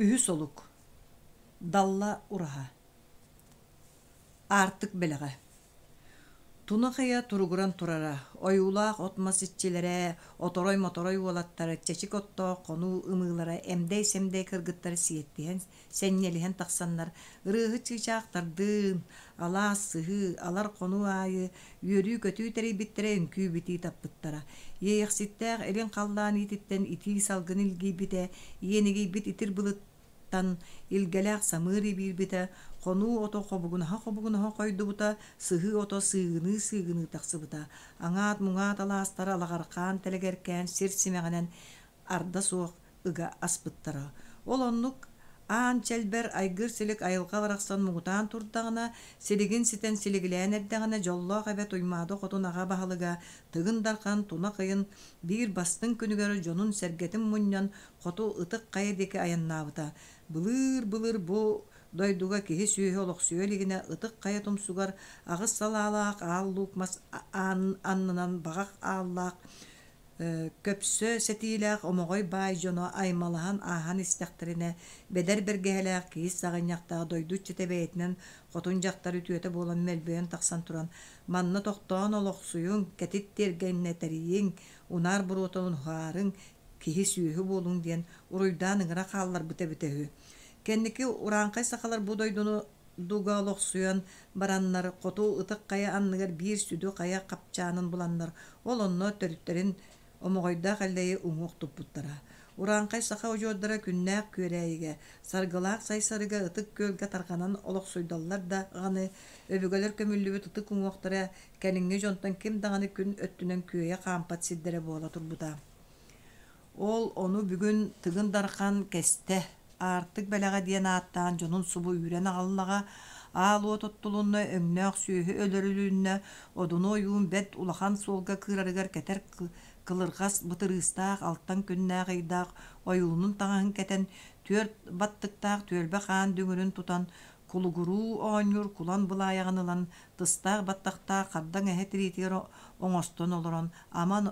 Үһүс олук. Далла ураһа. Аартык бэлэҕэ. Тунах ыйа туругуран турара, ойуулаах от-мас иччилэрэ, оторой-моторой уолаттара, чэчик оттоох хонуу ымыылара эмдэй-сэмдэй кыргыттары сиэттиһэн, сэнньэлиһэн тахсаннар, ырыаһыт чыычаахтардыын, алаас сыһыы, алар хонуу аайы үөрүү-көтүү тэрийбиттэрэ үҥкүү-битии таппыттара. Иэйэхситтээх илин халлаан иититтэн итии салгын илгийбитэ, иэнигийбит итир былыттан илгэлээх самыыр ибиирбитэ, хонуу ото хобугунаһа-хобугунаһа хойдубута, сыһыы ото сыыгыныы-сыыгыныы тахсыбыта. Аҥаат-муҥаат алаастара алаҕархаан тэлэгэркээн сир симэҕинэн арда суох ыга аспыттара. Ол оннук аан чэлбэр айгыр-силик айылҕа барахсан муҥутаан турдаҕына, силигин ситэн силигилээн эрдэҕинэ дьоллоох эбэ Туймаада хотун аҕа баһылыга Тыгын Дархан тунах ыйын биир бастыҥ күнүгэр дьонун-сэргэтин мунньан хоту Ытык Хайа диэки айаннаабыта. Былыыр-былыр бу дойдуга киһи-сүөһү олохсуйа илигинэ Ытык Хайа тумсугар аҕыс салаалаах аал луук мас аннынан баҕах ааллаах Көпсө сэтиилээх Омоҕой баай дьоно аймалаһан ааһан истэхтэринэ, бэдэр бэргэһэлээх киис саҕынньахтаах дойду иччитэ бэйэтинэн хотун дьахтар үтүөтэ буолан мөлбөйөн тахсан туран, «Манна тохтоон олохсуйуҥ, кэтит тиэргэннэ тэрийиҥ, унаар буруотун уһаарыҥ, киһи-сүөһү буолуҥ» диэн уруйдаан ыҥыра хаалларбыта эбитэ үһү. Кэнники урааҥхай сахалар бу дойдуну дуга олохсуйан бараннар, хоту Ытык Хайа анныгар биир сүдү хайа хапчаанын буланнар, ол онно төрүттэрин Омоҕойдоох Эллэйи уҥуох туппуттара. Урааҥхай саха удьуордара күннээх Күөрээйигэ, саргылаах Сайсарыга Ытык Күөлгэ тарҕанан олохсуйдаллар даҕаны, өбүгэлэр көмүллүбүт ытык уҥуохтара кэлиҥҥи дьонтон ким даҕаны күн өттүнэн күөйэ хаампат сирдэрэ буола турбута. Ол ону бүгүн Тыгын Дархан кэстэ, Аартык бэлэҕэ диэн ааттаан дьонун субу үүрэн аҕаллаҕа, аал уот оттулунна, өҥнөөх сүөһү өлөрүлүннэ, Одуну ойуун бэрт улахан суолга кыырарыгар кэтэр кылырҕас бытырыыстаах алтан күннээх ыйдаах ойуунун таҥаһын кэтэн, түөрт баттыктаах түөлбэ хаан дүҥүрүн тутан, кулугуруу оонньуур кулан былаайаҕын ылан, тыстаах баттахтаах хардаҥ эһэ тириитигэр оҥостон олорон, аман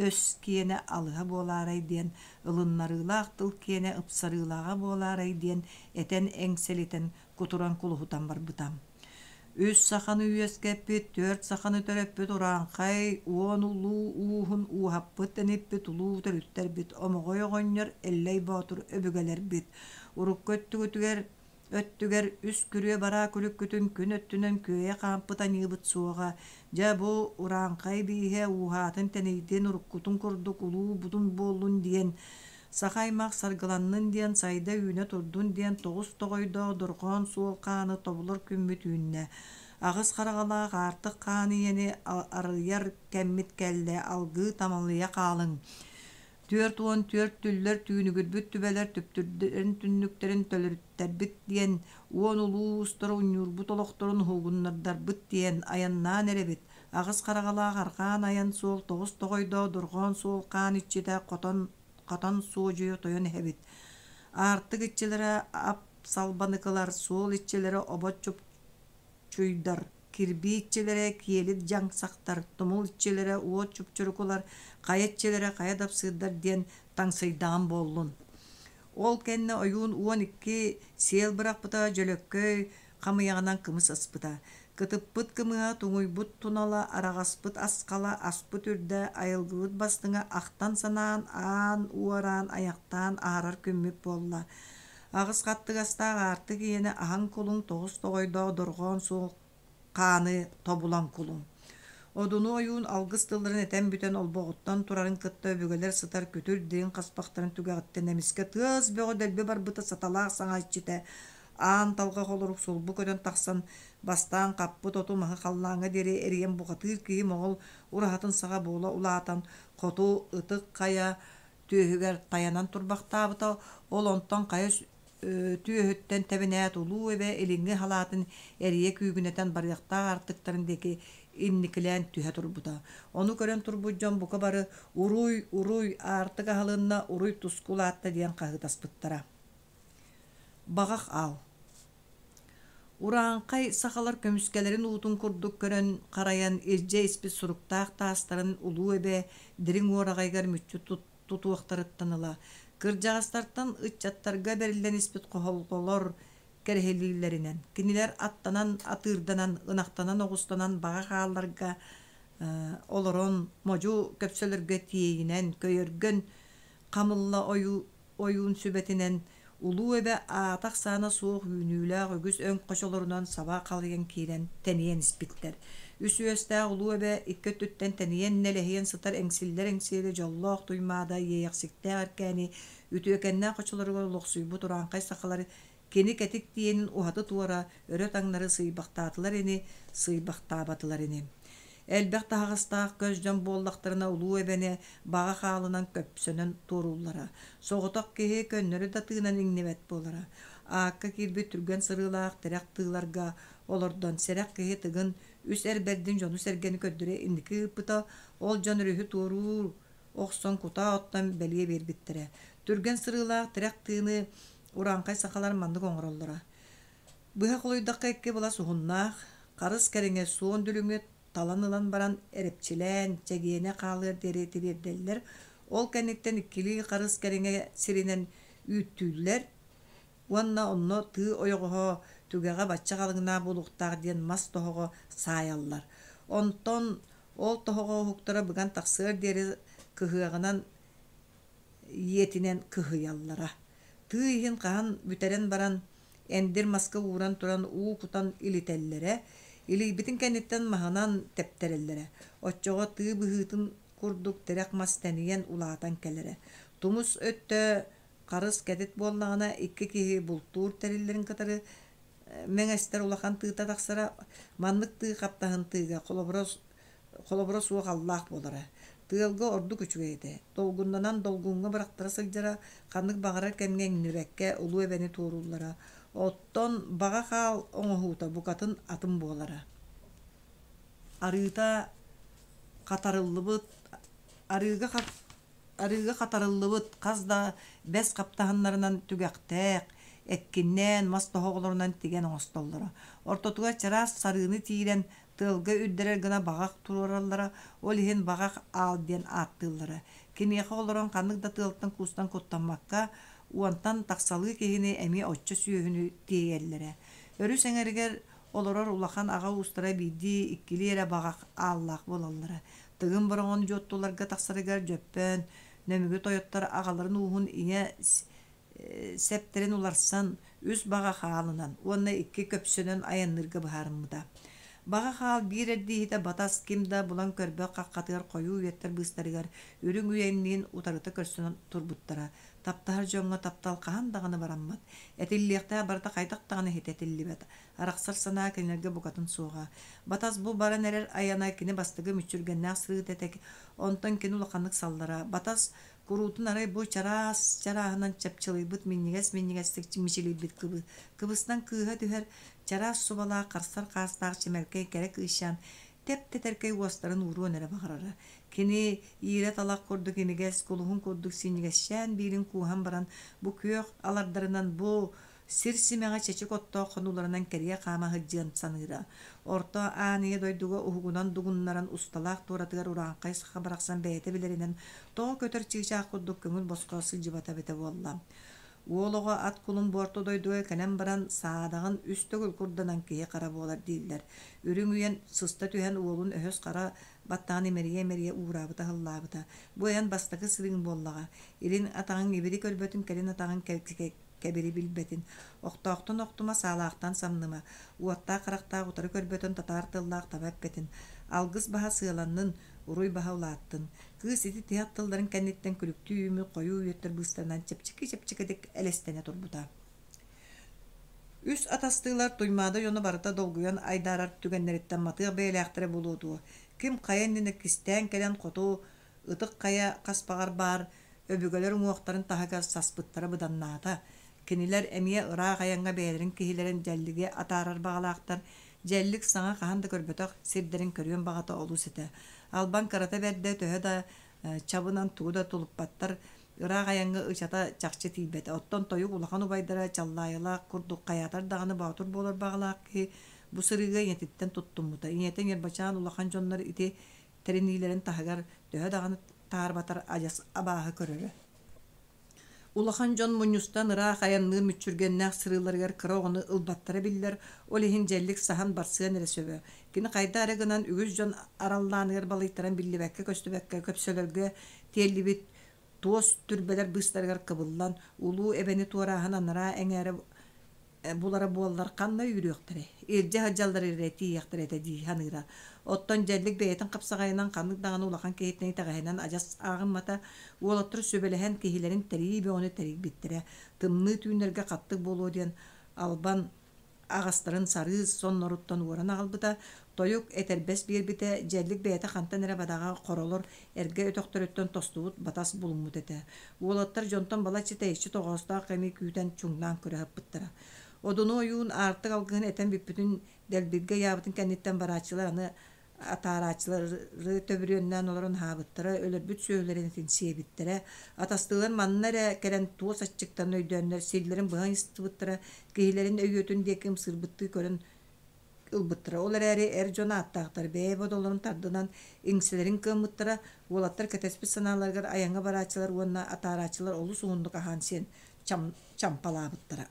өс киэнэ алыһа буолаарай диэн, ылыннарыылаах тыл киэнэ ыпсарыылааҕа буолаарай диэн этэн эҥсэлитэн, кутуран кулуһутан барбыта. Үс саханы үөскэппит, түөрт саханы төрөппүт урааҥхай, уон улуу ууһун ууһаппыт тэниппит улуу төрүттэрбит Омоҕой оҕонньор, Эллэй Боотур өбүгэлэрбит. Урукку өттүгүтүгэр өттүгэр үс күрүө бараа күлүккүтүн күн өттүнэн күөйэ хаампыт аньыыбыт суоҕа. Дьэ, бу урааҥхай бииһэ ууһаатын тэнийдин, уруккутун курдук улуу будун буоллун диэн, саха аймах саргыланнын диэн, сайда-үүнэ турдун диэн тоҕус тоҕойдоох дорҕоон суол хааны тобулар күммүт үүннэ. Аҕыс хараҕалаах аартык хаан ийэни арыйар кэммит кэллэ, алгыы тамалыйа хаалыҥ. 44 түллэр түүнүгүрбүт түбэлэр түптүрдэрин түннүктэрин төлөрүттэрбит диэн, уон улуу уустара унньуурбут олохторун уһугуннардарбыт диэн айаннаан эрэбит. Аҕыс хараҕалаах арҕаан айан суол тоҕус тоҕойдоох дорҕоон суол хаан иччитэ хотон хатан суодьуйа тойон иһэбит. Аартык иччилэрэ ап салбаныкылар, суол иччилэрэ обот чупчуйдар, Кирбии иччилэрэ киэлит дьаҥсахтар, тумул иччилэрэ уот чупчурукулар, хайа иччилэрэ хайа дапсыырдар диэн таҥсыйдаҕым буоллун. Ол кэннэ ойуун 12 сиэл бырахпыта, дьөлөккөй хамыйаҕынан кымыс аспыта. Кытыппыт кымыһа, туҥуйбут тунала, араҕаспыт асхала, аспыт үрдэ, айылгыбыт бастыҥа ахтан-санаан, аан уораан, айахтаан аһарар күммүт буолла. Аҕыс хаттыгастаах аартык иэнэ аһаҥ кулуҥ тоҕус тоҕойдоох дорҕоон суох хааны тобулан кулуҥ. Одуну ойуун алгыс тылларын этэн бүтэн олбоҕуттан турарын кытта өбүгэлэр сытар күтүр дириҥ хаспахтарын түгэҕиттэн эмискэ тыас бөҕө дэлби барбыта саталаах саҥа иччитэ аан талҕа холорук сулбу көтөн тахсан бастаан хаппыт оту-маһы халлааҥҥа диэри эрийэн бухатыыр киһи моҕол ураһатын саҕа буола улаатан хоту ытык хайа түөһүгэр тайанан турбахтаабыта, ол онтон хайа түөһүттэн тэбинээт улуу эбэ илиҥҥи халаатын эрийэ күүгүнэтэн барыахтаах аартыктарын диэки инникилээн түһэ турбута. Ону көрөн турбут дьон бука бары «Уруй, уруй, аартык аһылынна, уруй туску улаатта» диэн хаһыытаспыттара. Баҕах аал Урааҥхай сахалар көмүскэлэрин уутун курдук көрөн харайан илдьэ испит суруктаах таастарын улуу эбэ дириҥ уораҕайыгар мүччү тутуохтарыттан ыла, Кырдьаҕастартан ыччаттарга бэриллэн испит хохолҕолор кэрэһилииллэринэн, кинилэр аттанан, атыырданан, ынахтанан оҕустанан баҕа хаалларга олорон модьу көпсөлөргө тиэйинэн, көйөргөн хамылла ойуун сүбэтинэн Улуу Эбэ аата-ахсаана суох үүнүүлээх үгүс өҥ хочолорунан саба халыйан киирэн тэнийэн испиттэр. Үс үөстээх Улуу Эбэ икки өттүттэн тэнийэн нэлэһийэн сытар эҥсиллэр эҥсиэли дьоллоох Туймаада Иэйэхсиктээх Эркээни үтүөкэннээх хочолоругар олохсуйбут урааҥхай сахалар кини кэтит тиэнин уһаты-туора өрө-таҥнары сыыйбахтаатылар ини, сыыйбахтаабатылар ини. Элбэх таһаҕастаах көс дьон буоллахтарына Улуу Эбэни баҕа хаалынан көпсөнөн туорууллара. Соҕотох киһи көннөрү да тыынан иҥнибэт буолара. Аакка киирбит түргэн сырыылаах тирэх тыыларга олордон сэрэх киһи Тыгын үс эр бэрдин дьону-сэргэни көрдөрө инники ыыппыта, ол дьон өрүһү туоруур охсон кутаа оттон бэлиэ биэрбиттэрэ. Түргэн сырыылаах тирэх тыыны урааҥхай сахалар маннык оҥороллоро. Быһа холуйдахха икки былас уһуннаах, харыс кэриҥэ суон дүлүҥү талан ылан баран эрэпчилээн, чэгиэнэ хаалыар диэри тириэрдэллэр, ол кэнниттэн иккилии харыс кэриҥэ сиринэн үүттүүллэр уонна онно тыы ойоҕоһо түгэҕэ бачча халыҥнаах буолуохтаах диэн мас тоһоҕо саайаллар. Онтон ол тоһоҕо уһуктара быган тахсыар диэри кыһыаҕынан ийэтинэн кыһыйаллара. Тыы иһин хаһан бүтэрэн баран, эндир маска ууран туран уу кутан илитэллэрэ, илийбитин кэнниттэн маһынан тэптэрэллэрэ. Оччоҕо тыы быһыытын курдук тирэх мас тэнийэн улаатан кэлэрэ. Тумус өттө харыс кэтит буоллаҕына, икки киһи бултуур тэриллэрин кытары мэҥэстэр улахан тыыта тахсара. Маннык тыы хаптаһын тыыга холобура холобура суох аллаах буолара. Тыалга ордук үчүгэй этэ. Долгуннанан долгуҥҥа бырахтара сылдьара, ханнык баҕарар кэмҥэ иҥнибэккэ Улуу Эбэни туорууллара. Оттон баҕа хаал оҥоһуута букатын атын буолара. Арыыта хатарыллыбыт, арыыга Арыыга хатарыллыбыт хас да бэс хаптаһыннарынан түгэхтээх, эккиннээн, мас тоһоҕолорунан тигэн оҥостоллоро. Ортотугар чараас сарыыны тиирэн, тыалга үрдэрэр гына баҕах туруораллара, ол иһин баҕах аал диэн ааттыыллара. Киниэхэ олорон ханнык да тыалтан-куустан куттаммакка, уонтан тахсалыы киһини эмиэ оччо сүөһүнү тиэйэллэрэ. Өрүс эҥэригэр олорор улахан аҕа уустара биирдии-иккилии эрэ баҕах ааллаах буолаллара. Тыгын Бороҕон дьуоттуларга тахсарыгар Дьөппөөн, Нөмүгү тойоттор аҕаларын ууһун ийэ сэптэрин уларсан, үс баҕа хаалынан уонна икки көпсөнөн айанныырга быһаарыммыта. Баҕа хаал биир эрдииһитэ Батас ким да булан көрбөх хаххатыгар хойуу үйэттэр быыстарыгар үрүҥ үйэнниин утарыта көрсөн турбуттара. Таптаһар дьоҥҥо таптал хаһан даҕаны бараммат. Этиллиэхтээх барыта хайдах даҕаны иһитэ этиллибэт. Арахсар санаа кинилэргэ букатын суоҕа. Батас бу баран эрэр айана кини бастакы мүччүргэннээх сырыыта этэ, онтон кини улаханнык саллара. Батас куруутун арай бу чараас чарааһынан чапчылыйбыт минньигэс-минньигэстик мичилийбит кыбы, кыбыстан кыыһа түһэр чараас субалаах харсар хаастаах чэмэлкэй кэрэ кыысчаан тэп-тэтэркэй уостарын ууруон эрэ баҕарара. Кини иирэ талах курдук имигэс, кулуһун курдук синньигэсчээн биилин кууһан баран бу күөх алардарынан бу Сир симэҕэ чэчик оттоох хонууларынан кэрийэ хаама сылдьыан саныыра. Орто Аан Ийэ дойдуга уһугунан дугуннаран усталаах туоратыгар урааҥхай саха барахсан бэйэтэ билэринэн тоҕо көтөр чыычаах курдук көҥүл босхо сылдьыбата эбитэ буолла. Уол оҕо ат кулун буорта дойдуга кэлэн баран саадаҕын үс төгүл курданан киһи хара буолар дииллэр. Үрүҥ үйэн сыста түһэн уолун өһөс хара баттаҕын имэрийэ-имэрийэ уураабыта ыһыллаабыта. Бу эн бастакы сырыыҥ буоллаҕа. Илин атаҕыҥ ибили көрбөтүн, кэлин атаҕыҥ кэбири билбэтин, охтоохтон охтума, саалаахтан самныма, уоттаах харахтаах утары көрбөтөн татаар тыллаах таба эппэтин, алгыс баһа сыаланнын, уруй баһа улааттын. Кыыс ити тиһэх тылларын кэнниттэн күлүктүү үүммүт хойуу үөттэр быыстарынан чэпчэки-чэпчэкитик элэстэнэ турбута. Үс атастыылар Туймаада дьоно барыта долгуйан айдаарар түгэннэриттэн матыах бэйэлээхтэрэ буолуо дуо, ким хайа иннинэ кистээн кэлэн хоту Ытык Хайа хаспаҕар баар өбүгэлэр уҥуохтарын таһыгар саспыттара быданнаата. Кинилэр эмиэ ыраах айаҥҥа бэйэлэрин киһилэрин Дьэллиги атаарар баҕалаахтар. Дьэллик саҥа хаһан да көрбөтөх сирдэрин көрүөн баҕата олус этэ. Албан кырата бэрдэ төһө да чабынан тугу да тулуппаттар, ыраах айаҥҥа ычата чахчы тиийбэтэ. Оттон тойук улахан убайдара Чаллаайылаах курдук хайаатар даҕаны боотур буолар баҕалаах киһи бу сырыыга ийэтиттэн туттуммута. Ийэтэ Ньырбачаан улахан дьоннор ити тэриниилэрин таһыгар төһө даҕаны таарбатар адьас абааһы көрөрө. Улахан дьон мунньустан ыраах айанныыр мүччүргэннээх сырыыларыгар кыра оҕону ылбаттара биллэр, ол иһин дьэллик саһан барсыан эрэ сөбө. Кини хайдах эрэ гынан үгүс дьон араллааныгар балыйтаран биллибэккэ-көстүбэккэ көпсөлөргө тиэллибит туос түрбэлэр быыстарыгар кыбыллан, улуу эбэни туорааһын анараа эҥээрэ булара буоллар ханна үүрүөхтэрэй, илдьэ сылдьаллар эрэ тиийиэхтэрэ этэ дии саныыра. Оттон Дьэллик бэйэтин хапсаҕайынан ханнык даҕаны улахан киһиттэн итэҕэһинэн адьас ааҕыммата, уолаттар сүбэлэһэн киһилэрин тэрийии бөҕөнү тэрийбиттэрэ, тымныы түүннэргэ хаттык буолуо диэн Албан аҕастарын сарыы сонноруттан уоран аҕалбыта, тойук этэрбэс биэрбитэ, Дьэллик бэйэтэ хантан эрэ бадаҕа хоролор эргэ өтөхтөрүттэн тостубут батас булуммут этэ. Уолаттар дьонтон балачча тэйиччи тоҕоостоох кэми күүтэн чуҥнаан көрө сыппыттара. Одуну ойуун аартык алгыһын этэн бүппүтүн дэлбиргэ ыйаабытын кэнниттэн барааччылар аны атаарааччылары төбүрүөннээн олорон аһаабыттара, өлөрбүт сүөһүлэрин этин сиэбиттэрэ. Атастыылар манна эрэ кэлэн туос аччыктарын өйдөөннөр силлэрин быһан истыбыттара, киһилэрин өйүөтүн диэки ымсыырбыттыы көрөн ылбыттара. Ол эрээри эр дьон ааттаахтар бэйэ бодолорун тардынан иҥсэлэрин кыаммыттара, уолаттар кэтэспит санааларыгар айаҥҥа барааччылар уонна атаарааччылар олус уһуннук аһаан-сиэн чампалаабыттара.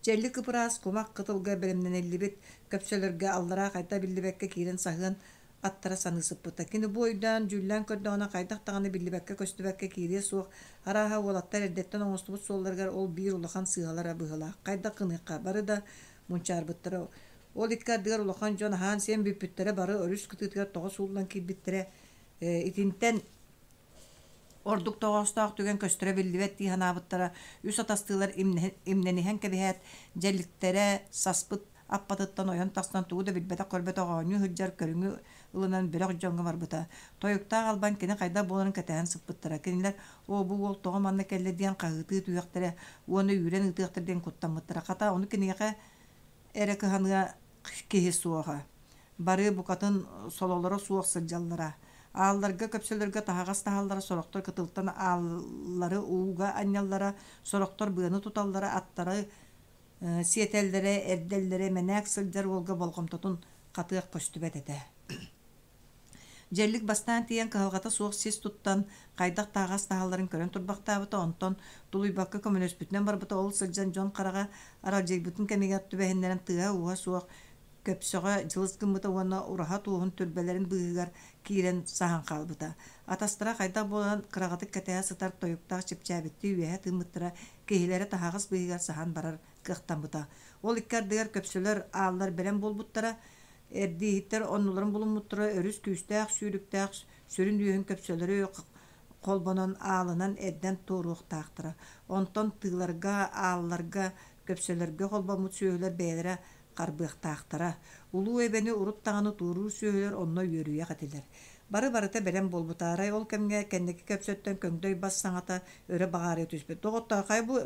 Чэллик ып-ыраас кумах кытылга бэлэмнэниллибит көпсөлөргө аллараа хайда биллибэккэ киирэн саһыан аттара саныы сыппыта. Кини бу өйдөөн, дьүүллээн көрдөҕүнэ хайдах даҕаны биллибэккэ-көстүбэккэ киириэ суох, арааһа уолаттар эрдэттэн оҥостубут суолларыгар ол биир улахан сыыһалара быһыылаах. Хайдах гыныахха, бары да мунчаарбыттара. Ол икки ардыгар улахан дьон аһаан-сиэн бүппүттэрэ, бары өрүс кытыытыгар тоҕо сууллан киирбиттэрэ. Итинтэн Ордук тоҕоостоох түгэн көстөрө биллибэт дии санаабыттара, үс атастыылар имнэниһэн кэбиһээт, дьэлликтэрэ саспыт аппатыттан ойон тахсан тугу да билбэтэх-көрбөтөх оонньуу сылдьар көрүҥү ылынан бөлөх дьоҥҥо барбыта. Тойуктаах Албан кини хайдах буоларын кэтэһэн сыппыттара. Кинилэр «Оо, бу уол тоҕо манна кэллэ» диэн хаһыытыы түһүөхтэрэ уонна үүрэн ыытыахтара диэн куттаммыттара. Хата, ону киниэхэ эрэ кыһаныа киһи суоҕа. Бары букатын сололоро суох сылдьаллара. Аалларга көпсөлөргө таһаҕас таһаллара, сорохтор кытылтан ааллары ууга анньаллара, сорохтор быаны туталлара, аттары сиэтэллэрэ, эрдэллэрэ, мэнээк сылдьар уолга болҕомтотун хатыах көстүбэт этэ. Дьэллик бастаан тиийэн кыһалҕата суох сис туттан, хайдах таһаҕас таһалларын көрөн турбахтаабыта, онтон тулуйбакка көмөлөспүтүнэн барбыта, ол сылдьан дьон хараҕа аралдьыйбытын кэмигэр түбэһиннэрэн тыаһа-ууһа суох көпсөҕө дьылыс гыммыта уонна ураһа туоһун түрбэлэрин быыһыгар киирэн саһан хаалбыта. Атастара хайдах буолан кыраҕытык кэтэһэ сытар тойуктаах чэпчээбиттии үөһэ тыыммыттара, киһилэрэ таһаҕас быыһыгар саһан барар кыахтаммыта. Ол икки ардыгар көпсөлөр ааллар бэлэм буолбуттара, эрдииһиттэр оннуларын булуммуттара, өрүс күүстээх сүүрүктээх сүрүн үөһүн көпсөлөрү холбонон аалынан эрдэн туоруохтаахтара. Онтон тыыларга, аалларга, көпсөлөргө холбоммут сүөһүлэр бэйэлэрэ харбыахтаахтара. Улуу эбэни урут даҕаны туоруур сүөһүлэр онно үөрүйэх этилэр. Бары-барыта бэлэм буолбута. Арай ол кэмҥэ кэнники көпсөттөн көҥдөй бас саҥата өрө баҕаарыйа түспүт. Доҕоттоор, хайа бу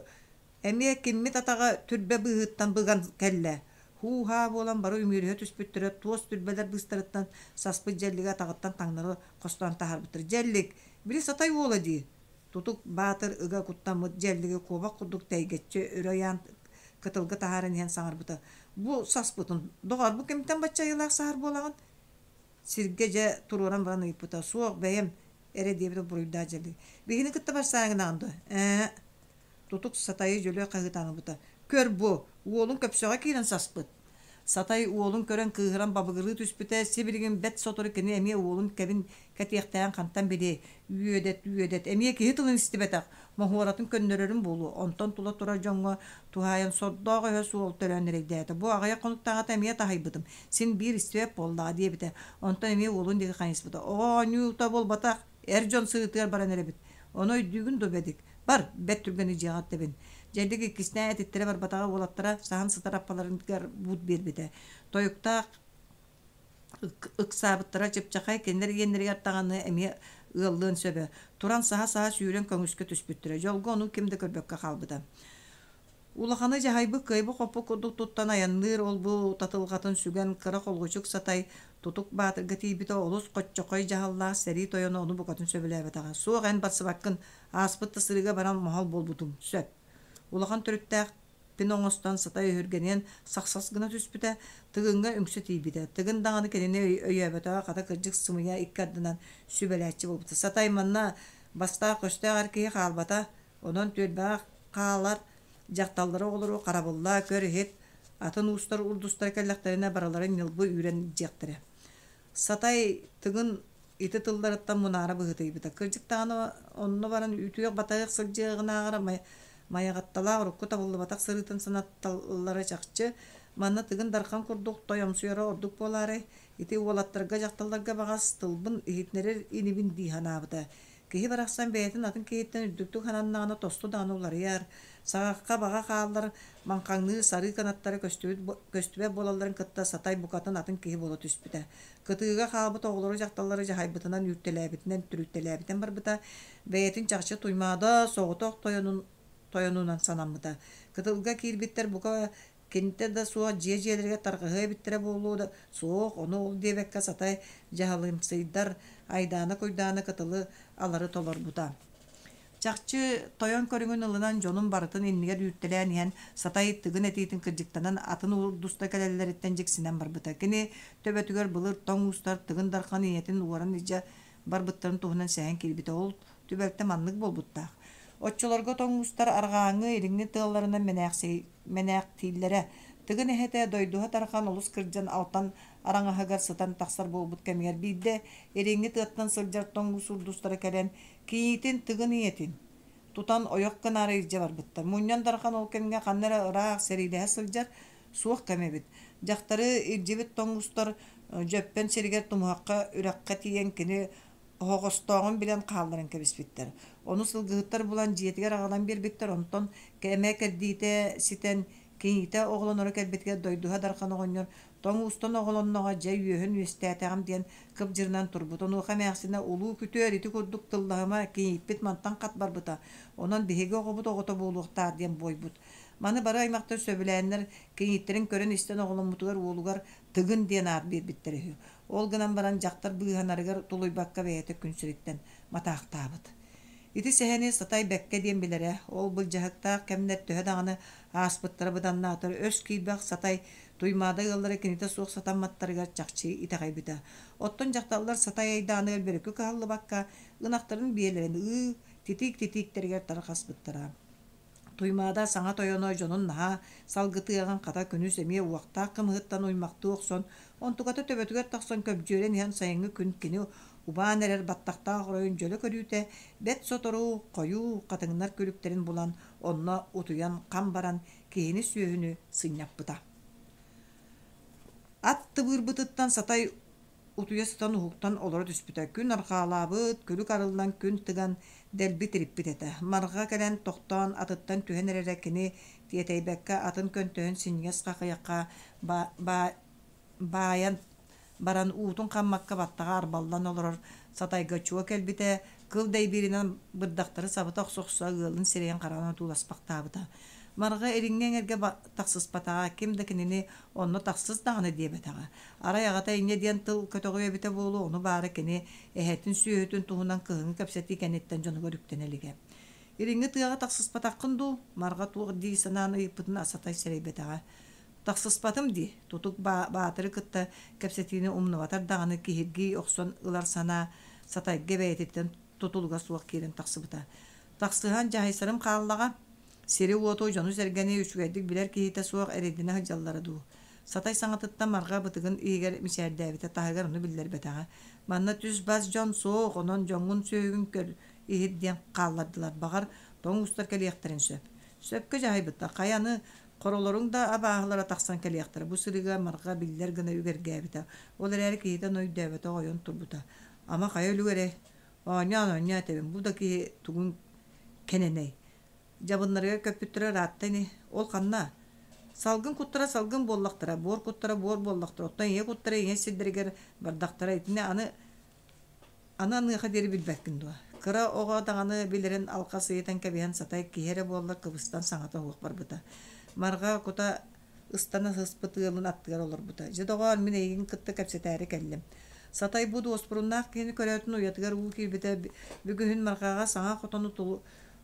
эмиэ киммит атаҕа түрбэ быыһыттан быган кэллэ? Һуу-һаа буолан бары үмүөрүһэ түспүттэрэ, туос түрбэлэр быыстарыттан саспыт дьэллиги атаҕыттан таҥнары хостоон таһаарбыттар. Дьэллик, били сатай уола дии! Тутук Баатыр ыга куттаммыт дьэллиги куобах курдук тэйгэччи өрө ыйаан кытылга таһааран иһэн саҥарбыта: «Бу саспытын, доҕоор, бу кимтэн бачча айылаах саһар буолаҕын?» Сиргэ дьэ туруоран баран ыйыппыта: «Суох, бэйэм», эрэ диэбитэ буруйдаах дьэллик. «Биһигини кытта барсааҥҥынаҕын дуо?» «Ээ» Тутук Сатайы дьөлө хаһыытаан ылбыта: «Көр бу, уолуҥ көпсөҕө киирэн саспыт!» Сатай уолун көрөн кыыһыран бабыгырыы түспүтэ, сибилигин бэрт сотору кини эмиэ уолун кэбин кэтиэхтээҕин хантан билиэй, үөдэт, үөдэт, эмиэ киһи тылын истибэтэх, моһуоратын көннөрөрүм буолуо, онтон тула турар дьоҥҥо туһаайан сордоох өһө суол төрөөн эрэйдээтэ, бу аҕыйах хонуктааҕыта эмиэ таһыйбытым, син биир истибэт буоллаҕа диэбитэ, онтон эмиэ уолун диэки хайыспыта, оҕо оонньуута буолбатах, эр дьон сырыытыгар баран эрэбит, ону өйдүүгүн дуо бэдик, Бар, бэрт түргэнник дьиэҕэ эттэбин. Дьэллик иккистээн этиттэрэ барбатаҕа уолаттара саһан сытар аппаларыгар буут биэрбитэ. Тойуктаах ыксаабыттара чыпчахай кинилэр иэннэригэр даҕаны эмиэ ыаллыан сөбө. Туран саһа-саһа сүүрэн көҥүскэ түспүттэрэ. Дьолго ону ким да көрбөккө хаалбыта. Улаханы дьаһайбыт кыайбыт-хоппут курдук туттан айанныыр ол-бу татылҕатын сүгэн кыра холуочук сатай Тутук Баатырга тиийбитэ олус хоччоххой дьаһаллаах сэрии тойоно ону букатын сөбүлээбэтэҕэ. Суох эн барсыбаккын, ааспыт да сырыыга баран моһол буолбутум, сөп. Улахан төрүттээх пин оҥостон сатай өһүргэниэн сахсас гына түспүтэ, Тыгыҥҥа үҥсэ тиийбитэ. Тыгын даҕаны кинини өйөөбөтөҕө хата кырдьык сымыйа икки ардынан сүбэлээччи буолбута. Сатай манна бастаах-көстөөх эр киһи хаалбата, Онон түөлбэҕэ хаалар дьахталлары оҕолору харабыллаа, көр-иһит, атын уустар урдустара кэллэхтэринэ барыларын ньылбы үүрэн илдьиэхтэрэ. Сатай Тыгын ити тылларыттан мунаара быһыытыйбыта. Кырдьык даҕаны онно баран үтүөх-батаһыах сылдьыаҕынааҕар Майаҕатталаах урукку табыллыбатах сырыытын санатталлара чахчы. Манна Тыгын Дархан курдук тойомсуйара ордук буолаарай? Ити уолаттарга, дьахталларга баҕас тылбын иһитинэрэр инибин дии санаабыта. Киһи барахсан бэйэтин атын киһиттэн үрдүктүк сананнаҕына тосту даҕаны уларыйар, саҕахха баҕа хааллар, маҥхаҥныыр сарыы кынаттара көстүбүт көстүбэт буолалларын кытта сатай букатын атын киһи буола түспүтэ. Кытыыга хаалбыт оҕолору дьахталлары дьаһайбытынан үүртэлээбитинэн түрүтэлээбитин барбыта, бэйэтин чахчы Туймаада соҕотох тойонун тойонунан санаммыта. Кытылга киирбиттэр бука Кинитэ да суох дьиэ дьиэлэригэр тарҕаһыа эбиттэрэ буолуо да, суох, ону ол диэбэккэ сатай дьаһалымсыйдар, айдаана-куйдаана кытылы алары толорбута. Чахчы, тойон көрүҥүн ылынан дьонун барытын иннигэр үүртэлээн иһэн, сатай Тыгын этиитин кырдьыктанан атын урдуста кэлэллэриттэн дьиксинэн барбыта. Кини төбөтүгэр былыр тоҥ уустар Тыгын Дархан ийэтин уоран илдьэ барбыттарын туһунан сэһэн киирбитэ. Ол түбэлтэ маннык буолбуттаах. Оччолорго тоҥ уустар арҕааҥҥы, илиҥҥи тыалларынан мэнээктииллэрэ. Тыгын эһэтэ дойдуһа Тархан олус кырдьан алтан араҥаһыгар сытан тахсар буолбут кэмигэр биирдэ илиҥҥи тыаттан сылдьар тоҥ уус урдустара кэлэн кийиитин Тыгын ийэтин тутан ойох гынаары илдьэ барбыттар. Мунньан Дархан ол кэмҥэ ханна эрэ ыраах сэриилэһэ сылдьар суох кэм эбит. Дьахтары илдьибит тоҥ уустар Дьөппөн сиригэр тумуһахха үрэххэ тиийэн кини оһоҕостооҕун билэн хаалларан кэбиспиттэр. Ону сылгыһыттар булан дьиэтигэр аҕалан биэрбиттэр, онтон кэмэ кэрдиитэ ситэн, киниитэ оҕолоноро кэлбитигэр дойдуһа Дархан оҕонньор тоҥ уустан оҕолонноҕо дьэ үөһүн үөстээтэҕим диэн кыбдьырынан турбут. Онуоха эмээхсинэ улуу күтүөр ити курдук тыллаһыма, кинииппит мантан хат барбыта, онон биһиги оҕобут оҕото буолуохтаах диэн буойбут. Маны бары аймахтар сөбүлээннэр, кинииттэрин көрөн-истэн оҕоломмутугар уолугар Тыгын диэн аат биэрбиттэр үһү. Ол гынан баран дьахтар быыһанарыгар тулуйбакка бэйэтэ күн сириттэн матаахтаабыт. Ити сэһэни Сатай бэккэ диэн билэрэ, ол былдьаһыктаах кэмнэр төһө даҕаны ааспыттара быданнаатар өс киирбэх Сатай Туймаада ыаллара кинитэ суох сатамматтарыгар чахчы итэҕэйбитэ. Оттон дьахталлар Сатай айдааныгар бөрүкү кыһаллыбакка, ынахтарын биэлэрин ыы, титиик-титииктэригэр тарҕаспыттара. Туймаада саҥа тойоно дьонун наһаа салгытыаҕын хата күнүс эмиэ уохтаах кымыһыттан уймахтыы охсон, онтуката төбөтүгэр тахсан көбдьүөрэн иһэн сайыҥҥы күн кини убаан эрэр баттахтаах оройун дьөлө көрүүтэ бэрт сотору хойуу хатыҥнар күлүктэрин булан онно утуйан хам баран киһини-сүөһүнү сынньаппыта. Ат тыбыырбытыттан сатай утуйа сытан уһуктан олоро түспүтэ. Күн арҕаалаабыт, күлүк арыллан күн тыган дэлби тириппит этэ. Марҕа кэлэн тохтоон атыттан түһэн эрэрэ кини тиэтэйбэккэ атын көнтөһүн синньигэс хахыйахха баайан баран уутун хаммакка баттаҕа арбаллан олорор Сатайга чуо кэлбитэ, кыл дэйбииринэн бырдахтары сабыта охсо-охсо ыалын сирэйин хараҕын одууласпахтаабыта. Марҕа ириҥҥэ эҥэргэ тахсыспатаҕа, ким да кинини онно тахсыс даҕаны диэбэтэҕэ. Арай аҕата инньэ диэн тыл көтөҕүө эбитэ буолуо, ону баара кини эһэтин сүөһүтүн туһунан кыһыҥҥы кэпсэтии кэнниттэн дьонугар үктэнэ илигэ. Илиҥҥи тыаҕа тахсыспатаххын дуу? Марҕа туох дии санаан ыйыппытын Асатай сэрэйбэтэҕэ. Тахсыспатым дии, Тутук Баатыры кытта кэпсэтиини умнубатар даҕаны киһиргии охсон ылар санаа Сатайга бэйэтиттэн тутулуга суох киирэн тахсыбыта. Тахсыһан дьаһайсарым хааллаҕа. Сири-уоту, дьону-сэргэни үчүгэйдик билэр киһитэ суох эрэйдэнэ сылдьаллара дуу. Сатай саҥатыттан Марҕа бытыгын иһигэр мичээрдээбитэ, таһыгар ону биллэрбэтэҕэ. Манна түс-бас дьон суох, онон дьоҥҥун сүөһүгүн көр, иһит диэн хааллардылар. Баҕар, тоҥ устар кэлиэхтэрин сөп. Сөпкө дьаһайбыттар. Хайа аны хоролоруҥ да абааһылара тахсан кэлиэхтэрэ. Бу сырыыга Марҕа биллэр гына үгэргээбитэ. Ол эрээри киһитэ ону өйдөөбөтөх ойон турбута. Ама хайа үлүгэрэй? Оонньоон оонньоо этэбин, бу да киһи тугун кэнэнэй? Дьабыннарыгар көппүттэрэ ыраатта ини. Ол ханна? Салгын куттара салгын буоллахтара, буор куттара буор буоллахтара, оттон ийэ куттара ийэ сирдэригэр бардахтара. Итини аны аны аныаха диэри билбэккин дуо? Кыра оҕо даҕаны билэрин алҕас ыйытан кэбиһэн сатай киһи эрэ буоллар кыбыстан саҥата суох барбыта. Марҕа кута ыстана сыспыт ыалын аттыгар олорбута. Дьэ, доҕоор, мин эйигин кытта кэпсэтээри кэллим. Сатай бу дуоспуруннаах киһини көрөөтүн уйатыгар уу киирбитэ бүгүһүн Марҕаҕа саҥа хотону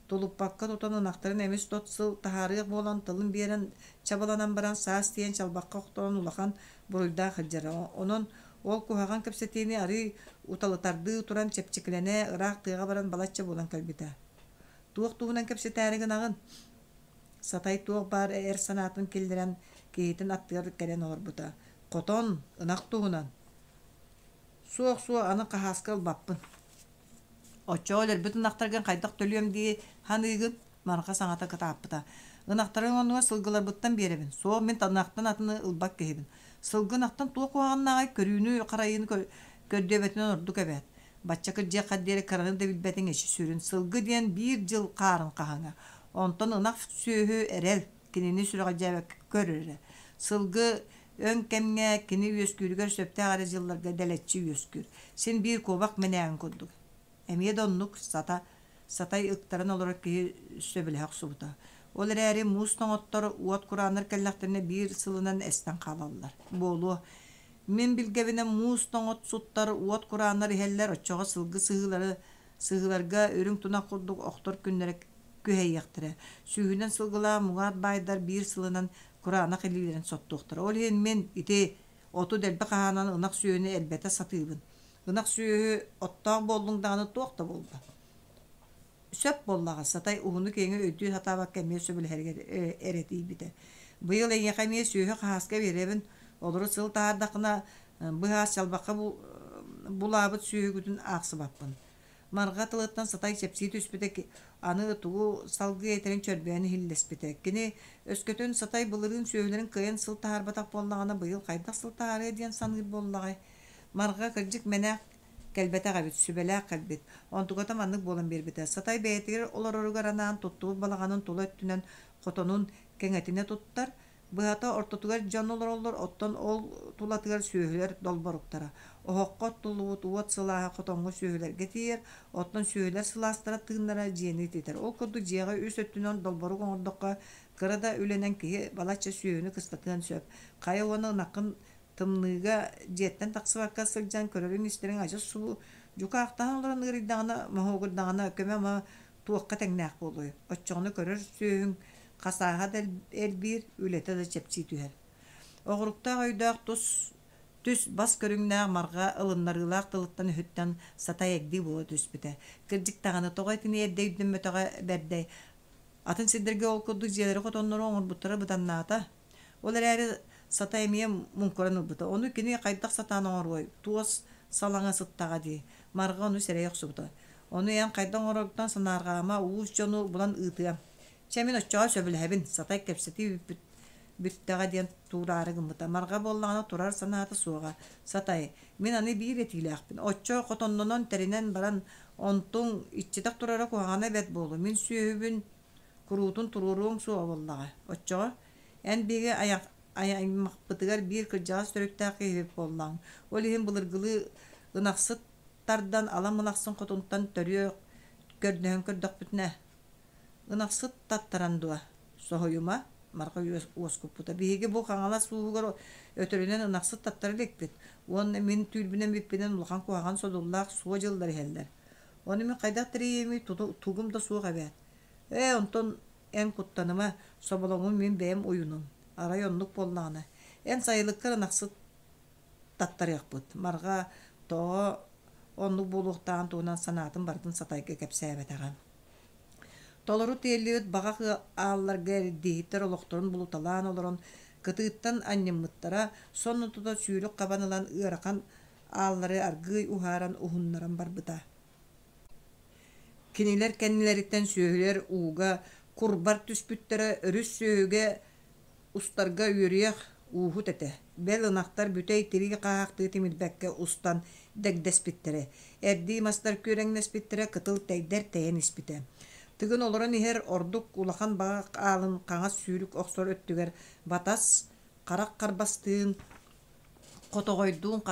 тулуппакка тутан ынахтарын эмис тот сыл таһаарыах буолан тылын биэрэн чабыланан баран саас тиийэн чалбахха охторон улахан буруйдаах сылдьара. Онон ол куһаҕан кэпсэтиини арыый уталытардыы туран чэпчэкилэнэ ыраах тыаҕа баран балачча буолан кэлбитэ. Туох туһунан кэпсэтээри гынаҕын? Сатай туох баар эр санаатын киллэрэн, киһитин аттыгар кэлэн олорбута. Хотон, ынах туһунан. Суох, суох, аны хаһааска ылбаппын. Оччоҕо өлөрбүт ынахтаргын хайдах төлүөм дии саныыгын? Марха саҥата кытааппыта. Ынахтарыҥ оннугар сылгыларбыттан биэрэбин. Суох, мин ынахтан атыны ылбат киһибин. Сылгы ынахтан туох куһаҕаннааҕый көрүүнү-харайыыны көрдүөбэтинэн ордук эбээт. Бачча кырдьыахха диэри кыраны да билбэтиҥ эчи сүрүн. Сылгы диэн биир дьыл хаарын хаһыҥа. Онтон ынах сүөһү эрэл, кинини сүрэҕэлдьээбэккэ көр эрэ. Сылгы өҥ кэмҥэ кини үөскүүрүгэр сөптөөх эрэ дьылларга дэлэччи үөскүүр. Син биир куобах мэнээҕин курдук. Эмиэ да оннук сата сатай ыктаран олорор киһи сөбүлэһэ охсубута. Ол эрээри муус тоҥоттор уот курааннар кэллэхтэринэ биир сылынан эстэн хаалаллар. Буолуо. Мин билгэбинэн муус тоҥот суттар уот курааннар иһэллэр, оччоҕо сылгы сыһыылары сыһыыларга үрүҥ тунах курдук охтор күннэрэ күһэйиэхтэрэ. Сүүһүнэн сылгылаах муҥаат баайдар биир сылынан кураанах илиилэрин соттуохтара. Ол иһин мин ити оту дэлби хаһаанан ынах сүөһүнү элбэтэ сатыыбын. Ынах сүөһү оттоох буоллуҥ даҕаны туох да буолбат. Сөп буоллаҕа, Сатай уһуну-киэҥи өйдүү сатаабакка эмиэ сөбүлэһэригэр эрэ тиийбитэ. Быйыл эйиэхэ эмиэ сүөһү хаһааска биэрэбин, олору сыл таһаардаххына, быһаас чалбахха булаабыт сүөһүгүтүн аахсыбаппын. Марҕа тылыттан Сатай чэпсии түспүтэ, аны тугу салгыы этэрин чөрбөйөн иһиллэспитэ. Кини өскөтүн Сатай былырыын сүөһүлэрин кыайан сыл таһаарбатах буоллаҕына, быйыл хайдах сыл таһаарыа диэн саныыр буоллаҕай? Марҕа кырдьык мэнээк кэлбэтэх эбит, сүбэлээх кэлбит. Онтуката маннык буолан биэрбитэ. Сатай бэйэтигэр олороругар анаан туттубут балаҕанын тула өттүнэн хотонун кэҥэтинэ туттар, Быһата, ортотугар дьон олороллор, оттон ол тулатыгар сүөһүлэр долборуктара. Оһоххо оттуллубут уот сылааһа хотоҥҥо сүөһүлэргэ тиийэр, оттон сүөһүлэр сылаастара тыыннара дьиэни ититэр. Ол курдук дьиэҕэ үс өттүнэн долборук оҥордоххо, кыра да үлэнэн киһи балачча сүөһүнү кыстатыан сөп. Хайа уонна ынаххын тымныыга дьиэттэн тахсыбакка сылдьан көрөрүҥ-истэриҥ адьас субу дьукаахтаһан олорон ыарыйдаҕына, моһуогурдаҕына көмө-ама туохха тэҥнээх буолуой? Оччоҕуна көрөр сүөһүҥ хасааһа да элбиир, үлэтэ да чэпчии түһэр. Оҕуруктаах өйдөөх тус түс бас көрүҥнээх марҕа ылыннарыылаах тылыттан-өһүттэн сатай эгди буола түспүтэ. Кырдьык даҕаны, тоҕо итини эрдэ өйдөммөтөҕө бэрдэй. Атын сирдэргэ ол курдук дьиэлэри хотоннору оҥорбуттара быданнаата. Ол эрээри Сатай эмиэ муҥкуран ылбыта. Ону кини хайдах сатаан оҥоруой, туос салаҥа сыттаҕа дии. Марҕа ону сэрэйэ охсубута. Ону эн хайдах оҥороргуттан санаарҕаама, уус дьону булан ыытыам. Чэ, мин оччоҕо сөбүлэһэбин, Сатай кэпсэтии бүппүт бүттэҕэ диэн туураары гыммыта. Марҕа буоллаҕына турар санаата суоҕа. Сатай, мин аны биир этиилээхпин. Оччо хотоннонон тэринэн баран, онтуҥ иччитэх турара куһаҕана бэрт буолуо. Мин сүөһүбүн куруутун туруоруоҥ суоҕа буоллаҕа. Оччоҕо эн биһиги аймахпытыгар биир кырдьаҕас төрүттээх киһибит буоллаҕыҥ. Ол иһин былыргылыы ынахсыт тардан ала мылахсын хотунтан төрүөх көрдөһөн көрдөхпүтүнэ ынахсыт таттаран дуо? Соһуйума, Марха уоскуппута. Биһиги бу Хаҥалас ууһугар өтөрүнэн ынахсыт таттара иликпит уонна мин түүрбүнэн бүппүнэн улахан куһаҕан содуллаах суо дьыллар иһэллэр. Ону мин хайдах тэрийиэмий тугум да суох эбээт. Ээ, онтон эн куттаныма, соболоҥун мин бэйэм уйунум. Арай оннук буоллаҕына, эн сайылыккар ынахсыт таттарыахпыт. Марҕа тоҕо оннук буолуохтааҕын туһунан санаатын барытын Сатайга кэпсээбэтэҕэ. Толору тиэллибит баҕах аалларга эрдииһиттэр олохторун булуталаан олорон кытыыттан анньыммыттара, сонно тута сүүрүк хабан ылан ыарахан ааллары аргыый уһааран уһуннаран барбыта. Кинилэр кэннилэриттэн сүөһүлэр ууга курбар түспүттэрэ, өрүс сүөһүгэ устарга үөрүйэх ууһут этэ. Бэл ынахтар бүтэй тирии хааһахтыы тимирбэккэ устан дэгдэспиттэрэ, эрдии мастар күөрэҥнэспиттэрэ, кытыл тэйдэр тэйэн испитэ. Тыгын олорон иһэр ордук улахан баҕах аалын хаҥас сүүрүк охсор өттүгэр батас, харах харбастыын хотоҕойдуун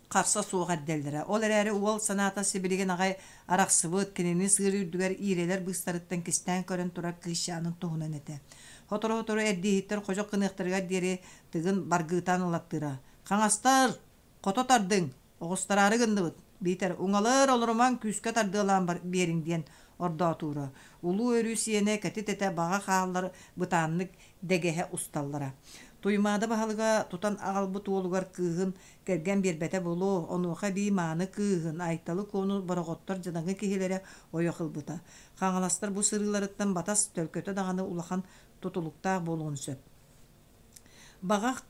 харса суох эрдэллэрэ. Ол эрээри уол санаата сибилигин аҕай арахсыбыт, кинини сыыр үрдүгэр иирэлэр быыстарыттан кистээн көрөн турар кыысчаанын туһунан этэ. Сотору-сотору эрдииһиттэр ходьох гыныахтарыгар диэри Тыгын баргыытаан ылаттыыра. «Хаҥастар! Хото тардыҥ! Оҕустараары гынныбыт! Биитэр уҥалар олорумаҥ күүскэ тардыалаан биэриҥ!» диэн ордоотуура. Улуу өрүү сиэнэ кэтит этэ баҕа хааллар бытааннык дэгэһэ усталлара. Туймаада баһылыга тутан аҕалбыт уолугар кыыһын кэргэн биэрбэтэ буолуо, онуоха эбии мааны кыыһын Айталы Куону бороҕоттор дьадаҥы киһилэрэ ойох ылбыта. Хаҥаластар бу сырыыларыттан батас төлкөтө даҕаны улахан тутулуктаах буолуон сөп. Баҕах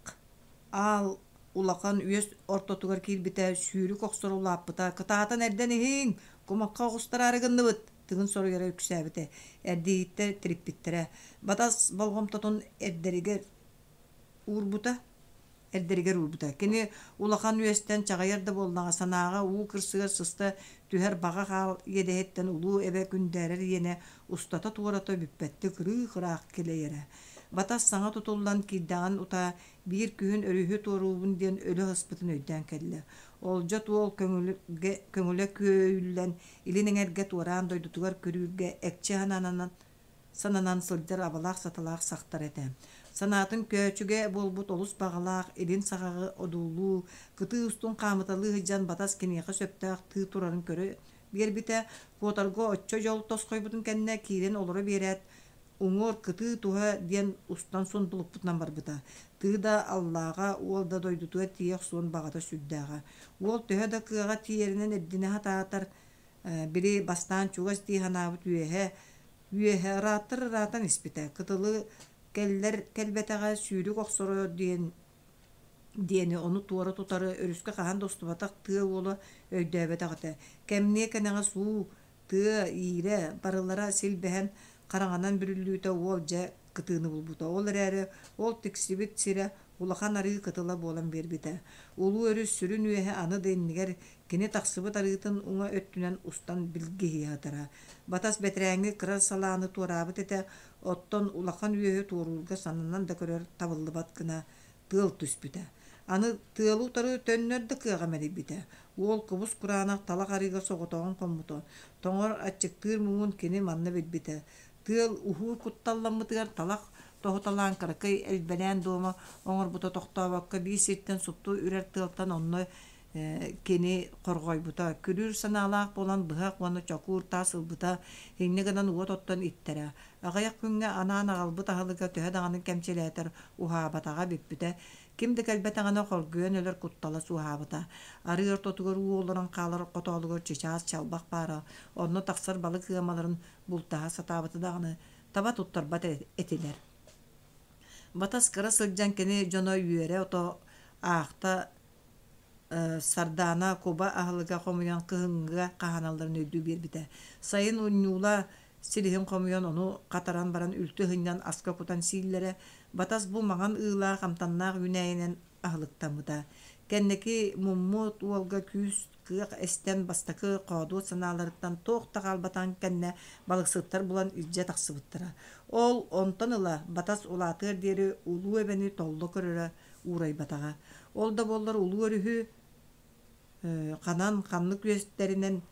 аал улахан үөс ортотугар киирбитэ, сүүрүк охсоро улааппыта, «Кытаатан эрдэн иһиҥ, кумахха оҕустараары гынныбыт!» Тыгын соруйара үксээбитэ, эрдииһиттэр тириппиттэрэ. Батас болҕомтотун эрдэригэр уурбута эрдэригэр уурбута. Кини улахан үөстэн чаҕыйар да буоллаҕа, санааҕа уу кырсыгар сыста түһэр баҕа хаал иэдэһиттэн улуу эбэ күндээрэр иэнэ устата-туората бүппэттик ырыы-ыраах килэйэрэ. Батас саҥа тутуллан киирдэҕин утаа биир күһүн өрүһү туоруубун диэн өлө сыспытын өйдөөн кэллэ. Олдьот уол көҥүлгэ, көҥүлэ күөйүллэн, илин эҥэргэ туораан дойдутугар күрүүргэ экчи сананан сананан сылдьар абалаах-саталаах сахтар этэ. Санаатын көөчүгэ буолбут олус баҕалаах илин саҕаҕы одуулуу, кытыы устун хаамыталыы сылдьан батас киниэхэ сөптөөх тыы турарын көрө биэрбитэ, куотарга оччо дьол тосхойбутун кэннэ киирэн олоро биэрээт, уҥуор кытыы туһа диэн устан сундулуппутунан барбыта. Тыы да аллааҕа, уол да дойдутугар тиийэ охсуон баҕата сүрдээҕэ. Уол төһө да кыаҕа тиийэринэн эрдинэ сатаатар, били бастаан чугас дии санаабыт үөһэ үөһэ ырааттар ыраатан испитэ. Кытылы кэллэр кэлбэтэҕэ сүүрүк охсоро диэн диэни ону туора тутары өрүскэ хаһан да устубатах тыа уола өйдөөбөтөх этэ. Кэмниэ кэнэҕэс уу, тыа, иирэ барылара силбэһэн хараҥанан бүрүллүүтэ уол дьэ кытыыны булбута. Ол эрээри ол тиксибит сирэ улахан арыы кытыла буолан биэрбитэ. Улуу өрүс сүрүн үөһэ аны да иннигэр кини тахсыбыт арыытын уҥа өттүнэн устан билгиһийэ сытара. Батас бэтэрээҥҥи кыра салааны туораабыт этэ, оттон улахан үөһү туоруурга сананан да көрөр табыллыбат гына тыал түспүтэ. Аны тыалы утары төннөр да кыаҕа мэлийбитэ. Уол кубус-кураанах талах арыыга соҕотоҕун хоммута. Тоҥор аччыктыыр муҥун кини манна билбитэ. Тыал уһуур кутталламмытыгар талах тоһуталаан кыракый элбэлээн дуома оҥорбута тохтообокко биир сиртэн супту үрэр тыалтан онно кини хорҕойбута, күрүүр санаалаах буолан быһах уонна чокуур таас ылбыта, инньэ гынан уот оттон иттэрэ. Аҕыйах күҥҥэ анаан аҕалбыт аһылыга төһө даҕаны кэмчилээтэр уһаабатаҕа бүппүтэ. Ким да кэлбэтэҕинэ хоргуйан өлөр куттала суоһаабыта. Арыы ортотугар уу олорон хаалар хотоолугар чычаас чалбах баара, онно тахсар балык ыамаларын бултаһа сатаабыта даҕаны таба туттарбат этилэр. Батас кыра сылдьан кини дьоно үөрэ ото аахта Сардаана куба аһылыга хомуйан кыһыҥҥыга хаһааналларын өйдүү биэрбитэ. Сайын унньуула силиһин хомуйан ону хатаран баран үлтү сынньан аска кутан сииллэрэ. Батас бу маҥан ыылаах амтаннаах үүнээйинэн аһылыктаммыта. Кэнники муммут уолга күүс кыах эстэн бастакы хоодуот санааларыттан туох да хаалбатаҕын кэннэ балыксыттар булан илдьэ тахсыбыттара. Ол онтон ыла Батас улаатыар диэри улуу эбэни толло көрөрө уурайбатаҕа. Ол да буоллар улуу өрүһү ханан ханнык үөстэринэн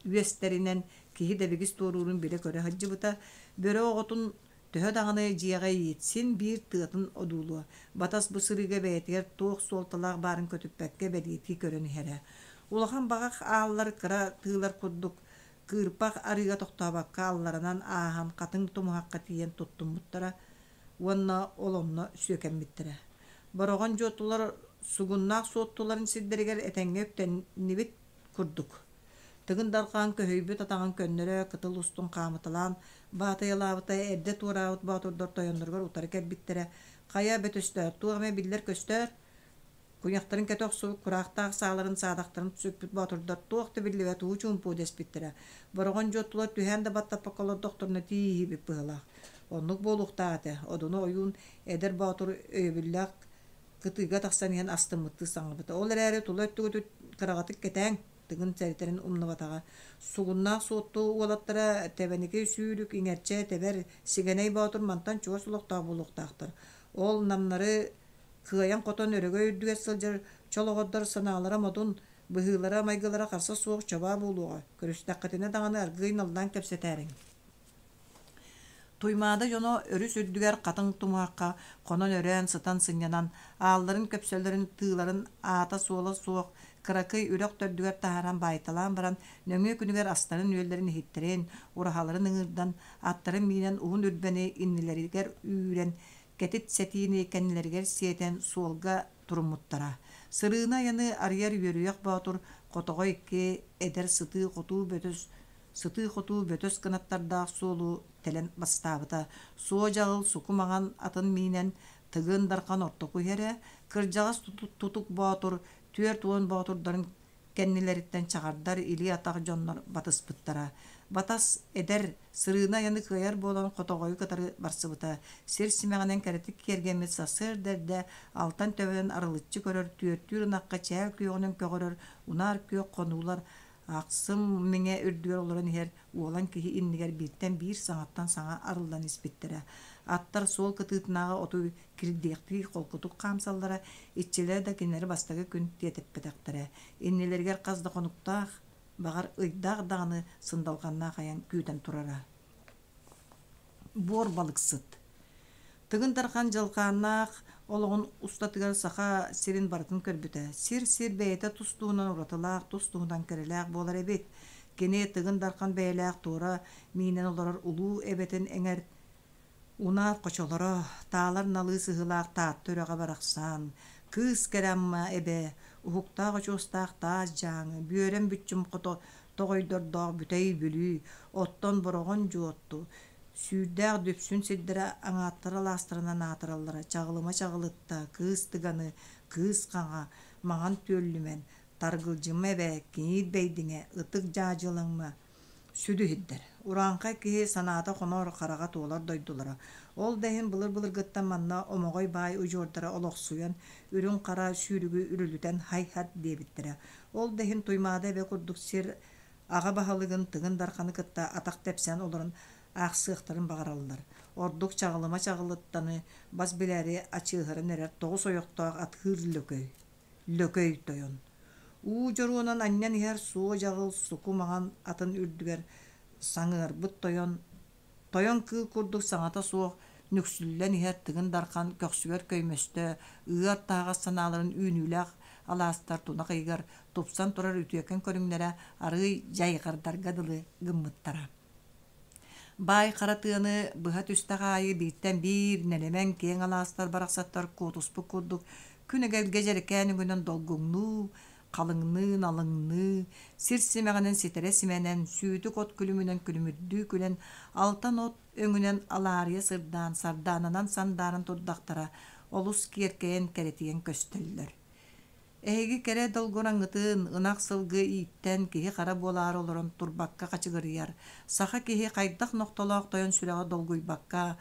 үөстэринэн киһи дэбигис туоруурун билэ-көрө сылдьыбыта. Бөрө оҕотун төһө даҕаны дьиэҕэ иитсин биир тыатын одуулуо. Батас бу сырыыга бэйэтигэр туох суолталаах баарын көтүппэккэ бэлиэтии көрөн иһэрэ. Улахан баҕах ааллар кыра тыылар курдук кыырпах арыыга тохтообокко алларанан ааһан хатыҥ тумуһахха тиийэн туттуммуттара уонна ол онно сүөкэммиттэрэ. Бороҕон дьуоттулар сугуннаах суоттуларын сирдэригэр этэҥҥэ үктэннибит курдук. Тыгын Дархан көһүйбүт атаҕын көннөрө кытыл устун хаамыталаан баатыйалаабыта эрдэ туораабыт боотурдар тойонноругар утары кэлбиттэрэ. Хайа бөтөстөөр, туох эмэ биллэр-көстөр Куйахтарын кэтэ охсубут кураахтаах сааларын саадахтарын сүкпүт боотурдар туох да биллибэт уу чуумпу дэспиттэрэ. Бороҕон дьуоттулар түһээн да баттаппакка олордохторуна тиийиһибит быһыылаах. Оннук буолуохтаах этэ. Одуну ойуун эдэр боотур өйөбүллээх кытыыга тахсан иһэн астыммыттыы саҥарбыта. Ол эрээри тула өттүгүт кыраҕатык кэтээҥ, Тыгын сэрэтэрин умнубатаҕа. Сугуннаах Суотту уолаттара Тэбэники сүүрүк, Иҥэрчэ, Тэбэр, Сигэнэй Боотур мантан чугас олохтоох буолуохтаахтар. Ол намнары Кыайан-хотон өрөгөй үрдүгэр сылдьар чолоҕордор санаалара модун, быһыылара-майгылара харса суох чобаа буолуоҕа, көрүстэххитинэ даҕаны аргыый наллаан кэпсэтээриҥ. Туймаада дьоно өрүс үрдүгэр хатыҥ тумуһахха хонон-өрөөн сытан сынньанан, аалларын көпсөллөрүн тыыларын аата-суола суох кыракый үрэх төрдүгэр таһааран баайталаан баран, нөҥүө күнүгэр астарын-үөллэрин иһиттэрин, ураһаларын ыҥыырдан, аттарын миинэн уһун үрбэни иннилэригэр үүрэн, кэтит сэтиини кэннилэригэр сиэтэн суолга туруммуттара. Сырыыны-айаны арыйар үөрүйэх боотур хотоҕо икки эдэр сытыы-хотуу бөтөс сытыы-хотуу бөтөс кынаттардаах суолу тэлэн бастаабыта. Суо-дьаҕыл суку маҥан атын миинэн Тыгын Дархан ортоку иһэрэ, кырдьаҕас Тутук Боотур 40 боотурдарын кэннилэриттэн чаҕардар илии-атах дьоннор батыспыттара. Батас эдэр, сырыыны-айаны кыайар буолан хотоҕойу кытары барсыбыта. Сир симэҕинэн кэрэтик киэргэммит сарсыарда эрдэ алтан төбөнөн арылыччы көрөр түөртүүр ынахха чээл күөҕүнэн көҕөрөр унаар күөх хонуулар ахсым миҥэ үрдүгэр олорон иһэр уолан киһи иннигэр бииртэн биир саҥаттан саҥа арыллан испиттэрэ. Аттар суол кытыытынааҕы оту кирдиэхтии холкутук хаамсаллара, иччилэрэ да кинилэри бастакы күн тиэтэппэтэхтэрэ. Иннилэригэр хас да хонуктаах, баҕар, ыйдаах даҕаны сындалҕаннаах айан күүтэн турара. Буор балыксыт Тыгын Дархан дьалхааннаах олоҕун устатыгар Саха сирин барытын көрбүтэ. Сир-сир бэйэтэ тус-туһунан уратылаах, тус-туһунан кэрэлээх буолар эбит. Кини Тыгын Дархан бэйэлээх туора миинэн олорор улуу эбэтин эҥэр унаар хочолоро, таалар налыы сыһыылаах Таатта үрэҕэ барахсан, кыыс кэрэ Амма эбэ, уһуктаах очуостаах таас дьааҥы, бүөрэм бүччүм хото тоҕойдордоох Бүтэй Бүлүү, оттон Бороҕон Дьуотту, Сүүрдээх Дүпсүн сирдэрэ аҥааттара алаастарынан аатыраллара Чаҕылыма Чаҕылытта, Кыыс Тыганы, Кыыс Хаҥа, Маҥан Түөллүмэн, Таргылдьыма Эбэ, Киҥиир Бэйдиҥэ, Ытык Дьаадьылыҥма сүдү иһирдэр. Урааҥхай киһи санаата хонор, хараҕа туолар дойдулара. Ол да иһин былыр-былыргыттан манна Омоҕой баай удьуордара олохсуйан, үрүҥ-хара сүүрүгү үрүлүтэн һай-һат диэбиттэрэ. Ол да иһин Туймаада эбэ курдук сир аҕа баһылыгын Тыгын Дарханы кытта атах тэпсэн олорон аахсыахтарын баҕараллар. Ордук Чаҕылыма Чаҕылыттаны бас билээри ачыыһыран эрэр тоҕус ойохтоох атыыр Лөкөй. Лөкөй тойон. Уу дьоруонан анньан иһэр суо-дьаҕыл суку маҥан атын үрдүгэр саҥыарбыт тойон Тойон кыыл курдук саҥата суох нүксүллэн иһэр Тыгын Дархан көхсүгэр көймөстө, ыар таһаҕас санааларын үүнүүлээх алаастар тунах ыйыгар тупсан турар үтүөкэн көрүҥнэрэ арыый дьайҕардарга дылы гыммыттара. Баай хара тыаны быһа түстэх аайы бииртэн биир нэлэмэн киэҥ алаастар барахсаттар куотуспут курдук күн эгэлгэ дьэрэкээн өҥүнэн долгуҥнуу, халыҥныы, налыҥныы, сир симэҕинэн ситэрэ симэнэн, сүүтүк от күлүмүнэн күлүмүрдүү күлэн, алтан от өҥүнэн алаарыйа сырдаан, сардаананан сандааран турдахтара олус киэркэйэн, кэрэтийэн көстөллөр. Эһиги кэрэ долгураҥҥытын, ынах-сылгы ииттэн киһи-хара буолаары олорон турбакка хачыгырыйар, саха киһи хайдах нохтолоох тойон сүрэҕэ долгуйбакка,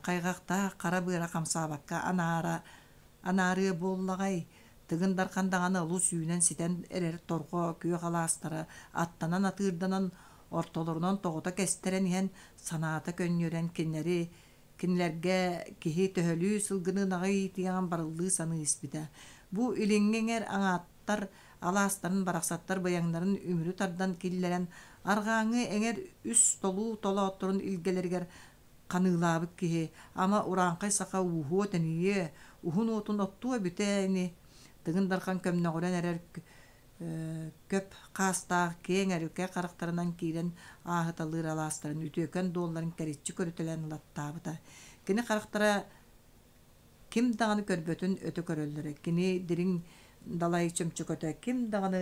хайҕахтаах хара быара хамсаабакка анаара анаарыа буоллаҕай, Тыгын Дархан даҕаны олус үүнэн-ситэн эрэр торҕо күөх алаастара аттанан-атыырданан, ортолорунан тоҕута кэстэрэн иһэн, санаата көнньүөрэн кинилэри кинилэргэ киһи төһөлүү сылгыны ынаҕы иитиэҕин барыллыы саныы испитэ. Бу илиҥҥи эҥэр аҥааттар алаастарын барахсаттар быйаҥнарын үмүрү тардан киллэрэн, арҕааҥҥы эҥэр үс толуу толоотторун илгэлэригэр ханыылаабыт киһи, ама урааҥхай саха ууһуо-тэнийиэ, уһун уотун оттуо эбитэ ини, Тыгын Дархан көмнөҕүрэн эрэр көп хаастаах киэҥ эрүкэ харахтарынан киирэн ааһыталыыр алаастарын үтүөкэн дуолларын кэриччи көрүтэлээн ылаттаабыта. Кини харахтара ким даҕаны көрбөтүн өтө көрөллөрө, кини дириҥ далай чөмчөкөтө ким даҕаны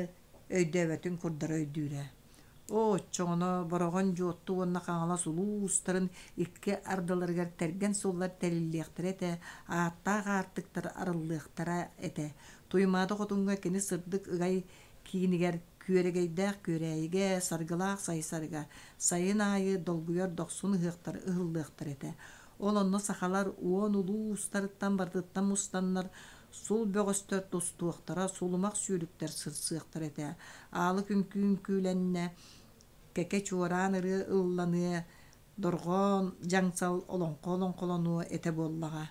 өйдөөбөтүн курдары өйдүүрэ. Оо, оччоҕуна Бороҕон Дьуотту уонна Хаҥалас улуустарын икки ардыларыгар тэргэн суоллар тэриллиэхтэрэ этэ, ааттаах аартыктар арыллыахтара этэ. Туймаада хотуҥҥа кини сырдык ыгай киинигэр Күөрэгэйдээх Күөрээйигэ, Саргылаах Сайсарыга сайын аайы долгуйар дохсун ыһыахтар ыһыллыахтара этэ. Ол онно сахалар уон улуустарыттан барытыттан мустаннар сул бөҕөстөр тустуохтара, сулумах сүүрүктэр сырсыахтара этэ. Аалык үҥкүү үҥкүүлэннэ, кэкэ чуораан ырыа ылланыа, дорҕоон дьаҥсал олоҥхо олоҥхолонуо этэ буоллаҕа.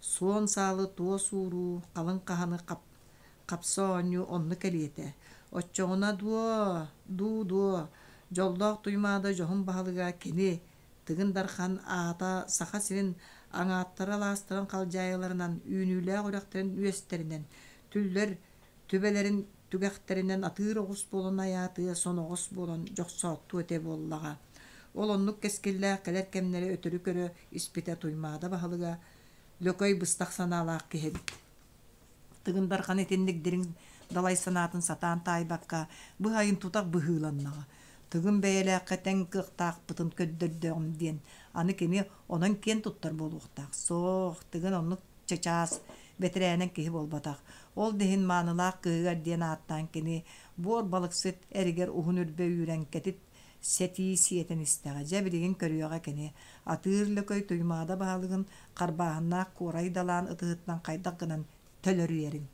Суон саалы туос ууруу, халыҥ хаһаны хапса оонньуу онно кэлиэ этэ. Оччоҕуна дуо, дуу дуо, дьоллоох Туймаада дьоһун баһылыга кини Тыгын Дархан аата Саха сирин аҥааттара алаастарын халдьаайыларынан, үүнүүлээх үрэхтэрин үөстэринэн, түллэр түбэлэрин түгэхтэринэн атыыр оҕус буолан айаатыа, соноҕос буолан дьохсооттуо этэ буоллаҕа. Ол оннук кэскиллээх кэлэр кэмнэри өтөрү көрө испитэ Туймаада баһылыга Лөкөй быстах санаалаах киһи эбит. Тыгын Дархан итинник дириҥ далай санаатын сатаан таайбакка, быһайын тутах быһыыланнаҕа. Тыгын бэйэлээххэ тэҥ кыахтаахпытын көрдөрдөҕүм диэн, аны кини онон киэн туттар буолуохтаах. Суох, Тыгын оннук чычаас, бэтэрээнэн киһи буолбатах. Ол да иһин маанылаах кыыһыгар диэн ааттаан кини буор балыксыт эригэр уһун үрбэ үүрэн кэтит сэтии сиэтэн истэҕэ. Дьэ билигин көрүөҕэ кини атыыр лөкөй Туймаада баһылыгын харбааһыннаах куорай далаан ытыһыттан хайдах гынан төлөрүйэрин.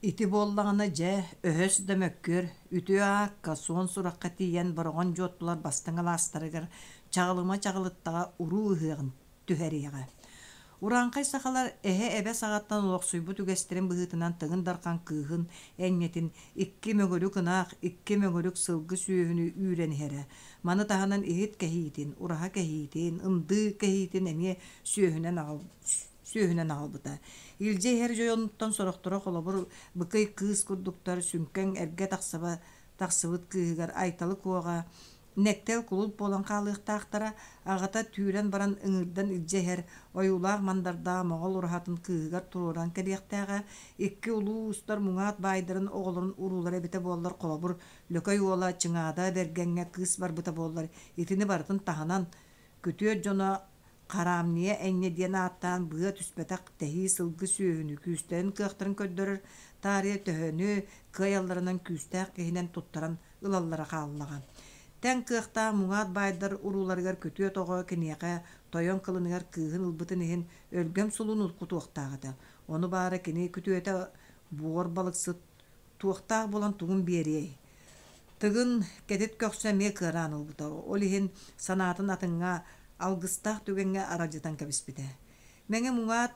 Ити буоллаҕына дьэ, өһөс да мөккүөр, үтүө аакка, суон сурахха тиийэн Бороҕон дьуоттулар бастыҥ алаастарыгар Чаҕылыма Чаҕылыттаҕа уруу ыһыаҕын түһэриэҕэ. Урааҥхай сахалар эһэ-эбэ саҕаттан олохсуйбут үгэстэрин быһыытынан Тыгын Дархан кыыһын энньэтин икки мөҥүрүк ынах, икки мөҥүрүк сылгы сүөһүнү үүрэн иһэрэ. Маны таһынан иһит кэһиитин, ураһа кэһиитин, ындыы кэһиитин эмиэ сүөһүнэн аҕал сүөһүнэн аҕалбыта. Илдьэ иһэр дьонуттан сорохторо холобур быкый кыыс курдуктар сүҥкэҥ эргэ тахсыба тахсыбыт кыыһыгар Айталы Куоҕа Нэктэл кулут буолан хаалыахтаахтара, аҕата түүрэн баран ыҥыырдан илдьэ иһэр ойуулаах-мандардаах моҕол ураһатын кыыһыгар туруоран кэлиэхтээҕэ, икки улуу уустар муҥаат баайдарын оҕолорун уруулара эбитэ буоллар, холобур, Лөкөй уола Чыҥаада Бэргэҥҥэ кыыс барбыта буоллар, итини барытын таһынан, күтүөт дьоно Хараамньыйа энньэ диэн ааттаан быа түспэтэх тэһии сылгы сүөһүнү күүстэрин-кыахтарын көрдөрөр таарыйа төһөнү кыайалларынан күүстээх киһинэн туттаран ылаллара хааллаҕа. Тэҥ кыахтаах муҥаат баайдар урууларыгар күтүөт оҕо киниэхэ тойон кылыныгар кыыһын ылбытын иһин өлгөм сулун кутуохтаах этэ. Ону баара кини күтүөтэ буор балыксыт туохтаах буолан тугун биэриэй? Тыгын кэтит көхсө эмиэ кыараан ылбыта. Ол иһин санаатын атыҥҥа алгыстаах түгэҥҥэ аралдьытан кэбиспитэ. Мэҥэ муҥаат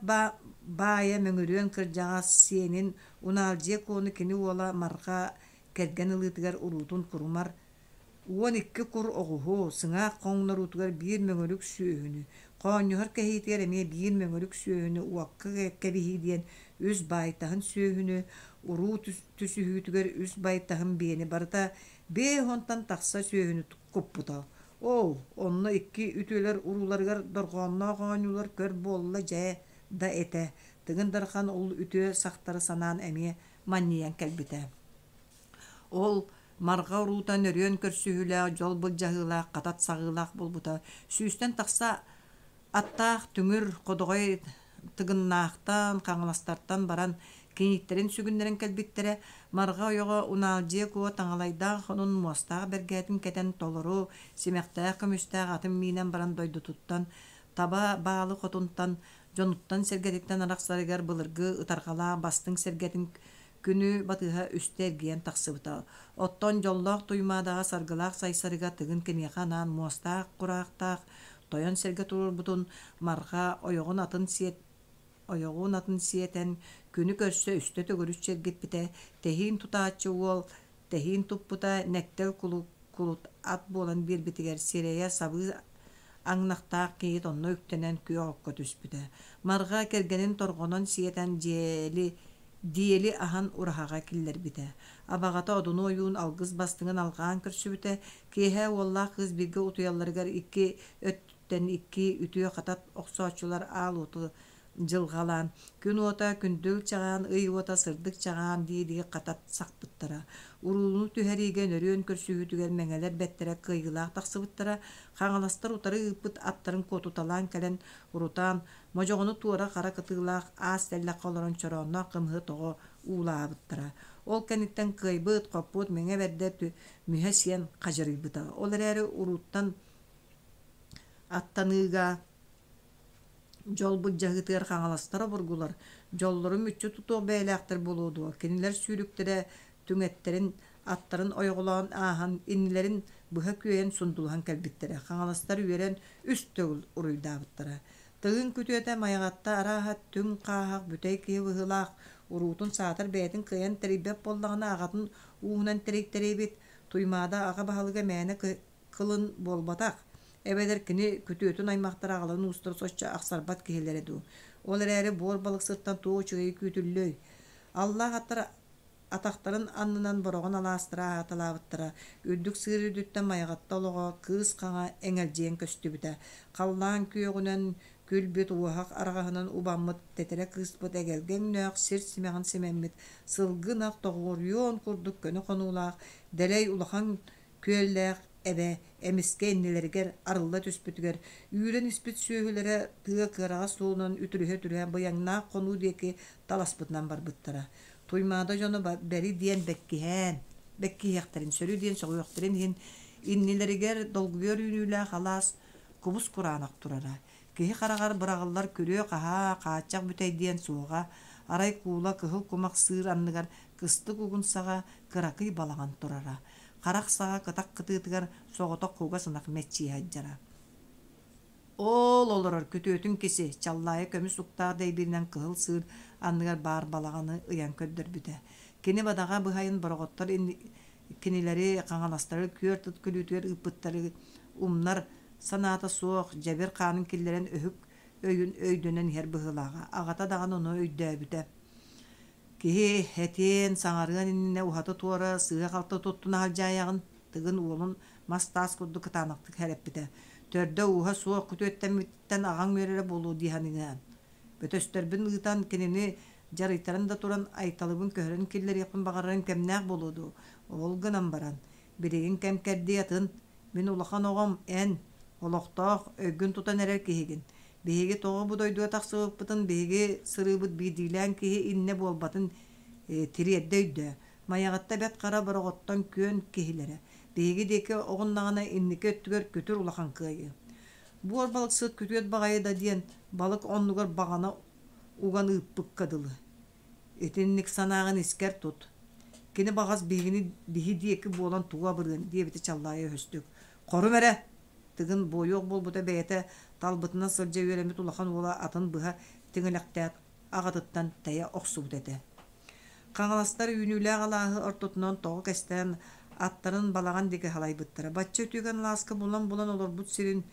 баайа Мөҥүрүөн кырдьаҕас сиэнин Унаалдьыйа Куону кини уола Марха кэргэн ылыытыгар уруутун курумар 12 кур оҕуһу, сыҥаах хоҥноруутугар биир мөҥүрүк сүөһүнү, хоонньоһор кэһиитигэр эмиэ биир мөҥүрүк сүөһүнү уокка кэбиһии диэн үс баайтаһын сүөһүнү, уруу түсүһүүтүгэр үс байтаһын биэни барыта 50-тан тахса сүөһүнү куппута. Оо, онно икки үтүөлэр урууларыгар дорҕоонноох оонньуулар көр буолла дьэ да этэ. Тыгын Дархан ол үтүө сахтары санаан эмиэ манньыйан кэлбитэ. Ол марҕа уруута нөрүөн көрсүһүүлээх, дьол былдьаһыылаах, хатат саҕыылаах буолбута. Сүүстэн тахса аттаах түҥүр ходоҕой тыгыннаахтан, хаҥаластартан баран кинииттэрин сүгүннэрэн кэлбиттэрэ. Марҕа ойоҕо Унаалдьыйа Куо таҥалайдаах хонун муостаах бэргэһэтин кэтэн толору симэхтээх көмүстээх атын миинэн баран дойдутуттан таба баалы хотунтан дьонуттан-сэргэтиттэн арахсарыгар былыргы ытарҕалаах бастыҥ сэргэтин күнү батыһа үстэ эргийэн тахсыбыта. Оттон дьоллоох Туймаадаҕа саргылаах Сайсарыга Тыгын киниэхэ анаан муостаах кураахтаах тойон сэргэ туруорбутун Марха ойоҕун атын сиэт ойоҕун атын сиэтэн күнү көрсө үстэ төгүрүччү эргиппитэ, тэһиин тутааччы уол тэһиин туппута нэктэл кулут ат буолан биэрбитигэр сирэйэ сабыы аҥнахтаах кийиит онно үктэнэн күөх окко түспүтэ. Марҕа кэргэнин торҕонон сиэтэн дьиэли диэли аһан ураһаҕа киллэрбитэ. Абаҕата Одуну ойуун алгыс бастыҥын алҕаан көрсүбүтэ. Киэһэ уоллаах кыыс бииргэ утуйалларыгар икки өттүттэн икки үтүө хатат охсооччулар аал уоту дьылҕалаан, күн уота күндүл чаҕаан, ый уота сырдык чаҕаан дии-дии хатат сахпыттара. Урууну түһэриигэ нөрүөн көрсүһүүтүгэр мэҥэлэр бэттэрэ кыайыылаах тахсыбыттара, хаҥаластар утары ыыппыт аттарын куотуталаан кэлэн урутаан, модьоҕону туора хара кытыылаах аас тэллэххэ олорон чороонноох кымыһы тоҕо уулаабыттара. Ол кэнниттэн кыайбыт, хоппут мэҥэ бэрдэ мүһэ сиэн хадьырыйбыта. Ол эрээри урууттан аттаныыга Дьол былдьаһыытыгар хаҥаластар обургулар, дьоллорун мүччү тутуох бэйэлээхтэр буолуо дуо, кинилэр сүүрүктэрэ түҥэттэрин, аттарын ойоҕолоон ааһан, иннилэрин быһа күөйэн сундулуһан кэлбиттэрэ. Хаҥаластар үөрэн үс төгүл уруйдаабыттара. Тыгын күтүөтэ Майаҕатта арааһа түҥ хааһах бүтэй киһи быһыылаах, уруутун саатар бэйэтин кыайан тэрийбэт буоллаҕына аҕатын ууһунан тэрийтэрийбит, Туймаада аҕа баһылыга мээнэ кылын буолбатах, эбэтэр кини күтүөтүн аймахтара аҕаларын уустара соччо ахсарбат киһилэрэ дуу. Ол эрээри буор балыксыттан туох үчүгэйи күүтүллүөй? Аллаах аттар Атахтарын аннынан бороҕон алаастара аһаталаабыттара, үрдүк сыыр үрдүттэн Майаҕатта олоҕо кыыс хаҥа эҥэлдьийэн көстүбүтэ. Халлаан күөҕүнэн күлбүт уоһах араҕаһынан убаммыт тэтэрэ кыыспыт эгэлгэ өҥнөөх сир симэҕин симэммит сылгы ынах тоҕуоруйуон курдук көнө хонуулаах дэлэй улахан күөллээх эбэ эмискэ иннилэригэр арылла түспүтүгэр үүрэн испит сүөһүлэрэ тыа кыараҕас суолунан үтүрүһэ-үтүрүһэ быйаҥнаах хонуу диэки таласпытынан барбыттара. Туймаада дьоно бэри диэн бэккиһээн, бэккиһиэхтэрин, сөрү диэн сөҕүөхтэрин иһин иннилэригэр долгуйар үүнүүлээх алаас кубус кураанах турара. Киһи хараҕар быраҕыллар күрүө-хаһаа, хааччах бүтэй диэн суоҕа. Арай куула кыһыл кумах сыыр анныгар кыстык угун саҕа кыракый балаҕан турара. Харах саҕа кытах кытыытыгар соҕотох кугас ынах мэччийэ сылдьара. Ол олорор күтүөтүн киси Чаллаайы көмүс уктаах дэйбииринэн кыһыл сыыр анныгар баар балаҕаны ыйан көрдөрбүтэ. Кини бадаҕа быһайын бороҕоттор кинилэри хаҥаластары күөрт ыт күлүүтүгэр ыыппыттары умнар санаата суох дьэбир хаанын киллэрэн өһүк өйүн өйдөнөн иһэр быһыылааҕа. Аҕата даҕаны ону өйдөөбүтэ. Киһи этиэн, саҥарыан иннинэ уһаты-туора сыыһа-халты туттуна сылдьаайаҕын, Тыгын уолун мас-таас курдук кытаанахтык сэрэппитэ. Төрдө-ууһа суох күтүөттэммититтэн аҕаҥ үөрэрэ буолуо дии саныыгын. Бөтөстөрбүн ыытан кинини дьарыйтаран да туран Айталыбын көһөрөн киллэриэхпин баҕарарым кэмнээх буолуо дуу? Ол гынан баран, билигин кэм-кэрдии атын. Мин улахан оҕом, эн, олохтоох, өйгүн тутан эрэр киһигин. Биһиги тоҕо бу дойдуга тахсыбыппытын биһиги сырыыбыт биирдиилээн киһи иннэ буолбатын тириэрдэ өйдөө. Майаҕатта Бэт Хара Бороҕоттон күөн киһилэрэ. Биһиги диэки оҕуннаҕына инники өттүгэр күтүр улахан кыайыы. Буор балыксыт күтүөт баҕайы да диэн балык оннугар баҕана уган ыыппыкка дылы. Итинник санааҕын искэр тут. Кини баҕас биһигини биһи диэки буолан тугу абырыан диэбитэ Чаллаайа өһөстүк. Хорум эрэ! Тыгын буойуох буолбута бэйэтэ талбытынан сылдьа үөрэммит улахан уола атын быһа тиҥилэхтээт аҕатыттан тэйэ охсубут этэ. Хаҥаластар үүнүүлээх алааһы ортотунан тоҕо кэстэн аттарын балаҕан диэки халайбыттара. Бачча үтүөкэн алааска булан-булан олорбут сирин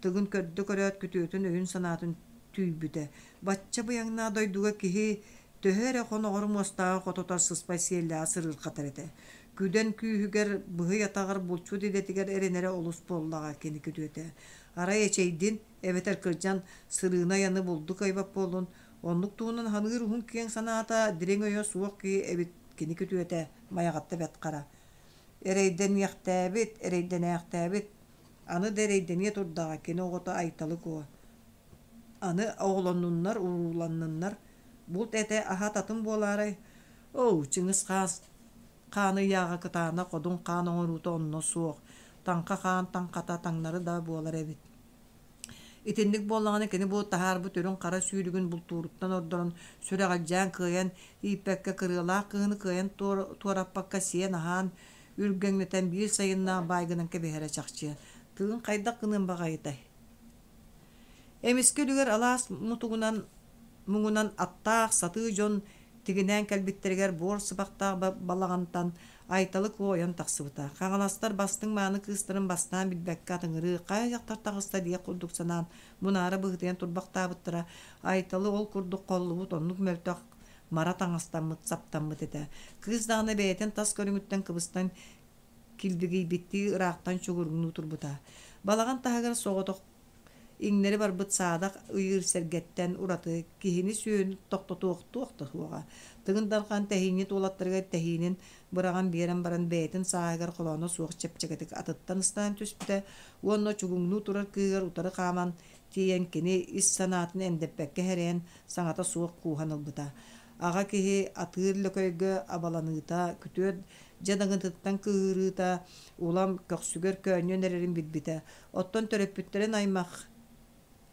Тыгын көрдө көрөөт күтүөтүн өйүн-санаатын түүйбүтэ. Бачча быйаҥнаах дойдуга киһи төһө эрэ хоноҕор муостааҕы хототор сыспай сиэллээҕи сырыырҕатар этэ. Күдэн күүһүгэр, быһый атаҕар булчут идэтигэр эрэнэрэ олус буоллаҕа кини күтүөтэ. Арай эчэйдин, эбэтэр кырдьан сырыыны-айаны булду кыайбат буоллун, оннук туһунан ханыыр уһун киэҥ санаата, дириҥ өйө суох киһи эбит кини күтүөтэ Майаҕатта Бэт Хара. Эрэйдэниэхтээбит, эрэйдэнээхтээбит, аны да эрэйдэниэ турдаҕа кини оҕото Айталы Куо. Аны оҕолоннуннар, урууланныннар, булт этэ аһа татын буолаарай? Оо, Чыҥыс хаас хаан ыйааҕа кытаанах одун хаан оҥоруута онно суох, таҥха хаан таҥхата таҥнары да буолар эбит. Итинник буоллаҕына кини бу таһаарбыт үрүҥ-хара сүүрүгүн бултууруттан ордорон сүрэҕэлдьээн кыайан ииппэккэ кырыалаах кыһыны кыайан туораппакка сиэн-аһаан үргэҥнэтэн биир сайыннаах баай гынан кэбиһэрэ чахчы. Тыын хайдах гыныан баҕайытай? Эмискэ үлүгэр алаас мутугунан муҥунан аттаах сатыы дьон тигинээн кэлбиттэригэр буор сыбахтаах балаҕантан Айталы Куо ойон тахсыбыта. Хаҥаластар бастыҥ мааны кыыстарын бастаан билбэккэ атыҥырыы, хайа дьахтар таҕыста диэх курдук санаан, мунаара быһыытыйан турбахтаабыттара. Айталы ол курдук холлубут, оннук мөлтөх мара таҥастаммыт, саптаммыт этэ. Кыыс даҕаны бэйэтин тас көрүҥүттэн кыбыстан килбигийбиттии ыраахтан чугуруҥнуу турбута. Балаҕан таһыгар соҕотох иҥнэри барбыт саадах ыйыыр сэргэттэн ураты киһини-сүөһүнү тохтотуохтуох да суоҕа. Тыгын Дархан тэһиинньит уолаттарыгар тэһиинин быраҕан биэрэн баран бэйэтин сааһыгар холооно суох чэпчэкитик атыттан ыстаан түспүтэ уонна чугуҥнуу турар кыыһыгар утары хааман тиийэн кини ис санаатын эндэппэккэ эрэйэн саҥата суох кууһан ылбыта. Аҕа киһи атыыр лөкөйгө абаланыыта, күтүөт дьадаҥытыттан кыыһырыыта улам көхсүгэр көөнньөн эрэрин билбитэ. Оттон төрөппүттэрин аймах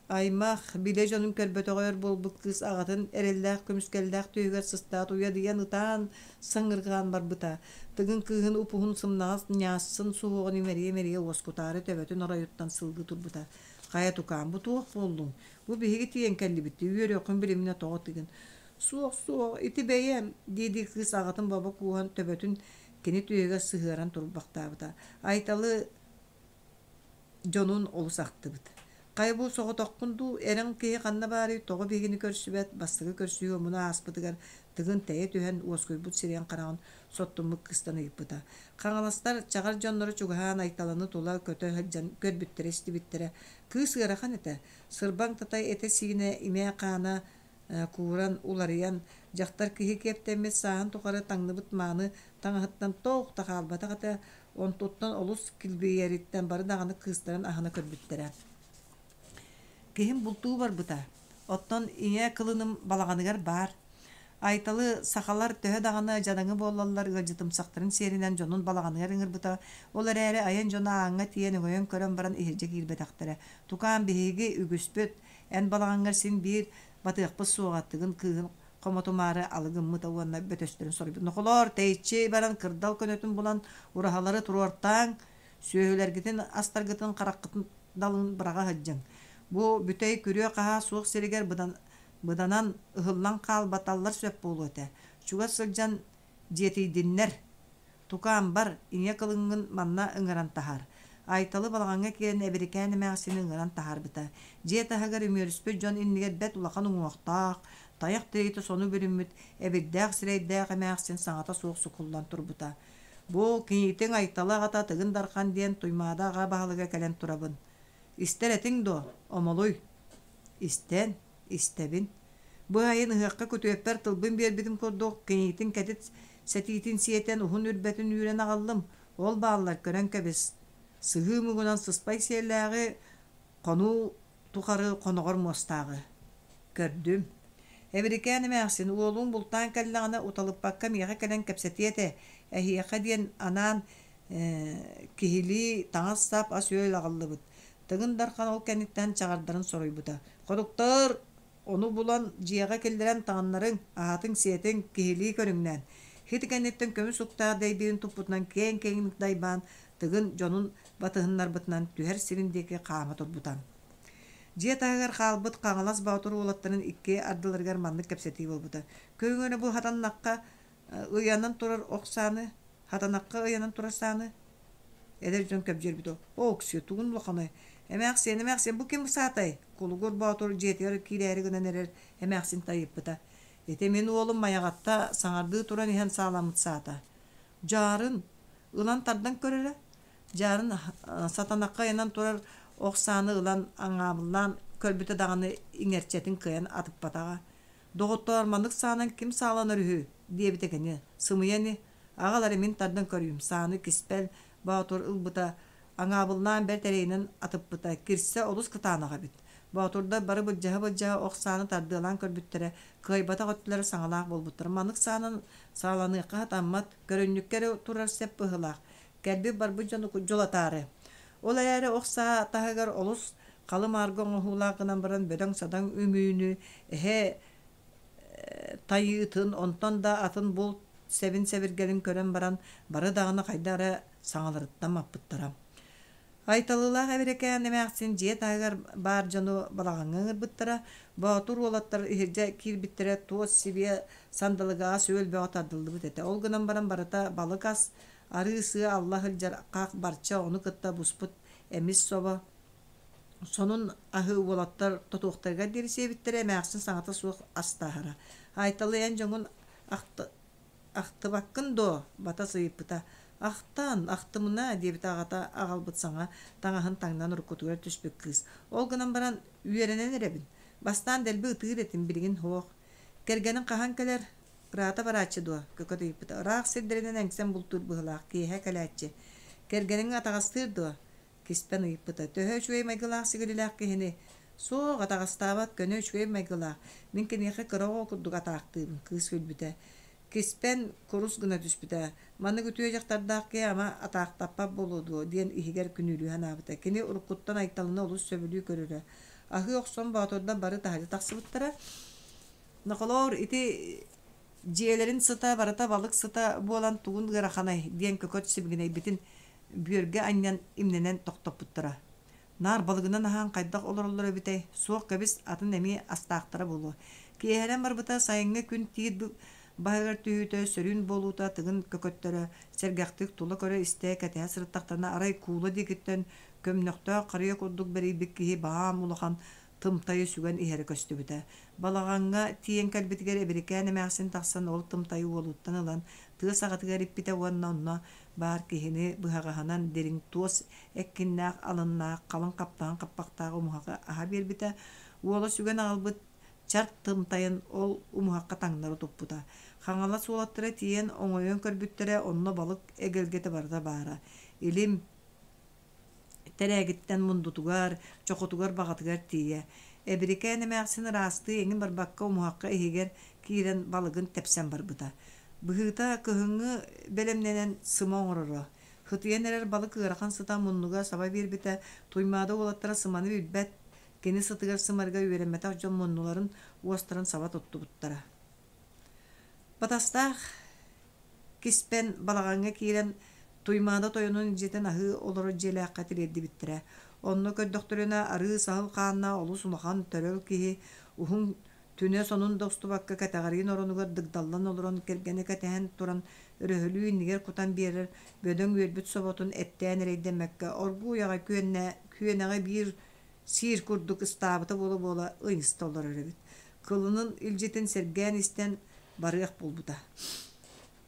аймах, билэ дьонун көрбөтөҕө өр буолбут кыыс аҕатын эрэллээх көмүскэллээх түөһүгэр сыстаат уйадыйан ытаан, саҥырҕаан барбыта. Тыгын кыыһын уп-уһун сымнаҕас ньаассын суһуоҕун имэрийэ-имэрийэ уоскутаары төбөтүн оройуттан сылгы турбута. Хайа тукаам, бу туох буоллуҥ? Бу биһиги тиийэн кэллибит дии, үөрүөххүн билиминэ тоҕо тыгын? Суох, суох, ити бэйэм, дии-дии кыыс аҕатын бобо кууһан төбөтүн кини түөһүгэр сыһыаран турбахтаабыта. Айталы дьонун олус ахтыбыт. Хайа бу соҕотоххун дуу, эрэҥ киһи ханна баарый, тоҕо биһигини көрсүбэт, бастакы көрсүһүү омуна ааспытыгар Тыгын тэйэ түһэн уоскуйбут сирэйин-хараҕын соттуммут кыыстан ыйыппыта. Хаҥаластар чаҕар дьонноро чугаһаан Айталаны тула көтө сылдьан көрбүттэрэ-истибиттэрэ. Кыыс ыарахан этэ. Сырбаҥ татай этэ-сиинэ имэ-хаана кууран, уларыйан, дьахтар киһи киэптэммит сааһын тухары таҥныбыт мааны таҥаһыттан туох да хаалбатах этэ, онтуттан олус килбиэйэриттэн бары даҕаны кыыстарын аһына көрбүттэрэ. Киһим бултуу барбыта, оттон ийэ кылыным балаҕаныгар баар. Айталы сахалар төһө даҕаны дьадаҥы буоллаллар ыалдьытымсахтарын сиэринэн дьонун балаҕаныгар ыҥырбыта, ол эрээри айан дьоно ааҥҥа тиийэн өҥөйөн көрөн баран иһирдьэ киирбэтэхтэрэ. Тукаам биһиги үгүспүт, эн балаҕаҥҥар син биир батыахпыт суоҕа, Тыгын кыыһын хомотумаары алы гыммыта уонна бөтөстөрүн соруйбут. Нохолоор, тэйиччи баран кырдал көнөтүн булан ураһалары туруортааҥ, сүөһүлэргитин, астаргытын хараххытын далын быраҕа сылдьыҥ. Бу бүтэй күрүө-хаһаа суох сиригэр быдан, быданан ыһыллан хаалбаталлар сөп буолуо этэ. Чугас сылдьан дьиэтийдиннэр. Тукаам бар, ийэ кылыҥҥын манна ыҥыран таһаар. Айталы балаҕаҥҥа киирэн Эбирикээн эмээхсини ыҥыран таһаарбыта. Дьиэ таһыгар үмүөрүспүт дьон иннигэр бэрт улахан уҥуохтаах, тайах тириитэ сону бүрүммүт, эбирдээх сирэйдээх эмээхсин саҥата суох сукуллан турбута. Бу киниитиҥ Айталы аҕата Тыгын Дархан диэн Туймаада аҕа баһылыга кэлэн турабын. Истэр этиҥ дуо, Омолуй? Истэн, истэбин. Бу айын ыһыахха күтүөппэр тылбын биэрбитим курдук, киниитин кэтит сэтиитин сиэтэн уһун үрбэтин үүрэн аҕаллым. Ол бааллар көрөн кэбис. Сыһыы муҥунан сыспай сиэллээҕи хонуу тухары хоноҕор муостааҕы. Көрдүм. Эбирикээн эмээхсин уолуҥ бултаан кэллэҕинэ уталыппакка миэхэ кэлэн кэпсэтиэ этэ. Эһиэхэ диэн анаан киһилии таҥас-сап ас-үөл аҕаллыбыт. Тыгын Дархан ол кэнниттэн чаҕардарын соруйбута. Хоруктар ону булан дьиэҕэ киллэрэн таҥыннарыҥ, аһатыҥ-сиэтиҥ, киһилии көрүҥнээн. Ити кэнниттэн көмүс уктаах дэйбиирин туппутунан киэҥ-киэҥник дайбаан, Тыгын дьонун батыһыннарбытынан түһэр сирин диэки хаама турбута. Дьиэ таһыгар хаалбыт Хаҥалас Боотур уолаттарын икки ардыларыгар маннык кэпсэтии буолбута. Көрүҥ эрэ бу хатаннахха ыйанан турар ох сааны, хатанахха ыйанан турар сааны Эдэр дьон көбдьүөрбүтэ: «Ооксио, тугун улаханай? Эмээхсиэн, эмээхсиэн, бу ким саатай?» Кулугур Боотур дьиэтигэр киирээри гынан эрэр эмээхсин тайыппыта. «Ити мин уолум Майаҕатта саҥардыы туран иһэн сааламмыт саата. Дьаарын, ылан тардан көр эрэ». Дьаарын сатанахха ыйанан турар ох сааны ылан аҥаабыллаан көрбүтэ даҕаны иҥэрчэтин кыайан атыппатаҕа. «Доҕоттоор, маннык саанан ким сааланар үһү?» диэбитэ кини. «Сымыйа ини, аҕал эрэ мин тардан көрүүм, сааны киспэл Боотур ылбыта, аҥаабыллаан бэрт эрэйинэн атыппыта, кирсэ олус кытаанах эбит. Боотурдар бары былдьаһа-былдьаһа ох сааны тардыалаан көрбүттэрэ, кыайбатах өттүлэрэ саҥалаах буолбуттар. Маннык саанан сааланыахха сатаммат, көрүнньүккэ эрэ турар сэп быһыылаах, кэлбит-барбыт дьону дьулатаары. Ол эрээри ох саа таһыгар олус халы-мааргы оҥоһуулаах гынан баран бөдөҥ-садаҥ үҥүүнү, эһэ тайыытын, онтон да атын булт сэбин-сэбиргэлин көрөн баран, бары даҕаны хайдах эрэ саҥаларыттан маппыттара. Айталыылаах Эбирикээн эмээхсин дьиэ таһыгар баар дьону балаҕаҥҥа ыҥырбыттара, боотур уолаттар иһирдьэ киирбиттэрэ туос сибиэ сандалыга ас-үөл бөҕө тардыллыбыт этэ. Ол гынан баран барыта балык ас, арыы-сыа алла сылдьар хах барча ону кытта буспут эмис собо, Сонун аһы уолаттар тотуохтарыгар диэри сиэбиттэрэ, эмээхсин саҥата суох астааһара. Айталы эн дьоҥун ахтыбаккын дуо? Батас ыйыппыта. Ахтан, ахтымына, диэбитэ аҕата аҕалбыт саҥа таҥаһын таҥнан уруккутугар түспүт кыыс. Ол гынан баран үөрэнэн эрэбин. Бастаан дэлби ытыыр этим, билигин суох. Кэргэниҥ хаһан кэлэр? Ыраата барааччы дуо? Көкөт ыйыппыта. Ыраах сирдэринэн эҥсэн бултуур быһыылаах, киэһэ кэлээччи. Кэргэниҥ атаҕастыыр дуо? Киспэн ыйыппыта: «Төһө үчүгэй майгылаах-сигилилээх киһини?» «Суох, атаҕастаабат, көнө үчүгэй майгылаах. Мин киниэхэ кыра оҕо курдук атаахтыыбын», кыыс күлбүтэ. Киспэн курус гына түспүтэ. «Маннык үтүө дьахтардаах киһи ама атаахтаппат буолуо дуо?» диэн иһигэр күнүүлүү санаабыта. Кини уруккуттан Айталыны олус сөбүлүү көрөрө. Аһыы охсон боотурдар бары таһырдьа тахсыбыттара. Нохолоор, ити дьиэлэрин сыта барыта балык сыта буолан тугун ыараханай диэн көкөт сибигинэйбитин бүөргэ анньан имнэнэн тохтоппуттара. Наар балыгынан аһаан хайдах олороллор эбитэй, суох кэбис, атын эмиэ астаахтара буолуо. Киэһэрэн барбыта сайыҥҥы күн тиит баһыгар түһүүтэ, сөрүүн буолуута тыгын көкөттөрө сэргэхтик тула көрө-истэ кэтэһэ сырыттахтарына арай куула диэкиттэн Көмнөхтөөх харыйа курдук бэрийбит киһи баам улахан тымтайы сүгэн иһэрэ көстүбүтэ. Балаҕаҥҥа тиийэн кэлбитигэр Эбирикээн эмээхсин тахсан ол тымтайы уолуттан ылан тыа саҕатыгар иппитэ уонна онно баар киһини быһаҕаһынан дириҥ туос эккиннээх алыннаах халыҥ хаптаһын хаппахтаах умуһаҕы аһа биэрбитэ. Уола сүгэн аҕалбыт чарт тымтайын ол умуһахха таҥнары туппута. Хаҥалас уолаттара тиийэн оҥойон көрбүттэрэ онно балык эгэлгэтэ барыта баара. Илим тэрээгиттэн мундутугар, чохотугар баҕатыгар тиийэ. Эбирикээн эмээхсин ыраастыы эҥин барбакка умуһахха иһигэр киирэн балыгын тэпсэн барбыта. Быһыыта кыһыҥҥы бэлэмнэнэн сыма оҥороро. Хытыйан эрэр балык ыарахан сыта муннуга саба биэрбитэ, Туймаада уолаттара сыманы билбэт, кини сытыгар сымарга үөрэммэтэх дьон муннуларын, уостарын саба туттубуттара. Батастаах Киспэн балаҕаҥҥа киирэн Туймаада тойонун илдьитин аһыы олорор дьиэлээххэ тириэрдибиттэрэ. Онно көрдөхтөрүнэ арыы саһыл хааннаах олус улахан төрөл киһи уһун түнэ сонун да устубакка кэтэҕэриин оронугар дыгдаллан олорон кэргэнэ кэтэһэн туран өрөһөлүү иннигэр кутан биэрэр бөдөҥ үөрбүт соботун эттээн эрэйдэммэккэ оргууй аҕай күөннэ күөнэҕи биир сиир курдук ыстаабыта буола-буола ыйыста олорор эбит. Кылынын илдьитин сэргээн истэн барыах буолбута.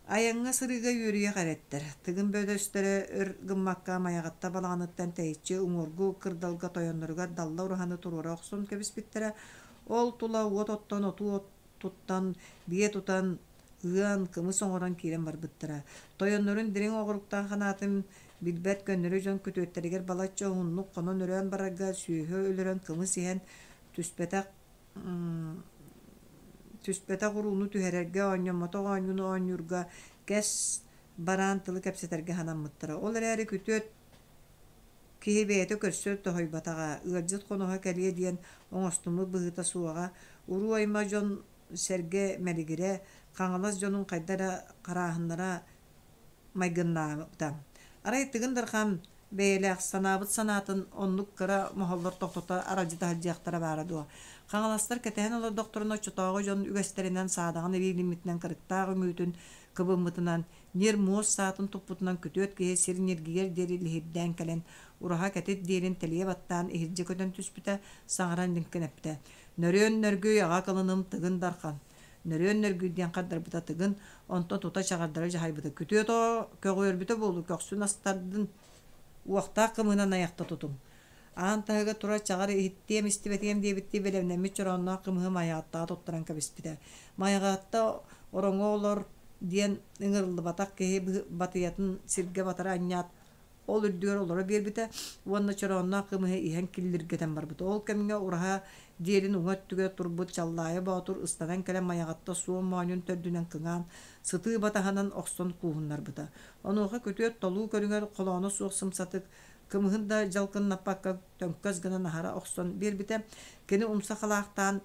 Айаҥҥа сырыыга үөрүйэх эрэттэр. Тыгын бөдөстөрө өр гыммакка Майаҕатта балаҕаныттан тэйиччи уҥуоргу кырдалга тойонноругар далла ураһаны туруора охсон кэбиспиттэрэ. Ол тула уот оттон, отуу туттан, биэ тутан, ыан, кымыс оҥорон киирэн барбыттара. Тойоннорун дириҥ оҕуруктаах ханаатын билбэт көннөрү дьон күтүөттэригэр балачча уһуннук хонон-өрөөн барарга сүөһү өлөрөн кымыс иһэн түспэтэх түспэтэх урууну түһэрэргэ, оонньоммотох оонньууну оонньуурга кэс бараан тылы кэпсэтэргэ санаммыттара. Ол эрээри күтүөт киһи бэйэтэ көрсөр тоһуйбатаҕа, ыалдьыт хоноһо кэлиэ диэн оҥостуммут быһыыта суоҕа, уруу-аймах дьон сэргэ мэлигирэ, Хаҥалас дьонун хайда эрэ харааһыннара майгыннаабыта. Арай Тыгын Дархан бэйэлээх санаабыт санаатын оннук кыра моһоллор тохтото аралдьыта сылдьыахтара баара дуо? Хаҥаластар кэтэһэн олордохторуна оччотооҕу дьон үгэстэринэн саадаҕын илиилиммитинэн кырыктаах үҥүүтүн кыбыммытынан, ньир муос саатын туппутунан күтүөт киһи сир ньиргийэр диэри лиһирдээн кэлэн, ураһа кэтит диэрин тэлийэ баттаан иһирдьэ көтөн түспүтэ, саҥаран лиҥкинэппитэ. Нөрүөн нөргүй аҕа кылыным Тыгын Дархан Нөрүөн нөргүй диэн хардарбыта Тыгын, онтон тута чаҕардары дьаһайбыта. Күтүөт оо, көҕүөрбүтэ буолуо, көхсүн астардын, уохтаах кымыһынан айахта тутуҥ. Аан таһыгар турар чаҕар иһиттиэм истибэтиэм диэбиттии бэлэмнэммит чороонноох кымыһы Майаҕаттаҕа туттаран кэбиспитэ. Майаҕатта ороҥҥо олор диэн ыҥырыллыбатах киһи батыйатын сиргэ батары анньаат ол үрдүгэр олоро биэрбитэ уонна чороонноох кымыһы иһэн киллиргэтэн барбыта. Ол кэмҥэ ураһа диэрин уҥа өттүгэр турбут Чаллаайа Боотур ыстанан кэлэн Майаҕатта суон моонньун төрдүнэн кыҥаан, сытыы батаһынан охсон кууһуннарбыта. Онуоха күтүөт толуу көрүҥэр холооно суох сымсатык, кымыһын да дьалкыннаппакка төҥкөс гынан аһара охсон биэрбитэ. Кини умса халаахтаан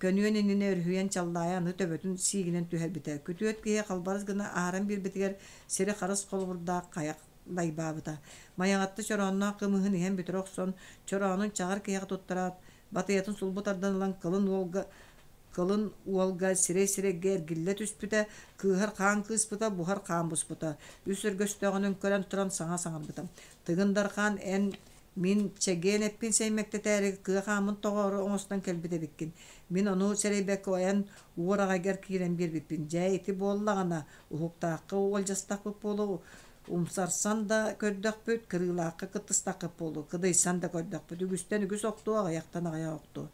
Көнүөн иннинэ өрүһүйэн Чаллаайа аны төбөтүн сиигинэн түһэрбитэ. Күтүөт киһи халбарыс гына аһаран биэрбитигэр сири харыс холобурдаах хайах дайбаабыта. Майаҕатта чороонноох кымыһын иһэн бүтэрэ охсон, чороонун чаҕар киһиэхэ туттараат, батыйатын сулбу тардан ылан кылын уолга кылын уолга сирэй-сирэйгэ эргиллэ түспүтэ, кыыһар хаан кыыспыта, буһар хаан буспута. Үс өргөстөөҕүнэн көрөн туран саҥа саҥарбыта. Тыгын Дархан эн Мин чэгиэн эппин сэймэктэтээри кыа хааммын тоҕоору оҥостон кэлбит эбиккин. Мин ону сэрэйбэккэ эн уор аҕайгар киирэн биэрбиппин. Дьэ, ити буоллаҕына, уһуктаахха уолдьастахпыт буолуо, умсарсан да көрдөхпүт, кырыылаахха кыттыстаххыт буолуо, кыдыйсан да көрдөхпүт. Үгүстэн үгүс охтуо, аҕыйахтан аҕыйах охтуо.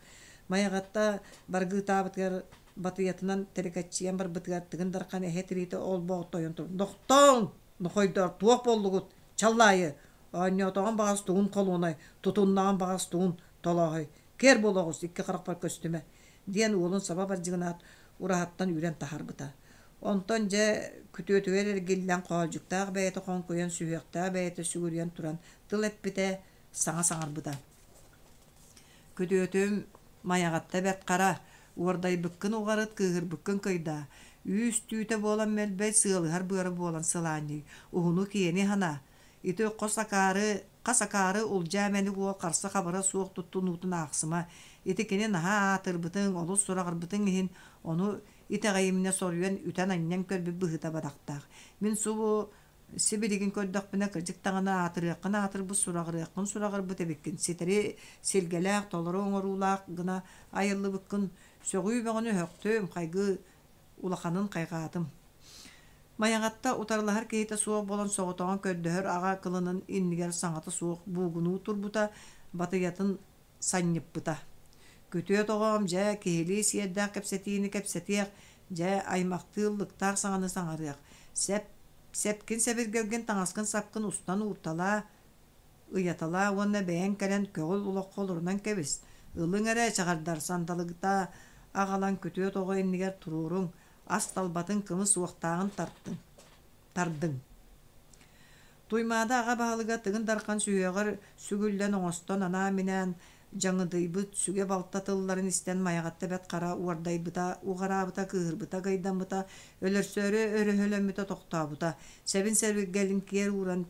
Майаҕатта баргыытаабытыгар батыйатынан тэлэкэччийэн барбытыгар Тыгын Дархан эһэ тириитэ олбоҕо тойон туран «Нохтооҥ! Нохойдоор, туох буоллугут? Чаллаайы! Оонньоотоҕум баҕас тугун холуонай, тутуннаҕым баҕас тугун толооһой, киэр буола оҕус, икки харахпар көстүмэ, диэн уолун саба бардьыгынаат, ураһаттан үүрэн таһаарбыта. Онтон дьэ күтүөтүгэр эргиллэн хоолдьуктаах бэйэтэ хоҥкуйан, сүһүөхтээх бэйэтэ сүгүрүйэн туран тыл эппитэ, саҥа саҥарбыта. Күтүөтүм Майаҕатта Бэрт Хара, уордайбыккын уҕарыт, кыыһырбыккын кыйдаа, үүс түүтэ буолан мөлбөй, сыалыһар быара буолан сылаанньый, уһуну-киэни санаа, Ити хос акаары, хас акаары улдьаа мэник уол харса-хабыра суох туттунуутун аахсыма. Ити кини наһаа аатырбытыҥ, олус сураҕырбытыҥ иһин, ону итэҕэйиминэ соруйан үтэн-анньан көрбүт быһыыта бадахтаах. Мин субу Сибилигин көрдөхпүнэ, кырдьык даҕаны аатырыаххын аатырбыт, сураҕырыаххын сураҕырбыт эбиккин. Ситэри силгэлээх, толору оҥоруулаах гына айыллыбыккын. Сөҕүү бөҕөнү өһөхтүм, хайгыы улаханын хайҕаатым. Майаҕатта утарылаһар киһитэ суох буолан соҕотоҕун көрдөһөр аҕа кылынын иннигэр саҥата суох буугунуу турбута, батыйатын санньыппыта. Күтүөт оҕом, дьэ, киһилии сиэрдээх кэпсэтиини кэпсэтиэх, дьэ, аймахтыы ыллыктаах саҥаны саҥарыах. Сэп, сэпкин-сэбиргэлгин, таҥаскын-сапкын устан уурталаа, ыйаталаа уонна бэйэҥ кэлэн көҕүл олоххо олорунан кэбис. Ылыҥ эрэ, чаҕардар, сандалыгыта аҕалан күтүөт оҕо иннигэр туруоруҥ, ас талбатын кымыс уохтааҕын тартыҥ, тардыҥ. Туймаада аҕа баһылыга Тыгын Дархан сүһүөҕэр сүгүллэн оҥостон анаан-минээн дьаҥыдыйбыт сүгэ-балта тылларын истэн Майаҕатта Бэрт Хара уордайбыта, уҕараабыта, кыыһырбыта, кыйдаммыта, өлөрсөөрү өрөһөлөммүтэ тохтообута, сэбин-сэбиргэлин киэр ууран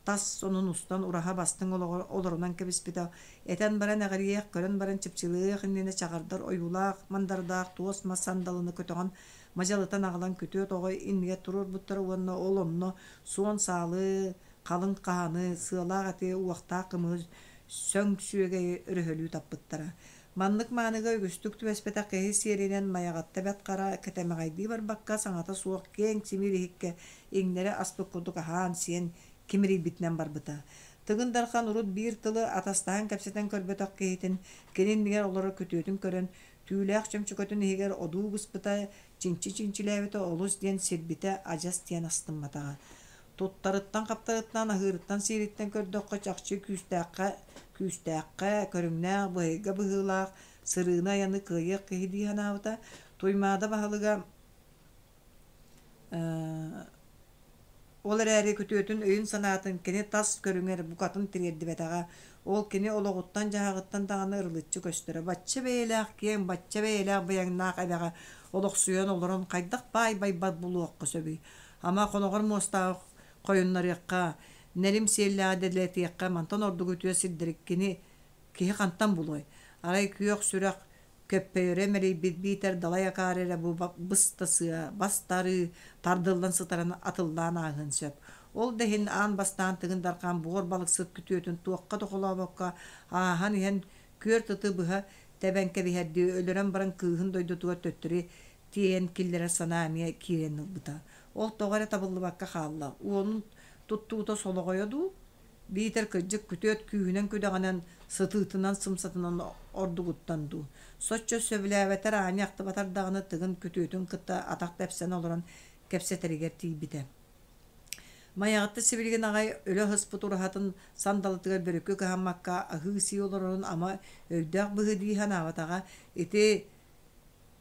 тас сонун устан ураһа бастыҥ олоҕор олорунан кэбиспитэ, этэн баран эҕирийиэх, көрөн баран чыпчылыах иннинэ чаҕардар ойуулаах-мандардаах туос мас сандалыны көтөҕөн мадьалытан аҕалан күтүөт оҕо иннигэр туруорбуттара уонна ол онно суон саалы, халыҥ хаһаны, сыалаах эти, уохтаах кымыһы сөҥ сүөгэйи өрөһөлүү таппыттара. Маннык мааныга үгүстүк түбэспэтэх киһи сиэринэн Майаҕатта Бэрт Хара кэтэмэҕэйдии барбакка саҥата суох киэҥ симиир иһиккэ иҥнэри аспыт курдук аһаан-сиэн кимирийбитинэн барбыта. Тыгын Дархан урут биир тылы атастаһан кэпсэтэн көрбөтөх киһитин кини иннигэр олорор күтүөтүн көрөн, түүлээх чөмчөкөтүн иһигэр одуу быспыта, чинчи-чинчилээбитэ олус диэн сирбитэ, адьас диэн астымматаҕа. Туттарыттан-хаптарыттан, аһыырыттан-сиириттэн көрдөххө, чахчы күүстээххэ, күүстээххэ, көрүҥнээх, быһыйга быһыылаах, сырыыны-айаны кыайыах киһи дии санаабыта. Туймаада баһылыга Ол эрээри күтүөтүн өйүн-санаатын кини тас көрүҥэр букатын тириэрдибэтэҕэ. Ол кини олоҕуттан-дьаһаҕыттан даҕаны ырылыччы көстөрө. Бачча бэйэлээх киэҥ, бачча бэйэлээх быйаҥнаах эбэҕэ олохсуйан олорон хайдах баай байбат булуохха сөбүй? Ама хоноҕор муостааҕы хойуннарыахха, нэлим сиэллээҕи дэлэтиэххэ мантан ордук үтүө сирдэри кини киһи хантан булуой? Арай күөх сүрэх көппөйөрө мэлийбит биитэр далай акаары эрэ бу быста сыа, бас да арыы тардыллан сытарын атыллаан ааһыан сөп. Ол да иһин аан бастаан Тыгын Дархан буор балыксыт күтүөтүн туохха да холообокко ааһан иһэн күөрт ыты быһа тэбэн кэбиһэрдии өлөрөн баран кыыһын дойдутугар төттөрү тиэйэн киллэрэр санаа эмиэ киирэн ылбыта. Ол тоҕо эрэ табыллыбакка хаалла. Уолун туттуута солоҕойо дуу, биитэр кырдьык күтүөт күүһүнэн-күдэҕинэн, сытыытынан-сымсатынан ордугуттан дуу, соччо сөбүлээбэтэр аанньа ахтыбатар даҕаны Тыгын күтүөтүн кытта атах тэпсэн олорон кэпсэтэригэр тиийбитэ. Майаҕатта сибилигин аҕай өлө сыспыт ураһатын сандалытыгар бөрүкү кыһаммакка аһыы-сии олорорун ама өйдөөх быһыы дии санаабатаҕа, ити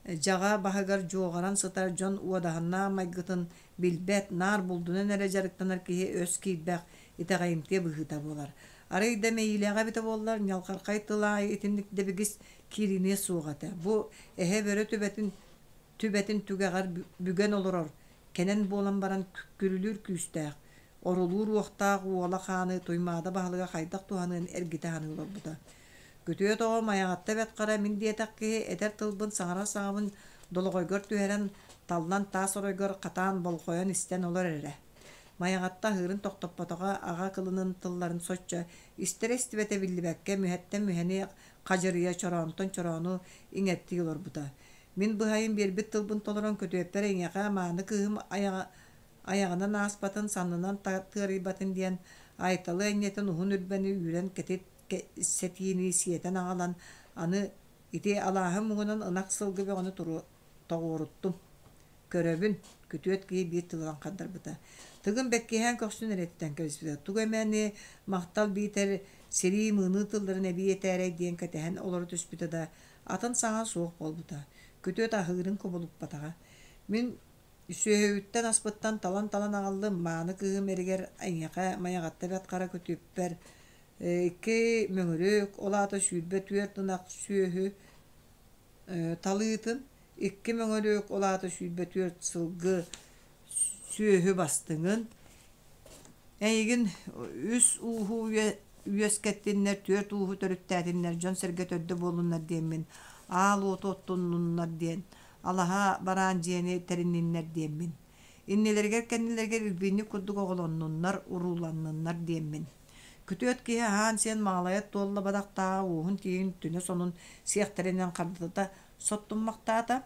Дьаҕа баһыгар дьуоҕаран сытар дьон уодаһыннаах майгытын билбэт, наар булдунан эрэ дьарыктанар киһи өс киирбэх, итэҕэйимтиэ быһыыта буолар. Арай да мэйиилээҕэ эбитэ буоллар, ньалҕархай тыл аайы итинник дэбигис киириниэ суох этэ. Бу эһэ-бөрө түбэтин түбэтин түгэҕэр бүгэн олорор, кэнэн буолан баран күрүлүүр күүстээх, орулуур уохтаах уола хааны Туймаада баһылыга хайдах туһаныан эргитэ саныы олорбута. Күтүөт оҕо Майаҕатта Бэрт Хара мин диэтэх киһи этэр тылбын саҥарар саҥабын долоҕойгор түһэрэн, таллан таас оройгор хатаан болҕойон истэн олор эрэ. Майаҕатта аһыырын тохтоппотоҕо, аҕа кылынын тылларын соччо истэрэ-истибэтэ биллибэккэ мүһэттэн мүһэни хадьырыйа, чороонтон чороону иҥэртии олорбута. Мин быһайын биэрбит тылбын толорон күтүөппэр эйиэхэ мааны кыыһым айаҕа айаҕынан ааспатын, саннынан тыарыйбатын диэн Айталы энньэтин уһун үрбэни үүрэн кэтит сэтиини сиэтэн аҕалан, аны ити алааһым муҥунан ынах сылгы бөҕөнү тоҕуоруттум. Көрөбүн, күтүөт киһи биир тылынан хардарбыта. Тыгын бэккиһээн көхсүн эрэттэн кэбиспитэ. Тугу эмэни махтал биитэр сирии мыыныы тылларын эбии этээрэй диэн кэтэһэн олоро түспүтэ да, атын саҥа суох буолбута. Күтүөт аһыырын кубулуппатаҕа. Мин Сүөһүбүттэн-аспыттан талан-талан аҕаллым, мааны кыыһым эригэр эйиэхэ Майаҕатта Бэрт Хара күтүөппэр икки мөҥүрүк, ол аата 24 ынах сүөһү талыытын, икки мөҥүрүк, ол аата 24 сылгы сүөһү бастыҥын, эйигин үс ууһу үөскэттиннэр, түөрт ууһу төрүттээтиннэр, дьон-сэргэ төрдө буоллуннар диэммин, аал уоту оттуннуннар диэн, алаһа бараан дьиэни тэринниннэр диэммин. Иннилэригэр-кэннилэригэр илбиинньик курдук оҕолоннуннар, урууланныннар диэммин. Күтүөт киһи аһаан-сиэн маалайа туолла бадахтааҕа уоһун тииһин түнэ сонун сиэхтэринэн хардата соттуммахтаата.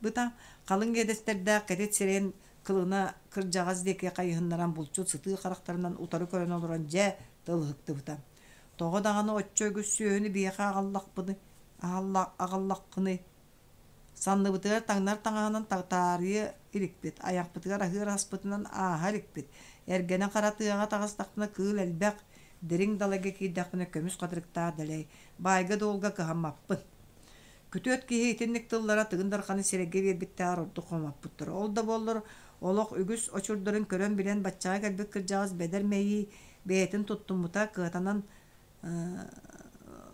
Быта халыҥ иэдэстэрдээх кэтит сирэйин кылына кырдьаҕас диэки хайыһыннаран булчут сытыы харахтарынан утары көрөн олорон дьэ тыл ыһыктыбыта. Тоҕо даҕаны оччо үгүс сүөһүнү биһиэхэ аҕаллахпыный, аҕаллаххыный? Санныбытыгар таҥнар таҥаһынан таарыйа иликпит, айахпытыгар аһыыр аспытынан ааһа иликпит. Эргэнэ хара тыаҕа таҕыстахпына кыыл элбэх, дириҥ далайга киирдэхпинэ көмүс хатырыктаах дэлэй, баайга-дуолга кыһаммаппын. Күтүөт киһи итинник тыллара Тыгын Дарханы сирэйгэ биэрбиттээҕэр ордук хомоппуттар. Ол да буоллар, олох үгүс очурдарын көрөн-билэн баччаҕа кэлбит кырдьаҕас бэдэр мэйии бэйэтин туттуммута, кыатанан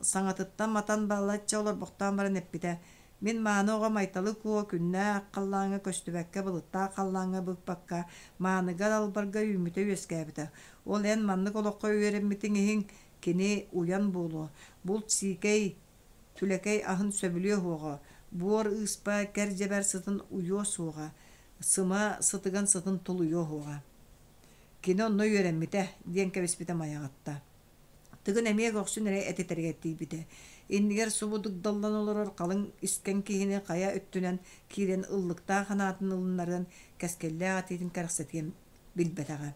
саҥатыттан матан балачча олорбохтоон баран эппитэ: «Мин мааны оҕом Айталы Куо күннээх халлааҥҥа көстүбэккэ, былыттаах халлааҥҥа быкпакка, мааныга далбарга үүммүтэ-үөскээбитэ. Ол эн маннык олоххо үөрэммитиҥ иһин кини уйан буолуо, булт сиикэй, түлэкэй аһын сөбүлүө уоҕа, буор ыыспа кэр-дьэбэр сытын уйуо суоҕа, сыма сытыган сытын тулуйуо уоҕа. Кини онно үөрэммитэ» диэн кэбиспитэ Майаҕатта. Тыгын эмиэ көхсүн эрэ этитэригэр тиийбитэ. Иннигэр субу дыгдаллан олорор халыҥ искэн киһини хайа өттүнэн киирэн ыллыктаах санаатын ылыннарыан, кэскиллээх этиитин кэрэхсэтиэн билбэтэҕэ.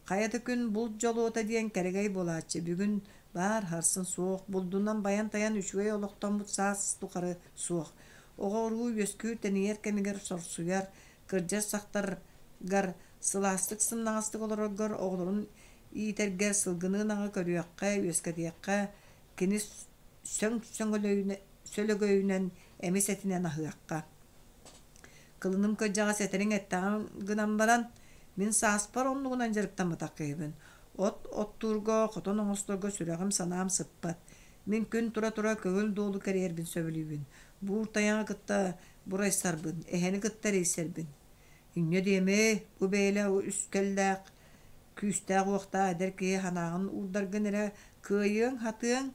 Хайа да күн булт дьолуота диэн кэрэгэй буолааччы, бүгүн баар, сарсын суох, булдунан байан-тайан үчүгэй олохтоммут саас тухары суох. Оҕо-уруу үөскүүр-тэнийэр кэмигэр сорсуйар, кырдьар сахтаргар сылаастык сымнаҕастык олороргор оҕолорун иитэргэ сылгыны ынаҕы көрүөххэ, үөскэтиэххэ, кини сөҥ сөлөгөйүнэн эмис этинэн аһыахха. Кылыным кырдьаҕас этэриҥ эттэҕин гынан баран, мин сааспар оннугунан дьарыктамматах киһибин. От оттуурга, хотон оҥосторго сүрэҕим санаам сыппат. Мин күн тура-тура көҥүл дуолу кэрийэрбин сөбүлүүбүн. Буур тайаҕы кытта бурайсарбын, эһэни кытта эрийсэрбин. Инньэ диэмэй, бу бэйэлээх үскэллээх, күүстээх-уохтаах эдэр киһи санааҕын уурдаргын эрэ кыайыаҥ, хатыаҥ,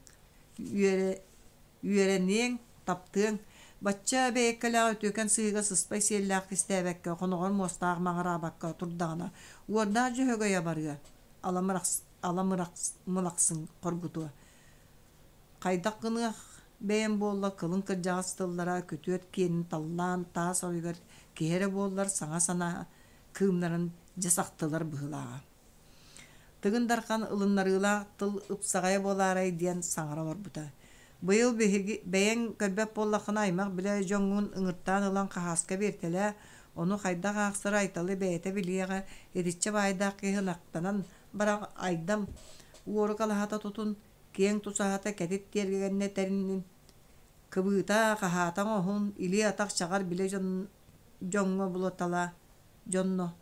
үөрэниэҥ, таптыаҥ. Бачча бэйэккэлээх үтүөкэн сыһыыга сыспай сиэллээх кистээбэккэ, хоноҕор муостаах маҥыраабакка турдаҕына, уордаах дьөһөгөйө барыа, аламырахсын хоргутуо. Хайдах гыныах бэйэм буолла кылын кырдьаҕас тыллара күтүөт киэнин таллаан таас оройугар киһи эрэ буоллар саҥа санаа кыымнарын дьэ сахтылар быһыылааҕа. Тыгын Дархан ылыннарыылаах тыл ыпсаҕайа буолаарай диэн саҥара олорбута. Быйыл биһиги бэйэҥ көрбөт буоллаххына аймах-билэ дьоҥҥун ыҥыртаан ылан хаһааска биэртэлээ, ону хайдах аахсары Айталы бэйэтэ билиэҕэ, итиччэ баайдаах киһи ынахтанан барах Айдам уорук алаһата тутун, киэҥ тусаһата кэтит тиэргэннэ тэриннин, кыбыыта, хаһаата оҥоһун, илии-атах чаҕар билэ дьон дьоҥҥо булатала дьонно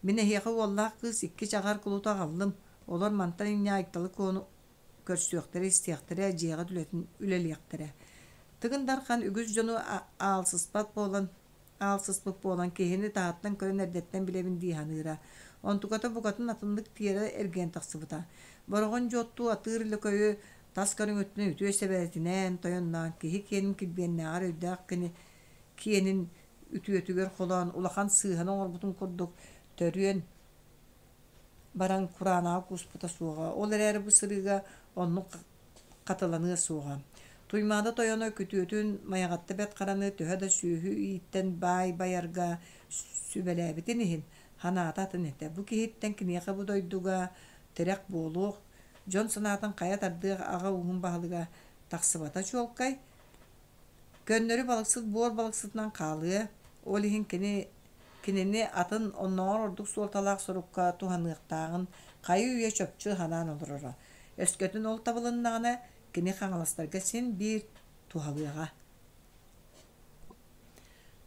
«Мин эһиэхэ уоллаах кыыс икки чаҕар кулуту аҕаллым, олор мантан инньэ Айталы Куону көрсүөхтэрэ, истиэхтэрэ, дьиэҕит үлэтин үлэлиэхтэрэ». Тыгын Дархан үгүс дьону аалсыспат буолан аалсыспыт буолан киһини таһыттан көрөн эрдэттэн билэбин дии саныыра. Онтуката букатын атыннык тиэрэ эргийэн тахсыбыта. Бороҕон дьуоттуу атыыр лөкөйү тас көрүҥүттэн үтүө сэбэрэтинэн тойонноон киһи киэнин килбиэннээҕэр өйдөөх кини киэнин үтүөтүгэр холоон улахан сыыһаны оҥорбутун курдук төрүөн баран кураанаҕа кууспута суоҕа. Ол эрээри бу сырыыга оннук хатыланыа суоҕа. Туймаада тойоно күтүөтүн Майаҕатта Бэрт Хараны төһө да сүөһү ииттэн баай байарга сүбэлээбитин иһин, санаата атын этэ. Бу киһиттэн киниэхэ бу дойдуга тирэх буолуох, дьон санаатын хайа тардыах аҕа ууһун баһылыга тахсыбата чуолкай. Көннөрү балыксыт буор балыксытынан хаалыа, ол иһин кини кинини атын, оннооҕор ордук суолталаах сорукка туһаныахтааҕын хайыы-үйэ чопчу санаан олороро. Өскөтүн ол табылыннаҕына, кини хаҥаластарга син биир туһалыаҕа.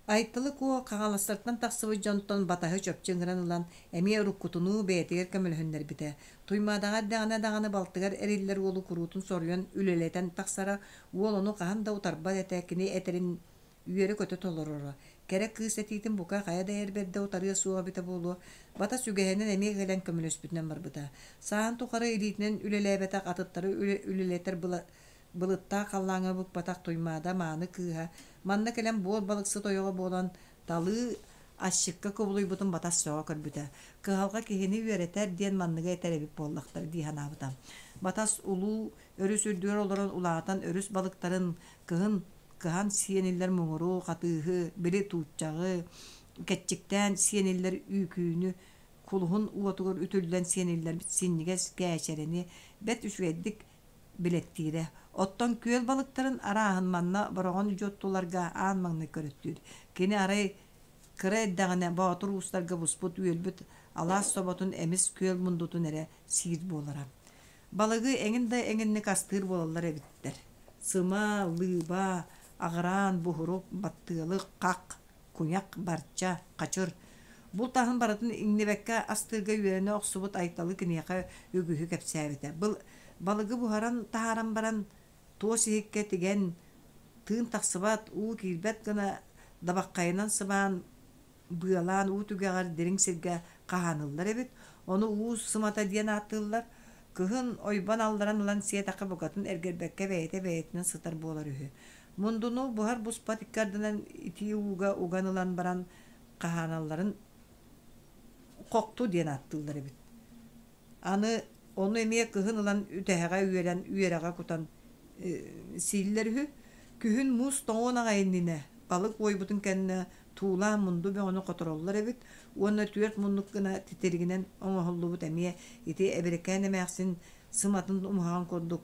Айталы Куо хаҥаластартан тахсыбыт дьонтон батаһы чопчу ыҥыран ылан, эмиэ уруккутунуу бэйэтигэр көмөлөһүннэрбитэ. Туймаадаҕа эрдэҕинэ даҕаны балтыгар эриллэр уолу куруутун соруйан үлэлэтэн тахсара, уол ону хаһан да утарбат этэ, кини этэрин үөрэ-көтө толороро. Кэрэ кыыс этиитин бука хайа да эр бэрдэ утарыа суоҕа эбитэ буолуо, батас үгэһинэн эмиэ кэлэн көмөлөспүтүнэн барбыта. Сааһын тухары илиитинэн үлэлээбэтэх атыттары үлэлэтэр былыттаах халлааҥҥа быкпатах Туймаада мааны кыыһа манна кэлэн буор балыксыт ойоҕо буолан талыы Асчыкка кубулуйбутун Батас сөҕө көрбүтэ. Кыһалҕа киһини үөрэтэр диэн манныгы этэр эбит буоллахтара дии санаабыта. Батас улуу өрүс үрдүгэр олорон улаатан өрүс балыктарын кыһын кыһан сиэниллэр муҥуру, хатыыһы, били тууччаҕы, кэччиктээн сиэниллэр үүкүүнү, кулуһун уотугар үтүллэн сиэниллэр синньигэс кээчэрэни бэрт үчүгэйдик билэттиирэ. Оттон күөл балыктарын арааһын манна Бороҕон дьуоттуларга аан маҥнай көрөттүүр. Кини арай кыра эрдэҕинэ Боотур уустарга буспут үөлбүт алаас соботун эмис күөл мундутун эрэ сиир буолара. Балыгы эҥин да эҥинник астыыр буолаллар эбиттэр. Сыма, лыыба, аҕыраан, буһурук, баттыалык, хах, куйах, барча, хачыр. Булт аһын барытын иҥнибэккэ астыырга үөрэнэ охсубут Айталы киниэхэ үгүһү кэпсээбитэ. Балыгы буһаран таһааран баран, туос иһиккэ тигэн, тыын тахсыбат, уу киирбэт гына дабаххайынан сыбаан, быалаан уу түгэҕэр дириҥ сиргэ хаһааныллар эбит. Ону уу сымата диэн ааттыыллар. Кыһын ойбон алларан ылан сиэтэххэ букатын эргэрбэккэ бэйэтэ бэйэтинэн сытар буолар үһү. Мундуну буһар-буспат икки ардынан итии ууга уган ылан баран хаһааналларын хохту диэн ааттыыллар эбит. Аны ону эмиэ кыһын ылан үтэһэҕэ үөлэн үөрэҕэ кутан сииллэр үһү. Күһүн муус тоҥуон аҕай иннинэ балык уойбутун кэннэ туулаан мунду бөҕөнү хотороллор эбит уонна түөрт муннук гына титиригинэн оҥоһуллубут эмиэ ити Эбирикээн эмээхсин сыматын умуһаҕын курдук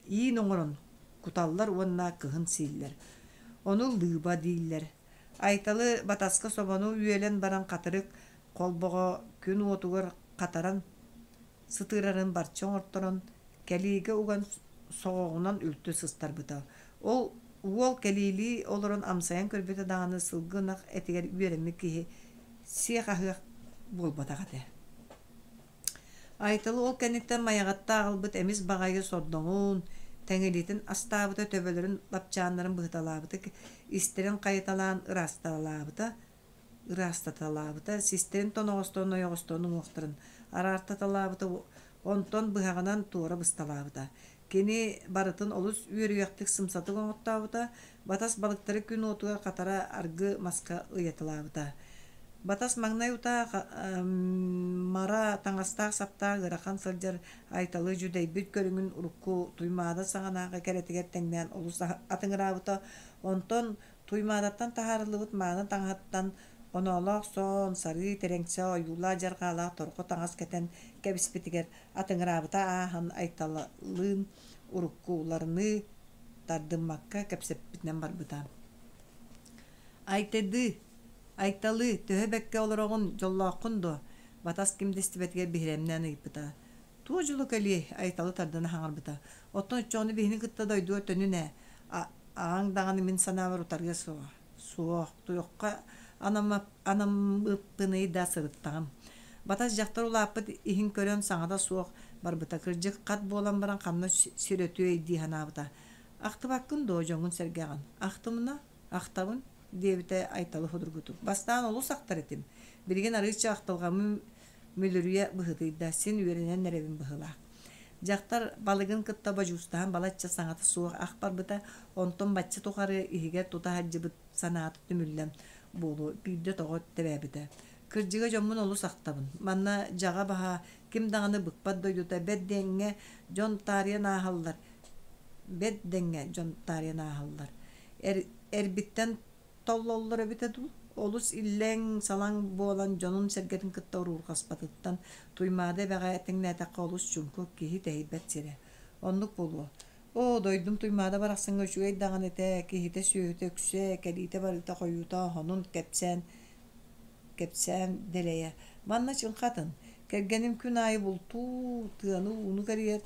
иин оҥорон куталлар уонна кыһын сииллэр. Ону лыыба дииллэр. Айталы батаска собону үөлэн баран хатырык холбоҕо күн уотугар хатаран сытыарарын барча оҥорторон, кэлиигэ уган соҕоҕунан үлтү сыстарбыта. Ол уол кэлиилии олорон амсайан көрбүтэ даҕаны сылгы ынах этигэр үөрэммит киһи сиэх-аһыах буолбатах этэ. Айталы ол кэнниттэн Майаҕатта аҕалбыт эмис баҕайы сордоҥун, тэҥилитин астаабыта, төбөлөрүн лапчааннарын быһыталаабыта, истэрин хайыталаан ыраасталаабыта, ыраастаталаабыта, систэрин тоноҕосторун ойоҕосторун уҥуохтарын араартаталаабыта, онтон быһаҕынан туора бысталаабыта. Кини барытын олус үөрүйэхтик сымсатык оҥортообута, батас балыктары күн уотугар хатара аргы маска ыйаталаабыта. Батас маҥнай утаа мара таҥастаах-саптаах ыарахан сылдьар Айталы дьүдэйбит көрүҥүн урукку Туймаада саҕанааҕы кэрэтигэр тэҥнээн олус атыҥыраабыта, онтон Туймаадаттан таһаарыллыбыт мааны таҥаһыттан оноолоох сон, сарыы тэрэҥсэ ойуулаах-дьарҕаалаах торҕо таҥас кэтэн кэбиспитигэр атыҥыраабыта ааһан Айталалыын уруккуларыныы тардыммакка кэпсэппитинэн барбыта. «Айтадыы, Айталыы, төһө бэккэ олороҕун, дьоллооххун дуо?» Батас ким да истибэтигэр биһирэмнээн ыйыппыта. «Туох дьоло кэлиэй?» Айталы тардына хаҥарбыта. «Оттон оччоҕуна биһини кытта дойдуга төнүн ээ, аҕаҥ даҕаны мин санаабар утарыа суоҕа». «Суох, туохха анаммыппыный да сырыттаҕым». Батас дьахтар улааппыт иһин көрөн саҥата суох барбыта. Кырдьык, хат буолан баран ханна сир өтүөй дии санаабыта. «Ахтыбаккын дуо дьоҥҥун-сэргэҕин?» «Ахтымына, ахтабын», диэбитэ Айталы судургутук. «Бастаан олус ахтар этим. Билигин арыычча ахтылҕаммын мүлүрүйэ быһыытыйда, син үөрэнэн эрэбин быһыылаах». Дьахтар балыгын кытта бодьуустаһан балачча саҥата суох ах барбыта, онтон бачча тухары иһигэр тута сылдьыбыт санаата түмүллэн буолуо биирдэ тоҕо тэбээбитэ. Кырдьыга дьоммун олус ахтабын. Манна дьаҕа баһа ким даҕаны быкпат дойдута бэрт дэҥҥэ дьон таарыйан ааһаллар, бэрт дэҥҥэ дьон таарыйан ааһаллар. Эр, эрбиттэн толлоллор эбитэ дуу, олус иллэҥ-салаҥ буолан дьонун-сэргэтин кытта уруурҕаспатыттан Туймаада эбэҕэ тэҥнээтэххэ олус чуҥкук, киһи тэһийбэт сирэ. Оннук буолуо. Оо, дойдум Туймаада барахсаҥҥа үчүгэй даҕаны этэ, киһитэ-сүөһүтэ үксэ, кэлиитэ-барыыта хойуута, хонун кэпсээн кэпсээн дэлэйэ. Манна чыҥха атын. Кэргэним күн аайы бултуу, тыаны-ууну кэрийэр,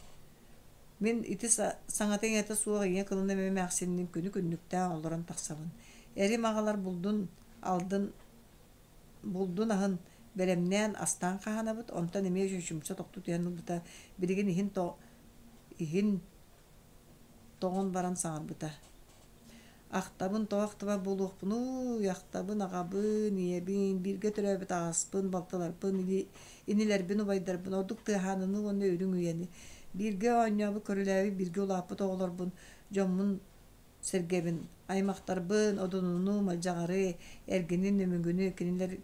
Мин ити саҥата-иҥэтэ суох ийэ кылына эмээхсинниин күнү-күннүктээн олорон тахсабын. Эрим аҕалар булдун алдын булдун аһын бэлэмнээн астаан хаһаанабыт, онтон эмиэ чочумча тохтуу түһэн ылбыта, билигин иһин иһин тоҕон баран саҥарбыта. Ахтабын, тоҕо ахтыбат буолуохпунуй, ахтабын аҕабын, ийэбин, бииргэ төрөөбүт аҕаспын, балтыларбын, инилэрбин, убайдарбын, ордук Тыаһааныны уонна Үрүҥ Үйэни, бииргэ оонньообут, көрүлээбит, бииргэ улааппыт оҕолорбун, дьоммун. Сэргэбин, аймахтарбын, Одунуну, Малдьаҕары, Эргини, Нөмүгүнү, кинилэри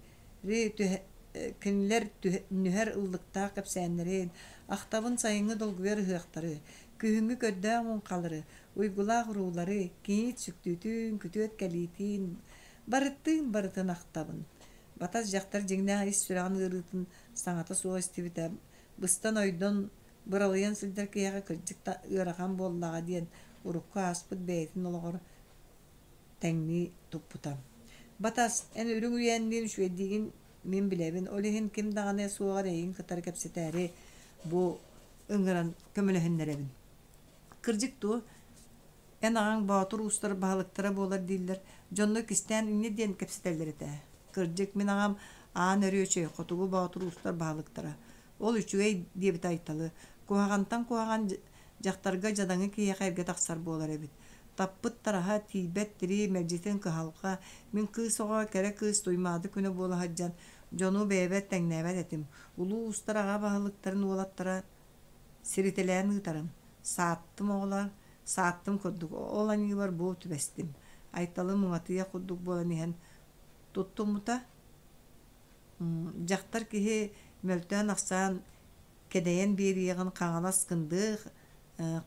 кинилэр нүһэр ыллыктаах кэпсээннэрин, ахтабын сайыҥҥы долгуйар ыһыахтары, күһүҥҥү көрдөөх муҥхалары, уйгулаах уруулары, кийиит сүктүүтүн, күтүөт кэлиитин, барытын барытын ахтабын. Батас дьахтар дьиҥнээх ис сүрэҕин ыарыытын саҥата суох истибитэ, быстан-ойдон быралыйан сылдьар киһиэхэ кырдьык да ыарахан буоллаҕа диэн урукку ааспыт бэйэтин олоҕор тэҥнии туппута. Батас, эн үрүҥ үйээнниин үчүгэйдиигин мин билэбин, ол иһин ким даҕаны суоҕар эйигин кытары кэпсэтээри бу ыҥыран көмөлөһүннэрэбин. Кырдьык дуо? Эн аҕаҥ боотур уустар баһылыктара буолар дииллэр, дьонно кистээн инньэ диэн кэпсэтэллэр этэ. Кырдьык, мин аҕам Аан Өрүөчэй, хотугу боотур уустар баһылыктара. Ол үчүгэй, диэбитэ Айталы. Куһаҕантан куһаҕан дьахтарга дьадаҥы киһиэхэ эргэ тахсар буолар эбит. Таппыт тараһа, тиийбэт тирии, мэлдьитин кыһалҕа. Мин кыыс оҕо, кэрэ кыыс Туймаада күнэ буола сылдьан, дьону бэйэбэр тэҥнээбэт этим. Улуу уустар аҕа баһылыктарын уолаттара сиритэлээн ыытарым. Сааттым оҕолор, сааттым курдук, ол аньыыбар бу түбэстим. Айталы муҥатыйа курдук буолан иһэн туттуммута. Дьахтар киһи мөлтөөн-ахсаан кэдэйэн биэриэҕин Хаҥалас Кындыах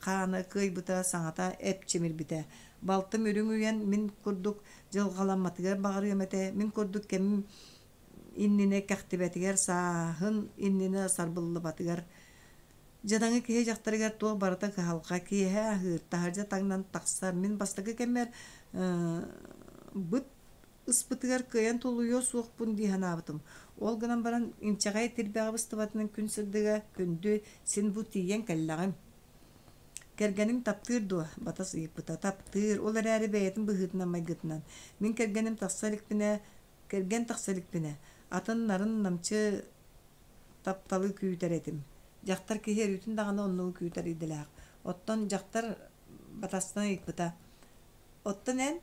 хаана кыайбыта, саҥата эпчимирбитэ. Балтым үрүҥ үйэн мин курдук дьылҕаламматыгар баҕарыам этэ, мин курдук кэмим иннинэ кэхтибэтигэр, сааһын иннинэ сарбыллыбатыгар. Дьадаҥы киһи дьахтарыгар туох барыта кыһалҕа, киэһэ аһыыр, таһырдьа таҥнан тахсар. Мин бастакы кэммэр быт ыспытыгар кыайан тулуйуо суохпун дии санаабытым. Ол гынан баран инчэҕэй тирбэҕэ быстыбатынан күн сырдыга күндү, син бу тиийэн кэллэҕим. Кэргэниҥ таптыыр дуо? Батас ыйыппыта. Таптыыр, ол эрээри бэйэтин быһыытынан-майгытынан. Мин кэргэним тахса иликпинэ, кэргэн тахса иликпинэ, атын нарын-намчы тапталы күүтэр этим. Дьахтар киһи өрүүтүн даҕаны оннугу күүтэр идэлээх. Оттон дьахтар батастан ыйыппыта: Оттон эн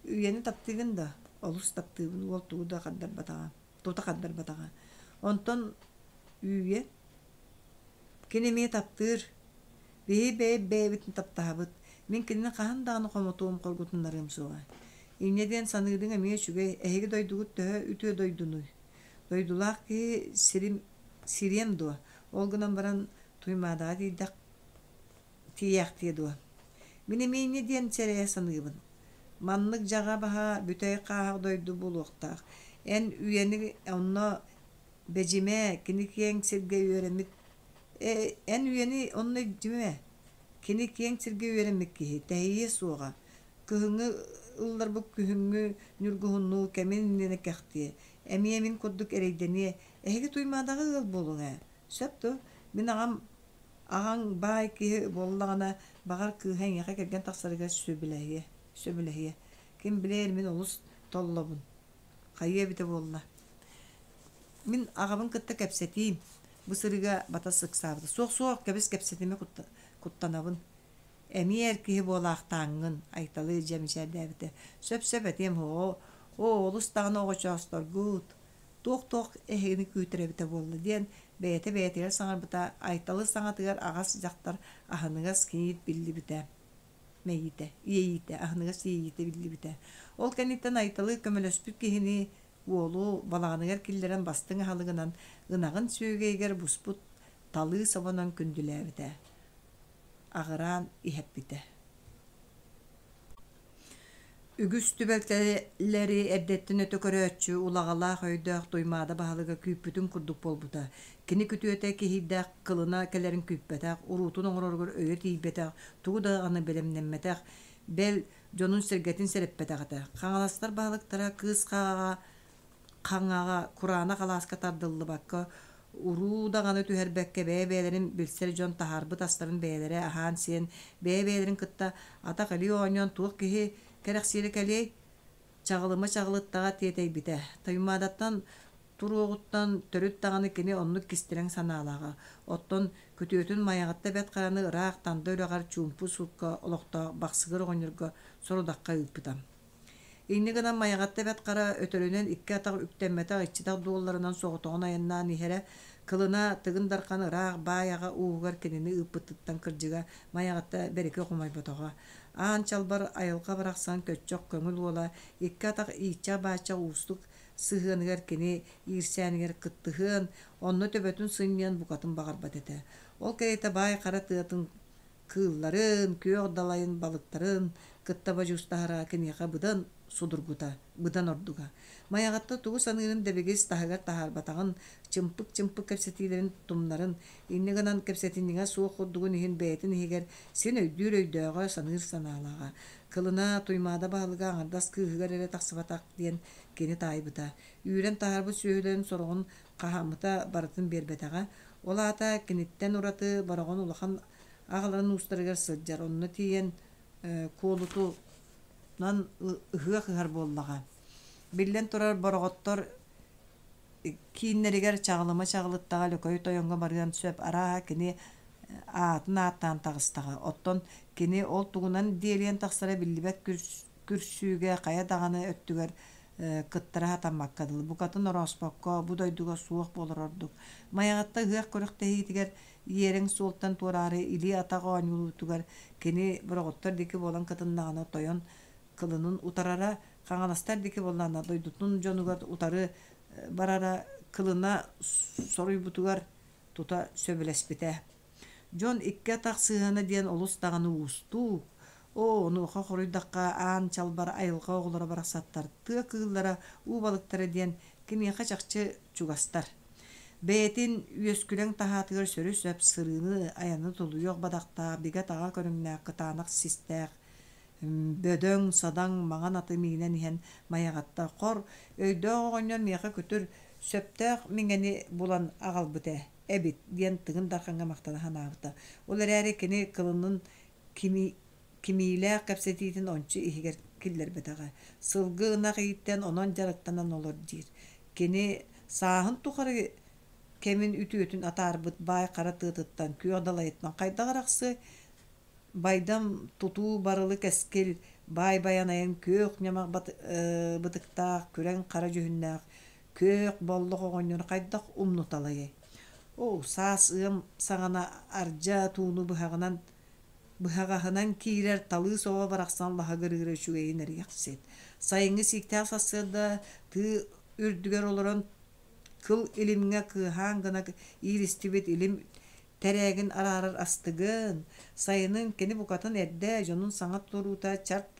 үйэни таптыыгын да? Олус таптыыбын, уол тугу да хардарбатаҕа, тута хардарбатаҕа. Онтон үүйэ кини эмиэ таптыыр. Биһи бэйэ-бэйэбитин таптаһабыт. Мин кинини хаһан даҕаны хомотуом, хоргутуннарыам суоҕа. Инньэ диэн саныырыҥ эмиэ үчүгэй. Эһиги дойдугут төһө үтүө дойдунуй? Дойдулаах киһи сирим сириэм дуо? Ол гынан баран Туймаадаҕа тиийдэх тиийээхтиэ дуо? Мин эмиэ инньэ диэн сэрэйэ саныыбын. Маннык дьаҕа баһа бүтэй хааһах дойду буолуохтаах. Эн үйэни онно бэдьимэ, кини киэҥ сиргэ үөрэммит эн үйэни онно илдьимэ, кини киэҥ сиргэ үөрэммит киһи, тэһийиэ суоҕа. Кыһыҥҥы ылларбыт күһүҥҥү ньургуһуннуу кэмин иннинэ кэхтиэ, эмиэ мин курдук эрэйдэниэ. Эһиги Туймаадаҕа ыал буолуҥ ээ, сөп дуо? Мин аҕам Аҕаҥ баай киһи буоллаҕына, баҕар, кыыһа эйиэхэ кэргэн тахсарыгар сөбүлэһиэ, сөбүлэһиэ. Ким билээр, мин олус толлобун. Хайыа эбитэ буолла. Мин аҕабын кытта кэпсэтиим. Бу сырыыга батас ыксаабыта. Суох-суох, кэбис кэпсэтимэ куттанабын. Эмиэ эр киһи буолаахтааҥҥын, Айталы дьэ мичээрдээбитэ. Сөп-сөп этиэм оо, оо, олус даҕаны оҕочоосторгут. Туох-туох эһигини күүтэр эбитэ буолла диэн бэйэтэ бэйэтигэр саҥарбыта Айталы саҥатыгар аҕас дьахтар аһыныгас кийиит биллибитэ мэйиитэ иэйиитэ аһыныгас иэйиитэ биллибитэ. Ол кэнниттэн Айталы көмөлөспүт киһини уолу балаҕаныгар киллэрэн бастыҥ аһылыгынан ынаҕын сүөгэйигэр буспут талыы собонон күндүлээбитэ, аҕыраан иһэппитэ. Үгүс түбэлтэлэри эрдэттэн өтө көрөөччү, улаҕалаах өйдөөх Туймаада баһылыга күүппүтүн курдук буолбута. Кини күтүөтэ киһийдэх кылына кэлэрин күүппэтэх, уруутун оҥороругар өйө тиийбэтэх, тугу даҕаны бэлэмнэммэтэх, бэл, дьонун-сэргэтин сэрэппэтэх этэ. Хаҥаластар баһылыктара Кыыс Хаҕаҕа хаҥаҕа кураанах алааска тардыллыбакка, уруу даҕаны түһэрбэккэ бэйэ-бэйэлэрин билсэр дьон таһаарбыт астарын бэйэлэрэ аһаан-сиэн, бэйэ-бэйэлэрин кытта атах-илии оонньоон туох киһи кэрэхсиирэ кэлиэй? Чаҕылыма чаҕылыттаҕа тиэтэйбитэ. Туймаадаттан туруоҕуттан төрүт даҕаны кини оннук кистэлэҥ санаалааҕа. Оттон күтүөтүн Майаҕатта Бэрт Хараны ыраах Танда үрэҕэр чуумпу суукка олохтоох Бахсыгыр оҕонньорго сорудахха ыыппыта. Инньэ гынан Майаҕатта Бэрт Хара өтөрүнэн икки атах үктэммэтэх иччитэх дуолларынан соҕотоҕун айаннаан иһэрэ, кылына Тыгын Дархан ыраах баай аҕа ууһугар кинини ыыппытыттан кырдьыга Майаҕатта бэрики хомойботоҕо. Аан чалбар айылҕа барахсан көччөх көҥүл уола икки атах ииччэх-бааччах уустук сыһыаныгар кини иирсээнигэр кыттыһыан, онно төбөтүн сынньыан букатын баҕарбат этэ. Ол кэриэтэ баай хара тыатын кыылларын, күөх далайын балыктарын кытта бодьуустаһара киниэхэ быдан судургута, быдан ордуга. Майаҕатта тугу саныырын дэбигис таһыгар таһаарбатаҕын, чымпык-чымпык кэпсэтиилэрин тумнарын, инньэ гынан кэпсэтинньэҥэ суох курдугун иһин бэйэтин иһигэр син өйдүүр өйдөөҕө, саныыр санаалааҕа. Кылына Туймаада баһылыга аҥардас кыыһыгар эрэ тахсыбатах диэн кини таайбыта. Үүрэн таһаарбыт сүөһүлэрин сороҕун хаһааммыта барытын биэрбэтэҕэ. Ол аата киниттэн ураты Бороҕон улахан аҕаларын уустарыгар сылдьар, онно тиийэн куолутунан ыһыах ыһар буоллаҕа. Биллэн турар, бороҕоттор кииннэригэр Чаҕылыма Чаҕылыттаҕа Лөкөй тойоҥҥо барыан сөп, арааһа кини аатын ааттаан таҕыстаҕа. Оттон кини ол тугунан диэлийэн тахсара биллибэт күрсүүгэ хайа даҕаны өттүгэр кыттара сатаммакка дылы, букатын орооспокко бу дойдуга суох буолар ордук. Майаҕатта ыһыах күрэхтэһиитигэр иэрэҥ суолтан туораары илии-атах оонньуутугар кини бороҕоттор диэки буолан кытыннаҕына тойон кылынын утарара, хаҥаластар диэки буоллаҕына дойдутун дьонугар утары барара кылына соруйбутугар тута сөбүлэспитэ. Дьон икки атах сыһыана диэн олус даҕаны уустук. Оо, онуоха хоруйдахха аан чалбар айылҕа оҕолоро барахсаттар тыа кыыллара, уу балыктара диэн киниэхэ чахчы чугастар. Бэйэтин үөскүлэҥ таһаатыгар сөрү-сөп сырыыны, айаны тулуйуох бадахтаах, бигэ-таҕа көрүҥнээх кытаанах систээх, бөдөҥ-садаҥ маҥан аты миинэн иһэн Майаҕатта хор, өйдөөх оҕонньор миэхэ күтүр, сөптөөх миҥэни булан аҕалбыт ээ эбит диэн Тыгын Дархаҥҥа махтана санаабыта. Ол эрээри кини кылынын кими кимиилээх кэпсэтиитин ончу иһигэр киллэрбэтэҕэ. Сылгы ынах ииттэн онон дьарыктанан олор диир. Кини сааһын тухары кэмин үтүөтүн атаарбыт баай хара тыатыттан, күөх далайыттан хайдах арахсыай? Байдам тутуу барылы кэскил, баай байанайын күөх ньамах бытыктаах, күрэҥ хара дьүһүннээх күөх боллох оҕонньору хайдах умнуталайай? Оо, саас ыам саҕана ардьа тууну быһаҕынан Быһаҕаһынан киирэр талыы собо барахсан лаһыгырыыра үчүгэйин эриэхсит. Сайыҥҥы сииктээх сарсыарда тыы үрдүгэр олорон кыл илимҥэ кыаһаан гына иилистибит илим тэрээгин араарар астыгын, сайынын кини букатын эрдэ дьонун саҥа туруута чарт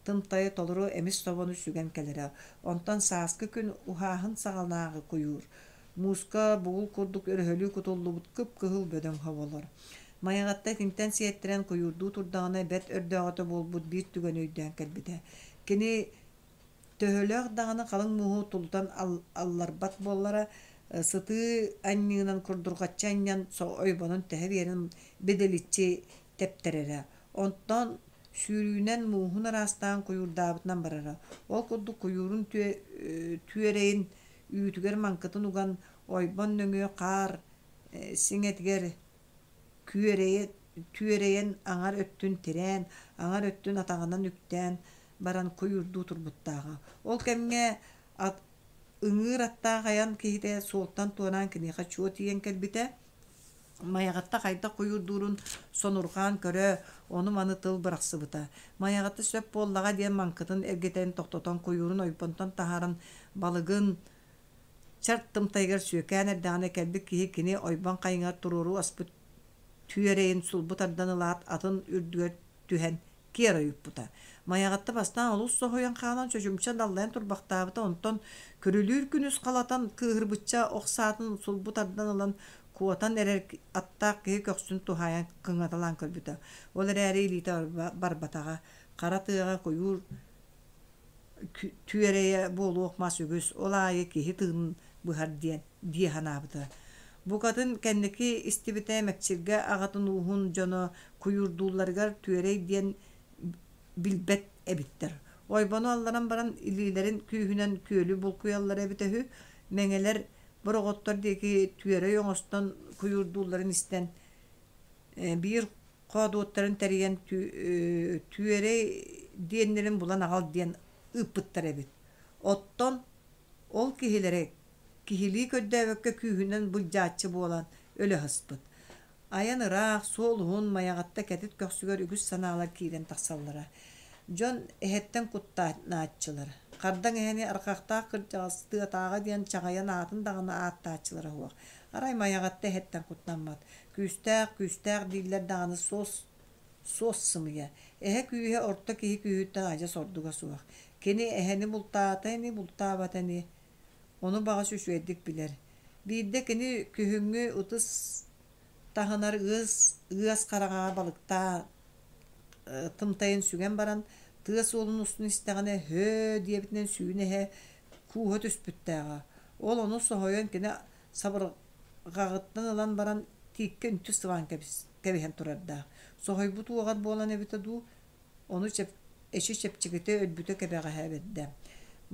тымтайы толору эмис собону сүгэн кэлэрэ. Онтон сааскы күн уһааһын саҕалааҕы куйуур, мууска бугул курдук өрөһөлүү кутуллубут кып-кыһыл бөдөҥ соболор. Майаҕатта итинтэн сиэттэрэн куйуурдуу турдаҕына бэрт өрдөөҕүтэ буолбут биир түгэни өйдөөн кэлбитэ. Кини төһөлөөх даҕаны халыҥ мууһу тулутан алларбат буоллара, сытыы анньыынан курдурҕаччы анньан ойбонун тэһэ биэрэн бидиличчи тэптэрэрэ. Онтон сүүрүүнэн мууһун араастаан куйуурдаабытынан барара. Ол курдук куйуурун түөрэйин үүтүгэр маҥкытын уган ойбон нөҥүө хаар сиҥэтигэр күөрэйэн аҥар өттүн тирээн, аҥар өттүн атаҕынан үктээн баран куйуурдуу турбуттааҕа. Ол кэмҥэ ат ыҥыыр аттаах айан киһитэ суолтан туораан киниэхэ чуо тиийэн кэлбитэ. Майаҕатта хайдах куйуурдуурун сонурҕаан көрө, ону-маны тыл бырахсыбыта. Майаҕатта сөп буоллаҕа диэн маҥкытын эргитэн тохтотон куйуурун ойбонтон таһааран балыгын Чарт тымтайыгар сүөкээн эрдэҕинэ кэлбит киһи кини ойбон хайыҥар туруору аспыт түөрэйин сулбу тардан ылаат атын үрдүгэр түһэн киэр ойуппута. Майаҕатта бастаан олус соһуйан хаалан чочумча даллайан турбахтаабыта, онтон күрүлүүр күнүс халатан кыыһырбычча ох саатын сулбу тардан ылан куотан эрэр аттаах киһи көхсүн туһаайан кыҥаталаан көрбүтэ. Ол эрээри илиитэ барбатаҕа. Хара тыаҕа куйуур түөрэйэ буолуох мас үгүс, ол аайы киһи тыынын быһар диэн дии санаабыта. Букатын кэнники истибитэ Мэкчиргэ аҕатын ууһун дьоно куйуурдуулларыгар түөрэй диэн билбэт эбиттэр. Ойбону алларан баран илиилэрин күүһүнэн күөлү булкуйаллара эбитэ үһү. Мэҥэлэр бороҕоттор диэки түөрэй оҥостон куйуурдуулларын истэн биир хоодуоттарын тэрийэн түөрэй диэннэрин булан аҕал диэн ыыппыттар эбит. Оттон ол киһилэрэ киһилии көрдөөбөккө күүһүнэн былдьааччы буолан өлө сыспыт. Айан ыраах, суол уһун, Майаҕатта кэтит көхсүгэр үгүс санаалар киирэн тахсаллара. Дьон эһэттэн куттанааччылар. Хардаҥ эһэни арҕахтаах кырдьаҕас тыатааҕы диэн чаҕыйан аатын даҕаны ааттааччылара суох. Арай Майаҕатта эһэттэн куттаммат. Күүстээх, күүстээх дииллэр даҕаны суос суос сымыйа. Эһэ күүһэ орто киһи күүһүттэн адьас ордуга суох. Кини эһэни бултаата ини, бултаабата ини. Ону баҕас үчүгэйдик билэр. Биирдэ кини күһүҥҥү ытыс таһынар ыас, ыас хараҥаҕа балыктаа тымтайын сүгэн баран, тыа суолун устун истэҕинэ «һөө» диэбитинэн сүүнэ эһэ кууһа түспүттээҕэ. Ол ону соһуйан кини сабырҕаҕыттан ылан баран тииккэ үнтү сыбаан кэбиһэн турардаах. Соһуйбут уоҕар буолан эбитэ дуу, Ону эчи чэпчэкитэ өлбүтэ кэбэҕэһэ бэрдэ.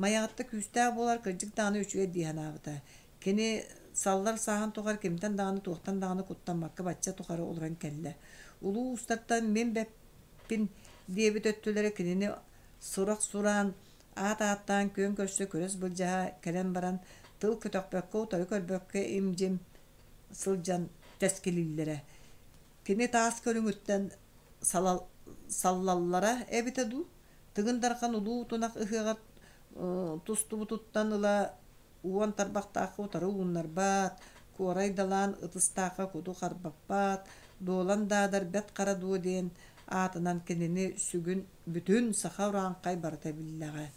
Майаҕатта күүстээх буолар кырдьык даҕаны үчүгэй дии санаабыта. Кини саллар сааһын тухары кимтэн даҕаны туохтан даҕаны куттаммакка бачча тухары олорон кэллэ. Улуу уустартан мин бэппин диэбит өттүлэрэ кинини сурах сураан, аат ааттаан күөн көрсө күрэс былдьаһа кэлэн баран тыл көтөхпөккө утары көрбөккө им-дьим сылдьан тэскилииллэрэ. Кини таас көрүҥүттэн саллаллара эбитэ дуу, Тыгын Дархан улуу тунах ыһыаҕар тустубутуттан ыла уон тарбахтаахха утары ууннарбат, куорай далаан ытыстаахха куду харбаппат, Дуолан Даадар Бэт Хара дуо диэн аатынан кинини сүгүн бүтүн саха урааҥхай барыта биллэҕэ.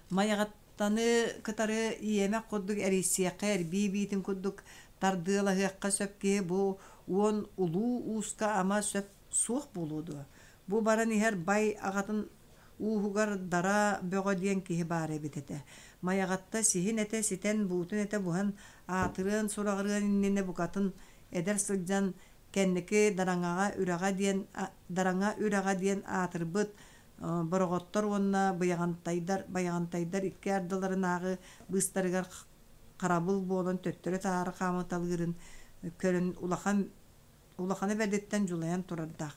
Майаҕаттаны кытары иэмэх курдук эрийсиэххэ, эрбии биитин курдук тардыалаһыахха сөп киһи бу уон улуу ууска ама сөп суох буолуо дуо? Бу баран иһэр бай аҕатын ууһугар Дара Бөҕө диэн киһи баар эбит этэ. Майаҕатта сиһин этэ ситэн, буутун этэ буһан, аатырыан-сураҕырыан иннинэ букатын эдэр сылдьан кэнники Дараҥаҕа үрэҕэ диэн Дараҥа үрэҕэ диэн аатырбыт Бороҕоттор уонна Быйаҕантайдар Байаҕантайдар икки ардыларынааҕы быыстарыгар харабыл буолан төттөрү-таары хаамыталыырын көрөн улахан улахана бэрдиттэн дьулайан турардаах.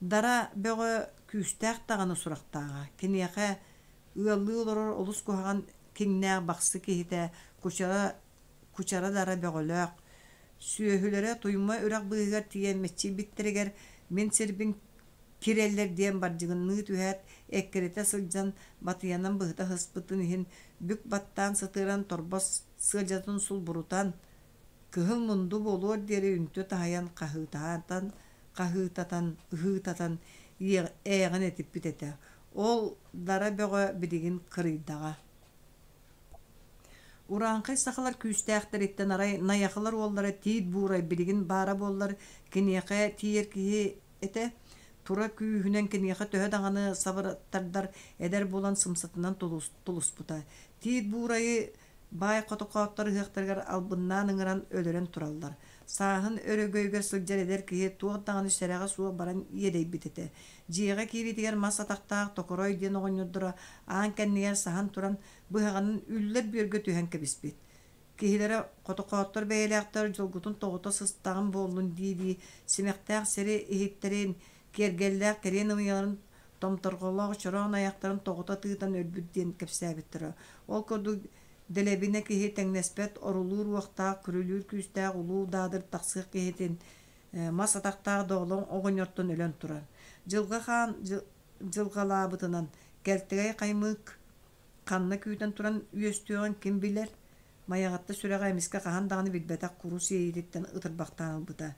Дара Бөҕө күүстээх даҕаны сурахтааҕа. Киниэхэ ыаллыы олорор олус куһаҕан киҥнээх бахсы киһитэ Кучара Кучара Дара Бөҕөлөөх сүөһүлэрэ Туйма үрэх быыһыгар тиийэн мэччийбиттэригэр мин сирбин кирэллэр диэн бардьыгынныы түһээт, эккирэтэ сылдьан батыйанан быһыта сыспытын иһин бүк баттаан сытыаран торбос сыадьатын сулбурутан, кыһыл мунду буолуор диэри үнтү таһыйан хаһыытаатан, хаһыытатан, ыһыытатан ээҕин этиппит этэ. Ол дара бөҕө билигин кырыйдаҕа. Урааҥхай сахалар күүстээхтэриттэн арай Найахылар уоллара Тиит Буурай билигин баара буоллар киниэхэ тиийэр киһи этэ. Тура күүһүнэн киниэхэ төһө даҕаны сабыраттардар эдэр буолан сымсатынан тулуспута. Тиит Буурайы баай хотохооттор ыһыахтарыгар албыннаан ыҥыран өлөрөн тураллар. Сааһын өрөгөйүгэр сылдьар эдэр киһи туох даҕаны сэрэҕэ суох баран иэдэйбит этэ. Дьиэҕэ киириитигэр мас атахтаах Токорой диэн оҕонньордоро аан кэннигэр саһан туран быһаҕынан үллэр бүөргэ түһэн кэбиспит. Киһилэрэ хотохооттор бэйэлээхтэр дьолгутун тоҕута сыстаҕым буоллун дии-дии симэхтээх сири иһиттэрин, киэргэллээх кэриэн ымыйаларын томторҕолоох чороон айахтарын тоҕута тыытан өлбүт диэн кэпсээбиттэрэ. Ол курдук Дэлэбинэ киһи тэҥнэспэт орулуур уохтаах, күрүлүүр күүстээх улуу даадыр тахсыах киһитин мас атахтаах доҕолоҥ оҕонньортон өлөн турар. Дьылҕа хаан дьылҕалаабытынан Кэлтэгэй Хаймыык ханна күүтэн туран үөстүөҕүн ким билэр, Майаҕатта сүрэҕэ эмискэ хаһан даҕаны билбэтэх курус иэйиититтэн ытырбахтаан ылбыта.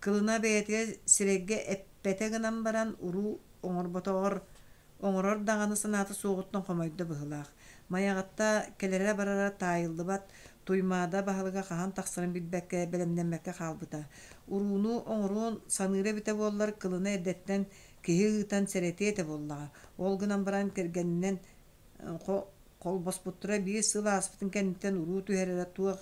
Кылына бэйэтигэр сирэйгэ эппэтэ гынан баран уруу оҥорботоҕор оҥорор даҕаны санаата суоҕуттан хомойдо быһыылаах. Майаҕатта кэлэрэ-барара таайыллыбат, Туймаада баһылыга хаһан тахсарын билбэккэ, бэлэмнэммэккэ хаалбыта. Урууну оҥоруон саныыра эбитэ буоллар, кылына эрдэттэн киһи ыытан сэрэтиэ этэ буоллаҕа. Ол гынан баран кэргэнинэн холбоспуттара биир сыл ааспытын кэнниттэн уруу түһэрэрэ туох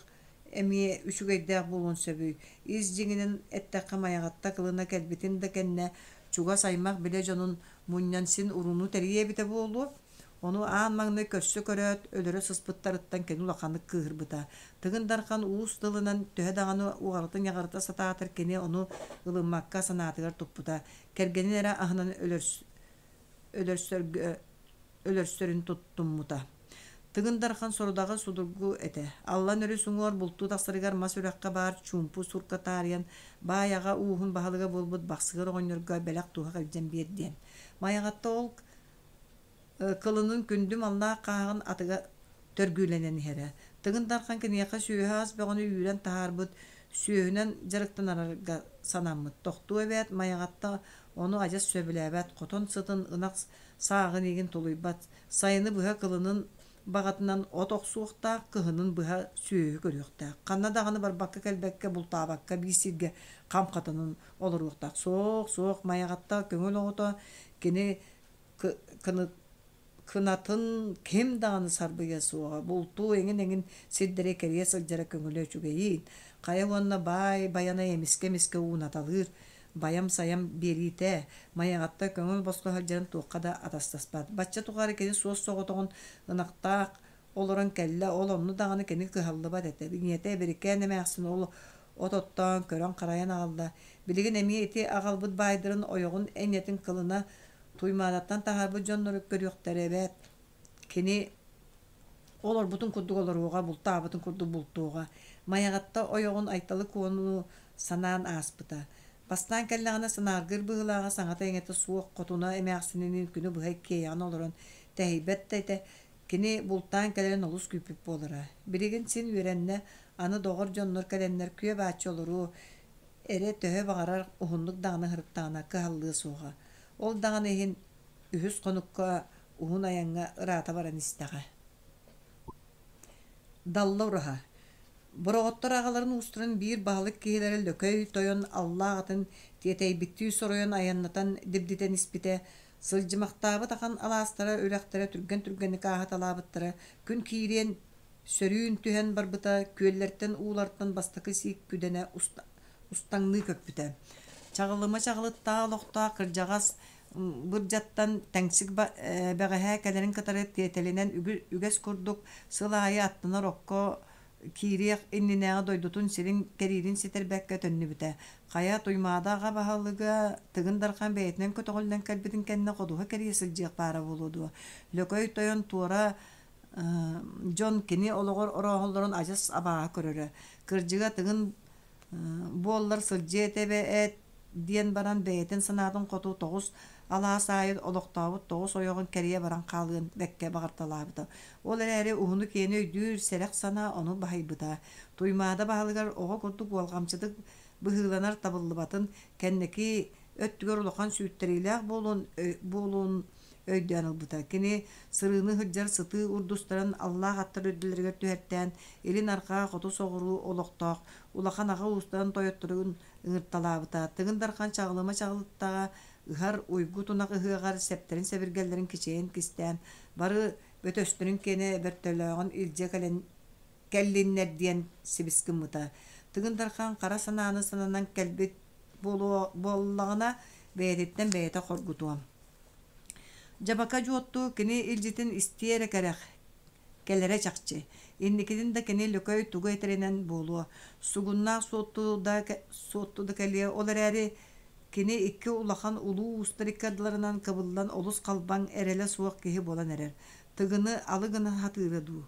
эмиэ үчүгэйдээх буолуон сөбүй? Ис дьиҥинэн эттэххэ Майаҕатта кылына кэлбитин да кэннэ чугас аймах билэ дьонун мунньан син урууну тэрийиэ эбитэ буолуо. Ону аан маҥнай көрсө көрөөт, өлөрө сыспыттарыттан кини улаханнык кыыһырбыта. Тыгын Дархан уус тылынан төһө даҕаны уҕарыта-ньаҕарыта сатаатар кини ону ылыммакка санаатыгар туппута. Кэргэнин эрэ аһынан өлөрсөргө өлөрсөрүн туттуммута. Тыгын Дархан сорудаҕа судургу этэ. Аллан өрүс уҥуор бултуу тахсарыгар мас үрэххэ баар чуумпу сурка таарыйан, баай аҕа ууһун баһылыга буолбут Бахсыгыр оҕонньорго бэлэх-туһах илдьэн биэр диэн. Майаҕатта ол кылынын күндү маллаах хааһаҕын атыга төргүүлэнэн иһэрэ. Тыгын Дархан киниэхэ сүөһү-ас бөҕөнү үүрэн таһаарбыт, сүөһүнэн дьарыктанарга санаммыт. Тохтуо эбээт Майаҕатта ону адьас сөбүлээбэт, хотон сытын, ынах сааҕын иигин тулуйбат, сайыны быһа кылынын баҕатынан от охсуохтаах, кыһынын быһа сүөһү көрүөхтээх. Ханна даҕаны барбакка-кэлбэккэ, бултаабакка биир сиргэ хам хатанан олоруохтаах. Суох, суох, Майаҕатта көҥүл оҕото, кини кынатын ким даҕаны сарбыйыа суоҕа, бултуу эҥин-эҥин сирдэри кэрийэ сылдьара көҥүлэ үчүгэйиин. Хайа уонна баай Байанай эмискэ-эмискэ уунаталыыр, байам-сайам биэриитэ, Майаҕатта көҥүл босхо сылдьарын туохха да атастаспат. Бачча тухары кини суос-соҕотоҕун ынахтаах олорон кэллэ, ол онно даҕаны кини кыһаллыбат этэ. Ийэтэ Эбирикээн эмээхсин ол от оттоон, көрөн-харайан аҕалла. Билигин эмиэ ити аҕалбыт баайдарын ойоҕун энньэтин кылына Туймаадаттан таһаарбыт дьоннору көрүөхтэрэ эбээт. Кини олорбутун курдук олоруоҕа, бултаабытын курдук бултуоҕа. Майаҕатта ойоҕун Айталы Куону санаан ааспыта. Бастаан кэллэҕинэ санааргыыр быһыылааҕа саҥата-иҥэтэ суох хотуна эмээхсининиин күнү быһа иккиэйэҕин олорон тэһийбэт да этэ. Кини бултаан кэлэрин олус күүппүт буолара. Билигин син үөрэннэ, аны доҕор дьоннор кэлэннэр күө бааччы олоруо, эрэ төһө баҕарар уһуннук даҕаны сырыттаҕына кыһаллыа суоҕа. Ол даҕаны иһин үһүс хонукка уһун айаҥҥа ыраата баран истэҕэ. Далла ураһа Бороҕоттор аҕаларын уустарын биир баһылык киһилэрэ Лөкөй тойон аллаах атын тиэтэйбиттии соруйан айаннатан дибдитэн испитэ, сылдьымахтаабыт ахан алаастара үрэхтэрэ түргэн-түргэнник ааһыталаабыттара, күн киириэн сөрүүн түһэн барбыта, күөллэртэн уулартан бастакы сиик күдэнэ устаҥныы көппүтэ. Чаҕылыма чаҕылыттаах олохтоох кырдьаҕас Бырдьаттан тэҥсик бэҕэһээ кэлэрин кытары тиэтэлинэн үгэс курдук сыл аайы аттанар окко киириэх иннинээҕи дойдутун сирин кэриирин ситэрбэккэ төннүбүтэ. Хайа Туймаада аҕа баһылыга Тыгын Дархан бэйэтинэн көтөҕүллэн кэлбитин кэннэ ходуһа кэрийэ сылдьыах баара буолуо дуо? Лөкөй тойон туора дьон кини олоҕор орооһоллорун адьас абааһы көрөрө. Кырдьыга Тыгын буоллар сылдьыа этэ эбээт диэн баран бэйэтин санаатын хоту тоҕус алаас аайы олохтообут тоҕус ойоҕун кэрийэ баран хаалыан бэккэ баҕарталаабыта. Ол эрээри уһуну-киэни өйдүүр сэрэх санаа ону баһыйбыта. Туймаада баһылыгар оҕо курдук уолҕамчытык быһыыланар табыллыбатын, кэнники өттүгэр улахан сүүйтэриилээх буолуон, буолуон өйдөөн ылбыта. Кини сырыыны сылдьар сытыы урдустарын аллаах аттар үрдүлэригэр түһэртээн, илин-арҕаа, хоту-соҕуруу олохтоох улахан аҕа уустарын тойотторун ыҥырталаабыта. Тыгын Дархан Чаҕылыма Чаҕылыттаҕа ыһар уйгу тунах ыһыаҕар сэптэрин-сэбиргэллэрин кичэйэн кистээн, бары бөтөстөрүн киэнэ бөртөлөөҕүн илдьэ кэлэн кэллиннэр диэн сибис гыммыта. Тыгын Дархан хара санааны сананан кэлбит буолуо буоллаҕына, бэйэтиттэн бэйэтэ хоргутуо. Дьабака Дьуотту кини илдьитин истиэ эрэ кэрэх, кэлэрэ чахчы. Инникитин да кини Лөкөй тугу этэринэн буолуо. Сугуннаах Суотту да, Суотту да кэлиэ, ол эрээри кини икки улахан улуу уустар икки ардыларынан кыбыллан олус халбаҥ, эрэлэ суох киһи буолан эрэр. Тыгыны алы гына сатыыра дуу?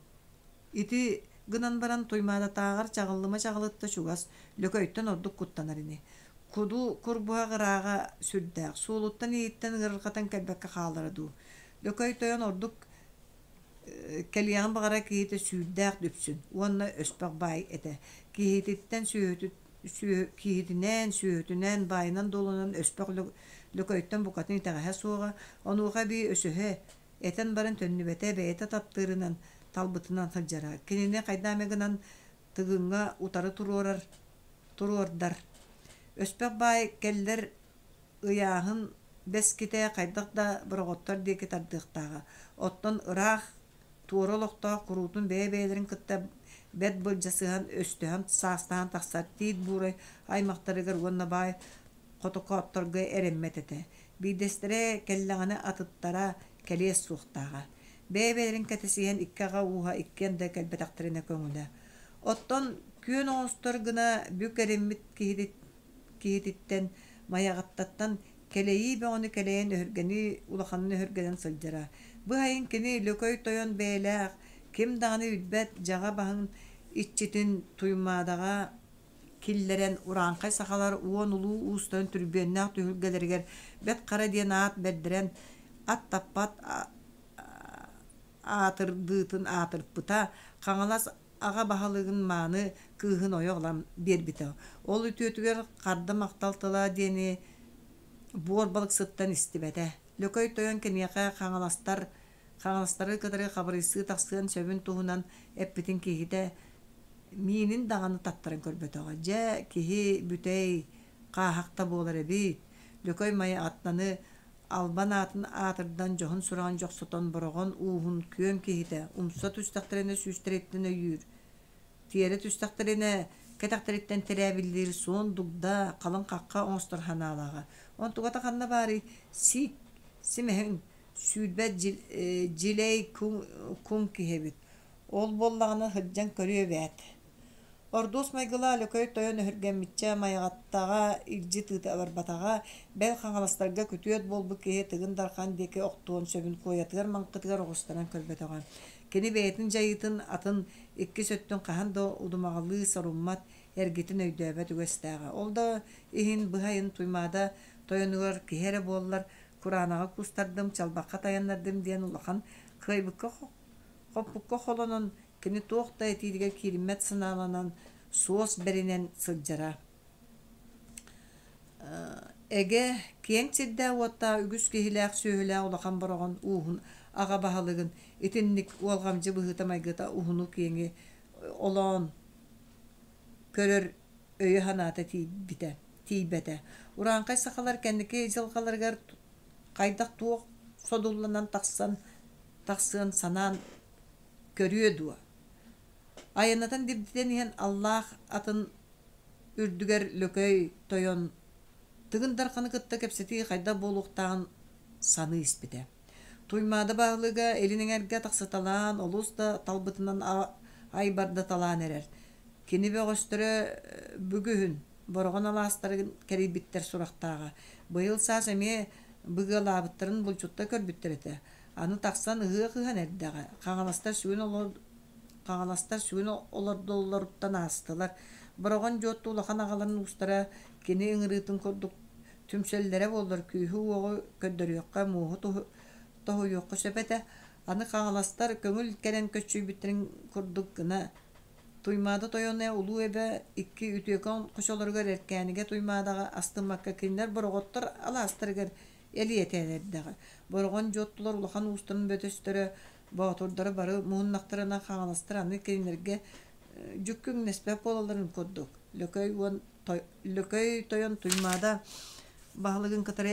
Ити гынан баран Туймаадатааҕар Чаҕыллыма Чаҕылытта чугас, Лөкөйтөн ордук куттанар ини. Куду курбуһах ырааҕа сүрдээх, суолуттан-ииһиттэн ыарырҕатан кэлбэккэ хаалара дуу. Лөкөй тойон ордук кэлиэҕин баҕарар киһитэ сүүрдээх дүпсүн уонна өспөх баай этэ. Киһититтэн киһитинэн, сүөһүтүнэн, баайынан-дуолунан өспөх Лөкөйтөн букатын итэҕэһэ суоҕа, онуоха эбии өсөһө, этэн баран төннүбэтэ, бэйэтэ таптыырынан, талбытынан сылдьара. Кинини хайдах эмэ гынан Тыгыҥҥа утары туруорар туруордар. Өспөх баай кэллэр ыйааһын бэскитэ хайдах да бороҕоттор диэки тардыахтааҕа. Оттон ыраах, туора олохтоох куруутун бэйэ-бэйэлэрин кытта бэрт былдьасыһан, өстөһөн, саастаһан тахсар Тиит Буурай аймахтарыгар уонна баай хотокоотторго эрэммэт этэ. Биирдэстэрэ кэллэҕинэ атыттара кэлиэ суохтааҕа. Бэйэ-бэйэлэрин кэтэсиһэн икки аҕа ууһа иккиэн да кэлбэтэхтэринэ көҥүлэ. Оттон күөн оҥостор гына бүк эриммит киһититтэн Майаҕаттаттан кэлэйии бөҕөнү кэлэйэн өһүргэнии улаханын өһүргэнэн сылдьара. Быһайын кини Лөкөй тойон бэйэлээх, Ким даҕаны билбэт дьаҕа баһын иччитин Туймаадаҕа киллэрэн урааҥхай сахалар уон улуу уустарын түрбүөннээх түһүлгэлэригэр Бэт Хара диэн аат бэрдэрэн ат таппат аатырдыытын аатырпыта, Хаҥалас аҕа баһылыгын мааны кыыһын ойох ылан биэрбитэ. Ол үтүөтүгэр харда махтал тыла диэни буор балыксыттан истибэтэ. Лөкөй тойон киниэхэ хаҥаластар хаҥаластары кытары хабырыйсыы тахсыан сөбүн туһунан эппитин киһитэ миинин даҕаны таттаран көрбөтөҕө. Дьэ, киһи бүтэй, хааһах да буолар эбит. Лөкөй Майаҕаттаны албан аатын аатырдан дьоһун сураҕын дьохсотон Бороҕон ууһун күөн киһитэ умса түстэхтэринэ сүүстэриттэн өйүүр, тиэрэ түстэхтэринэ кэтэхтэриттэн тирээбиллиир суон дугда, халыҥ хахха оҥостор санаалааҕа. Онтугата ханна баарый, сиик, симэһин, сүүрбэт дьилэй куҥ киһи эбит. Ол буоллаҕына сылдьан көрүө эбээт. Ордуос майгылаах Лөкөй тойон өһүргэммиччэ Майаҕаттаҕа илдьи тыыта барбатаҕа, бэл Хаҥаластарга күтүөт буолбут киһи Тыгын Дархан диэки охтуон сөбүн куойатыгар-маҥкытыгар оҕустаран көрбөтөҕө. Кини бэйэтин дьайыытын атын иккис өттүн хаһан да удумаҕалыы соруммат, эргитин өйдөөбөт үгэстээҕэ. Ол да иһин быһайын Туймаада тойонугар киһи эрэ буоллар, кураанаҕы кустардым, чалбахха тайаннардым диэн улахан кыайбыкка хоппукка холонон Кини туох да этиитигэр киириммэт санааланан, суос бэринэн сылдьара. Эгэ, киэҥ сирдээх-уоттаах үгүс киһилээх сүөһүлээх Улахан Бороҕон ууһун аҕа баһылыгын итинник уолҕамдьы быһыыта-майгыта уһуну-киэҥи олоон көрөр өйө-санаата тиийбитэ, тиийбэтэ. Урааҥхай сахалар кэнники дьылҕаларыгар хайдах-туох содулланан тахсан тахсыан санаан көрүө дуо? Айаннатан дибдитэн иһэн аллаах атын үрдүгэр Лөкөй тойон Тыгын Дарханы кытта кэпсэтии хайдах буолуохтааҕын саныы испитэ. Туймаада баһылыга илин эҥэргэ тахсыталаан олус да талбытынан айбардаталаан эрэр. Кини бөҕөстөрө бүгүһүн Бороҕон алаастарын кэрийбиттэр сурахтааҕа. Быйыл саас эмиэ быгыалаабыттарын булчуттар көрбүттэр этэ. Аны тахсан ыһыах ыһан эрдэҕэ, хаҥаластар сүгүн олор хаҥаластар сүгүн олордоллоруттан аастылар. Бороҕон Дьуотту улахан аҕаларын уустара кини ыҥырыытын курдук түмсэллэрэ буоллар күүһү-уоҕу көрдөрүөххэ, муоһу тоһуйуохха сөп этэ. Аны хаҥаластар көҥүл кэлэн көччүйбүттэрин курдук гына Туймаада тойоно Улуу Эбэ икки үтүөкэн хочолоругар Эркээнигэ Туймаадаҕа астыммакка кинилэр бороҕоттор алаастарыгар элиэтээн эрдэҕэ. Бороҕон Дьуоттулар улахан уустарын бөтөстөрө, боотурдара бары муһуннахтарына хаҥаластар аны кинилэргэ дьүккүҥнэспэт буолалларын курдук. Лөкөй уон Лөкөй тойон Туймаада баһылыгын кытары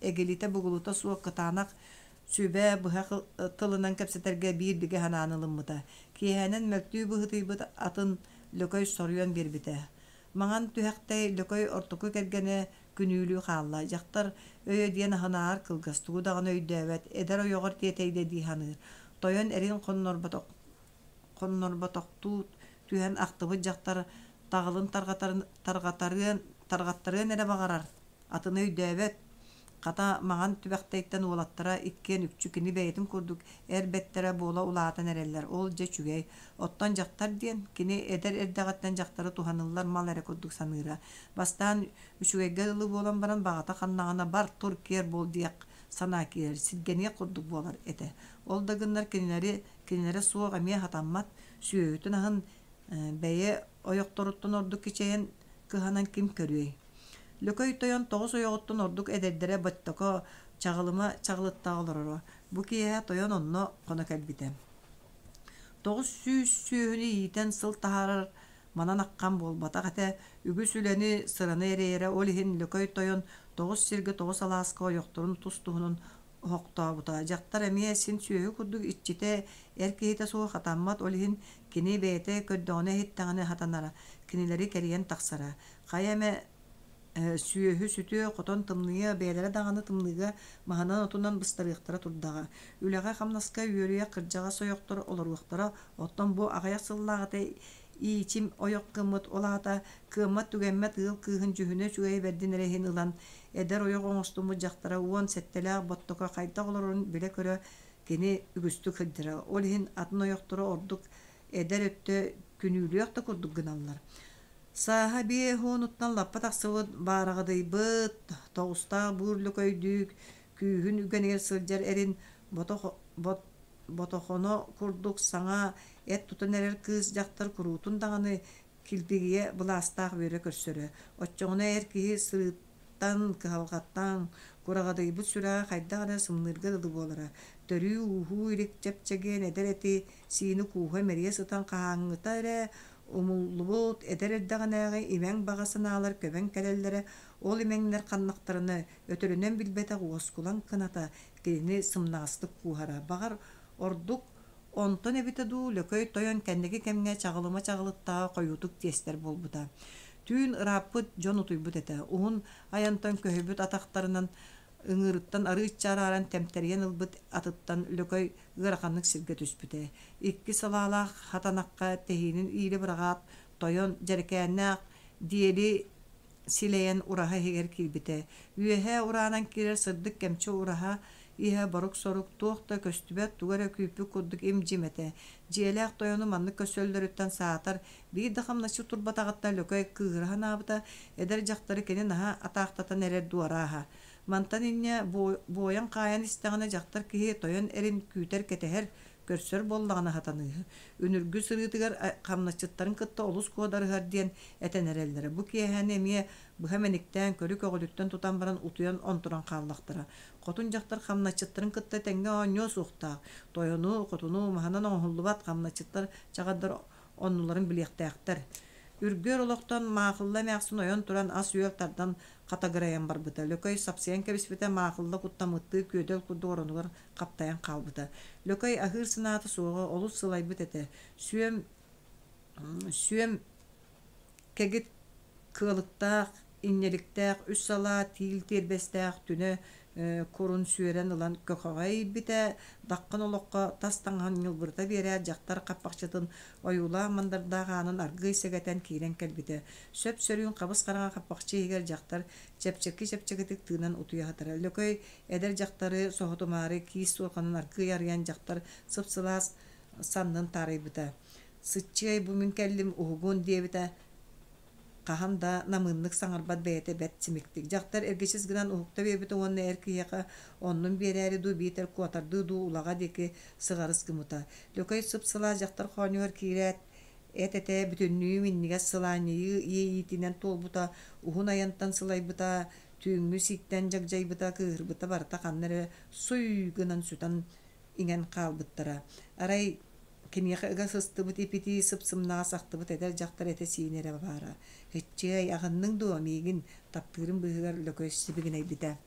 эгилитэ-бугулута суох кытаанах сүбэ быһах тылынан кэпсэтэргэ биир бигэ санааны ылыммыта. Киэһэнэн мөлтүү быһыытыйбыт атын Лөкөй соруйан биэрбитэ. Маҥан түһэхтэй Лөкөй ортоку кэргэнэ күнүүлүү хаалла. Дьахтар өйө диэн аһынааҕар кылгас, тугу даҕаны өйдөөбөт, эдэр ойоҕор тиэтэйдэ дии саныыр. Тойон эрин хоннорботох хоннорботохтуу түһэн ахтыбыт дьахтар таҕылын тарҕатарыан тарҕаттарыан эрэ баҕарар, атыны өйдөөбөт. Хата, маҥан түбэхтэйтэн уолаттара иккиэн үкчү кини бэйэтин курдук эр бэттэрэ буола улаатан эрэллэр, ол дьэ үчүгэй. Оттон дьахтар диэн, кини эдэр эрдэҕиттэн дьахтары туһаныллар мал эрэ курдук саныыра. Бастаан үчүгэйгэ дылы буолан баран баҕата ханнаҕына бар, тур, киэр буол диэх санаа киирэр, сиргэниэх курдук буолар этэ. Ол да гыннар кинилэри кинилэрэ суох эмиэ сатаммат, сүөһүтүн аһын бэйэ ойохторуттан ордук кичэйэн кыһанан ким көрүөй? Лөкөй тойон тоҕус ойоҕуттан ордук эдэрдэрэ Боттоко Чаҕылыма Чаҕылыттаах олороро. Бу киэһэ тойон онно хоно кэлбитэ. 900 сүөһүнү иитэн сыл таһаарар манан аххан буолбатах этэ. Үгүс үлэни, сыраны эрэйэрэ, ол иһин Лөкөй тойон тоҕус сиргэ тоҕус алааска ойохторун тус-туһунан оһохтообута. Дьахтар эмиэ син сүөһү курдук иччитэ, эр киһитэ суох хатаммат, ол иһин кини бэйэтэ көрдөҕүнэ-иһиттэҕинэ хатанара, кинилэри кэрийэн тахсара. Хайа эмэ сүөһү сүтүө, хотон тымныйыа, бэйэлэрэ даҕаны тымныыга маһынан-отунан быстарыахтара турдаҕа. Үлэҕэ-хамнаска үөрүйэх кырдьаҕас ойохтор олоруохтара, оттон бу аҕыйах сыллааҕыта иичим ойох гыммыт, ол аата кыаммат-түгэммэт ыал кыыһын дьүһүнэ үчүгэйэ бэрдин эрэ иһин ылан, эдэр ойох оҥостуммут дьахтара уон сэттэлээх Боттоко хайдах олорорун билэ-көрө Кини үгүстүк сылдьара, ол иһин атын ойохторо ордук эдэр өттө күнүүлүөх да курдук гыналлар. Сааһа 50-уттан лаппа тахсыбыт баараҕадыйбыт, тоҕустаах буур лөкөйдүүк, күүһүн үгэнигэр сылдьар эрин ботохоно курдук саҥа эт тутан эрэр кыыс дьахтар куруутун даҕаны килбигийэ былаастаах үөрэ көрсөрө. Оччоҕуна эр киһи сырыыттан, кыһалҕаттан кураҕадыйбыт сүрэҕэ хайдах эрэ сымныырга дылы буолара. Төрүү-ууһуу илик чэп-чэгиэн эдэр эти сиини кууһа имэрийэ сытан хаһааҥҥыта эрэ умуллубут эдэр эрдэҕинээҕи имэҥ баҕа санаалар көбөн кэлэллэрэ, ол имэҥнэр ханнахтарына өтөрүнэн билбэтэх уоскулаҥ кыната кинини сымнаҕастык кууһара. Баҕар, ордук онтон эбитэ дуу, Лөкөй тойон кэнники кэмҥэ чаҕылыма чаҕылыттаҕа хойуутук тиэстэр буолбута. Түүн ырааппыт дьон утуйбут этэ. Уһун айантан көһүйбүт атахтарынан ыҥыырыттан арыычча арааран тэмтэрийэн ылбыт атыттан Лөкөй ыараханнык сиргэ түспүтэ. Икки салаалаах хатанахха тэһиинин иилэ быраҕаат, тойон дьэрэкээннээх диэли силэйэн ураһа иһигэр киирбитэ. Үөһээ ураанан киирэр сырдык кэмчи ураһа иһэ борук-сорук, туох да көстүбэт, тугу эрэ күүппүт курдук им-дьим этэ. Дьиэлээх тойону маннык көрсөллөрүттэн саатар, биир да хамначчы турбатаҕыттан Лөкөй кыыһыра санаабыта, эдэр дьахтары кини наһаа атаахтатан эрэр дуорааһа. Мантан инньэ буойан-хаайан истэҕинэ дьахтар киһи тойон эрин күүтэр-кэтэһэр, көрсөр буоллаҕына сатаныыһы. Үнүргү сырыытыгар хамначчыттарын кытта олус куодарыһар диэн этэн эрэллэрэ. Бу киэһэни эмиэ быһа мэниктээн, көрү көҕүлүттэн тутан баран утуйан онтуран хааллахтара. Хотун дьахтар хамначчыттарын кытта тэҥҥэ оонньуо суохтаах. Тойону, хотуну маһынан оҥоһуллубат хамначчыттар чаҕардар оннуларын билиэхтээхтэр. Үргүөр олохтон Маахылла эмээхсин ойон туран ас-үөл тардан хатагырайан барбыта. Лөкөй сапсыйан кэбиспитэ, Маахылла куттаммыттыы күөдэл курдук оронугар хаптайан хаалбыта. Лөкөй аһыыр санаата суоҕа, олус сылайбыт этэ. Сүөм, сүөм кэгит кыалыктаах, инньэликтээх үс салаа тиил тиэрбэстээх түнэ курун сүөрэн ылан көхөҕө иэйбитэ, даххын олоххо тас таҥаһын ньылбырыта биэрээт дьахтар хаппахчытын ойуулаах мандардаах аанын аргыый сэгэтэн киирэн кэлбитэ. Сөп-сөрүүн хабыс-хараҥа хаппахчы иһигэр дьахтар чэпчэки-чэпчэкитик тыынан утуйа сытара. Лөкөй эдэр дьахтары соһутумаары киис суорҕанын аргыый арыйан дьахтар сып-сылаас саннын таарыйбыта. Сыччыай, бу мин кэллим, уһугун диэбитэ хаһан да намыыннык саҥарбат бэйэтэ бэрт симиктик. Дьахтар эргичис гынан уһукта биэрбитэ уонна эр киһиэхэ оннун биэрээри дуу, биитэр куотардыы дуу улаҕа диэки сыҕарыс гыммыта. Лөкөй сып-сылаас дьахтар хоонньугар киирээт, эт-этэ бүтүннүү минньигэс сылаанньыйыы иэйиитинэн туолбута, уһун айантан сылайбыта, түүҥҥү сииктэн дьагдьайбыта, кыыһырбыта барыта ханна эрэ суй гынан сүтэн иҥэн хаалбыттара. Арай Киниэхэ ыга сыстыбыт ипитии сып-сымнаҕас ахтыбыт эдэр дьахтар этэ-сиинэ эрэ баара. Һиччиэй, аҕынныҥ дуо миигин, таптыырым быыһыгар Лөкөй сибигинэйбитэ.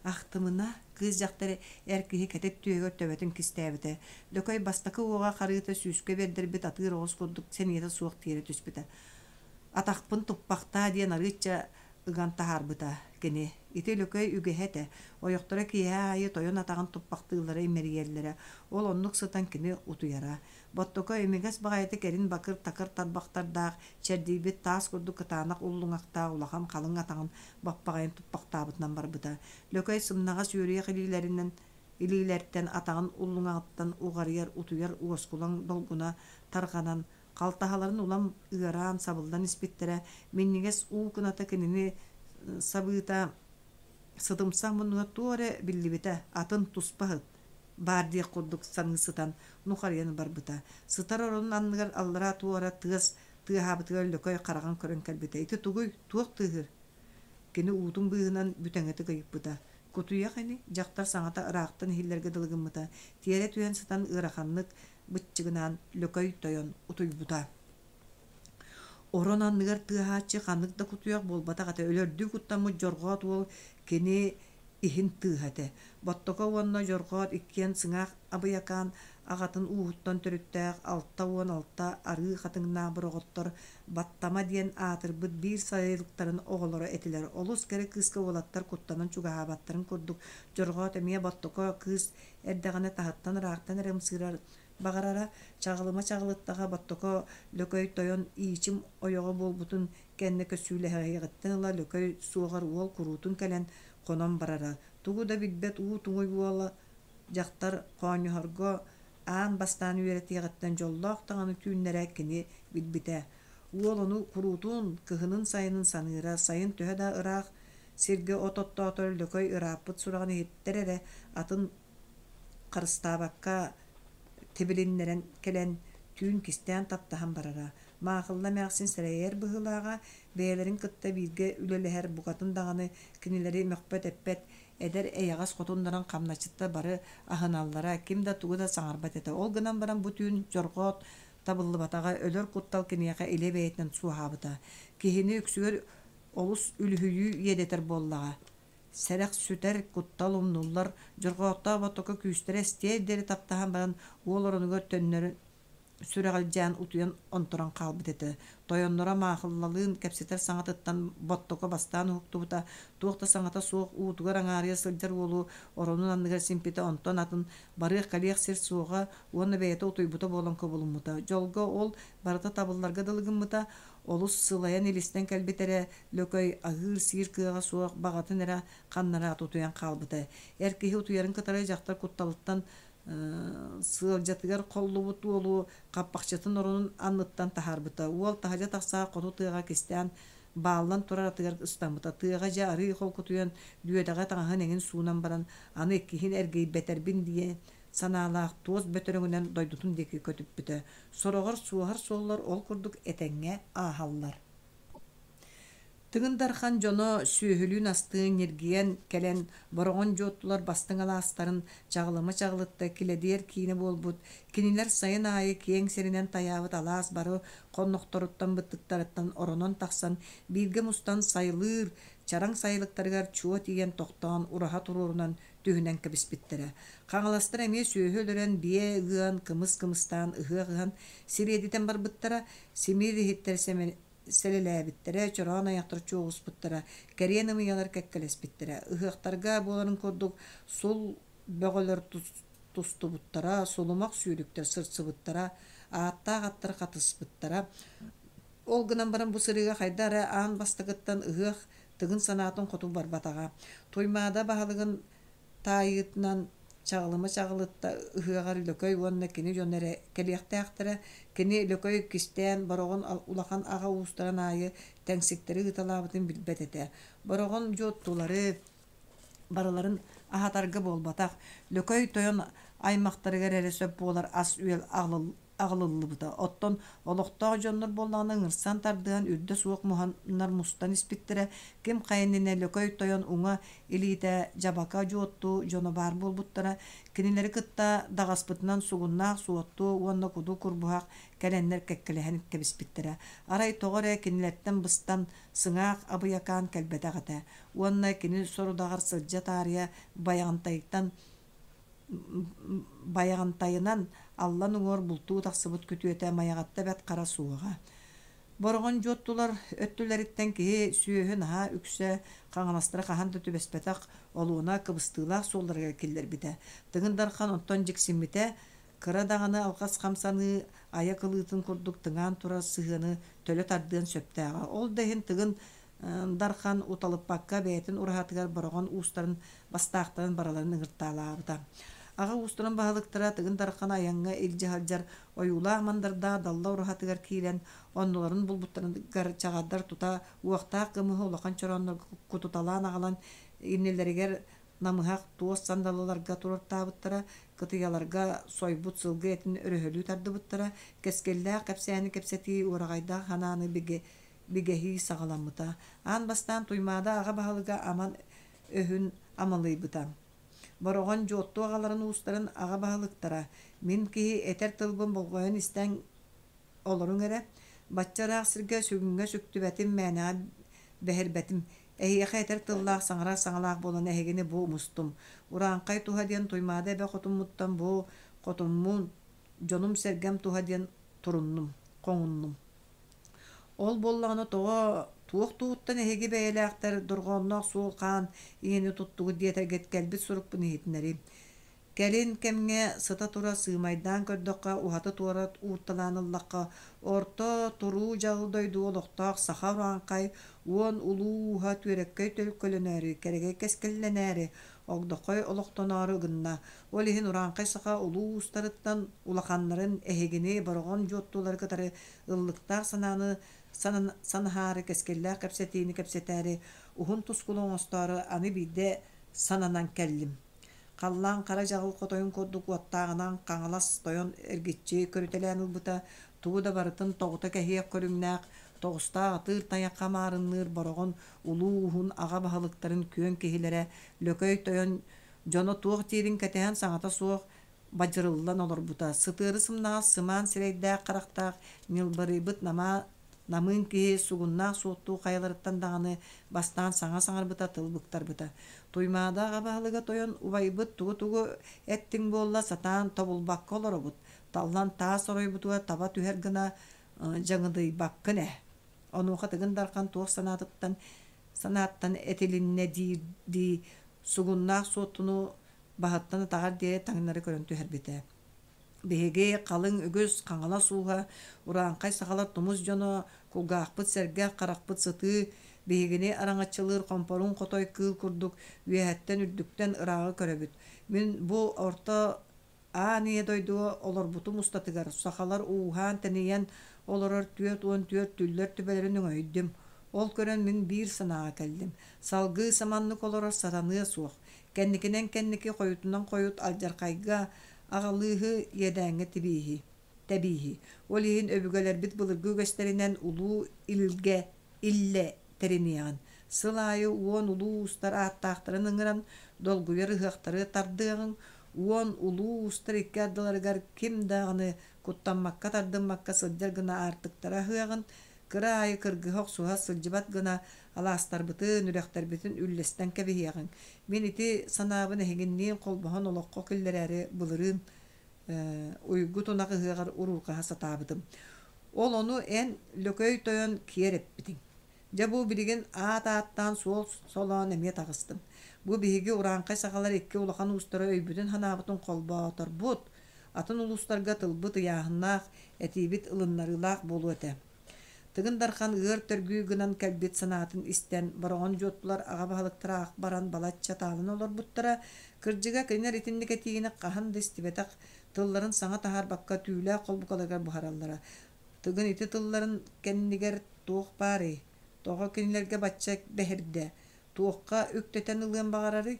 Ахтымына, кыыс дьахтар эр киһи кэтит түөһүгэр төбөтүн кистээбитэ. Лөкөй бастакы уоҕа харыыта сүүскэ бэрдэрбит атыыр оҕус курдук сэниэтэ суох тиэрэ түспүтэ. Атахпын туппахтаа диэн арыычча ыган таһаарбыта кини. Ити Лөкөй үгэһэ этэ. Ойохторо киэһэ аайы тойон атаҕын туппахтыыллара имэрийэллэрэ. Ол оннук сытан кини утуйара. Боттоко имигэс баҕайытык эрин бакыр-такыр тарбахтардаах, чэрдийбит таас курдук кытаанах уллуҥахтаах улахан халыҥ атаҕын баппаҕайын туппахтаабытынан барбыта. Лөкөй сымнаҕас үөрүйэх илиилэринэн илиилэртэн атаҕын уллуҥаҕыттан уҕарыйар утуйар уоскулаҥ долгуна тарҕанан Халтаһаларын улам ыараан, сабыллан испиттэрэ, минньигэс уу кыната кинини сабыыта сытымсах муннуга туох эрэ биллибитэ, атын туспа ыһыт баар диэх курдук саныы сытан нухарыйан барбыта. Сытар оронун анныгар аллараа туох эрэ тыас тыаһаабытыгар Лөкөй хараҕын көрөн кэлбитэ. Ити тугуй, туох тыаһыыр? Кини уутун быыһынан бүтэҥитик ыйыппыта. Кутуйах ини, дьахтар саҥата ыраахтан иһиллэргэ дылы гыммыта. Тиэрэ түһэн сытан ыараханнык быччыгынаан Лөкөй тойон утуйбута. Орон анныгар тыаһааччы ханнык да кутуйах буолбатах этэ, өлөрдүү куттаммыт Дьорҕоот уол кини иһин тыаһа этэ. Боттоко уонна Дьорҕоот иккиэн сыҥаах абыйакаан аҕатын ууһуттан төрүттээх 66 арыы хатыҥнаах бороҕоттор Баттама диэн аатырбыт биир сайылыктарын оҕолоро этилэр. Олус кэрэ кыыска уолаттар куттанан чугаһаабаттарын курдук Дьорҕоот эмиэ Боттоко кыыс эрдэҕинэ таһыттан ыраахтан эрэ ымсыырар баҕарара, чаҕылыма чаҕылыттаҕа Боттоко Лөкөй тойон иичим ойоҕо буолбутун кэннэ көссүүлэһиэҕиттэн ыла Лөкөй суоҕар уол куруутун кэлэн хонон барара, тугу да билбэт уу туҥуй уола дьахтар хоонньоһорго аан бастаан үөрэтиэҕиттэн дьоллоох даҕаны түүннэрэ кини билбитэ. Уол ону куруутун кыһынын-сайынын саныыра, сайын төһө да ыраах сиргэ от оттоотор Лөкөй ырааппыт сураҕын иһиттэр эрэ, атын харыстаабакка тибилиннэрэн кэлэн, түүн кистээн таптаһан барара. Маахылла эмээхсин сэрэйэр быһыылааҕа, бэйэлэрин кытта бииргэ үлэлэһэр букатын даҕаны кинилэри мөхпөт-эппэт эдэр эйэҕэс хотуннарын хамначчыттар бары аһыналлара, ким да тугу да саҥарбат этэ. Ол гынан баран бу түүн дьорҕоот табыллыбатаҕа, өлөр куттал киниэхэ илэ бэйэтинэн суоһаабыта. Киһини үксүгэр олус үлүһүйүү иэдэтэр буоллаҕа. Сэрэх сүтэр, куттал умнуллар, дьорҕооттоох ботоко күүстэрэ эстиэр диэри таптаһан баран уол оронугар төннөрү сүрэҕэлдьээн утуйан онторон хаалбыт этэ. Тойонноро Маахыллалыын кэпсэтэр саҥатыттан Боттоко бастаан уһуктубута, туох да саҥата суох уутугар аҥаарыйа сылдьар уолу оронун анныгар симпитэ, онтон атын барыах-кэлиэх сир суоҕа уонна бэйэтэ утуйбута буолан кубулуммута. Дьолго ол барыта табылларга дылы гыммыта, олус сылайан илистэн кэлбит эрэ Лөкөй аһыыр-сиир кыаҕа суох баҕатын эрэ ханнараат утуйан хаалбыта. Эр киһи утуйарын кытары дьахтар кутталыттан сыалдьатыгар холлубут уолу хаппахчытын оронун анныттан таһаарбыта. Уол таһырдьа тахсаах хоту тыаҕа кистээн бааллан турар атыгар ыстаммыта. Тыаҕа дьэ арыый холкутуйан дүөдэҕэ таҥаһын эҥин суунан баран аны иккиһин эргийбэтэрбин диэн санаалаах туос бөтөрөҥүнэн дойдутун диэки көтүппүтэ. Сороҕор суоһар суоллар ол курдук этэҥҥэ ааһаллар. Тыгын Дархан дьоно сүөһүлүүн-астыын ньиргийэн кэлэн Бороҕон дьуоттулар бастыҥ алаастарын чаҕылыма чаҕылытта килэдиэр киинэ буолбут, кинилэр сайын аайы киэҥ сиринэн тайаабыт алаас бары хоннохторуттан-быттыктарыттан оронон тахсан бииргэ мустан сайылыыр чараҥ сайылыктарыгар чуо тиийэн тохтоон ураһа туруорунан түһүнэн кэбиспиттэрэ. Хаҥаластар эмиэ сүөһү өлөрөн, биэ ыан, кымыс кымыстаан, ыһыах ыһан сириэдитэн барбыттара, симиир иһиттэр сэлэлээбиттэрэ, чороон айахтар чуоҕуспуттара, кэриэн ымыйалар кэккэлэспиттэрэ. Ыһыахтарга буоларын курдук сул бөҕөлөр тустубуттара, сулумах сүүрүктэр сырсыбыттара, ааттаах аттар хатыспыттара. Ол гынан баран бу сырыыга хайда эрэ аан бастакыттан ыһыах Тыгын санаатын хоту барбатаҕа. Туймаада баһылыгын таайыытынан Чаҕылыма Чаҕылытта ыһыаҕар Лөкөй уонна кини дьоно эрэ кэлиэхтээхтэрэ. Кини Лөкөй кистээн Бороҕон улахан аҕа уустарын аайы тэҥсиктэри ыыталаабытын билбэт этэ. Бороҕон дьуоттулары барыларын аһатарга буолбатах, Лөкөй тойон аймахтарыгар эрэ сөп буолар ас-үөл аҕалыллыбыта. Оттон олохтоох дьоннор буоллаҕына ыҥырсан тардыһан үрдэ суох муһаннар мустан испиттэрэ. Ким хайа иннинэ Лөкөй тойон уҥа илиитэ Дьабака Дьуотту дьоно баар буолбуттара. Кинилэри кытта даҕаспытынан сугуннаах Суотту уонна Куду Курбуһах кэлэннэр кэккэлэһэн кэбиспиттэрэ. Арай тоҕо эрэ кинилэртэн быстан Сыҥаах Абыйакаан кэлбэтэх этэ уонна кини сорудаҕар сылдьа таарыйа Байаҕантайтан Байаҕантайынан Аллан уҥуор бултуу тахсыбыт күтүөтэ Майаҕатта Бэрт Хара суоҕа. Бороҕон дьуоттулар өттүлэриттэн киһи сүөһү наһаа үксэ Хаҥаластара хаһан да түбэспэтэх олуона кыбыстыылаах суолларыгар киллэрбитэ. Тыгын Дархан онтон дьиксиммитэ, кыра даҕаны алҕас хамсаныы айа кылыытын курдук тыҥаан турар сыһыаны төлө тардыан сөптөөҕө. Ол да иһин Тыгын Дархан уталыппакка бэйэтин ураһатыгар Бороҕон уустарын бастаахтарын барыларын ыҥыртаалаабыта. Аҕа уустарын баһылыктара Тыгын Дархан айаҥҥа илдьэ сылдьар ойуулаах-мандардаах далла ураһатыгар киирэн оннуларын булбуттарыгар чаҕардар тута уохтаах кымыһы улахан чорооннорго кутуталаан аҕалан иннилэригэр намыһах туос сандалыларга туруортаабыттара, кытыйаларга сойбут сылгы этин өрөһөлүү тардыбыттара, кэскиллээх кэпсээни кэпсэтии уораҕайдаах ханааны бигэһии саҕаламмыта. Аан бастаан Туймаада аҕа баһылыга Аман өһүн амалыйбыта. Бороҕон Дьуотту аҕаларын уустарын аҕа баһылыктара, мин киһи этэр тылбын болҕойон истэн олоруҥ эрэ, бачча ыраах сиргэ сүгүҥҥэ сүктүбэтим, мээнэҕэ бэһирбэтим. Эһиэхэ этэр тыллаах, саҥарар саҥалаах буолан эһигини бу умустум. Урааҥхай туһа диэн Туймаада эбэ хотуммуттан бу хотуммун, дьонум-сэргэм туһа диэн туруннум, хоҥуннум. Ол буоллаҕына тоҕо туох туһуттан эһиги бэйэлээхтэр дорҕоонноох суол хаан ийэни туттугут диэтэргит кэлбит сурукпун иһитинэриим. Кэлин кэмҥэ сыта-тура сыымайдаан көрдөххө, уһаты-туора уурталаан ыллахха, орто туруу дьаҕыл дойду олохтоох саха урааҥхай уон улуу ууһа түөрэккэй төлкөлөнөөрү, кэрэгэй кэскиллэнээри, Огдохой олохтоноору гынна. Ол иһин урааҥхай саха улуу уустарыттан улаханнарын эһигини Бороҕон Дьуоттулары кытары ыллыктаах санааны санаһаары, кэскиллээх кэпсэтиини кэпсэтээри, уһун тускулу оҥостоору аны биирдэ сананан кэллим. Халлаан хара дьаҕыл хотойун курдук уоттааҕынан Хаҥалас тойон эргиччи көрүтэлээн ылбыта, тугу да барытын тоҕута кэһиэх көрүҥнээх, тоҕустаах атыыр тайахха маарынныыр Бороҕон улуу ууһун аҕа баһылыктарын күөн киһилэрэ Лөкөй тойон дьоно туох диирин кэтэһэн саҥата суох бадьырыллан олорбута. Сытыары сымнаҕас сымаан сирэйдээх-харахтаах ньылбарыйбыт намыын киһи сугуннаах суоттуу хайаларыттан даҕаны бастаан саҥа саҥарбыта, тыл быктарбыта. Туймаада аҕа баһылыга тойон убайбыт тугу-тугу эттиҥ буолла сатаан тобулбакка олоробут, таллан таас оройбутугар таба түһэр гына дьаҥыдыйбаккын ээ. Онуоха Тыгын Дархан туох санаатыттан санааттан этилиннэ диирдии сугуннаах суоттуну баһыттан атаҕар диэри таҥнары көрөн түһэрбитэ. Биһиги халыҥ үгүс Хаҥалас ууһа, урааҥхай сахалар тумус дьоно, кулгаахпыт сэргэх, харахпыт сытыы, биһигини араҥаччылыыр хомпоруун хотой кыыл курдук үөһэттэн үрдүктэн ырааҕы көрөбүт. Мин бу орто Аан ийэ дойдуга олорбутум устатыгар сахалар ууһаан-тэнийэн олорор 44 түллэр түбэлэрин өҥөйдүм. Ол көрөн мин биир санааҕа кэллим: салгыы саманнык олорор сатаныа суох. Кэнникинэн кэнники, хойутунан хойут алдьархайга аҕалыыһы, иэдээҥҥэ тибииһи, тэбииһи. Ол иһин өбүгэлэрбит былыргы үгэстэринэн улуу илгэ иллэ тэриниэҕин, сыл аайы 10 улуу уустар ааттаахтарын ыҥыран, долгуйар ыһыахтары тардыаҕыҥ, 10 улуу уустар икки ардыларыгар ким даҕаны куттаммакка-тардыммакка сылдьар гына аартыктара аһыаҕын, кыра аайы кыргыһа-охсуһа сылдьыбат гына алаастарбытын, үрэхтэрбитин үллэстэн кэбиһиэҕиҥ. Мин ити санаабын эһигинниин холбоһон олоххо киллэрээри былырыын уйгу тунах ыһыаҕар уруурҕаһа сатаабытым. Ол ону эн Лөкөй тойон киэр эппитиҥ. Дьэ бу билигин аат ааттаан суол солоон эмиэ таҕыстым. Бу биһиги урааҥхай сахалар икки улахан уустара өйбүтүн-санаабытын холбооторбут, атын улуустарга тылбыт ыйааһыннаах, этиибит ылыннарыылаах буолуо этэ. Тыгын Дархан ыар төргүү гынан кэлбит санаатын истэн, Бороҕон Дьуоттулар аҕа баһылыктара ах баран балачча таалан олорбуттара. Кырдьыга, кинилэр итинник этиини хаһан да истибэтэх тылларын саҥа таһаарбакка түүлээх холбукаларыгар буһараллара. Тыгын ити тылларын кэннигэр туох баарый? Тоҕо кинилэргэ бачча бэһирдэ? Туохха үктэтэн ылыан баҕарарый?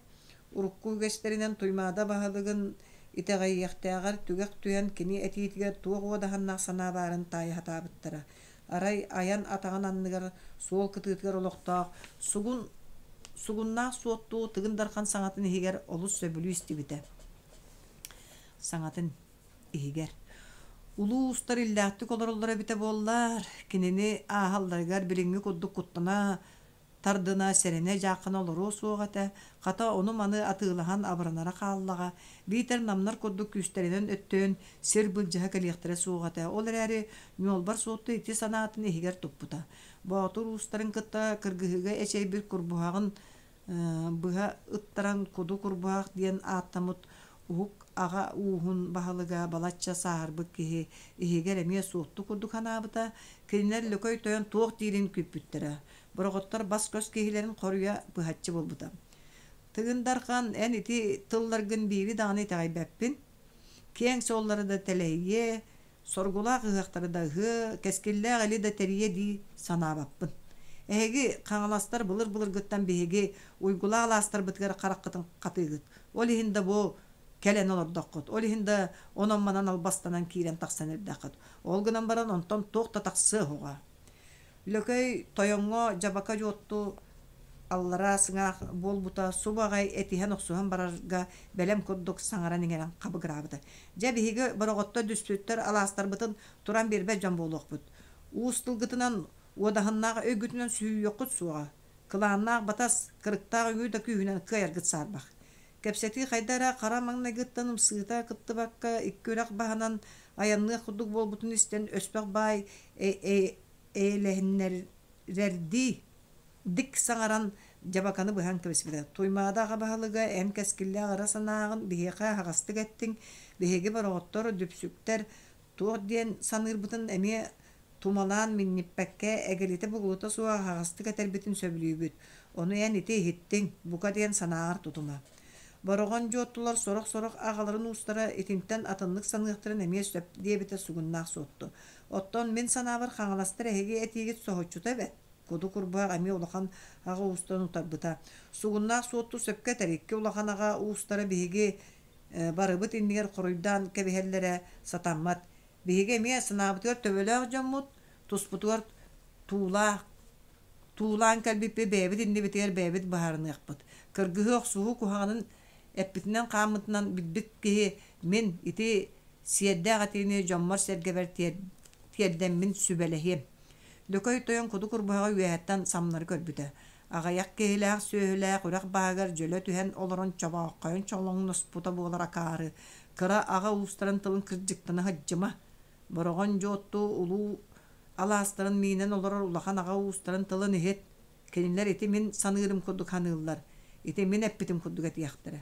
Урукку үгэстэринэн Туймаада баһылыгын итэҕэйиэхтээҕэр түгэх түһэн кини этиитигэр туох уодаһыннаах санаа баарын таайа сатаабыттара. Арай айан атаҕын анныгар суол кытыытыгар олохтоох сугун сугуннаах суоттуу Тыгын Дархан саҥатын иһигэр олус сөбүлүү истибитэ. Саҥатын иһигэр Улуу уустар иллээхтик олороллоро эбитэ буоллар, кинини ааһалларыгар билиҥҥи курдук куттана тардына, сэрэнэ-дьааххана олоруо суох этэ, хата ону-маны атыылаһан абыранара хааллаҕа, биитэр намнар курдук күүстэринэн өттөйөн сир былдьаһа кэлиэхтэрэ суох этэ. Ол эрээри ньуолбар Суотту ити санаатын иһигэр туппута. Боотур уустарын кытта кыргыһыыга эчэйбит курбуһаҕын быһа ыттаран Куду Курбуһах диэн ааттаммыт уһук аҕа ууһун баһылыга балачча сааһырбыт киһи иһигэр эмиэ Суотту курдук санаабыта, кинилэр Лөкөй тойон туох диирин күүппүттэрэ. Бороҕоттор бас-көс киһилэрин хоруйа быһаччы буолбута. Тыгын Дархан, эн ити тылларгын биири даҕаны итэҕэйбэппин. Киэҥ суоллары да тэлэһийиэ, соргулаах ыһыахтары да ыһыа, кэскиллээх или да тэрийиэ дии санаабаппын. Эһиги, хаҥаластар былыр-былыргыттан биһиги уйгулаах алаастарбытыгар хараххытын хатыыгыт. Ол иһин да бу кэлэн олордоххут, ол иһин да онон-манан албастанан киирэн тахсан эрдэххит. Ол гынан баран онтон туох да тахсыа суоҕа. Лөкөй тойоҥҥо дьабака дьуотту аллараа сыҥаах буолбута субу аҕай этиһэн-охсуһан барарга бэлэм курдук саҥаран-иҥэрэн хабыгыраабыта. Дьэ, биһиги бороҕоттор дүспүттэр алаастарбытын туран биэрбэт дьон буолуохпут. Уус тылгытынан, уодаһыннаах өйгүтүнэн сүүйүөххүт суоҕа. Кылааннаах батас, кырыктаах үҥүү да күүһүнэн кыайаргыт саарбах. Кэпсэтии хайда эрэ хара маҥнайгыттан ымсыыта кыттыбакка икки үрэх баһынан айанныах курдук буолбутун истэн Өспөх баай эйэлэһиннэрэрдии дик саҥаран дьабаканы быһан кэбиспитэ. Туймаада аҕа баһылыга эн кэскиллээх ыра санааҕын биһиэхэ аһаҕастык эттиҥ, биһиги бороҕоттор, дүпсүктэр туох диэн саныырбытын эмиэ тумалаан минньиппэккэ, эгэлитэ-бугулута суох аһаҕастык этэрбитин сөбүлүүбүт. Ону эн ити иһиттиҥ, бука диэн санааҕар тутума. Бороҕон дьуоттулар сорох-сорох аҕаларын уустара итинтэн атыннык саныахтарын эмиэ сөп диэбитэ сугуннаах Суотту. Оттон мин санаабар хаҥаластар эһиги этиигит соһуччута эбэт. Куду Курбуһах эмиэ улахан аҕа уустарын утарбыта. Сугуннаах Суотту сөпкө этэр, икки улахан аҕа уустара биһиги барыбыт иннигэр хоруйдаан кэбиһэллэрэ сатаммат. Биһиги эмиэ санаабытыгар төбөлөөх дьоммут, туспутугар туулаах Туулаан кэлбиппит бэйэбит иннибитигэр бэйэбит быһаарыныахпыт. Кыргыһыы охсуһуу куһаҕанын эппитинэн-хааммытынан билбит киһи мин ити сиэрдээх этиини дьоммор-сэргэбэр тиэрдэммин сүбэлэһиэм. Лөкөй тойон куду курбуһаҕы үөһэттэн самнары көрбүтэ. Аҕыйах киһилээх сүөһүлээх үрэх баһыгар дьөлө түһэн олорон чобооххойон чолоҥноспута буолар акаары, кыра аҕа уустарын тылын кырдьыктана сылдьыма. Бороҕон Дьуотту улуу алаастарын миинэн олорор улахан аҕа уустарын тылын иһит, кинилэр ити мин саныырым курдук саныыллар, ити мин эппитим курдук этиэхтэрэ.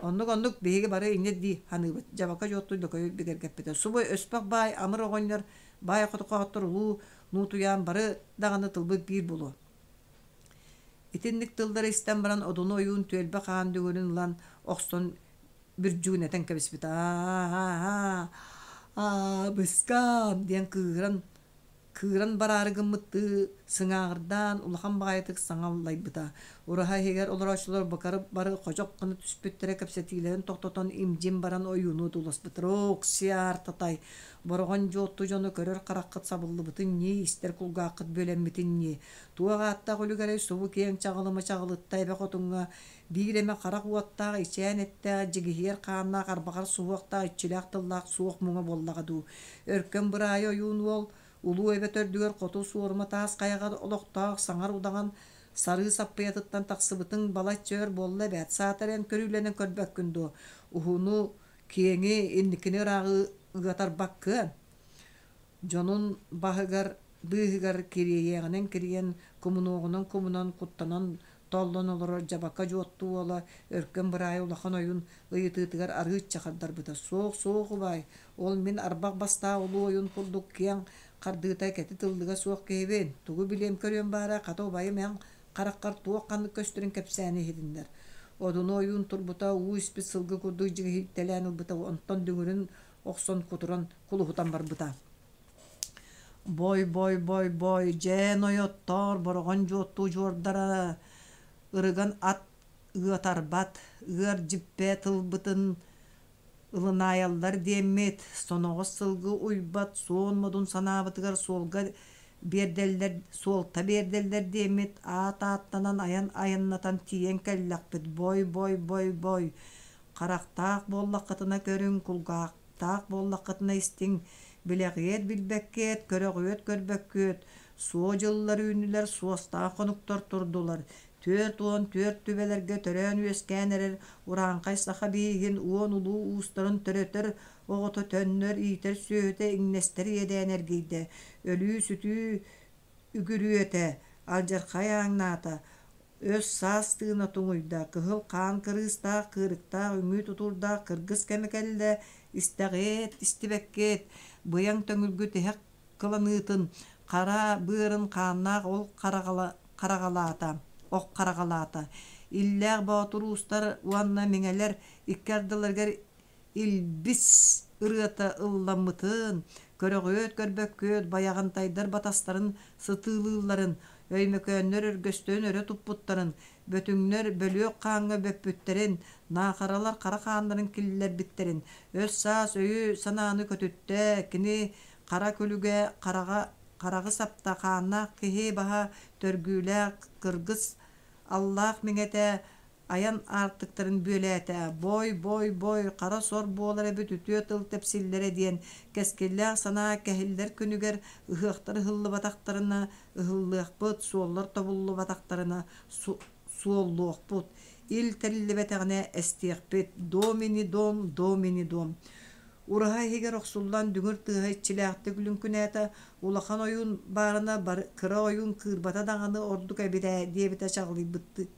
Оннук-оннук биһиги бары инньэ дии саныыбыт, Дьабака Дьуотту Лөкөйү бигэргэппитэ. Субу Өспөх баай Амыр оҕонньор баай хотохооттор улуу Нуутуйаан бары даҕаны тылбыт биир буолуо. Итинник тыллары истэн баран Одуну ойуун түөлбэ хаан дүҥүрүн ылан охсон бүрдьүгүнэтэн кэбиспит аа аа диэн кыыһыран кыыран бараары гыммыттыы сыҥааҕырдаан улахан баҕайытык саҥа аллайбыта. Ураһа иһигэр олорооччулар бакары бары ходьох гына түспүттэрэ кэпсэтиилэрин тохтотон имдьин баран ойууну одууласпыттар. Оок-сиар татай, бороҕон дьуотту дьону көрөр хараххыт сабыллыбытын ньии, истэр кулгааххыт бүөлэммитин ньии. Туох ааттаах үлүгэрэй субу киэҥ чаҕылыма чаҕылытта эбэ хотуҥҥа Биир эмэ харах уоттаах, ичээн эттээх, дьигиһийэр хааннаах, арбаҕар суһуохтаах, иччилээх тыллаах суох муҥа буоллаҕа дуу. Өркөн Быраайы ойуун уол Улуу Эбэ төрдүгэр хоту суорума таас хайаҕа олохтоох саҥар удаҕан сарыы саппыйатыттан тахсыбытыҥ балачча өр буолла эбээт. Саатар эн көрүүлэнэн көрбөккүн дуо? Уһуну, киэҥи, инникини ырааҕы ыатарбаккыан. Дьонун баһыгар, быыһыгар кириэйиэҕинэн кирийэн, кумунуоҕунан кумунан, куттанан толлон олорор Дьабака Дьуотту уола Өркөн Быраайы улахан ойуун ыйытыытыгар арыычча хардарбыта: «Суох, суох, убаай, ол мин арбах бастаах улуу ойуун курдук киэҥ хардыыта кэтит ыллыга суох киһибин, тугу билиэм-көрүөм баара, хата убайым эн хараххар туох ханнык көстөрүн кэпсээни иһитиннэр». Одуну ойуун турбута уу испит сылгы курдук дьигиһийтэлээн ылбыта, онтон дүҥүрүн охсон кутуран кулуһутан барбыта. Бой-бой-бой-бой, дьээн ойоттоор, бороҕон дьуоттуу дьуордара ырыган ат ыатарбат, ыар дьиппэ тылбытын ылынаайаллар диэммит, соноҕос сылгы уйбат суон модун санаабытыгар суолга биэрдэллэр, суолта биэрдэллэр диэммит, аат ааттанан айан айаннатан тиийэн кэллэхпит, бой-бой-бой-бой, харахтаах буоллаххытына көрүҥ, кулгаах Таах буоллаххытына истиҥ, билэҕиэт билбэккиэт, көрөҕүөт көрбөккүөт, суо дьыллар үүннүлэр, суостаах хонуктар турдулар, 44 түбэлэргэ төрөөн-үөскээн эрэр урааҥхай саха бииһин уон улуу уустарын төрөтөр оҕото төннөр, иитэр сүөһүтэ иҥнэстэр иэдээн эргийдэ, өлүү-сүтүү үгүрүөтэ, алдьархай ааҥнаата, Өс-саас тыына туҥуйда, кыһыл хаан кырыыстаах, кыырыктаах үҥүү тутуурдаах кыргыс кэмэ кэллэ, истэҕиэт, истибэккиэт, быйаҥ төҥүлгү тиһэх кыланыытын, хара быарын хааннаах ол хараҕалаата, ох хараҕалаата. Иллээх боотур уустар уонна миҥэлэр икки ардыларыгар илбис ырыата ылламмытын, көрөҕүөт көрбөккүөт байаҕантайдар батастарын сытыылыылларын, өймөкөөннөр өргөстөрүн өрө туппуттарын, бөтүҥнэр бөлүөх хааҥҥа бөппүттэрин, наахаралар хара хааннарын киллэрбиттэрин, өс-саас өйү-санааны көтүттэ, кини хара күлүгэ хараҕа хараҕы сапта хааннаах киһи баһа төргүүлээх кыргыс аллаах миҥэтэ айан аартыктарын бүөлээтэ, бой-бой-бой, хара сор буолар эбит үтүө тыл тэпсиллэрэ диэн кэскиллээх санаа кэһиллэр күнүгэр ыһыахтар ыһыллыбатахтарына ыһыллыахпыт, суоллар тобуллубатахтарына суоллуохпут, ил тэриллибэтэҕинэ эстиэхпит, домини дом, домини дом. Ураһа иһигэр охсуллан дүҥүр тыаһа иччилээхтик лүҥкүнээтэ, улахан ойуун баарына кыра ойуун кыырбата даҕаны ордук эбит ээ диэбитэ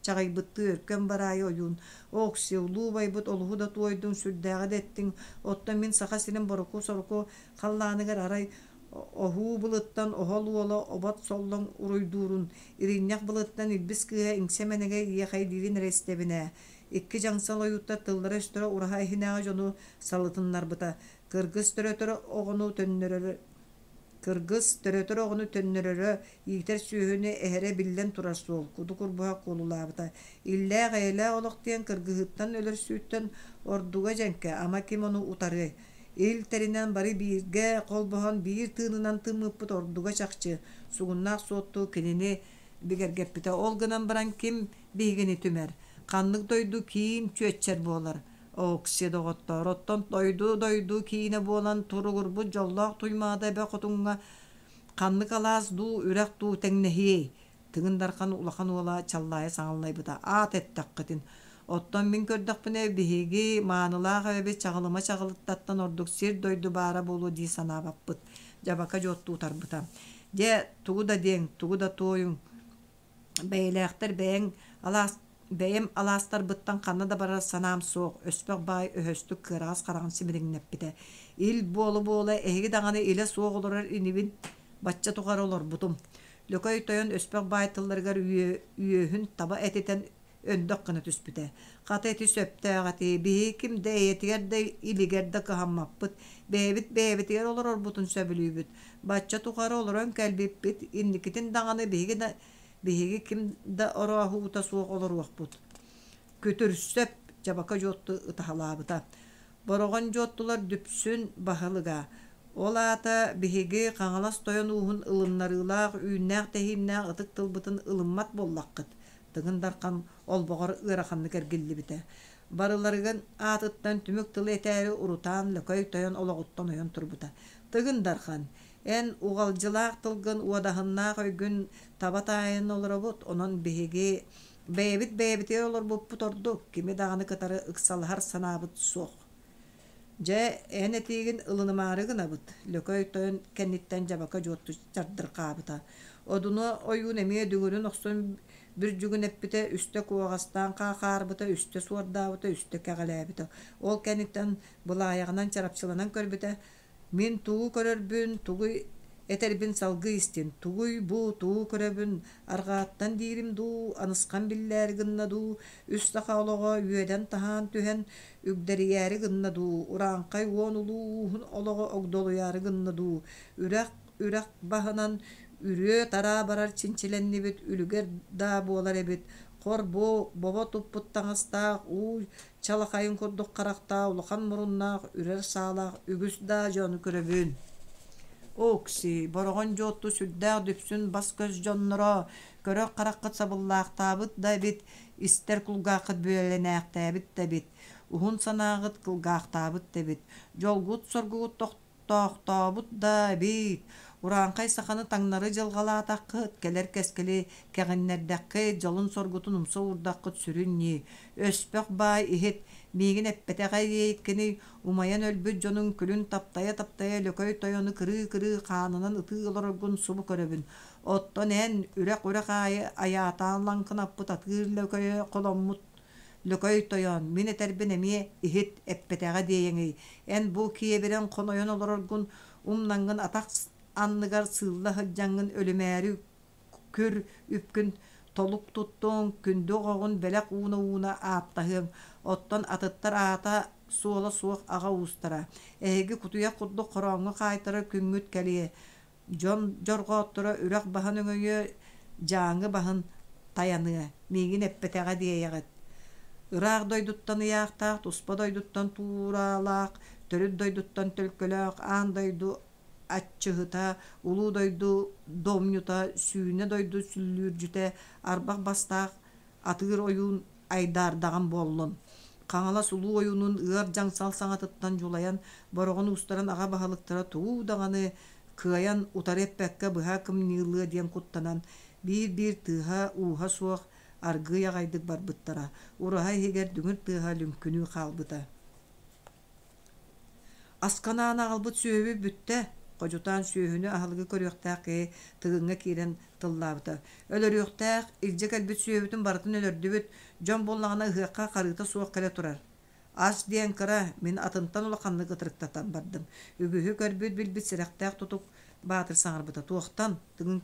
чаҕыйбыттыы өркөн бараайы ойуун «Окси, улуу убайбыт олуһу да туойдуҥ, сүрдээҕи да эттиҥ, оттон мин Саха сирин боруку-соруку халлааныгар арай оһуу былыттан оһол уола обот соллоҥ уруйдуурун, иринньэх былыттан илбис кыыһа иҥсэ мэнэгэй иэхэйдиирин эрэ истэбин ээ. Икки дьаҥсал ойууттар тыллара-өстөрө ураһа иһинээҕи дьону салытыннарбыта. Кыргыс төрөтөр оҕону төннөрөрө Кыргыс төрөтөр оҕону төннөрөрө, иитэр сүөһүнү эһэрэ биллэн турар суол, куду курбуһах куолулаабыта. Иллээх-эйэлээх олох диэн кыргыһыыттан өлөрсүүттэн ордуга дьэҥкэ, ама ким ону утарыай? Ил тэринэн бары бииргэ холбоһон биир тыынынан тыммыппыт ордуга чахчы, сугуннаах суотту кинини бигэргэппитэ. Ол гынан баран ким биһигини түмэр? Ханнык дойду киин чүөччэр буолар? Окси, доҕоттоор, оттон дойду-дойду киинэ буолан туругурбут дьоллоох Туймаада эбэ хотуҥҥа ханнык алаас дуу, үрэх дуу тэҥнэһиэй? Тыгын Дархан улахан уола Чаллаайа саҥаллайбыта. Аат эттэххитин. Оттон мин көрдөхпүнэ, биһиги маанылаах эбэбит Чаҕылыма Чаҕылыттаттан ордук сир-дойду баара буолуо дии санаабаппыт, Дьабака дьуоттуу утарбыта. Дьэ, тугу да диэҥ, тугу да туойуҥ, Бэйэлээхтэр бэйэҥ алаас бэйэм алаастарбыттан ханна да барар санаам суох, Өспөх баай өһөстүк кыараҕас хараҕын симириҥнэппитэ. Ил буола-буола эһиги даҕаны илэ суох олорор инибин бачча тухары олорбутум. Лөкөй тойон Өспөх баай тылларыгар үөһүн таба этитэн өндөх гына түспүтэ. Хата ити сөптөөх этии, биһиги ким да эйэтигэр да илигэр да кыһаммаппыт, бэйэбит бэйэбитигэр олорорбутун сөбүлүүбүт. Бачча тухары олорон кэлбиппит, инникитин даҕаны биһиги да биһиги ким да орооһуута суох олоруохпут. Күтүрсөп Дьабака Дьуотту ытаһалаабыта. Бороҕон Дьуоттулар Дүпсүн баһылыга. Ол аата биһиги Хаҥалас тойон ууһун ылыннарыылаах үүннээх-тэһииннээх ытык тылбытын ылыммат буоллаххыт. Тыгын Дархан олбоҕор ыараханнык эргиллибитэ. Барыларыгын аатыттан түмүк тылы этээри урутаан Лөкөй тойон олоҕуттан ойон турбута. Тыгын Дархан, эн уҕалдьылаах тылгын уодаһыннаах өйгүн таба таайан олоробут, онон биһиги бэйэбит бэйэбитигэр олорбуппут ордук, кими даҕаны кытары ыксалаһар санаабыт суох. Дьэ, эн этиигин ылынымаары гынабыт, Лөкөй тойон кэнниттэн Дьабака Дьуотту чардырҕаабыта. Одуну ойуун эмиэ дүҥүрүн охсон бүрдьүгүн эппитэ, үстэ куоҕастаан хаахаарбыта, үстэ суордаабыта, үстэ кэҕэлээбитэ. Ол кэнниттэн былаайаҕынан чарапчыланан көрбүтэ, Мин тугу көрөрбүн, тугу этэрбин салгыы истин, тугуй бу, тугу көрөбүн, арҕааттан диирим дуу, анысхан биллээри гынна дуу, үс саха олоҕо үөдэн-таһаан түһэн үгдэрийээри гынна дуу, урааҥхай уон улуу ууһун олоҕо огдолуйаары гынна дуу, үрэх үрэх баһынан үрүө-тараа барар чинчилэннибит үлүгэр даа буолар эбит, хор бу бобо туппут таҥастаах уу чалахайын курдук харахтаах, улахан муруннаах, үрэр саалаах үгүс даа дьону көрөбүн. Окси, Бороҕон Дьуотту сүрдээх дүпсүн бас-көс дьонноро, көрөр хараххыт сабыллаахтаабыт да эбит, истэр кулгааххыт бүөлэнээхтээбит да эбит, уһун санааҕыт кылгаахтаабыт да эбит, дьолгут-соргугут Тоохтообут да эбит, урааҥхай саханы таҥнары дьылҕалаатаххыт, кэлэр кэскили кэҕиннэрдэххит, дьолун-соргутун умса уурдаххыт сүрүн ньии. Өспөх баай иһит, миигин эппэтэҕэ диэйиккиний, умайан өлбүт дьонуҥ күлүн таптайа-таптайа лөкөй тойону кырыы-кырыы хаанынан ытыы олороргун субу көрөбүн. Оттон эн үрэх-үрэх аайы айаатаан лаҥкынаппыт атыыр лөкөйө холоммут Лөкөй тойон, мин этэрбин эмиэ иһит, эппэтэҕэ диэйэҥий, эн бу киэбирэн хонойон олороргун умнаҥҥын атах анныгар сыылла сылдьаҥҥын өлүмээри күр үпкүн толук туттуоҥ, күндү оҕоҕун бэлэх ууна-ууна ааттаһыаҥ, оттон атыттар аата суола суох аҕа уустара. Эһиги кутуйах курдук хорооҥҥо хаайтарар күҥҥүт кэлиэ, Дьон дьорҕоотторо үрэх баһын өҥөйүө, Дьааҥы баһын тайаныа, миигин эппэтэҕэ диэйэҕит. Ыраах дойдуттан ыйаахтаах, туспа дойдуттан туураалаах, төрүт дойдуттан төлкөлөөх, аан дойду аччыһыта, улуу дойду домньута, сүүнэ дойду сүллүүрдьүтэ, арбах бастаах атыыр ойуун айдаардаҕым буоллун. Хаҥалас улуу ойуунун ыар дьаҥсал саҥатыттан дьулайан, Бороҕон уустарын аҕа баһылыктара тугу даҕаны кыайан утары эппэккэ быһа кымньыылыа диэн куттанан, биир-биир тыаһа-ууһа суох аргыый аҕайдык барбыттара. Ураһа иһигэр дүҥүр тыаһа лүҥкүнүү хаалбыта. Асканаан аҕалбыт сүөһүбүт бүттэ, ходьутаан сүөһүнү аһылыгы көрүөхтээх киһи Тыгыҥҥа киирэн тыллаабыта. Өлөрүөхтээх, илдьэ кэлбит сүөһүбүтүн барытын өлөрдүбүт, дьон буоллаҕына ыһыахха харыыта суох кэлэ турар. Ас диэн кыра, мин атынтан улаханнык ытырыктатан бардым. Үгүһү көрбүт-билбит сэрэхтээх тутук Баатыр саҥарбыта. Туохтан? Тыгын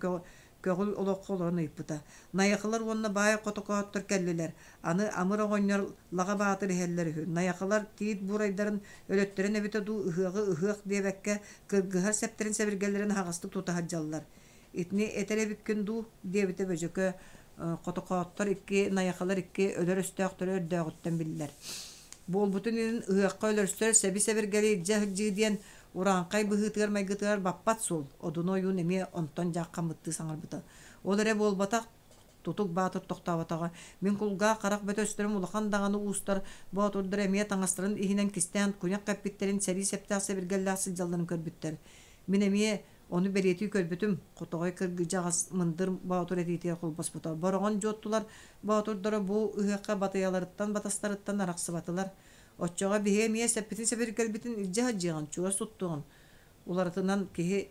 Көҕүл олоххо олорон ыйыппыта. Найахылар уонна баай хотокооттор кэллилэр. Аны Амыр оҕонньор Лаҕа Баатыр иһэллэр үһү. Найахылар тиит буурайдарын өлөттөрөн эбитэ дуу, ыһыаҕы ыһыах диэбэккэ, кыргыһар сэптэрин-сэбиргэллэрин аһаҕастык тута сылдьаллар. Итини этэр эбиккин дуу, диэбитэ Бөдьөкө хотокооттор икки, найахылар икки өлөр өстөөхтөрө өрдөөҕүттэн биллэр. Буолбутун иһин ыһыахха өлөрсөр сэби-сэбиргэли илдьэ сылдьыы диэн урааҥхай быһыытыгар-майгытыгар баппат суол, Одуну ойуун эмиэ онтон дьааххаммыттыы саҥарбыта. Ол эрэ буолбатах, Тутук Баатыр тохтооботоҕо. Мин кулгаах-харах бөтөстөрүм улахан даҕаны уустар, боотурдар эмиэ таҥастарын иһинэн кистээн куйах кэппиттэрин сэрии сэптээх сэбиргэллээх сылдьалларын көрбүттэр. Мин эмиэ ону бэлиэтии көрбүтүм, Хотоҕой кыргыдьаҕас мындыр боотур этиитигэр холбоспута. Бороҕон дьуоттулар боотурдара бу ыһыахха батыйаларыттан батастарыттан арахсыбатылар. Оччоҕо биһиги эмиэ сэппитин-сэбиргэлбитин илдьэ сылдьыаҕын, чугас туттуоҕун. Уларытынан киһи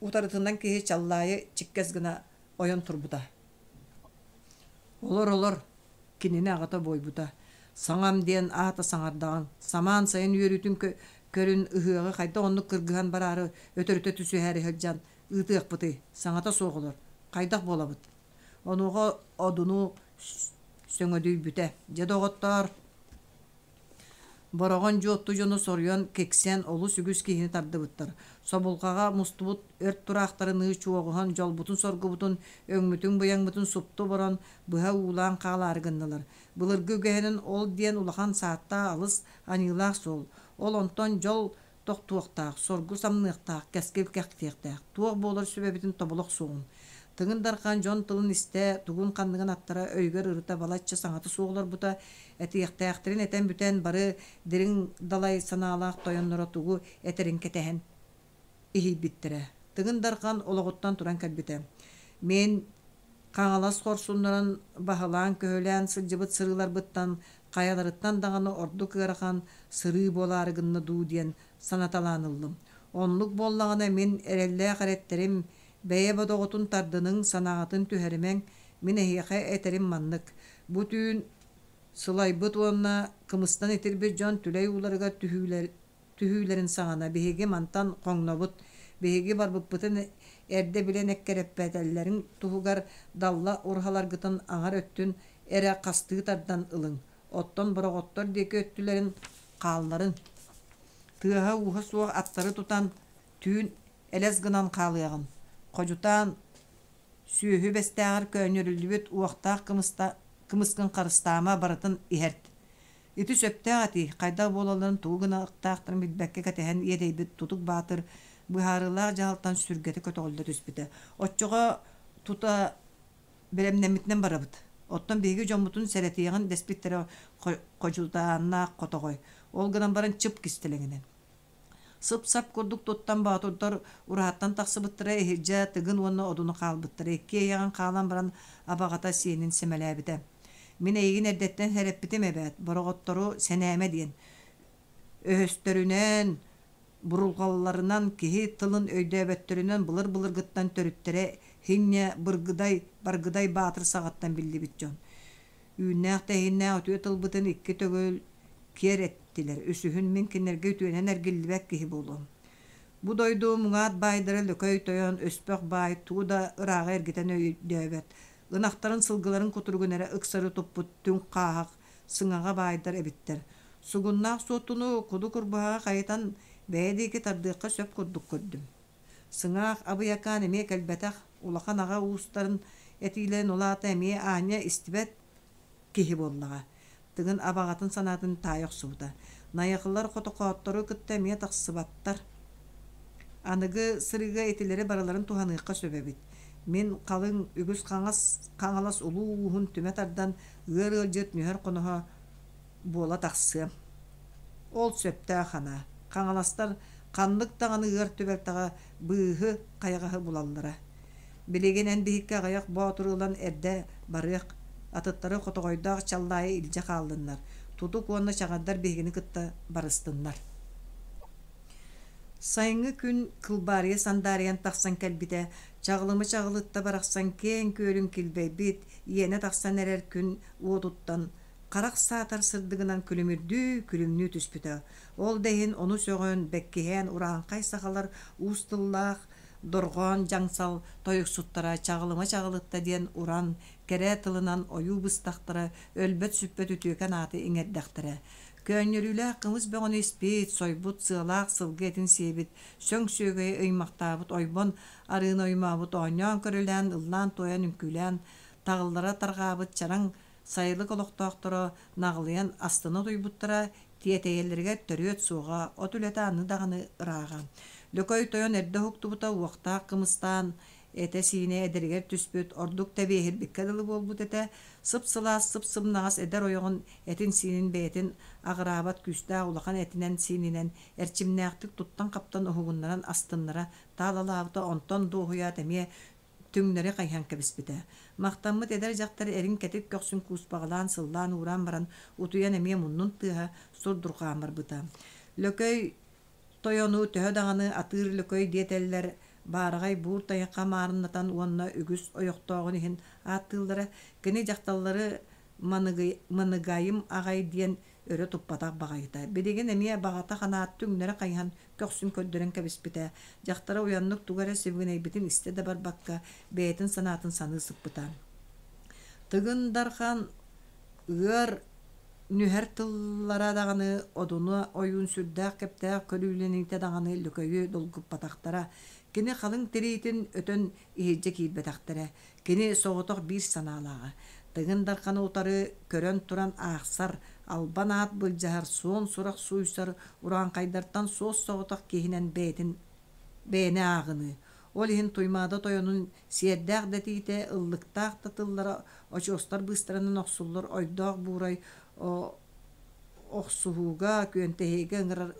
утарытынан киһи Чаллаайы чиккэс гына ойон турбута. Олор-олор, кинини аҕата буойбута. Саҥам диэн аата саҥардаҕыҥ, самаан сайын үөрүүтүн көрүн ыһыаҕы хайдах оннук кыргыһан бараары өтөрүтэ түсүһээри сылдьан ыытыахпытый, саҥата суох олор, хайдах буолабыт? Онуоха Одуну сөҥөдүйбүтэ: «Дьэ, доҕоттоор, Бороҕон Дьуотту дьоно соруйан, киксэн олус үгүс киһини тардыбыттар. Собулҕаҕа мустубут өрт тураахтарыныы чуоҕуһан дьолбутун-соргубутун, өҥмүтүн-быйаҥмытын супту оборон, быһа уулаан хаалаары гыннылар. Былыргы үгэһинэн ол диэн улахан сааттаах алыс аньыылаах суол. Ол онтон дьол тохтуохтаах, соргу самныахтаах, кэскил кэхтиэхтээх, туох буолар сүбэбитин тобула охсуоҕун. Тыгын Дархан дьон тылын истэ, тугун-ханныгын аттара өйүгэр ырыта балачча саҥата суох олорбута, этиэхтээхтэрин этэн бүтэн бары дириҥ далай санаалаах тойонноро тугу этэрин кэтэһэн иһийбиттэрэ. Тыгын Дархан олоҕуттан туран кэлбитэ. Мин Хаҥалас хорсуннарын баһылаан-көһүлээн сылдьыбыт сырыыларбыттан хайаларыттан даҕаны ордук ыарахан сырыы буолаары гынна дуу диэн санаталаан ыллым. Оннук буоллаҕына мин эрэллээх эрэттэрим, бэйэ бодоҕутун тардыныҥ, санааҕытын түһэримэҥ, мин эһиэхэ этэрим маннык. Бу түүн сылайбыт уонна кымыстан итирбит дьон түлэй ууларыгар түһүүлэрин саҕана биһиги мантан хоҥнобут, биһиги барбыппытын эрдэ билэн эккирэппэтэллэрин туһугар далла ураһаларгытын аҥар өттүн эрэ хастыы тардан ылыҥ, оттон бороҕоттор диэки өттүлэрин хаалларыҥ. Тыаһа-ууһа суох аттары тутан түүн элэс гынан хаалыаҕын, ходьутаан сүөһү бэстээҕэр көөнньөрүллүбүт уохтаах кымыскын харыстаама барытын иһэрт. Ити сөптөөх этии, хайдах буолалларын тугу гыныахтаахтарын билбэккэ кэтэһэн иэдэйбит Тутук Баатыр быһаарыылаах дьаһалтан сүргэтэ көтөҕүллэ түспүтэ. Оччоҕо тута бэлэмнэммитинэн барабыт. Оттон биһиги дьоммутун сэрэтиэҕин дэспиттэрэ ходьутааннаах хотоҕой. Ол гынан баран чып кистэлэҥинэн. Сып-сап курдук туттан боотурдар ураһаттан тахсыбыттара иһирдьэ Тыгын уонна Одуну хаалбыттара. Иккиэйэҕин хаалан баран абаҕата сиэнин сэмэлээбитэ. Мин эйигин эрдэттэн сэрэппитим эбээт, бороҕоттору сэнээмэ диэн. Өһөстөрүнэн, бурулҕалларынан, киһи тылын өйдөөбөттөрүнэн былыр-былыргыттан төрүттэрэ Хинньэ Быргыдай, Баргыдай Баатыр саҕаттан биллибит дьон. Үүннээх-тэһииннээх үтүө тылбытын икки төгүл киэр эттилэр, үсүһүн мин кинилэргэ үтүөнэн эргиллибэт киһи буолуом. Бу дойду муҥаат баайдара Лөкөй тойон, Өспөх баай тугу да ырааҕы эргитэн өйдөөбөт, ынахтарын сылгыларын кутуругун эрэ ыксары туппут түҥ хааһах, сыҥаҕа баайдар эбиттэр. Сугуннаах суоттуну куду курбуһаҕа хайытан бэйэ диэки тардыахха сөп курдук көрдүм. Сыҥаах Абыйакаан эмиэ кэлбэтэх, улахан аҕа уустарын этиилэрин ол аата эмиэ аанньа истибэт киһи буоллаҕа. Тыгын абаҕатын санаатын таайа охсубута. Найахылар хотохооттору кытта эмиэ тахсыбаттар. Аныгы сырыыга итилэри барыларын туһаныахха сөп эбит. Мин халыҥ үгүс хаҥас Хаҥалас улуу ууһун түмэ тардан ыар ыалдьыт нүһэр хоноһо буола тахсыам. Ол сөптөөх анаа. Хаҥаластар ханнык даҕаны ыар түбэлтэҕэ быыһы-хайаҕаһы булаллара. Билигин эн биһикки аҕыйах боотуру ылан эрдэ барыах, атыттары хотоҕойдоох Чаллаайы илдьэ хааллыннар, Тутук уонна чаҕардар биһигини кытта барыстыннар. Сайыҥҥы күн кылбаарыйа сандаарыйан тахсан кэлбитэ, чаҕылымы чаҕылытта барахсан киэҥ күөлүн килбэйбит, иэнэ тахсан эрэр күн уотуттан харах саатар сырдыгынан күлүмүрдүү, күлүмнүү түспүтэ. Ол да иһин ону сөҕөн, бэккиһээн урааҥхай сахалар уус тыллаах, Дорҕоон дьаҥсал тойуксуттара Чаҕылыма чаҕылытта диэн уран, кэрэ тылынан ойуу быстахтара, өлбөт-сүппэт үтүөкэн ааты иҥэрдэхтэрэ. Көөнньөрүүлээх кымыс бөҕөнү испит, сойбут, сыалаах сылгы этин сиэбит, сөҥ сүөгэйи ыймахтаабыт ойбон арыыны оймообут оонньоон-көрүлээн, ыллаан-туойан, үҥкүүлээн таҕыллара тарҕаабыт чараҥ сайылык олохтоохторо наҕылыйан астына утуйбуттара, тиэтэйэллэригэр төрүөт суоҕа, от үлэтэ аны даҕаны ырааҕа. Лөкөй тойон эрдэ уһуктубута уохтаах кымыстаан, этэ-сиинэ эдэригэр түспүт, ордук тэбиэһирбиккэ дылы буолбут этэ, сып-сылаас, сып-сымнаҕас эдэр ойоҕун этин-сиинин бэйэтин аҕыраабат күүстээх улахан этинэн-сиининэн эрчимнээхтик туттан-хаптан уһугуннаран астыннара таалалаабыта, онтон дуоһуйаат эмиэ түҥнэри хайыһан кэбиспитэ. Махтаммыт эдэр дьахтар эрин кэтит көхсүн кууспаҕалаан сыллаан-уураан баран утуйан эмиэ муннун тыаһа сурдурҕаан барбыта. Лөкөй тойону төһө даҕаны атыыр лөкөй диэтэллэр, баараҕай буур тайахха маарыннатан уонна үгүс ойохтооҕун иһин ааттыыллара. Кини дьахталлары маныгайым аҕай диэн өрө туппатах баҕайыта. Билигин эмиэ баҕата ханаат түҥнэри хайыһан көхсүн көрдөрөн кэбиспитэ. Дьахтара уйаннык тугу эрэ сибигинэйбитин истэ да барбакка, бэйэтин санаатын саныы сыппыта. Тыгын Дархан ыар нүһэр тыллара даҕаны одуну ойуун сүрдээх кэптээх көрүүлэниитэ даҕаны Лөкөйү долгуппатахтара. Кини халыҥ тириитин өтөн иһирдьэ киирбэтэхтэрэ. Кини соҕотох биир санаалааҕа: Тыгын Дарханы утары көрөн туран аахсар, албан аат былдьаһар, суон сурах сууйсар урааҥхайдартан суос-соҕотох киһинэн бэйэтин бэйэни ааҕыныы. Ол иһин Туймаада тойонун сиэрдээх да этиитэ, ыллыктаах да тыллара очуостар быыстарынан охсуллар ойдоох буурай охсуһууга, күөнтэһиигэ ыҥырар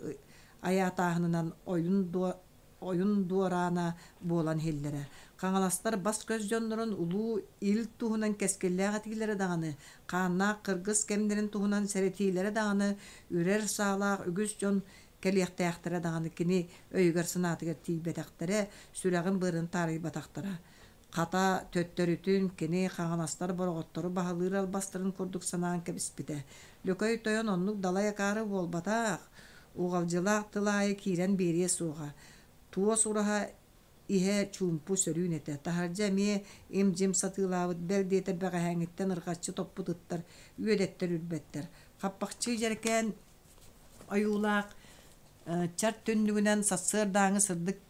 айаатааһынынан ойун ойун дуораана буолан иһиллэрэ. Хаҥаластар бас-көс дьоннорун улуу ил туһунан кэскиллээх этиилэрэ даҕаны, хааннаах кыргыс кэмнэрин туһунан сэрэтиилэрэ даҕаны, үрэр саалаах үгүс дьон кэлиэхтээхтэрэ даҕаны кини өйүгэр-санаатыгар тиийбэтэхтэрэ, сүрэҕин-быарын таарыйбатахтара. Хата, төттөрүтүн, кини хаҥаластар бороҕоттору баһылыыр албастарын курдук санаан кэбиспитэ. Лөкөй тойон оннук далай акаары буолбатах, уҕалдьылаах тыл аайы киирэн биэриэ суоҕа. Туос ураһа иһэ чуумпу сөрүүн этэ. Таһырдьа эмиэ им-дьим сатыылаабыт, бэл диэтэр бэҕэһээҥҥиттэн ырҕаччы топпут ыттар, үөдэттэр үрбэттэр. Хаппахчыы дьэрэкээн ойуулаах чар түннүгүнэн сарсыардааҥы сырдык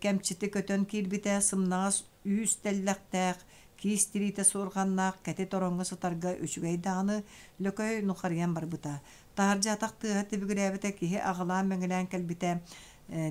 кэмчити көтөн киирбитэ, сымнаҕас үүс тэллэхтээх, киис тириитэ суорҕаннаах кэтит ороҥҥо сытарга үчүгэй даҕаны, Лөкөй нухарыйан барбыта. Таһырдьа атах тыаһа тибигирээбитэ, киһи аҕылаан-мэҥилээн кэлбитэ,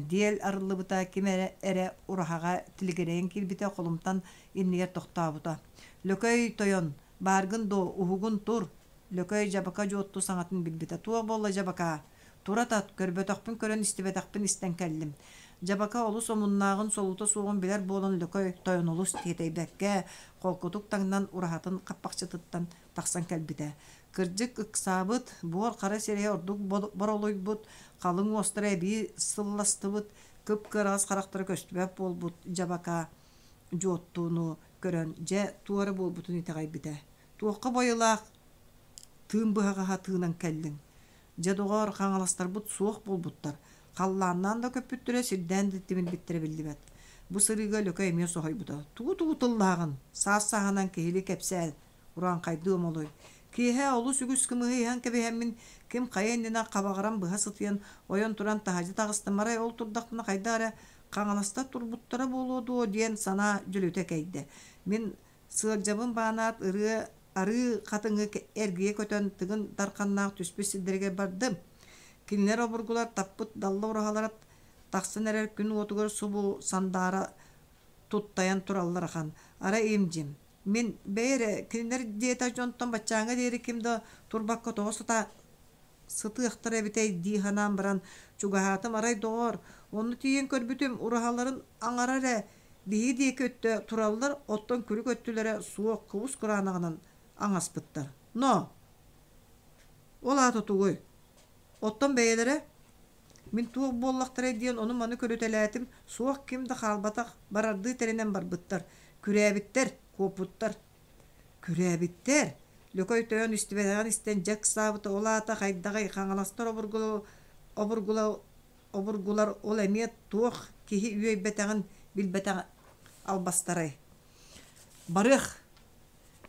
диэл арыллыбыта, ким эрэ эрэ ураһаҕа тилигирэйэн киирбитэ, холумтан иннигэр тохтообута. «Лөкөй тойон, бааргын дуо, уһугун тур!» Лөкөй дьабака дьуотту саҥатын билбитэ. «Туох буолла дьабакаа? Тура тат, көрбөтөхпүн көрөн, истибэтэхпин истэн кэллим. Дьабака олус омуннааҕын, солуута суоҕун билэр буолан Лөкөй тойон олус тиэтэйбэккэ, холкутук таҥнан ураһатын хаппахчытыттан тахсан кэлбитэ. Кырдьык ыксаабыт, буор хара сирэйэ ордук боролуйбут, халыҥ уостара эбии сылластыбыт, кып-кыараҕас харахтара көстүбэт буолбут Дьабака дьуоттууну көрөн, дьэ, туора буолбутун итэҕэйбитэ. Туохха бойулаах тыын быһаҕаһа тыынан кэллиҥ? Дьэ, доҕоор, хаҥаластарбыт суох буолбуттар, халлааннаан да көппүттэрэ, сирдээн да тимирбиттэрэ биллибэт. Бу сырыыга Лөкөй эмиэ соһуйбута: «Тугу-тугу тыллааҕын, саас-сааһынан киһилии кэпсээн, урааҥхайдыы омолуй. Киэһэ олус үгүс кымыһы иһэн кэбиһэммин, ким хайа иннинэ хабаҕыран быһа сытыйан, ойон туран таһырдьа таҕыстым, арай ол турдахпына хайдах эрэ хаҥаластар турбуттара буолуо дуо диэн санаа дьөлүтэ кэйдэ. Мин Сыалдьабын баанаат ырыа арыы хатыҥы эргийэ көтөн Тыгын Дарханнаах түспүт сирдэригэр бардым. Кинилэр обургулар таппыт далла ураһалара тахсан эрэр күн уотугар субу сандаара туттайан тураллар ахан. Арай им-дьим. Мин, бэйэ эрэ, кинилэр диэтэх дьонтон баччааҥҥа диэри ким да турбакка тоҕо сыта сытыахтара эбитэй дии санаан баран чугаһаатым арай доҕоор, онно тиийэн көрбүтүм ураһаларын аҥара эрэ биһиги диэки өттө тураллар, оттон күлүк өттүлэрэ суох кубус кураанаҕынан аҥаспыттар. Но! Ол аата тугуй? Оттон бэйэлэрэ мин туох буоллахтарай диэн ону-маны көрүтэлээтим, суох ким да хаалбатах, барардыы тэринэн барбыттар, күрээбиттэр, куоппуттар. Күрээбиттэр? Лөкөй тойон истибэтэҕин истэн дьэ ыксаабыта, ол аата хайдаҕый, хаҥаластар обургула обургулар ол эмиэ туох киһи үөйбэтэҕин билбэтэх албастарай? Барыах!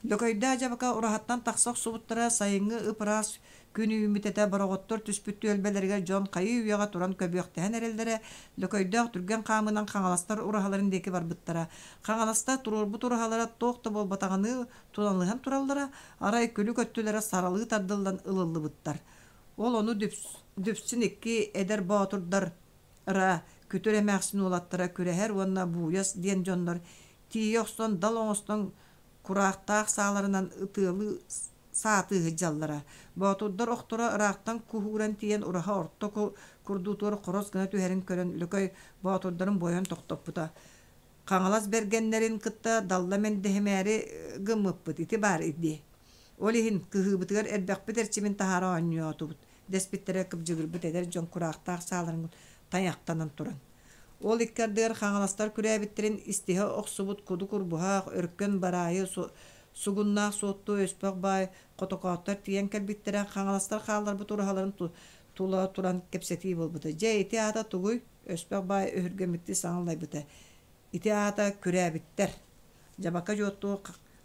Лөкөйдөөх дьабака ураһаттан тахса охсубуттара сайыҥҥы ып-ыраас күн үүммүт этэ бороҕоттор түспүт түөлбэлэригэр дьон хайыы-үйэҕэ туран көбүөхтэһэн эрэллэрэ Лөкөйдөөх түргэн хаамыынан хаҥаластар ураһаларын диэки барбыттара. Хаҥаластар туруорбут ураһалара туох да буолбатаҕыныы туналыһан тураллара, арай күлүк өттүлэрэ саралыы тардыллан ылыллыбыттар. Ол ону Дүпсүн икки эдэр боотурдар ра күтүр эмээхсин уолаттара Күрэһэр уонна Бууйас диэн дьоннор тиийэ охсон дал оҥостон кураахтаах сааларынан ытыалыы саатыы сылдьаллара. Боотурдар охторо ыраахтан куһууран тиийэн ураһа орто курдуутугар хорос гына түһэрин көрөн Лөкөй боотурдарын буойан тохтоппута. Хаҥалас бэргэннэрин кытта далла мэндэһимээри гыммыппыт ити баар дии. Ол иһин кыһыыбытыгар эрбэхпит эрчимин таһаара оонньоотубут дэспиттэрэ кыбдьыгырбыт эдэр дьон кураахтаах сааларын тайахтанан туран. Ол икки ардыгар хаҥаластар күрээбиттэрин истиһэ охсубут куду курбуһах, өркөн бараайы сугуннаах суотту өспөх баай хотокооттор тиийэн кэлбиттэрэ хаҥаластар хаалларбыт ураһаларын тула туран кэпсэтии буолбута. Дьэ ити аата тугуй? Өспөх баай өһүргэммиттии саҥалайбыта. Ити аата күрээбиттэр. Дьабака дьуоттуу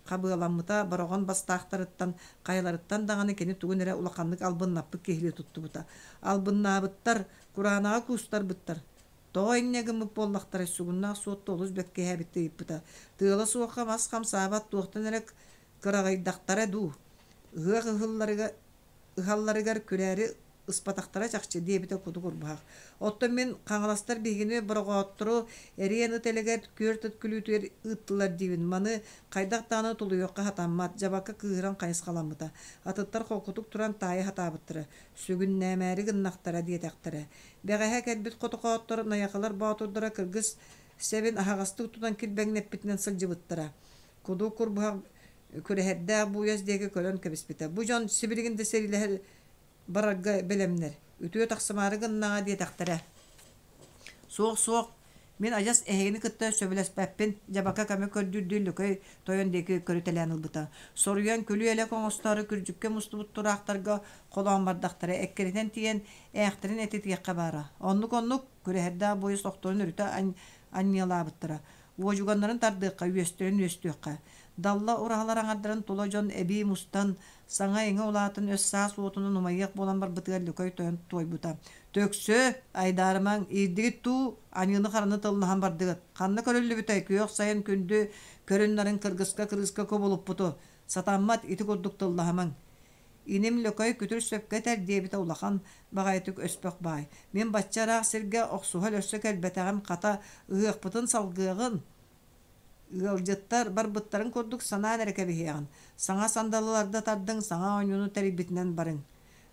хабыаламмыта бороҕон бастаахтарыттан хайаларыттан даҕаны кини тугун эрэ улаханнык албыннаппыт киһилии туттубута. Албыннаабыттар, кураанаҕа куустарбыттар. Тоҕо инньэ гыммыт буоллахтарай сугуннаах суотту олус бэккиһээбиттии ыйыппыта. Тыала суохха мас хамсаабат туохтан эрэ кыраҕыйдахтара дуу. Ыһыах ыһылларыгар ыһалларыгар күрээри ыспатахтара чахчы диэбитэ куду курбуһах. Оттон мин хаҥаластар биһигини бороҕооттору эриэн ыт элэгэр күөрт ыт күлүүтүгэр ыыттылар диибин. Маны хайдах даҕаны тулуйуохха сатаммат, дьабакка кыыһыран хайысхаламмыта. Атыттар холкутук туран таайа сатаабыттара. Сүгүннээмээри гыннахтара диэтэхтэрэ. Бэҕэһээ кэлбит хотохооттор найахылар боотурдара кыргыс сэбин аһаҕастык тутан килбэҥнэппитинэн сылдьыбыттара. Куду курбуһах күрэһэрдээх бууйас диэки көрөн кэбиспитэ. Бу дьон сибилигин да сэриилэһэр барарга бэлэмнэр. Үтүө тахсымаары гыннаҕа диэтэхтэрэ. Суох, суох, мин адьас эһигини кытта сөбүлэспэппин, дьабака көмө көрдүүрдүү Лөкөй тойон диэки көрүтэлээн ылбыта. Соруйан күлүү-элэк оҥостоору күрдьүккэ мустубут тураахтарга холоон бардахтара, эккирэтэн тиийэн ээхтэрин этитиэххэ баара. Оннук-оннук, күрэһэрдээх буойус охторун өрүтэ анньыалаабыттара. Уодьуганнарын тардыахха, үөстэрин үөстүөххэ. Далла ураһалар аҥардарын тула дьон эбии мустан, саҥа-иҥэ улаатан өс-саас уотунан умайыах буолан барбытыгар Лөкөй тойон туойбута. Төксө, айдаарымаҥ, иирдигит дуу, аньыыны-хараны тыллаһан бардыгыт. Ханна көрүллүбүтэй күөх сайын күндү көрүн-нарын кыргыска-кырыыска кубулуппуту. Сатаммат, ити курдук тыллаһымаҥ. Иним Лөкөй күтүр сөпкө этэр диэбитэ улахан баҕайытык өспөх баай. Мин бачча ыраах сиргэ охсуһа өлөрсө кэлбэтэҕим, хата, ыһыахпытын салгыаҕын. Ыалдьыттар барбыттарын курдук санаан эрэ кэбиһиэҕин. Саҥа сандалыларда тардыҥ, саҥа оонньууну тэрийбитинэн барыҥ.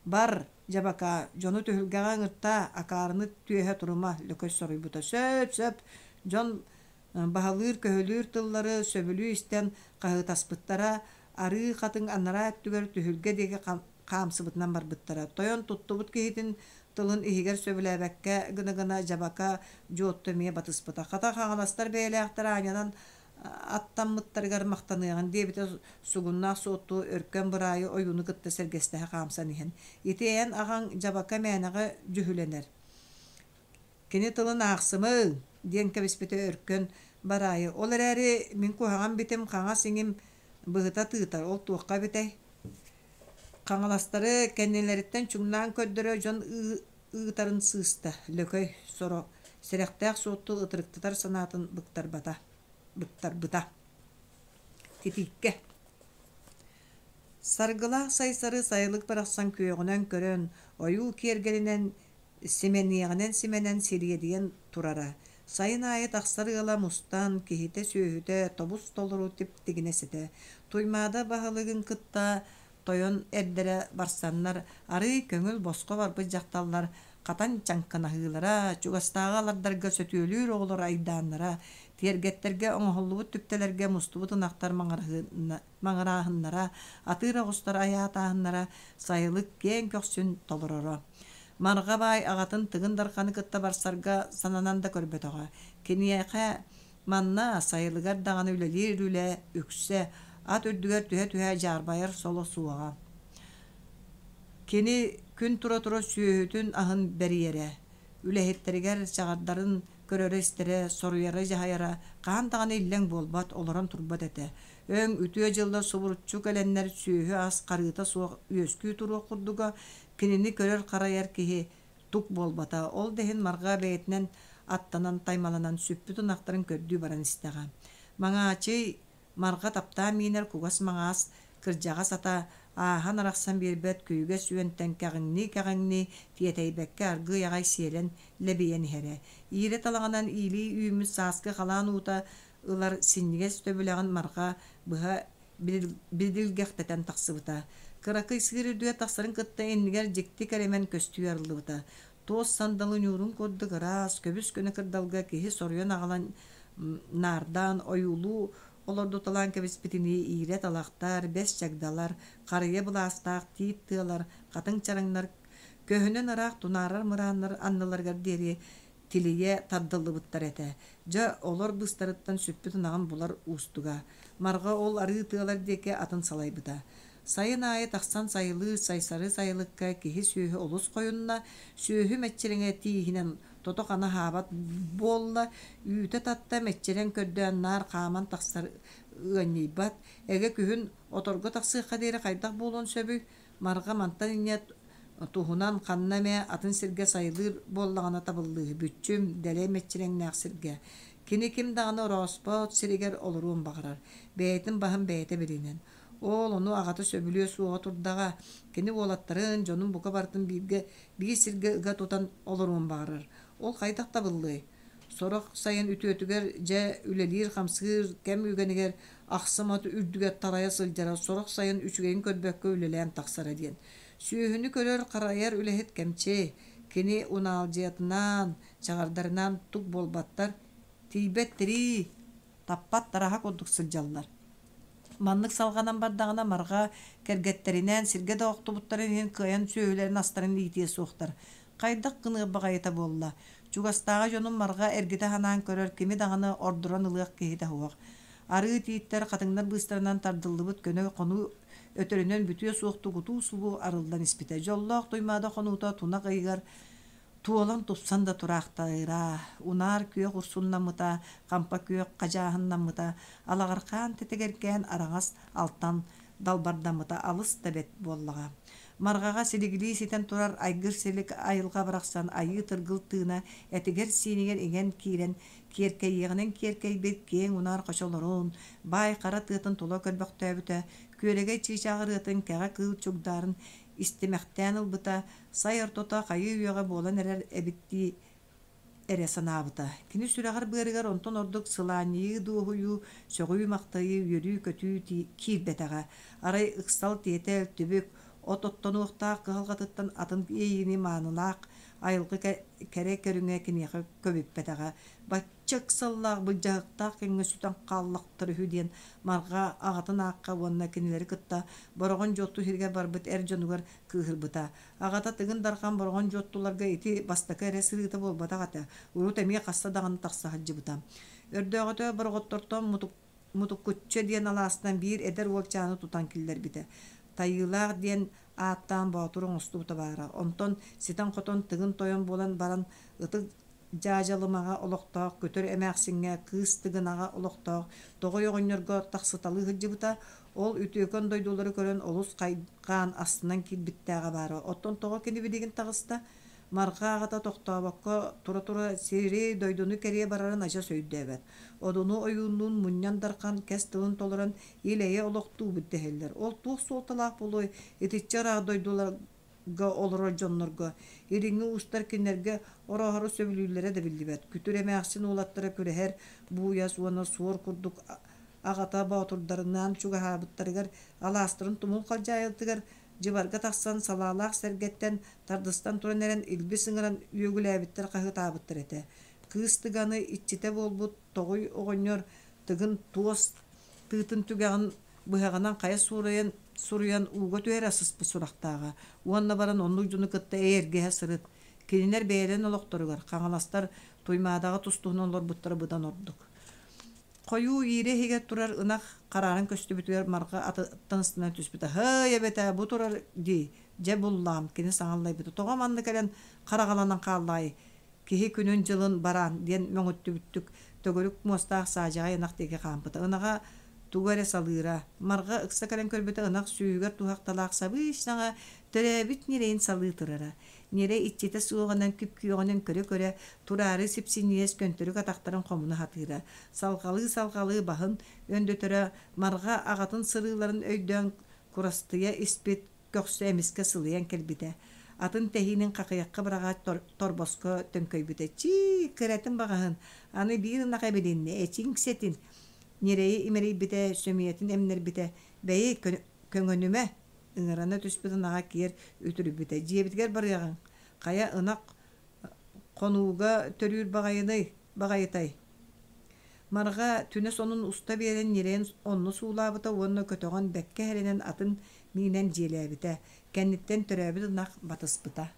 Бар, дьабакаа, дьону түһүлгэҕэ ыҥыртаа, акаарыны түөһэ турума, Лөкөй соруйбута. Сөп, сөп, дьон баһылыыр-көһүлүүр тыллары сөбүлүү истэн хаһыытаспыттара, арыы хатыҥ анараа өттүгэр түһүлгэ диэки хаамсыбытынан барбыттара. Тойон туттубут киһитин тылын иһигэр сөбүлээбэккэ гына-гына дьабака дьуотту эмиэ батыспыта. Хата хаҥаластар бэйэлээхтэр аанньанан аттаммыттарыгар махтаныаҕын диэбитэ сугуннаах суотту өркөн быраайы ойууну кытта сэргэстэһэ хаамсан иһэн. Ити эн аҕаҥ дьабака мээнэҕэ дьүһүлэнэр. Кини тылын аахсымыҥ, диэн кэбиспитэ Өркөн Бараайы. Ол эрээри мин куһаҕан битим хаҥас иҥим быһыта тыытар, ол туохха эбитэй? Хаҥаластары кэннилэриттэн чуҥнаан көрдөрө дьон ыытарын сыыста, Лөкөй соро сэрэхтээх суотту ытырыктатар санаатын быктарбата, быктарбыта. Титииккэ Саргылаах Сайсары сайылык барахсан күөҕүнэн көрөн, ойуу киэргэлинэн симэниэҕинэн симэнэн сириэдийэн турара. Сайын аайы тахсар ыала мустан, киһитэ-сүөһүтэ тобус-толору тип-тигинэс этэ. Туймаада баһылыгын кытта тойон эрдэрэ барсаннар, арыый көҥүл босхо барбыт дьахталлар хатан чаҥкынаһыылара, чугастааҕы алардарга сөтүөлүүр оҕолор айдааннара, тиэргэттэргэ оҥоһуллубут түптэлэргэ мустубут ынахтар маҥырааһыннара, атыыр оҕустар айаатааһыннара сайылык киэҥ көхсүн толороро. Марҕа баай аҕатын Тыгын Дарханы кытта барсарга сананан да көрбөтөҕө. Киниэхэ манна сайылыгар даҕаны үлэлиир үлэ үксэ, ат үрдүгэр түһэ-түһэ дьаарбайар соло суоҕа. Кини күн тура-тура сүөһүтүн аһын бэрийэрэ, үлэһиттэригэр чаҕардарын Көрөрө-истэрэ, соруйара-дьаһайара хаһан даҕаны иллэҥ буолбат, олорон турбат этэ. Өҥ, үтүө дьыллар субуруччу кэлэннэр сүөһү-ас харыыта суох үөскүү туруох курдуга, кинини көрөр-харайар киһи тук буолбата. Ол да иһин Марҕа бэйэтинэн аттанан, таймаланан сүппүт ынахтарын көрдүү баран истэҕэ. Маҥаачый Марҕа таптаан миинэр кугас маҥаас кырдьаҕас ата ааһан-арахсан биэрбэт күүгэс үөнтэн кэҕиҥнии-кэҕиҥнии, тиэтэйбэккэ аргыый аҕай сиэлэн лэбийэн иһэрэ. Иирэ талаҕынан иилии үүммүт сааскы халаан уута ылар синньигэс төбүлэҕин Марҕа быһа бидилгэхтэтэн тахсыбыта. Кыракый сыыр үрдүгэр тахсарын кытта иннигэр дьикти кэрэмэн көстүү арыллыбыта. Туос сандалы ньуурун курдук ыраас, көбүс-көнө кырдалга киһи соруйан аҕалан наардаан ойуулуу олордуталаан кэбиспитинии иирэ талахтар, бэс чагдалар, харыйа былаастаах тиит тыалар, хатыҥ чараҥнар көһүнэн ыраах тунаарар мырааннар анныларыгар диэри тилийэ тардыллыбыттар этэ. Дьэ, олор быыстарыттан сүппүт ынаҕын булар уустуга. Марҕа ол арыы тыалар диэки атын салайбыта. Сайын аайы тахсан сайылыыр Сайсары сайылыкка киһи-сүөһү олус хойунна, сүөһү мэччирэҥэ тииһинэн тото-хана аһаабат буолла, үүтэ татта мэччирэҥ көрдөөн наар хааман тахсар ыанньыйбат, эгэ күһүн оторго тахсыахха диэри хайдах буолуон сөбүй, Марҕа мантан инньэ туһунан ханна эмэ атын сиргэ сайылыыр буоллаҕына табыллыыһы, бүччүм, дэлэй мэччирэҥнээх сиргэ. Кини ким даҕаны орооспот сиригэр олоруон баҕарар, бэйэтин баһын бэйэтэ билинэн. Ол ону аҕата сөбүлүө суоҕа турдаҕа, кини уолаттарын, дьонун бука барытын бииргэ биир сиргэ ыга тутан олоруон баҕарар. Ол хайдах табыллыай? Сорох сайын үтүөтүгэр дьэ үлэлиир-хамсыыр кэм үгэнигэр ахсым от үрдүгэр тарайа сылдьара, сорох сайын үчүгэйин көрбөккө үлэлээн тахсара диэн. Сүөһүнү көрөр-харайар үлэһит кэмчи, кини унаалдьыйатынаан, чаҕардарынаан тук буолбаттар, тиийбэт тирии, таппат тараһа курдук сылдьаллар. Маннык салҕанан бардаҕына Марҕа кэргэттэринээн сиргэ да охтубуттарын иһин кыайан сүөһүлэрин астарын иитиэ суохтар. Хайдах гыныа баҕайыта буолла. Чугастааҕы дьонум Марҕа эргитэ санаан көрөр кими даҕаны ордорон ылыах киһитэ суох. Арыы тииттэр, хатыҥнар быыстарынан тардыллыбыт көнө хонуу өтөрүнэн бүтүө суохтук утуу-субуу арыллан испитэ. Дьоллоох Туймаада хонуута тунах ыйыгар Туолан тупсан да тураахтыыра, унаар күөх урсуннаммыта, хампа күөх хадьааһыннаммыта, алаҕархаан тэтэгэркээн араҥас алтан далбардаммыта алыс да бэрт буоллаҕа. Марҕаҕа силигилии ситэн турар айгыр силик айылҕа барахсан айыы тыргыл тыына этигэр-сиинигэр иҥэн киирэн, киэркэйиэҕинэн киэркэйбит киэҥ унаар хочолорун, баай хара тыатын тула көрбөхтөөбүтэ, күөрэгэй чыычаах ырыатын кэҕэ кыыл чугдаарын истимэхтээн ылбыта, сай ортото хайыы үйэҕэ буолан эрэр эбит дии эрэ санаабыта. Кини сүрэҕэр-быарыгар онтон ордук сылаанньыйыы, дуоһуйуу, сөҕүү-махтайыы, үөрүү-көтүү киирбэтэҕэ. Арай ыксал-тиэтэл, түбүк, от оттонуохтаах кыһалҕатыттан атын иэйиини маанылаах айылгы кэрэ көрүҥэ киниэхэ көбүппэтэҕэ. Бачча ыксаллаах, былдьаһыктаах кэмҥэ сүтэн хааллахтар үһү диэн Марҕа аҕатын аахха уонна кинилэри кытта Бороҕон Дьуотту сиригэр барбыт эр дьонугар кыыһырбыта. Аҕата Тыгын Дархан Бороҕон Дьуоттуларга ити бастакы эрэ сырыыта буолбатах этэ, урут эмиэ хаста даҕаны тахса сылдьыбыта. Өрдөөҕүтэ Бороҕоттортон Мутуккучча диэн алаастан биир эдэр уолчааны тутан киллэрбитэ. Тайыылаах диэн ааттаан боотур оҥостубута баара. Онтон ситэн-хотон Тыгын Тойон буолан баран ытык Дьаадьалымаҕа олохтоох Көтөр эмээхсиҥҥэ, Кыыс Тыгынаҕа олохтоох Тоҕой оҕонньорго тахсыталыы сылдьыбыта, ол үтүөкэн дойдулары көрөн олус хайҕаан астынан киирбиттээҕэ баара. Оттон тоҕо кини билигин таҕыста? Марҕа аҕата тохтообокко тура-тура сири, дойдуну кэрийэ барарын адьас өйдөөбөт. Одуну ойууннуун мунньан дархан кэс тылын толорон ил-эйэ олохтуубут дэһэллэр. Ол туох суолталаах буолуой, итиччэ ыраах дойдулар га олорор дьоннорго илиҥҥи уустар кинилэргэ орооһору сөбүлүүллэрэ да биллибэт. Күтүр эмээхсин уолаттара күрэһэр бууйас уонна суор курдук аҕата боотурдарынаан чугаһаабыттарыгар алаастарын тумул халдьаайытыгар дьыбарга тахсан салаалаах сэргэттэн тардыстан туран эрэн илбис ыҥыран үөгүлээбиттэр хаһыытаабыттар этэ. Кыыс тыганы иччитэ буолбут тоҕуй оҕонньор тыгын туос тыытын түгэҕин быһаҕынан хайа суурайан суруйан ууга түһэрэ сыспыт сурахтааҕа уонна баран оннук дьону кытта эйэргэһэ сырыт. Кинилэр бэйэлэрин олохторугар Хаҥаластар Туймаадаҕа тустуһунан олорбуттара быдан ордук. Хойуу иирэ иһигэр турар ынах харааран көстүбүтүгэр Марҕа атыттан ыстанан түспүтэ. «Һый, эбэтэ, бу турар дии, дьэ буллаам», кини саҥа аллайбыта. «Тоҕо манна кэлэн хараҕаланан хааллаҕай? Киһи күнүн-дьылын бараан диэн мөҥүттүбүттүк төгүрүк муостаах саадьаҕай ынах диэки хаампыта. Ынаҕа тугу эрэ салыыра. Марҕа ыкса кэлэн көрбүтэ ынах сүүһүгэр туһахталаах сабыыс-саҥа төрөөбүт ньирэйин салыы турара. Ньирэй иччитэ суоҕунан күп-күөҕүнэн көрө-көрө тураары сипсинньигэс көнтөрүк атахтарын хомуна сатыыра. Салҕалыы-салҕалыы баһын өндөтөрө, Марҕа аҕатын сырыыларын өйдөөн курастыйа испит көхсө эмискэ сылыйан кэлбитэ. Атын тэһиинин хахыйахха быраҕаат торбоско төҥкөйбүтэ. Чии, кыратын баҕаһын, аны биир ынах эбилиннэ, эчиҥсэтин! Ньирэйи имэрийбитэ, сөмүйэтин эмнэрбитэ. Бэйи, көҥөнүмэ! Ыҥырана түспүт ынаҕа киэр үтүрүйбүтэ. Дьиэбитигэр барыаҕыҥ. Хайа ынах хонууга төрүүр баҕайыный, баҕайытай? Марҕа түнэ сонун уста биэрэн ньирэйин онно суулаабыта уонна көтөҕөн бэккэ эрэнэн атын миинэн дьиэлээбитэ, кэнниттэн төрөөбүт ынах батыспыта.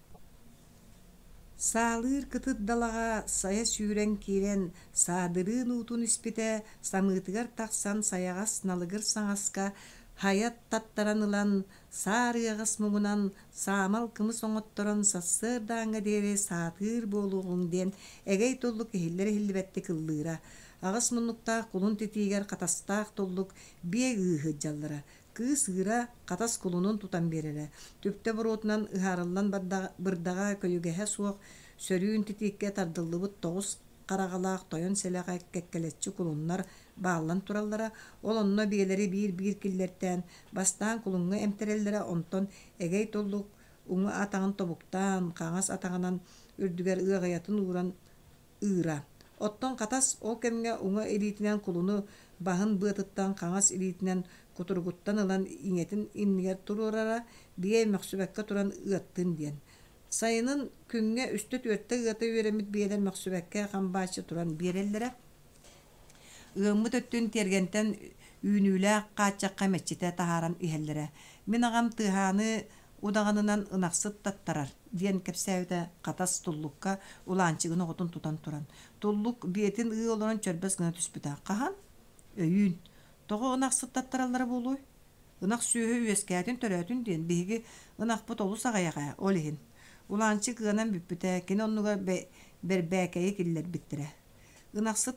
Саалыыр кытыт далаҕа сайа сүүрэн киирэн саадырыын уутун испитэ, самыытыгар тахсан сайаҕас налыгыр саҥаска хайа таттаран ылан, саар ыаҕас муҥунан саамал кымыс оҥотторон сарсыардааҥҥа диэри саатыыр буолуоҕуҥ диэн эгэй туллук иһиллэр-иһиллибэттик ыллыыра. Аҕыс муннуктаах кулун титиигэр хатастаах туллук биэ ыы сылдьаллара. Кыыс ыыра хатас кулунун тутан биэрэрэ. Түптэ буруотунан ыһаарыллан бырдаҕа көйүгэһэ суох сөрүүн титииккэ тардыллыбыт тоҕус хараҕалаах тойон сэлэҕэ кэккэлэччи кулуннар бааллан тураллара. Ол онно биэлэри биир-биир киллэртээн, бастаан кулуҥҥа эмтэрэллэрэ, онтон эгэй туллук уҥа атаҕын тобуктаан, хаҥас атаҕынан үрдүгэр ыаҕайатын ууран ыыра. Оттон хатас ол кэмҥэ уҥа илиитинэн кулуну баһын быатыттан хаҥас илиитинэн кутуругуттан ылан ийэтин иннигэр туруорара, биэ мөхсүбэккэ туран ыаттын диэн. Сайынын күҥҥэ үстэ-түөртэ ыата үөрэммит биэлэр мөхсүбэккэ хам бааччы туран биэрэллэрэ. Ыаммыт өттүн тиэргэнтэн үүнүүлээх хааччахха мэччитэ таһааран иһэллэрэ. Мин аҕам Тыаһааны удаҕанынан ынахсыт таттарар, диэн кэпсээбитэ Хатас Туллукка Улаанчыгын оҕотун тутан туран. Туллук биэтин ыы олорон чөрбөс гына түспүтэ. Хаһан? Өйүүн. Тоҕо ынахсыт таттараллара буолуой? Ынах сүөһү үөскээтин-төрөөтүн диэн биһиги ынахпыт олус аҕыйах ээ, ол иһин. Улаанчык ыанан бүппүтэ, кини оннугар бэрбээкэйи киллэрбиттэрэ. Ынахсыт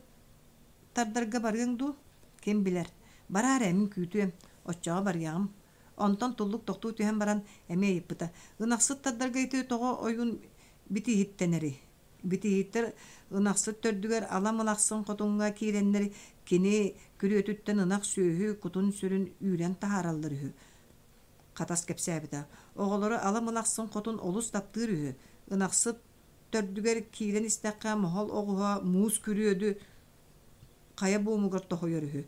тардарга барыаҥ дуу? Ким билэр. Бараар ээ, мин күүтүөм. Оччоҕо барыаҕым. Онтон Туллук тохтуу түһэн баран эмиэ ыйыппыта: «Ынахсыт тардарга ити тоҕо ойуун битииһиттэнэрий?» Битииһиттэр ынахсыт төрдүгэр ала мылахсын хотуҥҥа киирэннэр кини күрүөтүттэн ынах сүөһү кутун-сүрүн үүрэн таһаараллар үһү. Хатас кэпсээбитэ. Оҕолору ала мылахсын хотун олус таптыыр үһү. Ынахсыт төрдүгэр киирэн истэххэ моһол оҕуһа муус күрүөдү хайа буомугар тоһуйар үһү.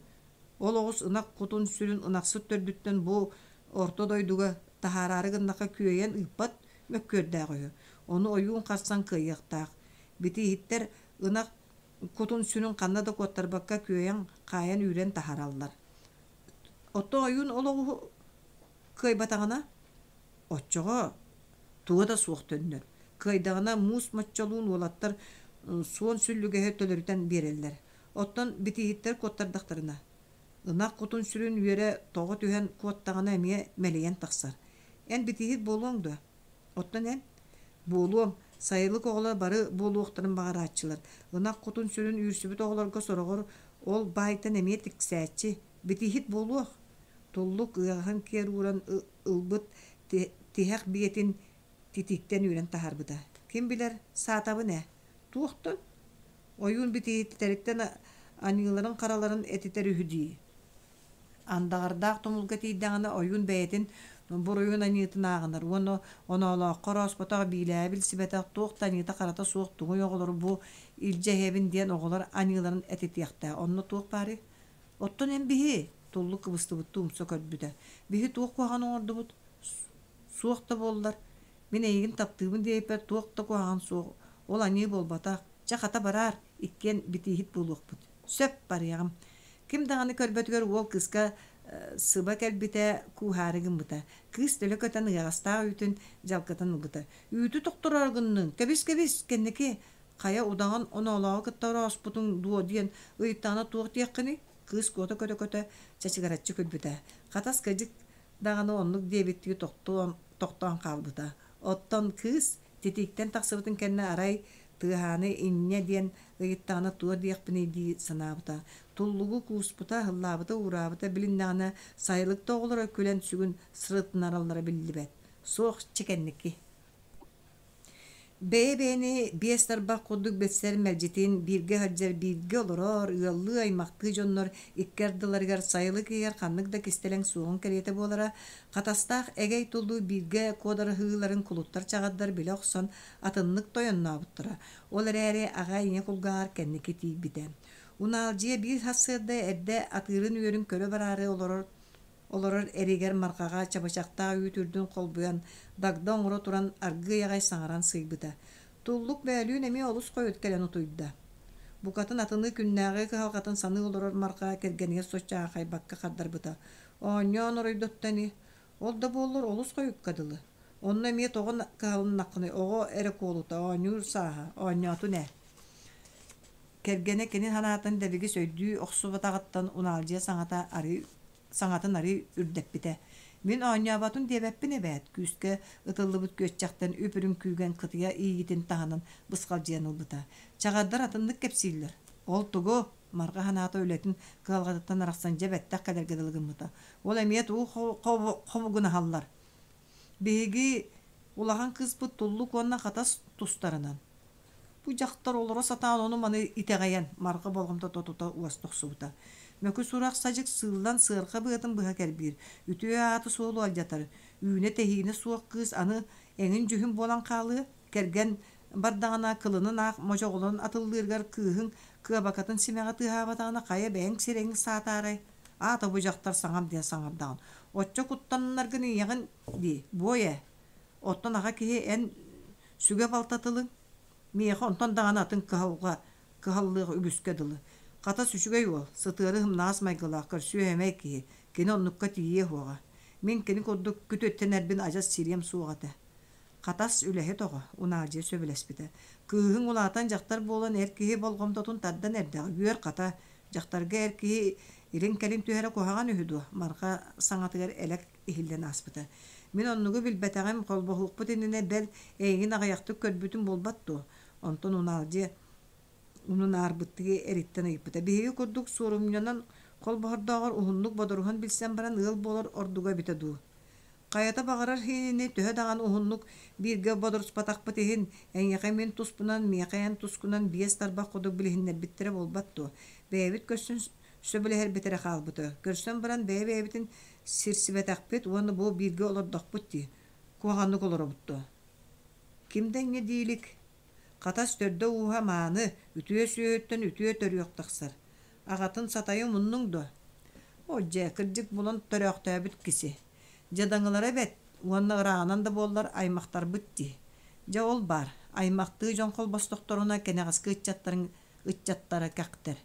Ол оҕус ынах кутун-сүрүн ынахсыт төрдүттэн бу орто дойдуга таһаараары гыннахха күөйэн ыыппат мөккүөрдээх үһү. Ону ойуун харсан кыайыахтаах. Битииһиттэр ынах кутун-сүрүн ханна да куоттарбакка күөйэн хаайан үүрэн таһаараллар. Оттон ойуун ол оҕуһу кыайбатаҕына, оччоҕо туга да суох төннөр. Кыайдаҕына муус моччолуун уолаттар суон сүллүгэһи төлөрүтэн биэрэллэр. Оттон битииһиттэр куоттардахтарына, ынах кутун-сүрүн үөрэ тоҕо түһэн куоттаҕына эмиэ мэлийэн тахсар. Эн битииһит буолуоҥ дуо? Оттон эн? Буолуом. Сайылык оҕолор бары буолуохтарын баҕарааччылар. Ынах кутун-сүрүн үүрсүбүт оҕолорго сороҕор ол баайтан эмиэ тиксээччи. Битииһит буолуох. Туллук ыаҕаһын киэр ууран ылбыт тиһэх биэтин титииктэн үүрэн таһаарбыта. Ким билэр, саатабын ээ. Туохтан? Ойуун битииһиттэриттэн аньыыларын-хараларын этитэр үһү дии. Андаҕардаах тумулга тиийдэҕинэ ойуун бэйэтин буруйун аньыытын ааҕынар уонна оноолооххо орооспотох, биилээҕи билсибэтэх, туох да аньыыта-харата суох тугуй оҕолору бу илдьэ иһэбин диэн оҕолор аньыыларын этитиэхтээх. Онно туох баарый? Оттон эн биһи, Туллук кыбыстыбыттыы умса көрбүтэ, биһи туох куһаҕаны оҥордубут? Суох да буоллар, мин эйигин таптыыбын диэбиппэр туох да куһаҕан суох, ол аньыы буолбатах. Чэ, хата бараар, иккиэн битииһит буолуохпут. Сөп, барыаҕым. Ким даҕаны көрбөтүгэр уол кыыска сыба кэлбитэ, кууһаары гыммыта. Кыыс төлө көтөн ыаҕастаах үүтүн дьалкытан ылбыта. Үүтү тохтороору гынныҥ, кэбис-кэбис, кэнники хайа удаҕан оноолооҕу кытта орооспутуҥ дуо диэн ыйыттаҕына туох диэххиний? Кыыс куота көтө-көтө чачыгыраччы күлбүтэ. Хатас кыдьык даҕаны оннук диэбиттии тохтоон, тохтоон хаалбыта. Оттон кыыс титииктэн тахсыбытын кэннэ арай Тыаһааны инньэ диэн ыйыттаҕына туох диэхпиний дии санаабыта. Туллугу кууспута, ыллаабыта-уураабыта билиннэҕинэ, сайылык да оҕолоро күлэн сүгүн сырытынараллара биллибэт. Суох, чэ кэнники. Бэйэ-бэйэни биэс тарбах курдук билсэр мэлдьитин бииргэ сылдьар, бииргэ олорор, ыаллыы, аймахтыы дьоннор икки ардыларыгар сайылык иһигэр ханнык да кистэлэҥ суоҕун кэриэтэ буолара, Хатастаах эгэй туллуу бииргэ куодарыһыыларын кулуттар-чаҕардар билэ охсон атыннык тойоннообуттара, ол эрээри аҕа ийэ кулгааҕар кэнники тиийбитэ. Унаалдьыйа биир сарсыарда эрдэ атыырын үөрүн көрө бараары олорор олорор эригэр Марҕаҕа чабычахтаах үүт үрдүн холбуйан, дагда оҥоро туран аргыый аҕай саҥаран сыыйбыта. Туллук бөөлүүн эмиэ олус хойут кэлэн утуйда. Букатын атыны күннээҕи кыһалҕатын саныы олорор Марҕа кэргэнигэр соччо аахайбакка хардарбыта. Оонньоон оройдотто ини. Ол да буоллар олус хойукка дылы. Онно эмиэ тоҕо кыһалыннаххыный оҕо эрэ куолута оонньуур сааһа, оонньоотун ээ. Кэргэнэ кини санаатын дэбигис өйдүү охсубатаҕыттан унаалдьыйа саҥата арыы саҥатын арыы үрдэппитэ. Мин оонньооботун диэбэппин эбээт, күүскэ ытыллыбыт күөччэхтэн үп-үрүҥ күүгэн кытыйа иигитин таһынан бысхалдьыйан ылбыта. Чаҕардар атыннык кэпсииллэр. Ол тугу? Марҕа санаата үлэтин кыһалҕатыттан арахсан дьэ бэттэх кэлэргэ дылы гыммыта. Ол эмиэ тугу хобугунаһаллар? Биһиги улахан кыыспыт Туллук уонна Хатас тустарынан. Бу дьахтар олоро сатаан ону-маны итэҕэйэн, Марҕа болҕомтото тута уоста охсубута. Мөкү сурах-садьык сыыллан сыарҕа быатын быһа кэрбиир, үтүө ааты-суолу алдьатар, үүнэ-тэһиинэ суох кыыс аны эҥин-дьүһүн буолан хаалыа, кэргэн бардаҕына кылынын аах модьоҕолорун атыллыырыгар кыыһыҥ кыабакатын симэҕэ тыаһаабатаҕына хайа бэйэҥ сирэйиҥ саатаарай? Аата бу дьахтар саҥам диэн саҥардаҕын. Оччо куттаннаргын ийэҕин дии, буой ээ. Оттон аҕа киһи эн сүгэ балта тылыҥ? Миэхэ онтон даҕаны атын кыһалҕа кыһаллыах үгүскэ дылы. Хатас үчүгэй уол, сытыары ымнаҕас майгылаах, көрсүө-сэмэй киһи, кини оннукка тиийиэ суоҕа. Мин кини курдук күтүөттэнэрбин адьас сириэм суох этэ. Хатас үлэһит оҕо, Унаадьыйа сөбүлэспитэ. Кыыһыҥ улаатан дьахтар буолан эр киһи болҕомтотун тардан эрдэҕэ, үөр хата, дьахтарга эр киһи илин-кэлин түһэрэ куһаҕан үһү дуо? Марха саҥатыгар элэк иһиллэн ааспыта. Мин оннугу билбэтэҕим, холбоһуохпут иннинэ бэл эйигин аҕыйахтык көрбүтүм буолбат дуо? Онтон Унаалдьыйа унунаарбыттыы эриттэн ыйыппыта. Биһиги курдук суорумньунан холбоһордооҕор уһуннук бодоруһан билсэн баран ыал буолар ордуга эбитэ дуу? Хайата баҕарар иһини төһө даҕаны уһуннук бииргэ бодоруспатахпыт иһин, эйиэхэ мин туспунан, миэхэ эн тускунан биэс тарбах курдук билиһиннэрбиттэрэ буолбат дуо? Бэйэбит көрсөн сөбүлэһэрбит эрэ хаалбыта. Көрсөн баран бэйэ-бэйэбитин сирсибэтэхпит уонна бу бииргэ олордохпут дии. Куһаҕаннык олоробут дуо? Ким да инньэ дии илик. Хатас төрдө-ууһа мааны, үтүө сүөһүттэн үтүө төрүөх тахсар. Аҕатын сатайа умуннуҥ дуо? Оо дьэ, кырдьык булан төрөөхтөөбүт киси. Дьадаҥылара эбэт уонна ырааҕынан да буоллар аймахтарбыт дии. Дьэ ол баар, аймахтыы дьон холбостохторуна кэнэҕэски ыччаттарыҥ ыччаттара кэхтэр.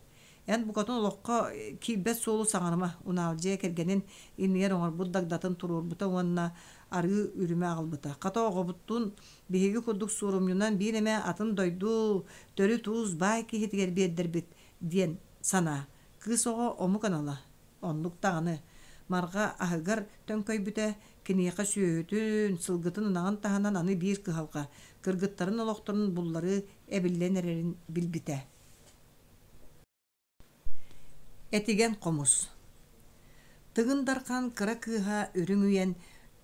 Эн букатын олоххо киирбэт суолу саҥарыма, Унаалдьыйа кэргэнин иннигэр оҥорбут дагдатын туруорбута уонна арыы үрүмэ аҕалбыта. Хата оҕобуттуун биһиги курдук суорумньунан биир эмэ атын дойду төрүт-уус баай киһитигэр биэрдэрбит диэн санаа. Кыыс оҕо омук анала. Оннук даҕаны. Марҕа аһыгар төҥкөйбүтэ, киниэхэ сүөһүтүн, сылгытын ынаҕын таһынан аны биир кыһалҕа, кыргыттарын олохторун булларыы эбиллэн эрэрин билбитэ. Этигэн хомус Тыгын Дархан кыра кыыһа Үрүҥ Үйэн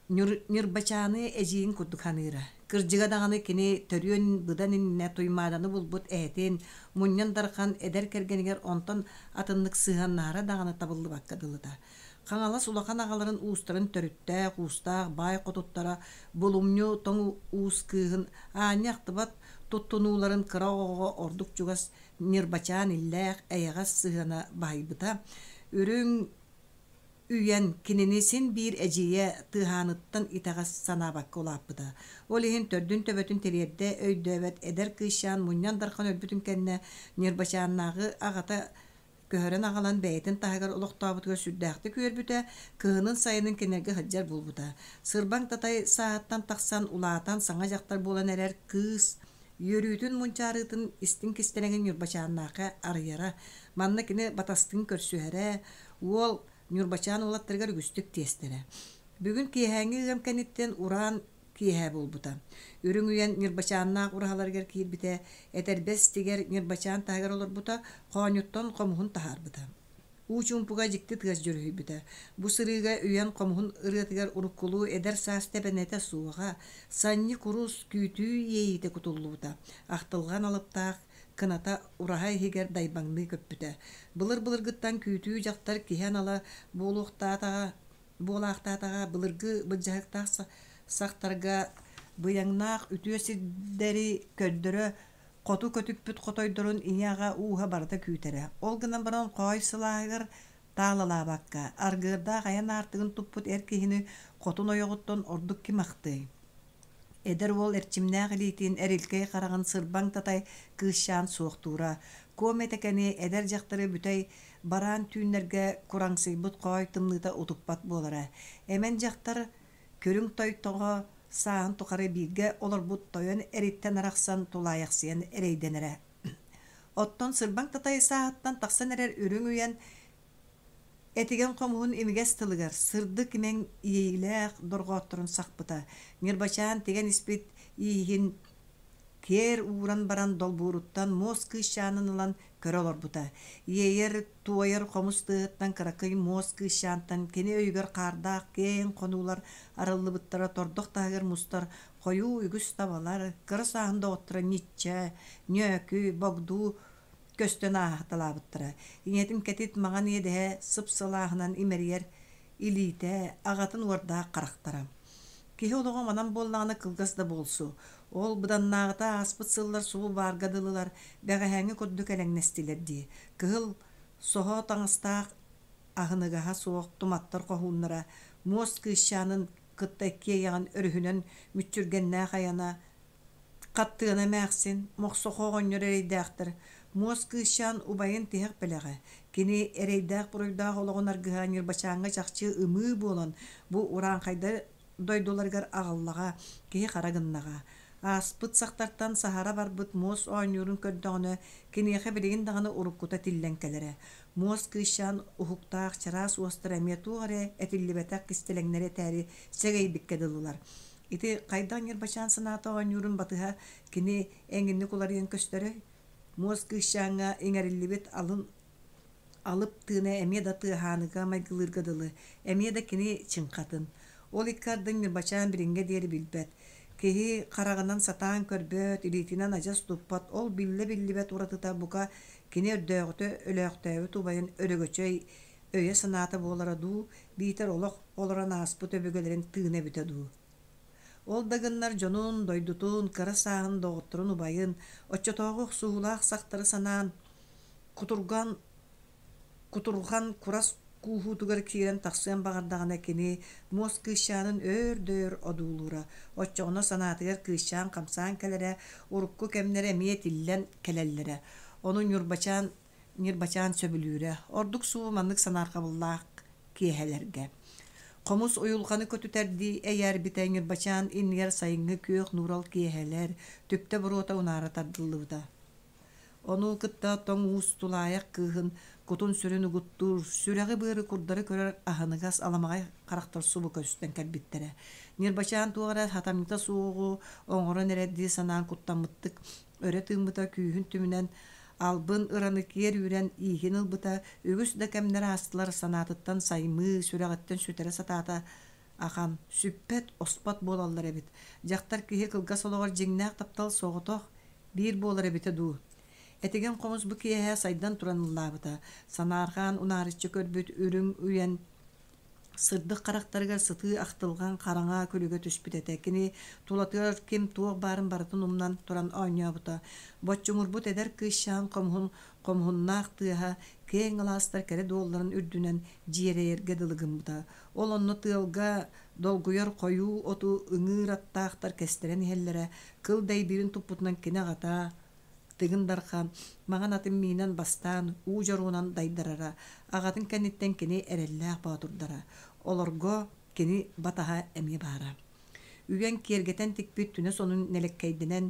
Ньырбачааны эдьиийин курдук саныыра. Кырдьыга даҕаны кини төрүөн быдан иннинэ Туймааданы булбут эһэтин, Мунньан Дархан эдэр кэргэнигэр онтон атыннык сыһыаннаһара даҕаны табыллыбакка дылыта. Хаҥалас улахан аҕаларын уустарын төрүттээх, уустаах баай хотуттара Булумньу тоҥ уус кыыһын аанньа ахтыбат туттунууларын кыра оҕоҕо ордук чугас Ньырбачаан иллээх, эйэҕэс сыһыана баһыйбыта. Үрүҥ Үйэн кинини син биир эдьиийэ тыаһааныттан итэҕэс санаабакка улааппыта. Ол иһин төрдүн-төбөтүн тириэрдэ өйдөөбөт эдэр кыысчаан Мунньан Дархан өлбүтүн кэннэ Ньырбачааннааҕы аҕата көһөрөн аҕалан бэйэтин таһыгар олохтообутугар сүрдээхтик үөрбүтэ, кыһынын-сайынын кинилэргэ сылдьар буолбута. Сырбаҥ татай сааһыттан тахсан улаатан саҥа дьахтар буолан эрэр кыыс Үөрүүтүн мунчаарыытын истиҥ кистэлэҥин Ньурбачааннаахха арыйара. Манна кини батастыын көрсүһэрэ, уол Ньурбачаан уолаттарыгар үгүстүк тиэстэрэ. Бүгүн киэһээҥҥи ыам кэнниттэн ураан киэһэ буолбута. Үрүҥ үйэн Ньырбачааннаах ураһаларыгар киирбитэ, этэрбэс тигэр Ньырбачаан таһыгар олорбута, хоонньуттан хомуһун таһаарбыта. Уу чуумпуга дьикти тыас дьүрүһүйбүтэ. Бу сырыыга үйэн хомуһун ырыатыгар уруккулуу эдэр саас тэбэнэтэ суоҕа, санньы курус, күүтүү иэйиитэ кутуллубута. Ахтылҕан алыптаах кыната ураһа иһигэр дайбаҥныы көппүтэ. Былыр-былыргыттан күүтүү дьахтар киһи анала буолуохтаатаҕа буолаахтаатаҕа былыргы былдьаһыктаах сахтарга быйаҥнаах үтүө сирдэри көрдөрө хоту көтүппүт хотойдорун ийэ-аҕа ууһа барыта күүтэрэ. Ол гынан баран хоой сылааһыгар таалалаабакка, аргыардаах айан аартыгын туппут эр киһини хотун ойоҕуттан ордук ким ахтыай? Эдэр уол эрчимнээх илиитин эрилкэй хараҕын сырбаҥ татай кыысчаан суохтуура. Куом этэкэни эдэр дьахтары бүтэй бараан түүннэргэ кураҥсыйбыт хоой тымныыта утуппат буолара. Эмэн дьахтар көрүҥ тойтоҕо сааһын тухары бииргэ олорбут тойон эриттэн арахсан тулаайахсыйан эрэйдэнэрэ. Оттон сырбаҥ татай сааһыттан тахсан эрэр үрүҥ үйэн Этигэн хомуһун имигэс тылыгар сырдык имэҥ иэйиилээх дорҕоотторун сахпыта, Ньырбачаан тигэн испит ииһин киэр ууран баран долбууруттан муос кыысчаанын ылан көрө олорбута. Иэйэр, туойар хомус тыаһыттан кыракый муос кыысчаантан кини өйүгэр хаардаах киэҥ хонуулар арыллыбыттара тордох таһыгар мустар хойуу үгүс табалар, кыра сааһын доҕотторо Ничча, Ньөөкү, Богдуу көстөн ааһыталаабыттара. Ийэтин кэтит маҥан иэдэһэ сып-сылааһынан имэрийэр илиитэ, аҕатын уордаах харахтара. Киһи олоҕо манан буоллаҕына кылгас да буолсу. Ол быданнааҕыта ааспыт сыллар субу баарга дылылар, бэҕэһээҥҥи курдук элэҥнэстилэр дии. Кыһыл соһо таҥастаах аһыныгаһа суох туматтар хоһууннара муос кыысчаанын кытта иккиэйэҕин өрүһүнэн мүччүргэннээх айана Хаттыана эмээхсин, Мохсохо оҕонньор эрэйдээхтэр, Муос кыысчаан убайын тиһэх бэлэҕэ, кини эрэйдээх-буруйдаах олоҕун аргыһа Ньырбачааҥҥа чахчы ымыы буолан, бу урааҥхайдар дойдуларыгар аҕаллаҕа, киһи хара гыннаҕа. Ааспыт сахтартан саһара барбыт муос оонньуурун көрдөҕүнэ, киниэхэ билигин даҕаны уруккута тиллэн кэлэрэ. Муос кыысчаан уһуктаах чараас уостара эмиэ туох эрэ этиллибэтэх кистэлэҥнэри этээри сэгэйбиккэ дылылар. Ити хайдах Ньырбачаан санаата оонньуурун батыһа кини эҥинник уларыйан көстөрөй? Муос кыысчааҥҥа иҥэриллибит алын алып тыына эмиэ да тыаһааныга майгылыырга дылы, эмиэ да кини чыҥхатын. Ол икки ардын Ньырбачаан билиҥҥэ диэри билбэт. Киһи хараҕынан сатаан көрбөт, илиитинэн адьас туппат, ол биллэ-биллибэт уратыта бука кини өрдөөҕүтэ өлөөхтөөбүт убайын Өрөгөчөй өйө-санаата буолара дуу, биитэр олох олорон ааспыт өбүгэлэрин тыына эбитэ дуу. Ол да гыннар дьонун, дойдутун, кыра сааһын доҕотторун убайын, оччотооҕу охсуһуулаах сахтары санаан, кутурган, кутурҕан курас кууһуутугар киирэн тахсыан баҕардаҕына кини муос кыысчаанын өөр да өр одуулуура, оччоҕуна санаатыгар кыысчаан хамсаан кэлэрэ, урукку кэмнэрэ эмиэ тиллэн кэлэллэрэ. Ону Ньурбачаан Ньырбачаан сөбүлүүрэ, ордук субу маннык санаарҕабыллаах киэһэлэргэ. Хомус уйулҕаны көтүтэрдии эйээрбитэ Ньырбачаан иннигэр сайыҥҥы күөх нуурал киэһэлэр, түптэ буруота унаара тардыллыбыта. Ону кытта тоҥ уус тулаайах кыыһын кутун-сүрүн угуттуур, сүрэҕи-быары курдары көрөр аһыныгас аламаҕай харахтар субу көстөн кэлбиттэрэ. Ньырбачаан туох эрэ сатамньыта суоҕу оҥорон эрэрдии санаан куттаммыттык өрө тыыммыта күүһүн түмүнэн албын ыраны киэр үүрэн ииһин ылбыта, үгүс да кэмнэр аастылар санаатыттан саймыы, сүрэҕиттэн сүтэрэ сатаата ахан, сүппэт, оспот буолаллар эбит. Дьахтар киһи кылгас олоҕор дьиҥнээх таптал соҕотох, биир буолар эбитэ дуу. Этигэн хомус бу киэһэ сайдан туран ыллаабыта, санаарҕаан унаарыччы көрбүт үрүҥ үйэн Сырдык харахтарыгар сытыы ахтылҕан хараҥа күлүгэ түспүт этэ. Кини тулатыгар ким туох баарын барытын умнан туран оонньообута. Боччумурбут эдэр кыысчаан хомуһун хомуһуннаах тыаһа киэҥ алаастар кэрэ дуолларын үрдүнэн дьиэрэйэргэ дылы гыммыта. Ол онно тыалга долгуйар хойуу оту ыҥыыр аттаахтар кэстэрэн иһэллэрэ, кыл дэйбиирин туппутунан кини аҕата Тыгын Дархан маҥан атын миинэн бастаан, уу дьоруонан дайдарара, аҕатын кэнниттэн кини эрэллээх боотурдара, олорго кини батаһа эмиэ баара. Үйэн киэргэтэн тикпит түнэ сонун нэлэккэйдэнэн,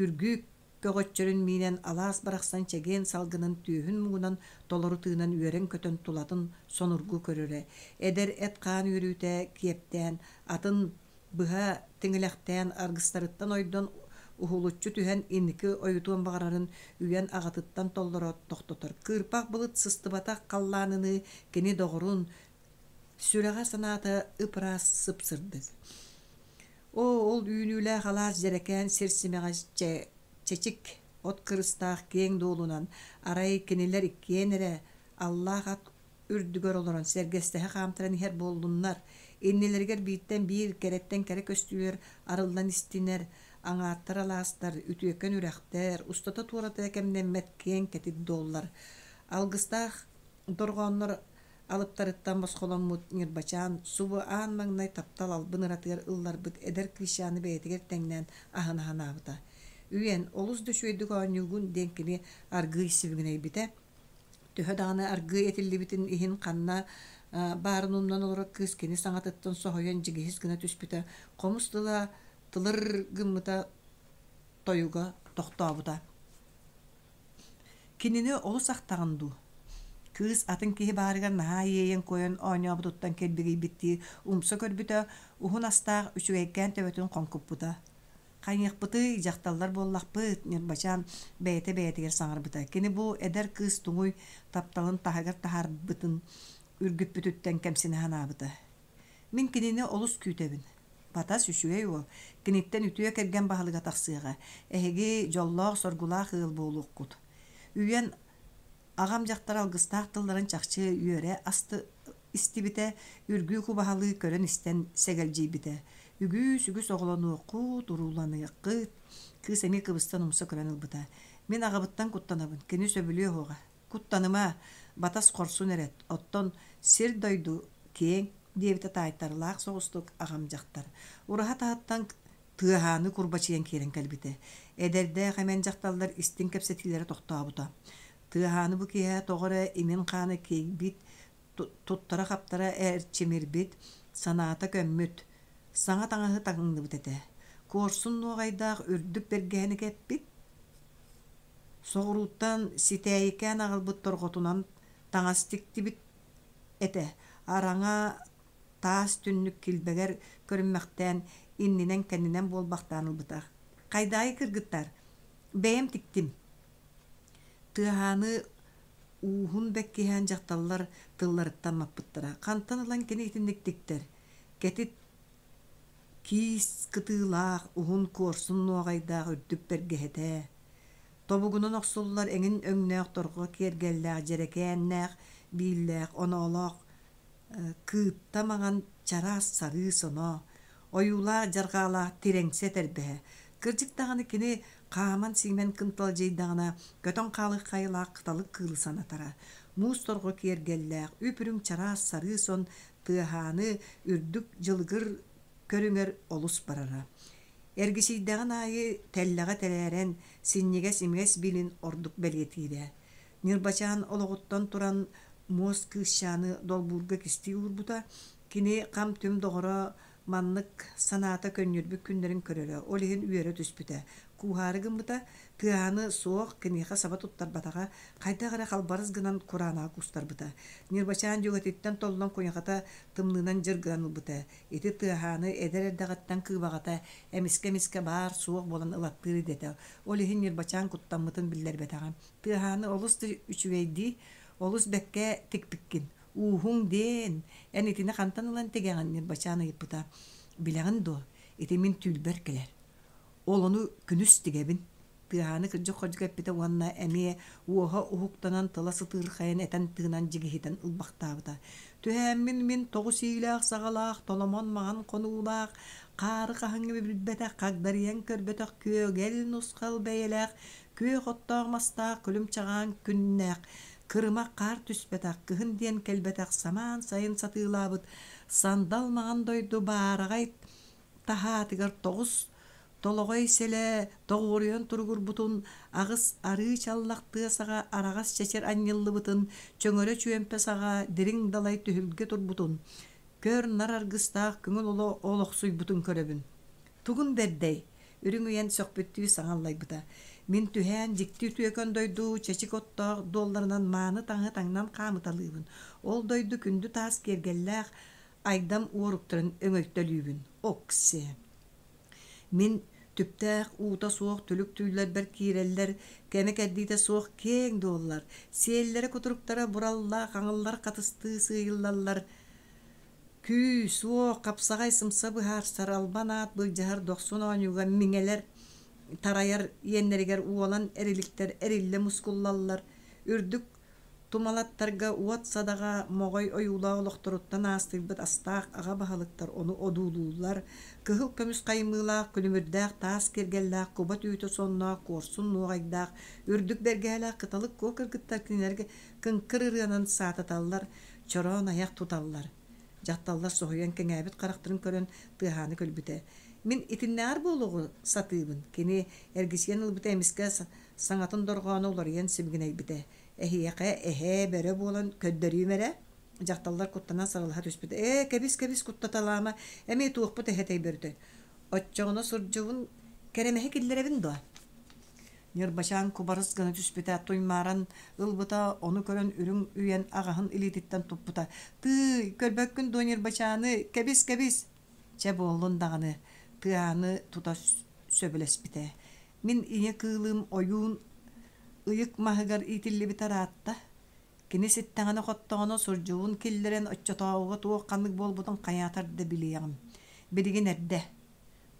үргүк көҕөччөрүн миинэн алаас барахсан чэгиэн салгынын түөһүн муҥунан толору тыынан үөрэн-көтөн тулатын сонургуу көрөрө. Эдэр эт-хаан үөрүүтэ киэптээн, атын Быһа тиҥилэхтээн аргыстарыттан ойдон уһулуччу түһэн инники ойутуон баҕарарын үйэн аҕатыттан толлоро тохтотор. Кыырпах былыт сыстыбатах халлааныныы кини доҕорун сүрэҕэ санаата ып-ыраас сып-сырдык. Оо, ол үүнүүлээх алаас дьэрэкээн сир симэҕэ чэчик от кырыстаах киэҥ дуолунан арай кинилэр иккиэн эрэ аллаах ат үрдүгэр олорон сэргэстэһэ хаамтаран иһэр буоллуннар, иннилэригэр бииртэн биир кэрэттэн кэрэ көстүүлэр арыллан истинэр, аҥааттар алаастар, үтүөкэн үрэхтэр, устата-туората кэмнэммэт киэҥ кэтит дуоллар. Алгыстаах дорҕооннор алыптарыттан босхоломмут Ньырбачаан субу аан маҥнай таптал албын ыратыгар ылларбыт эдэр кыысчааны бэйэтигэр тэҥнээн аһына санаабыта. Үйэн, олус да үчүгэйдик оонньуугун диэн кини аргыый сибигинэйбитэ. Төһө даҕаны аргыый этиллибитин иһин ханна баарын умнан олорор кыыс кини саҥатыттан соһуйан дьигиһис гына түспүтэ, хомус тыла тылыр гыммыта тойуга тохтообута. Кинини олус ахтаҕын дуу? Кыыс атын киһи баарыгар наһаа иэйэн-куойан оонньообутуттан килбигийбиттии умса көрбүтэ, уһун астаах үчүгэйкээн төбөтүн хоҥкуппута. Хайыахпытый, дьахталлар буоллахпыт, Ньырбачаан бэйэтэ бэйэтигэр саҥарбыта. Кини бу эдэр кыыс туҥуй тапталын таһыгар таһаарбытын үргүппүтүттэн кэмсинэ санаабыта. Мин кинини олус күүтэбин. Батас үчүгэй уол, киниттэн үтүө кэргэн баһылыга тахсыаҕа. Эһиги дьоллоох-соргулаах ыал буолуоххут. Үйэн аҕам дьахтар алгыстаах тылларын чахчы үөрэ асты истибитэ, үргүү кубаһалыы көрөн-истэн сэгэлдьийбитэ. Үгүс-үгүс оҕолонуоххут, урууланыаххыт. Кыыс эмиэ кыбыстан умса көрөн ылбыта. Мин аҕабыттан куттанабын, кини сөбүлүө уһуоҕа. Куттаныма, батас хорсун эрэт, оттон сир-дойду киэҥ, диэбитэ таайтарылаах соҕустук аҕам дьахтар. Ураһа таһыттан тыаһааны курбачыйан киирэн кэлбитэ. Эдэрдээх эмэн дьахталлар истиҥ кэпсэтиилэрэ тохтообута. Тыаһааны бу киэһэ тоҕо эрэ имин хаана киэйбит, туттара-хаптара эрчимирбит, санаата көммүт, саҥа таҥаһы таҥныбыт этэ. Куорсун нуоҕайдаах үрдүк бэргэһэни кэппит, Соҕурууттан ситээйикээн аҕалбыт торҕотунан таҥас тиктибит этэ, араҥа таас түннүк килбэгэр көрүммэхтээн иннинэн-кэннинэн буолбахтаан ылбыта. Хайдаайы кыргыттар, бэйэм тиктим. Тыаһааны ууһун бэккиһээн дьахталлар тылларыттан маппыттара. Хантан ылан кини итинник тиктэр? Кэтит Киис кытыылаах, уһун куорсун нуоҕайдаах үрдүк бэргэһэтэ, тобугунан охсуллар эҥин өҥнөөх торҕо киэргэллээх дьэрэкээннээх, бииллээх, оноолоох кыытта маҥан чараас сарыы соно, ойуулаах дьарҕаалаах тирэҥсэ этэрбэһэ. Кырдьык даҕаны кини хааман-сиимэн кынталдьыйдаҕына, көтөн хаалык хайалаах кыталык кыылы санатара. Муус торҕо киэргэллээх, үп-үрүҥ чараас сарыы сон тыаһааны үрдүк дьылыгыр көрүҥэр олус барара. Эргичийдэҕин аайы тэллэҕэ тэлээрэн, синньигэс имигэс билин ордук бэлиэтиирэ. Ньырбачаан олоҕуттан туран муос кыысчааны долбуурга кистии уурбута, кини хам-түм доҕоро маннык санаата көнньүөрбүт күннэрин көрөрө, ол иһин үөрэ түспүтэ. Кууһаары гыммыта, тыаһааны суох, киниэхэ саба туттарбатаҕа, хайдах эрэ халбарыс гынан кураанаҕа куустарбыта. Ньырбачаан дьүөгэтиттэн толлон куйахата тымныынан дьыр гынан ылбыта. Ити тыаһааны эдэр эрдэҕиттэн кыыбаҕата эмискэ-эмискэ баар-суох буолан ылаттыыр идэтэ. Ол иһин Ньырбачаан куттаммытын биллэрбэтэҕэ. Тыаһааны олус да үчүгэйдии, олус бэккэ тикпиккин. Ууһуҥ диэн, эн итини хантан ылан тигэҕин? Ньырбачаан ыйыппыта. Билэҕин дуо, ити мин түүлбэр кэлэр. Ол ону күнүс тигэбин Тыаһааны кырдьык-хордьук эппитэ уонна эмиэ уоһа уһуктанан тыла сытыырхайан этэн-тыынан дьигиһитэн ылбахтаабыта. Түһээммин мин тоҕус иилээх-саҕалаах, толомон маҥан хонуулаах, хаары хаһыҥҥа билбэтэх, хагдарыйан көрбөтөх күөгэл нусхал бэйэлээх, күөх оттоох мастаах күлүм чаҕаан күннээх, кырымах хаар түспэтэх, кыһын диэн кэлбэтэх самаан сайын сатыылаабыт сандал маҥан дойду баараҕай таһаатыгар тоҕус Толоҕой сэлэ тоҕуоруйан туругурбутун, аҕыс арыы чаллах тыа саҕа араҕас чэчир анньыллыбытын, чөҥөрө чүөмпэ саҕа дириҥ далай түһүлгэ турбутун, көр-нар аргыстаах көҥүл олохсуйбутун көрөбүн. Тугун бэрдэй? Үрүҥ үйэн сөхпүттүү саҥа аллайбыта. Мин түһээн дьикти үтүөкэн дойду чэчик оттоох дуолларынан мааны таҥаһы таҥнан хаамыталыыбын. Ол дойду күндү таас киэргэллээх. Айдам уоруктарын өҥөйтөлүүбүн. Окси. Мин түптээх уута суох түлүк түүллэрбэр киирэллэр, кэмэ-кэрдиитэ суох киэҥ дуоллар, сиэллэрэ-кутуруктара бураллаах аҥыллар хатыстыы сыыйыллаллар. Күүс, уох, хапсаҕай сымса быһаарсар, албан аат былдьаһар дохсун оонньууга миҥэлэр тарайар иэннэригэр уолан эриликтэр эриллэ мускуллаллар, үрдүк Тумалаттарга уот садаҕа моҕой ойуулаах олохторуттан аастыйбыт астаах аҕа баһылыктар ону одуулууллар, кыһыл көмүс хаймыылаах, күлүмүрдээх таас киэргэллээх куба түүтэ сонноох, куорсун нуоҕайдаах, үрдүк бэргэһэлээх кыталык куо кыргыттар кинилэргэ кыҥкыр ырыанан саататаллар, чороон айах туталлар. Дьахталлар соһуйан кэҥээбит харахтарын көрөн тыаһааны көрбүтэ. Мин итиннээҕэр буолуоҕу сатыыбын. Кини эргичийэн ылбыта эмискэ саҥатын дорҕооно уларыйан сибигинэйбитэ. Эһиэхэ эһээ бөрө буолан көрдөрүүм эрэ. Дьахталлар куттанан сарылаһа түспүт. Ээ, кэбис-кэбис куттаталаама, эмиэ туохпут эһэтэй бөрөтөй. Оччоҕуна сурдьубун кэрэмэһи киллэрэбин дуо? Ньырбачаан кубарыс гына түспүтэ, туймааран ылбыта, ону көрөн үрүҥ үйэн аҕаһын илиититтэн туппута. Тыый, көрбөккүн дуо Ньырбачааны, кэбис-кэбис! Чэ буоллун даҕаны, тыааны тута сөбүлэспитэ. Мин ийэ кыылым ойуун ыйык маһыгар иитиллибитэ ыраатта. Кини ситтэҕинэ-хоттоҕуна сурдьубун киллэрэн оччотооҕуга туох ханнык буолбутун хайаатар да билиэҕим. Билигин эрдэ.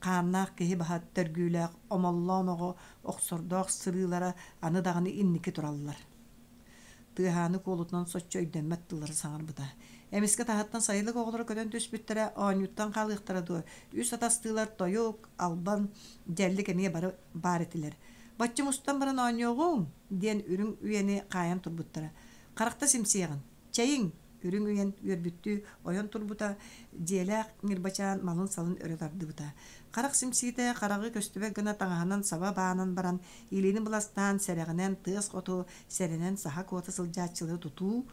Хааннаах киһи баһа төргүүлээх омоллоон оҕо охсордоох сырыылара аны даҕаны инники тураллар. Тыаһааны куолутунан соччо өйдөммөт тыллары саҥарбыта. Эмискэ таһыттан сайылык оҕолоро көтөн түспүттэрэ, оонньууттан хаалыахтара дуо, үс атастыылар тойук, албан, дьэллик эмиэ бары баар этилэр. «Бачча мустан баран оонньуоҕуҥ!» диэн үрүҥ үйэни хаайан турбуттара. «Харахта симсиэҕин, чэйиҥ!» үрүҥ үйэн үөрбүттүү ойон турбута, дьиэлээх Ньырбачаан малын-салын өрө тардыбыта. Харах симсиитэ хараҕы көстүбэт гына таҥаһынан саба баанан баран, илиини быластаан, сэрэҕинэн тыас хоту сэрэнэн саһа куота сылдьааччылары тутуу,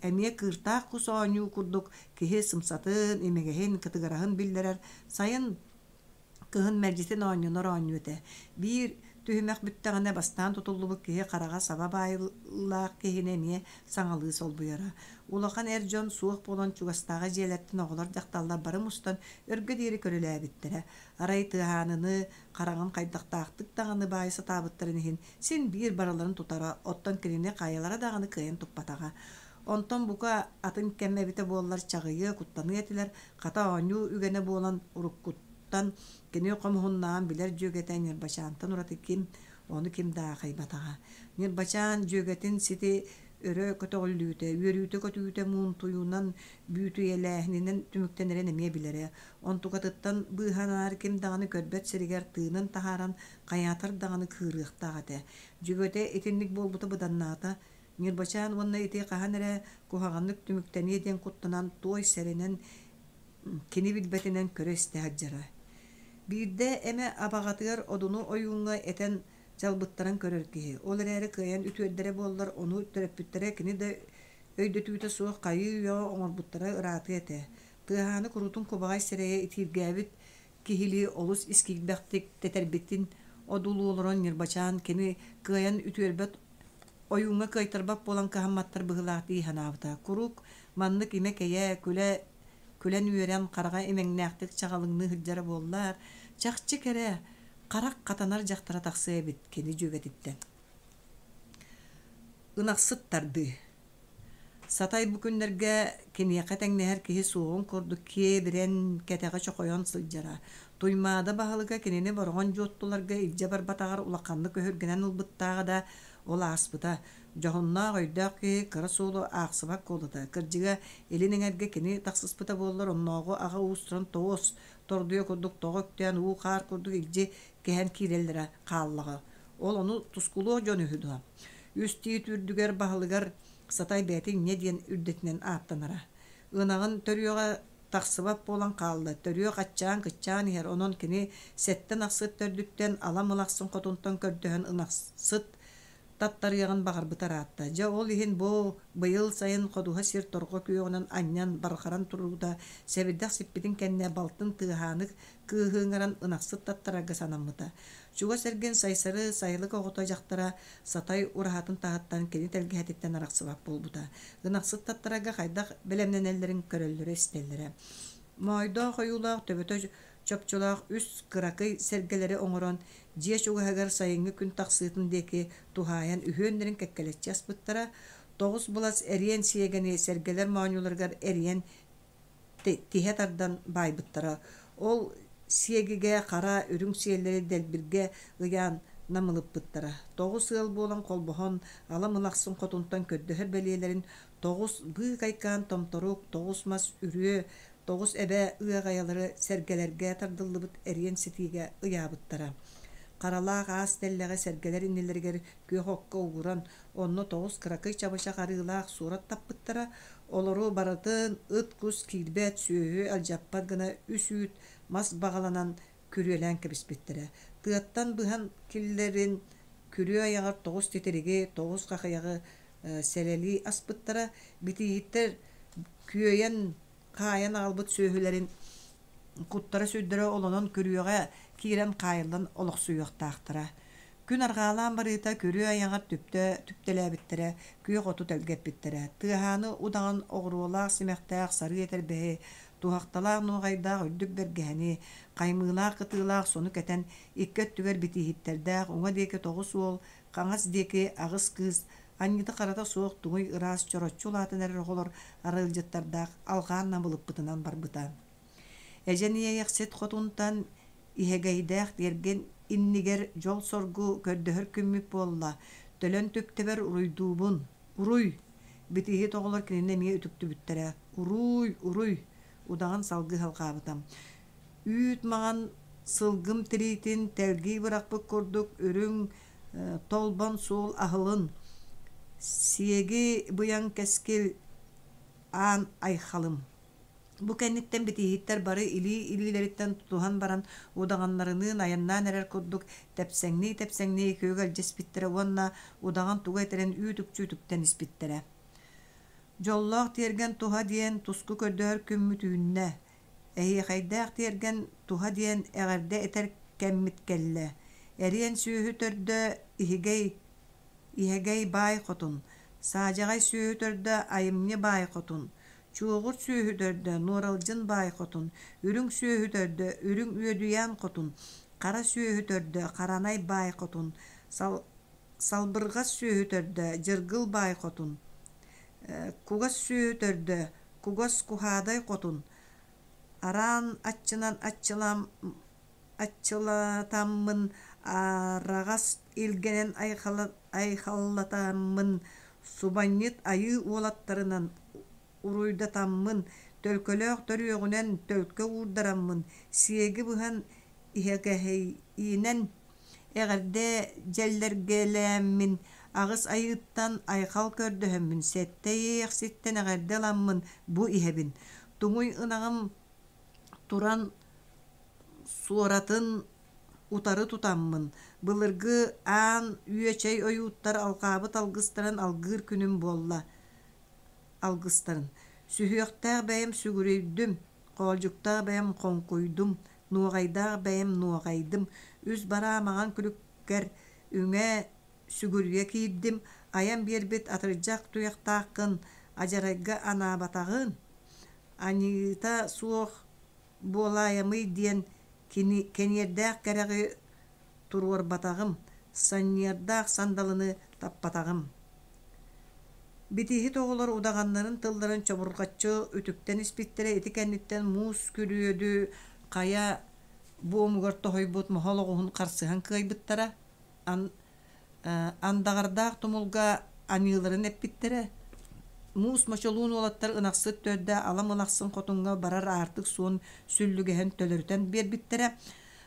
эмиэ кыыртаах кус оонньуу курдук киһи сымсатын, имигэһин, кытыгыраһын биллэрэр, сайын кыһын мэлдьитин оонньонор оонньуу этэ. Биир түһүмэх бүттэҕинэ бастаан тутуллубут киһи хараҕа саба баайылаах киһини эмиэ саҥалыы солбуйара. Улахан эр дьон суох буолан чугастааҕы дьиэлэртэн оҕолор-дьахталлар бары мустан өргө диэри көрүлээбиттэрэ. Арай тыаһааныны хараҕын хайдахтаахтык даҕаны баайа сатаабыттарын иһин син биир барыларын тутара, оттон кинини хайалара даҕаны кыайан туппатаҕа. Онтон бука атын кэм эбитэ буоллар чаҕыйыа, куттаныа этилэр, хата оонньуу үгэнэ буолан уруккуттан кини хомуһуннааҕын билэр дьүөгэтэ Ньырбачаантан ураты ким, ону ким да аахайбатаҕа. Ньырбачаан дьүөгэтин сити өрө көтөҕүллүүтэ, үөрүүтэ-көтүүтэ муунтуйуунан, бүөтүйэлээһининэн түмүктэнэрин эмиэ билэрэ. Онтукатыттан быыһанаары ким даҕаны көрбөт сиригэр тыынын таһааран хайаатар даҕаны кыырыахтаах этэ. Дьүөгэтэ итинник буолбута быданнаата, Ньырбачаан уонна ити хаһан эрэ куһаҕаннык түмүктэниэ диэн куттанан туой сэрэнэн кини билбэтинэн көрө-истэ сылдьара. Биирдэ эмэ абаҕатыгар Одуну ойууҥҥа этэн дьалбыттаран көрөр киһи, ол эрээри кыайан үтүөрдэрэ буоллар, ону төрөппүттэрэ кини да өйдөтүүтэ суох хайыы-үйэҕэ оҥорбуттара ыраатыа этэ. Тыаһааны куруутун кубаҕай сирэйэ итииргээбит киһилии олус искийбэхтик тэтэрбитин одуулуу олорон Ньырбачаан кини кыайан үтүөрбэт ойууҥҥа кыайтарбат буолан кыһамматтар быһыылаах дии санаабыта. Куруук маннык имэ-кэйэ, күлэ күлэн-үөрэн, хараҕа имэҥнээхтик чаҕылыҥныы сылдьара буоллар, чахчы кэрэ, харах хатанар дьахтара тахсыа эбит кини дьүөгэтиттэн. Ынахсыт тардыы Сатай бу күннэргэ киниэхэ тэҥнэһэр киһи суоҕун курдук киэбирэн, кэтэҕэ чохойон сылдьара. Туймаада баһылыга кинини Бороҕон дьуоттуларга илдьэ барбатаҕар улаханнык өһүргэнэн ылбыттааҕа да, ол ааспыта. Дьоһуннаах өйдөөх киһи кыра суолу аахсыбат куолута. Кырдьыга, илин эҥэргэ кини тахсыспыта буоллар, оннооҕу аҕа уустарын тоҕус тордуйа курдук тоҕо үктээн уу-хаар курдук илдьи кэһэн киирэллэрэ хааллаҕа. Ол ону тускулуох дьон үһү дуо? Үс тиит үрдүгэр баһылыгар Сатай бэйэтэ инньэ диэн үрдэтинэн ааттанара. Ынаҕын төрүөҕэ тахсыбат буолан хаалла, төрүөх аччаан-кыччаан иһэр, онон кини сэттэн ахсыт төрдүттэн ала мылахсын хотунтан көрдөһөн ынахсыт Таттарыаҕын баҕарбыта ыраатта. Дьэ ол иһин бу быйыл сайын ходуһа сир торҕо күөҕүнэн анньан барҕаран турбута сэбирдэх сиппитин кэннэ балтын Тыаһааны кыыһы ыҥыран ынахсыт таттарарга санаммыта. Чугас эргин Сайсары сайылык оҕото дьахтара Сатай ураһатын таһыттан кини тэлгэһэтиттэн арахсыбат буолбута. Ынахсыт таттарарга хайдах бэлэмнэнэллэрин көрөллөрө-истэллэрэ. Моойдоох ойуулаах төбөтө чопчулаах үс кыракый сэргэлэри оҥорон, дьиэ чугаһыгар сайыҥҥы күн тахсыытын диэки туһаайан үһүөннэрин кэккэлэччи аспыттара, тоҕус былас эриэн сиэгэни сэргэлэр моонньуларыгар эрийэн тиһэ тардан баайбыттара. Ол сиэгигэ хара, үрүҥ сиэллэри дэлбиргэ ыйаан намылыппыттара. Тоҕус ыал буолан холбоһон, ала мылахсын хотунтан көрдөһөр бэлиэлэрин тоҕус быыкайкаан томторук, тоҕус мас үрүө, тоҕус эбэ ыаҕайалары сэргэлэргэ тардыллыбыт эриэн ситиигэ ыйаабыттара. Харалаах аас тэллэҕи сэргэлэр иннилэригэр күөх окко угуран, онно тоҕус кыракый чабычах арыылаах суорат таппыттара, олору барытын ыт-кус киирбэт, сүөһү алдьаппат гына үс үүт мас баҕаланан күрүөлээн кэбиспиттэрэ. Тыаттан быһан киллэрин күрүө айаҕар тоҕус титириги, тоҕус хахыйаҕы сэлэлии аспыттара. Битииһиттэр күөйэн хаайан аҕалбыт сүөһүлэрин куттара-сүрдэрэ олонон күрүөҕэ киирэн хаайыллан олохсуйуохтаахтара. Күн арҕаалаан барыыта күрүө айаҕар түптэ түптэлээбиттэрэ, күөх оту тэлгэппиттэрэ. Тыаһааны удаҕан оҕуруолаах симэхтээх сарыы этэрбэһи, туһахталаах нуоҕайдаах үрдүк бэргэһэни, хаймыылаах кытыылаах сону кэтэн, икки өттүгэр битииһиттэрдээх уҥа диэки тоҕус уол, хаҥас диэки аҕыс кыыс, анньыта-харата суох туҥуй ыраас чороччу улаатан эрэр оҕолор арыалдьыттардаах алҕаан намылыппытынан барбыта. Эдьэн Иэйэхсит хотунтан иһэгэйдээх тиэргэн иннигэр дьол-соргу көрдөһөр күммүт буолла, төлөн түптэбэр уруйдуубун, уруй! Битииһит оҕолор кинини эмиэ үтүктүбүттэрэ. Уруй, уруй! Удаҕан салгыы салҕаабыта. Үүт маҥан сылгым тириитин тэлгии бырахпыт курдук үрүҥ толбон суол аһылын, сиэги быйаҥ кэскил аан айхалым. Бу кэнниттэн битииһиттэр бары илии-илиилэриттэн тутуһан баран удаҕаннарыныын айаннаан эрэр курдук тэпсэҥнии-тэпсэҥнии күөгэлдьиспиттэрэ уонна удаҕан тугу этэрин үүт-үкчү үтүктэн испиттэрэ. Дьоллоох тиэргэн туһа диэн туску көрдөһөр күммүт үүннэ. Эһиэхэйдээх тиэргэн туһа диэн эҕэрдэ этэр кэммит кэллэ. Эриэн сүөһү төрдө Иһигэй Иһэгэй баай хотун, Саадьаҕай сүөһү төрдө Айымньы баай хотун, Чуоҕур сүөһү төрдө Нуоралдьын баай хотун, Үрүҥ сүөһү төрдө Үрүҥ Үөдүйээн хотун, Хара сүөһү төрдө Харанай баай хотун, Салбырҕас сүөһү төрдө Дьыргыл баай хотун, Кугас сүөһү төрдө Кугас Куһаадай хотун, Араан аччынан аччылам аччылатаммын араҕас илгэнэн айхаллатаммын субанньыт айыы уолаттарынан уруйдатаммын төлкөлөөх төрүөҕүнэн төлкө уурдараммын сиэги быһан иһэгэһийинэн эҕэрдэ дьэллэргэлээммин аҕыс айыыттан айхал көрдөһөммүн сэттэ иэйэхситтэн эҕэрдэ ыламмын бу иһэбин туҥуй ынаҕым туран суоратын утары тутаммын, былыргы аан үөчэй ойууттар алҕаабыт алгыстарын алгыыр күнүм буолла алгыстарын. Сүһүөхтээх бэйэм сүгүрүйдүм, хоолдьуктаах бэйэм хоҥкуйдум, нуоҕайдаах бэйэм нуоҕайдым, үс бараа маҥан күлүккэр үҥэ сүгүрүйэ киирдим, айан биэрбит атырдьах туйахтааххын адьарайга анаабатаҕын, аньыыта суох буолаайамый диэн кини кэниэрдээх кэрэҕи туруорбатаҕым, санньыардаах сандалыны таппатаҕым. Битииһит оҕолор удаҕаннарын тылларын чобурҕаччы үтүктэн испиттэрэ ити кэнниттэн муус күрүөдү хайа буомугар тоһуйбут моһол оҕуһун харсыһан кыайбыттара. Андаҕардаах тумулга аньыыларын эппиттэрэ, муус мочолуун уолаттар ынахсыт төрдө ала мылахсын хотуҥҥа барар аартык суон сүллүгэһин төлөрүтэн биэрбиттэрэ.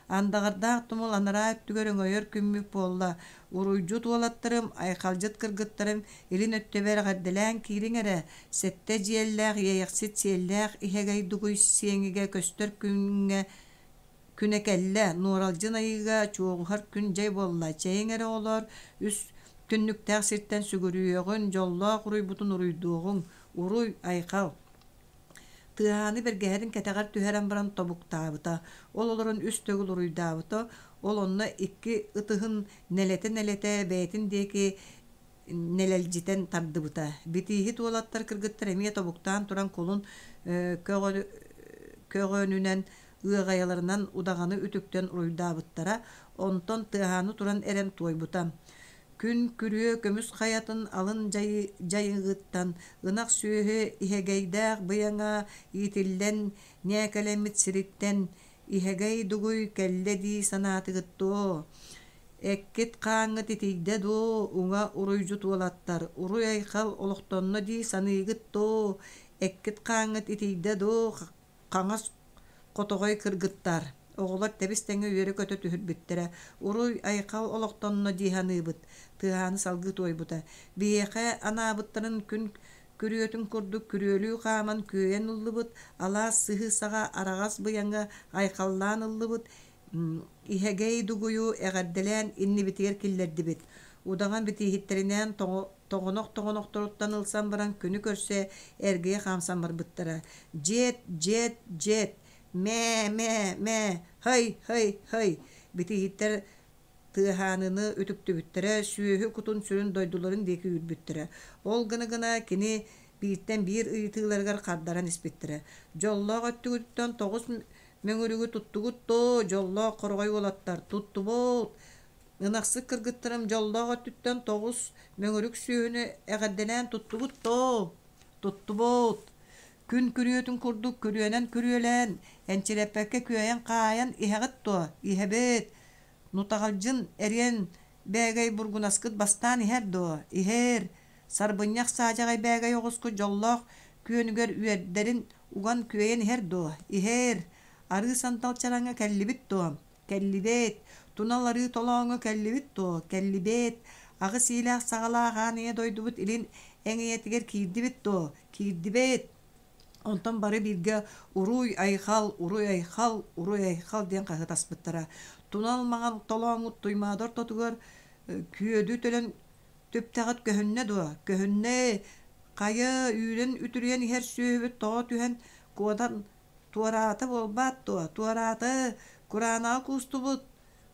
Андаҕардаах тумул анараа өттүгэр өҥөйөр күммүт буолла, уруйдьут уолаттарым, айхалдьыт кыргыттарым илин өттүбэр эҕэрдэлээн киириҥ эрэ, сэттэ дьиэллээх иэйэхсит сиэллээх иһэгэй дугуй сиэҥигэ көстөр күҥҥэ Күнэ кэллэ, Нуоралдьын айыыга чуоҕуһар күн дьай буолла, чэйиҥ эрэ оҕолоор, үс Түннүктээх сиртэн сүгүрүйүөҕүн, дьоллоох уруйбутун уруйдуоҕуҥ, уруй, айхал! Тыаһааны бэргэһэтин кэтэҕэр түһэрэн баран тобуктаабыта, ол олорон үс төгүл уруйдаабыта, ол онно икки ытыһын нэлэтэ-нэлэтэ бэйэтин диэки нэлэлдьитэн тардыбыта. Битииһит уолаттар кыргыттар эмиэ тобуктаан туран кулун көҕөнүнэн ыаҕайаларынан удаҕаны үтүктэн уруйдаабыттара, онтон тыаһааны туран эрэн туойбута. Күн күрүө көмүс хайатын алын дьайыгыттан ынах сүөһү иһэгэйдээх быйаҥа иитиллэн ньээкэлэммит сириттэн иһэгэй дугуй кэллэ дии санаатыгыт дуо? Эккит-хааҥҥыт итийдэ дуо, уҥа уруйдьут уолаттар, уруй-айхал олохтонно дии саныыгыт дуо? Эккит-хааҥҥыт итийдэ дуо, хаҥас хотоҕой кыргыттар, оҕолор тэбис-тэҥҥэ үөрэ-көтө түһүрбүттэрэ, уруй-айхал олохтонно дии саныыбыт, тыаһааны салгыы туойбута. Биһиэхэ анаабыттарын күн күрүөтүн курдук күрүөлүү хааман күөйэн ыллыбыт, алаас сыһыы саҕа араҕас быйаҥы айхаллаан ыллыбыт, иһэгэй дугуйу эҕэрдэлээн иннибитигэр киллэрдибит. Удаҕан битииһиттэринээн тоҕонох-тоҕонохторуттан ылсан баран күнү көрсө эргийэ хаамсан барбыттара. Дьиэт, дьиэт, дьиэт, мээ, мээ, мээ, һый, һый, һый битииһиттэр тыаһааныны үтүктүбүттэрэ, сүөһү кутун-сүрүн дойдуларын диэки үүрбүттэрэ. Ол гына-гына кини бииртэн биир ыйытыыларыгар хардаран испиттэрэ. Дьоллоох өттүгүттэн тоҕус мөҥүрүгү туттугут доо, дьоллоох хороҕой уолаттар, туттубут! Ынахсыт кыргыттарым дьоллоох өттүттэн тоҕус мөҥүрүк сүөһүнү эҕэрдэлээн туттубут доо, туттубут! Күн күрүөтүн курдук күрүөнэн күрүөлээн, энчирэппэккэ күөйэн-хаайан иһэҕит дуо, иһэбит! Нутаҕалдьын эриэн бээгэй бургунаскыт бастаан иһэр дуо, иһэр! Сарбынньах саадьаҕай бээгэй оҕускут дьоллоох күөнүгэр үөрдэрин уган күөйэн иһэр дуо, иһэр! Арыы сандал чараҥҥа кэллибит дуо, Кэллибиэт, тунал арыы толооҥҥо кэллибит дуо? Кэллибиэт, аҕыс иилээх-саҕалаах аан ийэ дойдубут илин эҥийэтигэр киирдибит дуо? Киирдибиэт. Онтон бары бииргэ уруй-айхал, уруй-айхал, уруй-айхал диэн хаһыытаспыттара. Тунал маҥан толооҥҥут Туймаада ортотугар күөдү төлөн түптэҕит көһүннэ дуо? Көһүннэ. Хайа, үүрэн үтүрүйэн иһэр сүөһүбүт тоҕо түһэн куотан Туораата буолбаат дуо, туораата, кураанаҕа куустубут,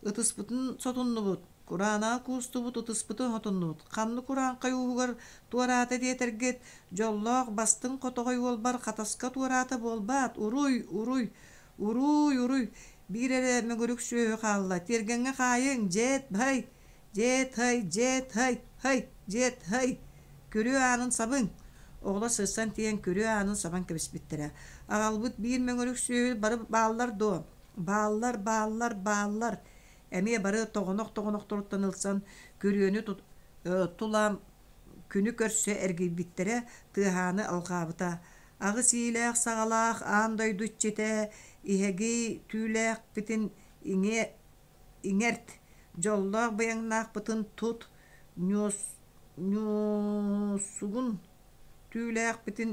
ытыспытын сотуннубут, кураанаҕа куустубут, ытыспытын сотуннубут, ханнык урааҥхай ууһугар туораата диэтэргит, дьоллоох бастыҥ хотоҕой уолбар Хатаска туораата буолбаат, уруй, уруй, уруй, уруй, биир эрэ мөҥүрүк сүөһү хаалла, тиэргэҥҥэ хаайыҥ, дьиэт, бай, Дьиэт һай, дьиэт һай, һай, дьиэт һай, күрүө аанын сабыҥ! Оҕолор сырсан тиийэн күрүө аанын сабан кэбиспиттэрэ. Аҕалбыт биир мөҥүрүк сүөһү бары бааллар дуо? Бааллар, бааллар, бааллар! Эмиэ бары тоҕонох-тоҕонохторуттан ылсан күрүөнү тула күнү көрсө эргийбиттэрэ, тыаһааны алҕаабыта. Аҕыс иилээх-саҕалаах аан дойду иччитэ иһэгий түүлээхпитин иҥиэ иҥэрт, дьоллоох быйаҥнаахпытын тут, ньуосугун түүлээхпитин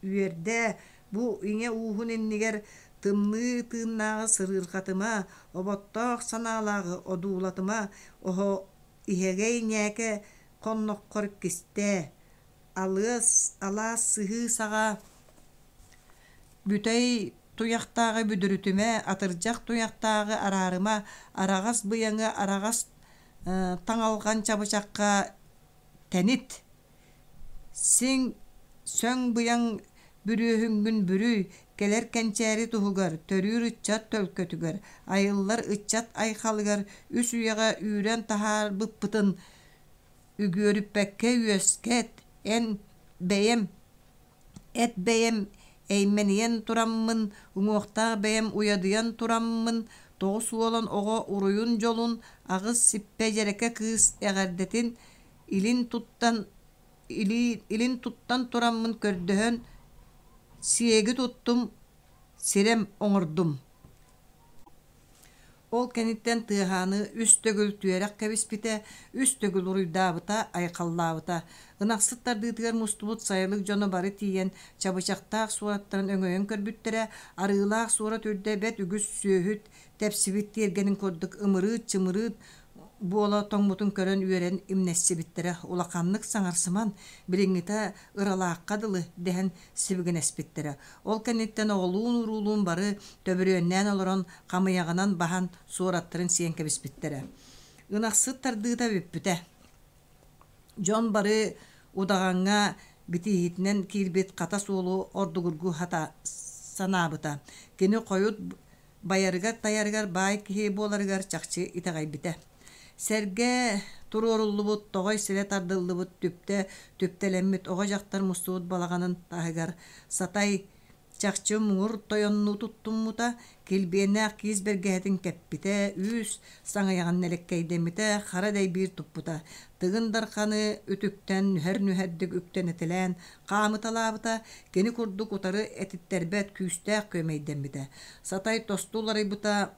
үөрдээ, бу ийэ ууһун иннигэр тымныы тыыннааҕы сырыырҕатыма, оботтоох санаалааҕы одуулатыма, оһо иһэгэй ньээкэ хонноххор кистээ, алыас алаас сыһыы саҕа Бүтэй туйахтааҕы бүдүрүтүмэ, атырдьах туйахтааҕы араарыма, араҕас быйаҥы араҕас таҥалҕан чабычахха тэнит, сиҥ сөҥ быйаҥ бүрүөһүҥҥүн бүрүй, кэлэр кэнчээри туһугар, төрүүр ыччат төлкөтүгэр, айыллар ыччат айхалыгар үс үйэҕэ үүрэн таһаарбыппытын үгүөрүппэккэ үөскэт, эн бэйэм Эт бэйэм эймэнийэн тураммын, уҥуохтаах бэйэм уйадыйан тураммын, тоҕус уолан оҕо уруйун-дьолун, аҕыс сиппэ дьэрэкэ кыыс эҕэрдэтин илин туттан илин туттан тураммын көрдөһөн сиэги туттум, сирэм оҥордум. Ол кэнниттэн тыаһааны үс төгүл түөрэх кэбиспитэ, үс төгүл уруйдаабыта, айхаллаабыта. Ынахсыт тардыытыгар мустубут сайылык дьоно бары тиийэн, чабычахтаах суораттарын өҥөйөн көрбүттэрэ, арыылаах суорат үрдэ бэрт үгүс сүөһү тэпсибит тиэргэнин курдук ымырыыт-чымырыыт буола тоҥмутун көрөн үөрэн имнэссибиттэрэ, улаханнык саҥарсыман, билиҥҥитэ ыралаахха дылы дэһэн сибигинэспиттэрэ. Ол кэнниттэн оҕолуун-уруулуун бары төбүрүөннээн олорон хамыйаҕынан баһан суораттарын сиэн кэбиспиттэрэ. Ынахсыт тардыыта бүппүтэ. Дьон бары удаҕаҥҥа битииһитинэн киирбит хата суолу ордугургуу санаабыта. Кини хойут байарыгар-тайарыгар баай киһи буоларыгар чахчы итэҕэйбитэ. Сэргэ туруоруллубут, тоҕой сирэ тардыллыбыт түптэ түптэлэммит оҕо-дьахтар мустубут балаҕанын таһыгар Сатай Чахчы муҥур тойоннуу туттуммута, килбиэннээх киис бэргэһэтин кэппитэ, үүс саҥыйаҕын нэлэккэйдэммитэ, хара дэйбиир туппута. Тыгын Дарханы үтүктэн нүһэр-нүһэрдик үктэнитэлээн хаамыталаабыта, кини курдук утары этиттэрбэт күүстээх күөмэйдэммитэ. Сатай тосту уларыйбыта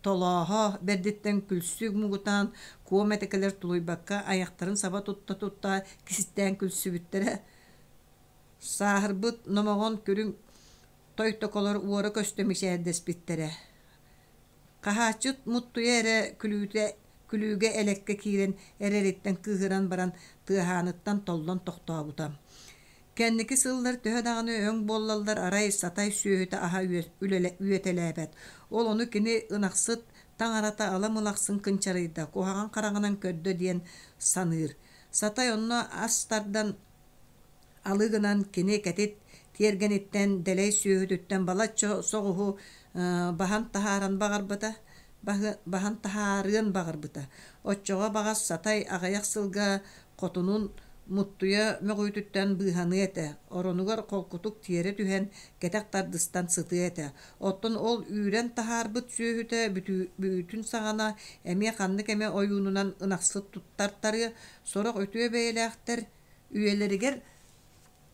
толооһо бэрдиттэн күлсүк муҥутаан куом этикэлэр тулуйбакка айахтарын саба тутта-тутта кистээн күлсүбүттэрэ. Сааһырбыт номоҕон күрүҥ тойтоколор уора-көстө мичээрдэспиттэрэ. Хаһааччыт Муттуйа эрэ күлүүтэ күлүүгэ элэккэ киирэн эрэриттэн кыыһыран баран тыаһааныттан толлон тохтообута. Кэнники сыллар төһө даҕаны өҥ буоллаллар арай сатай сүөһүтэ аһа үөтэлээбэт. Ол ону кини ынахсыт таҥарата ала мылахсын кынчарыйда, куһаҕан хараҕынан көрдө диэн саныыр. Сатай онно ас тардан Алы гынан кини кэтит тиэргэниттэн, дэлэй сүөһүтүттэн балачча соҕуһу баһан таһааран баҕарбыта, баһан таһаарыан баҕарбыта. Оччоҕо баҕас Сатай аҕыйах сылга хотунун Муттуйа мөҕүүтүттэн быыһаныа этэ, оронугар холкутук тиэрэ түһэн, кэтэх тардыстан сытыа этэ. Оттон ол үүрэн таһаарбыт сүөһүтэ бүтүүтүн саҕана эмиэ ханнык эмэ ойуунунан ынахсыт туттартарыа, сорох үтүө бэйэлээхтэр Үйэлэригэр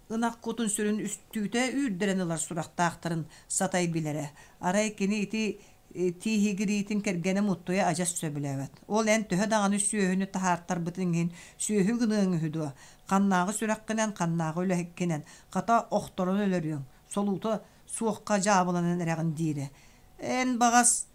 ынах кутун-сүрүн үстүүтэ үүрдэрэн ылар сурахтаахтарын Сатай билэрэ. Арай кини ити тииһигириитин кэргэнэ Муттуйа адьас сөбүлээбэт. Ол эн төһө даҕаны сүөһүнү таһаартарбытыҥ иһин сүөһү гыныаҥ үһү дуо? Ханнааҕы сүрэххинэн, ханнааҕы үлэһиккинэн, хата охторон өлөрүөҥ, солуута суохха дьаабыланан эрэҕин диирэ. Эн баҕас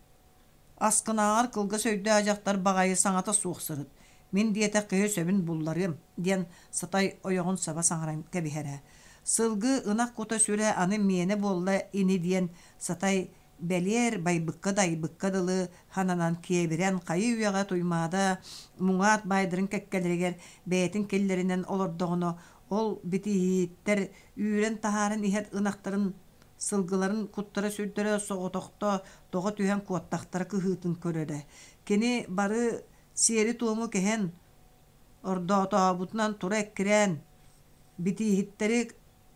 Аскынааҕар кылгас өйдөөх дьахтар баҕайы саҥата суох сырыт, мин диэтэх киһи сөбүн булларыам, диэн Сатай ойоҕун саба саҥаран кэбиһэрэ. Сылгы, ынах кута сүрэ аны миэнэ буолла ини диэн Сатай бэлиэр байбыкка да айбыкка дылы хананан киэбирэн хайыы-үйэҕэ Туймаада муҥаат баайдарын кэккэлэригэр бэйэтин киллэринэн олордоҕуна ол битииһиттэр үүрэн таһааран иһэр ынахтарын сылгыларын куттара-сүрдэрэ соҕотохто тоҕо түһэн куоттахтара кыһыытын көрөрө. Кини бары сиэри-туому кэһэн, ордоотообутунан тура эккирээн, битииһиттэри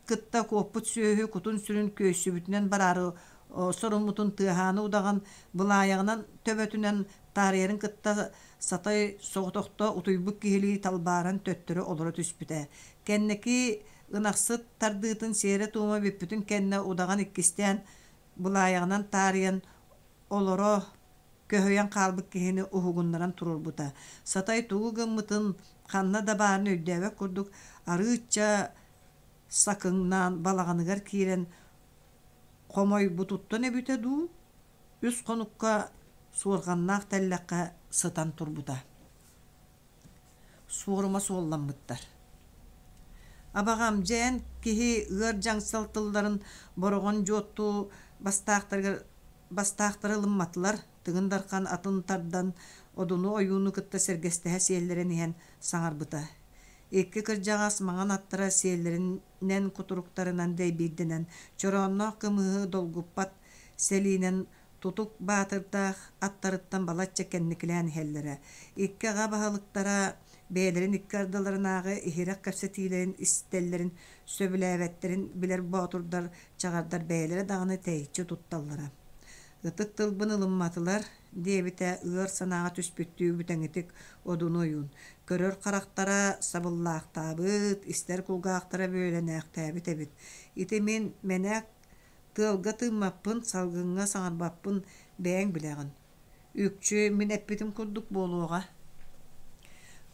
кытта куоппут сүөһү кутун-сүрүн күөйсүбүтүнэн бараары соруммутун тыаһааны удаҕан былаайаҕынан төбөтүнэн таарыйарын кытта сатай соҕотохто утуйбут киһилии талбааран төттөрү олоро түспүтэ. Кэнники Ынахсыт тардыытын сиэрэ-туома бүппүтүн кэннэ удаҕан иккистээн былаайаҕынан таарыйан олоро көһүйэн хаалбыт киһини уһугуннаран туруорбута. Сатай тугу гыммытын ханна да баарын өйдөөбөт курдук арыычча сакыҥнаан балаҕаныгар киирэн хомойбутуттан эбитэ дуу, үс хонукка суорҕаннаах тэллэххэ сытан турбута. Суорума суолламмыттар. Абаҕам, дьэ эн киһи ыар дьаҥсал тылларын Бороҕон Дьуотту бастаахтарыгар бастаахтары ылымматылар, Тыгын Дархан атын тардан, Одуну ойууну кытта сэргэстэһэ сиэллэрэн иһэн саҥарбыта. Икки кырдьаҕас маҥан аттара сиэллэринэн кутуруктарынан дэйбиирдэнэн, чороонноох кымыһы долгуппат сэлиинэн Тутук Баатырдаах аттарыттан балачча кэнникилээн иһэллэрэ. Икки аҕа баһылыктара бэйэлэрин икки ардыларынааҕы иһирэх кэпсэтиилэрин истэллэрин сөбүлээбэттэрин билэр боотурдар, чаҕардар бэйэлэрэ даҕаны тэйиччи тутталлара. «Ытык тылбын ылымматылар» диэбитэ ыар санааҕа түспүттүү бүтэҥитик Одун ойуун. Көрөр харахтара сабыллаахтаабыт, истэр кулгаахтара бүөлэнээхтээбит эбит. Ити мин мэнээк Тыалга тыыммаппын, салгыҥҥа саҥарбаппын бэйэҥ билэҕин. Үкчү мин эппитим курдук буолуоҕа.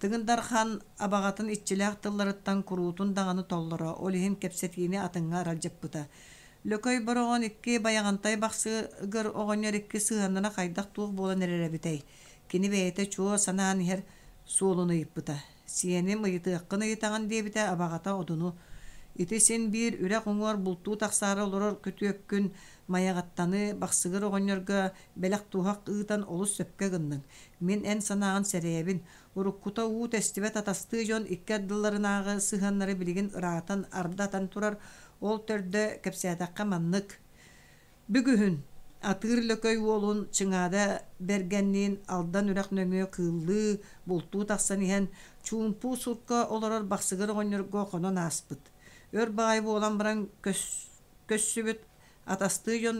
Тыгын Дархан абаҕатын иччилээх тылларыттан куруутун даҕаны толлоро, ол иһин кэпсэтиини атыҥҥа аралдьыппыта. Лөкөй Бороҕон икки Байаҕантай Бахсыгыр оҕонньор икки сыһыаннара хайдах-туох буолан эрэр эбитэй? Кини бэйэтэ чуо санаан иһэр суолун ыйыппыта. Сиэним ыйытыаххын ыйытаҕын диэбитэ абаҕата Одуну. Ити син биир үрэх уҥуор бултуу тахсаары олорор күтүөккүн Майаҕаттаны Бахсыгыр оҕонньорго бэлэх-туһах ыытан олус сөпкө гынныҥ. Мин эн санааҕын сэрэйэбин. Уруккута уу тэстибэт атастыы дьон икки ардыларынааҕы сыһыаннары билигин ыраатан ардатан турар. Ол төрдө кэпсээтэххэ маннык. Бүгүһүн Атыыр Лөкөй уолун Чыҥаада Бэргэнниин Алдан үрэх нөҥүө кыыллыы, бултуу тахсан иһэн, чуумпу сурка олорор Бахсыгыр оҕонньорго хонон ааспыт. Өр баҕайы буолан баран көссүбүт атастыы дьон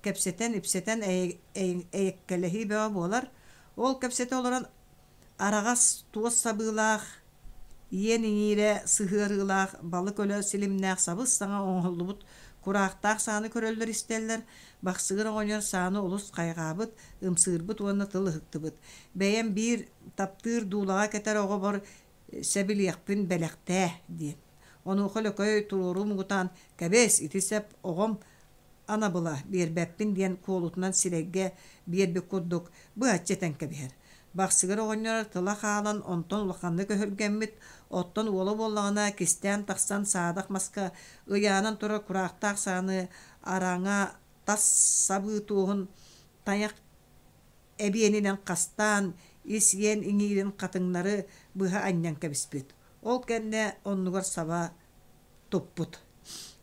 кэпсэтэн-ипсэтэн эйэккэлэһии бөҕө буолар. Ол кэпсэтэ олорон араҕас туос сабыылаах Иэн иҥиирэ сыһыарыылаах балык өлө силимнээх сабыс-саҥа оҥоһуллубут кураахтаах сааны көрөллөр-истэллэр, Бахсыгыр оҕонньор сааны олус хайҕаабыт, ымсыырбыт уонна тыл ыһыктыбыт: «Бэйэм биир таптыыр дуулаҕа кэтэр оҕобор сэбилиэхпин бэлэхтээ» диэн. Онуоха Лөкөй туруору муҥутаан: «Кэбис, ити сэп оҕом анабыла биэрбэппин диэн куолутунан сирэйгэ биэрбит курдук быһаччы этэн кэбиһэр. Бахсыгыр оҕонньор тыла хаалан онтон улаханнык өһүргэммит, оттон уола буоллаҕына кистээн тахсан саадах маска ыйаанан турар кураахтаах сааны араҥа тас сабыы туоһун тайах эбиэнинэн хастаан ис иэн иҥиирин хатыҥнары быһа анньан кэбиспит. Ол кэннэ оннугар саба туппут.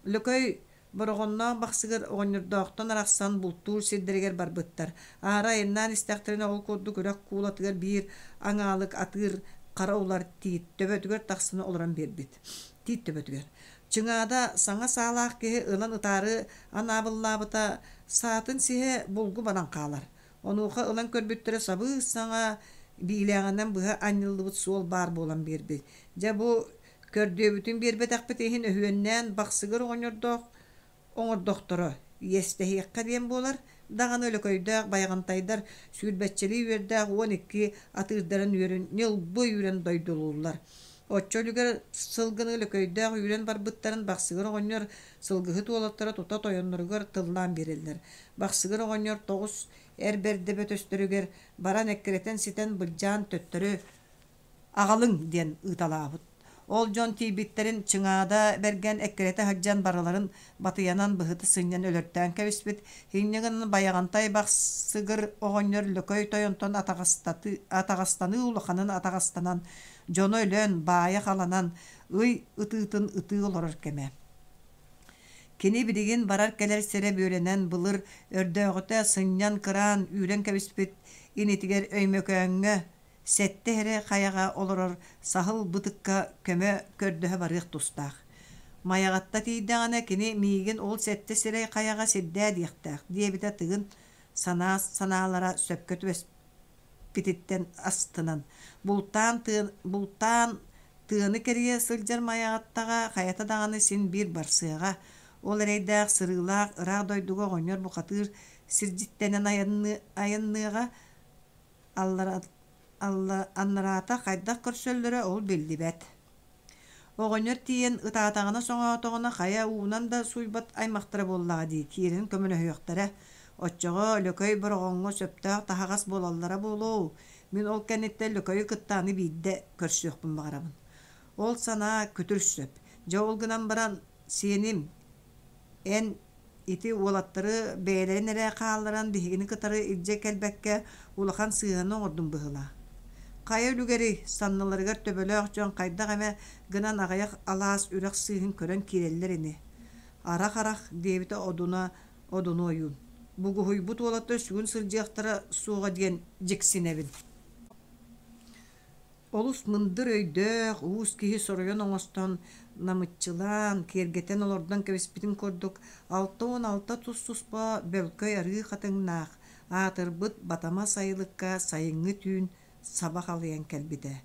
Лөкөй Бороҕонноох Бахсыгыр оҕонньордоохтон арахсан бултуур сирдэригэр барбыттар. Аара айаннаан истэхтэринэ ол курдук үрэх куулатыгар биир аҥаалык атыыр хара улар тиит төбөтүгэр тахсан олорон биэрбит. Тиит төбөтүгэр. Чыҥаада саҥа саалаах киһи ылан ытаары анаабыллаабыта саатын сиһэ булгу баран хаалар. Онуоха ылан көрбүттэрэ сабыы-саҥа биилээҕинэн быһа анньыллыбыт суол баар буолан биэрбит. Дьэ бу Көрдүөбүтүн биэрбэтэхпит иһин өһүөннээн Бахсыгыр оҕонньордоох оҥордохторо, иэстэһиэххэ диэн буолар даҕаны Өлөкөйдөөх Байаҕантайдар сүүрбэччэлии үөрдээх 12 атыырдарын үөрүн ньылбы үүрэн дойдулууллар. Оччо үлүгэр сылгыны Өлөкөйдөөх үүрэн барбыттарын Бахсыгыр оҕонньор сылгыһыт уолаттара тута тойонноругар тыллаан биэрэллэр. Бахсыгыр оҕонньор тоҕус эр бэрдэ бөтөстөрүгэр баран эккирэтэн ситэн былдьаан төттөрү аҕалыҥ диэн ыыталаабыт. Ол дьон тиийбиттэрин Чыҥаада Бэргэн эккирэтэ сылдьан барыларын батыйанан быһыта сынньан өлөртөөн кэбиспит. Инньэ гынан Байаҕантай Бахсыгыр оҕонньор Лөкөй тойонтон атаҕастаныы улаханын атаҕастанан, дьоно өлөн, баайа халанан, ый ытыытын ытыы олорор кэмэ. Кини билигин барар-кэлэр сирэ бүөлэнэн былыр өрдөөҕүтэ сынньан кыраан үүрэн кэбиспит инитигэр Өймөкөөҥҥө Сэттэ эрэ хайаҕа олорор саһыл бытыкка көмө көрдөһө барыах тустаах. Майаҕатта тиийдэҕинэ кини миигин ол сэттэ сирэй хайаҕа сирдээ диэхтээх диэбитэ Тыгын санаа санаалара сөпкө түбэспититтэн астынан, бултаан, бултаан тыаны кэрийэ сылдьар Майаҕаттаҕа хайата даҕаны син биир барсыаҕа. Ол эрэйдээх сырыылаах ыраах дойдуга оҕонньор бухатыыр сирдьиттэнэн айанныаҕа, Аллараата хайдах көрсөллөрө ол биллибэт. Оҕонньор тиийэн ытаатаҕына-соҥоотоҕуна хайа уунан да сууйбат аймахтара буоллаҕа дии, киирэн көмөлөһүөхтэрэ. Оччоҕо Лөкөй Бороҕоҥҥо сөптөөх таһаҕас буолаллара буолуо. Мин ол кэнниттэн Лөкөйү кытта аны биирдэ көрсүөхпүн баҕарабын. Ол санаа күтүр сөп. Дьэ ол гынан баран сиэним, эн Ити уолаттары бэйэлэрин эрэ хаалларан биһигини кытары илдьэ кэлбэккэ улахан сыыһаны оҥордум быһыылаах. Хайа үлүгэрий, санныларыгар төбөлөөх дьон хайдах эмэ гынан аҕыйах алаас үрэх сыыһын көрөн киирэллэр ини. Арах-арах, диэбитэ Одуна Одуну ойуун. Бугуһуйбут уолаттар сүгүн сылдьыахтара суоҕа диэн дьиксинэбин. Олус мындыр өйдөөх, уус киһи соруйан оҥостон, намыччылаан, киэргэтэн олордон кэбиспитин курдук, 66 тус-туспа бөлкөй арыы хатыҥнаах, аатырбыт Батама сайылыкка сайыҥҥы түүн саба халыйан кэлбитэ.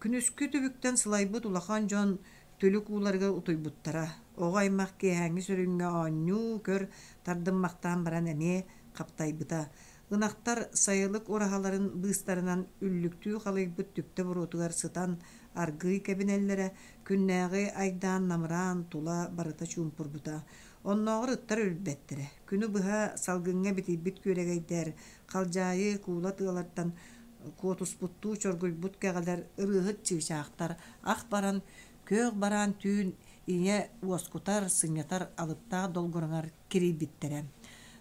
Күнүскү түбүктэн сылайбыт улахан дьон түлүк ууларыгар утуйбуттара. Оҕо аймах киэһээҥҥи сөрүҥҥэ оонньуу-көр тардыммахтаан баран эмиэ хаптайбыта. Ынахтар сайылык ураһаларын быыстарынан үллүктүү халыйбыт түптэ буруотугар сытан аргыый кэбинэллэрэ, күннээҕи айдаан намыраан тула барыта чуумпурбута. Оннооҕор ыттар үрбэттэрэ. Күнү быһа салгыҥҥа битийбит күөрэгэйдэр, халдьаайы, куула тыалартан Куотуспуттуу чоргуйбут кэҕэлэр, ырыаһыт чыычаахтар ах баран, күөх бараан түүн ийэ уоскутар, сынньатар алыптаах долгураҥар кирийбиттэрэ.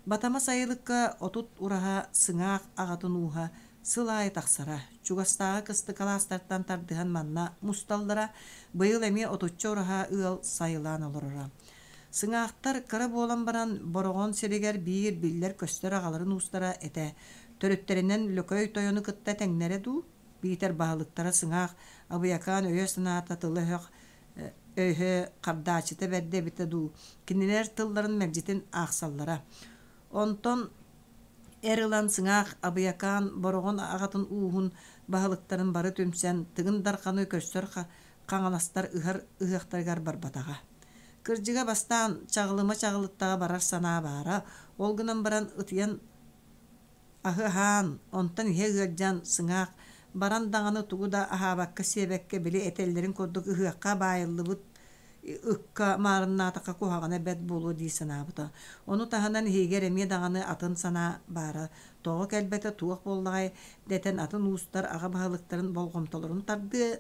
Батама сайылыкка 30 ураһа сыҥаах аҕатын ууһа сыл аайы тахсара. Чугастааҕы кыстык алаастартан тардыһан манна мусталлара. Быйыл эмиэ отучча ураһа ыал сайылаан олороро. Сыҥаахтар кыра буолан баран Бороҕон сиригэр биир биллэр-көстөр аҕаларын уустара этэ. Төрүттэринэн Лөкөй тойону кытта тэҥнэрэ дуу, биитэр баһылыктара Сыҥаах Абыйакаан өйө-санаата тыла-өһөх өйө хардааччыта бэрдэ эбитэ дуу, кинилэр тылларын мэлдьитин аахсаллара. Онтон эр ылан Сыҥаах Абыйакаан Бороҕон аҕатын ууһун баһылыктарын бары түмсэн Тыгын Дарханы көрсөр хаҥаластар ыһар ыһыахтарыгар барбатаҕа. Кырдьыга бастаан Чаҕылыма Чаҕылыттаҕа барар санаа баара, ол гынан баран ытыйан аһы аһаан, онтон иһэ ыалдьан сыҥаах баран даҕаны тугу да аһаабакка-сиэбэккэ били этэллэрин курдук ыһыахха баайыллыбыт ыкка маарыннаатахха куһаҕана бэрт буолуо дии санаабыта. Ону таһынан иһигэр эмиэ даҕаны атын санаа баара. Тоҕо кэлбэтэ туох буоллаҕай дэтэн атын уустар аҕа баһылыктарын болҕомтолорун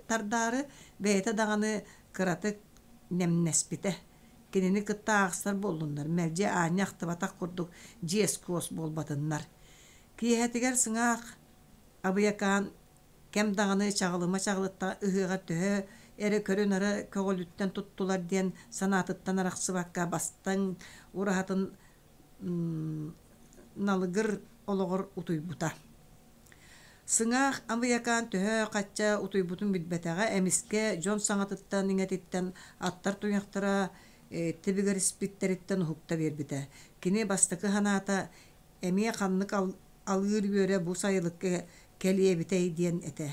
тардаары бэйэтэ даҕаны кыратык нэмнэспитэ. Кинини кытта аахсар буоллуннар, мэлдьи аанньа ахтыбатах курдук дьиэс-куос буолбатыннар. Киэһэтигэр сыҥаах Абыйакаан кэм даҕаны чаҕылыма чаҕылытта ыһыаҕар төһө эрэ көрө-нара көҕүлүттэн туттулар диэн санаатыттан арахсыбакка бастыҥ ураһатын налыгыр олоҕор утуйбута. Сыҥаах Амыйакаан төһө-хачча утуйбутун билбэтэҕэ, эмискэ дьон саҥатыттан-иҥэтиттэн аттар туйахтара тибигириспиттэриттэн уһукта биэрбитэ. Кини бастакы санаата эмиэ ханнык алыыр үөрэ бу сайылыкка кэлиэбитэй диэн этэ.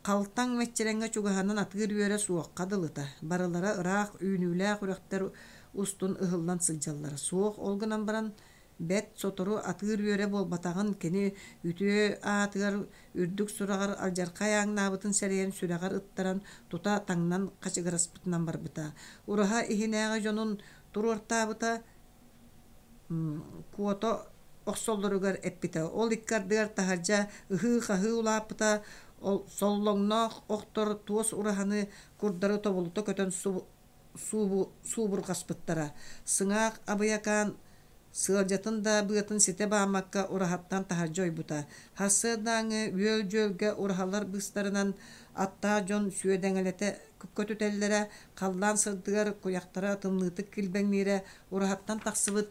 Халтаҥ мэччирэҥҥэ чугаһанан атыыр үөрэ суохха дылыта, барылара ыраах үүнүүлээх үрэхтэр устун ыһыллан сылдьаллара. Суох, ол гынан баран бэрт сотору атыыр үөрэ буолбатаҕын кини үтүө аатыгар үрдүк сураҕар алдьархай ааҥнаабытын сэрэйэн сүрэҕэр ыттаран тута таҥнан хачыгыраспытынан барбыта. Ураһа иһинээҕи дьонун туруортаабыта куота охсоллоругар эппитэ. Ол икки ардыгар таһырдьа ыһыы-хаһыы улааппыта, соллоҥноох охтор туос ураһаны курдары тобулута көтөн суубурҕаспыттара. Сыҥаах Абыйакаан сыалдьатын да быатын ситэ бааммакка ураһаттан таһырдьа ойбута. Сарсыардааҥҥы үөл-дьүөлгэ ураһалар быыстарынан аттаах дьон сүөдэҥэлэтэ көтүтэллэрэ, халлаан сырдыгар куйахтара тымныытык килбэҥниирэ, ураһаттан тахсыбыт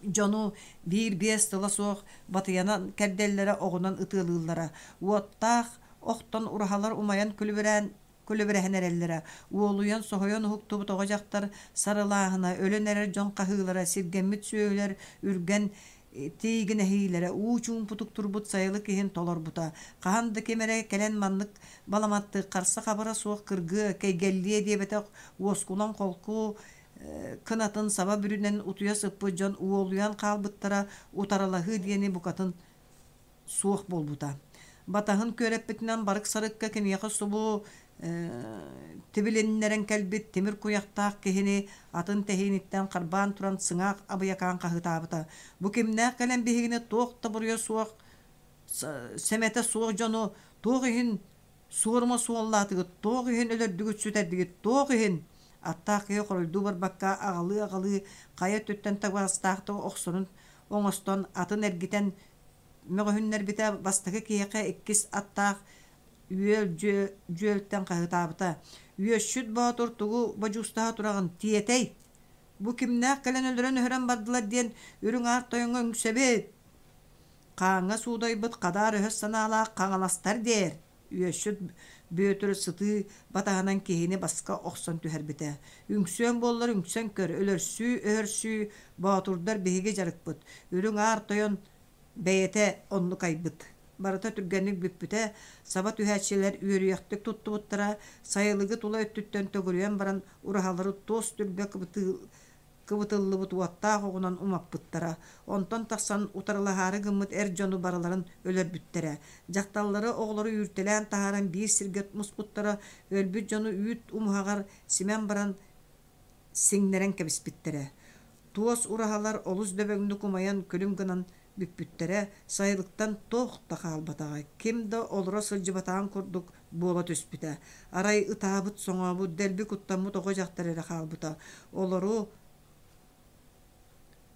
дьону биир-биэс тыла суох батыйанан кэрдэллэрэ, оҕунан ытыалыыллара. Уоттаах охтон ураһалар умайан күлүбүрээн күлүбүрэһэн эрэллэрэ. Уолуйан, соһуйан уһуктубут оҕо-дьахтар сарылааһына, өлөн эрэр дьон хаһыылара, сиргэммит сүөһүлэр үргэн тиигинэһиилэрэ уу чуумпутук турбут сайылык иһин толорбута. Хаһан да ким эрэ кэлэн маннык баламаттык харса-хабыра суох кыргыа, кэйгэллиэ диэбэтэх уоскулаҥ холку кынатын саба бүрүнэн утуйа сыппыт дьон уолуйан хаалбыттара утарылаһыы диэни букатын суох буолбута. Батаһын күөрэппитинэн барык-сарыкка киниэхэ субу тибилиннэрэн кэлбит тимир куйахтаах киһини атын тэһииниттэн харбаан туран сыҥаах абыйакаан хаһыытаабыта. Бу кимнээх кэлэн биһигини туох да буруйа суох сэмэтэ суох дьону туох иһин суорума суоллаатыгыт, туох иһин өлөрдүгүт сүтэрдигит, туох иһин аттаах киһи хоруйдуу барбакка аҕалыы-аҕалыы хайа өттүттэн табыгастаахтык охсорун оҥостон атын эргитэн мөҕүһүннэрбитэ бастакы киһиэхэ иккис аттаах үөл дьүөлтэн хаһыытаабыта: «Үөсчүт Боотур тугу бодьуустаһа тураҕын, тиэтэй! Бу кимнээх кэлэн өлөрөн-өһөрөн бардылар диэн үрүҥ аар тойоҥҥо үҥсэбит! Хааҥҥа суудайбыт хадаар өһөс санаалаах хаҥаластар диэр!» Үөсчүт Бүөтүр сытыы батаһынан киһини баска охсон түһэрбитэ. Үҥсүөн буоллар үҥсэн көр, өлөрсүү-өһөрсүү боотурдар биһиги дьарыкпыт. Үрүҥ Аар Тойон бэйэтэ оннук айбыт. Барыта түргэнник бүппүтэ, саба түһээччилэр үөрүйэхтик туттубуттара, сайылыгы тула өттүттэн төгүрүйэн баран ураһалары туос түрбэ кыбытыллыбыт уоттаах оҕунан умаппыттара. Онтон тахсан утарылаһаары гыммыт эр дьону барыларын өлөрбүттэрэ. Дьахталлары, оҕолору үүртэлээн таһааран биир сиргэ муспуттара, өлбүт дьону үүт умуһаҕар симэн баран сиҥнэрэн кэбиспиттэрэ. Туос ураһалар олус дөбөҥнүк умайан күлүм гынан Бүппүттэрэ, сайылыктан туох да хаалбатаҕа, ким да олоро сылдьыбатаҕын курдук буола түспүтэ. Арай ытаабыт-соҥообут, дэлби куттаммыт оҕо-дьахтар эрэ хаалбыта. Олору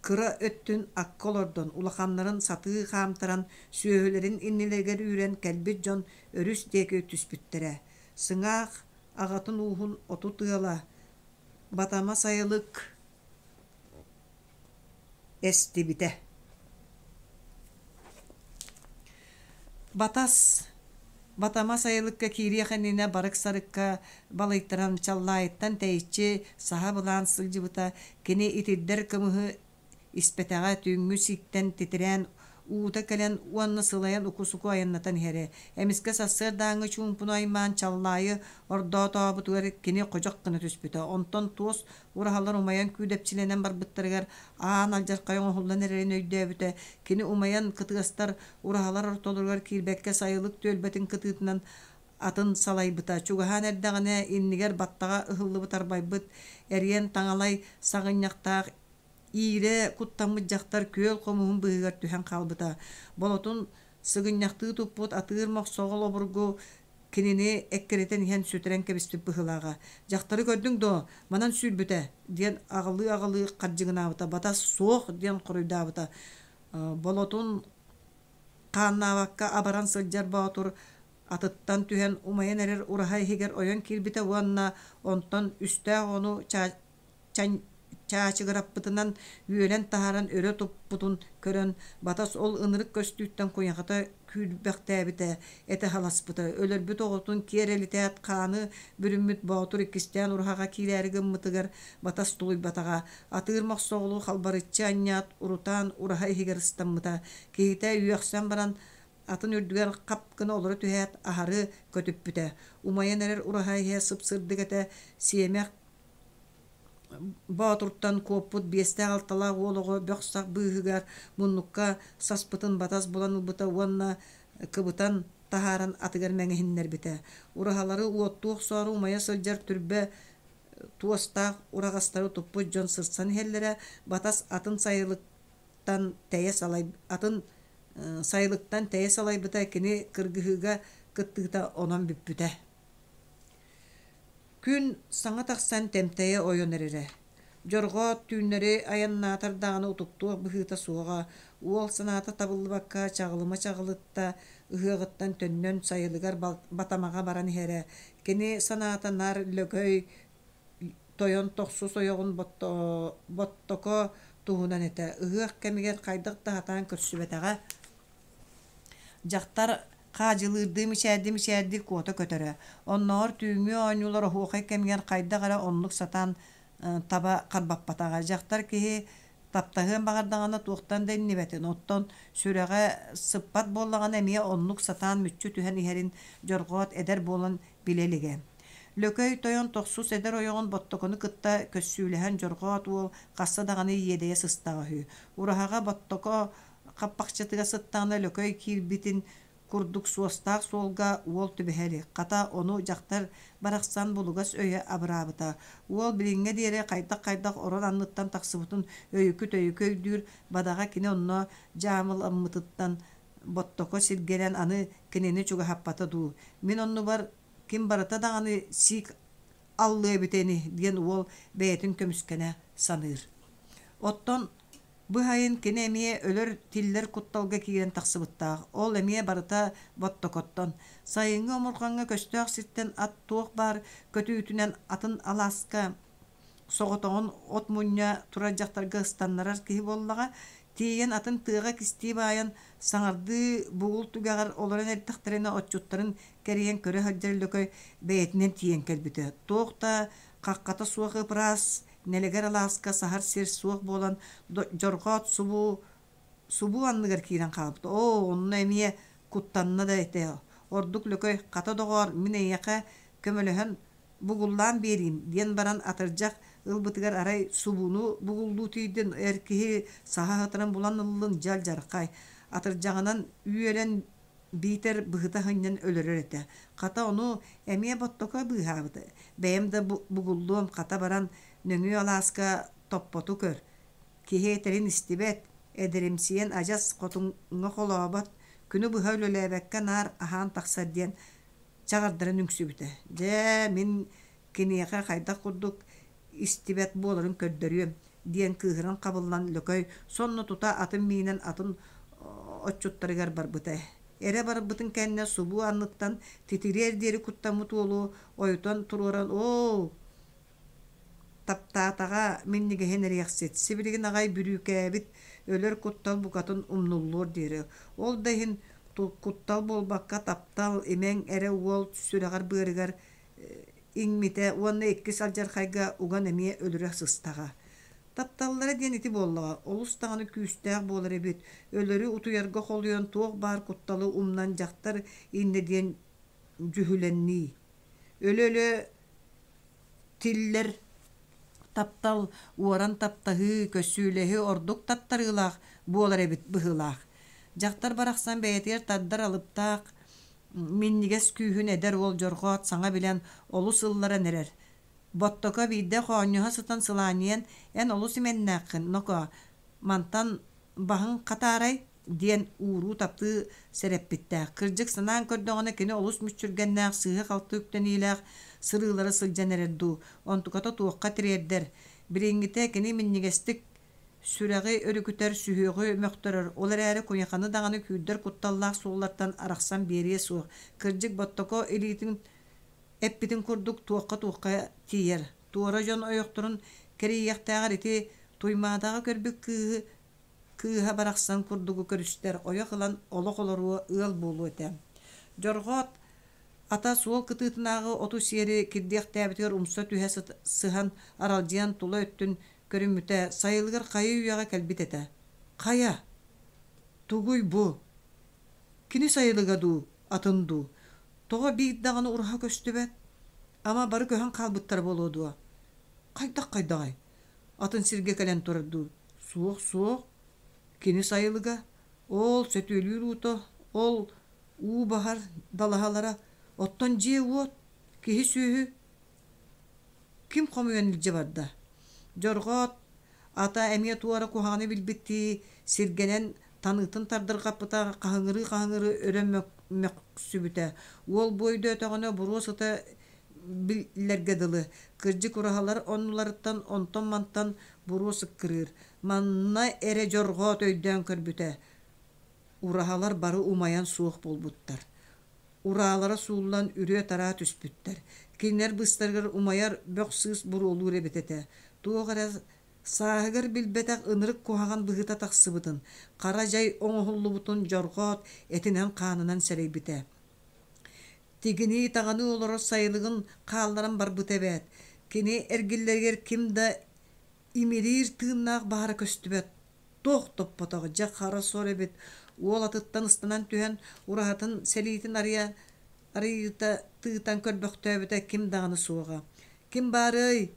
кыра өттүн акка олордон, улаханнарын сатыы хаамтаран, сүөһүлэрин иннилэригэр үүрэн кэлбит дьон өрүс диэки түспүттэрэ. Сыҥаах аҕатын ууһун 30 ыала Батама сайылык эстибитэ. Батас Батама сайылыкка киириэх иннинэ барык-сарыкка балыйтаран Чаллаайыттан тэйиччи саһа былаан сылдьыбыта. Кини итирдэр кымыһы испэтэҕэ, түүҥҥү сииктэн титирээн уута кэлэн уонна сылайан уку-суку айаннатан иһэрэ. Эмискэ сарсыардааҥҥы чуумпуну аймаан Чаллаайы ордоотообутугар кини ходьох гына түспүтэ. Онтон туос ураһалар умайан күүдэпчилэнэн барбыттарыгар аан алдьархай оҥоһуллан эрэрин өйдөөбүтэ. Кини умайан кытыастар ураһалар ортолоругар киирбэккэ сайылык түөлбэтин кытыытынан атын салайбыта. Чугаһаан эрдэҕинэ иннигэр баттаҕа ыһыллыбыт арбайбыт эриэн таҥалай саҕынньахтаах иирэ куттаммыт дьахтар күөл хомуһун быыһыгар түһэн хаалбыта. Болотун сыгынньахтыы туппут атыыр мохсоҕол обургу кинини эккирэтэн иһэн сүтэрэн кэбиспит быһыылааҕа. «Дьахтары көрдүҥ дуо? Манан сүүрбүтэ» диэн аҕылыы-аҕылыы хардьыгынаабыта. Батас «Суох» диэн хоруйдаабыта. Болотун хааннаабакка абаран сылдьар боотур атыттан түһэн умайан эрэр ураһа иһигэр ойон киирбитэ уонна онтон үстээх оҕону чаачыгыраппытынан үөлэн таһааран өрө туппутун көрөн, Батас ол ынырык көстүүттэн куйахата күүрбэхтээбитэ, этэ халаспыта. Өлөрбүт оҕотун киэр элитээт хааны бүрүммүт боотур иккистээн ураһаҕа киирээри гыммытыгар Батас тулуйбатаҕа. Атыыр мохсоҕолу халбарыччы анньаат, урутаан ураһа иһигэр ыстаммыта. Киһитэ үөхсэн баран атын үрдүгэр хап гына олоро түһээт, аһары көтүппүтэ. Умайан эрэр ураһа иһэ сып-сырдык этэ, сиэмэх Боотуртан куоппут биэстээх-алталаах уол оҕо бөх-сах быыһыгар муннукка саспытын батас булан ылбыта уонна кыбытан таһааран атыгар мэҥиһиннэрбитэ. Ураһалары уоттуу охсоору умайа сылдьар түрбэ туостаах ураҕастары туппут дьон сырсан иһэллэрэ, батас атын сайылыктан тэйэ салай атын сайылыктан тэйэ салайбыта кини кыргыһыыга кыттыыта онон бүппүтэ. Күн саҥа тахсан тэмтэйэ ойон эрэрэ. Дьорҕоот түүннэри айаннаатар даҕаны утуктуох быһыыта суоҕа, уол санаата табыллыбакка чаҕылыма чаҕылытта, ыһыаҕыттан төннөн сайылыгар Батамаҕа баран иһэрэ. Кини санаата наар Лөгөй тойон тохсус ойоҕун Боттоко туһунан этэ. Ыһыах кэмигэр хайдах да сатаан көрсүбэтэҕэ. Дьахтар хаадьылыырдыы мичээрдии-мичээрдии куота көтөрө. Оннооҕор түүҥҥү оонньуулар оһуохай кэмигэр хайдах эрэ оннук сатаан таба харбаппатаҕа. Дьахтар киһи таптаһыан баҕардаҕына туохтан да иннибэтин, оттон сүрэҕэ сыппат буоллаҕына эмиэ оннук сатаан мүччү түһэн иһэрин Дьорҕоот эдэр буолан билэ илигэ. Лөкөй тойон тохсус эдэр ойоҕун Боттокону кытта көссүүлэһэн Дьорҕоот уол хаста даҕаны иэдэйэ сыстаҕа үһү. Ураһаҕа Боттоко Хаппахчытыгар сыттаҕына Лөкөй киирбитин курдук суостаах суолга уол түбэһэ илик. Хата, ону дьахтар барахсан булугас өйө абыраабыта. Уол билиҥҥэ диэри хайдах-хайдах орон анныттан тахсыбытын өйүкү-төйүкү өйдүүр, бадаҕа кини онно дьаамыламмытыттан Боттоко сиргэнэн аны кинини чугаһаппата дуу. Мин оннубар ким барыта даҕаны сиик аллыа эбитэ ини диэн уол бэйэтин көмүскэнэ саныыр. Оттон Быһайын кини эмиэ өлөр-тиллэр кутталга киирэн тахсыбыттаах, ол эмиэ барыта Боттокоттон. Сайыҥҥы омурҕаҥҥа көстөөх сиртэн ат туох баар көтүүтүнэн атын алааска соҕотоҕун от мунньа турар дьахтарга ыстаннарар киһи буоллаҕа, тиийэн атын тыаҕа кистии баайан, саҥардыы бугул түгэҕэр олорон эрдэхтэринэ отчуттарын кэрийэн көрө сылдьар Лөкөй бэйэтинэн тиийэн кэлбитэ. Туох да хаххата суох ып-ыраас Нэлэгэр алааска саһар сир суох буолан Дьорҕоот субу субуу анныгар киирэн хаалбыт. Оо, онно эмиэ куттанна да этэ. Ордук Лөкөй «Хата доҕоор, мин эйиэхэ көмөлөһөн бугуллаан биэриим» диэн баран атырдьах ылбытыгар арай субууну бугуллуу тиийдин, эр киһи саһа сытарын булан ыллын дьалдьархай. Атырдьаҕынан үөлэн биитэр быһыта сынньан өлөрөр этэ. Хата ону эмиэ Боттоко быыһаабыта. Бэйэм да бугуллуом, хата баран нөҥүө алааска топпоту көр. Киһи этэрин истибэт. Эдэримсийэн адьас хотуҥҥа холообот, күнү быһа үлэлээбэккэ наар аһаан тахсар диэн чаҕардарын үҥсүбүтэ. Дьэ, мин киниэхэ хайдах курдук истибэт буоларын көрдөрүөм диэн кыыһыран хабыллан Лөкөй сонно тута атын миинэн атын отчуттарыгар барбыта. Эрэ барбытын кэннэ субуу анныттан титириэр диэри куттаммыт уолу ойутан туруоран «Оо, таптаатаҕа минньигэһин эриэхсит, сибилигин аҕай бүрүүкээбит өлөр куттал букатын умнуллуор диэри. Ол да иһин куттал буолбакка таптал, имэҥ эрэ уол сүрэҕэр-быарыгар иҥмитэ уонна иккис алдьархайга уган эмиэ өлөрө сыстаҕа. Тапталлара диэн ити буоллаҕа, олус даҕаны күүстээх буолар эбит, өлөрү утуйарга холуйан туох баар кутталы умнан дьахтар иннэ диэн дьүһүлэннии. Өлө-өлө тиллэр таптал, уоран таптаһыы, көссүүлэһии ордук таттарыылаах буолар эбит быһыылаах. Дьахтар барахсан бэйэтигэр тардар алыптаах минньигэс күүһүн эдэр уол дьорҕоот саҥа билэн олус ылларан эрэр. Боттоко биирдэ хоонньоһо сытан сылаанньыйан эн олус имэннээххин, ноко, мантан баһыҥ хатаарай диэн ууруу-таптыы сэрэппиттээх. Кырдьык санаан көрдөҕүнэ кини олус мүччүргэннээх, сыыһа-халты үктэниилээх сырыылара сылдьан эрэр дуу, онтуката туохха тириэрдэр. Билиҥҥитэ кини минньигэстик сүрэҕи өрүкүтэр, сүһүөҕү мөхтөрөр, ол эрээри куйаханы даҕаны күүрдэр кутталлаах суоллартан арахсан биэриэ суох. Кырдьык Боттоко илиитин эппитин курдук туохха-туохха тиийэр. Туора дьон ойохторун кэрийиэхтээҕэр ити Туймаадаҕа көрбүт кыыһы кыыһа барахсан курдугу көрүстэр, ойох ылан олох олоруо, ыал буолуо этэ. Дьорҕоот ата суол кытыытынааҕы оту сиэри кирдиэхтээбитигэр умса түһэ сыһан аралдьыйан тула өттүн көрүммүтэ, сайылыгар хайа үйэҕэ кэлбит этэ. Хайа? Тугуй бу? Кини сайылыга дуу, атын дуу? Тоҕо биир даҕаны ураһа көстүбэт? Ама бары көһөн хаалбыттара буолуо дуо? Хайдах-хайдаҕай? Атын сиргэ кэлэн турар дуу? Суох, суох. Кини сайылыга, ол сөтүөлүүр уута, ол уу баһар далаһалара, оттон дьиэ-уот, киһи-сүөһү ким хомуйан илдьэ барда? Дьорҕоот ата эмиэ туора куһаҕаны билбиттии сиргэнэн таныытын тардырҕаппыта хаһыҥырыы-хаһыҥырыы өрө мөхсүбүтэ. Уол бу өйдөөтөҕүнэ буруо сыта биллэргэ дылы, кырдьык ураһалар оннуларыттан онтон-мантан буруо сыккырыыр. Манна эрэ дьорҕоот өйдөөн көрбүтэ, ураһалар бары умайан суох буолбуттар. Ураалара сууллан үрүө-тараа түспүттэр. Кинилэр быыстарыгар умайар бөх-сыыс буруолуур эбит этэ. Туох эрэ сааһыгар билбэтэх ынырык куһаҕан быһыыта тахсыбытын, хара дьай оҥоһуллубутун дьорҕоот этинэн-хаанынан сэрэйбитэ. Тигинии-таҕыныы олорор сайылыгын хаалларан барбыта эбээт. Кини эргиллэригэр ким да имириир тыыннаах баара көстүбэт. Туох топпотох, дьэ хара сор эбит. Уол атыттан ыстанан түһэн, ураһатын сэлиитин арыйа арыйыыта тыытан көрбөхтөөбүтэ ким даҕаны суоҕа. Ким баарый?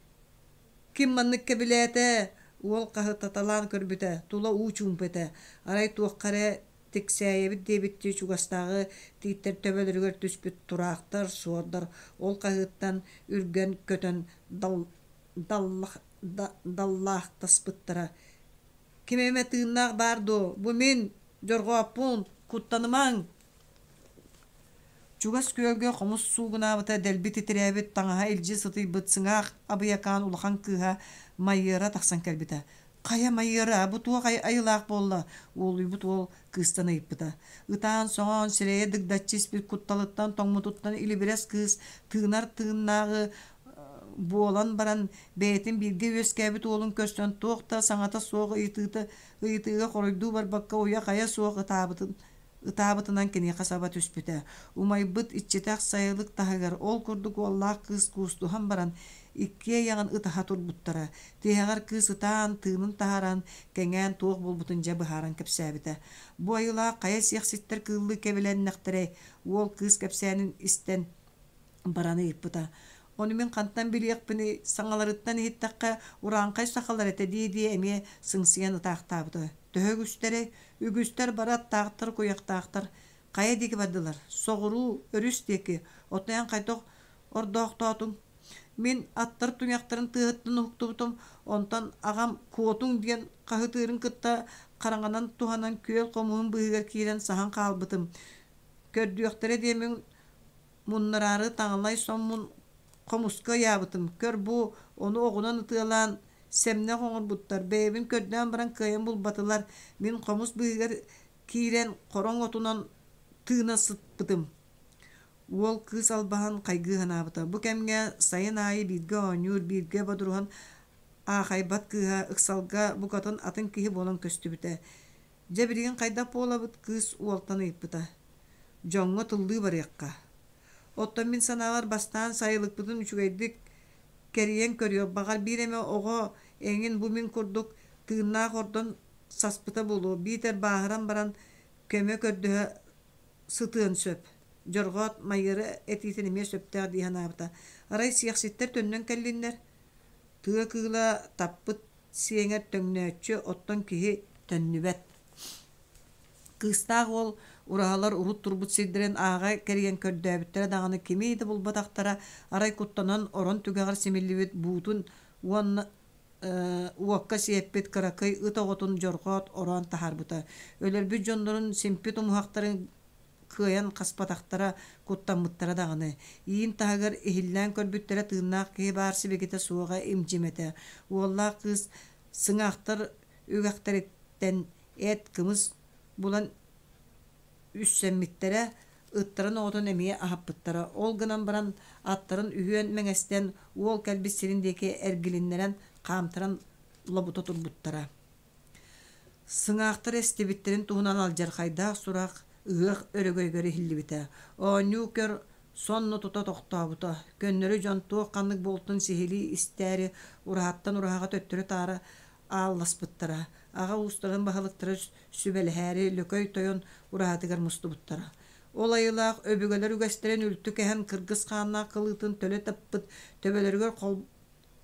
Ким маннык кэбилээтэ? Уол хаһытаталаан көрбүтэ, тула уу чуумпу этэ. Арай туохха эрэ тиксээйэбит диэбиттии чугастааҕы тииттэр төбөлөрүгэр түспүт тураахтар, суордар ол хаһыыттан үргэн көтөн даллаахтаспыттара. Ким эмэ тыыннаах баар дуо? Бу мин, Дьорҕооппун, куттанымаҥ! Чугас күөлгэ хомус суугунаабыта дэлби титирээбит таҥаһа илдьи сытыйбыт сыҥаах абыйакаан улахан кыыһа Майыара тахсан кэлбитэ. Хайа Майыара, бу туох айылаах буолла? уолуйбут уол кыыстан ыйыппыта. Ытаан-соҥоон, сирэйэ дыгдаччы испит кутталыттан тоҥмутуттан илибирэс кыыс тыынар тыыннааҕы буолан баран бэйэтин бииргэ үөскээбит уолун көрсөн туох да саҥата суох ыйытыыта ыйытыыга хоруйдуу барбакка уйа-хайа суох ытаабытын ытаабытынан киниэхэ саба түспүтэ. Умайбыт иччитэх сайылык таһыгар ол курдук уоллаах кыыс куустуһан баран иккиэйэҕин ытаһа турбуттара. Тиһэҕэр кыыс ытаан, тыынын таһааран, кэҥээн туох буолбутун дьэ быһааран кэпсээбитэ. Бу айылаах хайа сиэхситтэр кыыллыы кэбилэннэхтэрэй? Уол кыыс кэпсээнин истэн баран ыйыппыта. Ону мин хантан билиэхпиний, саҥаларыттан иһиттэххэ, урааҥхай сахалар этэ дии-дии эмиэ сыҥсыйан ытаахтаабыта. Төһө үгүстэрэй? Үгүстэр бары аттаахтар, куйахтаахтар. Хайа диэки бардылар? Соҕуруу, өрүс диэки. Оттон эн хайдах ордоохтоотуҥ? Мин аттар туйахтарын тыаһыттан уһуктубутум, онтон аҕам «Куотуҥ» диэн хаһытыырын кытта Хараҥанан туһанан күөл хомуһун быыһыгар киирэн саһан хаалбытым. Көрдүөхтэрэ диэммин муннараары таҥалай соммун хомуска ыйаабытым. Көр бу, ону оҕунан ытыалаан сэмнэх оҥорбуттар. Бэйэбин көрдөөн баран кыайан булбатылар. Мин хомус быыһыгар киирэн хороҥ отунан тыына сыппытым. Уол кыыс албаһын хайгыы санаабыта. Бу кэмҥэ сайын аайы бииргэ оонньуур, бииргэ бодоруһан аахайбат кыыһа ыксалга букатын атын киһи буолан көстүбүтэ. Дьэ билигин хайдах буолабыт кыыс уолтан ыйыппыта. Дьоҥҥо тыллыы барыахха. Оттон мин санаабар бастаан сайылыкпытын үчүгэйдик кэрийэн көрүөх, баҕар биир эмэ оҕо эҥин бу мин курдук тыыннаах ордон саспыта буолуо, биитэр бааһыран баран көмө көрдөһө сытыан сөп. Дьорҕоот Майыара этиитин эмиэ сөптөөх дии санаабыта. Арай сиэхситтэр төннөн кэллиннэр? Тыа кыыла таппыт сиэҥэр төҥнөөччү, оттон киһи төннүбэт. Кыыстаах уол ураһалар урут турбут сирдэрин ааҕа кэрийэн көрдөөбүттэрэ даҕаны кими да булбатахтара, арай куттанан орон түгэҕэр симиллибит буутун уонна уокка сиэппит кыракый ыт оҕотун дьорҕоот ороон таһаарбыта. Өлөрбүт дьоннорун симпит умуһахтарын кыайан хаспатахтара, куттаммыттара даҕаны. Иин таһыгар иһиллээн көрбүттэрэ тыыннаах киһи баар сибикитэ суоҕа имдьим этэ. Уоллаах кыыс сыҥаахтар үгэхтэриттэн эт, кымыс булан үссэммиттэрэ, ыттарын оҕотун эмиэ аһаппыттара. Ол гынан баран аттарын үһүөн мэҥэстэн уол кэлбит сирин диэки эргилиннэрэн хаамтаран лобута турбуттара. Сыҥаахтар эстибиттэрин туһунан алдьархайдаах сурах ыһыах өрөгөйүгэр иһиллибитэ. Оонньуу-көр сонно тута тохтообута. Көннөрү дьон туох-ханнык буолтун сиһилии истээри ураһаттан ураһаҕа төттөрү-таары аалласпыттара. Аҕа уустарын баһылыктара сүбэлэһээри Лөкөй тойон ураһатыгар мустубуттара. Ол айылаах өбүгэлэр үгэстэрин үлтү кэһэн кыргыс хааннаах кылыытын төлө таппыт төбөлөрүгэр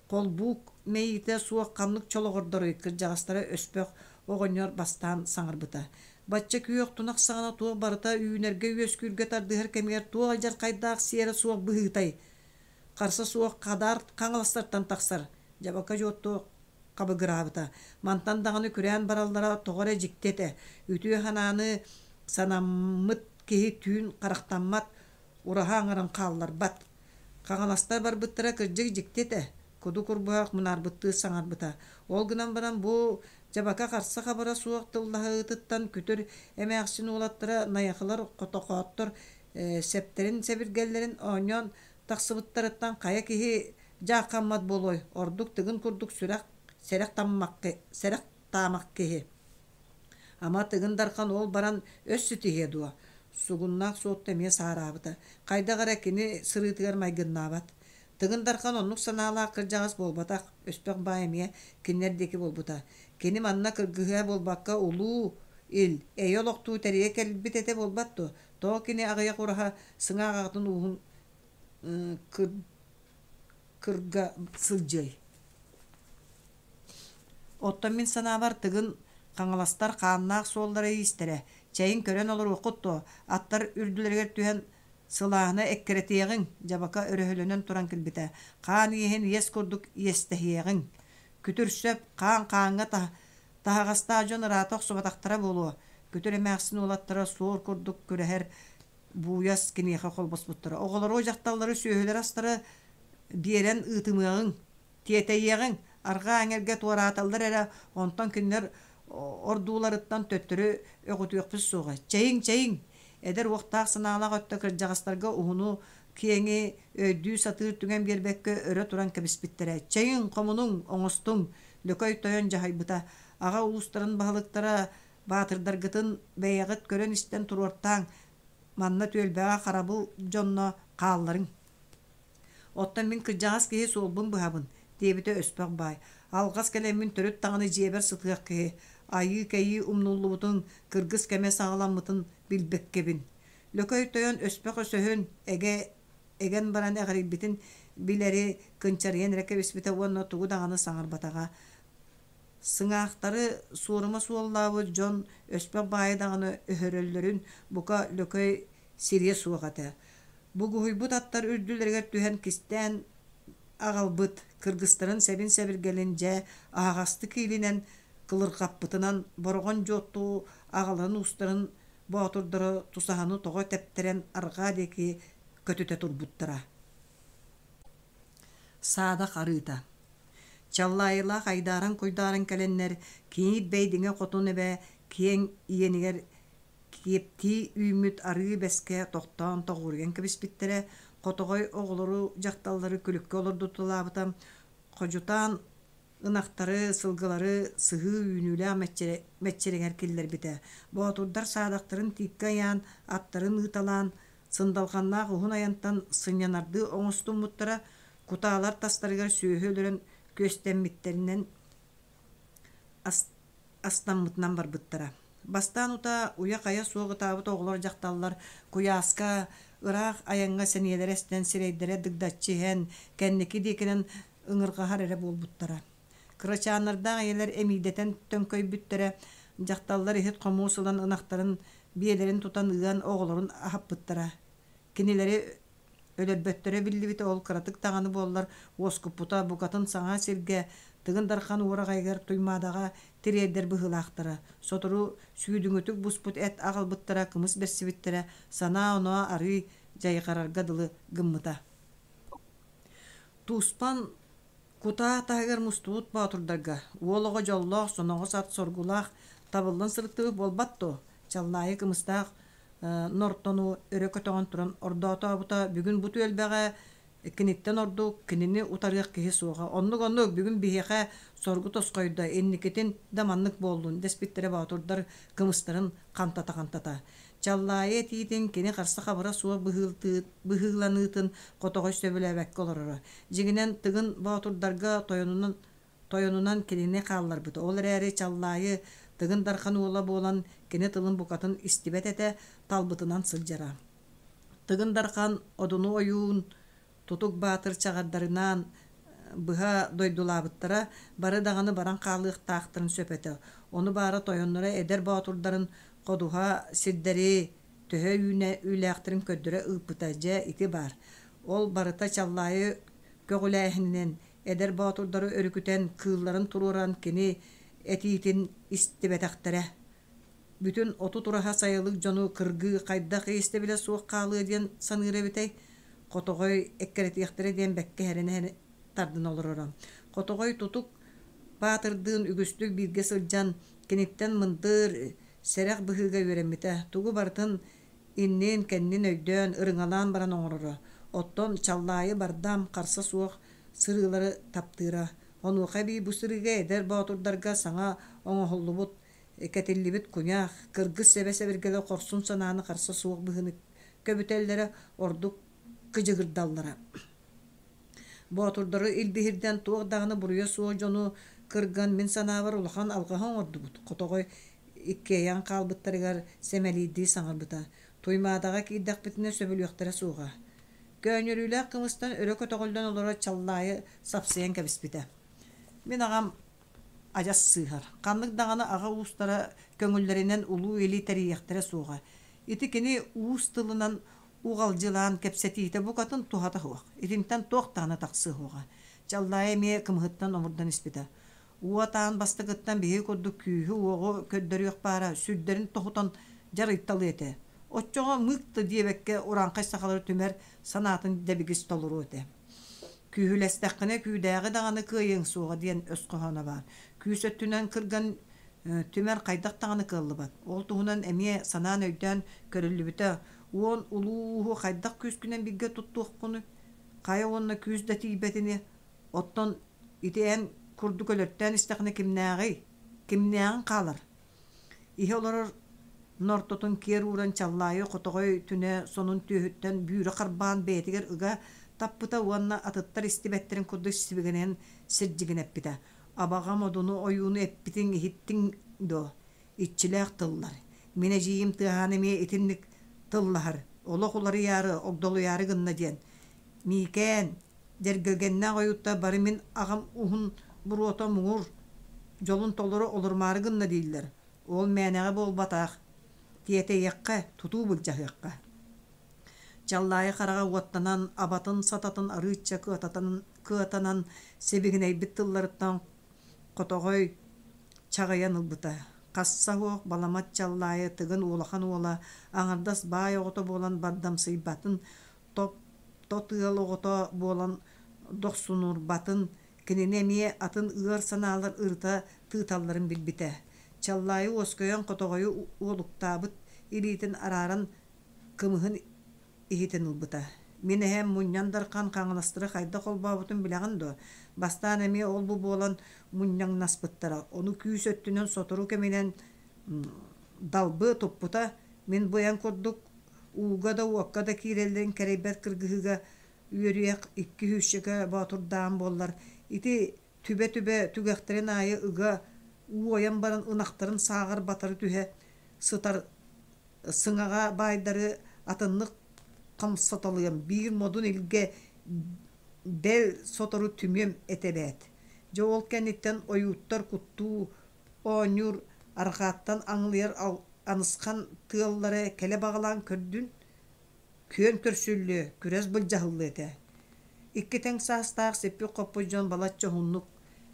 холбуук мэйиитэ суох ханнык чолоҕордоруй кырдьаҕастара өспөх оҕонньор бастаан саҥарбыта. Бачча күөх тунах саҕана туох барыта үүнэргэ-үөскүүргэ тардыһар кэмигэр туох алдьархайдаах сиэрэ суох быһыытай? Харса суох хадаар хаҥаластартан тахсар, дьабака дьуоттуох хабыгыраабыта. Мантан даҕаны күрээн бараллара тоҕо эрэ дьикти этэ. Үтүө санааны санаммыт киһи түүн харахтаммат, ураһа аҥарын хаалларбат. Хаҥаластар барбыттара кырдьык дьикти этэ, куду курбуһах мунаарбыттыы саҥарбыта. Ол гынан баран бу дьабака харса-хабара суох тыллаһыытыттан күтүр эмээхсин уолаттара найахылар хотохооттор сэптэрин-сэбиргэллэрин оонньоон тахсыбыттарыттан хайа киһи дьааххаммат буолуой, ордук тыгын курдук сүрэх сэрэх сэрэх таамах киһи. Ама Тыгын Дархан ол баран өс ситиһиэ дуо? Сугуннаах суотта эмиэ саараабыта. Хайдах эрэ кини сырыытыгар майгыннаабат. Тыгын Дархан оннук санаалаах кырдьаҕас буолбатах, Өспөх баай эмиэ кинилэр диэки буолбута. Кини манна кыргыһыа буолбакка улуу ил, эйэ олохтуу тэрийэ кэлбит этэ буолбат дуо? Тоҕо кини аҕыйах ураһа сыҥаах аҕатын ууһун кырга сылдьыай? Оттон мин санаабар Тыгын Хаҥаластар хааннаах суоллара иистэрэ, чэйин көрөн олоруоххут дуо, аттар үрдүлэригэр түһэн сылааһына эккирэтиэҕиҥ, дьабака өрөһөлөнөн туран кэлбитэ, хаан иэһин иэс курдук иэстэһиэҕиҥ. Күтүр сөп, хаан хааҥҥа таһаҕастаах дьон ыраата охсубатахтара буолуо, күтүр эмээхсин уолаттара суор курдук күрэһэр бууйас киниэхэ холбоспуттара. Оҕолору, дьахталлары, сүөһүлэри-астары биэрэн ыытымыаҕыҥ, Тиэтэйиэҕиҥ, арҕаа эҥэргэ туорааталлар эрэ, онтон кинилэр ордууларыттан төттөрү өҕүтүөхпүт суоҕа. Чэйиҥ, чэйиҥ! Эдэр уохтаах санаалаах өттө кырдьаҕастарга уһуну-киэҥи өйдүү сатыыр түгэн биэрбэккэ өрө туран кэбиспиттэрэ. Чэйиҥ, хомунуҥ, оҥостуҥ! Лөкөй тойон дьаһайбыта. Аҕа уустарын баһылыктара баатырдаргытын бэйэҕит көрөн-истэн туруортааҥ, манна түөлбэҕэ харабыл дьонно хаалларыҥ. Оттон мин кырдьаҕас киһи суолбун быһабын, диэбитэ Өспөх баай. Алҕас кэлэммин төрүт даҕаны дьиэбэр сытыах киһи, айыы-кэйии умнуллубутун, кыргыс кэмэ саҕаламмытын билбэккэбин. Лөкөй тойон Өспөх өсөһүн эгэ эгэн баран эҕирийбитин билэри кынчарыйан эрэ кэбиспитэ уонна тугу даҕаны саҥарбатаҕа. Сыҥаахтары суорума суоллаабыт дьон Өспөх баайы даҕаны өһөрөллөрүн бука Лөкөй сириэ суох этэ. Бугуһуйбут аттар үрдүлэригэр түһэн кистээн аҕалбыт кыргыстарын сэбин-сэбиргэлин дьэ аһаҕастык иилинэн кылырҕаппытынан Бороҕон Дьуотту аҕаларын уустарын боотурдара тусаһаны тоҕо тэптэрэн арҕаа диэки көтүтэ турбуттара. Саадах арыыта Чаллаайылаах айдааран-куйдааран кэлэннэр Кийиит Бэйдиҥэ хотун эбэ киэҥ иэнигэр киэптии үүммүт арыы бэскэ тохтоон тоҕуоруйан кэбиспиттэрэ, хотоҕой оҕолору, дьахталлары күлүккэ олордуталаабыта, ходьутаан ынахтары, сылгылары сыһыы үүнүүлээх мэччирэҥэр киллэрбитэ. Боотурдар саадахтарын тииккэ ыйаан, аттарын ыыталаан, сындалҕаннаах уһун айантан сынньанардыы оҥостуммуттара, кутаалар тастарыгар сүөһү өлөрөн күөстэммиттэринэн астаммытынан барбыттара. Бастаан утаа уйа-хайа суох ытаабыт оҕолор дьахталлар куйааска, ыраах айаҥҥа сэниэлэрэ эстэн сирэйдэрэ дыгдаччы иһэн, кэнники диэкинэн ыҥырҕаһар эрэ буолбуттара. Кырачааннардаах ийэлэр эмиийдэтэн төҥкөйбүттэрэ, дьахталлар иһит-хомуос ылан ынахтарын, биэлэрин тутан ыан оҕолорун аһаппыттара. Кинилэри Өлөрбөттөрө биллибитэ ол кыратык даҕаны буоллар уоскуппута букатын саҥа сиргэ Тыгын Дархан уораҕайыгар Туймаадаҕа тириэрдэр быһыылаахтара. Сотору сүүдүҥүтүк буспут эт аҕалбыттара, кымыс бэрсибиттэрэ, санаа-оноо арыый дьайҕарарга дылы гыммыта. Туспан кутаа таһыгар мустубут боотурдарга уол оҕо дьоллоох, соноҕос ат соргулаах табыллан сырыттыбыт буолбат дуо? Чаллаайы кымыстаах Нортону өрө көтөҕөн туран ордоотообута бүгүн бу түөлбэҕэ киниттэн ордук кинини утарыах киһи суоҕа. Оннук-оннук бүгүн биһиэхэ соргу тосхойдо, инникитин да маннык буоллун дэспиттэрэ боотурдар кымыстарын хантата-хантата. Чаллаайы этиитин кини харса-хабыра суох быһыыланыытын хотоҕой сөбүлээбэккэ олороро. Дьиҥинэн Тыгын боотурдарга тойонунан тойонунан кинини хаалларбыта. Ол эрээри Чаллаайы Тыгын Дархан уола буолан кини тылын букатын истибэт этэ, талбытынан сылдьара. Тыгын Дархан Одуну ойуун Тутук Баатыр чаҕардарынаан быһа дойдулаабыттара, бары даҕаны баран хаалыахтаахтарын сөп этэ. Ону баара тойонноро эдэр боотурдарын ходуһа сирдэри төһө үүнэ үүлээхтэрин көрдөрө ыыппыта. Дьэ, ити баар. Ол барыта Чаллаайы көҕүлээһининэн эдэр боотурдары өрүкүтэн, кыылларын туруоран кини этиитин истибэтэхтэрэ. Бүтүн 30 ураһа сайылык дьону кыргыы хайдах иэстэбилэ суох хаалыа диэн саныыр эбитэй? Хотоҕой эккирэтиэхтэрэ диэн бэккэ эрэнэ тардына олороро. Хотоҕой тутук баатырдыын үгүстүк бииргэ сылдьан, киниттэн мындыр, сэрэх быһыыга үөрэммитэ. Тугу барытын иннин-кэннин өйдөөн, ырыҥалаан баран оҥороро. Оттон Чаллаайы бардам, харса суох сырыылары таптыыра. Онуоха эбии бу сырыыга эдэр боотурдарга саҥа оҥоһуллубут, кэтиллибит куйах, кыргыс сэбэ-сэбиргэлэ хорсун санааны харса суох быһыыны көбүтэллэрэ, ордук кыдьыгырдаллара. Боотурдары илбиһирдэн туох даҕаны буруйа суох дьону кырган мин санаабар улахан алҕаһы оҥордубут. Хотоҕой иккиэйэн хаалбыттарыгар сэмэлиирдии саҥарбыта. Туймаадаҕа киирдэхпитинэ сөбүлүөхтэрэ суоҕа. Көөнньөрүүлээх кымыстан өрө көтөҕүллэн олорор Чаллаайы сапсыйан кэбиспитэ. Мин аҕам адьас сыыһар. Ханнык даҕаны аҕа уустара көҥүллэринэн улуу или тэрийиэхтэрэ суоҕа. Ити кини уус тылынан уҕалдьылаан кэпсэтиитэ букатын туһата суох. Итинтэн туох даҕаны тахсыа суоҕа. Чаллаайы эмиэ кымыһыттан омурдан испитэ. Уот аан бастакыттан биһиги курдук күүһү-уоҕу көрдөрүөх баара, сүрдэрин тоһутан дьарыйталыа этэ. Оччоҕо мыык да диэбэккэ урааҥхай сахалары түмэр санаатын дэбигис толоруо этэ. Күүһүлэстэххинэ күүдээҕи даҕаны кыайыаҥ суоҕа диэн өс хоһооно баар. Күүс өттүнэн кырган түмэр хайдах даҕаны кыаллыбат. Ол туһунан эмиэ санаан өйдөөн көрүллүбүтэ. Уон улуу ууһу хайдах күүскүнэн бииргэ туттуохпунуй? Хайа уонна күүс да тиийбэтини Оттон ити эн курдук өлөртөөн истэххинэ кимнээҕий? Кимнээҕин хаалар? Иһэ олорор нортотун киэр ууран Чаллаайы хотоҕой түнэ сонун түөһүттэн бүүрэ харбаан бэйэтигэр ыга таппыта уонна атыттар истибэттэрин курдук сибигинэйэн сирдьигинэппитэ. Абаҕам одуну ойууну эппитиҥ иһиттиҥ дуо? Иччилээх тыллар. Мин эдьиийим тыаһаан эмиэ итинник тыллаһар. Олох уларыйаары, огдолуйаары гынна диэн. Миикээн, дьэргэлгэннээх ойууттар бары мин аҕам уһун буруота муҥур дьолун толору олорумаары гынна дииллэр. Ол мээнэҕэ буолбатах, тиэтэйиэххэ, тутуу былдьаһыахха. Чаллаайы хараҕа уоттанан, абатын-сататын арыычча кыатанан сибигинэйбит тылларыттан хотоҕой чаҕыйан ылбыта. Хасса суох баламат Чаллаайы Тыгын улахан уола аҥардас баай оҕото буолан бардамсыйбатын, тот ыал оҕото буолан дохсунурбатын, кинини эмиэ атын ыар санаалар ырыта тыыталларын билбитэ. Чаллаайы уоскуйан хотоҕойу уолуктаабыт илиитин арааран кымыһын иһитин ылбыта. Мин эһэм Мунньан Дархан Хаҥаластары хайдах холбообутун билэҕин дуо? Бастаан эмиэ ол-бу буолан мунньаҥнаспыттара. Ону күүс өттүнэн сотору кэминэн далбы туппута. Мин бу эн курдук ууга да уокка да киирэллэрин кэрэйбэт кыргыһыыга үөрүйэх икки сүүсчэкэ боотурдаан буоллар, ити түбэ-түбэ түгэхтэрин аайы ыга уойан баран ынахтарын сааҕар батары түһэ сытар сыҥаҕа баайдары атыннык хамсаталыам, биир модун илгэ бэл сотору түмүөм этэ эбээт. Дьэ ол кэнниттэн ойууттар куттуу оонньуур арҕааттан аҥылыйар анысхан тыаллара кэлэ баҕалаан көрдүн Күөн көрсүллүө, күрэс былдьаһыллыа этэ. Икки тэҥ саастаах сиппит-хоппут дьон балачча уһуннук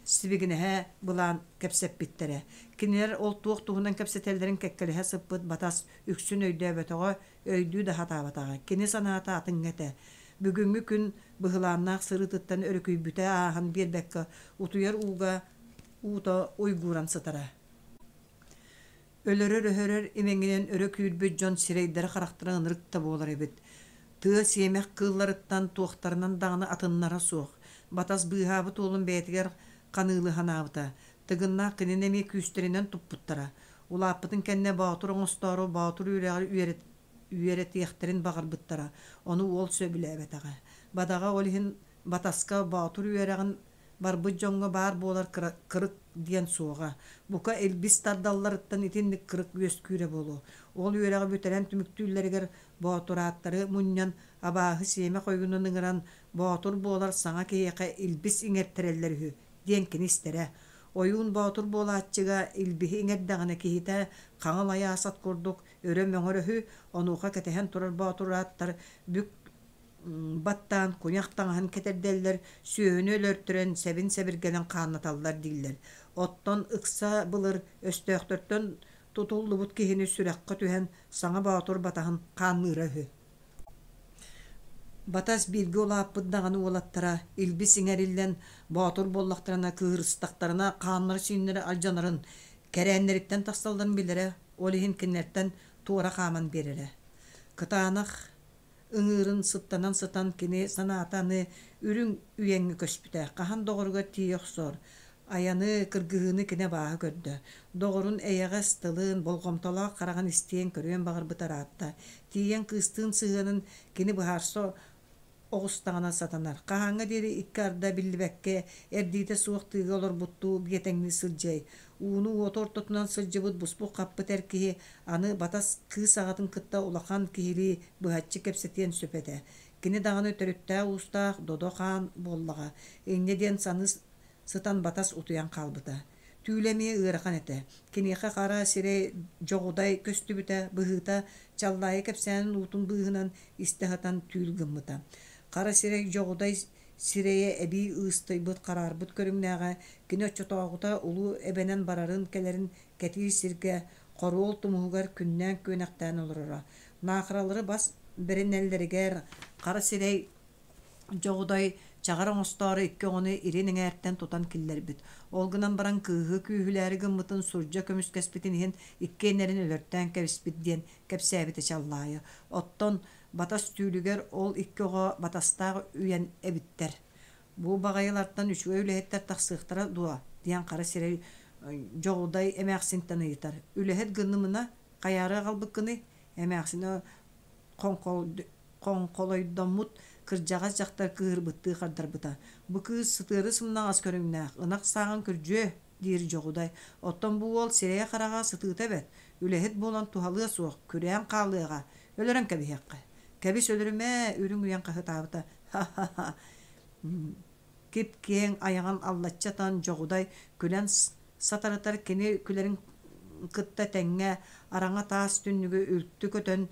сибигинэһэ былаан кэпсэппиттэрэ. Кинилэр ол туох туһунан кэпсэтэллэрин кэккэлэһэ сыппыт Батас үксүн өйдөөбөтөҕө, өйдүү да сатаабатаҕа. Кини санаата атыҥҥа этэ. Бүгүҥҥү күн быһылааннаах сырыытыттан өрүкүйбүтэ ааһан биэрбэккэ утуйар ууга уута уйгууран сытара. Өлөрөр-өһөрөр имэҥинэн өрө күүрбүт дьон сирэйдэрэ-харахтара ынырык да буолар эбит. Тыа сиэмэх кыылларыттан туохтарынан даҕаны атыннара суох. Батас быыһаабыт уолун бэйэтигэр ханыылыы санаабыта. Тыгыннаах кинини эмиэ күүстэринэн туппуттара. Улааппытын кэннэ боотур оҥостоору боотур үөрэҕэр үөрэтиэхтэрин баҕарбыттара. Ону уол сөбүлээбэтэҕэ. Бадаҕа ол иһин Батаска боотур үөрэҕин Барбыт дьоҥҥо баар буолар кырык диэн суоҕа. Бука илбис тардалларыттан итинник кырык үөскүүрэ буолуо. Ол үөрэҕи бүтэрэн түмүктүүллэригэр боотурааттары мунньан, абааһы сиэмэх ойуунун ыҥыран, боотур буолар саҥа киһиэхэ илбис иҥэртэрэллэр үһү диэн кини истэрэ. Ойуун боотур буолааччыга илбиһи иҥэрдэҕинэ киһитэ хаҥыл айаас ат курдук өрө мөҥөр үһү, онуоха кэтэһэн турар боотурааттар бүк баттаан куйах таҥаһын кэтэрдэллэр, сүөһүнү өлөртөрөн сэбин-сэбиргэлин хааннаталлар дииллэр. Оттон ыкса былыр өстөөхтөртөн тутуллубут киһини сүрэххэ түһэн саҥа боотур батаһын хаанныыра үһү. Батас бииргэ улааппыт даҕаны уолаттара илбис иҥэриллэн боотур буоллахтарына кыыһырыстахтарына хааннара-сииннэрэ алдьанарын, кэрээннэриттэн тахсалларын билэрэ, ол иһин кинилэртэн туора хааман биэрэрэ. Кытаанах Ыҥыырын сыттанан сытан кини санаата аны үрүҥ үйэҥҥэ көспүтэ, хаһан доҕоругар тиийэ охсор. Айаны, кыргыһыыны кини абааһы көрдө. Доҕорун эйэҕэс тылын, болҕомтолоох хараҕын истиэн-көрүөн баҕарбыта ыраатта. Тиийэн кыыстыын сыһыанын кини быһаарса оҕустаҕына сатанар. Хаһааҥҥа диэри икки арда биллибэккэ, эрдиитэ суох тыыга олорбуттуу биэтэҥнии сылдьыай. Ууну-уоту ортотунан сылдьыбыт буспут-хаппыт эр киһи аны батас кыыс аҕатын кытта улахан киһилии быһаччы кэпсэтиэн сөп этэ. Кини даҕаны төрүттээх-уустаах додо хаан буоллаҕа, инньэ диэн саныы сытан батас утуйан хаалбыта. Түүлэ эмиэ ыарахан этэ. Киниэхэ хара сирэй дьоҕудай көстүбүтэ, быһыыта, Чаллаайы кэпсээнин уутун быыһынан истэ сытан түүл гыммыта. Хара сирэй дьоҕудай сирэйэ эбии ыыстыйбыт, хараарбыт көрүҥнээҕэ, кини оччотооҕута улуу эбэнэн барарын-кэлэрин кэтиир сиргэ хоруол тумуһугар күннээн-күөнэхтээн олороро. Наахаралары бас бэринэллэригэр хара сирэй Дьоҕудай чаҕар оҥостоору икки оҕону илин эҥээртэн тутан киллэрбит. Ол гынан баран кыыһы күүһүлээри гыммытын сурдьа көмүскэспитин иһин иккиэннэрин өлөртөөн кэбиспит диэн кэпсээбитэ Чаллаайы. Оттон Батас түүлүгэр ол икки оҕо батастаах үйэн эбиттэр. Бу баҕайылартан үчүгэй үлэһиттэр тахсыахтара дуо? диэн хара сирэй Дьоҕудай эмээхсинтэн ыйытар. Үлэһит гыннымына хайаары аҕалбыккыный? Эмээхсинэ хоҥхолойдоммут кырдьаҕас дьахтар кыыһырбыттыы хардарбыта: «Бу кыыс сытыары сымнаҕас көрүҥнээх, ынах сааҕын күрдьүө» диир Дьоҕудай. «Оттон бу уол сирэйэ-хараҕа сытыыта эбэт, үлэһит буолан туһалыа суох, күрээн хаалыаҕа, өлөрөн кэбиһиэххэ». «Кэбис өлөрүмээ!» үрүҥ үйэн хаһытаабыта. «Ха-ха-ха!» Кип-киэҥ айаҕын аллаччы атан Дьоҕудай күлэн сатарытар кини күлэрин кытта тэҥҥэ араҥа таас түннүгү үлтү көтөн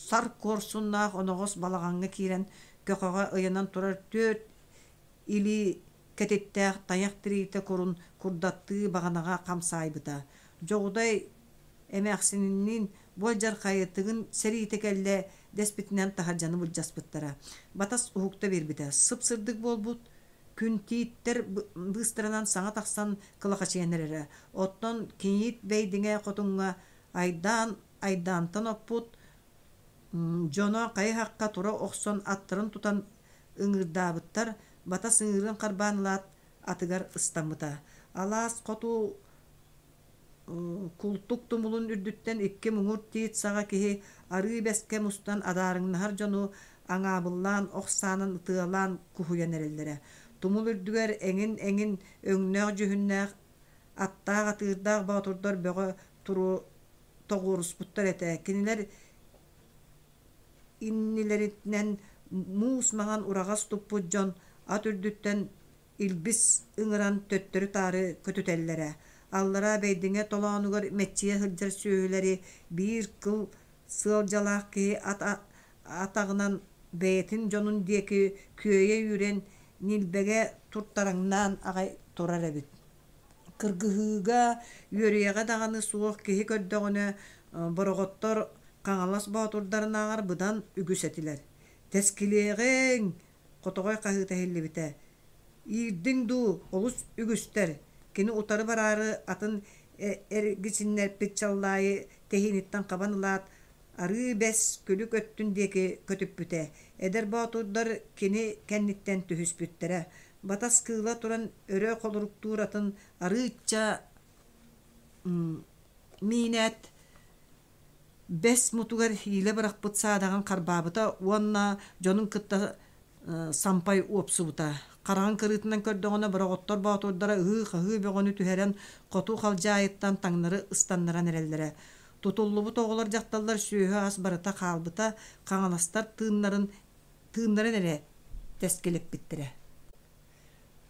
сар куорсуннаах оноҕос балаҕаҥҥа киирэн көхөҕө ыйанан турар түөрт илии кэтиттээх тайах тириитэ курун курдаттыы баҕанаҕа хамсаайбыта. Дьоҕудай эмээхсининиин бу алдьархайы Тыгын сэриитэ кэллэ дэспитинэн таһырдьаны былдьаспыттара. Батас уһукта биэрбитэ. Сып-сырдык буолбут, күн тииттэр быыстарынан саҥа тахсан кылахачыйан эрэрэ. Оттон Киниит Бэйдиҥэ хотуҥҥа айдаан айдаантан оппут дьоно хайы-һахха тура охсон аттарын тутан ыҥыырдаабыттар, батас ыҥыырын харбаан ылаат атыгар ыстаммыта. Алаас хоту Култук тумулун үрдүттэн икки муҥур тиит саҕа киһи арыы бэскэ мустан адаарыҥнаһар дьону аҥаабыллаан ох саанан ытыалаан куһуйан эрэллэрэ. Тумул үрдүгэр эҥин-эҥин өҥнөөх-дьүһүннээх аттаах-атыырдаах боотурдар бөҕө тоҕуоруспуттар этэ. Кинилэр иннилэринэн муус маҥан ураҕас туппут дьон ат үрдүттэн илбис ыҥыран төттөрү-таары көтүтэллэрэ. Аллараа Бэйдиҥэ толоонугар мэччийэ сылдьар сүөһүлэри биир кыл сыалдьалаах киһи ат атаҕынан бэйэтин дьонун диэки күөйэ үүрэн ньилбэгэ туртараҥнаан аҕай турар эбит. Кыргыһыыга, үөрүйэҕэ даҕаны суох киһи көрдөҕүнэ, бороҕоттор Хаҥалас боотурдарынааҕар быдан үгүс этилэр. «Тэскилиэҕиҥ!» Хотоҕой хаһыыта иһиллибитэ: «Иирдиҥ дуу, олус үгүстэр» Кини утары бараары атын эргичиннэрбит Чаллаайы тэһииниттэн хабан ылаат, арыы бэс күлүк өттүн диэки көтүппүтэ. Эдэр боотурдар кини кэнниттэн түһүспүттэрэ. Батас кыыла туран өрө холоруктуур атын арыычча миинээт бэс мутугар иилэ бырахпыт саадаҕын харбаабыта уонна дьонун кытта сампай уопсубута. Хараҕын кырыытынан көрдөҕүнэ бороҕоттор боотурдара ыһыы-хаһыы бөҕөнү түһэрэн хоту халдьаайыттан таҥнары ыстаннаран эрэллэрэ. Тутуллубут оҕолор дьахталлар сүөһү-ас барыта хаалбыта, хаҥаластар тыыннарын тыыннарын эрэ тэскилэппиттэрэ.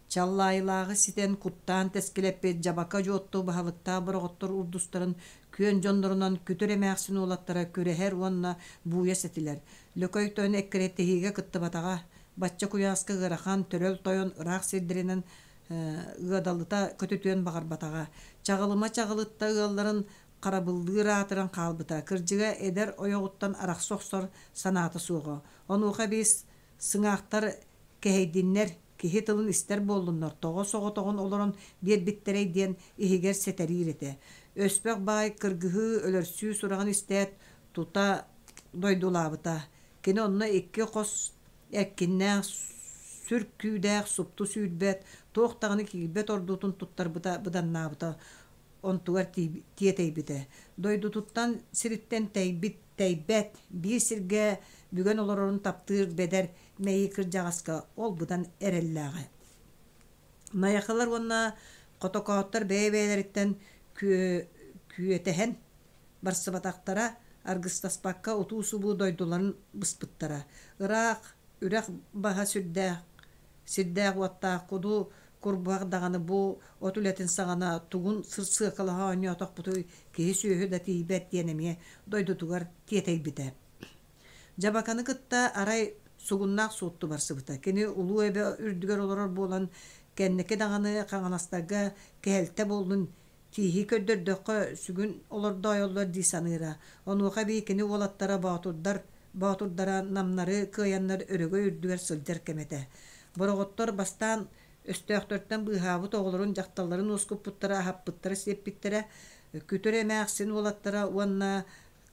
Чаллаайылааҕы ситэн куттаан тэскилэппит дьабака дьуотту баһылыктаах бороҕоттор урдустарын күөн дьоннорунан күтүр эмээхсин уолаттара күрэһэр уонна бууйас этилэр. Лөкөй тойон эккирэтиһиигэ кыттыбатаҕа, бачча куйааска ыарахан, төрөл тойон ыраах сирдэринэн ыадалыта көтүтүөн баҕарбатаҕа. Чаҕылыма чаҕылытта ыалларын харабыллыыр аатыран хаалбыта. Кырдьыга эдэр ойоҕуттан арахса охсор санаата суоҕа. Онуоха эбии сыҥаахтар кэһэйдиннэр, киһи тылын истэр буоллуннар, тоҕо соҕотоҕун олорон биэрбиттэрэй диэн иһигэр сэтэриир этэ. Өспөх баай кыргыһыы, өлөрсүү сураҕын истээт, тута дойдулаабыта. Кини онно икки хос эркиннээх, сүр күүдээх супту сүүрбэт, туох даҕаны киирбэт ордуутун туттарбыта быданнаабыта онтугар тиэтэйбитэ. Дойдутуттан сириттэн тэйбит, тэйбэт, биир сиргэ бүгэн олорорун таптыыр бэдэр мэйии кырдьаҕаска ол быдан эрэллээҕэ. Найахылар уонна хотокооттор бэйэ-бэйэлэриттэн күөтэһэн барсыбатахтара, аргыстаспакка утуу-субуу дойдуларын быспыттара. Ыраах үрэх баһа сүрдээх сирдээх-уоттаах куду курбуһах даҕаны бу от үлэтин саҕана тугун сырсыакалаһа оонньоотохпутуй киһи-сүөһү да тиийбэт диэн эмиэ дойдутугар тиэтэйбитэ. Дьабаканы кытта арай сугуннаах суотту барсыбыта. Кини улуу эбэ үрдүгэр олорор буолан кэнники даҕаны Хаҥаластарга кэһэлтэ буоллун Тииһи көрдөрдөххө сүгүн олордоойоллор дии саныыра. Онуоха эбии кини уолаттара боотурдар боотурдара намнары кыайаннар өрөгөй үрдүгэр сылдьар кэмэ этэ. Бороҕоттор бастаан өстөөхтөртөн быыһаабыт оҕолорун дьахталларын уоскуппуттара, аһаппыттара-сиэппиттэрэ. Күтүр эмээхсин уолаттара уонна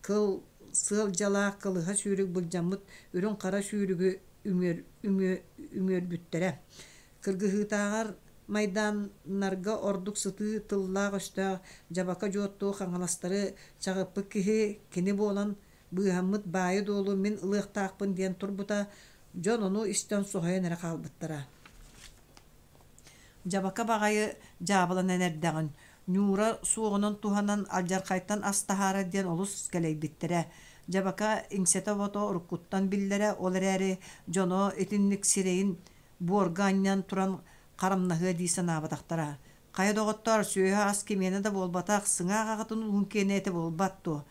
кыл сыал дьалаах кылыһа сүүрүк былдьаммыт үрүҥ-хара сүүрүгү үҥүөр, үҥүө, үҥүөрбүттэрэ. Кыргыһыытааҕар майдааннарга ордук сытыы тыллаах-өстөөх дьабака дьуоттуу хаҥаластары чаҕыппыт киһи кини буолан быыһаммыт баайы-дуолу мин ылыахтаахпын диэн турбута, дьон ону истэн соһуйан эрэ хаалбыттара. Дьабака баҕайы дьаабыланан эрдэҕин, ньуура суоҕунан туһанан алдьархайтан ас таһаарар диэн олус кэлэйбиттэрэ. Дьабака иҥсэтэ-обото уруккуттан биллэрэ, ол эрээри дьоно итинник сирэйин буорга анньан туран харамнаһыа дии санаабатахтара. Хайа доҕоттоор, сүөһү-ас кимиэнэ да буолбатах, сыҥаах аҕатын уһун киэнэ этэ буолбат дуо?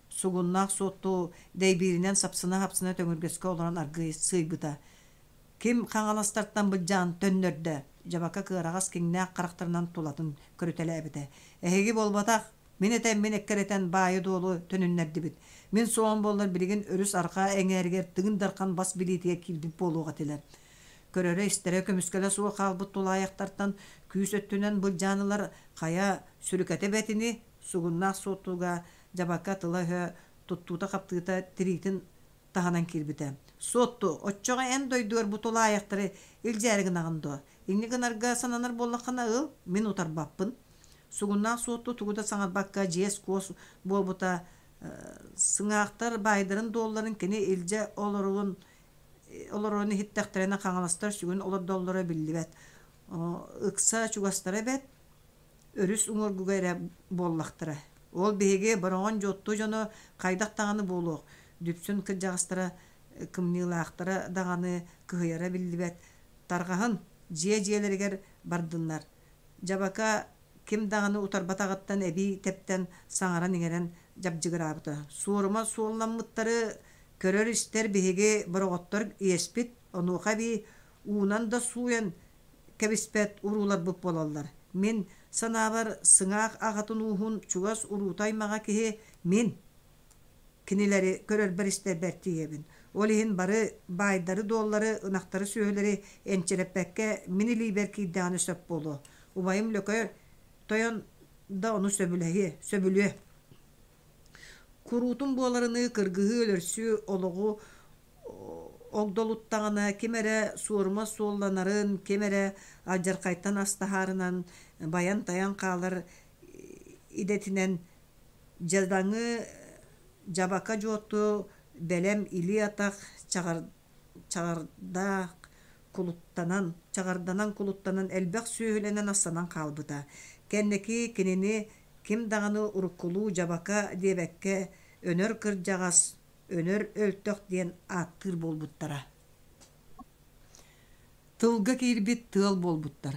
Сугуннаах суотту дэйбииринэн сапсына-сапсына төҥүргэскэ олорон аргыый сыыйбыта. Ким хаҥаластартан былдьаан төннөрдө? Дьабака кыараҕас киҥнээх харахтарынан тулатын көрүтэлээбитэ. Эһиги буолбатах, мин этэммин эккирэтэн баайы-дуолу төнүннэрдибит. Мин суоҕум буоллар билигин өрүс арҕаа эҥээригэр Тыгын Дархан бас билиитигэр киирбит буолуох этилэр. Көрөрө-истэрэ көмүскэлэ суох хаалбыт тулаайахтартан күүс өттүнэн былдьаан ылар хайа сүрүкэтэ бэтини, сугуннаах суоттуга Дьабака тыла-өһө, туттуута-хаптыыта тириитин таһынан киирбитэ. Суотту, оччоҕо эн дойдугар бу тулаайахтары илдьээри гынаҕын дуо? Инньэ гынарга сананар буоллаххына ыл, мин утарбаппын. Сугуннаах Суотту тугу да саҥарбакка дьиэс-куос буолбута сыҥаахтар баайдарын-дуолларын кини илдьэ олоруун олорорун иһиттэхтэринэ хаҥаластар сүгүн олордоллоро биллибэт. Ыкса чугастара эбэт, өрүс уҥуоргуга эрэ буоллахтара. Ол биһиги Бороҕон Дьуотту дьоно хайдах даҕаны буолуох, Дүпсүн кырдьаҕастара кымньыылаахтара даҕаны кыһыйара биллибэт. Тарҕаһын, дьиэ дьиэлэригэр бардыннар. Дьабака ким даҕаны утарбатаҕыттан эбии тэптэн саҥаран-иҥэрэн дьабдьыгыраабыта. Суорума суолламмыттары көрөр-истэр биһиги бороҕоттор иэспит, онуоха эбии уунан да сууйан кэбиспэт урууларбыт буолаллар. Мин санаабар, сыҥаах аҕатын ууһун чугас уруута-аймаҕа киһи мин кинилэри көрөрбөр-истэрбэр тиийэбин. Ол иһин бары баайдары-дуоллары, ынахтары-сүөһүлэри энчирэппэккэ мин илиибэр киирдэҕинэ сөп буолуо. Убайым Лөкөй тойон да ону сөбүлэһиэ, сөбүлүө. Куруутун буоларыныы кыргыһыы-өлөрсүү олоҕу огдолуттаҕына ким эрэ суорума суолланарын, ким эрэ алдьархайтан ас таһаарынан байан-тайан хаалар идэтинэн дьадаҥы дьабака дьуотту бэлэм илии-атах чаҕардаах кулуттанан, чаҕарданан кулуттанан элбэх сүөһүлэнэн астанан хаалбыта. Кэнники кинини ким даҕаны уруккулуу дьабака диэбэккэ Өнөр кырдьаҕас, Өнөр өлтөх диэн ааттыыр буолбуттара. Тылга киирбит тыал буолбуттар.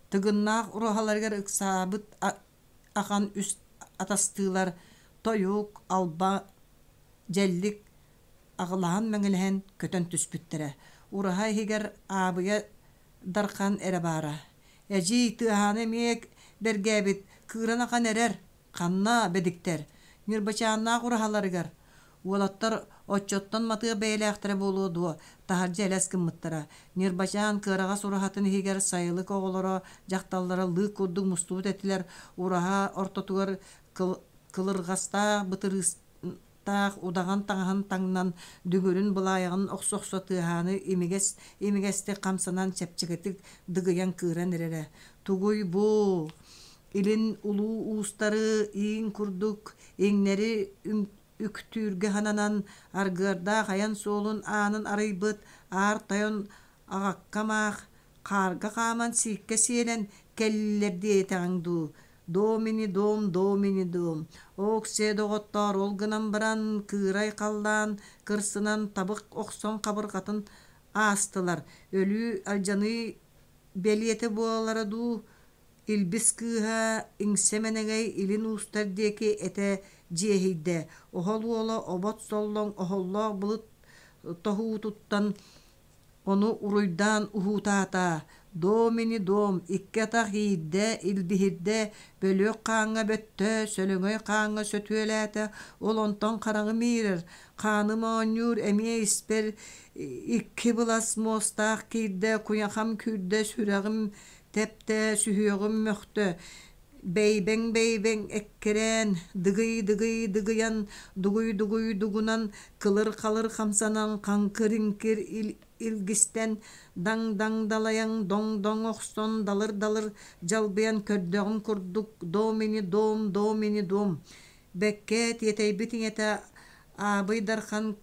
Тыгыннаах ураһаларыгар ыксаабыт ахан үс атастыылар тойук, алба, дьэллик аҕылаһан-мэҥилэһэн көтөн түспүттэрэ. Ураһа иһигэр Аабыйа Дархан эрэ баара. Эдьиий, тыаһааны эмиэ бэргээбит, кыыран ахан эрэр, Ханна, бэдиктэр, Ньырбачааннаах ураһаларыгар Уолаттар оччоттон матыа бэйэлээхтэрэ буолуо дуо, таһырдьа элэс гыммыттара. Ньырбачаан кыараҕас ураһатын иһигэр сайылык оҕолоро, дьахталлара лыык курдук мустубут этилэр. Ураһа ортотугар кылырҕастаах бытырыыстаах удаҕан таҥаһын таҥнан, дүҥүрүн былаайаҕын охсо-охсо тыаһааны имигэс имигэстик хамсанан чэпчэкитик дыгыйан кыыран эрэрэ. Тугуй бу? Илин улуу уустары иин курдук иҥнэри үктүүргэ сананан, аргыардаах айан суолун аанын арыйбыт аар тойон аҕаккам аах хаарга хааман сииккэ сиэлэн кэллилэр диэтэҕиҥ дуу, Домини дом, домини дом. Оок-сиэ доҕоттоор, ол гынан баран кыырай халлаан кырсынан табых охсон хабырҕатын аастылар. Өлүү алдьаныы бэлиэтэ буолара дуу, Илбис кыыһа иҥсэ-мэнэгэй илин уустар диэки этэ дьиэһийдэ, оһол уола обот соллоҥ оһоллоох былыт тоһуутуттан ону уруйдаан уһуутаата: «Дом ини дом, икки атах иирдэ, илбиһирдэ, бөлүөх хааҥҥа бөттө, сөлөҥөй хааҥҥа сөтүөлээтэ, ол онтон хараҥым иирэр, хааным оонньуур, эмиэ испэр икки былас муостаах киирдэ, куйахам күүрдэ, сүрэҕим Тэптэ, сүһүөҕүм мөхтө, бэйбэҥ-бэйбэҥ эккирээн, дыгый-дыгый дыгыйан, дугуй-дугуй дугунан, кылыр-халыр хамсанан, хаҥкыр-иҥкир илгистэн, даҥ-даҥ далайан, доҥ-доҥ охсон, далыр-далыр дьалбыйан көрдөҕүм курдук дом ини дом, дом ини дом. Бэккэ тиэтэйбит ийэтэ Аабый Дархан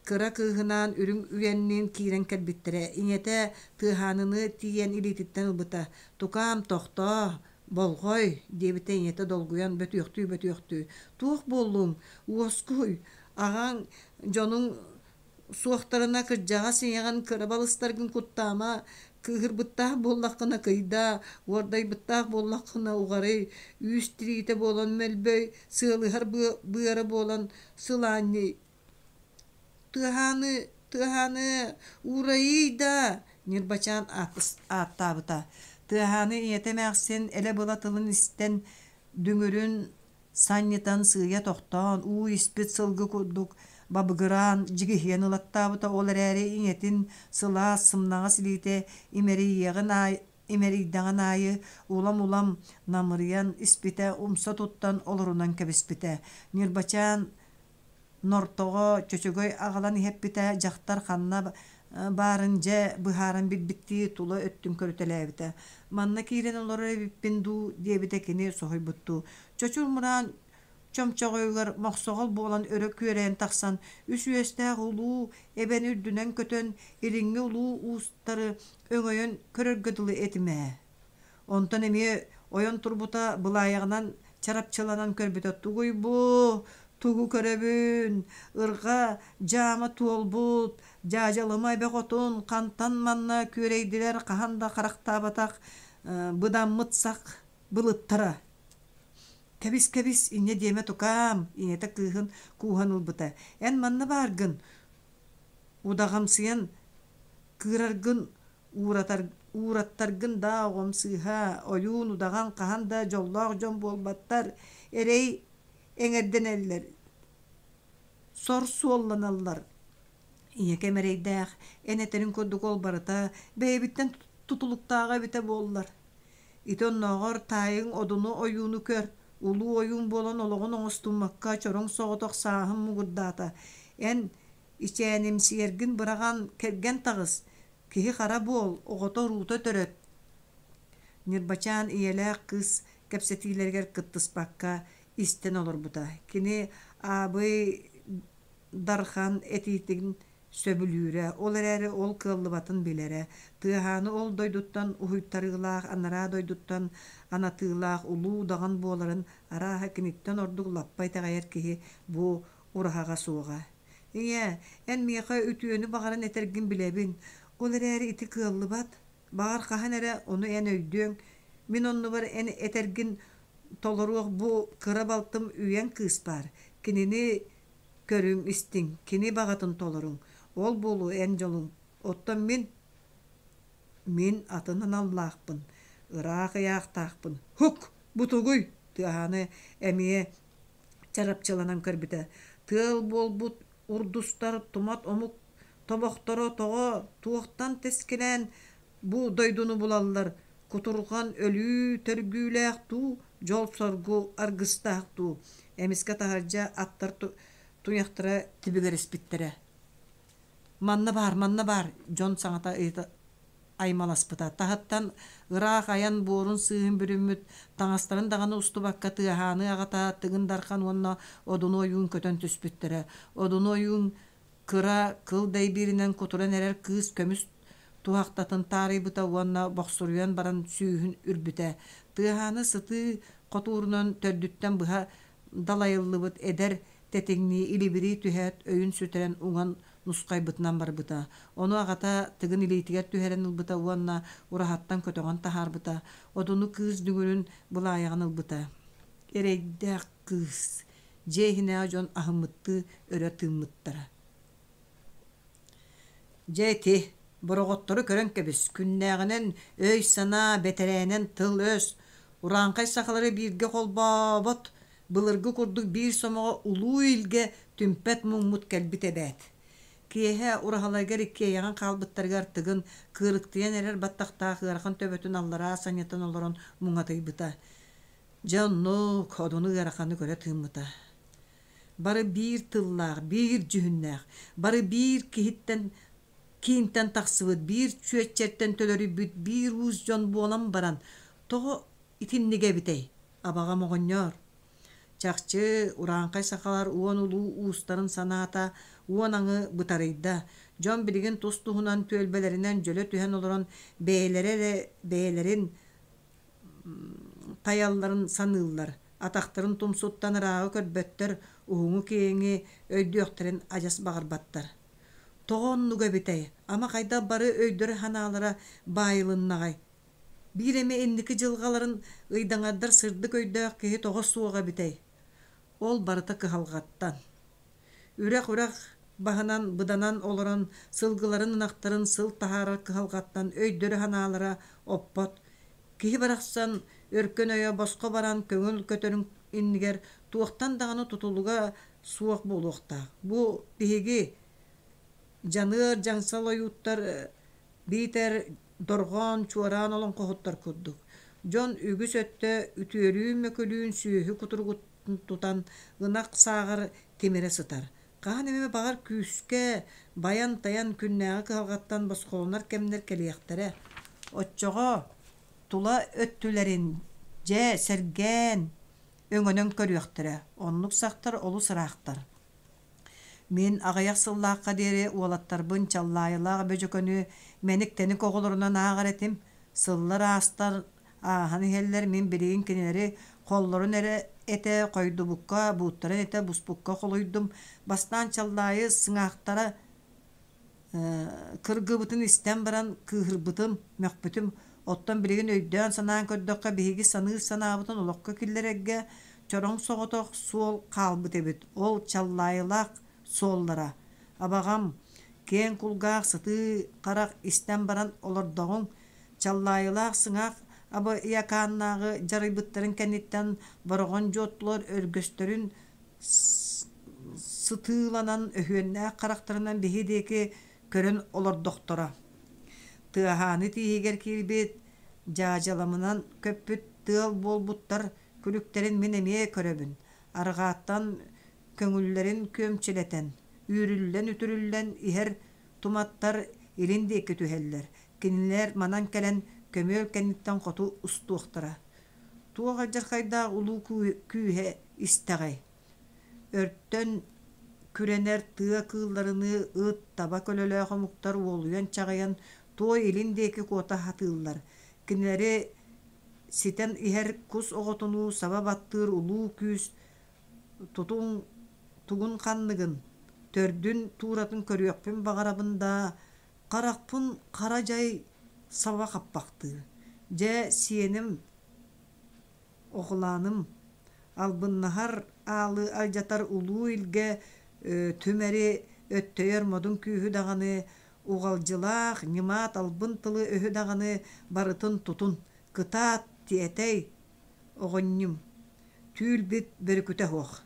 Кыра кыыһынаан үрүҥ үйэнниин киирэн кэлбиттэрэ, ийэтэ Тыаһааныны тиийэн илиититтэн ылбыта: «Тукаам, тохтоо, болҕой!» диэбитэ ийэтэ долгуйан бөтүөхтүү-бөтүөхтүү. «Туох буоллуҥ? Уоскуй, аҕаҥ, дьонуҥ суохтарына кырдьаҕас ийэҕин кыра балыстаргын куттаама, кыыһырбыттаах буоллаххына кыйдаа, уордайбыттаах буоллаххына уҕарый, үүс тириитэ буолан мөлбөй, сыалыһар быара буолан сылаанньый Тыаһааны, тыаһааны, уурайыый да! Ньырбачаан ааттаабыта. Тыаһааны ийэтэ эмээхсин элэ-была тылын истэн, дүҥүрүн санньытан сыыйа тохтоон, уу испит сылгы курдук бабыгыраан дьигиһийэн ылаттаабыта. Ол эрээри ийэтин сылаас, сымнаҕас илиитэ имэрийиэҕин аайы имэрийдэҕин аайы улам-улам намырыйан испитэ, умса туттан олорунан кэбиспитэ. Ньырбачаан Нортоҕо чөчөгөй аҕалан иһэппитэ, дьахтар ханна баарын дьэ быһааран билбиттии тула өттүн көрүтэлээбитэ. «Манна киирэн олорор эбиппин дуу» диэбитэ кини соһуйбуттуу. Чочур мураан чомчоҕойугар мохсоҕол буолан өрө күөрэйэн тахсан, үс үөстээх улуу эбэни үрдүнэн көтөн, илиҥҥи улуу уустары өҥөйөн көрөргө дылы этим ээ. Онтон эмиэ ойон турбута былаайаҕынан чарапчыланан көрбүтэ тугуй бу, тугу көрөбүн, ырҕа дьаама туолбут, дьаадьалыма эбэ хотун хантан манна күөрэйдилэр хаһан да харахтаабатах быдаммыт сах былыттара. Кэбис-кэбис, инньэ диэмэ тукаам, ийэтэ кыыһын кууһан ылбыта. Эн манна бааргын, удаҕамсыйан кыыраргын ууратар уураттаргын даа оҕом сыыһа, ойуун удаҕан хаһан да дьоллоох дьон буолбаттар, эрэй эҥэрдэнэллэр, сор суолланаллар. Ийэкэм эрэйдээх, эн этэриҥ курдук ол барыта бэйэбиттэн тутулуктааҕа эбитэ буоллар. Ити оннооҕор таайыҥ Одуну ойууну көр, улуу ойуун буолан олоҕун оҥостуммакка чороҥ соҕотох сааһын муҥурдаата. Эн ичээнимсийэргин быраҕан кэргэн таҕыс, киһи-хара буол, оҕото-уруута төрөт. Ньырбачаан ийэлээх кыыс кэпсэтиилэригэр кыттыспакка истэн олорбута. Кини Аабый Дархан этиитин сөбүлүүрэ, ол эрээри ол кыаллыбатын билэрэ. Тыаһааны ол дойдуттан уһуйтарыылаах, анараа дойдуттан анатыылаах улуу удаҕан буоларын арааһа киниттэн ордук лаппа итэҕэйэр киһи бу ураһаҕа суоҕа. Ийээ, эн миэхэ үтүөнү баҕаран этэргин билэбин, ол эрээри ити кыаллыбат. Баҕар хаһан эрэ ону эн өйдүөҥ, мин оннубар эн этэргин толоруох бу кыра балтым Үйэҥ кыыс баар, кинини көрүҥ, истиҥ, кини баҕатын толоруҥ, ол буолуо эн дьолуҥ. Оттон мин, мин атын аналлаахпын, ыраах ыйаахтаахпын. Һук, бу тугуй? Тыаһааны эмиэ чарапчыланан көрбүтэ. Тыал буолбут урдустар тумат омук тобохторо тоҕо туохтан тэскилээн бу дойдуну булаллар, кутурҕан өлүү төргүүлээх дуу, дьол-соргу аргыстаах дуу, эмискэ таһырдьа аттар туйахтара тибигирэспиттэрэ. Манна баар, манна баар, дьон саҥата ыйыта аймаласпыта. Таһыттан ыраах айан буорун сыыһын бүрүммүт, таҥастарын даҕаны устубакка тыаһааны аҕата Тыгын Дархан уонна Одуну ойуун көтөн түспүттэрэ. Одуну ойуун кыра кыл дэйбииринэн кутуран эрэр кыыс көмүс туһахтатын таарыйбыта уонна бохсуруйан баран сүүһүн үрбүтэ. Тыаһааны сытыы хотуурунан төрдүттэн быһа далайыллыбыт эдэр тэтиҥнии илибирии түһээт өйүн сүтэрэн уҥан нусхайбытынан барбыта. Ону аҕата Тыгын илиитигэр түһэрэн ылбыта уонна ураһаттан көтөҕөн таһаарбыта. Одуну кыыс дүҥүрүн былаайаҕын ылбыта. Эрэйдээх кыыс дьиэ иһинээҕи дьон аһыммыттыы өрө тыыммыттара. Дьэ ити, бороҕоттору көрөн кэбис, күннээҕинэн өй-санаа, бэтэрээнэн тыл-өс, урааҥхай сахалары бииргэ холбообот, былыргы курдук биир сомоҕо улуу илгэ түмпэт муҥмут кэлбит эбээт. Киэһэ ураһаларыгар иккиэйэҕин хаалбыттарыгар Тыгын кыырыктыйан эрэр баттахтаах ыарахан төбөтүн аллараа санньытан олорон муҥатыйбыта. Дьэ оннук, одуну ыараханы көрө тыыммыта. Бары биир тыллаах, биир дьүһүннээх, бары биир киһиттэн киинтэн тахсыбыт, биир чүөччэртэн төлөрүйбүт биир уус дьон буолан баран, тоҕо итинник эбитэй, абаҕам оҕонньоор? Чахчы, урааҥхай сахалар уон улуу уустарын санаата уон аҥы бытарыйда. Дьон билигин тус-туһунан түөлбэлэринэн дьөлө түһэн олорон бэйэлэрэ эрэ бэйэлэрин тайалларын саныыллар, атахтарын тумсуттан ырааҕы көрбөттөр, уһуҥу-киэҥи өйдүөхтэрин адьас баҕарбаттар. Тоҕо оннуга эбитэй, ама хайдах бары өйдөрө-санаалара баайылыннаҕай? Биир эмэ инники дьылҕаларын ыйдаҥардар сырдык өйдөөх киһи тоҕо суоҕа эбитэй? Ол барыта кыһалҕаттан. Үрэх-үрэх Баһынан быданан олорон сылгыларын ынахтарын сыл таһаарар кыһалҕаттан өйдөрө-санаалара оппот. Киһи барахсан өркөн өйө босхо баран көҥүл көтөрүн иннигэр туохтан даҕаны тутулуга суох буолуохтаах. Бу биһиги дьаныар дьаҥсал ойууттар биитэр дорҕоон чуораан олоҥхоһуттар курдук дьон үгүс өттө үтүөрүүн-мөкүлүүн сүөһү кутуругуттан тутан ынах сааҕар тимирэ сытар. Хаһан эмэ баҕар күүскэ байан-тайан күннээҕи кыһалҕаттан босхолонор кэмнэр кэлиэхтэрэ. Оччоҕо тула өттүлэрин дьэ сэргээн өҥөнөн көрүөхтэрэ. Оннук сахтар олус ыраахтар. Мин аҕыйах сыллаахха диэри уолаттарбын Чаллаайылаах Бөдьөкөнү мэник-тэник оҕолорунан ааҕар этим. Сыллар аастар ааһан иһэллэр, мин билигин кинилэри холлорун эрэ этэ хойдубукка, бууттарын этэ буспукка холуйдум. Бастаан Чаллаайы сыҥаахтара кыргыбытын истэн баран кыыһырбытым, мөхпүтүм. Оттон билигин өйдөөн-санаан көрдөххө, биһиги саныыр санаабытын олоххо киллэрэргэ чороҥ соҕотох суол хаалбыт эбит. Ол Чаллаайылаах суоллара. Абаҕам, киэҥ кулгаах сытыы харах истэн баран олордоҕуҥ. Чаллаайылаах сыҥаах Абыйакааннааҕы дьарыйбыттарын кэнниттэн Бороҕон дьуоттулар өргөстөрүн сытыыланан өһүөннээх харахтарынан биһи диэки көрөн олордохторо. Тыаһааны тииһигэр киирбит, дьаадьаламынан көппүт тыал буолбуттар күлүктэрин мин эмиэ көрөбүн. Арҕааттан көҥүллэрин күөмчүлэтэн, үүрүллэн-үтүрүллэн иһэр туматтар илин диэки түһэллэр. Кинилэр манан кэлэн көмүөл кэнниттэн хоту устуохтара. Туох алдьархайдаах улуу күүһэ истэҕэй? Өртөн күрэнэр тыа кыылларыныы ыт, таба көлөлөөх омуктар уолуйан-чаҕыйан туой илин диэки куота сатыыллар. Кинилэри ситэн иһэр кус оҕотунуу саба баттыыр улуу күүс тутуҥ тугун-ханныгын, төрдүн тууратын көрүөхпүн баҕарабын да, харахпын хара дьай саба хаппахтыыр. Дьэ, сиэним Оҕолааным, албыннаһар аалы алдьатар улуу илгэ түмэри өттөйөр модун күүһү даҕаны, уҕалдьылаах ньымаат албын тылы-өһү даҕаны барытын тутун, кытаат, тиэтэй, оҕонньум, түүл-бит бөрүкүтэ суох.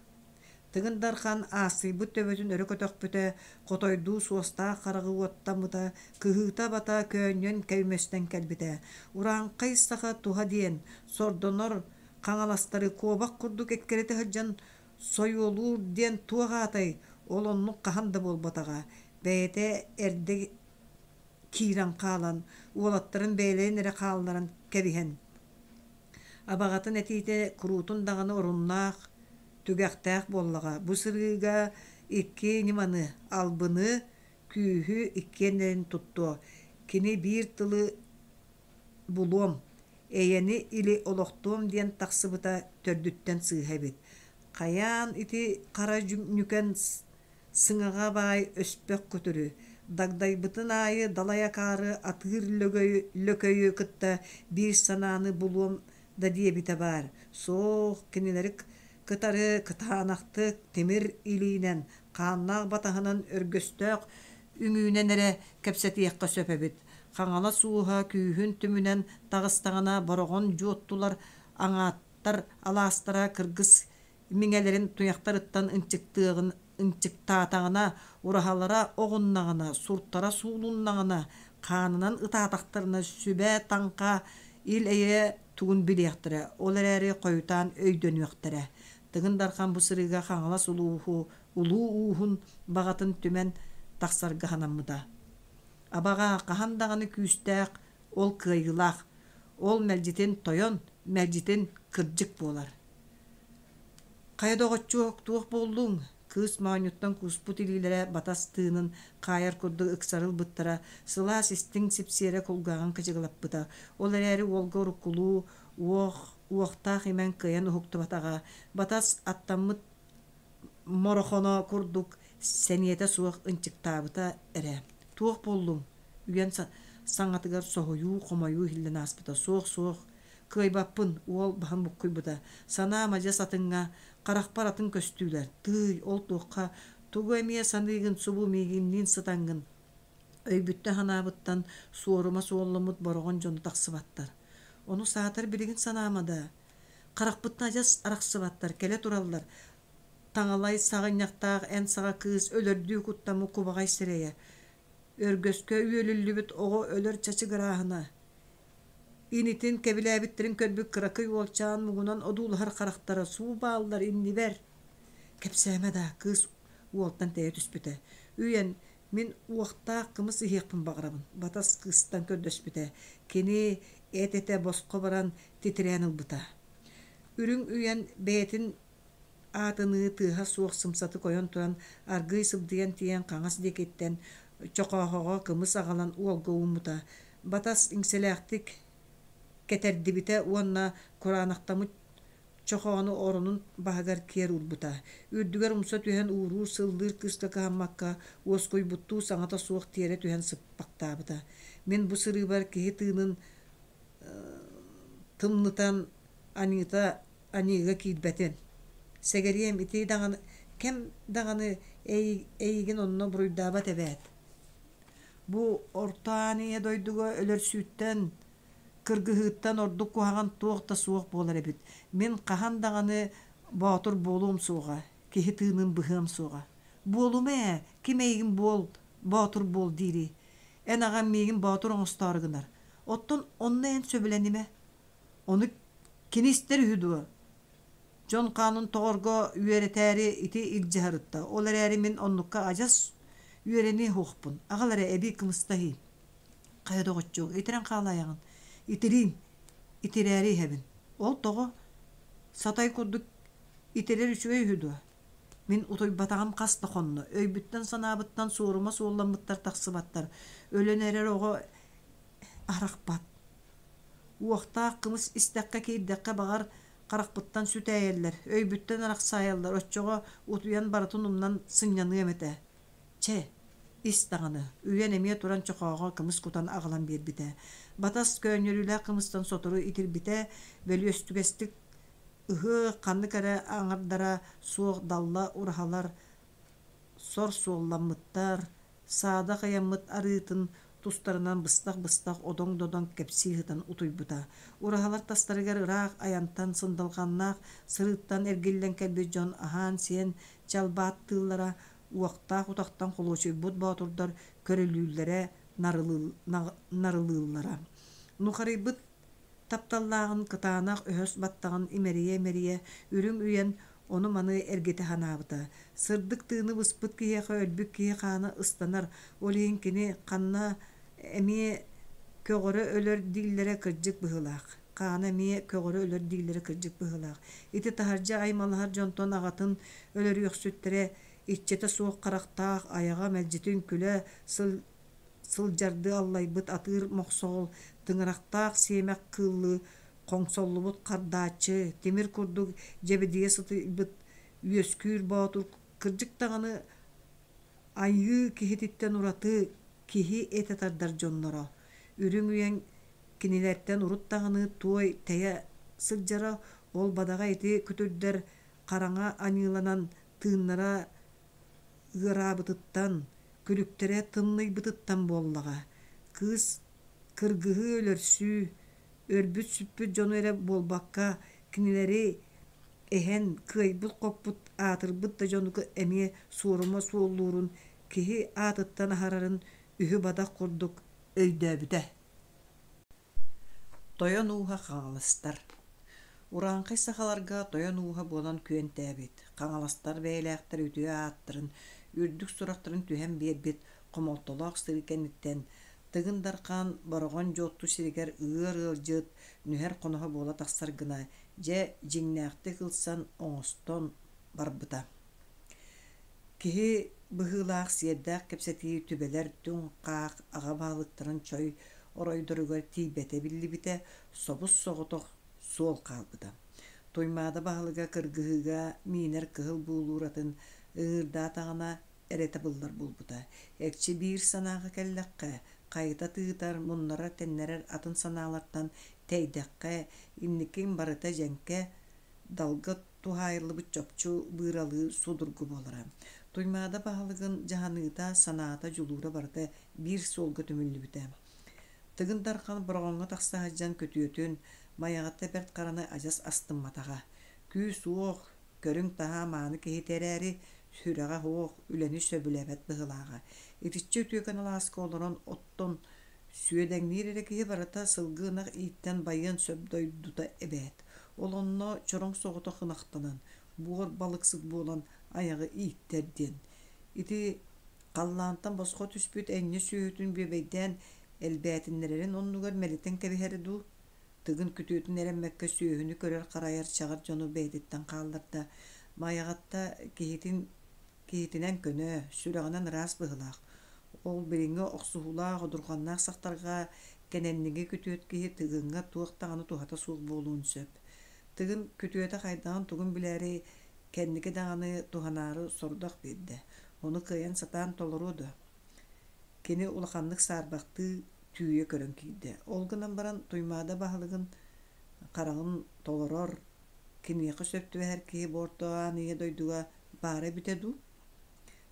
Тыгын Дархан аастыйбыт төбөтүн өрө көтөхпүтэ, хотойдуу суостаах хараҕы уоттаммыта, кыһыыта-абата көөнньөн көймөстөн кэлбитэ. Урааҥхай саха туһа диэн, сордонор хаҥаластары куобах курдук эккирэтэ сылдьан сойуолуур диэн туох аатай, ол оннук хаһан да буолбатаҕа. Бэйэтэ эрдэ киирэн хаалан, уолаттарын бэйэлэрин эрэ хаалларан кэбиһэн Абаҕатын этиитэ куруутун даҕаны оруннаах, түгэхтээх буоллаҕа. Бу сырыыга икки ньыманы, албыны, күүһү иккиэннэрин туттуо. Кини биир тылы булуом, эйэни или олохтуом диэн тахсыбыта төрдүттэн сыыһа эбит. Хайаан ити хара ньүкэн Сыҥаҕа баай өспөх көтөрү, дагдайбытын аайы далай акаары атыыр лөкөйү кытта биир санааны булуом да диэбитэ баар, суох, кинилэри кытары кытаанахтык тимир илиинэн, хааннаах батаһынан өргөстөөх үҥүүнэн эрэ кэпсэтиэххэ сөп эбит. Хаҥалас ууһа күүһүн түмүнэн таҕыстаҕына Бороҕон дьуоттулар аҥааттар алаастара кыргыс миҥэлэрин туйахтарыттан ынчыктыаҕын ынчыктаатаҕына, ураһалара оҕуннаҕына, суртара суулуннаҕына, хаанынан ытаатахтарына сүбэ-таҥха ил-эйэ тугун билиэхтэрэ, ол эрээри хойутаан өйдөнүөхтэрэ. Тыгын Дархан бу сырыыга Хаҥалас улууһу улуу ууһун баҕатын түмэн тахсарга санаммыта. Абаҕа хаһан даҕаны күүстээх, ол кыайыылаах, ол мэлдьитин тойон, мэлдьитин кырдьык буолар. «Хайа, доҕоччуок, туох буоллуҥ?» Кыыс моонньуттан кууспут илиилэрэ батас тыынын хаайар курдук ыксары ылбыттара, сылаас истиҥ сипсиэрэ кулгааҕын кычыгылаппыта. Ол эрээри уолга уруккулуу уох, уохтаах имэҥ кыайан уһуктубатаҕа. Батас аттаммыт морохоно курдук сэниэтэ суох ынчыктаабыта эрэ. «Туох буоллуҥ?» Үйэн саҥатыгар соһуйуу, хомойуу иһиллэн ааспыта. «Суох, суох, Кыайбаппын, уол баһын буккуйбута. Санаам адьас атыҥҥа, харахпар атын көстүүлэр. Тыый, ол туохха? Тугу эмиэ саныыгын субу миигинниин сытаҥҥын Өйбүттэн-санаабыттан суорума суолламмыт бороҕон дьоно тахсыбаттар. Ону саатар билигин санаама да, харахпыттан адьас арахсыбаттар, кэлэ тураллар. Таҥалай саҕынньахтаах эн саҕа кыыс өлөрдүү куттаммыт кубаҕай сирэйэ, өргөскө үөлүллүбүт оҕо өлөр чачыгырааһына, инитин кэбилээбиттэрин көрбүт кыракый уолчаан муҥунан одуулаһар харахтара суу бааллар иннибэр. Кэпсээмэ даа, кыыс уолтан тэйэ түспүтэ. Үйэн Мин уохтаах кымыс иһиэхпин баҕарабын, Батас кыыстан көрдөспүтэ. Кини эт-этэ босхо баран титирээн ылбыта. Үрүҥ үйэн бэйэтин аатыныы тыаһа суох сымсатык ойон туран аргыый сыбдыйан тиийэн хаҥас диэкиттэн чохоохоҕо кымыс аҕалан уолга ууммута. Батас иҥсэлээхтик кэтэрдибитэ уонна кураанахтаммыт чохоону оронун баһыгар киэр уурбута. Үрдүгэр умса түһэн ууруур-сыллыыр кыыска кыһаммакка, уоскуйбуттуу саҥата суох тиэрэ түһэн сыппахтаабыта. Мин бу сырыыбар киһи тыынын тымнытан аньыыта аньыыга киирбэтин. Сэгэриэм ити даҕаны кэм даҕаны эйигин онно буруйдаабат эбээт. Бу орто аан ийэ дойдуга өлөрсүүттэн Кыргыһыыттан ордук куһаҕан туох да суох буолар эбит. Мин хаһан даҕаны боотур буолуом суоҕа, киһи тыынын быһыам суоҕа. Буолума ээ, ким эйигин буол, боотур буол диирий? Эн аҕам миигин боотур оҥостоору гынар. Оттон онно эн сөбүлэнимэ. Ону кини истэр үһү дуо? Дьон хаанын тоҕорго үөрэтээри ити илдьэ сырытта. Ол эрээри мин оннукка адьас үөрэниэ суохпун. Аҕал эрэ эбии кымыстаһыы. Хайа доҕоччуок, итирэн хаалаайаҕын. Итириим, итирээри иһэбин. Ол тоҕо? Сатай курдук итирэр үчүгэй үһү дуо? Мин утуйбатаҕым хас да хонно. Өйбүттэн-санаабыттан суорума суолламмыттар тахсыбаттар. Өлөн эрэр оҕо арахпат. Уохтаах кымыс истэххэ киирдэххэ баҕар харахпыттан сүтээйэллэр, өйбүттэн арахсаайаллар, оччоҕо утуйан барытын умнан сынньаныам этэ. Чэ, ис даҕаны, үйэн эмиэ туран чохооҕо кымыс кутан аҕалан биэрбитэ. Батас көөнньөрүүлээх кымыстан сотору итирбитэ, бөлүөстүгэстик ыһыах ханнык эрэ аҥардара суох далла ураһалар сор суолламмыттар, саадах ыйаммыт арыытын тустарынан быстах-быстах одоҥ-додоҥ кэпсии сытан утуйбута. Ураһалар тастарыгар ыраах айантан сындалҕаннаах сырыыттан эргиллэн кэлбит дьон аһаан-сиэн чалбааттыыллара, уохтаах утахтан холуочуйбут боотурдар көрүлүүллэрэ, нарылыыллара. Нухарыйбыт тапталлааҕын кытаанах өһөс баттаҕын имэрийэ-имэрийэ үрүҥ үйэн ону-маны эргитэ санаабыта. Сырдык тыыны быспыт киһиэхэ өлбүт киһи хаана ыстанар, ол иһин кини ханна эмиэ көҕөрө өлөр дииллэрэ кырдьык быһыылаах. Хаана эмиэ көҕөрө өлөр дииллэрэ кырдьык быһыылаах. Ити таһырдьа аймалаһар дьонтон аҕатын өлөрүөхсүттэрэ иччитэ суох харахтаах айаҕа мэлдьитин күлэ сылдьардыы аллайбыт атыыр мохсоҕол, тыҥырахтаах сиэмэх кыыллыы хоҥсоллубут хардааччы, тимир курдук дьэбидийэ сытыйбыт үөскүүр боотур кырдьык даҕаны айыы киһититтэн ураты киһи этэ тардар дьонноро. Үрүҥ үйэҥ кинилэртэн урут даҕаны туой тэйэ сылдьара, ол бадаҕа ити күтүрдэр хараҥа аньыыланан тыыннара ыараабытыттан, күлүктэрэ тымныйбытыттан буоллаҕа. Кыыс кыргыһыы өлөрсүү, өлбүт-сүппүт дьону эрэ буолбакка, кинилэри эһэн, кыайбыт-хоппут, аатырбыт да дьону эмиэ суорума суоллуурун, киһи аатыттан аһарарын үһү-бадах курдук өйдөөбүтэ. Тойон ууһа хаҥаластар Урааҥхай сахаларга тойон ууһа буолан күөнтээбит, хаҥаластар бэйэлээхтэр үтүө ааттарын, үрдүк сурахтарын түһэн биэрбит хомолтолоох сырыы кэнниттэн Тыгын Дархан Бороҕон Дьуотту сиригэр ыар ыалдьыт, нүһэр хоноһо буола тахсар гына, дьэ, дьиҥнээхтик ылсан, оҥостон барбыта. Киһи быһыылаах сиэрдээх кэпсэтии түбэлэр түҥ-хаах аҕа баһылыктарын чой оройдоругар тиийбэтэ биллибитэ, собус-соҕотох суол хаалбыта. Туймаада баһылыга кыргыһыыга миинэр кыһыл буулууратын ыҥыырдаатаҕына эрэ табыллар буолбута. Экчи биир санааҕа кэллэххэ, хайыта тыытар, муннарар-тэннэрэр атын санаалартан тэйдэххэ, инникиҥ барыта дьэҥкэ, далга. туһаайыллыбыт чопчу быыралыы судургу буолара. Туймаада баһылыгын дьаһаныыта, санаата, дьулуура барыта биир суолга түмүллүбүтэ. Тыгын Дархан Бороҕоҥҥо тахса сылдьан күтүөтүн, Майаҕатта Бэрт Хараны адьас астымматаҕа. Күүс-уох, көрүҥ-таһаа мааны киһитэ эрээри, сүрэҕэ суох, үлэни сөбүлээбэт быһыылааҕа. Итиччэ үтүөкэн алааска олорон оттон сүөдэҥниир эрэ киһи барыта сылгы-ынах ииттэн байыан сөп дойдута эбээт. Ол онно чороҥ соҕотох ынахтанан, буор балыксыт буолан айаҕы ииттэр диэн. Ити халлаантан босхо түспүт энньэ сүөһүтүн бүөбэйдээн элбээтиннэрэрин оннугар мэлитэн кэбиһэрэ дуу? Тыгын күтүөтүн эрэммэккэ сүөһүнү көрөр-харайар чаҕар дьону бэйэтиттэн хаалларда. Майаҕатта киһитин киһитинэн көнө, сүрэҕинэн ыраас быһыылаах. Ол билиҥҥи охсуһуулаах, одурҕаннаах сахтарга кэнэнниги күтүөт киһи Тыгыҥҥа туох даҕаны туһата суох буолуон сөп. Тыгын күтүөтэ хайдаҕын тугун билээри кэнники даҕаны туһанаары сорудах биэрдэ. Ону кыайан сатаан толоруо дуо? Кини улаханнык саарбахтыы түүйэ көрөн киирдэ. Ол гынан баран Туймаада баһылыгын хараҕын толорор, киниэхэ сөп түбэһэр киһи бу орто аан ийэ дойдуга баара эбитэ дуу?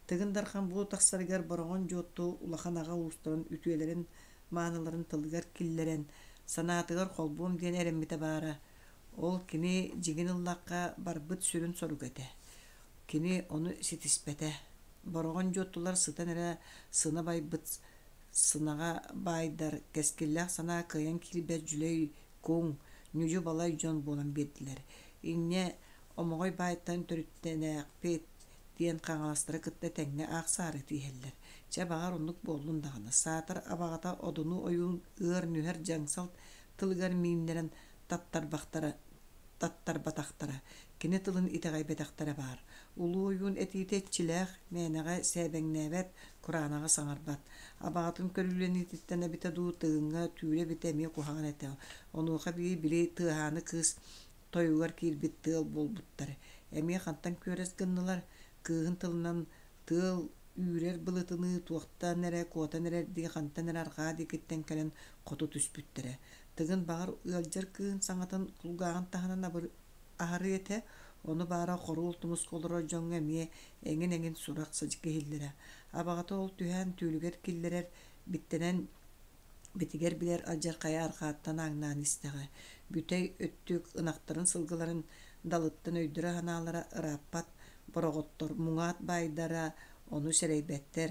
Тыгын Дархан бу тахсарыгар Бороҕон Дьуотту улахан аҕа уустарын үтүөлэрин мааныларын тылыгар киллэрэн, санаатыгар холбуом диэн эрэммитэ баара. Ол кини дьиҥин ыллахха барбыт сүрүн соруга этэ. Кини ону ситиспэтэ. Бороҕон Дьуоттулар сытан эрэ сына байбыт сынаҕа баайдар, кэскиллээх санаа кыайан киирбэт дьүлэй куҥ, ньүдьү-балай дьон буолан биэрдилэр. Инньэ Омоҕой баайтан төрүттэнээхпит диэн хаҥаластары кытта тэҥҥэ аахсаары тииһэллэр. Чэ, баҕар, оннук буоллун даҕаны. Саатар абаҕата Одуну ойуун ыар-нүһэр дьаҥсал тылыгар мииннэрэн таттарбахтара таттарбатахтара, кини тылын итэҕэйбэтэхтэрэ баар. Улуу ойуун этиитэ иччилээх, мээнэҕэ сээбэҥнээбэт, кураанаҕы саҥарбат. Абаҕатын көрүүлэниититтэн эбитэ дуу, тыгыҥҥа түүрэ эбитэ эмиэ куһаҕан этэ. Онуоха эбии били Тыаһааны кыыс тойугар киирбит тыал буолбуттар. Эмиэ хантан күөрэс гыннылар, кыыһын тылынан тыал үүрэр былытыныы туохтан эрэ куотан эрэрдии хантан эрэ арҕаа диэкиттэн кэлэн хоту түспүттэрэ. Тыгын баҕар ыалдьар кыыһын саҥатын кулгааҕын таһынан аһарыа этэ, ону баара хоруол тумуска олорор дьоҥҥо эмиэ эҥин-эҥин сурах-садьык иһиллэрэ. Абаҕата ол түһээн түүлүгэр киллэрэр, биттэнэн битигэр билэр алдьархайа арҕааттан ааҥнаан истэҕэ. Бүтэй өттүк ынахтарын-сылгыларын далыттан өйдөрө-санаалара ырааппат бороҕоттор муҥаат баайдара ону сэрэйбэттэр,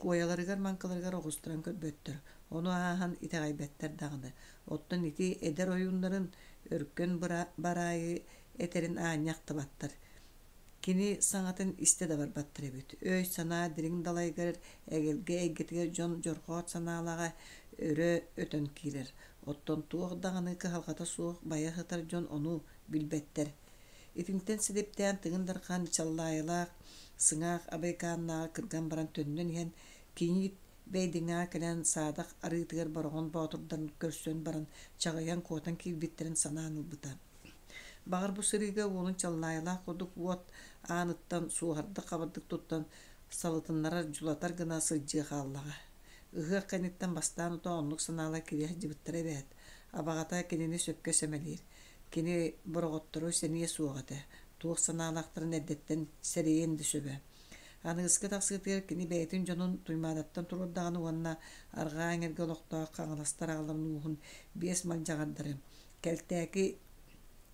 куойаларыгар-маҥкыларыгар оҕустаран көрбөттөр, ону ааһан итэҕэйбэттэр даҕаны. Оттон ити эдэр ойууннарын Өркөн Бараайы этэрин аанньа ахтыбаттар. Кини саҥатын истэ да барбаттар эбит. Өй-санаа дириҥ далайыгар, эгэлгэ эйгэтигэр дьон дьорҕоот санаалааҕа өрө өтөн киирэр. Оттон туох даҕаны кыһалҕата суох байа сытар дьон ону билбэттэр. Итинтэн сэдиптээн Тыгын Дархан Чаллаайылаах Сыҥаах Абайкааннааҕы кырган баран төннөн иһэн, кийиит Бэйдиҥэҕэ кэлэн саадах арыытыгар Бороҕон боотурдарын көрсөн баран чаҕыйан куотан киирбиттэрин санаан ылбыта. Баҕар бу сырыыга уолун Чаллаайылаах курдук уот ааныттан суоһардык-хабардык туттан салытыннарар, дьулатар гына сылдьыа хааллаҕа. Ыһыах кэнниттэн бастаан утаа оннук санаалар киирэ сылдьыбыттара эбээт. Абаҕата кинини сөпкө сэмэлиир. Кини бороҕоттору сэниэ суох этэ, туох санаалаахтарын эрдэттэн сэрэйиэн да сөбө. Аныгыскы тахсыытыгар кини бэйэтин дьонун Туймаадаттан туруордаҕына уонна арҕаа эҥэргэ олохтоох хаҥаластар аҕаларын ууһун биэс малдьаҕардары, Кэлтээки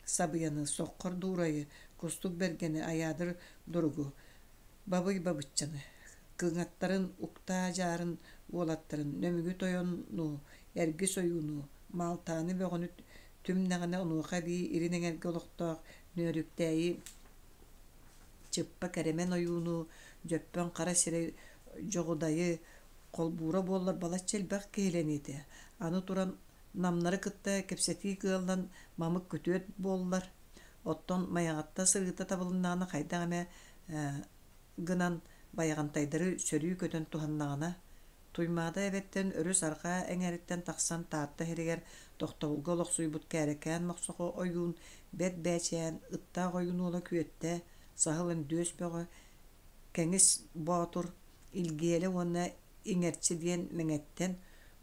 Сабыйаны, Соххор Дуурайы, Кустук Бэргэни, Айаадыр Дуругу, Бабый Бабыччаны, кыҥаттарын, Уктаа Дьаарын уолаттарын, Нөмүгү Тойону, Эргис Ойууну, Маалтааны Бөҕөнү түмнэҕинэ онуоха эбии илин эҥэргэ олохтоох Нөөрүктээйи Чыппа Кэрэмэн ойууну, Дьөппөн Хара сирэй Дьоҕудайы холбуура буоллар балачча элбэх киһилэниэ этэ. Аны туран намнары кытта кэпсэтии кыаллан мамык күтүөт буоллар, оттон Майаҕатта сырыыта табылыннаҕына хайдах эмэ гынан Байаҕантайдары сөрүү көтөн туһаннаҕына, Туймаада эбэттэн өрүс арҕаа эҥэриттэн тахсан Таатта иһиригэр тохтобулга олохсуйбут Кээрэкээн Мохсоҕо ойуун Бэрт Бээчээн, Ыттаах ойуун уола Күөттэ, Саһыл Өндүөс Бөҕө, Кэҥис Боотур, Илгиэлэ уонна Иҥэрчи диэн Мэҥэттэн,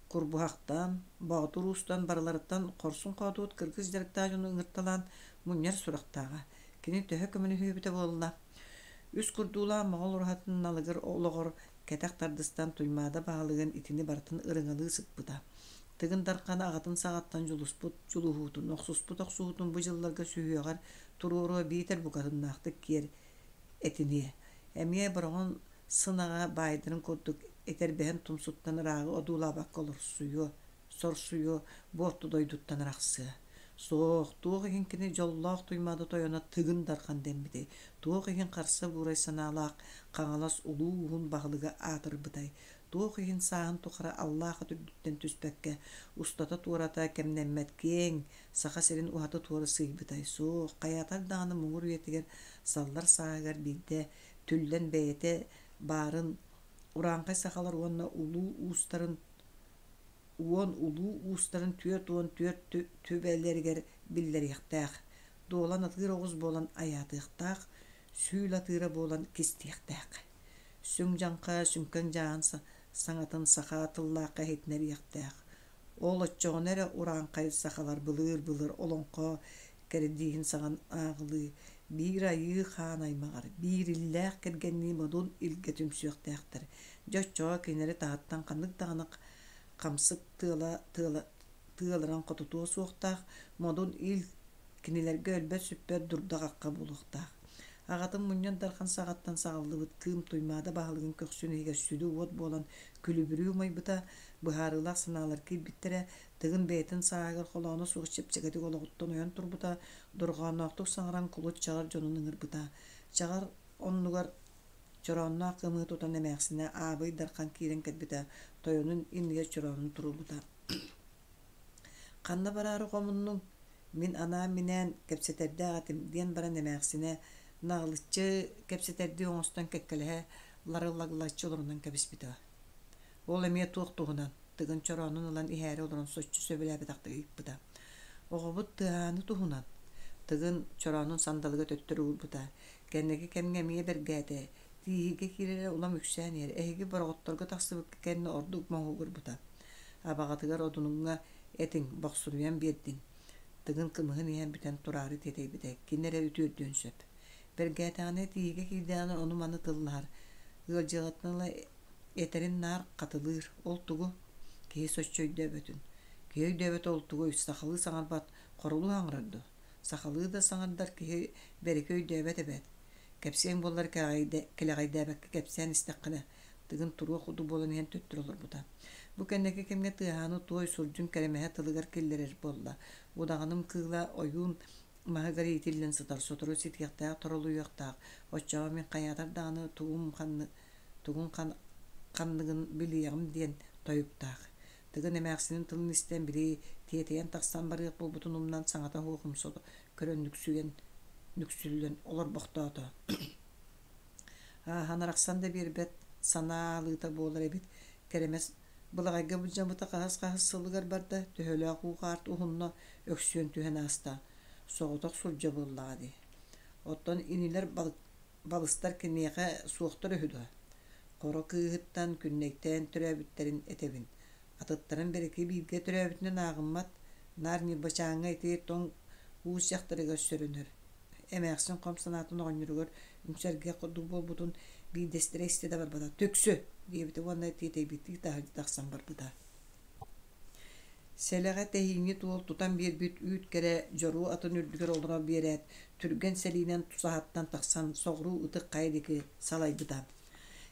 Курбуһахтан, Боотур уустан барыларыттан хорсун-хоодуот кыргыс дьарыктаах дьону ыҥырталаан мунньар сурахтааҕа. Кини төһө көмөлөһүө эбитэ буолла? Үс курдуулаах моҕол ураһатын налыгыр олоҕор кэтэх тардыстан Туймаада баһылыгын итини барытын ырыҥалыы сыппыта. Тыгын Дархан аҕатын саҕаттан дьулуспут дьулуһуутун, охсуспут охсуһуутун бу дьылларга сүһүөҕэр туруоруо биитэр букатыннаахтык киэр этиниэ. Эмиэ Бороҕон сынаҕа баайдарын курдук этэрбэһин тумсуттан ырааҕы одуулаабакка олорсуйуо, сорсуйуо, бу орто дойдуттан арахсыа. Суох, туох иһин кини дьоллоох Туймаада тойоно Тыгын Дархан дэммитэй, туох иһин харса буурай санаалаах Хаҥалас улуу ууһун баһылыга аатырбытай, туох иһин сааһын тухары аллаах ат үрдүттэн түспэккэ, устата-туората кэмнэммэт киэҥ Саха сирин уһаты-туора сыыйбытай, суох, хайаатар даҕаны муҥур үйэтигэр саллар сааһыгар биирдэ түллэн бэйэтэ баарын урааҥхай сахалар уонна улуу уустарын уон улуу уустарын 44 түбэлэригэр биллэриэхтээх, дуолан атыыр оҕус буолан айаатыахтаах, сүүл атыыра буолан кистиэхтээх. Сүҥ дьаҥха сүҥкэҥ дьааһын саҥатын саха тыллаахха иһитинэриэхтээх. Ол оччоҕуна эрэ урааҥхай сахалар былыыр-былыр олоҥхо кэрдииһин саҕан ааҕылыы, биир айыы хаан аймаҕар, биир иллээх кэргэннии модун илгэ түмсүөхтээхтэр. Дьэ оччоҕо кинилэри таһыттан ханнык даҕаны хамсык тыала тыала тыалыран хотутуо суохтаах, модун ил кинилэргэ өлбөт-сүппэт дурда-хахха буолуохтаах. Аҕатын Мунньан Дархан саҕаттан саҕыллыбыт Кыым Туймаада баһылыгын көхсүн иһигэр сүдү уот буолан күлүбүрүү умайбыта, быһаарыылаах санаалар киирбиттэрэ, Тыгын бэйэтин сааһыгар холооно суох чэпчэкитик олоҕуттан ойон турбута, дорҕоонноохтук саҥаран кулут чаҕар дьонун ыҥырбыта. Чаҕар оннугар чороонноох кымыы тутан эмээхсинэ Аабый Дархан киирэн кэлбитэ, тойонун иннигэр чороонун туруорбута. «Ханна бараары хомуннуҥ? Мин анаан-минээн кэпсэтэрдээх этим» диэн баран эмээхсинэ наҕылыччы кэпсэтэрдии оҥостон кэккэлэһэ ларылаглаччы олорунан кэбиспитэ. Ол эмиэ туох туһунан? Тыгын чороонун ылан иһээри олорон соччо сөбүлээбэтэхтик ыйыппыта. Оҕобут тыаһааны туһунан. Тыгын чороонун сандалыга төттөрү уурбута. Кэнники кэмҥэ эмиэ бэргээтэ. Тииһигэ киирэрэ улам үксээн иһэр. Эһиги бороҕотторго тахсыбыкка кэннэ ордук моһуогурбута. Абаҕатыгар Одунуҥҥа этиҥ, бохсуруйан биэрдиҥ. Тыгын кымыһын иһэн бүтэн тураары тиэтэйбитэ. Кини эрэ үтүөрдүөн сөп. Бэргээтэҕинэ тииһигэ киирдэҕинэ ону-маны тыллаһар. Ыалдьыаҕыттан ыла Этэрин наар хатылыыр, ол тугу? Киһи соччо өйдөөбөтүн. Киһи өйдөөбөтө ол тугуй, сахалыы саҥарбат, хоролуу саҥарар дуо? Сахалыы да саҥардар киһи бэрики өйдөөбөт эбээт. Кэпсиэҥ буоллар кэлэҕэйдээбэккэ кэпсээн истэххинэ, Тыгын туруох курдук буолан иһэн төттөрү олорбута. Бу кэнники кэмҥэ тыаһааны туой сурдьун кэрэмэһэ тылыгар киллэрэр буолла. Удаҕаным кыыла ойуун маһыгар иитиллэн сытар, сотору ситиэхтээх торолуйуохтаах, оччоҕо мин хайаатар даҕаны тугум ханнык тугун ханныгын билиэҕим диэн тойуктаах. Тыгын эмээхсинин тылын истэн били тиэтэйэн тахсан барыах буолбутун умнан саҥата суох умса көрөн нүксүйэн нүксүллэн олорбохтоото. Ааһан арахсан да биэрбэт санаа аалыыта буолар эбит. Кэрэмэс былаҕайга былдьаммыта хаһыс-хаһыс сылыгар барда, төһөлөөх уу-хаар уһунна, өксүөн түһэн ааста. Соҕотох сурдьа буоллаҕа дии. Оттон инилэр балык Балыстар киниэхэ суохтар үһү дуо? Хоро кыыһыттан Күннэйтээн төрөөбүттэрин этэбин. Атыттарын бэрики бииргэ төрөөбүтүнэн ааҕыммат, наар Ньырбачааҥҥа ити тоҥ уус дьахтарыгар сөрөнөр. Эмээхсин хом санаатын оҕонньоругар үҥсэргэ курдук буолбутун биирдэстэрэ истэ да барбата. «Түксү!» диэбитэ уонна тиэтэйбиттии таһырдьа тахсан барбыта. Сэлэҕэ тэһиинньит уол тутан биэрбит үүт кэрэ дьоруо атын үрдүгэр олоро биэрээт, түргэн сэлиинэн тусаһаттан тахсан соҕуруу ытык хайа диэки салайбыта.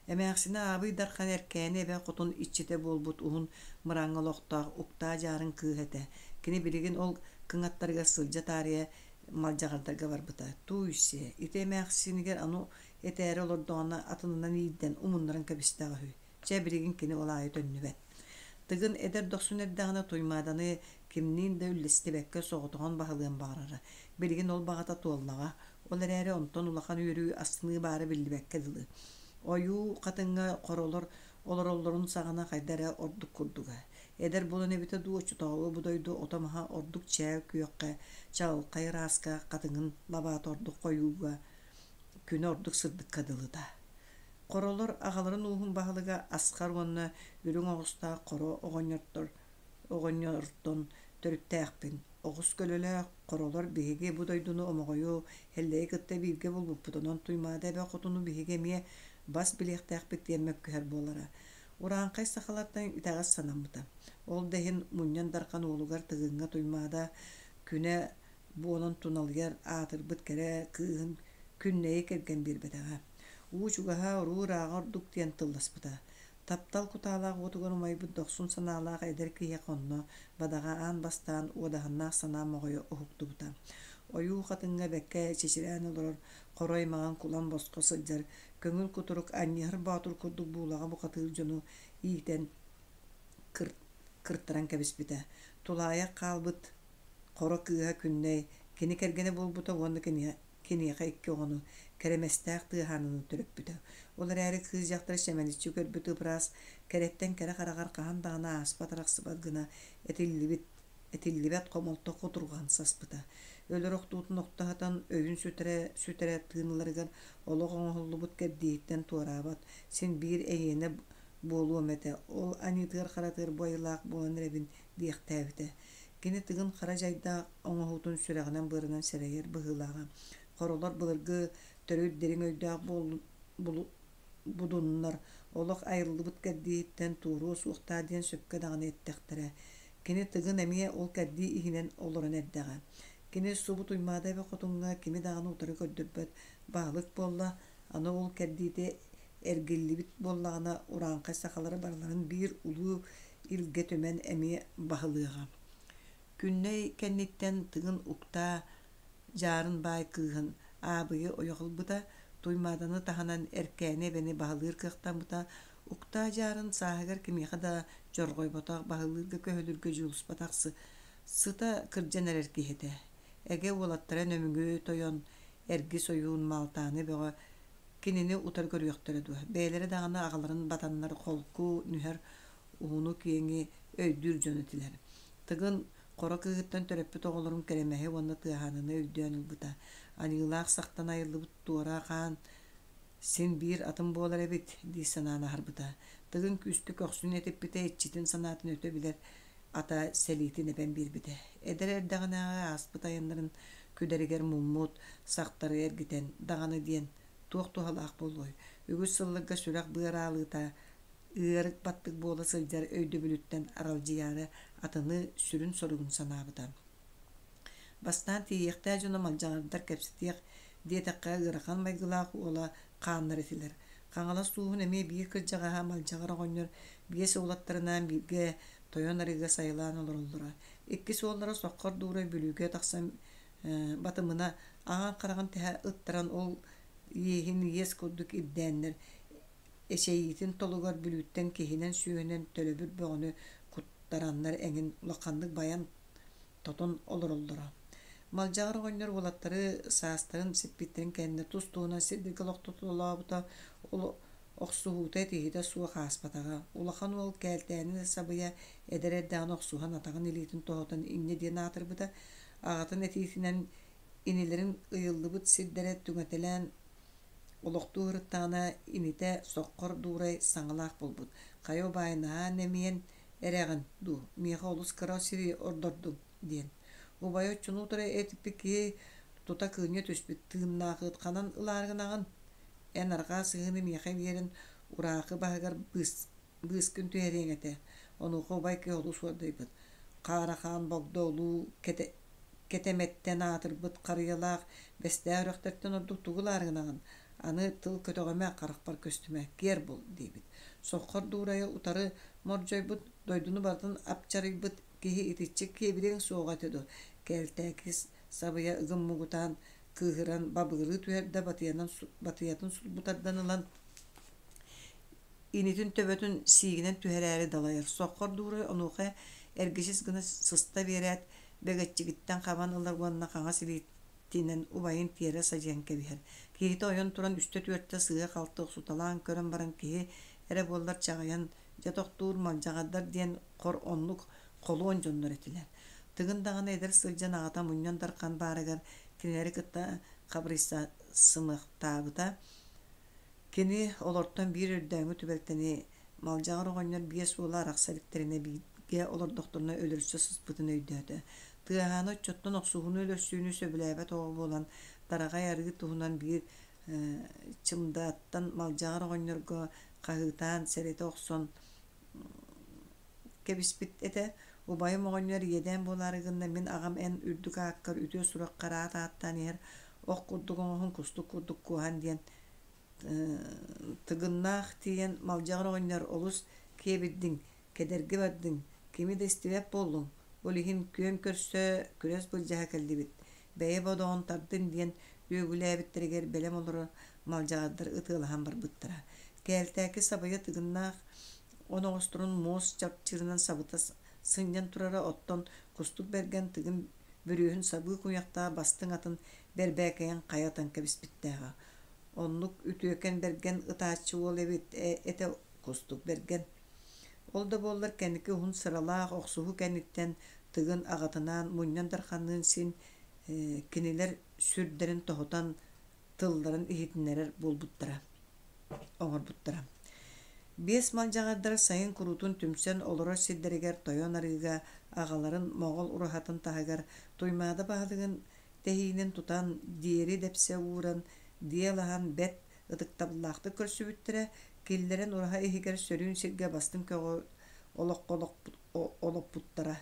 Эмээхсинэ Аабый Дархан Эркээни эбэ хотун иччитэ буолбут уһун мырааҥҥа олохтоох Уктаа Дьаарын кыыһа этэ. Кини билигин ол кыҥаттарыгар сылдьа таарыйа малдьаҕардарга барбыта. Тууй-сиэ, ити эмээхсинигэр ону этээри олордоҕуна атынынан иирдэн умуннаран кэбистэҕэ үһү. Чэ, билигин кини ол аайы төннүбэт. Тыгын эдэр дохсун эрдэҕинэ Туймааданы кимниин да үллэстибэккэ соҕотоҕун баһылыан баҕарара. Билигин ол баҕата туоллаҕа. Ол эрээри онтон улахан үөрүү, астыныы баара биллибэккэ дылы. Ойуу хатыҥҥа хоролор олороллорун саҕана хайда эрэ ордук курдуга. Эдэр буолан эбитэ дуу, оччотооҕу бу дойду ото-маһа ордук чээл күөххэ, чаҕылхай ырааска, хатыҥын лабаата ордук хойууга, күнэ ордук сырдыкка дылыта. Хоролор аҕаларын ууһун баһылыга Асхар уонна үрүҥ оҕустаах Хоро оҕонньортон төрүттээхпин. Оҕус көлөлөөх хоролор биһиги бу дойдуну Омоҕойу, Һэллэйи кытта бииргэ булбуппут, онон Туймаада эбэ хотуну биһиги эмиэ бас билиэхтээхпит диэн мөккүһэр буолара. Урааҥхай сахалартан итэҕэс санаммыта. Ол да иһин Мунньан Дархан уолугар Тыгыҥҥа Туймаада күнэ буолан туналыйар аатырбыт кэрэ кыыһын Күннэйи кэргэн биэрбэтэҕэ. Уу чугаһа, уруу ырааҕа ордук диэн тылласпыта. Таптал кутаалаах уотугар умайбыт дохсун санаалаах эдэр киһиэхэ онно, бадаҕа аан бастаан уодаһыннаах санаа моҕойо уһуктубута. Ойуу хатыҥҥа бэккэ чэчирээн олорор, хорой маҥан кулан босхо сылдьар, көҥүл кутурук анньыһар боотур курдук буулаҕа бухатыыр дьону иитэн кыртаран кэбиспитэ. Тулаайах хаалбыт хоро кыыһа Күннэй кини кэргэнэ буолбута уонна киниэхэ икки оҕону, кэрэмэстээх тыаһааныны төрөппүтэ. Ол эрээри кыыс дьахтар чэмэличчи көрбүт ып-ыраас, кэрэттэн кэрэ хараҕар хаһан даҕаны ааспат-арахсыбат гына этиллибит, этиллибэт хомолто кутурҕан саспыта. Өлөр охтуутун охто сатан, өйүн сүтэрэ-сүтэрэ тыын ыларыгар олох оҥоһуллубут кэрдииһиттэн туораабат, син биир эйиэнэ буолуом этэ, ол аньыытыгар-харатыгар бу айылаах буолан эрэбин диэхтээбитэ. Кини Тыгын хара дьайдаах оҥоһуутун сүрэҕинэн-быарынан сэрэйэр быһыылааҕа. Хоролор былыргы төрүт дириҥ өйдөөх будуннар, олох айыллыбыт кэрдииһиттэн туоруо суохтаах диэн сөпкө даҕаны эттэхтэрэ. Кини Тыгын эмиэ ол кэрдии иһинэн олорон эрдэҕэ. Кини субу Туймаада эбэ хотуҥҥа кими даҕаны утары көрдөрбөт баһылык буолла, аны ол кэрдиитэ эргиллибит буоллаҕына урааҥхай сахалары барыларын биир улуу илгэ түмэн эмиэ баһылыаҕа. Күннэй кэнниттэн Тыгын Уктаа Дьаарын баай кыыһын Аабыйы ойох ылбыта, Туймааданы таһынан Эркээни эбэни баһылыыр кыахтаммыта. Уктаа Дьаарын сааһыгар кимиэхэ да дьорҕойботох, баһылыырга-көһүлүүргэ дьулуспатах сыта кырдьан эрэр киһи этэ. Эгэ уолаттара Нөмүгү тойон, Эргис ойуун, Маалтааны бөҕө кинини утары көрүөхтэрэ дуо, бэйэлэрэ даҕаны аҕаларын батаннар холку, нүһэр уһуну-киэҥи өйдүүр дьон этилэр. Тыгын хоро кыыһыттан төрөппүт оҕолорун Кэрэмэһи уонна Тыаһааныны өйдөөн ылбыта. Аньыылаах сахтан айыллыбыт туора хаан син биир атын буолар эбит дии санаан аһарбыта. Тыгын күүскэ көхсүн этиппитэ, иччитин санаатын өтө билэр ата сэлиитин эбэн биэрбитэ. Эдэр эрдэҕинээҕи ааспыт айаннарын күдэригэр муммут, сахтары эргитэн даҕаны диэн туох туһалаах буолуой? Үгүс сылларга сүрэх-быар аалыыта ыарык баттык буола сылдьар өйдөбүлүттэн аралдьыйаары атыны сүрүн соругун санаабыта. Бастаан тиийиэхтээх дьоно малдьаҕардар кэпсэтиэх диэтэххэ ыарахан майгылаах уола хааннар этилэр. Хаҥалас ууһун эмиэ биир кырдьаҕаһа Малдьаҕар оҕонньор биэс уолаттарынаан бииргэ Тойон арыыга сайылаан олороллоро. Иккис уоллара Соххор Дуурай Бүлүүгэ тахсан батымына аҥаар хараҕын тэһэ ыттаран ол иэһин иэс курдук ирдээннэр эчэйиитин толугар Бүлүүттэн киһинэн-сүөһүнэн төлөбүр бөҕөнү куттараннар эҥин улаханнык байан тотон олороллоро. Малдьаҕар оҕонньор уолаттары саастарын сиппиттэрин кэннэ тус-туһунан сирдэргэ олохтотолообута, ол охсуһуута-этиһиитэ суох ааспатаҕа. Улахан уол Кээлтээни да сабыйа, эдэр эрдэҕинэ охсуһан атаҕын илиитин тоһутан инньэ диэн аатырбыта. Аҕатын этиитинэн инилэрин ыйыллыбыт сирдэрэ түҥэтэлээн Олохтуу сырыттаҕына инитэ соххор дуурай саҥалаах буолбут: «Хайа убаай, наһаа нэмийэн эрэҕин дуу, миэхэ олус кыра сири ордордуҥ» диэн. Убайа оччону утары этиппит киһи тута кыынньа түспүт: «Тыыннаахыт ханан ылаары гынаҕын? Эн арҕаа сыһыыны миэхэ биэрэн ураахы баһыгар быыскын түһэриэҥ этэ». Онуоха убай киһи олус уордайбыт: «Хаарахаан Богдо улуу Кэтэмэттэн аатырбыт Харыйалаах Бэстээх үрэхтэртэн ордук тугу ылаары гынаҕын? Аны тыл көтөҕүмэ, харахпар көстүмэ, киэр бул диэбит. Соххор дуурайа утары мордьойбут, дойдуну барытын апчарыйбыт киһи итиччэ киэбириэҥ суоҕа этэ дуо? Кээлтээки сабыйа ыгым мугутаан, кыыһыран бабыгырыы түһэр да батыйанан батыйатын сулбу тардан ылан Инитин төбөтүн сиигинэн түһэрээри далайар. Соххор дуурай онуоха эргичис гына сыста биэрээт, бэгэччигиттэн хабан ылар уонна хаҥас илиитинэн убайын тиэрэ садьыйан кэбиһэр. Киһитэ ойон туран үстэ-түөртэ сыыһа-халты охсуталаан көрөн баран киһи эрэ буоллар чаҕыйан, дьэ тохтуур малдьаҕардар диэн хор оннук холуон дьоннор этилэр. Тыгын даҕаны эдэр сылдьан аҕата Мунньан Дархан баарыгар кинилэри кытта хабырыйса сымыахтаабыта. Кини олортон биир өрдөөҥҥү түбэлтэни Малдьаҕар оҕонньор биэс уола арахса иликтэринэ бииргэ олордохторуна өлөрсө сыспытын өйдөөтө. Тыаһааны оччоттон охсуһууну-өлөрсүүнү сөбүлээбэт оҕо буолан, тараҕай арыы туһунан биир чымдааттан Малдьаҕар оҕонньорго хаһыытаан сэрэтэ охсон кэбиспит этэ. Убайым оҕонньор иэдээн буолаары гынна, мин аҕам эн үрдүк ааккар үтүө сураххар аат ааттаан иһэр ох курдук оҥоһун, кустук курдук куоһан диэн Тыгыннаах тиийэн Малдьаҕар оҕонньор олус киэбирдиҥ, кэдэрги бардыҥ, кими да истибэт буоллуҥ, ол иһин күөн көрсө, күрэс былдьаһа кэллибит, бэйэ бодоҕун тардын диэн үөгүлээбиттэригэр бэлэм олорор малдьаҕардар ытыалаһан барбыттара. Кээлтээки сабыйа Тыгыннаах оноҕосторун муос чапчыырынан сабыта сынньан турара, оттон Кустук Бэргэн Тыгын бүрүөһүн сабыы куйахтаах бастыҥ атын бэрбээкэйин хайа ытан кэбиспиттээҕэ. Оннук үтүөкэн бэргэн ытааччы уол эбит этэ Кустук Бэргэн. Ол да буоллар кэнники уһун сыралаах охсуһуу кэнниттэн Тыгын аҕатынаан Мунньан Дарханныын син кинилэр сүрдэрин тоһутан тылларын иһитиннэрэр буолбуттара, оҥорбуттара. Биэс малдьаҕардар сайын куруутун түмсэн олорор сирдэригэр Тойон Арыыга аҕаларын Моҕол ураһатын таһыгар Туймаада баһылыгын тэһиинин тутан, диэри дэпсэ ууран, диэлаһан бэрт ытыктабыллаахтык көрсүбүттэрэ, киллэрэн ураһа иһигэр сөрүүн сиргэ бастыҥ көҕү олоххо олоппуттара.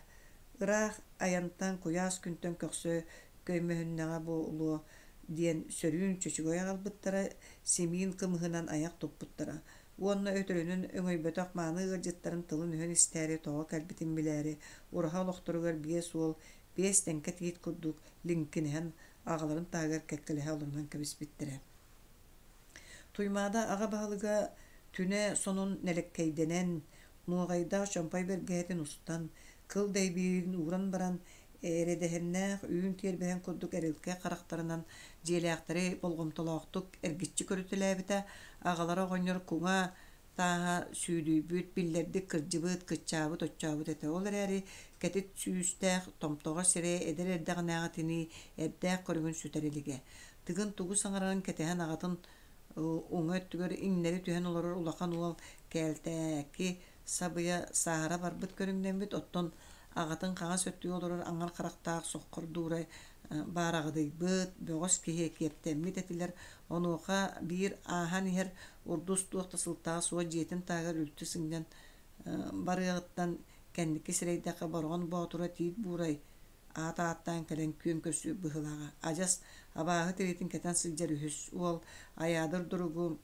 Ыраах айантан, куйаас күнтэн көхсө көймөһүннэҕэ буолуо диэн сөрүүн чөчөгөй аҕалбыттара, симиин кымыһынан айах туппуттара уонна өтөрүнэн өҥөйбөтөх мааны ыалдьыттарын тылын-өһүн истээри тоҕо кэлбитин билээри ураһа олохторугар биэс уол биэс тэҥкэ тиит курдук лиҥкинэһэн аҕаларын таһыгар кэккэлэһэ олорунан кэбиспиттэрэ. Туймаада аҕа баһылыга түнэ сонун нэлэккэйдэнэн, нуоҕайдаах чомпой бэргэһэтин устан, кыл дэйбиирин ууран баран, эрэдэһиннээх үүн тиэрбэһин курдук эрилкэй харахтарынан дьиэлээхтэри болҕомтолоохтук эргиччи көрүтэлээбитэ, аҕалара оҕонньор куҥа тааһа сүүдүйбүт, биллэрдик кырдьыбыт, кыччаабыт, оччообут этэ. Ол эрээри кэтит сүүстээх, томтоҕор сирэйэ эдэр эрдэҕинээҕитинии эрдээх көрүҥүн сүтэрэ илигэ. Тыгын тугу саҥарарын кэтэһэн аҕатын уҥа өттүгэр иҥнэри түһэн олорор улахан уол Кээлтээки сабыйа сааһыра барбыт көрүҥнэммит, оттон аҕатын хаҥас өттүгэр олорор аҥар харахтаах соххор дуурай баараҕадыйбыт, бөҕөс киһи киэптэммит этилэр. Онуоха биир ааһан иһэр урдус туох да сылтаҕа суох дьиэтин таһыгар үлтү сынньан барыаҕыттан кэнники сирэйдэххэ Бороҕон Боотура Тиит Буурай аат ааттаан кэлэн күөн көрсүбүт быһыылааҕа. Адьас абааһы тириитин кэтэн сылдьар үһүс уол Айаадыр Дуругу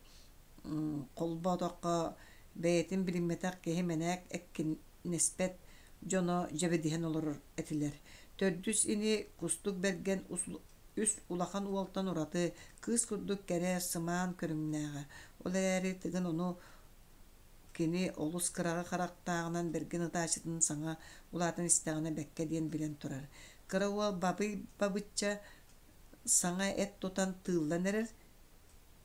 холбоотоххо бэйэтин билиммэтэх киһи мэнээк эккинэспэт дьоно дьэбидиһэн олорор этилэр. Төрдүс ини Кустук Бэргэн үс улахан уолтан ураты кыыс курдук кэрэ, сымаан көрүҥнээҕэ. Ол эрээри Тыгын ону кини олус кыраҕы харахтааҕынан бэргэн ытааччытын саҥа улаатан истэҕинэ бэккэ диэн билэн турар. Кыра уол Бабый Бабычча саҥа эт тутан тыыллан эрэр,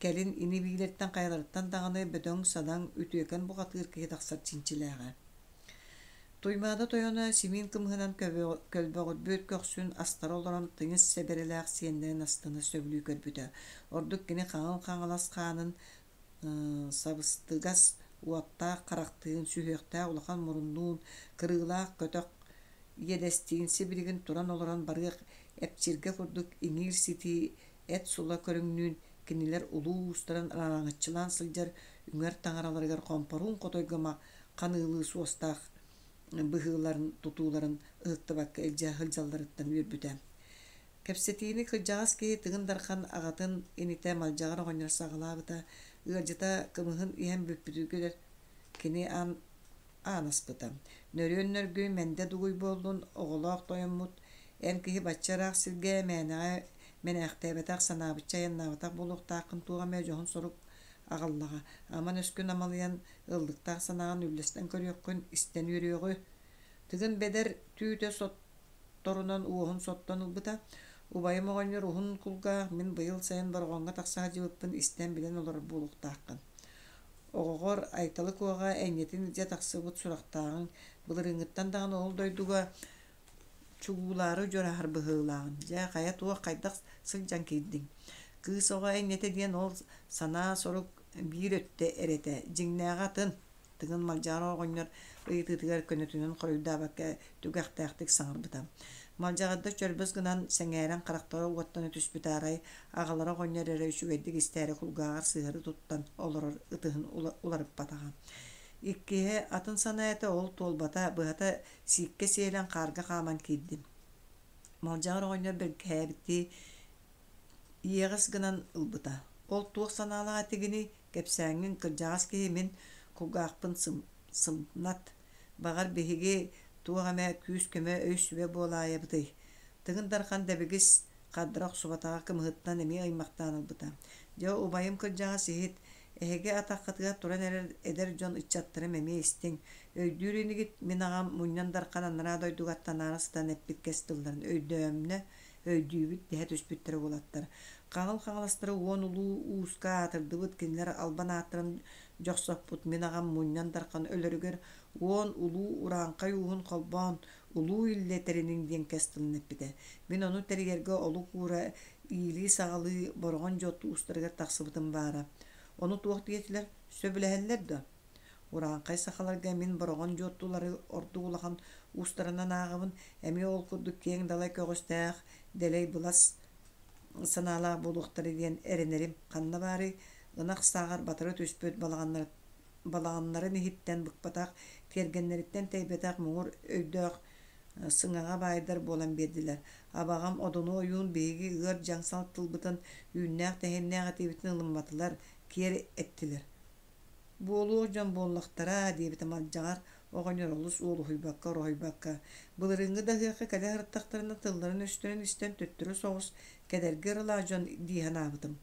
кэлин ини-биилэртэн хайаларыттан даҕаны бөдөҥ-садаҥ, үтүөкэн бухатыыр киһи тахсар чинчилээҕэ. Туймаада тойоно симиин кымыһынан көлбөҕүрбүт көхсүн астара олорон тыйыс сэбэрэлээх сиэннэрин астына сөбүлүү көрбүтэ. Ордук кини хаҥыл хаҥалас хаанын сабыстыгас уоттаах харахтыын, сүһүөхтээх улахан муруннуун, кырыылаах көтөх иэдэстиин сибилигин туран олорон барыах эпчиргэ курдук иҥиир-ситии эт сула көрүҥнүүн кинилэр улуу уустарын араҥаччылаан сылдьар үҥэр таҥараларыгар хомпоруун хотойго ханыылыы суостаах быһыыларын, тутууларын ыһыктыбакка илдьэ сылдьалларыттан үөрбүтэ. Кэпсэтиини кырдьаҕас киһи Тыгын Дархан аҕатын инитэ Малдьаҕар оҕонньор саҕалаабыта, ыалдьыта кымыһын иһэн бүппүтүгэр кини аан аан аспыта. Нөрүөн нөргүй мэндэ дугуй буоллун, оҕолоох тойоммут, эн киһи бачча ыраах сиргэ мээнэҕэ мэнээхтээбэтэх, санаабычча айаннаабатах буолуохтааххын туох эмэ дьоһун сорук аҕаллаҕа. Аман өскүн амалыйан, ыллыктаах санааҕын үллэстэн көрүөххүн, истэн үөрүөҕү. Тыгын бэдэр түүтэ сотторунан уоһун соттон ылбыта. Убайым оҕонньор уһун кулгаах, мин быйыл сайын Бороҕоҥҥо тахса сылдьыбыппын истэн-билэн олорор буолуохтааххын. Оҕоҕор Айталы Куоҕа энньэтин илдьэ тахсыбыт сурахтааҕыҥ, былырыыҥҥыттан даҕаны ол дойдуга чугуулаары дьураһар быһыылааҕын. Дьэ, хайа туох хайдах сылдьан киирдиҥ? Кыыс оҕо энньэтэ диэн ол санаа-сорук биир өттө эрэ этэ, дьиҥнээҕэ атын. Тыгын Малдьаҕар оҕонньор ыйытыытыгар көнөтүнэн хоруйдаабакка түгэхтээхтик саҥарбыта. Малдьаҕардар чөрбөс гынан сэҥээрэн харахтара уоттана түспүт арай аҕалара оҕонньор эрэ үчүгэйдик истээри кулгааҕар сыһыары туттан олорор ытыһын уларыппатаҕа. Иккиһэ атын санаа этэ ол туолбата, быһата сииккэ сиэлэн хаарга хааман киирдим. Малдьаҕар оҕонньор бэргэһээбиттии иэҕэс гынан ылбыта. Ол туох санаалаах этигиний, кэпсээҥҥин кырдьаҕас киһи мин кулгаахпын сымнат. Баҕар биһиги туох эмэ күүс-көмө өй-сүбэ буолаайабытый? Тыгын Дархан дэбигис хардара охсубатаҕа кымыһыттан эмиэ ыймахтаан ылбыта. Дьэ, убайым кырдьаҕас иһит, эһиги атаххытыгар туран эрэр эдэр дьон ыччаттарым эмиэ истиҥ. Өйдүүр инигит мин аҕам Мунньан Дархан анараа дойдуга аттанаары сытан эппит кэс тылларын өйдөөмнө, өйдүүбүт дэһэ түспүттэрэ уолаттар. Хаҥыл хаҥаластары уон улуу ууска аатырдыбыт кинилэр албан ааттарын дьохсоппут мин аҕам Мунньан Дархан өлөрүгэр уон улуу урааҥхай ууһун холбоон улуу Иллэ тэриниҥ диэн кэс тылын эппитэ. Мин ону тэрийэргэ олук уура иилии-саҕалыы Бороҕон Дьуотту уустарыгар тахсыбытым баара. Ону туох диэтилэр, сөбүлэһэллэр дуо? Урааҥхай сахаларга мин Бороҕон Дьуоттулары ордук улахан уустарынан ааҕабын, эмиэ ол курдук киэҥ далай көҕүстээх, дэлэй былас санаалаах буолуохтара диэн эрэнэрим ханна баарый, ынах сааҕар батары түспүт балаҕаннарын иһиттэн быкпатах, тиэргэннэриттэн тэйбэтэх муҥур өйдөөх сыҥаҕа баайдар буолан биэрдилэр. Абаҕам Одуну ойуун биһиги ыар дьаҥсал тылбытын, үүннээх-тэһииннээх этиибитин ылымматылар, киэр эттилэр. Буолуох дьон буоллахтара, диэбитэ Малдьаҕар оҕонньор олус уолуһуйбакка, ороһуйбакка. Былырыыҥҥы да ыһыахха кэлэ сырыттахтарына тылларын-өстөрүн истэн төттөрү соҕус кэдэрги ырылаах дьон дии санаабытым.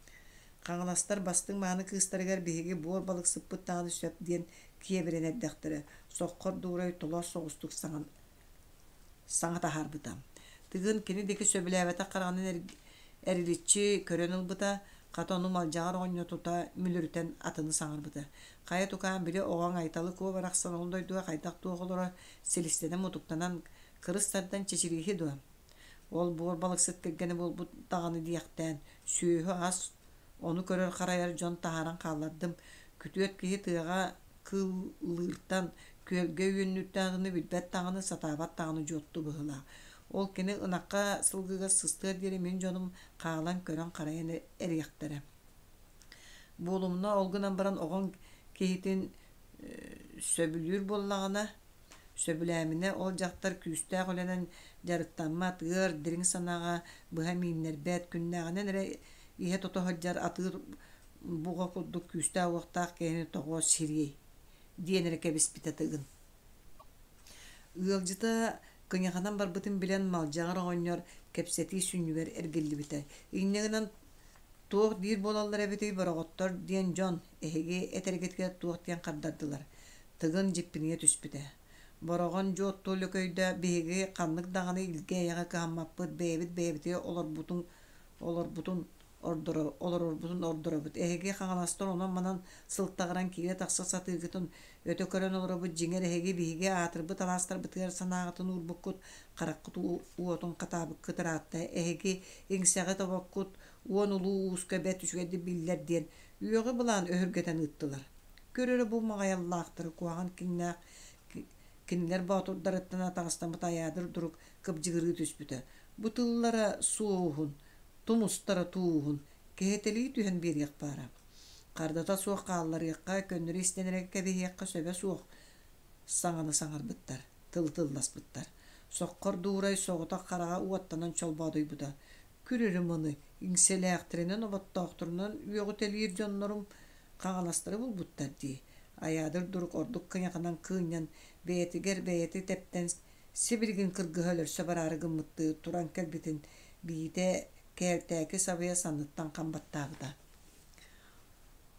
Хаҥаластар бастыҥ мааны кыыстарыгар биһиги буор балыксыппыт даҕаны сөп диэн киэбирэн эрдэхтэрэ, соххор дуурай толоос соҕустук саҥа таһаарбыта. Тыгын кини диэки сөбүлээбэтэх хараҕынан эриличчи көрөн ылбыта, хата ону Малдьаҕар оҕонньор тута мүлүрүтэн атыны саҥарбыта. Хайа тукаам били оҕоҥ Айталы Куо барахсан ол дойдуга хайдах-туох олорор, силистэнэн-мутуктанан кырыс тардан чэчирииһи дуо? Ол буор балыксыт кэргэнэ буолбут даҕаны диэхтээн, сүөһү-ас, ону көрөр-харайар дьон таһааран хааллардым. Күтүөт киһи тыаҕа кыыллыыртан, күөлгэ үөннүүртэн атыны билбэт даҕаны, сатаабат даҕаны дьуотту быһыылаах. Ол кини ынахха, сылгыга сыстыар диэри мин дьонум хаалан көрөн-харайан эриэхтэрэ. Буолумуна, ол гынан баран оҕоҥ киһитин сөбүлүүр буоллаҕына, Сөбүлээминэ ол дьахтар күүстээх үлэнэн дьарыктаммат, ыар, дириҥ санааҕа быһа мииннэрбэт, күннээҕинэн эрэ иһэ тото сылдьар атыыр буҕа курдук күүстээх-уохтаах киһини тоҕо сириэй диэн эрэ кэбиспитэ Тыгын. Ыалдьыта кыйаханан барбытын билэн Малдьаҕар оҕонньор кэпсэтии сүнньүгэр эргиллибитэ. Инньэ гынан туох диир буолаллар эбитий бороҕоттор диэн дьон, эһиги этэргитигэр туох диэн хардардылар Тыгын дьиппинийэ түспүтэ. Бороҕон Дьуотту Лөкөйдө биһиги ханнык даҕаны илгэ-эйэҕэ кыһаммаппыт, бэйэбит бэйэбитигэр олорбутун олорбутун ордоро олорорбутун ордоробут. Эһиги хаҥаластар онон-манан сылтаҕыран киирэ-тахса сатыыргытын өтө көрөн олоробут. Дьиҥэр, эһиги биһиги аатырбыт алаастарбытыгар санааҕытын уурбуккут, хараххыт уотун хатаабыккыт ыраатта. Эһиги иҥсэҕит обоккут уон улуу ууска бэрт үчүгэйдик биллэр диэн үөҕү былаан өһүргэтэн ыыттылар. Көр эрэ бу маҕайаллаахтары куһаҕан киҥнээх кинилэр боотурдарыттан атаҕастаммыт айаадыр дурук кыбдьыгырыы түспүтэ. Бу тыллара суоһун, тумустара тууһун кэһэтэлии түһэн биэриэх баара. Хардата суох хаалларыахха, көннөрү истэн эрэ кэбиһиэххэ сөбө суох саҥаны саҥарбыттар, тылы тылласпыттар. Соххор дуурай соҕотох хараҕа уоттанан чолбоодуйбута. Күр мыны иҥсэлээхтэринэн оботтоохторунан үөҕүтэлиир дьоннорум хаҥаластары булбуттар дии. Айаадыр дурук ордук кыйаханан кыынньан, бэйэтигэр бэйэтэ тэптэн сибилигин кыргыһа өлөрсө бараары гыммыттыы туран кэлбитин биитэ кээлтээки сабыйа санныттан хам баттаабыта.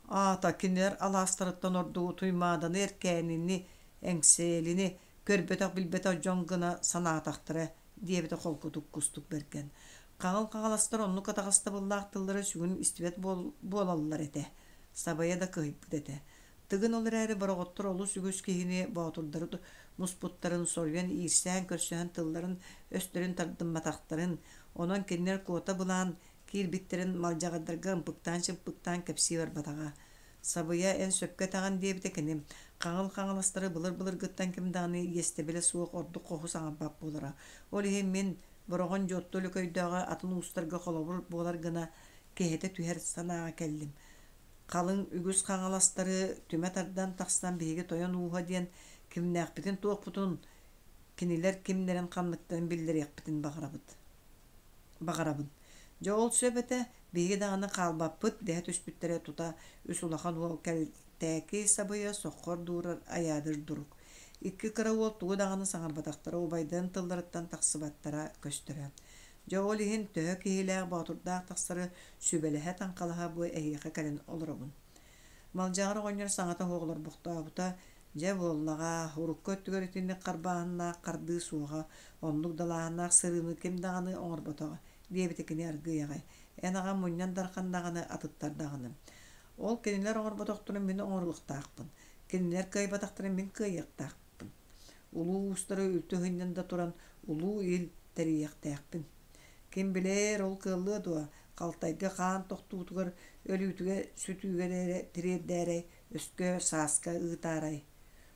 Аата кинилэр алаастарыттан ордугу Туймааданы, Эркээнини, Эҥсиэлини көрбөтөх-билбэтэх дьон гына санаатахтара диэбитэ холкутук Кустук Бэргэн. Хаҥыл хаҥаластар оннук атаҕастабыллаах тыллары сүгүн истибэт буолаллар этэ. Сабайа да кыһыйбыт этэ. Тыгын ол эрээри бороҕоттор олус үгүс киһини боотурдары муспуттарын соруйан иирсээн көрсөһөн тылларын-өстөрүн тардымматахтарын, онон кинилэр куота былаан киирбиттэрин малдьаҕардарга ымпыктаан-чымпыктаан кэпсии барбатаҕа. Сабыйа эн сөпкө этэҕин диэбитэ кини. Хаҥыл хаҥаластары былыр-былыргыттан ким даҕаны иэстэбилэ суох ордук хоһу саҥарбат буолара. Ол иһин мин Бороҕон Дьуотту Өлөкөйдөөҕө атын уустарга холобур буолар гына кэһэтэ түһэр санааҕа кэллим. Халыҥ үгүс хаҥаластары түмэ тардан тахсан биһиги тойон ууһа диэн кимнээхпитин-туохпутун, кинилэр кимнэрин ханныктарын биллэриэхпитин баҕарабыт. Баҕарабын. Дьэ ол сөп этэ, биһиги даҕаны хаалбаппыт дэһэ түспүттэрэ тута үс улахан уол кэлтээки сабыйа соххор дуурар айаадыр дурук. Икки кыра уол тугу даҕаны саҥарбатахтара убайдарын тылларыттан тахсыбаттара көстөрө. Дьэ ол иһин төһө киһилээх боотурдаах тахсары сүбэлэһэ-таҥхалаһа бу эһиэхэ кэлэн олоробун. Малдьаҕар оҕонньор саҥата суох олорбохтообута, дьэ буоллаҕа, урукку өттүгэр итинник харбааһыннаах хардыы суоҕа, оннук далааһыннаах сырыыны ким даҕаны оҥорботоҕо, диэбитэ кини аргыый аҕай. Эн аҕам мунньан дархан даҕаны, атыттар даҕаны. Ол кинилэр оҥорботохторун мин оҥоруохтаахпын, кинилэр кыайбатахтарын мин кыайыахтаахпын. Улуу уустары үлтү ыһынньан да туран улуу ил тэрийиэхтээхпин. Ким билээр, ол кыаллыа дуо, халтайга хаан тохтуутугар, өлүүтүгэр-сүтүүгэ эрэ тириэрдээрэй, өскө сааска ыытаарай?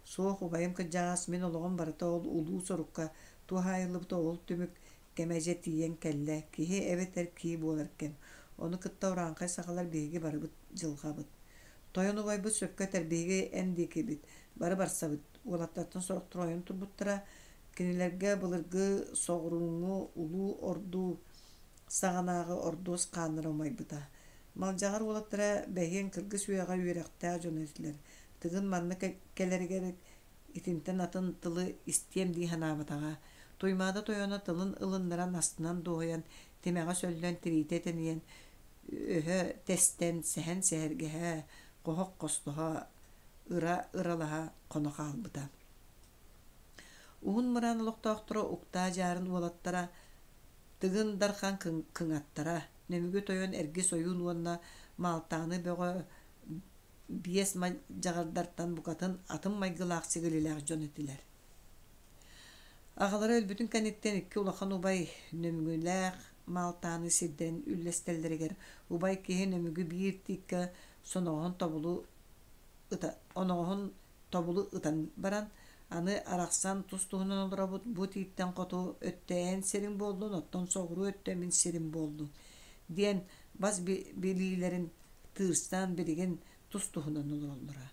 Суох, убайым кырдьаҕас мин олоҕум барыта ол улуу сорукка туһаайыллыбыта ол түмүк кэмэ дьэ тиийэн кэллэ, киһи эбэтэр кии буолар кэм. Ону кытта урааҥхай сахалар биһиги барыбыт дьылҕабыт. Тойон убайбыт сөпкө этэр биһиги эн диэкибит, бары барсабыт. Уолаттартан сорохтор ойон турбуттара, кинилэргэ былыргы соҕурууҥҥу улуу ордуу саҕанааҕы ордуос хааннара умайбыта. Малдьаҕар уолаттара бэһиэн кыргыс үөҕэ үөрэхтээх дьон этилэр. Тыгын манна кэлэригэр итинтэн атын тылы истиэм дии санаабатаҕа. Туймаада тойоно тылын ылыннаран астынан дуоһуйан, тимэҕэ сөллөн тириитэ тэнийэн, өһө тэстэн, сэһэн сэһэргэһэ, хоһох хостоһо, ыра ыралаһа хоно хаалбыта. Уһун мыраан олохтоохторо Уктаа Дьаарын уолаттара Тыгын Дархан кыҥаттара, Нөмүгү тойон Эргис ойуун уонна Маалтааны бөҕө биэс дьаҕардартан букатын атын майгылаах-сигилилээх дьон этилэр. Аҕалара өлбүтүн кэнниттэн икки улахан убай Нөмүгүлээх Маалтааны сирдэрин үллэстэллэригэр убай киһи Нөмүгү биир тииккэ соноҕоһун тобулу ыта оноҕоһун тобулу ытан баран, аны арахсан тус-туһунан олоробут, бу тииттэн хоту өттө эн сириҥ буоллун, оттон соҕуруу өттө мин сирим буоллун диэн бас билиилэрин тыырсан билигин тус-туһунан олороллоро.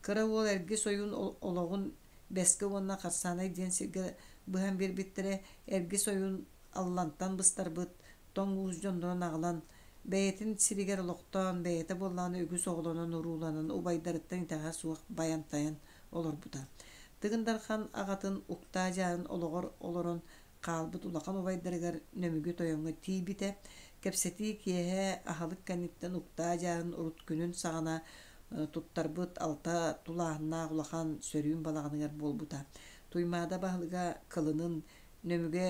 Кыра уол Эргис ойуун олоҕун Бэскэ уонна Харсаанай диэн сиргэ быһан биэрбиттэрэ, Эргис ойуун Аллантан быстарбыт тоҥ уус дьоннорун аҕалан, бэйэтин сиригэр олохтоон, бэйэтэ буоллаҕына үгүс оҕолонон-урууланан убайдарыттан итэҕэһэ суох байан-тайан олорбута. Тыгын Дархан аҕатын Уктаа Дьаарын олоҕор олорон хаалбыт улахан убайдарыгар Нөмүгү тойоҥҥо тиийбитэ. Кэпсэтии киэһэ аһылык кэнниттэн Уктаа Дьаарын урут күнүн саҕана туттарбыт алта тулааһыннаах улахан сөрүүн балаҕаныгар буолбута. Туймаада баһылыга кылынын Нөмүгэ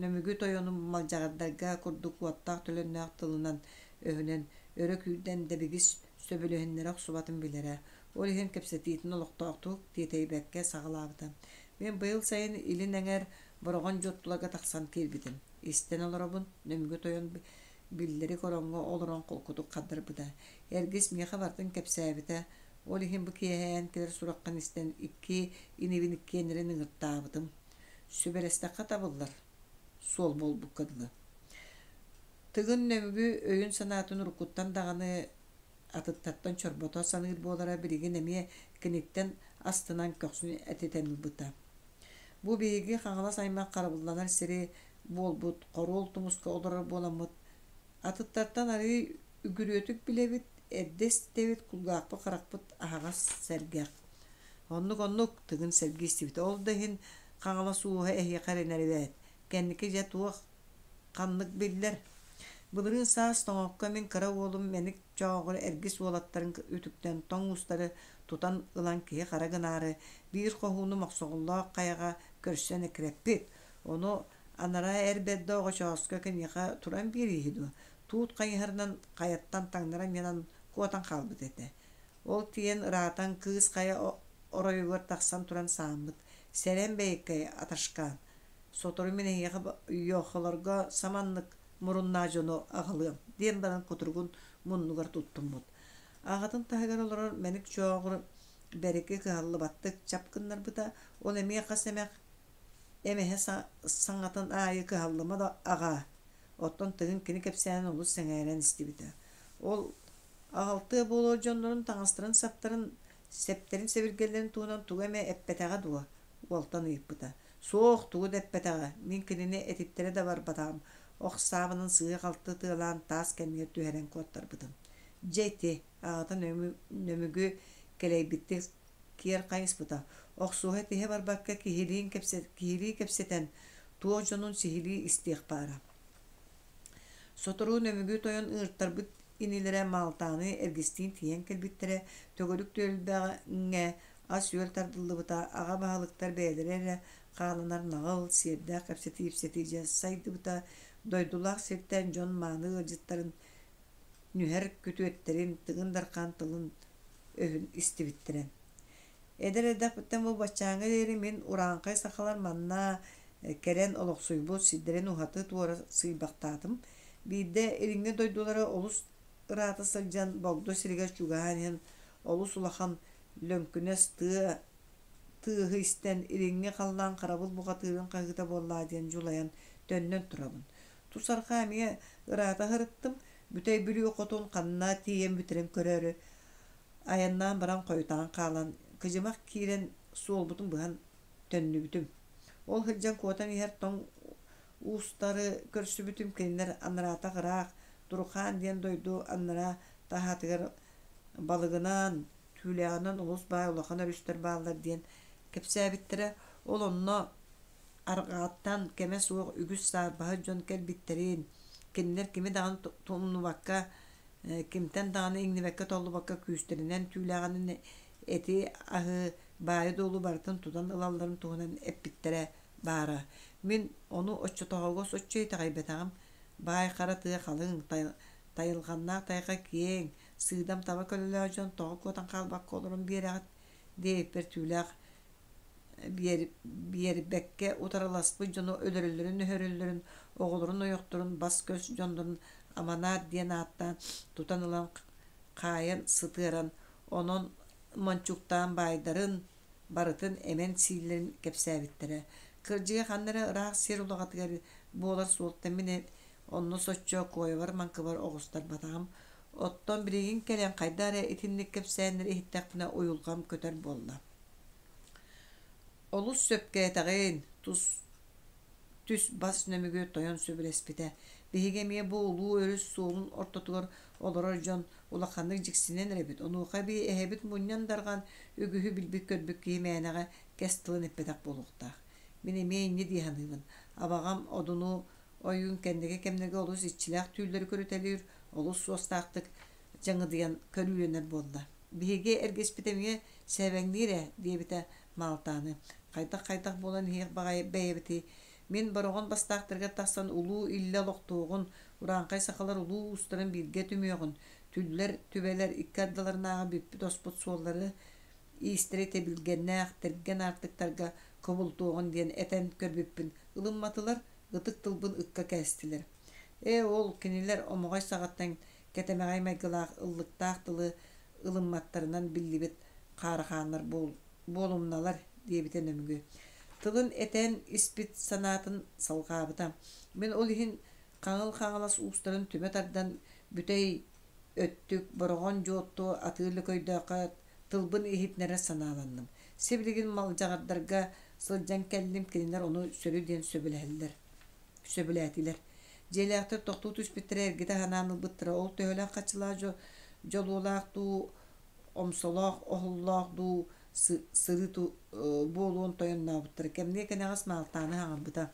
Нөмүгү тойону малдьаҕардарга курдук уоттаах-төлөннөөх тылынан-өһүнэн өрө күүрдэн дэбигис сөбүлэһиннэрэ охсубатын билэрэ. Ол иһин кэпсэтиитин олохтоохтук тиэтэйбэккэ саҕалаабыта. Мин быйыл сайын илин эҥэр Бороҕон Дьуоттуларга тахсан киирбитим. Истэн олоробун, Нөмүгү тойон биллэрик ороҥҥо олорон холкутук хардарбыта. Эргис миэхэ барытын кэпсээбитэ. Ол иһин бу киэһэ эн кэлэр сураххын истэн икки инибин иккиэннэрин ыҥыртаабытым. Сүбэлэстэххэ табыллар суол буолбукка дылы. Тыгын Нөмүгү өйүн-санаатын уруккуттан даҕаны атыттартан чорбото саныыр буолара билигин эмиэ киниттэн астынан көхсүн этитэн ылбыта. Бу биһиги Хаҥалас аймах харабылланар сири буолбут Хоруол тумуска олорор буоламмыт атыттартан арыый үгүрүөтүк билэбит, эрдэ истэбит, кулгаахпыт-харахпыт аһаҕас сэргэх. Оннук-оннук, Тыгын сэргии истибитэ. Ол да иһин Хаҥалас ууһа эһиэхэ эрэнэр эбээт. Кэнники дьэ туох ханнык биллэр. Былырыын саас тоҥокко мин кыра уолум Мэник Чооҕур Эргис уолаттарын үтүктэн тоҥ уустары тутан ылан киһи хара гынаары биир хоһууну Мохсоҕоллоох хайаҕа көрсөн эккирэппит. Ону анараа эр бэрдэ оҕочооско киниэхэ туран биэрииһи дуо? Туут хайыһарынан хайаттан таҥнаран гынан куотан хаалбыт этэ. Ол тиийэн ыраатан кыыс хайа оройугар тахсан туран сааммыт: «Сэрэн бэйэккэй, аташкаан, сотору мин эһиэхэ йоохолорго саманнык муруннаах дьону аҕалыам» диэн баран кутуругун муннугар туттуммут. Аҕатын таһыгар олорор мэник чооҕур бэрики кыһаллыбаттык чап гыннарбыта, ол эмиэ хас эмэх. Эмэһэ саҥатын аайы кыһаллыма да аҕаа. Оттон Тыгын кини кэпсээнин олус сэҥээрэн истибитэ. Ол аҕалтыа буолуор дьоннорун таҥастарын-саптарын, сэптэрин-сэбиргэллэрин туһунан тугу эмэ эппэтэҕэ дуо? Уолтан ыйыппыта. Суох, тугу да эппэтэҕэ. Мин кинини этиттэрэ да барбатаҕым. Ох саабынан сыыһа-халты ытыалаан таас кэннигэр түһэрэн куоттарбытым. Дьэ ити, аҕата Нөмүгү кэлэйбиттик киэр хайыспыта. Охсуһа тиһэ барбакка киһилиин киһилии кэпсэтэн, туох дьонун сиһилии истиэх баара. Сотору Нөмүгү тойон ыыртарбыт инилэрэ Маалтааны Эргистиин тиийэн кэлбиттэрэ, төгүрүк түөлбэҕэ ас-үөл тардыллыбыта, аҕа баһылыктар бэйэлэрэ эрэ хааланар наҕыл, сиэрдээх кэпсэтии-ипсэтии дьэ сайдыбыта, дойдулаах сиртэн дьон мааны ыалдьыттарын нүһэр күтүөттэрин Тыгын Дархан тылын өһүн истибиттэрэ. Эдэр эрдэхпиттэн бу баччааҥҥа диэри мин урааҥхай сахалар манна кэлэн олохсуйбут сирдэрин уһаты-туора сыыйбахтаатым. Биирдэ илиҥҥи дойдулары олус ыраата сылдьан Богдо сиригэр чугаһаан иһэн олус улахан лөҥкүнэс тыа тыаһы истэн илиҥҥи халлаан харабыл бухатыырын хаһыыта буоллаа диэн дьулайан төннөн турабын. Тус арҕаа эмиэ ыраата сырыттым, Бүтэй Бүлүү хотун ханна тиийэн бүтэрин көрөөрү айаннаан баран хойутаан хаалан, кыдьымах киирэн суолбутун быһан төннүбүтүм. Ол сылдьан куотан иһэр тоҥ уустары көрсүбүтүм, кинилэр анараатах ыраах Турухаан диэн дойду анараа таһаатыгар балыгынан, түүлээҕинэн олус баай улахан өрүстэр бааллар диэн кэпсээбиттэрэ. Ол онно арҕааттан кэмэ суох үгүс саарбаһыт дьон кэлбиттэрин, кинилэр кими даҕаны тумнубакка, кимтэн даҕаны иҥнибэккэ-толлубакка күүстэринэн түүлээҕинэн эти аһы, баайы-дуолу барытын тутан ылалларын туһунан эппиттэрэ баара. Мин ону оччотооҕуга соччо итэҕэйбэтэҕим. Баай хара тыа халыҥ, тайылҕаннаах тайҕа киэҥ, сыыдам таба көлөлөөх дьон тоҕо куотан хаалбакка олорон биэрэҕит диэбиппэр түүлээх биэрбэккэ утарыласпыт дьону өлөрөллөрүн-өһөрөллөрүн, оҕолорун-ойохторун бас-көс дьоннорун аманаат диэн ааттаан тутан ылан хаайан сытыаран, онон мончуктаан баайдарын барытын эмэн сииллэрин кэпсээбиттэрэ. Кырдьыга ханна эрэ ыраах сир улаҕатыгар буолар суолтан мин онно соччо куойабар-маҥкыбар оҕустарбатаҕым. Оттон билигин кэлэн хайдах эрэ итинник кэпсээннэри иһиттэхпинэ уйулҕам көтөр буолла. Олус сөпкө этэҕин, тус түс-бас Нөмүгү тойон сөбүлэспитэ. Биһиги эмиэ бу улуу өрүс суолун ортотугар олорор дьон улаханнык дьиксинэн эрэбит. Онуоха эбии эһэбит мунньан дарҕан үгүһү билбит-көрбүт киһи мээнэҕэ кэс тылын эппэтэх буолуохтаах. Мин эмиэ инньэ дии саныыбын. Абаҕам Одуну ойуун кэнники кэмнэргэ олус иччилээх түүллэри көрүтэлиир, олус суостаахтык дьаҥыдыйан көрүүлэнэр буолла. Биһиги эргиспит эмиэ сээбэҥниир ээ, диэбитэ Маалтааны. Хайдах-хайдах буолан иһиэх баҕайы бэйэбитий? Мин Бороҕон бастаахтарыгар тахсан улуу Иллэ олохтуоҕун, урааҥхай сахалар улуу уустарын бииргэ түмүөҕүн, түллэр түбэлэр икки ардыларынааҕы бүппүт-оспут суоллары иистэри тэбилгэннээх тэргэн аартыктарга кубулутуоҕун диэн этэн көрбүппүн ылымматылар, ытык тылбын ыкка кээстилэр. Ээ, ол кинилэр омоҕой саҕаттан кэтэмэҕэй майгылаах ыллыктаах тылы ылымматтарынан биллибит хаарахааннар буолумналар диэбитэ Нөмүгү. Тылын этэн испит санаатын салҕаабыта. Мин ол иһин Хаҥыл Хаҥалас уустарын түмэ тардан Бүтэй Өттүк, Бороҕон Дьуотту Атыы Лөкөйдөөххө тылбын иһитинэрэ санааланным. Сибилигин малдьаҕардарга сылдьан кэллим, кинилэр ону сөрү диэн сөбүлэһэллэр сөбүлээтилэр. Дьиэлээхтэр тохтуу түспүттэрэ, эргитэ санаан ылбыттара. Ол төһөлөөх хаччылаах дьолуолаах дуу, омсолоох оһоллоох дуу сырыы буолуон тойоннообуттара. Кэмниэ кэнэҕэс Маалтааны хаҥырбыта.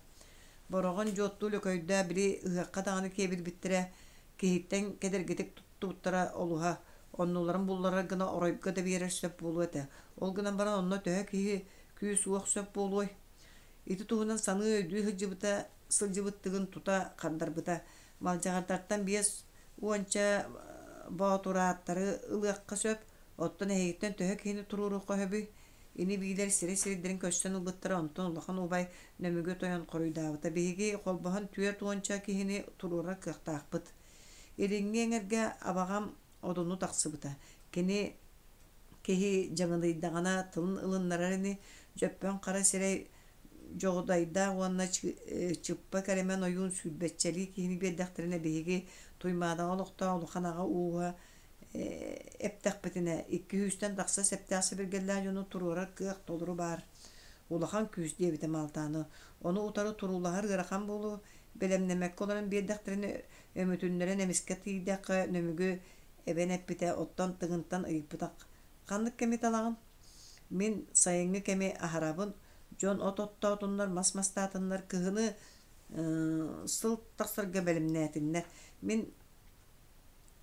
Бороҕон Дьуотту Лөкөйдөө били ыһыахха даҕаны киэбирбиттэрэ, киһиттэн кэдэргитик туттубуттара олуһа, оннуларын булларар гына оройго да биэрэр сөп буолуо этэ. Ол гынан баран онно төһө киһи күүс-уох сөп буолуой? Ити туһунан саныы-өйдүү сылдьыбыта сылдьыбыттыгын тута хардарбыта. Малдьаҕардартан биэс уонча боотурааттары ылыахха сөп, оттон эһигиттэн төһө киһини туруоруохха сөбүй? Ини-биилэр сирэй-сирэйдэрин көрсөн ылбыттара, онтон улахан убай Нөмүгү тойон хоруйдаабыта: «Биһиги холбоһон түөрт уонча киһини туруорар кыахтаахпыт». Илиҥҥи эҥэргэ абаҕам Одуну тахсыбыта. Кини киһи дьаҥылыйдаҕына тылын ылыннарар ини, Дьөппөн хара сирэй Дьоҕудайдаах уонна Чыппа Кэрэмэн ойуун сүүрбэччэлии киһини биэрдэхтэринэ биһиги Туймаадаҕа олохтоох улахан аҕа ууһа эптэхпитинэ, икки сүүстэн тахса сэптээх сэбиргэллээх дьону туруорар кыах толору баар. Улахан күүс диэбитэ Маалтааны. Ону утары туруулаһар ыарахан буолуо, бэлэмнэммэккэ олорон биэрдэхтэринэ өмүтүннэрэн эмискэ тиийдэххэ Нөмүгү эбэн эппитэ, оттон Тыгынтан ыйыппытах «Ханнык кэми талаҕын?» Мин сайыҥҥы кэми аһарабын, дьон от оттоотуннар, мас мастаатыннар, кыһыны сыл тахсарга бэлэмнээтиннэр. Мин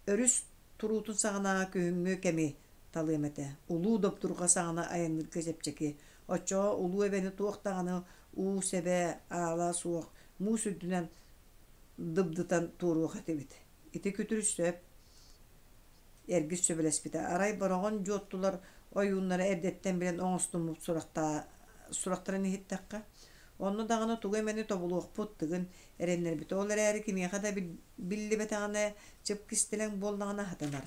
өрүс туруутун саҕанааҕы күһүҥҥү кэми талыам этэ. Улуу добдурҕа саҕана айанныырга чэпчэки. Оччоҕо улуу эбэни туох даҕаны уу сэбэ, аала суох муус үрдүнэн дыбдытан туоруох этибит. Ити күтүр сөп Эргис сөбүлэспитэ. Арай Бороҕон дьуоттулар ойууннара эрдэттэн билэн оҥостуммут сурахтарын иһиттэххэ, онно даҕаны тугу эмэни тобулуохпут Тыгын эрэннэрбитэ. Ол эрээри кимиэхэ да биллибэтэҕинэ, чып кистэлэҥ буоллаҕына хатанар.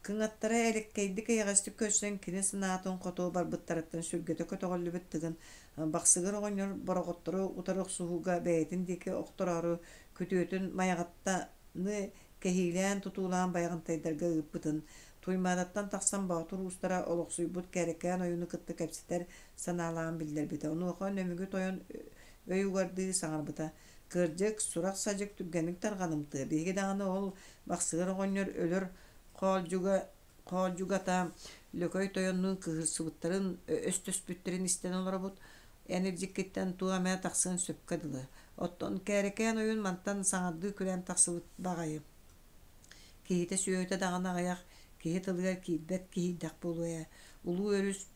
Кыҥаттара элэккэйдик эйэҕэстик көрсөн кини санаатын хоту барбыттарыттан сүргэтэ көтөҕүллүбүт Тыгын Бахсыгыр оҕонньор бороҕоттору утары охсуһууга бэйэтин диэки охтороору күтүөтүн Майаҕаттаны кэһиилээн тутуулаан Байаҕантайдарга ыыппытын, Туймаадаттан тахсан Боотур уустара олохсуйбут Кээрэкээн ойууну кытта кэпсэтэр санаалааҕын биллэрбитэ. Онуоха Нөмүгү тойон өй угардыы саҥарбыта: «Кырдьык, сурах-садьык түргэнник тарҕанымтыа. Биһиги даҕаны ол Бахсыгыр оҕонньор өлөр хоолдьуга хоолдьугата Лөкөй тойоннуун кыыһырсыбыттарын, өстөспүттэрин истэн олоробут. Эн илдьиккиттэн туох эмэ тахсыан сөпкө дылы. Оттон Кээрэкээн ойуун мантан саҥардыы күрээн тахсыбыт баҕайы. Киһитэ-сүөһүтэ даҕаны аҕыйах, киһи тылыгар киирбэт киһийдэх буолуо ээ. Улуу өрүс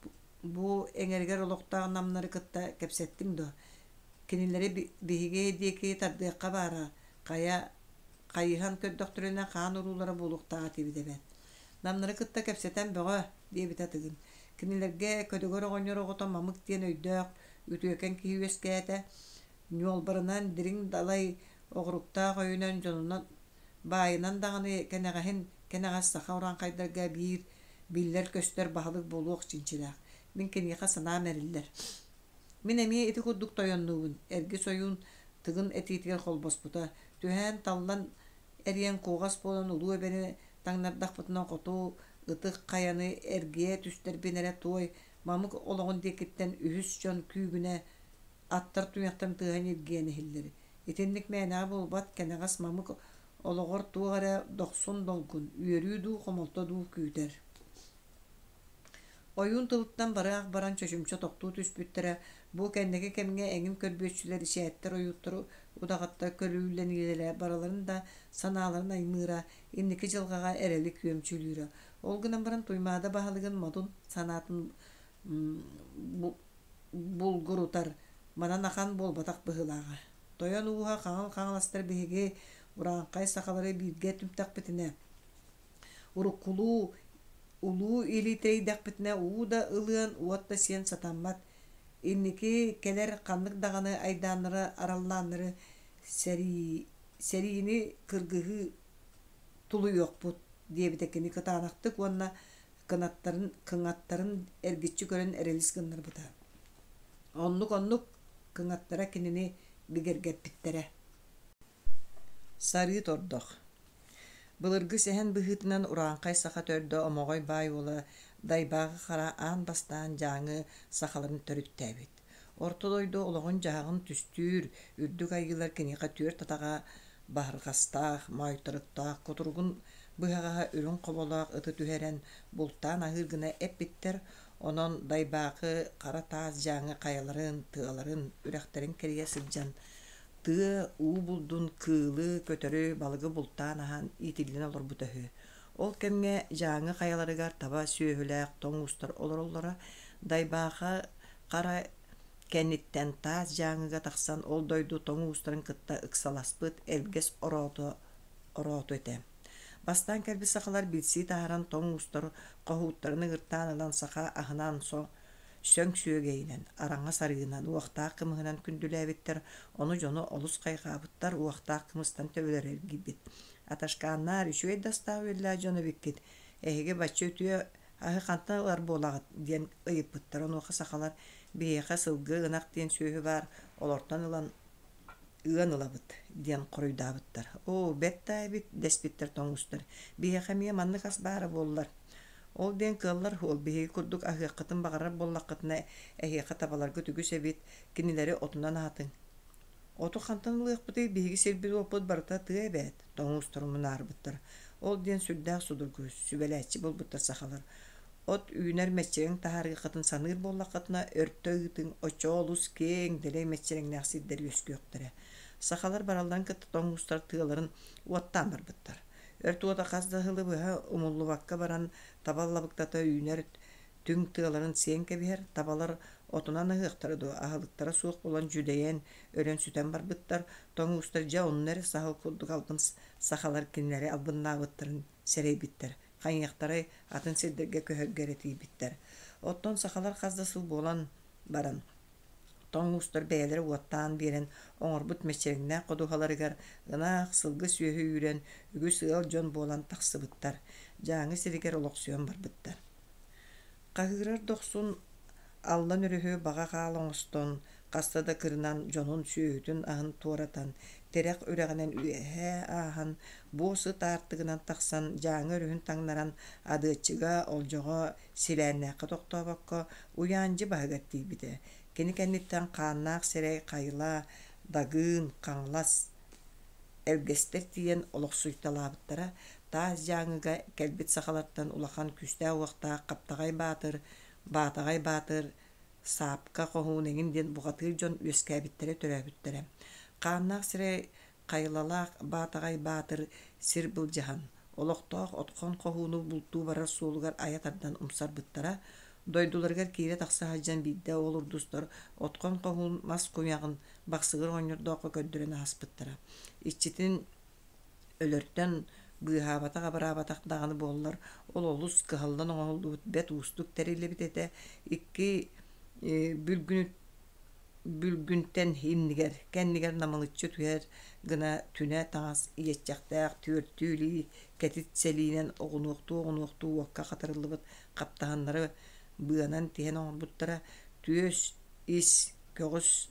бу эҥэригэр олохтоох намнары кытта кэпсэттиҥ дуо? Кинилэри биһиги диэки тардыахха баара, хайа хайыһан көрдөхтөрүнэ хаан уруулара буолуохтаах этибит эбээт. Намнары кытта кэпсэтэн бөҕө, диэбитэ Тыгын. Кинилэргэ Көтөгөр оҕонньор оҕото Мамык диэн өйдөөх, үтүөкэн киһи үөскээтэ. Ньуолбарынан дириҥ далай оҕуруктаах өйүнэн дьонунан баайынан даҕаны кэнэҕэһин кэнэҕэс саха урааҥхайдарга биир биллэр-көстөр баһылык буолуох чинчилээх. Мин киниэхэ санаам эриллэр. Мин эмиэ ити курдук тойоннуубун, Эргис ойуун Тыгын этиитигэр холбоспута. Түһээн таллан эриэн куоҕас буолан улуу эбэни таҥнардахпытына хоту ытык хайаны эргийэ түстэрбин эрэ туой Мамык олоҕун диэкиттэн үһүс дьон күүгүнэ аттар туйахтан тыаһа ньиргийэн иһиллэр. Итинник мээнэҕэ буолбат кэнэҕэс Мамык олоҕор туох эрэ дохсун долгун, үөрүү дуу, хомолто дуу күүтэр. Ойуун тылыттан бары ах баран чочумча тохтуу түспүттэрэ, бу кэнники кэмҥэ эҥин көрбүөччүлэр ичээттэр ойууттары удаҕаттар көрүүлэниилэрэ барыларын да санааларын аймыыра, инники дьылҕаҕа эрэли күөмчүлүүрэ. Ол гынан баран Туймаада баһылыгын модун санаатын булгурутар манан ахан буолбатах быһыылааҕа. Тойон ууһа хаҥыл хаҥаластар биһиги урааҥхай сахалары бииргэ түмтэхпитинэ, уруккулуу улуу илии тэйдэхпитинэ уу да ылыан, уот да сиэн сатаммат. Инники кэлэр ханнык даҕаны айдааннары, араллааннары сэрии, сэриини кыргыһыы тулуйуохпут, диэбитэ кини кытаанахтык уонна кынаттарын, кыҥаттарын эргиччи көрөн эрэлис гыннарбыта. Оннук-оннук кыҥаттара кинини бигэргэппиттэрэ. Сарыы тордох Былыргы сэһэн быһыытынан урааҥхай саха төрдө Омоҕой баай уола Дайбааҕы Хара аан бастаан Дьааҥы сахаларын төрүттээбит. Орто дойду олоҕун-дьаһаҕын түстүүр үрдүк айыылар киниэхэ түөрт атаҕа баһырҕастаах, моойторуктаах, кутуругун быһаҕаһа үрүҥ хоболоох ыты түһэрэн бултаан аһыыр гына эппиттэр, онон Дайбаахы хара таас Дьааҥы хайаларын, тыаларын, үрэхтэрин кэрийэ сылдьан Тыа, уу булдун, кыылы, көтөрү, балыгы бултаан аһаан иитиллэн олорбута үһү. Ол кэмҥэ Дьааҥы хайаларыгар таба сүөһүлээх тоҥ уустар олороллоро. Дайбааха Хара кэнниттэн таас Дьааҥыга тахсан ол дойду тоҥ уустарын кытта ыксаласпыт Элгэс ороото орооту этэ. Бастаан кэлбит сахалар билсии таһааран тоҥ уустар хоһууттарын ыҥыртаан ылан саха аһынан сөҥ сүөгэйинэн, араҥас арыынан, уохтаах кымыһынан күндүлээбиттэр, ону дьону олус хайҕаабыттар, уохтаах кымыстан төбөлөрө эргийбит. Аташкааннаар, үчүгэй да астаах үөллээх дьон эбиккит, эһиги бачча үтүө аһы хантан ылар буолаҕыт диэн ыйыппыттар. Онуоха сахалар Биһиэхэ сылгы, ынах диэн сүөһү баар, олортон ылан ыан ылабыт диэн хоруйдаабыттар. Оо, бэрт да эбит дэспиттэр тоҥустар. Биһиэхэ эмиэ маннык ас баара буоллар. Ол диэн кыаллар уол биһиги курдук аһыаххытын баҕарар буоллаххытына эһиэхэ табаларгыт үгүс эбит, кинилэри отунан аһатыҥ. Оту хантан ылыахпытый, биһиги сирбит-уоппут барыта тыа эбээт, тоҥустар мунаарбыттар. Ол диэн сүрдээх судургу, сүбэлээччи буолбуттар сахалар. От үүнэр мэччирэҥ таһаарыаххытын саныыр буоллаххытына, өртө ыытыҥ, оччоҕо олус киэҥ, дэлэй мэччирэҥнээх сирдэр үөскүөхтэрэ. Сахалар баралларын кытта тоҥустар тыаларын уоттаан барбыттар. Өрт уота хас да сылы быһа умуллубакка баран, таба лабыктата үүнэр түҥ тыаларын сиэн кэбиһэр, табалар отунан аһыахтара дуо, аһылыктара суох буолан дьүдэйэн, өлөн-сүтэн барбыттар. Тоҥуустар дьэ онно эрэ саһыл курдук албын сахалар кинилэри албыннаабыттарын сэрэйбиттэр. Хайыахтарай, атын сирдэргэ көһөргө эрэ тиийбиттэр. Оттон сахалар хас да сыл буолан баран, тоҥ уустар бэйэлэрэ уоттаан биэрэн оҥорбут мэччирэҥнээх ходуһаларыгар ынах, сылгы сүөһү үүрэн, үгүс ыал дьон буолан тахсыбыттар, Дьааҥы сиригэр олохсуйан барбыттар. Хаһыырар дохсун Аллан өрүһү баҕа хаал оҥостон, хаста да кырынан дьонун сүөһүтүн-аһын туоратан, Тирэх үрэҕинэн үөһээ ааһан, буо сыт аартыгынан тахсан Дьааҥы өрүһүн таҥнаран Адыаччыга, Олдьоҕо, Силээннээххэ тохтообокко Уйаандьы баһыгар тиийбитэ. Кини кэнниттэн хааннаах сирэй Хайла, Дагыын, Хаҥалас Элгэстэр тиийэн олохсуйталаабыттара. Таас Дьааҥыга кэлбит сахалартан улахан күүстээх-уохтаах Хаптаҕай Баатыр, Баатаҕай Баатыр, Саапка Хоһуун эҥин диэн бухатыыр дьон үөскээбиттэрэ-төрөөбүттэрэ. Хааннаах сирэй Хайлалаах Баатаҕай Баатыр сир былдьаһан, олохтоох Отхон Хоһууну бултуу барар суолугар айа тардан умсарбыттара. Дойдуларыгар киирэ-тахса сылдьан биирдэ ол урдустар Отхон Хоһуун мас куйаҕын Бахсыгыр оҕонньордооххо көрдөрөн ааспыттара. Иччитин өлөртөн быыһаабатах-абыраабатах даҕаны буоллар, ол олус кыһаллан оҥоһуллубут бэрт уустук тэрил эбит этэ. Икки бүлгүн бүлгүнтэн иннигэр, кэннигэр намылыччы түһэр гына түнэ таҥас иэччэхтээх түөртүү илии кэтит сэлиинэн оҕунуохтуу-оҕунуохтуу уокка хатарыллыбыт хаптаһыннары быанан тиһэн оҥорбуттара. Түөс, ис, көҕүс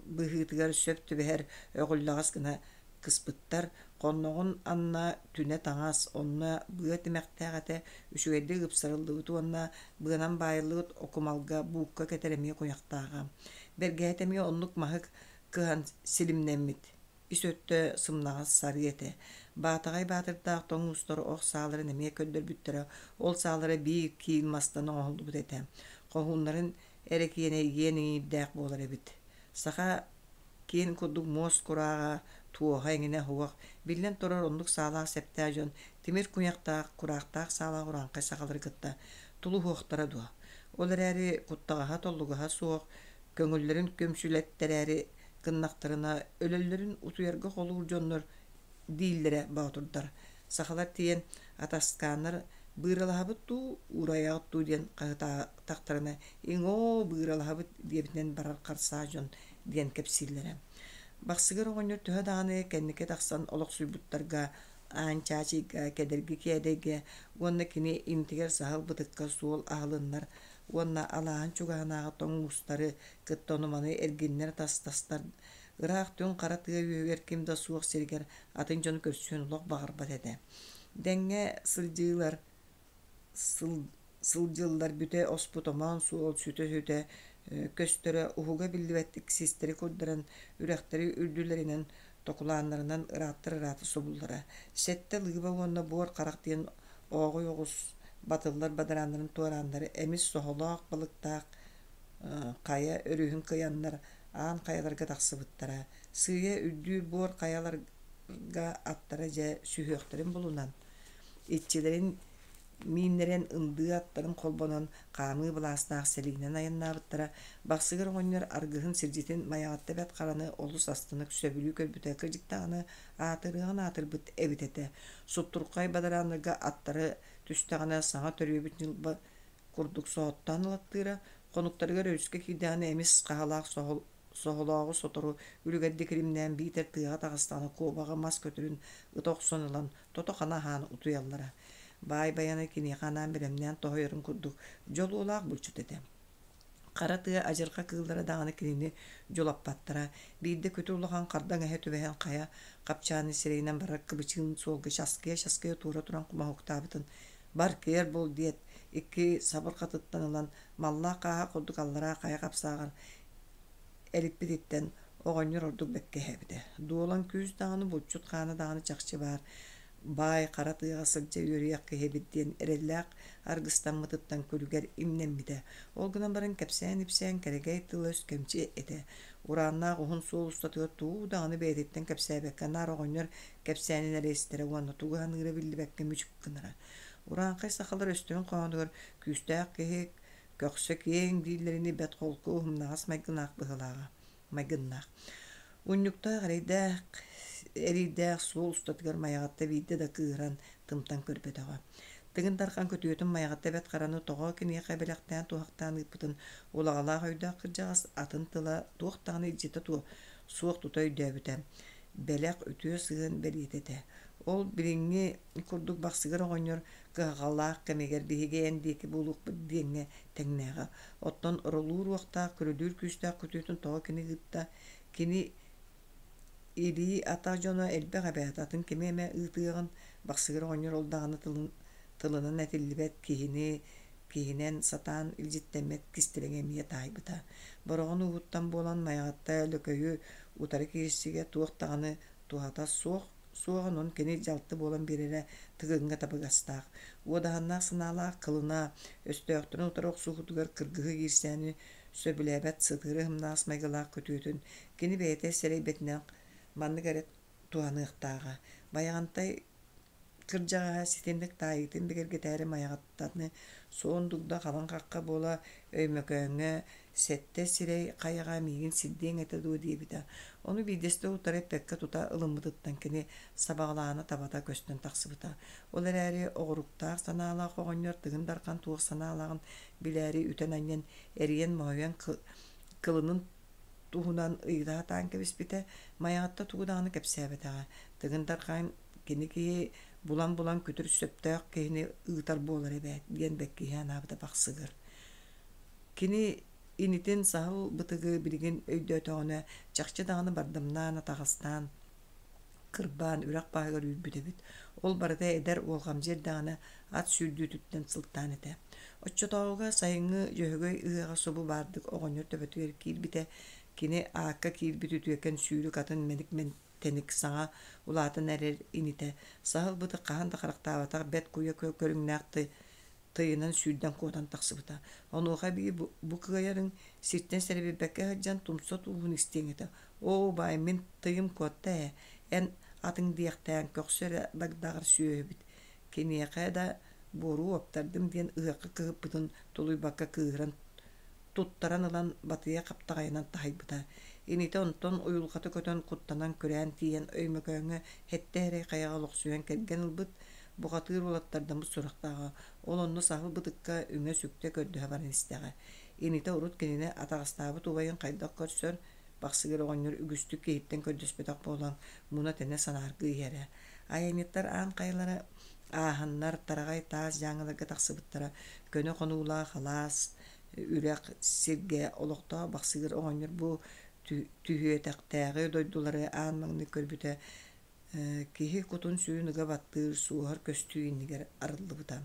быһыытыгар сөп түбэһэр өҕүллэҕэс гына кыспыттар, хонноҕун анна түнэ таҥас, онно быа тимэхтээх этэ үчүгэйдик ыпсарыллыбыт уонна быанан баайыллыбыт окумалга буукка кэтэр эмиэ куйахтааҕа. Бэргэһэтэ эмиэ оннук маһы кыһан силимнэммит, ис өттө сымнаҕас сарыы этэ. Баатаҕай баатырдаах тоҥ уустар ох сааларын эмиэ көрдөрбүттэрэ, ол саалара биир киил мастан оҥоһуллубут этэ. Хоһууннарын эрэ киэнэ иэн иҥиирдээх буолар эбит. Саха киэн курдук муос курааҕа, туоһа эҥинэ суох, биллэн турар оннук саалаах-сэптээх дьон тимир куйахтаах, кураахтаах саалаах урааҥхай сахалары кытта тулуһуохтара дуо? Ол эрээри куттаҕаһа-толлугаһа суох, көҥүллэрин көмсүлэттэрээри гыннахтарына, өлөллөрүн утуйарга холуур дьоннор дииллэрэ боотурдар. Сахалар тиийэн атаскааннар быыралаһабыт дуу, уурайаҕыт дуу диэн хаһытаатахтарына, иҥоо, быыралаһабыт диэбитинэн барар харсаа дьон диэн кэпсииллэрэ. Бахсыгыр оҕонньор төһө даҕаны кэнники тахсан олохсуйбуттарга Аан Чаачыйга, Кэдэрги Кээдэйгэ уонна кини интигэр саһыл бытыкка суол аһылыннар уонна алааһын чугаһынааҕы тоҥ уустары кытта ону-маны эргиннэр тастастар Ыраах түҥ хара тыа үөһүгэр ким да суох сиригэр атын дьону көрсүөн олох баҕарбат этэ. Дэҥҥэ сылдьыылар сылдьыллар бүтэ оспут омоон суол сүтэ-сүтэ көстөрө уһуга биллибэттик систэри курдаран үрэхтэри үрдүлэринэн токулааннарынан ырааттар ыраата субуллара. Сэттэ лыыба уонна буор харах диэн ооҕуй оҕус батыллар бадарааннарын туорааннары эмис соһолоох балыктаах хайа өрүһүн кыйаннар аан хайаларга тахсыбыттара. Сыыйа үрдүүр буор хайаларга аттара дьэ сүһүөхтэрин булунан, иччилэрин мииннэрэн ындыы аттарын холбонон хаамыы былаастаах сэлиинэн айаннаабыттара. Бахсыгыр оҕонньор аргыһын сирдьитин Майаҕатта Бэрт Хараны олус астынак сөбүлүү көрбүтэ кырдьык даҕаны аатырыаҕын аатырбыт эбит этэ. Суптурхай бадарааннарга аттары түстэҕинэ саҥа төрүөбүт ньылба курдук соһуттаан ылаттыыра, хонуктарыгар өрүскэ киирдэҕинэ эмис хаһалаах соһолооҕу сотору үлүгэрдик илимнээн биитэр тыаҕа таҕыстаҕына куобаҕы мас көтөрүн ыта охсон ылан тото-хана аһаан утуйаллара. Баай Байанай киниэхэ анаан бэлэмнээн тоһуйарын курдук дьолуолаах булчут этэ. Хара тыа адьырҕа кыыллара даҕаны кинини дьулаппаттара. Биирдэ күтүр улахан хардаҥ эһэ түбэһэн хайа хапчааны сирэйинэн барар кыбычыын суолга часкыйа-часкыйа туора туран моһуктаабытын «Бар, киэр буол» диэт, икки сабырҕатыттан ылан маллаах хааһа курдук аллараа хайа хапсааҕар элиппититтэн оҕонньор ордук бэккиһээбитэ. Дуолан күүс даҕаны, булчут хаана даҕаны чахчы баар баай хара тыаҕа сылдьа үөрүйэх киһи эбит диэн эрэллээх аргыстаммытыттан күлүгэр имнэммитэ. Ол гынан баран кэпсээн-ипсээн кэрэгэй тыл-өс кэмчи этэ. Урааннаах уһун суол устатыгар тугу даҕаны бэйэтиттэн кэпсээбэккэ наар оҕонньор кэпсээнин эрэ истэрэ уонна тугу саныыра биллибэккэ мүчүк гынара. Урааҥхай сахалар өстөрүн хоһоонугар күүстээх киһи көхсө киэҥ дииллэринии бэрт холку уһумнаҕас майгынаах быһыылааҕа майгыннаах. Унньуктаах эрэйдээх эриирдээх суол устатыгар Майаҕатта биирдэ да кыыһыран, тымтан көрбөтөҕө. Тыгын Дархан күтүөтүн Майаҕатта Бэрт Хараны тоҕо киниэхэ бэлэхтээн-туһахтаан ыыппытын улаҕалаах өйдөөх кырдьаҕас атын тыла туох даҕаны илдьитэ суох тута өйдөөбүтэ. Бэлэх үтүө сыһыан бэлиэтэ этэ. Ол билиҥҥи курдук Бахсыгыр оҕонньор кыһалҕалаах кэмигэр биһиги эн диэки буолуохпут диэҥҥэ тэҥнээҕэ. Оттон оролуур уохтаах, күрүлүүр күүстээх күтүөтүн тоҕо кини ыытта? Кини илии-атах дьоно элбэх эбээт, атын кими эмэ ыытыаҕын, Бахсыгыр оҕонньор ол даҕаны тылын тылынан этиллибэт киһини киһинэн сатаан илдьиттэммэт кистэлэҥэ эмиэ таайбыта. Бороҕон ууһуттан буолан Майаҕатта Лөкөйү утары киирсигэ туох даҕаны туһата суох суоҕун онон кини дьалты буолан биэрэрэ Тыгыҥҥа табыгастаах. Уодаһыннаах санаалаах кылына өстөөхтөрүн утары охсуһуутугар кыргыһыы иирсээни сөбүлээбэт сытыары ымнаас майгылаах күтүөтүн кини бэйэтэ сэрэйбэтинэн маннык эрэ туһаныахтааҕа. Байаҕантай кырдьаҕаһа ситинник таайыытын бигэргэтээри Майаҕаттаны суон дугда халыҥ хахха буола Өймөкөөҥҥө сэттэ сирэй хайаҕа миигин сирдиэҥ этэ дуо диэбитэ. Ону биирдэстэ утары эппэккэ тута ылыммытыттан кини сабаҕалаана табата көстөн тахсыбыта. Ол эрээри оҕуруктаах санаалаах оҕонньор Тыгын Дархан туох санаалааҕын билээри үтэн-анньан, эрийэн-моһуйан кылынын туһунан ыйыта сатаан кэбиспитэ, Майаҕатта тугу даҕаны кэпсээбэтэҕэ. Тыгын Дархан кини киһи булан-булан күтүр сөптөөх киһини ыытар буолар эбээт диэн бэккиһэ анаабыта Бахсыгыр. Кини инитин саһыл бытыгы билигин өйдөөтөҕүнэ, чахчы даҕаны бардамнаан, атаҕастаан, кырбаан үрэх баһыгар үүрбүт эбит. Ол барыта эдэр уолҕамдьы эрдэҕинэ ат сүүрдүүтүттэн сылтаан этэ. Оччотооҕуга сайыҥҥы Дьөһөгөй ыһыаҕа субу баардык оҕонньор төбөтүгэр киирбитэ. Кини аакка киирбит үтүөкэн сүүрүк атын мэник тэник саҥа улаатан эрэр инитэ саһыл бытык хаһан да харахтаабатах бэрт куйа көрүҥнээх тыйынан сүүрдэн куотан тахсыбыта. Онуоха эбии бу кыайарыҥ сиртэн сэрэбийбэккэ сылдьан тумса тууһун истиэҥ этэ. Оо, убаай, мин тыйым куотта ээ, эн атыҥ диэхтээн көхсө эрэ дагдаҕар сүөһүбүт. Киниэхэ да буору уоптардым диэн ыһыахха кыһыппытын тулуйбакка кыыһыран туттаран ылан батыйа хаптаҕайынан таһыйбыта. Инитэ онтон уйулҕата көтөн куттанан күрээн тиийэн Өймөкөөҥҥө сэттэ эрэй хайаҕа олохсуйан кэргэн ылбыт, бухатыыр уолаттардаммыт сурахтааҕа. Ол онно саһыл бытыкка үҥэ-сүктэ көрдөһө баран истэҕэ. Инитэ урут кинини атаҕастаабыт убайын хайдах көрсөр, Бахсыгыр оҕонньор үгүстүк киһиттэн көрдөспөтөх буолан, муна-тэнэ санааргыы иһэрэ. Айанньыттар аан хайалара ааһаннар, тараҕай таас дьааҥыларга тахсыбыттара. Көнө хонуулаах алаас, үрэх сиргэ олохтоох Бахсыгыр оҕонньор бу түһүөтэхтээҕи дойдулары аан маҥнай көрбүтэ киһи кутун-сүрүн ыга баттыыр, суоһар көстүү иннигэр арыллыбыта.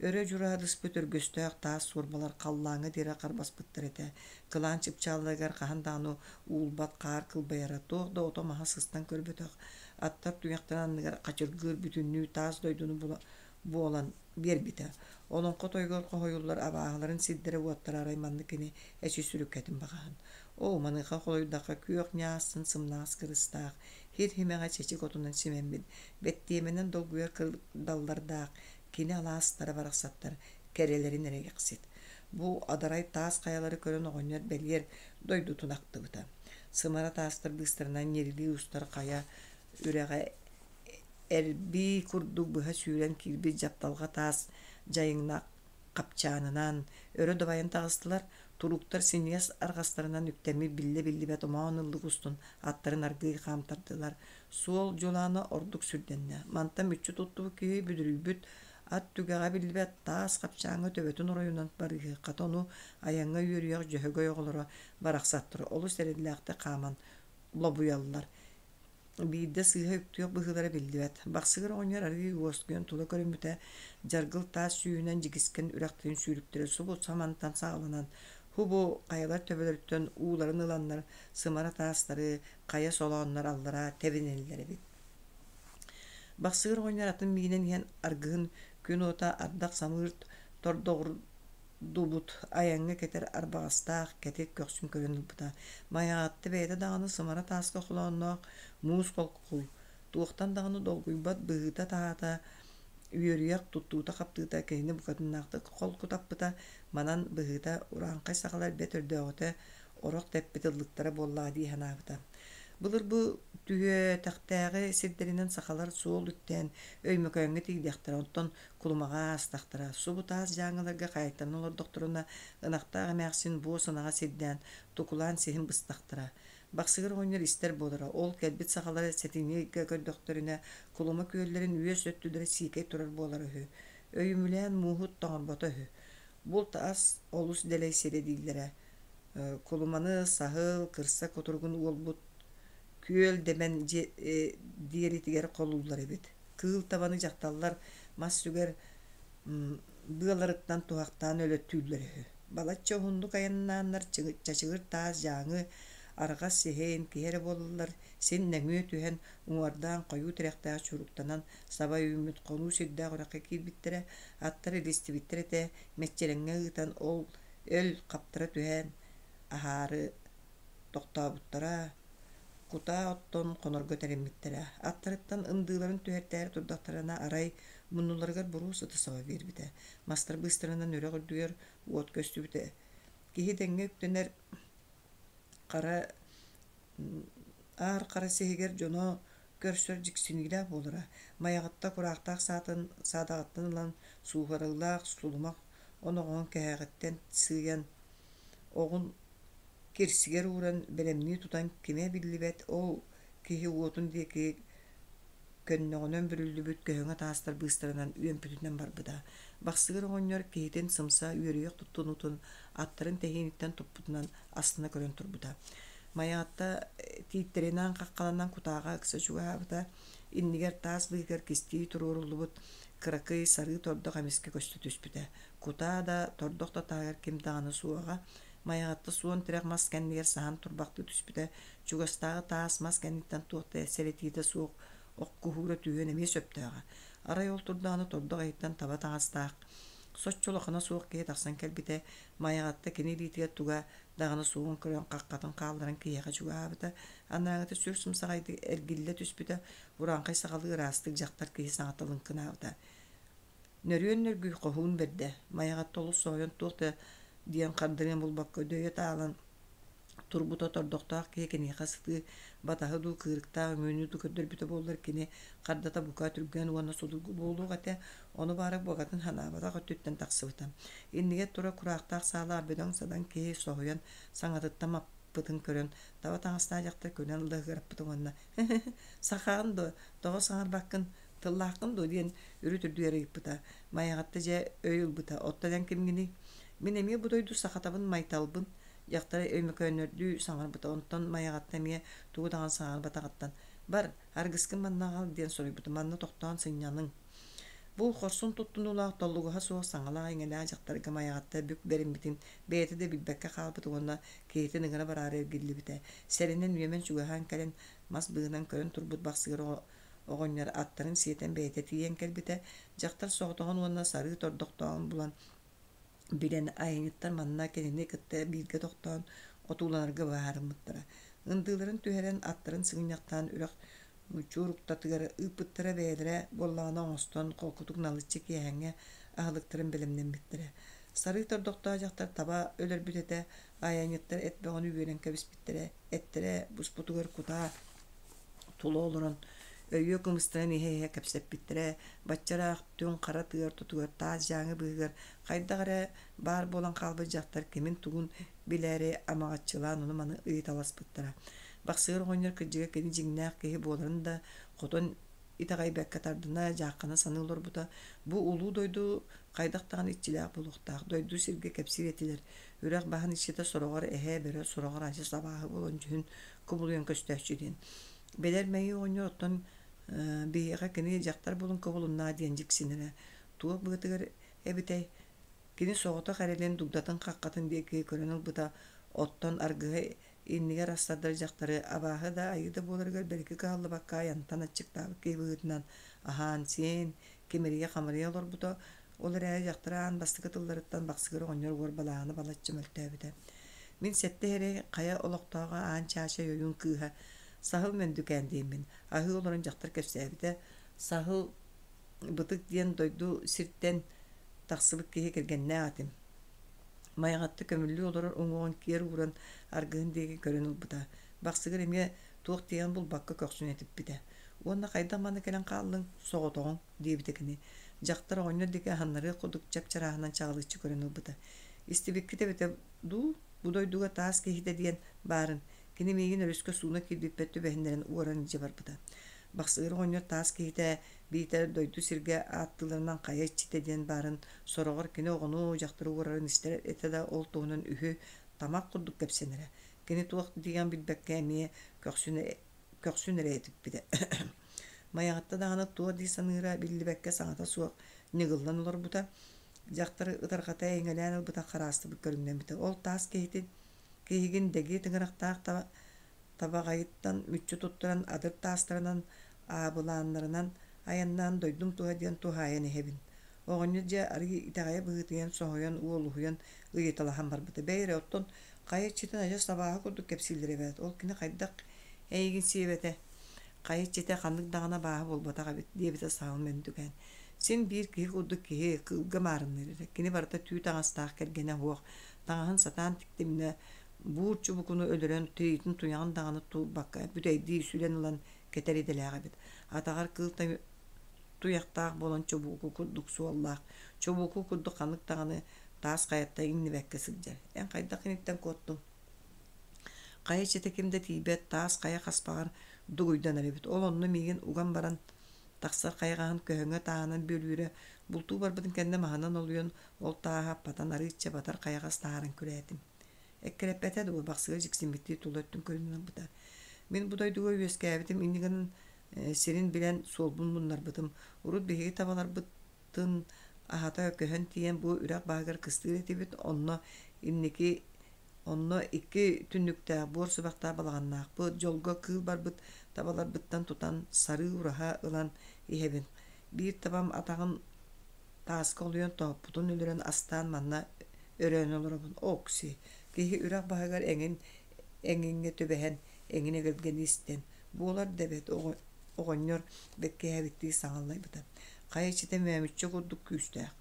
Өрө дьураадыспыт өргөстөөх таас суорбалар халлааҥҥа диэри харбаспыттар этэ. Кылаан чыпчаалларыгар хаһан даҕаны уулбат хаар кылбайара, туох да ото-маһа сыстан көрбөтөх, аттар туйахтарын анныгар хачыргыыр бүтүннүү таас дойдуну буолан биэрбитэ. Олоҥхо тойугар хоһуйуллар абааһыларын сирдэрэ-уоттара арай маннык кини эчи сүрүккэтин баҕаһын. Оо, маныаха холуйдахха күөх ньаассын сымнаҕас кырыстаах, Һир һимэҕэ чэчик отунан симэммит, бэттиэмэнэн долгуйар кырдаллардаах кини алаастара барахсаттар кэрэлэрин эрэ иэхсит. Бу адарай таас хайалары көрөн оҕонньор бэлиэр дойдутун ахтыбыта. Сымара таастар быыстарынан ньирилии устар хайа үрэҕэ эрбии курдук быһа сүүрэн киирбит дьапталҕа таас дьайыҥнаах хапчаанынан өрө дабайан таҕыстылар, турууктар синньигэс арҕастарынан үктэммит биллэ-биллибэт омоон ыллык устун аттарын аргыый хаамтардылар. Суол дьулаана ордук сүрдэннэ. Мантан мүччү туттубут киһи бүдүрүйбүт Ат түгэҕэ биллибэт таас хапчааҥҥа төбөтүн оройунан барыыһы, хата ону айаҥҥа үөрүйэх дьөһөгөй оҕолоро барахсаттар олус эрэллээхтик хааман лобуйаллар. Биирдэ сыыһа үктүөх быһыылара биллибэт. Бахсыгыр оҕонньор арыый уоскуйан тула көрүммүтэ, дьаргыл таас сүүһүнэн дьигискэн үрэхтэрин сүүрүктэрэ субу самантан саҕаланан, һубу хайалар төбөлөрүттэн ууларын ыланнар сымара таастары хайа солооннор аллараа тэбинэллэр эбит. Бахсыгыр оҕонньор атын миинэн иһэн аргыһын күн уота ардах-самыыр тордоҕурдубут айаҥҥа кэтэр арбаҕастаах кэтит көхсүн көрөн ылбыта. Майаҕатта бэйэтэ даҕаны сымара тааска холоонноох муус холку, туохтан даҕаны долгуйбат быһыыта-таһаата, үөрүйэх туттуута-хаптыыта киһини букатыннаахтык холкутаппыта, манан быһыыта урааҥхай сахалар бэрт өрдөөҕүтэ орох тэппит ыллыктара буоллаҕа дии санаабыта. Былыр бу түһүөтэхтээҕи сирдэринэн сахалар суол үктээн Өймөкөөҥҥө тиийдэхтэрэ, онтон Кулумаҕа аастахтара. Субу таас дьааҥыларга хаайтаран олордохторуна, ынахтаах эмээхсин буос ынаҕа сирдээн, тукулаан сиһин быстахтара. Бахсыгыр оҕонньор истэр буолара, ол кэлбит сахалары сэтинньи ыйга көрдөхтөрүнэ, Кулума күөллэрин үөс өттүлэрэ сиикэй турар буолара үһү. Өйүмүлээн мууһу тоҥорбото үһү. Булт ас олус дэлэй сирэ дииллэрэ. Кулуманы саһыл, кырса кутуругун уолбут күөл дэмэн диэритигэр холууллар эбит. Кыыл табаны дьахталлар мас сүгэр быаларыттан туһахтаан өлөттүүллэр үһү. Балачча уһуннук айаннааннар чачыгыр таас дьааҥы арҕас сиһин, киһи эрэ буоллаллар, син нөҥүө түһэн, уҥуордаан хойуу тирэхтээх чуруктанан саба үүммүт хонуу сирдээх үрэххэ киирбиттэрэ, аттар илистибиттэр этэ, мэччирэҥҥэ ыытан ол өл хаптара түһэн аһаары тохтообуттара, кутаа оттон хонорго тэриммиттэрэ. Аттарыттан ындыыларын түһэртээри турдахтарына арай муннуларыгар буруу сыты саба биэрбитэ. Мастар быыстарынан үрэх үрдүгэр уот көстүбүтэ. Киһи дэҥҥэ үктэнэр хара аар хара сиһигэр дьоно көрсөр дьиксиниилээх буолара. Майаҕатта кураахтаах саатын саадаҕыттан ылан сууһарыылаах сулумах оноҕоһун кэһээҕиттэн сыыйан оҕун кирсигэр ууран бэлэмнии тутан кимэ биллибэт ол киһи уотун диэки көннөҕүнэн бүрүллүбүт көһөҥө таастар быыстарынан үөмпүтүнэн барбыта. Бахсыгыр оҕонньор киһитин сымса үөрүйэх туттунуутун аттарын тэһииниттэн туппутунан астына көрөн турбута. Майаҕатта тииттэринэн хаххаланан кутааҕа ыкса чугаһаабыта. Иннигэр таас быыһыгар кистии туруоруллубут кыракый сарыы тордох эмискэ көстө түспүтэ. Кутаа да, тордох да таһыгар ким даҕаны суоҕа. Майаҕатта суон тирэх мас кэннигэр саһан турбахтыы түспүтэ. Чугастааҕы таас мас кэнниттэн туох да сэрэтиитэ суох охкуһуура түһүөн эмиэ сөптөөҕө. Арай ол турдаҕына тордох иһиттэн таба таҥастаах, соччо улахана суох киһи тахсан кэлбитэ. Майаҕатта кини илиитигэр туга даҕаны суоҕун көрөн хаххатын хаалларан киһиэхэ чугаһаабыта. Анааҥыта сүр сымсаҕайдык эргиллэ түспүтэ, урааҥхай сахалыы ыраастык дьахтар киһи саҥата лыҥкынаабыта. Нөрүөн нөргүй хоһуун бэрдэ, Майаҕатта олус соһуйан туох да диэн хардарыан булбакка дөйө таалан турбута тордохтоох киһи киниэхэ сытыы батаһы дуу, кыырыктаах үҥүүнү дуу көрдөрбүтэ буоллар кини хардата бука түргэн уонна судургу буолуох этэ, ону баара буогатын санаабатах өттүттэн тахсыбыта. Иннигэр турар кураахтаах саалаах бөдөҥ-садаҥ киһи соһуйан саҥатыттан маппытын көрөн таба таҥастаах дьахтар күлэн лыһыгыраппыта уонна «Сахаҕын дуо? Тоҕо саҥарбаккын? Тыллааххын дуо?» диэн үрүт үрдүгэр ыйыппыта. Майаҕатта дьэ өй ылбыта: «Оттон эн кимҥиний?» «Мин эмиэ бу дойду сахатабын, майталбын» дьахтара өймөкөөннөрдүү саҥарбыта. Онтон Майаҕатта эмиэ тугу даҕаны саҥарбатаҕыттан: «Бар, аргыскын манна аҕал» диэн соруйбута. «Манна тохтоон сынньаныҥ». Бу хорсун туттунуулаах, толлугаһа суох саҥалаах-иҥэлээх дьахтарга Майаҕатта бүк бэриммитин бэйэтэ да билбэккэ хаалбыт уонна киһитин ыҥыра бараары эргиллибитэ. Сэрэнэн үөмэн чугаһаан кэлэн, мас быыһынан көрөн турбут бахсыгар оҕонньор аттарын сиэтэн бэйэтэ тиийэн кэлбитэ, дьахтар соҕотоҕун уонна сарыы тордохтооҕун булан билэн айанньыттар манна кинини кытта бииргэ тохтоон отууланарга быһаарыммыттара. Ындыыларын түһэрэн, аттарын сыгынньахтаан үрэх чууруктатыгар ыыппыттара бэйэлэрэ буоллаҕына оҥостон холкутук налыччы киэһээҥҥи аһылыктарын бэлэмнэммиттэрэ. Сарыы тордохтоох дьахтар таба өлөрбүт этэ, айанньыттар эт бөҕөнү үөрэн кэбиспиттэрэ, эттэрэ буспутугар кутаа тула олорон өйүө кымыстарын иһэ-иһэ кэпсэппиттэрэ, бачча ыраах түҥ хара тыа ортотугар таас дьааҥы быыһыгар хайдах эрэ баар буолан хаалбыт дьахтар кимин-тугун билээри амаҕаччылаан ону-маны ыйыталаспыттара. Бахсыгыр оҕонньор кырдьыга кини дьиҥнээх киһи буоларын да хотон итэҕэйбэккэ тардына, дьааххана саныы олорбута. Бу улуу дойду хайдах даҕаны иччилээх буолуохтаах. Дойду сиргэ кэпсиир этилэр. Үрэх баһын иччитэ сороҕор эһэ, бөрө, сороҕор адьас абааһы буолан дьүһүн кубулуйан көстөөччү диэн. Бэдэр мэйии оҕонньор оттон биһиэхэ кини дьахтар булун кубулуннаа диэн дьиксинэрэ. Туох быатыгар эбитэй? Кини соҕотох эрэлин дугдатын хаххатын диэки көрөн ылбыта, оттон аргыһа иннигэр астардар дьахтары абааһы да айыы да буоларыгар бэрики кыһаллыбакка айантан аччыктаабыт киһи быһыытынан аһаан-сиэн, кимирийэ-хамырыйа олорбута. Ол эрээри дьахтар аан бастакы тылларыттан Бахсыгыр оҕонньор уорбалааһына балачча мөлтөөбүтэ. Мин сэттэ эрэй хайа олохтооҕо Аан Чаачай ойуун кыыһа Саһыл Мөндүкээн диэммин. Аһыы олорон дьахтар кэпсээбитэ. Саһыл Бытык диэн дойду сиртэн тахсыбыт киһи кэргэннээх этим. Майаҕатта көмүллүү олорор уҥуоҕун киэр ууран аргыһын диэки көрөн ылбыта. Бахсыгыр эмиэ туох диэҕин булбакка көхсүн этиппитэ. Уонна хайдах манна кэлэн хааллыҥ, соҕотоҕуҥ диэбитэ кини. Дьахтар оҕонньор диэки аһыннарыах курдук чап-чарааһынан чаҕылыччы көрөн ылбыта. Истибиккит эбитэ дуу, бу дойдуга таас киһитэ диэн баарын, Кини миигин өрүскэ сууна киирбиппэр түбэһиннэрэн уоран илдьэ барбыта. Бахсыгыр оҕонньор таас киһитэ биитэр дойду сиргэ ааттыыларынан хайа иччитэ диэн баарын, сороҕор кини оҕону, дьахтары уорарын истэр этэ да ол туһунан үһү тамах курдук кэпсэнэрэ. Кини туох диэҕин билбэккэ эмиэ көхсүн, көхсүн эрэ этиппитэ. Майаҕатта даҕаны туох дии саныыра биллибэккэ саҥата суох ньыгыллан олорбута. Дьахтар ытарҕата эйэҥэлээн ылбыта хараастыбыт көрүҥнэммитэ. Ол таас киһитин Киһигин дэгиэ тыҥырахтаах табаҕайыттан мүччү туттаран адыр таастарынан, аабылааннарынан айаннаан дойдум туһа диэн туһаайан иһэбин. Оҕонньор дьэ арыый итэҕэйэ быһыытыйан, соһуйан, уолуһуйан ыйыталаһан барбыта. Бэйи эрэ, оттон хайа иччитин адьас абааһы курдук кэпсииллэр эбээт, ол кини хайдах эйигин сиэбэтэ? Хайа иччитэ ханнык даҕаны абааһы буолбатах эбит, диэбитэ Саал Мөндүкээн. Син биир киһи курдук киһи кыылга маарынныыр эрэ. Кини барыта түү таҥастаах кэргэнэ суох, таҥаһын сатаан тиктиминэ, буур чубукуну өлөрөн, тириитин туйаҕын даҕаны тулбакка, бүтэйдии сүлэн ылан кэтэр идэлээх эбит. Атаҕар кыыл туйахтаах буолан чубуку курдук суоллаах, чубуку курдук ханнык даҕаны таас хайаттан иҥнибэккэ сылдьар. Эн хайдах киниттэн куоттуҥ? Хайа иччитэ ким да тиийбэт, таас хайа хаспаҕар дугуйданар эбит. Ол онно миигин уган баран тахсар хайаҕаһын көһөҥө тааһынан бүөлүүрэ, бултуу барбытын кэннэ маһынан олуйан, ол тааһа аппатан арыычча батар хайаҕас таһааран күрээтим. Эккирэппэтэ дуо, бахсыга дьиксиммиттии тула өттүн көрүнэн ылбыта. Мин бу дойдуга үөскээбитим инньэ гынан сирин билэн суолбун муннарбытым. Урут биһиги табаларбытын аһата көһөн тиийэн бу үрэх баһыгар кыстыыр этибит, онно инники Онно икки түннүктээх буор сыбахтаах балаҕаннаахпыт, дьолго кыыл барбыт табаларбыттан тутан сарыы ураһа ылан иһэбин. Биир табам атаҕын тааска олуйан тоһуппутун өлөрөн астаан манна өрөөн олоробун. Окси, киһи үрэх баһыгар эҥин эҥиҥҥэ түбэһэн эҥин эгэлгэни истэн, буолар да эбээт оҕонньор бэккиһээбиттии саҥаллайбыта. Хайа иччитэ мөөмүччэ курдук күүстээх,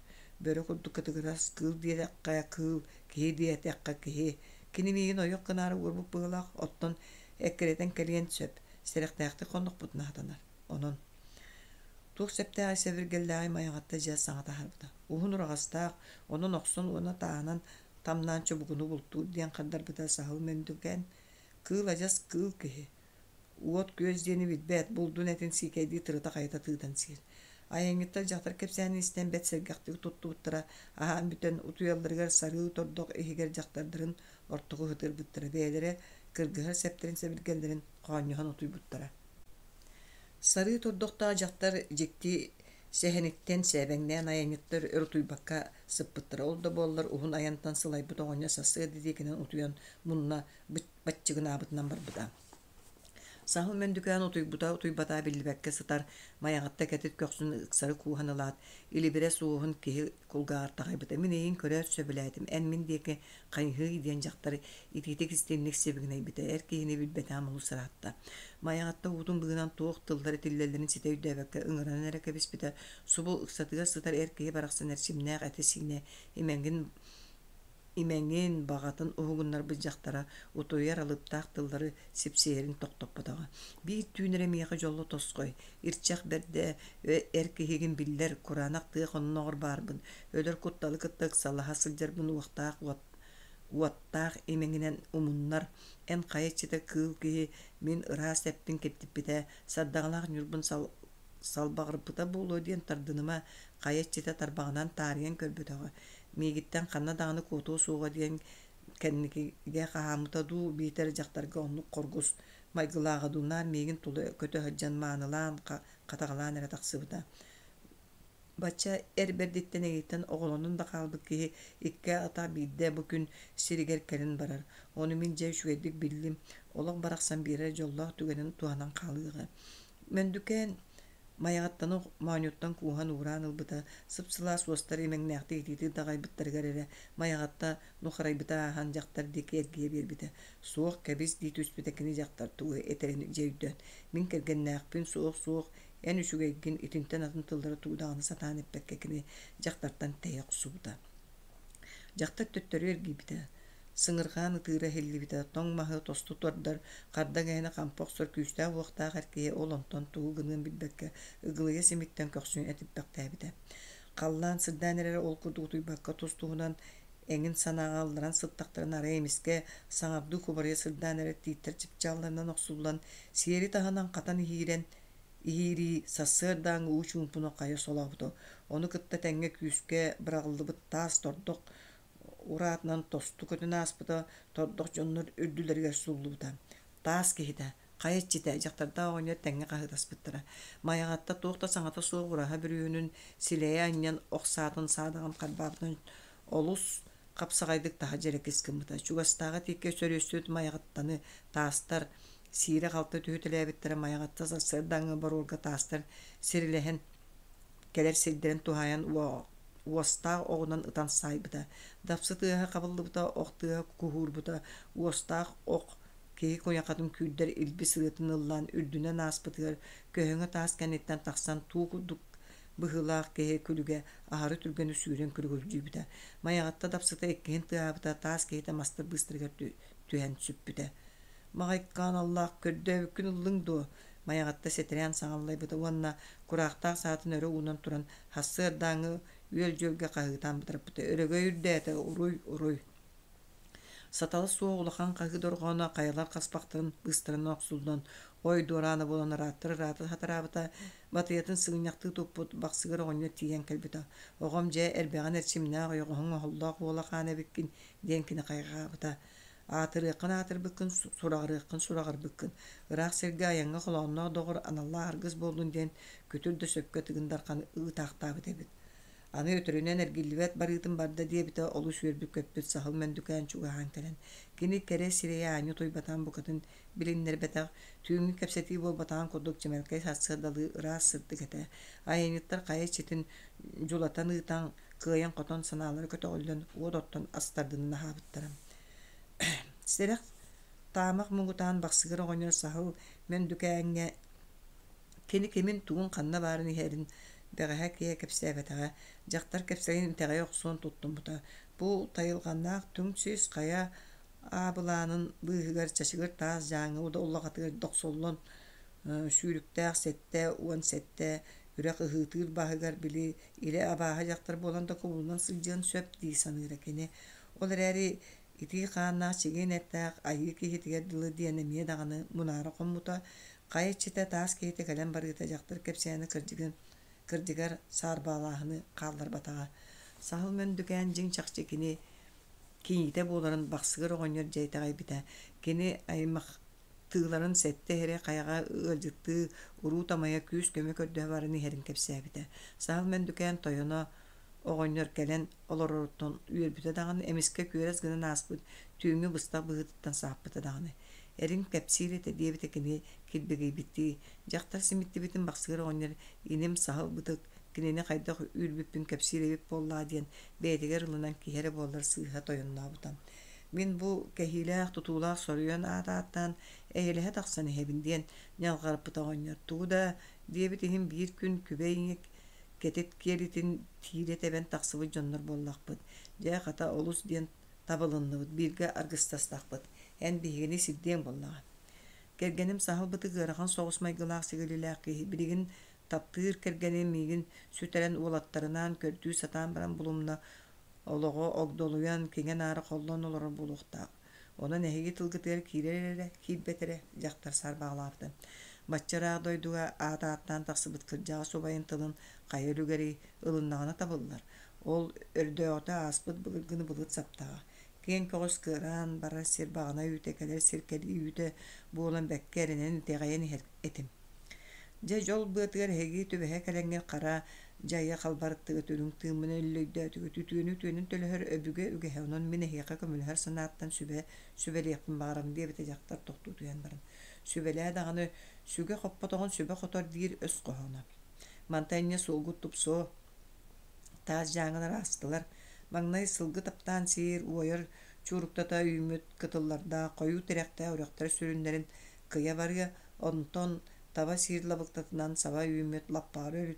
бөрө курдук кытыгырас, кыыл диэтэххэ кыыл, киһи диэтэххэ киһи. Кини миигин ойох гынаары уорбут быһыылаах, оттон эккирэтэн кэлиэн сөп, сэрэхтээхтик хоннохпутуна сатанар. Онон туох сөптөөҕүй сэбиргэллээҕий Майаҕатта дьэ саҥа таһаарбыта. Уһун ураҕастаах, онон охсон уонна тааһынан тамнаан чубукуну бултуур диэн хардарбыта Саһыл Мөндүкээн. Кыыл адьас кыыл киһи. Уот-күөс диэни билбэт, булдун этин сиикэйдии тырыта-хайыта тыытан сиир. Айанньыттар дьахтар кэпсээнин истэн бэрт сэргэхтик туттубуттара, аһаан бүтэн утуйалларыгар сарыы тордох иһигэр дьахтардарын ортоку ытырбыттара, бэйэлэрэ кыргыһар сэптэрин-сэбиргэллэрин хоонньоһон утуйбуттара. Сарыы тордохтоох дьахтар дьикти сэһэниттэн сээбэҥнээн айанньыттар өр утуйбакка сыппыттара. Ол да буоллар уһун айантан сылайбыт оҕонньор сарсыарда диэкинэн утуйан мунна баччыгынаабытынан барбыта. Саһыл Мөндүкээн утуйбута утуйбата биллибэккэ сытар Майаҕатта кэтит көхсүн ыксары кууһан ылаат, илибирэс уоһун киһи кулгааҕар таҕайбыта. Мин эйигин көрөөт сөбүлээтим, эн мин диэки хайыһыый диэн дьахтар итиитик истиҥник сибигинэйбитэ, эр киһини билбэтэҕим олус ыраатта. Майаҕатта уутун быыһынан туох тыллар этиллэллэрин ситэ өйдөөбөккө ыҥыран эрэ кэбиспитэ, субу ыксатыгар сытар эр киһи барахсан эрчимнээх этэ-сиинэ имэҥин Имэҥин, баҕатын уһугуннарбыт дьахтара утуйар алыптаах тыллары сипсиһэрин тохтоппотоҕо. Биир түүн эрэ миэхэ дьолло тосхой, ирчэх бэрдэ эр киһигин биллэр, кураанах тыа хонноҕор баарбын, өлөр кутталы кытта ыксалаһа сылдьарбын уохтаах уот уоттаах имэҥинэн умуннар, эн хайа иччитэ кыыл киһи мин ыраас эппин киртиппитэ, сардаҥалаах ньурбун сал... Салбаҕырбыта буолуо диэн тардыныма, хайа иччитэ тарбаҕынан таарыйан көрбөтөҕө. Миигиттэн ханна даҕаны куотуо суоҕа диэн кэнникигэ хаһааммыта дуу, биитэр дьахтарга оннук хоргус майгылааҕа дуу, наар миигин тула көтө сылдьан маанылаан, хатаҕалаан эрэ тахсыбыта. Бачча эр бэрдиттэн эйиттэн оҕолонон да хаалбыт киһи икки атах биирдэ бу күн сиригэр кэлэн барар. Ону мин дьэ үчүгэйдик биллим, олох барахсан биэрэр дьоллоох түгэнин туһанан хаалыаҕа. Мөндүкээн Майаҕаттаны моонньуттан кууһан уураан ылбыта, сып-сылаас уостар имэҥнээхтик итиитик даҕайбыттарыгар эрэ Майаҕатта нухарайбыта ааһан дьахтар диэки эргийэ биэрбитэ. Суох, кэбис дии түспүтэ кини дьахтар тугу этэрин дьэ өйдөөн. Мин кэргэннээхпин, суох-суох, эн үчүгэйгин, итинтэн атын тыллары тугу даҕаны сатаан эппэккэ кини дьахтартан тэйэ охсубута. Дьахтар төттөрү эргийбитэ. Сыҥырҕаан ытыыра иһиллибитэ, тоҥ маһы тосту тардар, хардаҥ эһэни хампы охсор күүстээх-уохтаах эр киһи ол онтон тугу гыныан билбэккэ ыгылыйа симиттэн көхсүн этиппэхтээбитэ. Халлаан сырдаан эрэрэ ол курдук утуйбакка тус-туһунан эҥин санааҕа ылларан сыттахтарына арай эмискэ саҥардыы кубарыйа сырдаан эрэр тииттэр чыпчаалларынан охсуллан, сиэри таһынан хатан иһиирэн иһиирии сарсыардааҥҥы уу чуумпуну хайа солообута. Ону кытта тэҥҥэ күүскэ быраҕыллыбыт таас тордох ураатынан тосту көтөн ааспыта, тордох дьоннор үрдүлэригэр сууллубута. Таас киһитэ, хайа иччитэ, дьахтардаах оҕонньор тэҥҥэ хаһыытаспыттара. Майаҕатта туох да саҥата суох ураһа бүрүөһүнүн силэйэ анньан ох саатын саадаҕын харбаабытын олус хапсаҕайдык таһа дьэрэкис гыммыта. Чугастааҕы тииккэ сөрүөстүбүт Майаҕаттаны таастар сиирэ-халты түһүтэлээбиттэрэ Майаҕатта сарсыардааҥҥы боруорга таастар сирилэһэн кэлэр сирдэрин туһаайан уостаах оҕунан ытан саайбыта. Дапсы тыаһа хабыллыбыта, ох тыаһа куһуурбута, уостаах ох киһи куйахатын күүрдэр илбис ырыатын ыллаан үрдүнэн ааспытыгар көһөҥө таас кэнниттэн тахсан туу курдук быһыылаах киһи күлүгэ аһары түргэни сүүрэн күлүгүлдьүйбүтэ. Майаҕатта дапсыта иккиһин тыаһаабыта, таас киһитэ мастар быыстарыгар түһэн сүппүтэ. Маҕайкаан аллаах көрдөөбүккүн ыллыҥ дуо? Майаҕатта сэтэрээн саҥаллайбыта уонна кураахтаах саатын өрө уунан туран сарсыардааҥҥы үөл-дьүөлгэ хаһыытаан бытарыппыта. Өрөгөй үрдээтэ, уруй, уруй! Сатала суох улахан хаһыы дорҕооно хайалар хаспахтарын быыстарынан охсуллан, ой дуораана буолан ырааттар ыраата сатараабыта, батыйатын сыгынньахтыы туппут бахсыгар оҕонньор тиийэн кэлбитэ. Оҕом дьэ эрбэҕин эрчимнээх ойоҕоһуҥ оһоллоох уола хаан эбиккин диэн кини хайҕаабыта. Аатырыаххын аатырбыккын, сураҕырыаххын сураҕырбыккын, ыраах сиргэ айаҥҥа холоонноох доҕор аналлаах аргыс буоллун диэн күтүр да сөпкө Тыгын Дархан ыытаахтаабыт эбит. Аны өтөрүнэн эргиллибэт барыытын барда диэбитэ олус үөрбүт-көппүт Саһыл Мөндүкээн чугаһаан кэлэн, кини кэрэ сирэйэ аанньа утуйбатаҕын букатын билиннэрбэтэх, түүҥҥү кэпсэтии буолбатаҕын курдук чэмэлкэй сарсыардалыы ыраас сырдык этэ. Айанньыттар хайа иччитин дьулатан ыытан, кыайан-хотон санаалара көтөҕүллэн уот оттон ас тардынан аһаабыттара. Сэрэх таамах муҥутаан Бахсыгыр оҕонньор Саһыл Мөндүкээҥҥэ кини кимин, тугун ханна баарын иһэрин бэҕэһээ киэһэ кэпсээбэтэҕэ, дьахтар кэпсэлин итэҕэйэ охсуон туттуммута. Бу тайылҕаннаах түҥ сис хайа аабылаанын быыһыгар чачыгыр таас дьааҥы улаҕатыгар дохсоллон сүүрүктээх 77 үрэх ыһыытыыр баһыгар били илэ абааһы дьахтар буолан да кубулунан сылдьыан сөп дии саныыра кини. Ол эрээри итии хааннаах чигиин эттээх айыы киһитигэр дылы диэн эмиэ даҕаны мунаара хоммута, хайа иччитэ таас киһитэ кэлэн барыыта дьахтар кэпсээнэ кырдьыгын кырдьыгар саарбаалааһыны хаалларбатаҕа. Саһыл Мөндүкээн дьиҥ-чахчы кини кийиитэ буоларын Бахсыгыр оҕонньор дьэ итэҕэйбитэ. Кини аймах тыыларын сэттэ иһэрэ хайаҕа ыалдьыттыы уруу тамайа күүс-көмө көрдөһө баран иһэрин кэпсээбитэ. Саһыл Мөндүкээн тойоно оҕонньор кэлэн олороруттан үөрбүтэ даҕаны, эмискэ күөрэс гынан ааспыт түүҥҥү быстах быһыытыттан сааппыта даҕаны. Эриҥ кэпсиир этэ диэбитэ кини килбигийбиттии. Дьахтар симиттибитин Бахсыгыр оҕонньор иним саһыл бытык кинини хайдах үүрбүппүн кэпсиир эбит буоллаа диэн бэйэтигэр ылынан киһи эрэ буоллар сыыһа тойоннообута. Мин бу кэһиилээх тутуулаах соруйан аат ааттаан эйэлэһэ тахсан иһэбин диэн ньалҕарыппыта оҕонньор тугу да диэбит иһин биир күн күбэй кэтит киэлитин тиирэ тэбэн тахсыбыт дьоннор буоллахпыт. Дьэ, хата олус диэн табылынныбыт, бииргэ аргыстастахпыт. Эн биһигини сирдиэҥ буоллаҕа. Кэргэним саһыл бытык ыарахан соҕус майгылаах сигилилээх киһи билигин таптыыр кэргэним миигин сүтэрэн уолаттарынаан көрдүү сатаан баран булумна Олоҕо огдолуйан, киҥэ-наара холлон олорор буолуохтаах. Онон эһиги тылгытыгар киирэр эрэ, киирбэт эрэ, дьахтар саарбаҕалаабыта. Бачча ыраах дойдуга аат ааттаан тахсыбыт кырдьаҕас убайын тылын хайа үлүгэрий ылыннаҕына табыллар. Ол өрдөөҕүтэ ааспыт былыргыны былыт саптаҕа. Киэҥ көҕүс кыараан барар сир баҕана үүтэ, кэлэр сир кэлии үүтэ буолан бэккэ эрэнэн итэҕэйэн иһэр этим. Дьэ, дьол быатыгар эһиги түбэһэ кэлэҥҥит хара дьайа халбарыттыгыт үрүҥ тыыммын өллөйдөөтүгүт, үтүөнү үтүөнүн төлөһөр өбүгэ үгэһэ, онон мин эһиэхэ көмөлөһөр санааттан сүбэ сүбэлиэхпин баҕарабын диэбитэ дьахтар тохтуу түһэн баран. Сүбэлээ даҕаны, сүгэ хоппотоҕун сүбэ хотор диир өс хоһооно. Мантан инньэ суолгут тупсуо, таас дьааҥылар аастылар. Маҥнай сылгы таптаан сиир, уойар чууруктата үүммүт кытыллардаах хойуу тирэхтээх үрэхтэр сүрүннэрин кыйа барыа, онтон таба сиир лабыктатынан саба үүммүт лаппаҕар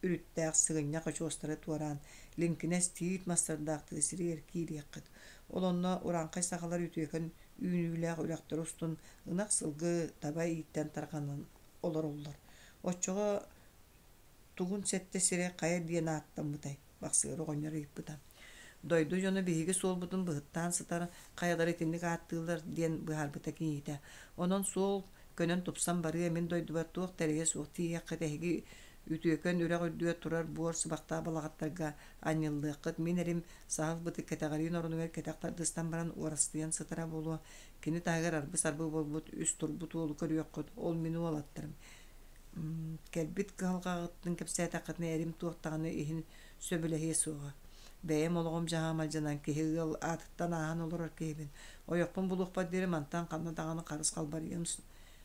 үрүттээх сыгынньах очуостары туораан, лиҥкинэс тиит мастардаах тыа сиригэр киириэххит. Ол онно урааҥхай сахалар үтүөкэн үүнүүлээх үрэхтэр устун ынах-сылгы, таба ииттэн тарҕанан олороллор. Оччоҕо тугун сэттэ сирэ хайа диэн ааттаммытай? Бахсыгыр оҕонньор ыйыппыта. Дойду дьоно биһиги суолбутун быһыттаан сытар хайалары итинник ааттыыллар диэн быһаарбыта киниитэ. Онон суол көнөн тупсан барыа, мин дойдубар туох да эрэйэ суох тиийиэххит, эһиги үтүөкэн үрэх үрдүгэр турар буор сыбахтаах балаҕаттарга анньыллыаххыт, мин эрим саһыл бытык кэтэҕэриин орунугар кэтэх тардыстан баран уорастыйан сытара буолуо, кини таһыгар арбы-сарбы буолбут үс турбут уолу көрүөххүт, ол мин уолаттарым. Кэлбит кыһалҕаҕыттан кэпсээтэххитинэ эрим туох даҕаны иһин сөбүлэһиэ суоҕа. Бэйэм олоҕум-дьаһаҕым алдьанан киһи ыал аатыттан ааһан олорор киһибин. Ойохпун булуохпар диэри мантан ханна даҕаны харыс халбарыйыам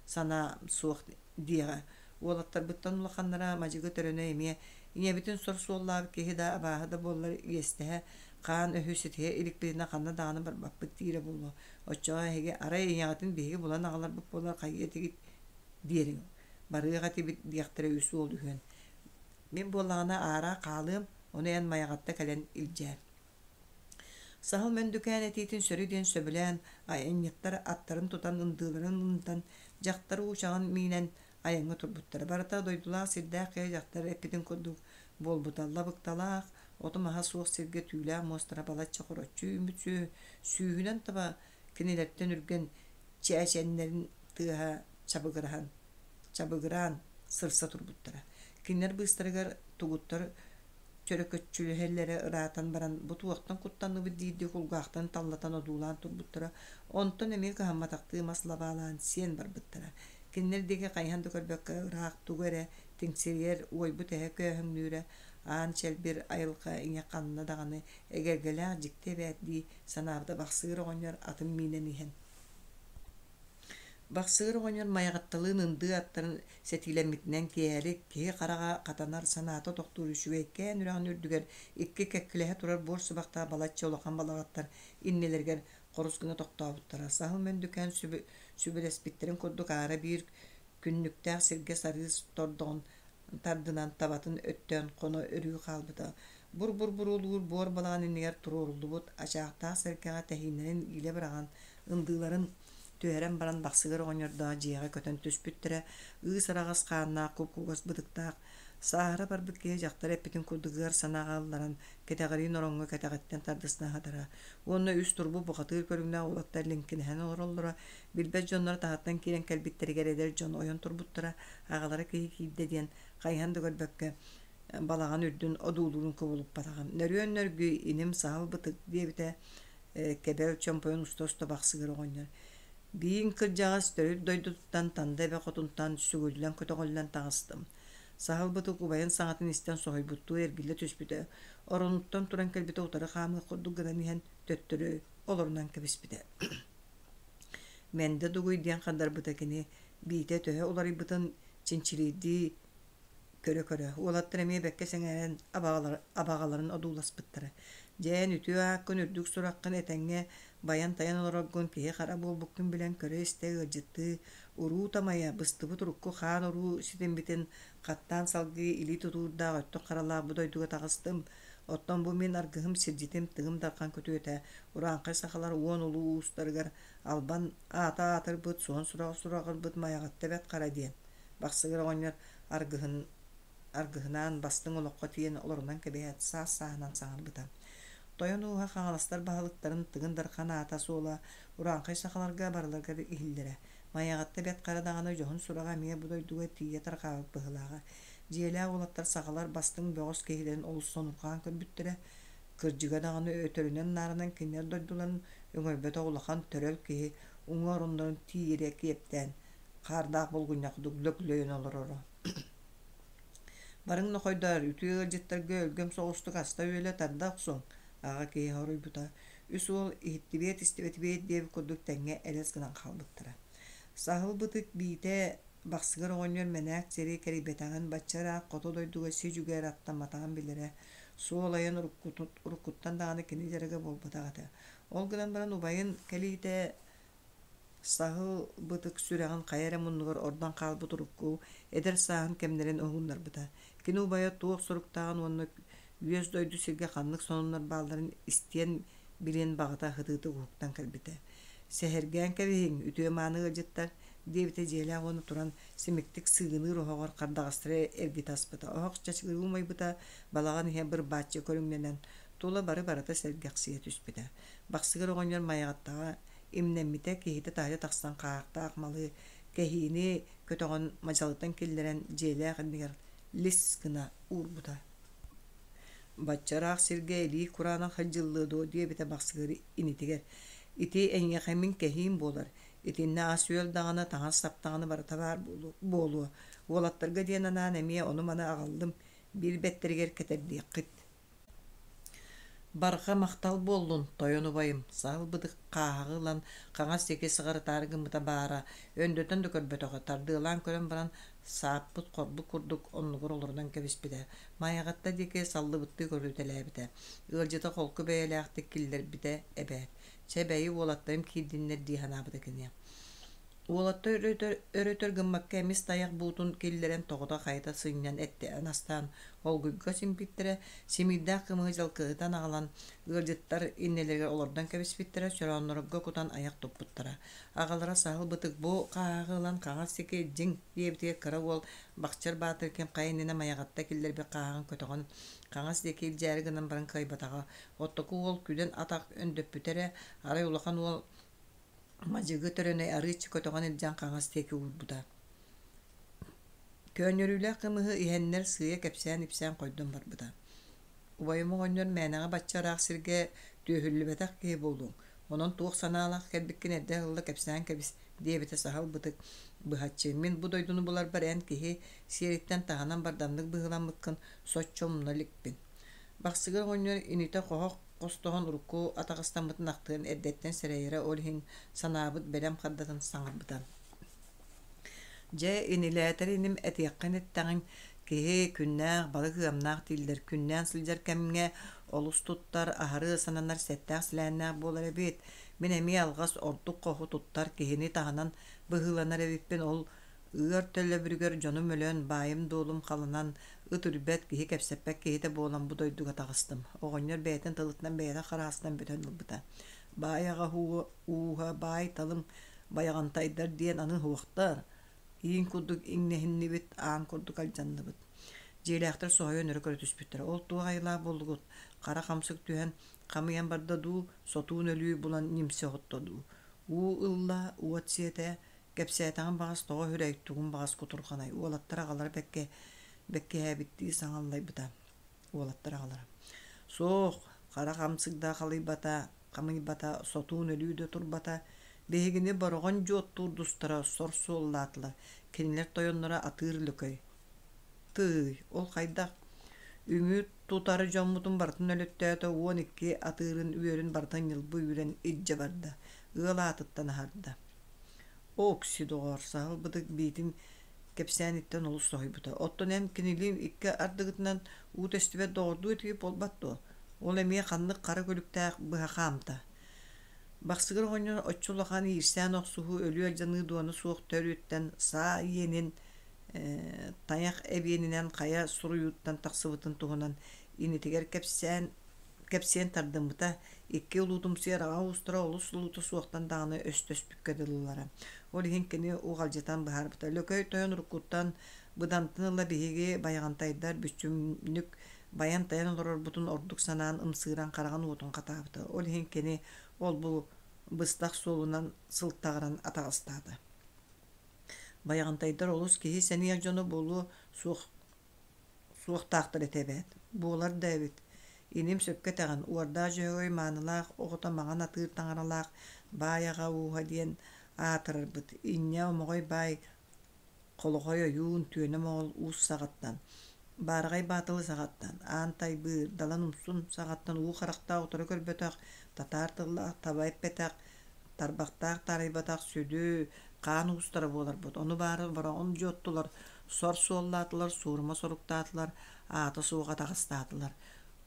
санаа суох диэҕэ. Уолаттарбыттан улаханнара мадьыгы төрөнө эмиэ ийэбитин сор суоллаабыт киһи да абааһы да буоллар иэстэһэ, хаан өһү ситиһэ иликпитинэ ханна даҕаны барбаппыт диирэ буолуо. Оччоҕо эһиги арай ийэҕитин биһиги булан аҕаларбыт буоллар хайыа этигит диэриҥ, барыах этибит диэхтэрэ үс уол үһүөн. Мин буоллаҕына аара хаалыам, ону эн Майаҕатта кэлэн илдьээр. Саһыл Мөндүкээн этиитин сөрү диэн сөбүлээн, айанньыттар аттарын тутан ындыыларын ындан, дьахтар уучаҕын миинэн айаҥҥа турбуттара. Барыта дойдулаах сирдээх киһи дьахтар эппитин курдук буолбута. Лабыкталаах, оту-маһа суох сиргэ түүлээх муостара балачча хороччу үүммүт сүүһүнэн таба кинилэртэн үргэн чээчэннэрин тыаһа чабыгыраһан, чабыгыраан сырса турбуттара. Кинилэр быыстарыгар тугуттар чөрөкөччүлэһэллэрэ ыраатан баран, бу туохтан куттанныбыт диирдии кулгаахтарын таллатан одуулаан турбуттара, онтон эмиэ кыһамматахтыы мас лабаалаан сиэн барбыттара. Кинилэр диэки хайыһан да көрбөккө ыраах тугу эрэ тиҥсирийэр, уойбут эһэ көөһөҥнүүрэ, аан чэлбир айылҕа ийэ ханна даҕаны эгэлгэлээх дьикти эбээт дии санаабыта Бахсыыр оҕонньор атын миинэн иһэн. Бахсыыр оҕонньор Майаҕатталыын ындыы аттарын сэтиилэммитинэн киэһэлик киһи хараҕа хатанар санаата тохтуур үчүгэйкээн үрэҕин үрдүгэр икки кэккилэһэ турар буор сыбахтаах балачча улахан балаҕаттар иннилэригэр хорус гына тохтообуттара. Саһыл Мөндүкээн сүбэлэспиттэрин курдук аара биир күннүктээх сиргэ сарыы тордоҕун тардынан табатын өттөөн хоно өрүү хаалбыта. Бур-бур буруолуур буор балаҕан иннигэр туруоруллубут ачаахтаах сэргэҕэ тэһииннэрин иилэ быраҕан, ындыыларын түһэрэн баран Бахсыгыр оҕонньордоох дьиэҕэ көтөн түспүттэрэ, ыыс араҕас хааннаах куп-кугас бытыктаах, сааһыра барбыт киһи дьахтар эппитин курдук ыар санааҕа ылларан, кэтэҕириин ороҥҥо кэтэҕиттэн тардысна сытара уонна үс турбут бухатыыр көрүҥнээх уолаттар лиҥкинэһэн олороллоро, билбэт дьонноро таһыттан киирэн кэлбиттэригэр эдэр дьон ойон турбуттара, аҕалара киһи киирдэ диэн хайыһан да көрбөккө балаҕан үрдүн одуулуурун кубулуппатаҕым. Нөрүөн нөргүй, иним саһыл бытык диэбитэ кэбэл чомпойун уста-уста бахсыгыр оҕонньор. Биин кырдьаҕас төрүт дойдутуттан Танда эбэ хотунтан сүгүллэн көтөҕүллэн таҕыстым. Саһыл бытык убайын саҥатын истэн соһуйбуттуу эргиллэ түспүтэ, оронуттан туран кэлбитэ утары хаамыах курдук гынан иһэн төттөрү олорунан кэбиспитэ. Мэндэ дугуй диэн хардарбыта кини биитэ төһө уларыйбытын чинчилиирдии көрө-көрө, уолаттар эмиэ бэккэ сэҥээрэн абаҕаларын одууласпыттара. Дьээн үтүө ааккын, үрдүк сураххын этэҥҥэ байан-тайан олороргун киһи-хара буолбуккун билэн көрө-истэ ыалдьыттыы, уруу тамайа, быстыбыт урукку хаан-уруу ситиммитин хаттаан салгыы илии тутуурдаах өттүк харалаах бу дойдуга таҕыстым. Оттон бу мин аргыһым, сирдьитим Тыгын Дархан күтүөтэ, урааҥхай сахалар уон улуу уустарыгар албан аата аатырбыт, суон сураҕа сураҕырбыт Майаҕатта Бэрт Хара диэн. Бахсыгыр оҕонньор аргыһын аргыһынаан бастыҥ олоххо тиийэн олорунан кэбиһээт, саас-сааһынан саҥарбыта. Тойон ууһа хаҥаластар баһылыктарын Тыгын Дархан аата-суола урааҥхай сахаларга барыларыгар иһиллэрэ. Майаҕатта Бэрт Хара даҕаны дьоһун сураҕа эмиэ бу дойдуга тиийэ тарҕаабыт быһыылааҕа. Дьиэлээх уолаттар сахалар бастыҥ бөҕөс киһилэрин олус сонурҕаан көрбүттэрэ. Кырдьыга даҕаны өтөрүнэн-наарынан кинилэр дойдуларын өҥөйбөтөх улахан төрөл киһи уҥа ороннорун тиирэ киэптээн, хаардаах булгунньах курдук лөглөйөн олороро. Барыҥ нохойдоор, үтүө ыалдьыттарга өлгөм соҕустук аста-үөлэ тарда охсуҥ, аҕа киһи хоруйбута. Үс уол иһиттибиэт-истибэтибиэт диэбит курдук тэҥҥэ элэс гынан хаалбыттара. Саһыл бытык биитэ Бахсыгыр оҕонньор мэнээк сири кэрийбэтэҕин, бачча ыраах хоту дойдуга си-дьүгээр аттамматаҕын билэрэ. Суол айан уруккуттан даҕаны кини дьарыга буолбатах этэ. Ол гынан баран убайын кэлиитэ Саһыл бытык сүрэҕин хайа эрэ муннугар ордон хаалбыт урукку эдэр сааһын кэмнэрин уһугуннарбыта. Кини убайа туох суруктааҕын уонна үөс дойду сиргэ ханнык сонуннар баалларын истиэн билиэн баҕата сытыытык уһуктан кэлбитэ. «Сэһэргээн кэбиһиҥ, үтүө-мааны ыалдьыттар», диэбитэ дьиэлээх уонна туран симиктик сыыгыныыр оһоҕор хардаҕастары эргитэ аспыта. Оһох чачыгырыы умайбыта, балаҕан иһэ бырбааччы көрүҥнэнэн, тула бары-барыта сэргэхсийэ түспүтэ. Бахсыгыр оҕонньор Майаҕаттаҕа имнэммитэ, киһитэ таһырдьа тахсан хаахтаах малы, кэһиини көтөҕөн мадьалытан киллэрэн дьиэлээх иннигэр лис гына уурбута. «Бачча ыраах сиргэ илии кураанах сылдьыллыа дуо?» диэбитэ Бахсыгыр инитигэр. «Ити эйиэхэ мин кэһиим буолар. Итиннэ ас-үөл даҕаны, таҥас-сап даҕаны барыта баар буолуо. Уолаттарга диэн анаан эмиэ ону-маны аҕаллым, биир бэттэригэр кэтэрдиэххит» Барҕа махтал буоллун, тойон убайым, саһыл бытык хааһаҕы ылан хаҥас диэки сыҕарытаары гыммыта баара, өндөтөн да көрбөтөҕө, тардыалаан көрөн баран сааппыт хорбут курдук оннугар олорунан кэбиспитэ, Майаҕатта диэки саллыбыттыы көрүтэлээбитэ, ыалдьыта холку бэйэлээхтик киллэрбитэ эбээт, чэ бэйи уолаттарым киирдиннэр дии санаабыта кини. Уолаттар өр-өтөр гыммакка эмис тайах буутун киллэрэн тоҕута-хайыта сынньан эттээн астаан олгуйга симпиттэрэ, симиирдээх кымыһы дьалкыһытан аҕалан ыалдьыттар иннилэригэр олордон кэбиспиттэрэ, чорооннорго кутан айах туппуттара. Аҕалара саһыл бытык бу хааһаҕы ылан хаҥас диэки дьиҥ диэбитигэр кыра уол Бахчыр Баатыр ким хайа иннинэ Майаҕатта киллэрбит хааһаҕын көтөҕөн хаҥас диэки илдьээри гынан баран кыайбатаҕа. Оттоку уол күлэн атах өндөппүтэ эрэ, арай улахан уол Мадьыгы Төрөнөй арыычча көтөҕөн илдьэн хаҥас диэки уурбута. Көөнньөрүүлээх кымыһы иһэннэр сыыйа кэпсээн-ипсээн хойдон барбыта. Убайым оҕонньор мээнэҕэ бачча ыраах сиргэ түөһүллүбэтэх киһи буолуоҥ, онон туох санаалаах кэлбиккин эрдэ ыһылла кэпсээн кэбис, диэбитэ саһыл бытык быһаччы. Мин бу дойдуну буларбар эн киһи сиэриттэн таһынан бардамнык быһыыламмыккын соччо умна иликпин. Бахсыгыр оҕонньор инитэ хоһох хостоһон урукку атаҕастаммытын ахтыан эрдэттэн сэрэйэрэ, ол иһин санаабыт бэлэм хардатын саҥарбыта. Дьэ, инилээтэр иним этиэххин эттэҕиҥ, киһи күннээх, балык ыамнаах дииллэр. Күннээн сылдьар кэмҥэ олус туттар, аһары сананар сэттээх-силээннээх буолар эбит. Мин эмиэ алҕас ордук хоһу туттар киһини таһынан быһыыланар эбиппин, ол Ыар төлөбүрүгэр дьонум өлөн, баайым-дуолум халанан, ыт үрбэт, киһи кэпсэппэт киһитэ буолан бу дойдуга таҕыстым. Оҕонньор бэйэтин тылыттан бэйэтэ хараастан бүтэн ылбыта. Баай аҕа ууһа, баай-талым байаҕантайдар диэн аны уһуохтар, иин курдук иҥнэһиннибит, аан курдук алдьанныбыт. Дьиэлээхтэр соһуйан өрө көрө түспүттэрэ. Ол туох айылаах буоллугут? Хара хамсык түһэн хамыйан барда дуу, сотуун өлүү булан ньимси оһотто дуу? Уу ылла, уот сиэтэ, Кэпсээтэҕим баҕас тоҕо үһүрэй, тугум баҕас кутурҕанай, уолаттар аҕалара бэккэ бэккиһээбиттии саҥаллайбыта уолаттар аҕалара. Суох, хара хамсык да халыйбата, хамыйбата, сотуун өлүү да турбата. Биһигини Бороҕон дьуоттуур сор суоллаатылар, кинилэр тойонноро атыыр лөкөй. Тыый, ол хайдах? Үҥүү тутары дьоммутун барытын өлөттөөтө, 12 атыырын үөрүн барытын ньылбы үүрэн илдьэ барда, ыал аатыттан аһарда. Окси, доҕоор, саһыл бытык биитин кэпсээниттэн олус соһуйбута. Оттон эн кинилиин икки ардыгытынан уу тэстибэт доҕордуу этигит буолбат дуо? Ол эмиэ ханнык хара күлүктээх быһа хаамта? Бахсыгыр оҕонньор оччо улахан иирсээн охсуһуу өлүү алдьаныы дуона суох төрүөттэн саа иэнин тайах эбиэнинэн хайа суруйууттан тахсыбытын туһунан инитигэр кэпсээн кэпсиэн тардыммыта, икки улуутумсуйар аҕа уустара олус улуута суохтан даҕаны өстөспүккэ дылылара. Ол иһин кини уҕалдьытан быһаарбыта: Лөкөй тойон уруккуттан быдантан ыла биһиги байаҕантайдар бүччүмнүк байан-тайан олорорбутун ордук санаан ымсыыран хараҕын уотун хатаабыта. Ол иһин кини ол-бу быстах суолунан сылтаҕыран атаҕастаата. Байаҕантайдар олус киһи сэниэх дьоно буолуо суох суохтаахтар этэ эбээт. Буолар да эбит. Иним сөпкө этэҕин, Уордаах Дьөһөгөй маанылаах оҕото маҥан атыыр таҥаралаах баай аҕа ууһа диэн аатырарбыт. Инньэ Омоҕой баай Холохой ойуун, Түөнэ Моҕол уус саҕаттан, Баараҕай Баатылы саҕаттан, Аан Тайбыыр, Далан Умсун саҕаттан уу харахтаах утары көрбөтөх, татаар тыллаах таба эппэтэх, тарбахтаах таарыйбатах сүдү хаан уустара буоларбыт. Ону баара бороҕон дьуоттулар, сор суоллаатылар, суорума соруктаатылар, аата суох атаҕастаатылар.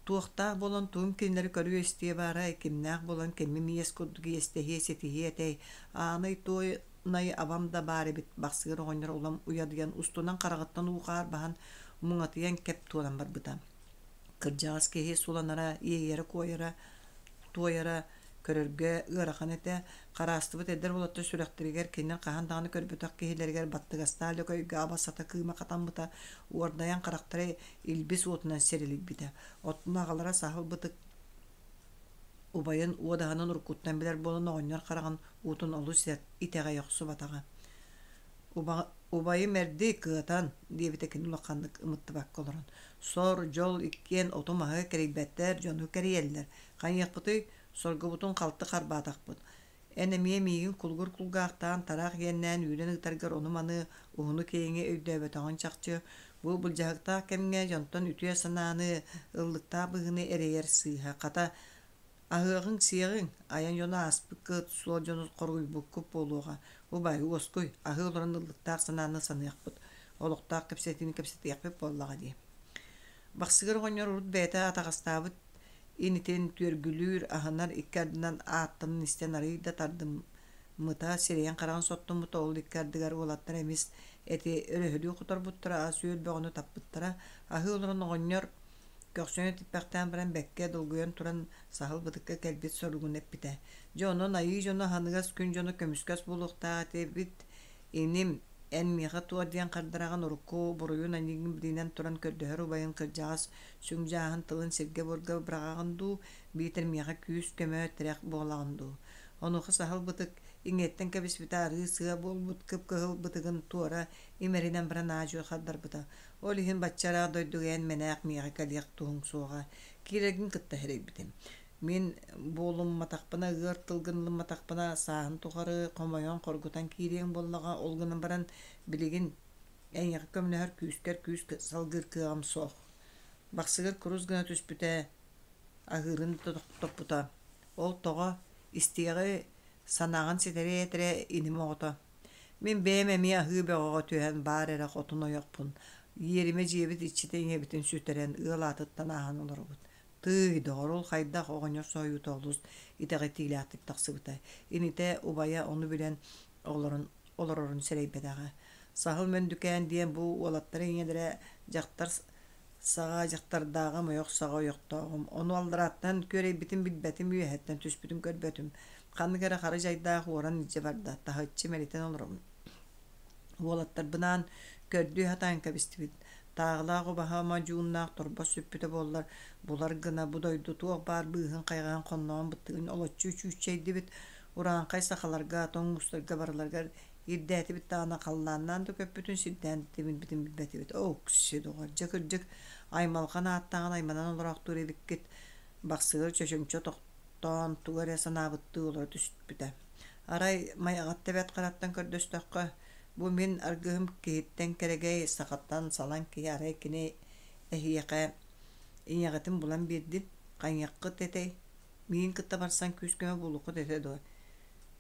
Туохтаах буолан тугум кинилэри көрүө-истиэ баарай, кимнээх буолан кимим иэс курдук иэстэһиэ, ситиһиэ этэй, ааный туой Най абам да баар эбит, Бахсыгыр оҕонньор улам уйадыйан, устунан хараҕыттан уу-хаар баһан, муҥатыйан кэп туолан барбыта. Кырдьаҕас киһи суланара, иэйэрэ-куойара, туойара көрөргө ыарахан этэ. Хараастыбыт эдэр уолаттар сүрэхтэригэр кинилэр хаһан даҕаны көрбөтөх киһилэригэр баттыгастаах лөкөйгө аба-сата кыыма хатаммыта, уордайан харахтара илбис уотунан сирилийбитэ. Оттон аҕалара саһыл бытык Убайын уодаһынын уруккуттан билэр буолан оҕонньор хараҕын уутун олус итэҕэйэ охсубатаҕа. «Убайым эрди кыатан» диэбитэ кини улаханнык ымыттыбакка олорон. «Сор, дьол иккиэн оту-маһы кэрийбэттэр, дьону кэрийэллэр. Хайыахпытый, соргубутун халты харбаатахпыт. Эн эмиэ миигин кулгур кулгаахтаан тараах иэннээн үүрэн ыытаргар ону-маны уһуну-киэҥи өйдөөбөтөҕүҥ чахчы. Бу былдьаһыктаах кэмҥэ дьонтон үтүө санааны, ыллыктаах быһыыны эрэйэр сыыһа. Хата, аһыаҕыҥ-сиэҕиҥ, айан дьоно ааспыккыт, суол дьону хоруйбуккут буолуоҕа. Убай, уоскуй, аһыы олорон ыллыктаах санааны саныахпыт, олохтоох кэпсэтиини кэпсэтиэхпит буоллаҕа дии. Бахсыгыр оҕонньор урут бэйэтэ атаҕастаабыт инитин түөргүлүүр, аһынар икки ардынан ааттанан истэн арыый да тардыммыта, сирэйин-хараҕын соттуммута, ол икки ардыгар уолаттар эмис эти өрөһөлүү хоторбуттара, ас-үөл бөҕөнү таппыттара. Аһыы олорон оҕонньор көхсүнэн типпэхтээн баран бэккэ долгуйан туран саһыл бытыкка кэлбит соругун эппитэ. Дьэ онон айыы дьоно аһыныгас күн дьоно көмүскэс буолуохтаах этибит иним Эн миэхэ туох диэн хардараҕын урукку буруйун аньыыгын билинэн туран көрдөһөр убайын кырдьаҕас сүҥ дьааһын тылын сиргэ-буорга быраҕаҕын дуу, биитэр миэхэ күүс-көмө, тирэх буолаҕын дуу? Онуоха саһыл бытык иҥиэттэн кэбиспитэ арыы-сыа буолбут кып-кыһыл бытыгын туора имэринэн баран аа-дьуо хардарбыта. Ол иһин бачча ыраах дойдуга эн мэнээх миэхэ кэлиэх туһуҥ суоҕа. Киирэргин кытта сэрэйбитим. Мин буолумматахпына, ыар тылгын ылымматахпына, сааһын тухары хомойон, хоргутан киириэҥ буоллаҕа, ол гынан баран билигин эйиэхэ көмөлөһөр күүскэр күүс салгыыр кыаҕым суох. Бахсыгар курус гына түспүтэ, аһыырын да тохтоппута. Ол тоҕо? Истиэҕи санааҕын ситэри этэрэ иним оҕото. Мин бэйэм эмиэ аһыы бөҕөҕө түһэн баар эрэ хотун ойохпун, иэримэ дьиэбит иччитэ ийэбитин сүтэрэн ыал аатыттан ааһан олоробут. Тыый, доҕор, ол хайдах оҕонньор соһуйуута олус итэҕэтиилээхтик тахсыбыта. Инитэ, убайа ону билэн олорон олорорун сэрэйбэтэҕэ. Саһыл Мөндүкээн диэн бу уолаттар ийэлэрэ дьахтар саҕа дьахтардааҕым, ойох саҕа ойохтооҕум. Ону алларааттан күөрэйбитин билбэтим, үөһэттэн түспүтүн көрбөтүм. Ханнык эрэ хара дьайдаах уоран илдьэ барда, таһыччы мэлитэн олоробун. Уолаттарбынаан көрдүү сатаан кэбистибит. Тааҕылаах убаһа модьууннаах торбос сүппүтэ буоллар, булар гына бу дойду туох баар быыһын хайҕаан хонноҕун быттыгын олоччу чүүччэйдибит, урааҥхай сахаларга, тоҥ уустарга барыларыгар ирдээтибит даҕаны халлааннаан да көппүтүн, сирдээн да тимирбитин билбэтибит. Окси, доҕор, дьэ кырдьык, аймалҕан ааттааҕын айманан олороохтуур эбиккит, Бахсыгыр чочумча тохтоон тугу эрэ санаабыттыы олоро түспүтэ. Арай Майаҕатта Бэрт Хараттан көрдөстөххө, бу мин аргыһым киһиттэн кэрэгэй, сахаттан салаҥ киһи арай кини эһиэхэ ийэҕитин булан биэрдин, хайыаххыт этэй, миигин кытта барсан күүс-көмө буолуоххут этэ дуо?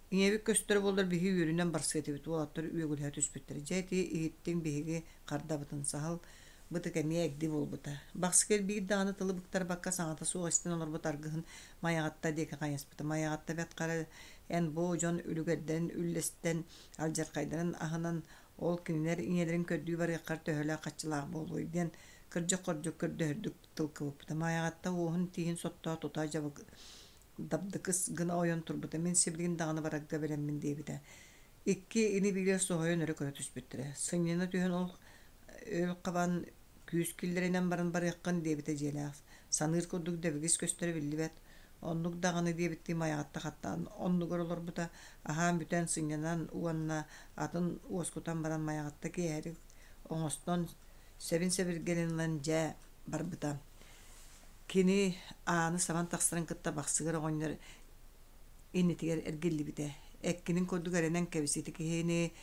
Ийэбит көстөрө буоллар биһи үөрүнэн барсыа этибит, уолаттар үөгүлэһэ түспүттэрэ. Дьэ ити иһиттиҥ биһиги хардабытын саһыл Бытык эмиэ эгди буолбута. Бахсыкыр биир даҕаны тылы быктарбакка саҥата суох истэн олорбут аргыһын Майаҕатта диэки хайыспыта. Майаҕатта Бэрт Хара эн бу дьон үлүгэрдэрин үллэстэн, алдьархайдарын аһынан ол кинилэр ийэлэрин көрдүү барыаххар төһөлөөх хаччылаах буолуой диэн кырдьык-хордьук көрдөһөрдүк тыл кыбыппыта. Майаҕатта уоһун-тииһин соттоо тута дабдыкыс гына ойон турбута. Мин сибилигин даҕаны барарга бэлэммин диэбитэ. Икки ини-биилэр соһуйан өрө көрө түспүттэрэ. Сынньана түһэн ол өл хабан күүс киллэринэн баран барыаххын диэбитэ дьиэлээх. Саныыр курдук дэбигис көстөрө биллибэт. Оннук даҕаны диэбиттии Майаҕатта хаттаан оннугар олорбута, аһаан бүтэн сынньанан уонна атын уоскутан баран Майаҕатта киэһэлик оҥостон сэбин-сэбиргэлин ылан дьэ барбыта. Кини ааны сабан тахсарын кытта Бахсыгыр оҕонньор иннитигэр эргиллибитэ. Эккинин курдук эрэнэн кэбис ити киһини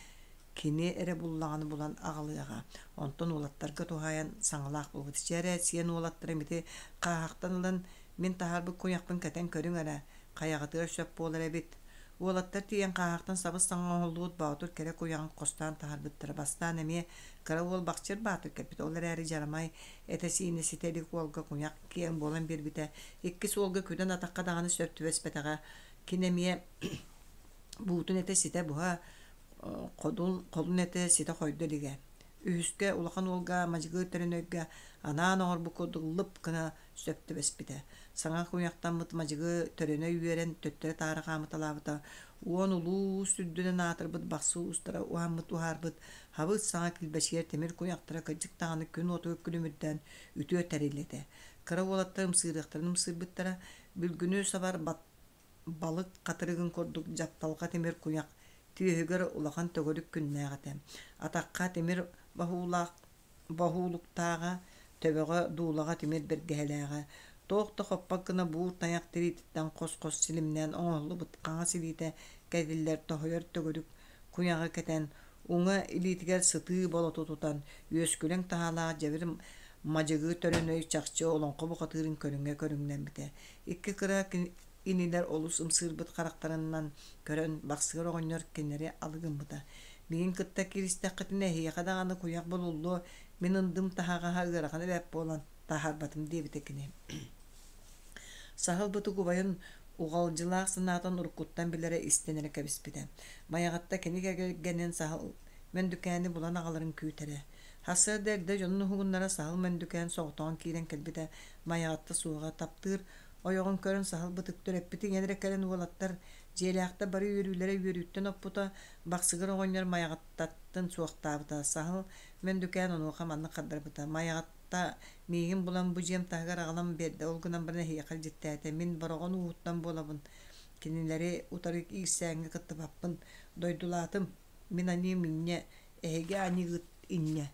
кини эрэ буллаҕына булан аҕалыаҕа. Онтон уолаттарга туһаайан саҥалаах буолбут. Чэ эрэ, сиэн уолаттарым ити хааһахтан ылан мин таһаарбыт куйахпын кэтэн көрүҥ эрэ, хайаҕытыгар сөп буолар эбит. Уолаттар тиийэн хааһахтан сабыс-саҥа оҥоһуллубут боотур кэрэ куйаҕын хостоон таһаарбыттара. Бастаан эмиэ кыра уол Бахчыр Баатыр кэлбит. Ол эрээри дьарамай этэ-сиинэ ситэ илик уолга куйах киэҥ буолан биэрбитэ. Иккис уолга күдэн атахха даҕаны сөп түбэспэтэҕэ. Кини эмиэ буутун этэ ситэ буһа, ходун, холун этэ ситэ хойдо илигэ. Үһүскэ улахан уолга мадьыгы Төрөнөйгө анаан оҥорбут курдук лып гына сөп түбэспитэ. Саҥа куйахтаммыт мадьыгы Төрөнөй үөрэн төттөрү-таары хаамыталаабыта. Уон улуус үрдүнэн аатырбыт бахсы уустара уһаммыт уһаарбыт хабыс саҥа килбэчийэр тимир куйахтара кырдьык даҕаны күн уотугар күлүмүрдээн үтүө тэрил этэ. Кыра уолаттар ымсыырыахтарын ымсыырбыттара, бүлгүнү сабар балык хатырыгын курдук дьапталҕа тимир куйах түөһүгэр улахан төгүрүк күннээх этэ. Атахха тимир баһуулаах боһуулуктааҕа, төбөҕө дуулаҕа тимир бэргэһэлээҕэ, туох да хоппот гына буур тайах тириититтэн хос-хос силимнээн оҥоһуллубут хаҥас илиитэ кэтиллэр тоһуйар төгүрүк куйаҕы кэтэн, уҥа илиитигэр сытыы болоту тутан, үөскүлэҥ таһаалаах дьэбир мадьыгы төрөнөй чахчы олоҥхо бухатыырын көрүҥэ көрүҥнэммитэ. Икки кыра инилэр олус ымсыырбыт харахтарынан көрөн, Бахсыгыр оҕонньор кинилэри алы гыммыта. Миигин кытта кииристэххитинэ эһиэхэ даҕаны куйах булуллуо, мин ындым таһаҕаһа ыарахан эбээт буолан таһаарбатым диэбитэ кини. Саһыл бытык убайын уҕалдьылаах санаатын уруккуттан билэрэ истэн эрэ кэбиспитэ. Майаҕатта кини кэргэнин Саһыл Мөндүкээни булан аҕаларын күүтэрэ. Сарсыарда эрдэ дьонун уһугуннара Саһыл Мөндүкээн соҕотоҕун киирэн кэлбитэ Майаҕатта суоҕа, таптыыр ойоҕун көрөн Саһыл Бытык төрөппүтүн эрэ кэлэн уолаттар дьиэлээхтэр бары үөрүүлэрэ үөрүүттэн оппута, Бахсыгыр оҕонньор Майаҕаттаттан суохтаабыта. Саһыл Мөндүкээн онуоха маннык хардарбыта: «Майаҕатта миигин булан бу дьиэм таһыгар аҕалан биэрдэ, ол гынан баран эһиэхэ илдьиттээтэ. Мин Бороҕон ууһуттан буолабын, кинилэри утары иирсээҥҥэ кыттыбаппын. Дойдулаатым, мин аньыым инньэ, эһиги аньыыгыт инньэ»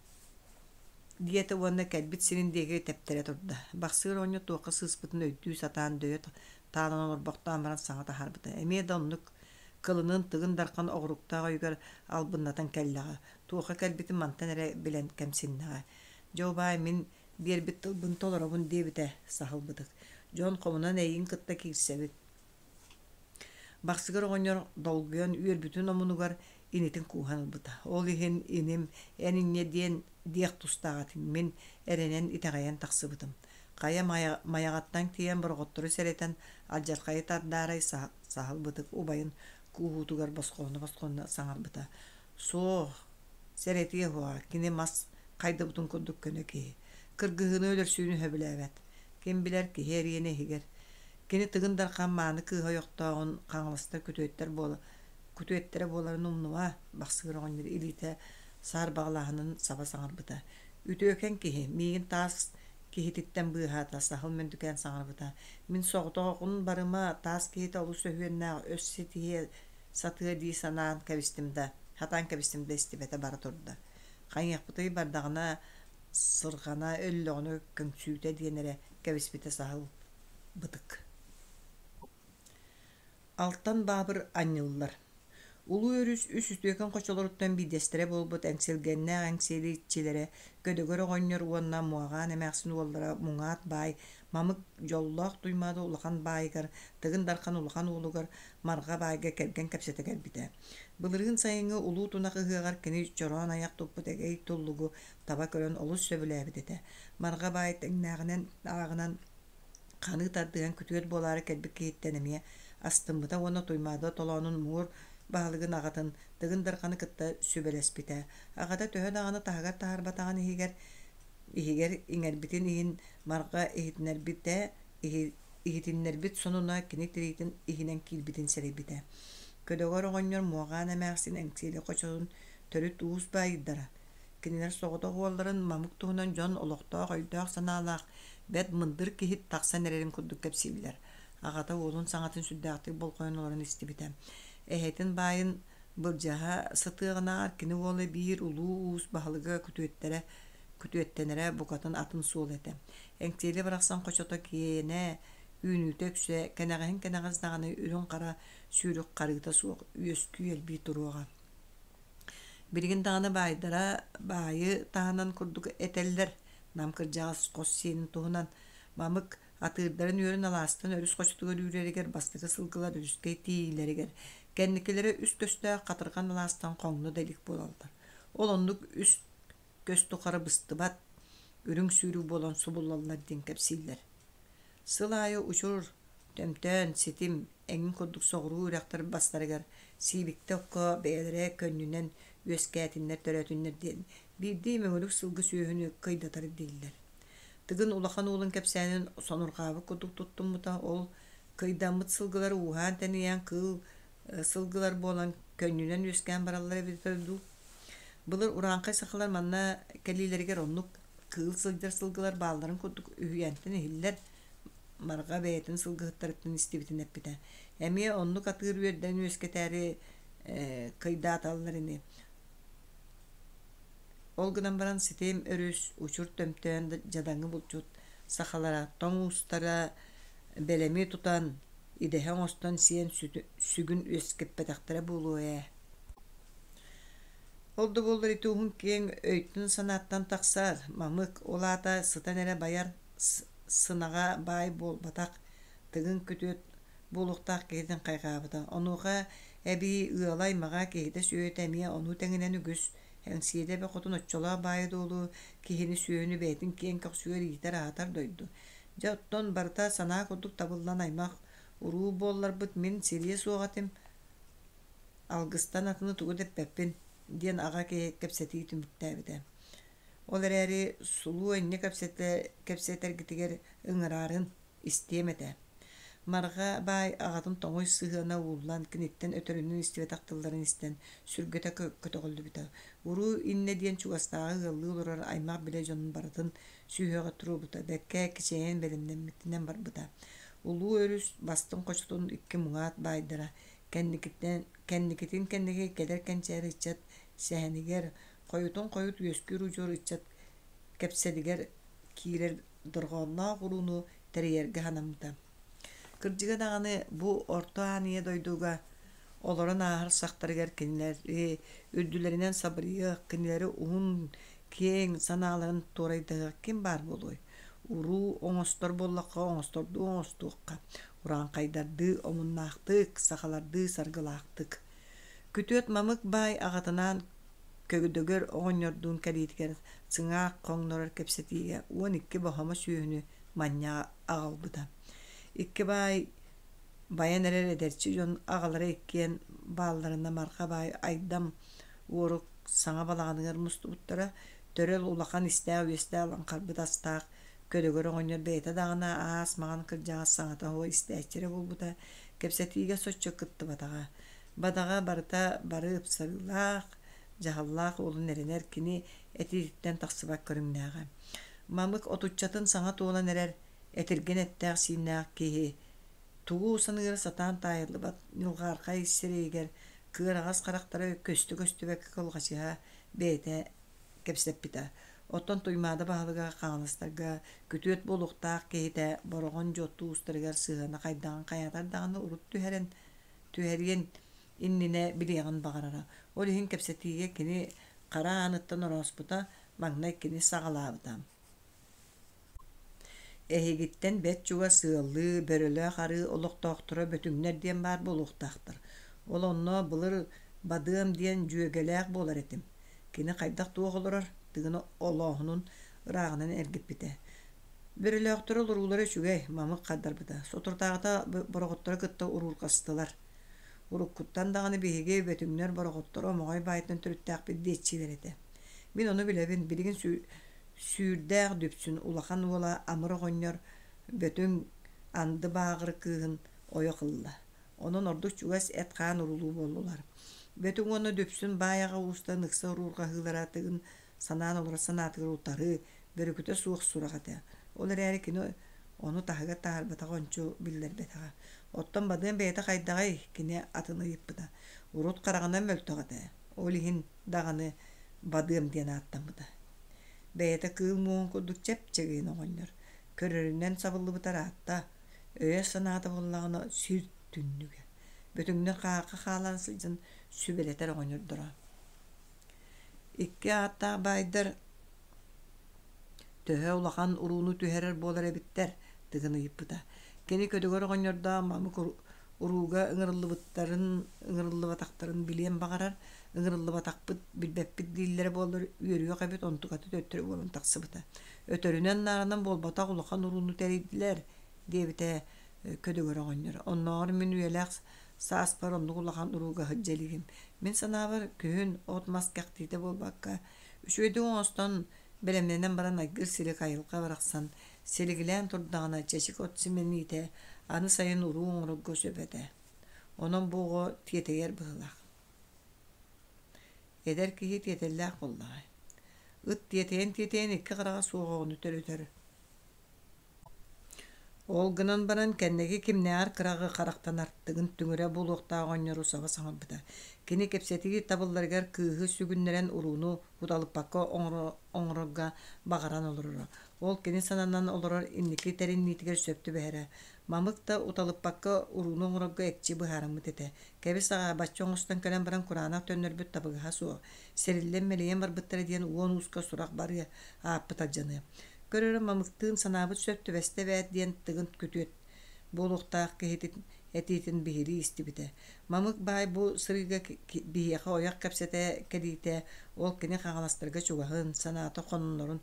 диэтэ уонна кэлбит сирин диэки тэптэрэ турда. Бахсыыр оҕонньор туохха сыыспытын өйдүү сатаан дөйө таалан олорбохтоон баран саҥа таһаарбыта. Эмиэ да оннук кылынын Тыгын Дархан оҕуруктаах өйүгэр албыннатан кэллэҕэ, туохха кэлбитин мантан эрэ билэн кэмсиннэҕэ. Дьэ убаай, мин биэрбит тылбын толоробун диэбитэ саһылбытык. Дьон хомунан эйигин кытта киирсэбит. Бахсыгыр оҕонньор долгуйан үөрбүтүн омунугар инитин кууһан ылбыта. Ол иһин иним эн инньэ диэн диэх тустаах этиҥ, мин эрэнэн итэҕэйэн тахсыбытым. Хайа Майаҕаттан тиийэн бороҕоттору сэрэтэн алдьархайы тардаарай саһыл бытык убайын кууһуутугар босхоно-босхоно саҥарбыта. Суох, сэрэтиэ уһуоҕа, кини мас хайдыбытын курдук көнө киһи. Кыргыһыыны өлөрсүүнү сөбүлээбэт. Ким билэр киһи эриэнэ иһигэр. Кини Тыгын Дархан мааны кыыһа ойохтооҕун хаҥаластар күтүөттэр буола күтүөттэрэ буоларын умнума, Бахсыгыр оҕонньор илиитэ саарбаҕалааһынын саба саҥарбыта. Үтүөкэн киһи, миигин таас киһититтэн быыһаата, Саһыл Мөндүкээн саҥарбыта. Мин соҕотоҕун барыма, таас киһитэ олус өһүөннээх, өс ситиһиэ сатыа дии санаан кэбистим да, сатаан кэбистим да истибэтэ бара турда. Хайыахпытый бардаҕына сырҕана, өллөҕүнэ көҥсүүтэ диэн эрэ кэбиспитэ Саһыл бытык. Алтан баабыр анньыллар. Улуу өрүс үс үтүөкэн хочолоруттан биирдэстэрэ буолбут эҥсилгэннээх Эҥсиэли иччилэрэ Көдөгөр оҕонньор уонна Муоҕаан эмээхсин уоллара Муҥаат баай Мамык дьоллоох Туймаада улахан баайыгар Тыгын Дархан улахан уолугар Марҕа баайга кэргэн кэпсэтэ кэлбитэ. Былырыын сайыҥҥы Улуу Тунах ыһыаҕар кини чороон айах туппут эгэй туллугу таба көрөн олус сөбүлээбит этэ. Марҕа баай тэҥнээҕинэн ааҕынан ханыы тардыһан күтүөт буолаары кэлбит киһиттэн эмиэ астыммыта уонна Туймаада толоонун муҥур баһылыгын аҕатын Тыгын Дарханы кытта сүбэлэспитэ. Аҕата төһө даҕаны таһыгар таһаарбатаҕын иһигэр иһигэр иҥэрбитин иһин Марҕа иһитиннэрбитэ иһитиннэрбит сонуна кини тириитин иһинэн киирбитин сэрэйбитэ. Көдөгөр оҕонньор Муоҕаан эмээхсин Эҥсиэли хочотун төрүт уус баайдара Кинилэр соҕотох уолларын Мамык туһунан дьон олохтоох өйдөөх-санаалаах, бэрт мындыр киһи тахсан эрэрин курдук кэпсииллэр. Аҕата уолун саҥатын сүрдээхтик болҕойон олорон истибитэ. Эһэтин баайын былдьаһа сатыаҕынааҕар кини уола биир улуу уус баһылыга күтүөттэрэ күтүөттэнэрэ букатын атын суол этэ. Эҥсиэли барахсан хочото киэнэ, үүнүүтэ үксэ, кэнэҕэһин кэнэҕэс даҕаны үрүҥ-хара сүүрүк харыыта суох үөскүү элбии туруоҕа. Билигин даҕаны баайдара баайы таһынан курдук этэллэр. Нам кырдьаҕас хос сиэнин туһунан Мамык атыырдарын үөрүн алаастан өрүс хочотугар үүрэригэр бастакы сылгылар өрүскэ тиийиилэригэр кэнникилэрэ үс көстөөх хатырҕан алаастан хоҥно да илик буолаллар. Ол оннук үс көс тухары быстыбат үрүҥ сүүрүк буолан субуллаллар диэн кэпсииллэр. Сыл аайы учур, төмтөөн, ситим, эҥин курдук соҕуруу үрэхтэр бастарыгар сиибиктэ окко бэйэлэрэ көнньүнэн үөскээтиннэр-төрөөтүннэр диэн биирдии мөҥүрүк сылгы сүөһүнү кыйдатар дииллэр. Тыгын улахан уолун кэпсээнин сонурҕаабыт курдук туттуммута, ол кыйдаммыт сылгылар ууһаан-тэнийэн кыыл сылгылар буолан көнньүнэн үөскээн бараллар эбитэ дуу. Былыр урааҥхай сахалар манна кэлиилэригэр оннук кыыл сылдьар сылгылар баалларын курдук үһүйээнтэн иһиллэр Марҕа бэйэтин сылгыһыттарыттан истибитин эппитэ. Эмиэ оннук атыыр үөрдэн үөскэтээри кыйдааталлар ини. Ол гынан баран ситим өрүс учур төмтөөн дьадаҥы булчут сахалара тоҥ уустара бэлэми тутан, идэһэ оҥостон сиэн сүгүн үөскэппэтэхтэрэ буолуо ээ. Ол да буоллар ити уһун киэҥ өйтөн-санааттан тахсар, мамык, ол аата сытан эрэ байар сынаҕа баай буолбатах, тыгын күтүөт буолуохтаах киһитин хайҕаабыта. Онуоха эбии ыала-аймаҕа, киһитэ-сүөһүтэ эмиэ ону тэҥинэн үгүс. Эҥсиэли эбэ хотун оччолоох баайы-дуолу, киһини-сүөһүнү бэйэтин киэҥ көхсүгэр иитэр-аһатар дойду. Дьэ, оттон барыта санаа курдук табыллан аймах, уруу буолларбыт мин сириэ суох этим, алгыстан атыны тугу да эппэппин, диэн аҕа киһи кэпсэтии түмүктээбитэ. Ол эрээри сулуу энньэ кэпсэтэ кэпсэтэргитигэр ыҥыраарын истиэм этэ. Марҕа баай аҕатын тоҥуй сыһыана ууллан, киниттэн өтөрүнэн истибэтэх тылларын истэн, сүргэтэ көтөҕүллүбүтэ. Уруу иннэ диэн чугастааҕы ыаллыы олорор аймах-билэ дьонун барытын сүһүөҕэ туруорбута, бэккэ кичэйэн бэлэмнэммитинэн барбыта. Улуу өрүс бастыҥ хочотун икки муҥаат баайдара кэнникиттэн кэнникитин кэнники кэлэр кэнчээри ыччат сэһэнигэр, хойутун хойут үөскүүр удьуор ыччат кэпсэлигэр киирэр дорҕоонноох урууну тэрийэргэ санаммыта. Кырдьыга даҕаны, бу Орто Аан Ийэ дойдуга олорон ааһар сахтарыгар кинилэри үрдүлэринэн сабырыйыах, кинилэри уһун, киэҥ санааларын туорайдаһыах ким баар буолуой? Уруу оҥостор буоллахха оҥостордуу оҥостуохха, урааҥхайдардыы омуннаахтык, сахалардыы саргылаахтык. Күтүөт Мамык баай аҕатынаан Көгдөгөр оҕонньордуун кэлиитигэр сыҥаах хоҥнорор кэпсэтиигэ 12 боһомо сүөһүнү манньа аҕалбыта. Икки баай байан эрэр эдэрчи дьон аҕалара иккиэн баалларына Марха баай Айдам уорук саҥа балаҕаныгар мустубуттара. Төрөл улахан истээх-үөстээх лаҥхарбыт астаах Көлөгөр оҕонньор бэйэтэ даҕаны аас маҥан кырдьаҕас саҥата суох истээччи эрэ буолбута, кэпсэтиигэ соччо кыттыбатаҕа. Бадаҕа барыта бары ыпсарыылаах, дьаһаллаах уолун эрэнэр кини этиититтэн тахсыбат көрүҥнээҕэ. Мамык отуччатын саҥа туолан эрэр этиргэн эттээх-сииннээх киһи тугу саныыра сатаан таайыллыбат ньылҕаархай сирэйигэр кыараҕас харахтара көстө-көстүбэккэ кылҕачыһа бэйэтэ кэпсэппитэ. Оттон Туймаада баһылыга Хаҥаластарга күтүөт буолуохтаах киһитэ Бороҕон Дьуотту уустарыгар сыһыана хайдаҕын хайаатар даҕаны урут түһэрэн түһэриэн иннинэ билиэҕин баҕарара. Ол иһин кэпсэтиигэ кини хара ааныттан орооспута, маҥнай кини саҕалаабыта. Эһигиттэн бэрт чугас ыаллыы Бөрөлөөх арыы олохтоохторо Бөтүҥнэр диэн баар буолуохтаахтар. Ол онно былыр Бадыам диэн дьүөгэлээх буолар этим. Кини хайдах-туох олорор, Тыгын олооһунун ырааҕынан эргиппитэ. Бөрөлөөхтөрө олоруулара үчүгэй, мамык хардарбыта. Соторутааҕыта бороҕоттору кытта уруурҕастылар. Уруккуттан даҕаны биһиги Бөтүҥнэр бороҕоттору Омоҕой баайтан төрүттээхпит диэччилэр этэ. Мин ону билэбин, билигин Сүүрдээх Дүпсүн улахан уола Амыр оҕонньор Бөтүҥ Анды Бааҕыр кыыһын ойох ылла. Онон ордук чугас эт-хаан уруулуу буоллулар. Бөтүҥ уонна Дүпсүн баай аҕа уустарын ыкса уруурҕаһыылара Тыгын санаан олорор санаатыгар утары, бөрүкүтэ суох сурах этэ. Ол эрээри кини Ону таһыгар таһаарбатаҕа ончу биллэрбэтэҕэ. Оттон Бадыам бэйэтэ хайдаҕый? Кини атын ыйыппыта. Урут хараҕынан мөлтөх этэ. Ол иһин даҕаны Бадыам диэн ааттаммыта. Бэйэтэ кыыл муоһун курдук чэп-чэгиэн оҕонньор. Көрөрүнэн сабыллыбыта ыраатта. Өйө-санаата буоллаҕына сир түннүгэ. Бөтүҥнэр хаахха хаалан сылдьан сүбэлэтэр оҕонньордоро. Икки ааттаах баайдар төһө улахан урууну түһэрэр буолар эбиттэр Тыгын ыйыппыта. Кини көдөгөр оҕонньордоох Мамык урууга ыҥырыллыбыттарын, ыҥырыллыбатахтарын билиэн баҕарар, ыҥырыллыбатахпыт, билбэппит дииллэрэ буоллар үөрүөх эбит, онтуката төттөрү буолан тахсыбыта. Өтөрүнэн-наарынан буолбатах улахан урууну тэрийдилэр, диэбитэ Көдөгөр оҕонньор. Оннооҕор мин үйэлээх сааспар оннук улахан урууга сылдьа илигим. Мин санаабар, күһүн от-мас кэхтиитэ буолбакка, үчүгэйдик оҥостон, бэлэмнэнэн баран айгыр силик айылҕа барахсан силигилээн турдаҕына чэчик от симэниитэ аны сайын уруу оҥорорго сөп этэ. Онон бу оҕо тиэтэйэр быһыылаах. Эдэр киһи тиэтэллээх буоллаҕай. Ыт тиэтэйэн-тиэтэйэн икки хараҕа суох оҕону төрөтөр. Ол гынан баран кэнники кимнээҕэр кыраҕы харахтанар Тыгын түҥүрэ буолуохтаах оҕонньору саба саҥарбыта. Кини кэпсэтии табылларыгар кыыһы сүгүннэрэн урууну уталыппакка оҥорорго баҕаран олороро. Ол кини сананан олорор инники тэринниитигэр сөп түбэһэрэ. Мамык да уталыппакка урууну оҥорорго экчи быһаарыммыт этэ. Кэбис аҕаа, бачча оҥостон кэлэн баран кураанах төннөрбүт табыгаһа суох. Сэриллэн-мэлийэн барбыттара диэн уон ууска сурах барыа, ааппыт алдьаныа. Көрөрө Мамыктыын санаабыт сөп түбэстэ эбээт диэн Тыгын күтүөт буолуохтаах киһитин этиитин биһирии истибитэ. Мамык баай бу сырыыга биһиэхэ ойох кэпсэтэ кэлиитэ, ол кини хаҥаластарга чугаһын, санаата хоннорун,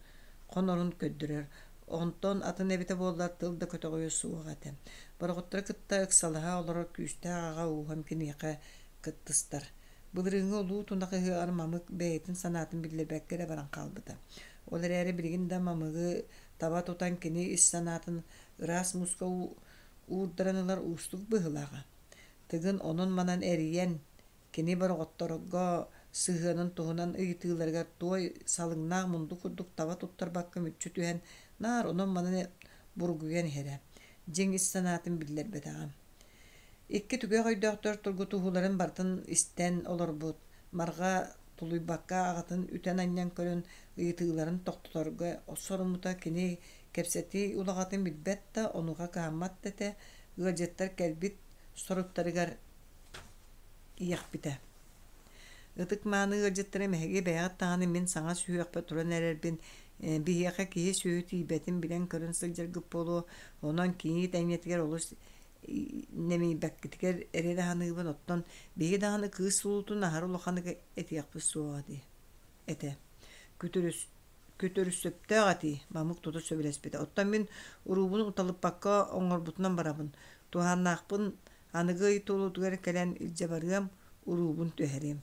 хонорун көрдөрөр. Онтон атын эбитэ буоллар тыл да көтөҕүө суох этэ. Бороҕоттору кытта ыксалаһа олорор күүстээх аҕа ууһам киниэхэ кыттыстар. Былырыыҥҥы улуу тунах ыһыаҕар Мамык бэйэтин санаатын биллэрбэккэ эрэ баран хаалбыта. Ол эрээри билигин да Мамыгы таба тутан кини ис санаатын ыраас мууска уурдаран ылар уустук быһыылааҕа. Тыгын онон-манан эрийэн, кини бороҕотторго сыһыанын туһунан ыйытыыларыгар туой салыҥнаах мунду курдук таба туттарбакка мүччү түһэн, наар онон-манан бургуйан иһэрэ. Дьиҥ ис санаатын биллэрбэтэҕэ. Икки түгэх өйдөөхтөр тургутуһууларын барытын истэн олорбут, Марҕа тулуйбакка аҕатын үтэн-анньан көрөн ыйытыыларын тохтоторго соруммута кини кэпсэтии улаҕатын билбэт да, онуоха кыһаммат да этэ, ыалдьыттар кэлбит соруктарыгар иэхпитэ. Ытык-мааны ыалдьыттарым эһиги бэйэҕит даҕаны мин саҥа сүһүөхпэр туран эрэрбин, биһиэхэ киһи сүөһү тиийбэтин билэн-көрөн сылдьаргыт буолуо, онон кийиит эйгэтигэр олус нэмийбэккитигэр эрэ саныыбын, оттон биһиги даҕаны кыыс сулуутун аһары улаханнык этиэхпит суоҕа дии этэ. Күтүрүс сөптөөх этии, Мамык тута сөбүлэспитэ. Оттон мин уруубун уталыппакка оҥорбутунан барабын. Туһааннаахпын аныгы ый туолуутугар кэлэн илдьэ барыам, уруубун түһэриэм.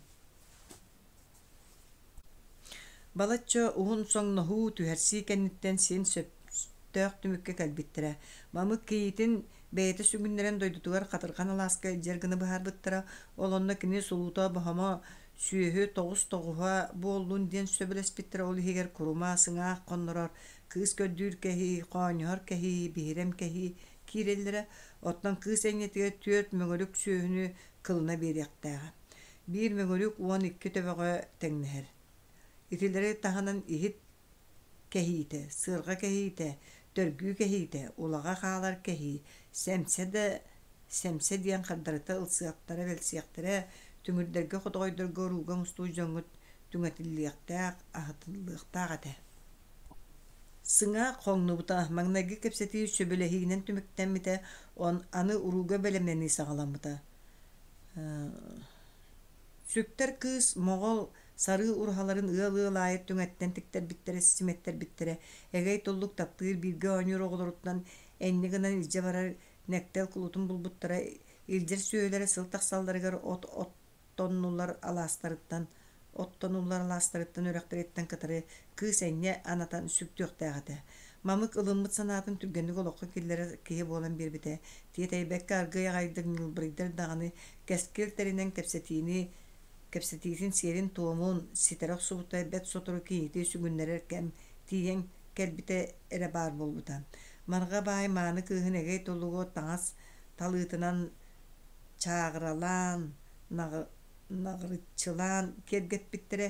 Балачча уһун соҥноһуу, түһэрсии кэнниттэн син сөптөөх түмүккэ кэлбиттэрэ. Мамык кийиитин бэйэтэ сүгүннэрэн дойдутугар Хатырҕан алааска илдьэр гына быһаарбыттара. Ол онно кини сулуута боһомо сүөһү тоҕус тоҕуһа буоллун диэн сөбүлэспиттэрэ. Ол иһигэр курума, сыҥаах хоннорор, кыыс көрдүүр кэһии, хоонньоһор кэһии, биһирэм кэһии киирэллэрэ. Оттон кыыс энньэтигэр түөрт мөҥүрүк сүөһүнү кылына биэриэхтээҕэ. Биир мөҥүрүк 12 төбөҕө тэҥнэһэр. Итилэри таһынан иһит кэһиитэ, сыарҕа кэһиитэ, төргүү кэһиитэ, улаҕа хаалар кэһии, сэмсэ да сэмсэ диэн хардарыта ылсыахтара, бэлсиэхтэрэ, түҥүрдэргэ, хотоҕойдорго урууга мустубут дьоҥҥут түҥэтиллиэхтээх, аһатыллыахтаах этэ. Сыҥаах хоҥнубута, маҥнайгы кэпсэтии сөбүлэһиинэн түмүктэммитэ, аны урууга бэлэмнэнии саҕаламмыта. Сүктэр кыыс моҕол сарыы ураһаларын ыал-ыал аайы түҥэттэн тиктэрбиттэрэ, симэттэрбиттэрэ, эгэй туллук таптыыр бииргэ оонньуур оҕолоруттан энньэ гынан илдьэ барар нэктэл кулутун булбуттара, илдьэр сүөһүлэрэ сыл тахсалларыгар от оттонуллар алаастарыттан оттонуллар алаастарыттан үрэхтэриттэн кытары кыыс энньэ анатан сүктүөхтээх этэ. Мамык ылыммыт санаатын түргэнник олоххо киллэрэр киһи буолан биэрбитэ. Тиэтэйбэккэ аргыый аҕайдык ньылбырыйдар даҕаны кэскил тэринэн кэпсэтиини кэпсэтиитин сиэрин-туомун ситэрэ охсубута бэрт сотору кийиити сүгүннэрэр кэм тиийэн кэлбитэ эрэ баар буолбута. Марҕа баай мааны кыыһын эгэй толугу таҥас талыытынан чааҕыралаан, наҕырыччылаан киэргэппиттэрэ.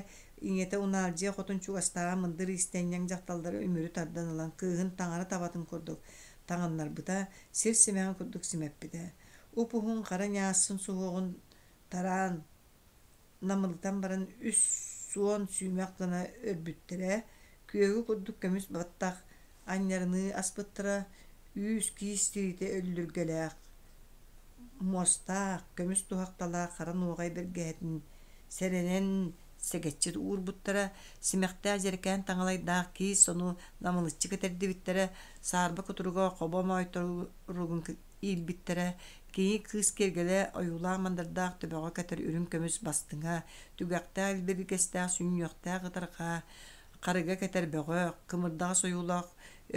Ийэтэ Унаалдьыйа хотун чугастааҕы мындыр иистэнньэҥ дьахталлары үмүрү тардан ылан кыыһын таҥара табатын курдук таҥыннарбыта, сир симэҕин курдук симэппитэ. Уп-уһун хара ньаассын суһуоҕун тараан намылытан баран үс суон сүүмэх гына өрбүттэрэ, күөгү курдук көмүс баттах анньарыныы аспыттара, үүс киис тириитэ өллүргэлээх, муостаах, көмүс туһахталаах хара нуоҕай бэргэһэтин сэрэнэн сэгэччи уурбуттара, симэхтээх дьэрэкээн таҥалайдаах киис сону намылыччы кэтэрдибиттэрэ, саарба кутуруга хобо моойторугун иилбиттэрэ, кини кыыс киэргэлэ ойуулаах-мандардаах төбөҕө кэтэр үрүҥ көмүс бастыҥа, түгэхтээх илбиргэстээх сүнньүөхтээх ытарҕа, харыга кэтэр бөҕө, кымырдаҕас ойуулаах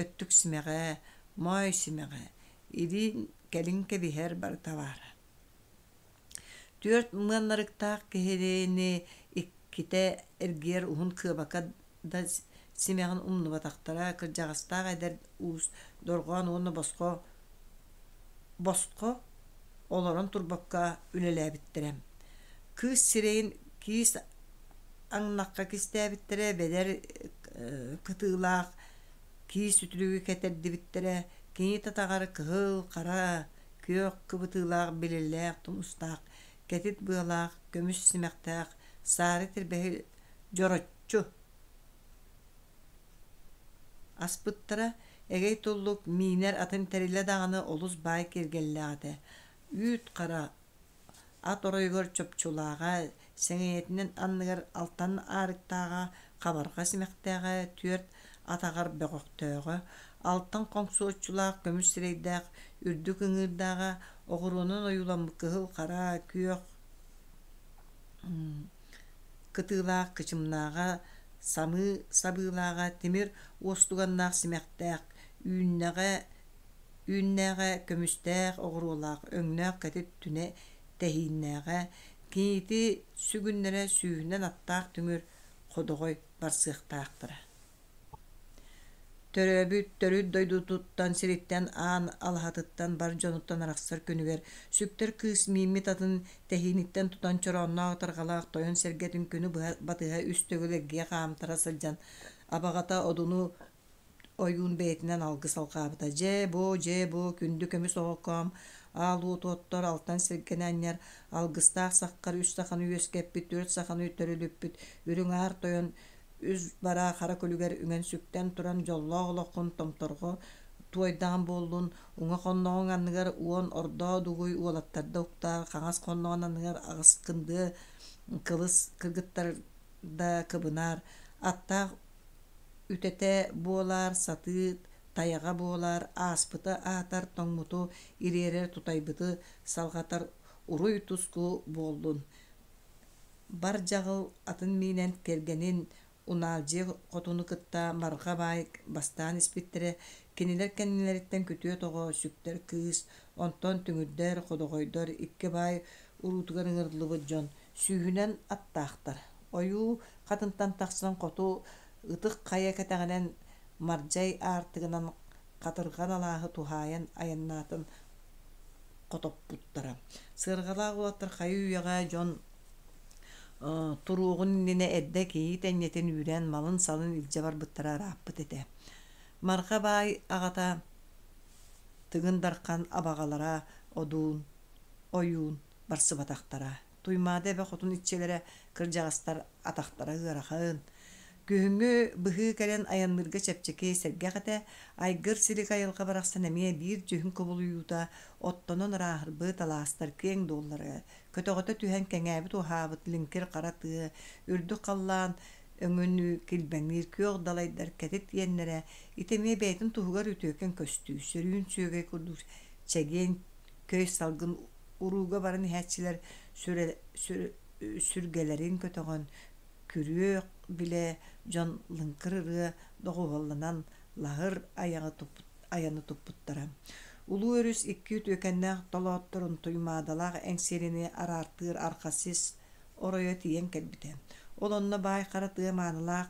өттүк симэҕэ, моой симэҕэ, илин кэлин кэбиһэр барыта баара. Түөрт мыаннарыктаах киһини иккитэ эргийэр уһун кыабака да симэҕин умнубатахтара, кырдьаҕастаах эдэр уус дорҕоон уонна босхо босхо олорон турбакка үлэлээбиттэрэ. Кыыс сирэйин киис аҥнахха кистээбиттэрэ, бэдэр кытыылаах киис үтүлүгү кэтэрдибиттэрэ, кини татаҕар кыһыл, хара, күөх кыбытыылаах билэлээх тумустаах, кэтит быалаах, көмүс симэхтээх саары тирбэһи дьороччу аспыттара, эгэй туллук миинэр атын тэрилэ даҕаны олус баай киэргэллээх этэ. Үүт хара Ат оройугар чопчулааҕа, сэҥийэтинэн анныгар алтан аарыктааҕа, хабарҕа симэхтээҕэ, түөрт атаҕар бөҕөхтөөҕө, алтан хоҥсуоччулаах көмүс сирэйдээх үрдүк ыҥыырдааҕа, оҕуруонан ойууламмыт кыһыл, хара, күөх кытыылаах кычымнааҕа, самыы сабыылааҕа, тимир уостуганнаах симэхтээх, үүннэҕэ Үүннээҕэ, көмүстээх, оҕуруолаах, өҥнөөх кэтит түнэ тэһииннээҕэ, кинити сүгүннэрэ сүүһүнэн аттаах түҥүр ходоҕой барсыахтаахтара. Төрөөбүт төрүт дойдутуттан сириттэн аан алаһатыттан бар дьонуттан арахсар күнүгэр сүктэр кыыс мииммит атын тэһииниттэн тутан чороонноох ытарҕалаах тойон сэргэтин күнү быһа батыһа үс төгүл эргийэ хаамтара сылдьан абаҕата Одуну Ойуун бэйэтинэн алгыс алҕаабыта: «Дьээ-буо, дьээ-буо, күндү көмүс оҕокоом, аал уоту оттор, алтан сиргэнэ анньар, алгыстаах саххар үс саханы үөскэппит, түөрт саханы төрүлүппүт, үрүҥ аар тойон үс бараа хара күлүгэр үҥэн-сүктэн туран дьоллоох олоххун томторго туойдаҕым буоллун, уҥа хонноҕуҥ анныгар уон ордоо дугуй уолаттарда уктаар, хаҥас хонноҕун анныгар аҕыс кындыа кылыс кыргыттарда кыбынаар, аттаах Үтэтэ буолаар, сатыы тайаҕа буолаар, ааспыты аатар, тоҥмуту ириэрэр, тутайбыты салҕатар уруй-туску буоллун. Бар дьаҕыл атын миинэн кэргэнин Унаалдьыйа хотуну кытта Марҕа баай бастаан испиттэрэ, кинилэр кэннилэриттэн күтүөт оҕо, сүктэр кыыс, онтон түҥүрдэр, ходоҕойдор икки баай уруутугар ыҥырыллыбыт дьон сүүһүнэн аттаахтар. Ойуу хатынтан тахсан хоту Ытык Хайа кэтэҕинэн Мардьай аартыгынан Хатырҕан алааһы туһаайан айаннаатын хотоппуттара. Сыарҕалаах уолаттар хайы-үйэҕэ дьон туруоҕун иннинэ эрдэ кийиит энньэтин үүрэн малын-салын илдьэ барбыттара ырааппыт этэ. Марха баай аҕата Тыгын Дархан абаҕалара Одуун, Ойуун барсыбатахтара. Туймаада эбэ хотун иччилэрэ кырдьаҕастар атахтара ыарахан. Күһүҥҥү быһыы кэлэн айанныырга чэпчэки, сэргэх этэ. Айгыр силик айылҕа барахсан эмиэ биир дьүһүн кубулуйуута оттонон ырааһырбыт алаастар киэҥ дуоллара көтөҕөтө түһэн кэҥээбит-уһаабыт лиҥкир хара тыа, үрдүк халлаан өҥүнүү килбэҥниир күөх далайдар кэтит иэннэрэ ити эмиэ бэйэтин туһугар үтүөкэн көстүү, сөрүүн сүөгэй курдук чэгиэн көй салгын урууга баран иһээччилэр сүргэлэрин көтөҕөн, күрүөх билэ дьон лыҥкыр ырыа доҕуһуолланан лаһыр айаны туппуттара. Улуу өрүс икки үтүөкэннээх толоотторун Туймаадалаах Эҥсиэлини араартыыр архасис оройо тиийэн кэлбитэ. Ол онно баай хара тыа маанылаах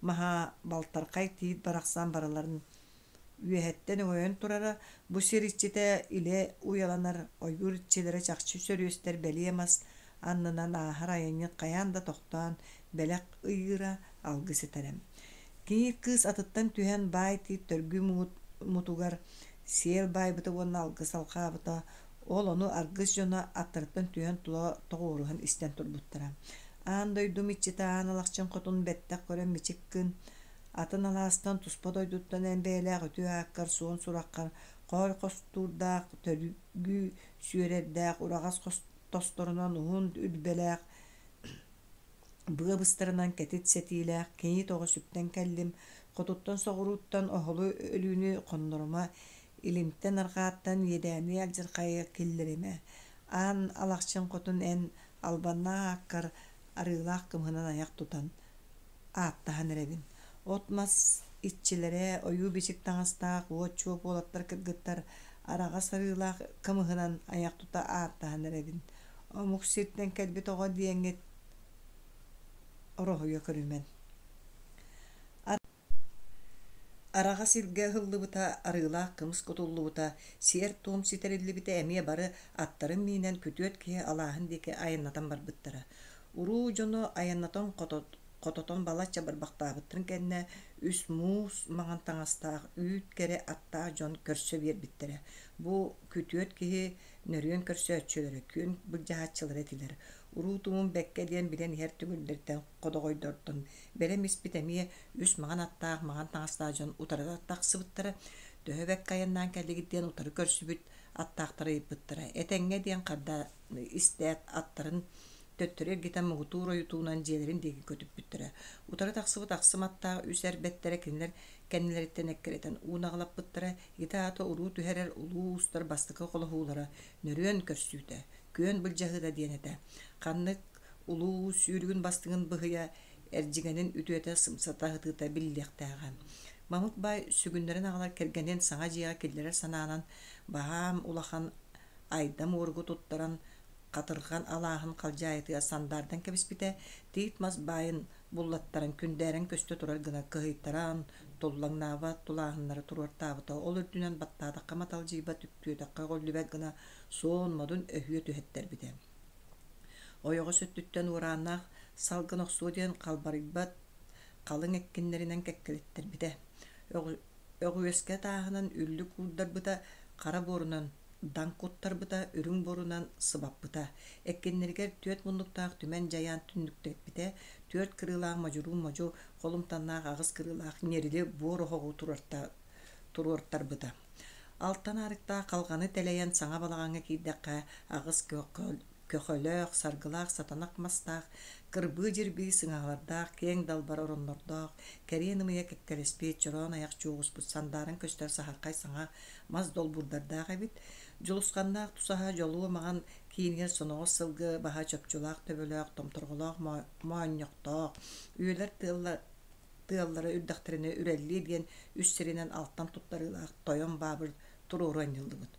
маһа балтархай тиит барахсан барыларын Үөһэттэн өҥөйөн турара, бу сир иччитэ илэ уйаланар ойуур иччилэрэ чахчы сөрүөстэр бэлиэ мас аннынан ааһар айанньыт хайаан да тохтоон бэлэх ыйыыра, алгыс этэрэ. Кийиит кыыс атыттан түһэн баай тиит төргүү мутугар сиэл баайбыта уонна алгыс алҕаабыта, ол ону аргыс дьоно аттарыттан түһэн тула тоҕуоруһан истэн турбуттара. Аан дойдум иччитэ Аан Алахчын хотун бэттэх көрөн мичик гын, атын алаастан туспа дойдуттан эн бэйэлээх үтүө ааккар суон сураххар хоой хостуурдаах, төргүү сүөрэрдээх, ураҕас тосторунан уһун үрбэлээх, быа быстарынан кэтит сэтиилээх кини тоҕо сүктэн кэллим, хотуттан-соҕурууттан оһолу өлүүнү хоннорума, илинтэн арҕааттан иэдээни алдьархайы киллэримэ, Аан Алахчын хотун эн албаннаах ааккар арыылаах кымыһынан айах тутан ааттаһан эрэбин. От-мас иччилэрэ, ойуу-бичик таҥастаах уот-чуоп уолаттар кыргыттар араҕас арыылаах кымыһынан айах тута ааттаһан эрэбин. Омук сиртэн кэлбит оҕо диэҥҥит ороһуйа көрүмэн. Араҕас илгэ ыһыллыбыта, арыылаах кымыс кутуллубута, сиэр-туом ситэриллибитэ эмиэ бары аттарын миинэн күтүөт киһи алааһын диэки айаннатан барбыттара. Уруу дьону айаннатан хототон балачча барбахтаабыттарын кэннэ үс муус маҥан таҥастаах үүт кэрэ аттаах дьон көрсө биэрбиттэрэ. Бу күтүөт киһи нөрүөн көрсөөччүлэрэ, күөн былдьаһааччылара этилэр. Уруу туумун бэккэ диэн билэн иһэр түҥүллэртэн, ходоҕойдортон бэлэм испит эмиэ үс маҥан аттаах, маҥан таҥастаах дьон утары тахсыбыттара. Төһө бэккэ айаннаан кэллигит диэн утары көрсүбүт аттаахтара ыйыппыттара. Этэҥҥэ диэн харда истээт аттарын төттөрү эргитэн муҥутуур ойутуунан дьиэлэрин диэки көтүппүттэрэ. Утары тахсыбыт ахсым аттаах үс эр бэттэрэ кинилэр кэннилэриттэн эккирэтэн уун аҕалаппыттара. Ити аата уруу түһэрэр улуу уустар бастакы холоһуулара нөрүөн көрсүүтэ, күөн былдьаһыыта диэн этэ. Ханнык улуу сүүрүгүн бастыҥын быһыйа эрдьигэнин үтүөтэ сымсата сытыыта биллиэхтээҕэ. Мамык баай сүгүннэрин аҕалар кэргэнин саҥа дьиэҕэ киллэрэр санаанан баһаам улахан айда муоругу туттаран хатырҕан алааһын халдьаайытыгар сандаардан кэбиспитэ, тиит мас баайын буллаттаран күндээрэн көстө турар гына кыһыйтаран, туллаҥнаабат тулааһыннары туруортаабыта, ол үрдүнэн баттаатахха маталдьыйбат, үктүөтэххэ өҕүллүбэт гына суон модун өһүө түһэттэрбитэ. Ойоҕос өттүттэн уорааннаах салгын охсуо диэн халбарыйбат халыҥ эккиннэринэн кэккэлэттэрбитэ. Өҕүөскэ тааһынан үллүк уурдарбыта, хара буорунан даҥ куттарбыта, үрүҥ буорунан сыбаппыта. Эккиннэригэр түөрт муннуктаах түмэн дьайаан түннүктэппитэ, түөрт кырыылаах модьуруун модьу холумтаннаах аҕыс кырыылаах ньирили буор оһоҕу туруортарбыта. Алтан аарыктаах халҕаны тэлэйэн саҥа балаҕаҥҥа киирдэххэ, аҕыс көхөлөөх, саргылаах сатанах мастаах, кырбыы-дьирбии сыҥаһалардаах киэҥ далбар ороннордоох, кэриэн ымыйа кэккэлэспит, чороон айах чуоҕуспут сандааран көстөр саһархай саҥа мас долбуурдардаах эбит. Дьулусханнаах тусаһа дьолуо маҥан киинигэр соноҕос сылгы баһа чопчулаах төбөлөөх, томторҕолоох моонньохтоох, үөлэр тыаллара үрдэхтэринэ үрэллиэ диэн үс сиринэн алтан туттарыылаах тойон баабыр туруору анньыллыбыт.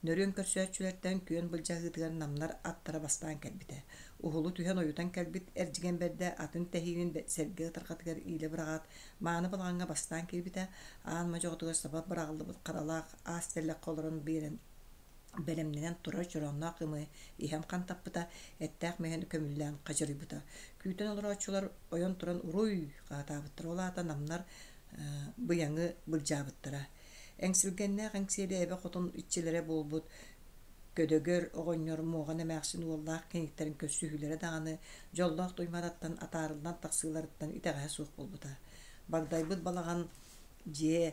Нөрүөн көрсөөччүлэртэн күөн былдьаһыытыгар намнар аттара бастаан кэлбитэ. Уһулу түһэн ойутан кэлбит эрдьигэн бэрдэ атын тэһиинин сэргэ ытарҕатыгар иилэ быраҕаат, мааны балаҕаҥҥа бастаан киирбитэ, аан модьоҕотугар саба быраҕыллыбыт харалаах аас тэллэххэ олорон биэрэн бэлэмнэнэн турар чороонноох ымы иһэн хантаппыта, эттээх мэһэни көмүллээн хадьырыйбыта. Күүтэн олорооччулар ойон туран уруй хаһытаабыттара, ол аата намнар быйаҥы былдьаабыттара. Эҥсилгэннээх Эҥсиэли эбэ хотун иччилэрэ буолбут Көдөгөр оҕонньор Муоҕан эмээхсин уоллаах киниктэрин көрсүһүүлэрэ даҕаны дьоллоох туймараттан атаарыллан тахсыыларыттан итэҕэһэ суох буолбута. Багдайбыт балаҕан дьиэ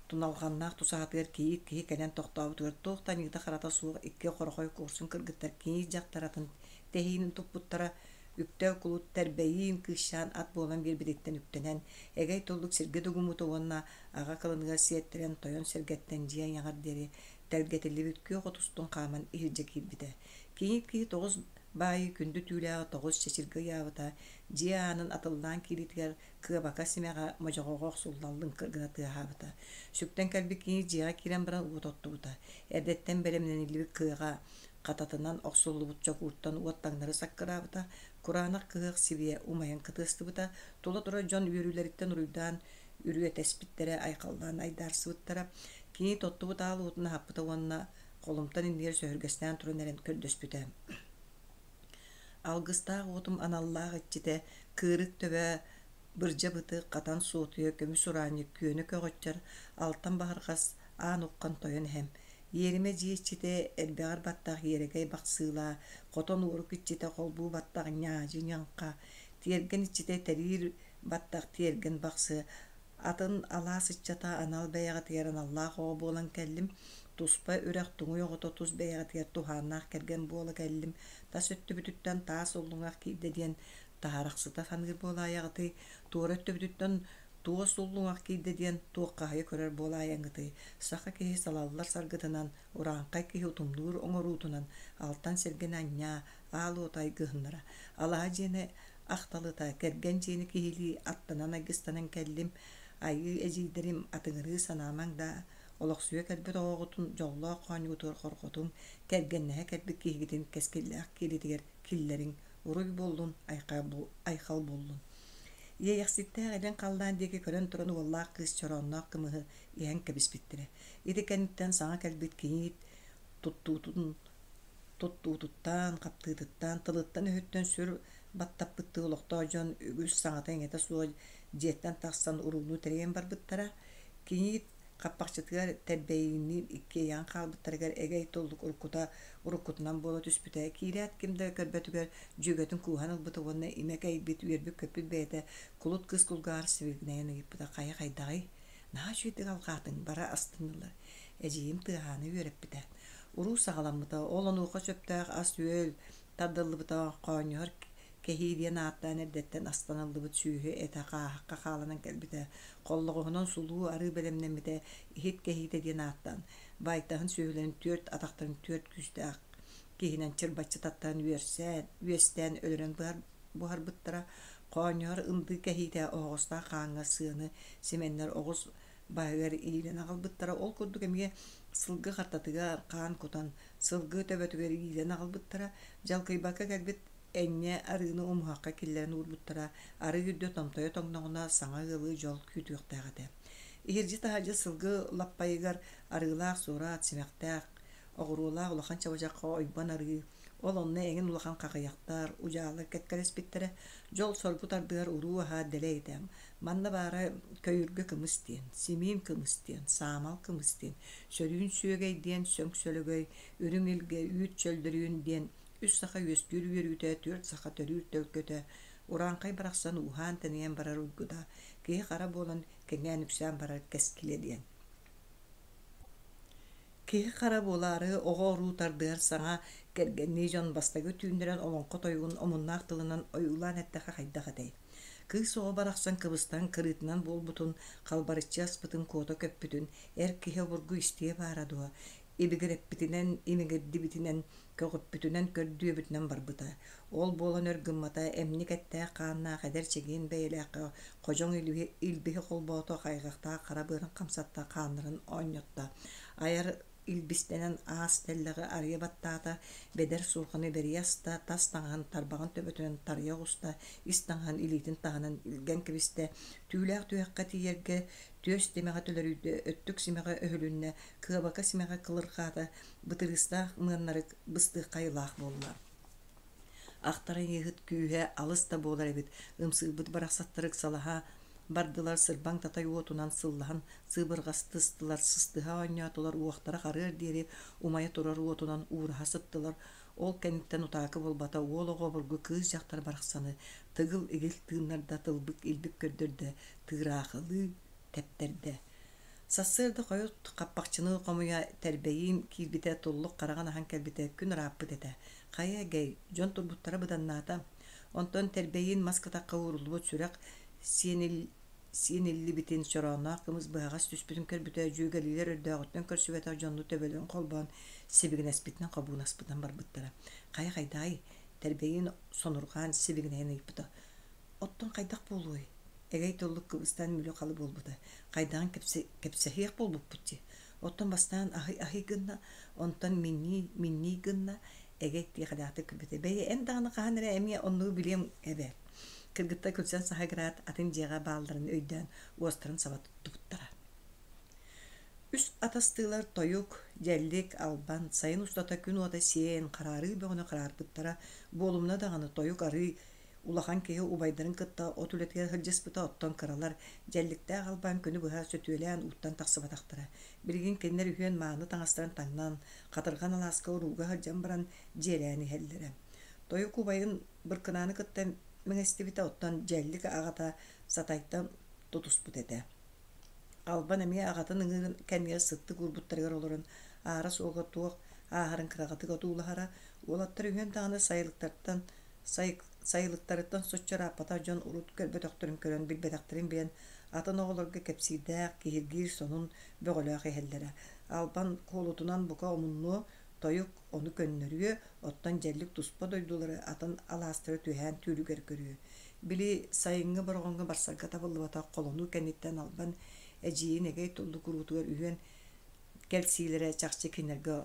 туналҕаннаах тусаһатыгар кийиит киһи кэлэн тохтообутугар туох да аньыыта-харата суох икки хорохой куорсун кыргыттар кийиит дьахтар атын тэһиинин туппуттара Үктэл кулут тэрбэйиин кыысчаан ат буолан биэрбититтэн үктэнэн, эгэй туллук сиргэ дугуммута уонна аҕа кылыныгар сиэттэрэн тойон сэргэттэн дьиэ айаҕар диэри тэлгэтиллибит күөх от устун хааман иһирдьэ киирбитэ. Кийиит киһи тоҕус баайы күндү түүлээҕи тоҕус чэчиргэ ыйаабыта, дьиэ аанын атыллаан киириитигэр кыабака симэҕэ модьоҕоҕо охсуллан лыҥкыр гына тыаһаабыта. Сүктэн кэлбит кийиит дьиэҕэ киирэн баран уот оттубута. Эрдэттэн бэлэмнэниллибит кыаҕа хататынан охсуллубут чокууртан уот таҥнары саккыраабыта, кураанах кыһыах сибиэ умайан кытыастыбыта, тула турар дьон үөрүүлэриттэн уруйдаан үрүөтэспиттэрэ, айхаллаан айдаарсыбыттара. Кини тоттубут аал уотун аһаппыта уонна холумтан иннигэр сөһүргэстээн туран эрэн көрдөспүтэ. Алгыстаах уотум аналлаах иччитэ, кыырык төбө, бырдьа бытык, хатан суотуйа, көмүс ураанньык, күөнэ көҕөччөр, алтан баһырҕас, аан уххан тойон эһэм. Иэримэ дьиэ иччитэ, эрбэҕэр баттах иэрэгэй бахсыылаа, хотон уорук иччитэ холбуу баттах ньаадьы ньаҥха, тиэргэн иччитэ тэриир баттах тиэргэн бахсы, атын алаас ыччата анал бэйэҕитигэр аналлаах оҕо буолан кэллим, туспа үрэх туҥуй оҕото тус бэйэҕитигэр туһааннаах кэргэн буола кэллим, тас өттүбүтүттэн таас уллуҥах киирдэ диэн таһарахсыта саныыр буолаайаҕытый, туора өттүбүтүттэн туос уллуҥах киирдэ диэн туоххаһыйа көрөр буолаайаҥҥытый, саха киһи салаллар саргытынан, урааҥхай киһи утумнуур оҥоруутунан алтан сиргин анньаа, аал уота айгыһыннара, алаһа дьиэни ахталыта, кэргэн дьиэни киһилии аттанан айгыстанан кэллим, айыы эдьиийдэрим атыҥырыы санаамаҥ да, олохсуйа кэлбит оҕоҕутун дьоллоох хоонньугутугар хорҕотуҥ, кэргэннэһэ кэлбит киһигитин кэскиллээх киэлитигэр киллэриҥ, уруй буоллун, айхал буоллун. Иэйэхситтээх илин халлаан диэки көрөн туран уоллаах кыыс чороонноох кымыһы иһэн кэбиспиттэрэ. Ити кэнниттэн саҥа кэлбит кийиит туттуутун туттуутуттан, хаптыытыттан, тылыттан-өһүттэн сүр баттаппыттыы олохтоох дьон үгүс саҥата-иҥэтэ суох дьиэттэн тахсан урууну тэрийэн барбыттара. Кийиит хаппахчытыгар тэрбэйиинниин иккиэйэҕин хаалбыттарыгар эгэй туллук уруккута уруккутунан буола түспүтэ. Киирээт ким да көрбөтүгэр дьүөгэтин кууһан ылбыта уонна имэ кэйбит, үөрбүт-көппүт бэйэтэ кулут кыыс кулгааҕар сибигинэйэн ыйыппыта: «Хайа хайдаҕый? Наһаа үчүгэйдик алҕаатыҥ, бары астыннылар». Эдьиийим тыаһааны үөрэппитэ. Уруу саҕаламмыта, ол онуоха сөптөөх ас-үөл тардыллыбыта, хоонньоһор кэһии диэн ааттаан эрдэттэн астаныллыбыт сүөһү этэ хааһахха хааланан кэлбитэ, холлоҕоһунан сулуу арыы бэлэмнэммитэ, иһит кэһиитэ диэн ааттаан, байтаһын сүөһүлэрин түөрт атахтарын түөрт күүстээх киһинэн чырбаччы таттаран үөрсээн, үөстээн өлөрөн буһарбыттара, хоонньоһор ындыы кэһиитэ оһоҕостоох хааҥҥа сыаны симэннэр оҕус баһыгар иилэн аҕалбыттара. Ол курдук эмиэ сылгы хартатыгар хаан кутан, сылгы төбөтүгэр иилэн аҕалбыттара. Дьалкыйбакка кэлбит энньэ арыыны умуһахха киллэрэн уурбуттара. Арыы үрдэ томтойо тоҥноҕуна саҥа ыалы дьол күүтүөхтээх этэ. Иһирдьэ-таһырдьа сылгы лаппайыгар арыылаах суорат, симэхтээх, оҕуруолаах улахан чабычахха ойбон арыы, ол онно эҥин улахан хахыйахтар, удьаалар кэккэлэспиттэрэ. Дьол-соргу тардыһар уруу аһа дэлэй этэ. Манна баара көйүргэ кымыс диэн, симиин кымыс диэн, саамал кымыс диэн, сөрүүн сүөгэй диэн, сөҥ сөлөгөй, үрүҥ илгэ, үүт чөллөрүүн диэн үс саха үөскүүр үөрүүтэ, түөрт саха төрүүр төлкөтө, урааҥхай барахсан ууһаан-тэнийэн барар уйгута, киһи-хара буолан кэҥээн-үксээн барар кэскилэ диэн. Киһи-хара буолаары оҕо-уруу тардыһар саҥа кэргэннии дьон бастакы түүннэрин олоҥхо тойугун омуннаах тылынан ойуулаан эттэххэ хайдах этэй? Кыыс оҕо барахсан кыбыстан кырыытынан буолбутун, халбарыччы аспытын куота көппүтүн эр киһи обургу истиэ баара дуо, ибигирэппитинэн, имигирдибитинэн, көҕүппүтүнэн, көрдүөбүтүнэн барбыта. Ол буолан өр гыммата, эмник эттээх хааннаах эдэр чэгиэн бэйэлээххэ ходьоҥ илбиһи холбоото, хайҕахтаах хара быарын хамсатта, хааннарын оонньотто. Айар илбистэнэн аас тэллэҕи арыйа баттаата, бэдэр суурҕаны бэрийэ аста, тас таҥаһын тарбаҕын төбөтүнэн тарыйа оҕуста, ис таҥаһын илиитин таһынан илгэн кэбистэ, түүлээх түһэххэ тиийэргэ түөс тимэҕэ төлөрүйдэ, өттүк симэҕэ өһүлүннэ, кыабака симэҕэ кылырҕаата, бытырыыстаах мыаннарык быстыахха айылаах буолла. Ахтара ыйыһыт күүһэ алыс да буолар эбит, ымсыырбыт барахсаттар ыксалаһа бардылар, сырбаҥ татай уотунан сыллаһан сыыбырҕастыстылар, сыстыһа оонньоотулар, уохтара харыар диэри умайа турар уотунан уураһа сыттылар. Ол кэнниттэн утаакы буолбата, уол оҕо обургу кыыс-дьахтар барахсаны тыгыл-игил тыыннарда, тылбык-илбик көрдөрдө, тыыраахылыы тэптэрдэ. Сарсыарда хойут хаппахчыны хомуйа тэрбэйиин киирбитэ, туллук хараҕын аһан кэлбитэ, күн ырааппыт этэ. Хайа эгэй, дьон турбуттара быданнаата. Онтон тэрбэйиин мас кытахха ууруллубут сүрэх сиэниллибитин, чороонноох кымыс быһаҕас түспүтүн көрбүтэ, дьүөгэлиилэр өрдөөҕүттэн көрсүбэтэх дьонну төбөлөрүн холбоон сибигинэспитинэн хобуунаспытынан барбыттара. Хайа хайдаҕай? Тэрбэйиин сонурҕаан сибигинэйэн ыйыппыта. Оттон хайдах буолуой? Эгэй туллук кыбыстан мүлү-халы буолбута. Хайдаҕын кэпсэһиэх буолбуппут дии. Оттон бастаан аһый-аһый гынна, онтон миннии-миннии гынна, эгэй тиэхэлээхтик күлбүтэ. Бэйи, эн даҕаны хаһан эрэ эмиэ оннугу билиэҥ эбээт. Кыргыттар күлсэн саһыгыраат, атын дьиэҕэ баалларын өйдөөн, уостарын саба туттубуттара. Үс атастыылар тойук, дьэллик, албан, сайын устата күн уота сиэн, хараарыы бөҕөнү хараарбыттара, буолумуна даҕаны тойук арыы улахан киһи убайдарын кытта от үлэтигэр сылдьыспыта, оттон кыралар дьэлликтээх албан күнү быһа сөтүөлээн ууттан тахсыбатахтара. Билигин кинилэр үһүөн мааны таҥастарын таҥнан, хатырҕан алааска урууга сылдьан баран дьиэлээн иһэллэрэ. Тойук убайын Быркынааны кытта мэҥэстибитэ, оттон дьэллик аҕата Сатайтан тутуспут этэ. Албан эмиэ аҕатын ыҥыырын кэннигэр сыттык уурбуттарыгар олорон, аара суолга туох ааһарын кыраҕытык одуулаһара, уолаттар үһүөн даҕаны сайылыктартан сайылыктарыттан соччо ырааппатах дьон урут көрбөтөхтөрүн көрөн, билбэтэхтэрин билэн, атын оҕолорго кэпсиирдээх, киһиргиир сонун бөҕөлөөх иһэллэрэ. Албан куолутунан бука омуннуо, тойук ону көннөрүө, оттон дьэллик туспа дойдулары атын алаастары түһээн түүлүгэр көрүө. Били сайыҥҥы Бороҕоҥҥо барсарга табыллыбатах холонуу кэнниттэн Албан эдьиийин эгэй туллук уруутугар үһүөн кэлсиилэрэ чахчы кинилэргэ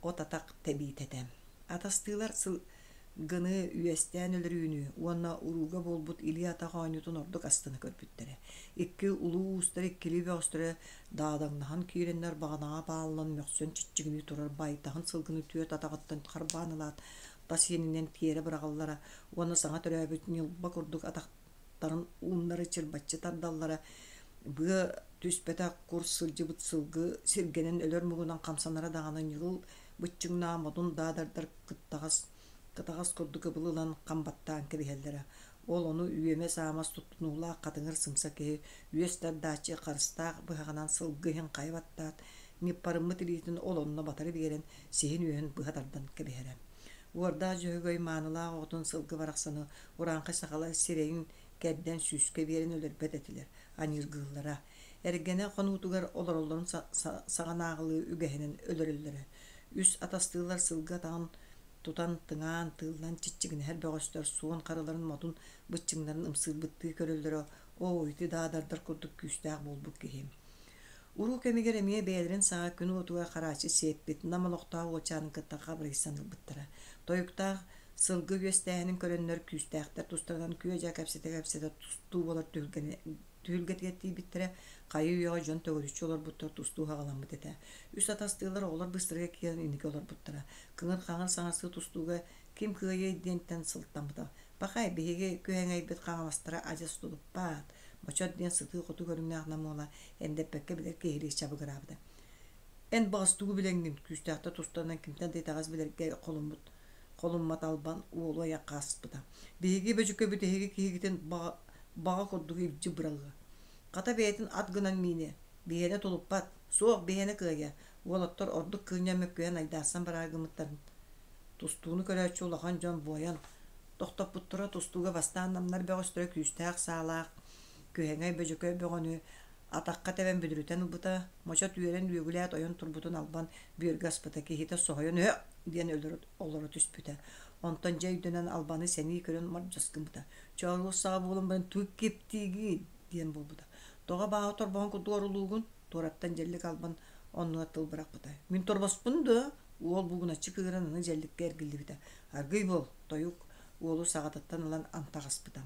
от атах тэбиитэ этэ. Атастыылар сылгыны үөстээн өлөрүүнү уонна урууга буолбут илии-атах оонньуутун ордук астына көрбүттэрэ. Икки улуу уустар иккилии бөҕөстөрө даадаҥнаһан киирэннэр баҕанаҕа бааллан мөхсөн чиччигинии турар байтаһын сылгыны түөрт атаҕыттан харбаан ылаат тас иэнинэн тиэрэ быраҕаллара уонна саҥа төрөөбүт ньылба курдук атахтарын ууннары чырбаччы тардаллара быа түспэтэх кур сылдьыбыт сылгы сиргэнэн өлөр муҥунан хамсанара даҕаны ньыгыл быччыҥнаах модун даадардар кыттаҕас кытаҕас курдук ыбылы ылан хам баттаан кэбиһэллэрэ. Ол ону үөмэ-саамас туттунуулаах хатыҥыр сымса киһи үөс тардааччы харыстаах быһаҕынан сылгы иһин хайа баттаат, ньыппарыммыт илиитин ол онно батары биэрэн сиһин үөһүн быһа тардан кэбиһэрэ. Уордаах Дьөһөгөй маанылаах оҕотун сылгы барахсаны урааҥхай сахалар сирэйин кэрдэн сүүскэ биэрэн өлөрбөт этилэр, аньыыргыыллара. Эргэнэ хонуутугар олороллорун саҕанааҕылыы үгэһинэн өлөрөллөрө. Үс атастыылар сылгы атаҕын тутан тыҥаан, тыыллан чиччигинэһэр бөҕөстөр суон харыларын мотун быччыҥнарын ымсыырбыттыы көрөллөрө, оо, ити даадардар курдук күүстээх буолбут киһи. Уруу кэмигэр эмиэ бэйэлэрин саҕа күн уотугар харааччы сиэппит Нам олохтоох уолчаанын кытта хабырыйсан ылбыттара. Тойуктаах сылгы үөстээһинин көрөннөр күүстээхтэр тустарынан күө-дьаа кэпсэтэ-кэпсэтэ тустуу буолар түһүлгэни түһүлгэтигэр тиийбиттэрэ, хайыы-үйэҕэ дьон төгүрүччү олорбуттар тустуу саҕаламмыт этэ. Үс атастыылар оҕолор быстарыга киирэн инники олорбуттара. Кыҥыр-хаҥыр саҥарсыы тустууга ким кыайыай диэнтэн сылтаммыта. Пахай, биһиги күһэҥэйбит хаҥаластара адьас тулуппаат, Бочот диэн сытыы-хотуу көрүҥнээх Нам уола эндэппэккэ билэр киһилии чабыгыраабыта. Эн баҕас тугу билэҥҥин, күүстээхтэр тустарынан кимтэн да итэҕэс билэргэ холуммут холуммат албан уолу айахха аспыта. Биһиги бөдьөкөбүт эһиги киһигитин баҕа, баҕа курдук илдьи быраҕыа. Хата бэйэтин ат гынан мииниэ. Биһиэнэ тулуппат, суох биһиэнэ кыайа. Уолаттар ордук кыынньан мөккүһэн айдаассан бараары гыммыттарын тустууну көрөөччү улахан дьон буойан тохтоппуттара тустууга бастаан намнар бөҕөстөрө күүстээх саалаах күһэҥэй бөдьөкө бөҕөнү атахха тэбэн бүдүрүтэн ылбыта, мочот үөрэн үөгүлээт ойон турбутун албан бүөргэ аспыта, киһитэ соһуйан «Өһө!» диэн өлөрө олоро түспүтэ. Онтон дьэ өйдөнөн Албаны сэнии көрөн мордьос гыммыта. «Чооруос саҕа буолан баран тугу киэптиигин?» диэн буолбута. «Тоҕо абааһы торбоһун курдук орулуугун?» Туораттан дьэллик Албан оннугар тыл бырахпыта. «Мин торбоспун дуо?» Уол буугуначчы кыыран аны дьэлликкэ эргиллибитэ. «Аргыый буол!» Тойук уолу саҕатыттан ылан антаҕаспыта.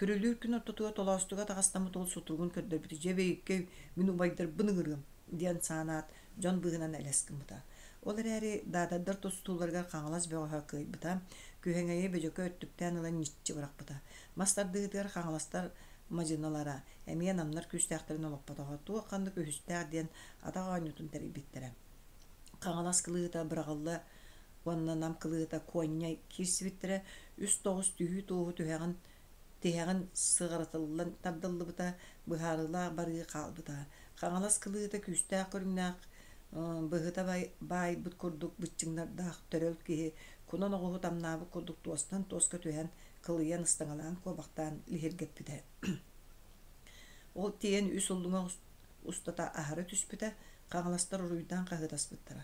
Күрүлүүр күн ортотугар толоостуга таҕыстаммыт уол сутуругун көрдөрбүтэ, «Дьэ бэйиккэй, мин убайдарбын ыҥырыам» диэн саанаат, дьон быыһынан элэс гыммыта. Ол эрээри даадардар тустууларыгар Хаҥалас бөҕөһө кыайбыта, Күһэҥэйи Бөдьөкө өттүктээн ылан ньиччи бырахпыта. Мас тардыһыытыгар хаҥаластар мадьыналара эмиэ намнар күүстээхтэрин олоппотоҕо, туох-ханнык үһүстээх диэн атах оонньуутун тэрийбиттэрэ. Хаҥалас кылыыта быраҕылла уонна Нам кылыыта Куонньай киирсибиттэрэ, үс тоҕус түһүү туоһу түһэҕин тиһэҕин сыҕарытыллан тардыллыбыта, быһаарыылаах барыы хаалбыта. Хаҥалас кылыыта күүстээх көрүҥнээх быһыта баайбыт курдук быччыҥнардаах төрөл киһи кунан оҕуһу тамнаабыт курдук туостан туоска түһэн кылыйан ыстаҥалаан куобахтаан лиһиргэппитэ. Ол тиийэн үс уллуҥах устата аһара түспүтэ, хаҥаластар уруйдаан хаһыытаспыттара.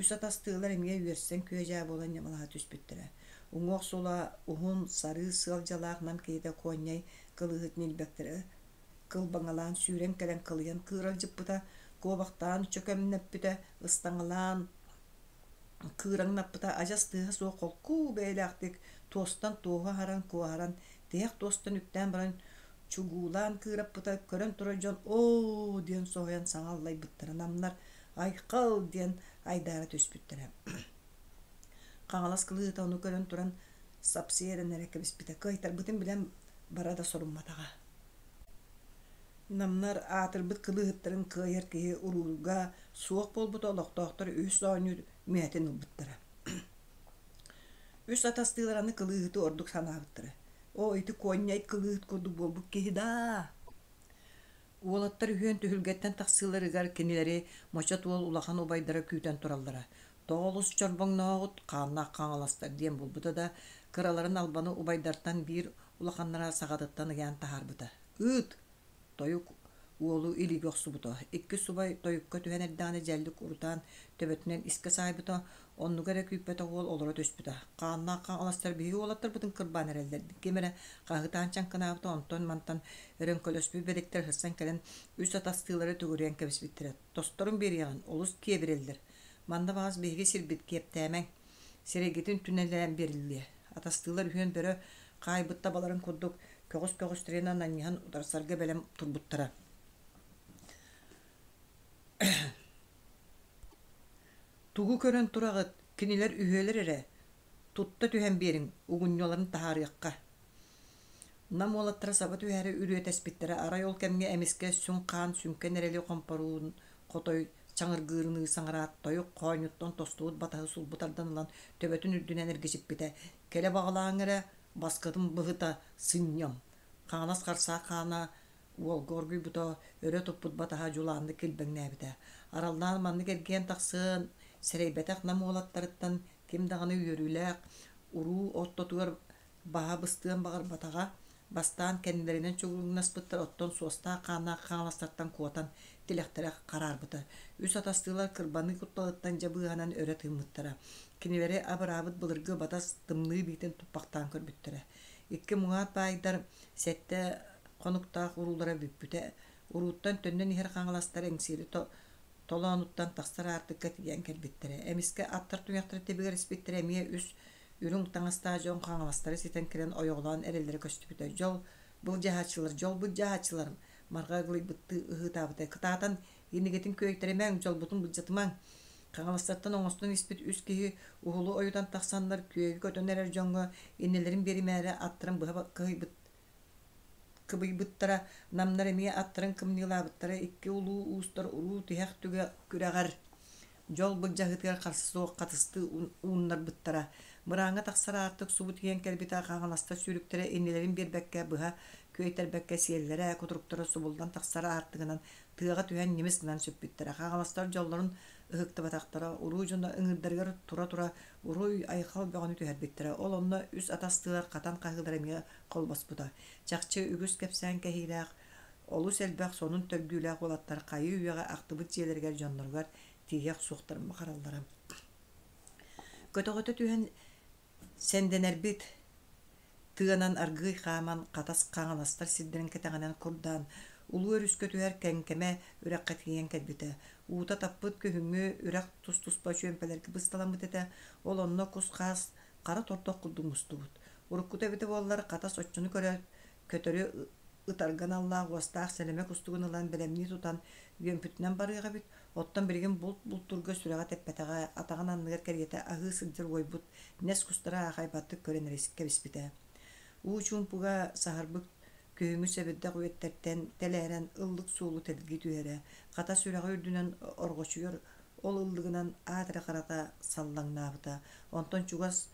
Үс атастыылар эмиэ үөрсэн күө-дьаа буолан ньамалаһа түспүттэрэ. Уҥуох сула уһун, сарыы сыалдьалаах нам киһитэ Куонньай кылыыһыт ньилбэктэрэ кылбаҥалаан сүүрэн кэлэн кылыйан кыыралдьыппыта, куобахтаан чөкөмнөппүтэ, ыстаҥалаан кыыраҥнаппыта адьас тыаһа суох холку бэйэлээхтик туостан туоһу аһаран куоһаран Тиһэх туостан үктээн баран чугуулаан кыыраппыта, көрөн турар дьон «Оо!» диэн соһуйан саҥа аллайбыттара, намнар «Айхал!» диэн айдаара түспүттэрэ. Хаҥалас кылыыта ону көрөн туран сапсыйа эрэнэрэ кэбиспитэ, кыайтарбытын билэн бара да сорумматаҕа. Намнар аатырбыт кылыыһыттарын кыайар киһи уруулга суох буолбута, олохтоохтор үһүс оонньуу мүһэтин ылбыттара. Үс атастыылар аны кылыыһыты ордук санаабыттара. Оо, ити куонньай кылыыһыт курдук буолбут киһи даа! Уолаттар үһүөн түһүлгэттэн тахсыыларыгар кинилэри Мочот уол улахан убайдара күүтэн тураллара. Тоҕо олус чорбоҥнооҕут, хааннаах хаҥаластар диэн булбута да, кыраларын Албаны убайдартан биир улаханнара саҕатыттан ыйаан таһаарбыта. «Ыыт!» Тойук уолу илиигэ охсубута, иккис субай тойукка түһэн эрдэҕинэ дьэллик урутаан төбөтүнэн искэ саайбыта, оннуга эрэ күүппэтэх уол олоро түспүтэ. Хааннаах хаҥаластар биһиги уолаттарбытын кырбаан эрэллэр, ким эрэ хаһыытаан чаҥкынаабыта, онтон-мантан өрөҥкөлөспүт бэдиктэр сырсан кэлэн үс атастыылары төгүрүйэн кэбиспиттэрэ. Тосторун биэриэҕин, олус киэбирэллэр. Манна баҕас биһиги сирбит, киэптээмэҥ. Сирэйгитин түнэлээн биэриллиэ. Атастыылар үһүөн бөрө хаайбыт табаларын курдук көҕүс-көҕүстэринэн анньыһан утарсарга бэлэм турбуттара. Тугу көрөн тураҕыт, кинилэр үһүөлэр эрэ, тутта түһэн биэриҥ, угунньуларын таһаарыахха. Нам уолаттара саба түһээри үрүөтэспиттэрэ, арай ол кэмҥэ эмискэ сүҥ хаан сүҥкэн эрэли хомпоруун хотой чаҥыргыырыныы саҥараат, тойук хоонньуттан тостубут батаһы сулбу тардан ылан төбөтүн үрдүнэн эргичиппитэ, кэлэ баҕалааҥ эрэ, баскытын быһыта сынньам. Хаҥалас харсаах хаана уолга оргуйбута, өрө туппут батаһа дьулааннык килбэҥнээбитэ. Араллаан маннык эргийэн тахсыан сэрэйбэтэх нам уолаттарыттан ким даҕаны үөрүүлээх уруу ортотугар баһа быстыан баҕарбатаҕа, бастаан кэннилэринэн чугуруҥнаспыттар, оттон суостаах хааннаах хаҥаластартан куотан тилэхтэрэ хараарбыта. Үс атастыылар кырбаныы кутталыттан дьэ быыһанан өрө тыыммыттара. Кинилэри абыраабыт былыргы батас тымныы биитин туппахтаан көрбүттэрэ. Икки муҥаат баайдар сэттэ хонуктаах уруулара бүппүтэ. Урууттан төннөн иһэр хаҥаластар Эҥсиэли толоонуттан тахсар аартыкка тиийэн кэлбиттэрэ. Эмискэ аттар туйахтара тибигэр испиттэрэ эмиэ үс үрүҥ таҥастаах дьон хаҥаластары ситэн кэлэн ойоҕолоон эрэллэрэ көстүбүтэ. Дьол былдьаһааччылар, дьол былдьаһааччылар Марҕа ыгылыйбыттыы ыһыытаабыта. Кытаатан иннигитин күөйтэримэҥ, дьолбутун былдьатымаҥ. Хаҥаластартан оҥостон испит үс киһи уһулу ойутан тахсаннар күөгэ көтөн эрэр дьоҥҥо иннилэрин биэримээри аттарын быһа кыһыйбыт кыбыйбыттара, намнар эмиэ аттарын кымньыылаабыттара икки улуу уустар уруу тиһэх түгэ күрэҕэр дьол былдьаһыытыгар харса суох хатыстыы ууннарбыттара. Мырааҥҥа тахсар аартык субу тиийэн кэлбитэ хаҥаластар сүүрүктэрэ иннилэрин биэрбэккэ быһа күөйтэрбэккэ сиэллэрэ, кутуруктара субуллан тахсар аартыгынан тыаҕа түһэн ньимис гынан сүппүттэрэ. Хаҥаластар дьоллорун ыһыктыбатахтара, уруу дьоно ыҥыырдарыгар тура-тура уруй-айхал бөҕөнү түһэрбиттэрэ. Ол онно үс атастыылар хатан хаһыылара эмиэ холбоспута. Чахчы үгүс кэпсээн кэһиилээх, олус элбэх сонун төргүүлээх уолаттар хайыы-үйэҕэ ахтыбыт дьиэлэригэр дьонноругар тиийэ охсуохтарын баҕараллара. Көтөҕөтө түһэн сэндэнэрбит тыанан аргыый хааман Хатас Хаҥаластар сирдэрин кэтэҕинэн курдаан Улуу өрүскэ түһэр Кэҥкэмэ үрэххэ тиийэн кэлбитэ. Уута таппыт күһүҥҥү үрэх тус-туспа чүөмпэлэргэ бысталаммыт этэ. Ол онно кус-хаас хара тордох курдук мустубут. Уруккута эбитэ буоллар, Хатас оччону көрөөт, көтөрү ытарга аналлаах уостаах сэлэмэ кустугун ылан бэлэмнии тутан үөмпүтүнэн барыах эбит. Оттон билигин булт бултуурга сүрэҕэ тэппэтэҕэ, атаҕын анныгар кэриэтэ аһыы сылдьар уойбут нэс кустары аахайбаттык көрөн кэбиспитэ. Уу чуумпуга саһарбыт күһүҥҥү сэбирдэх үөттэртэн тэлээрэн ыллык суолу тэлгии түһэрэ, хата сүрэҕи үрдүнэн орҕочуйар ол ыллыгынан аат эрэ харата саллаҥнаабыта. Онтон чугас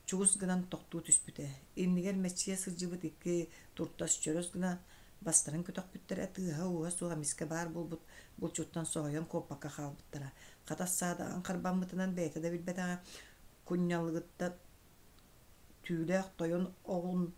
чугус гынан тохтуу түспүтэ. Иннигэр мэччийэ сылдьыбыт икки туртас чөрөс гына бастарын көтөхпүттэрэ, тыаһа-ууһа суох эмискэ баар буолбут булчуттан соһуйан куоппакка хаалбыттара. Хатас саадаҕын харбаммытынан бэйэтэ да билбэтэҕэ, кунньалыгыттан түүлээх тойон оҕун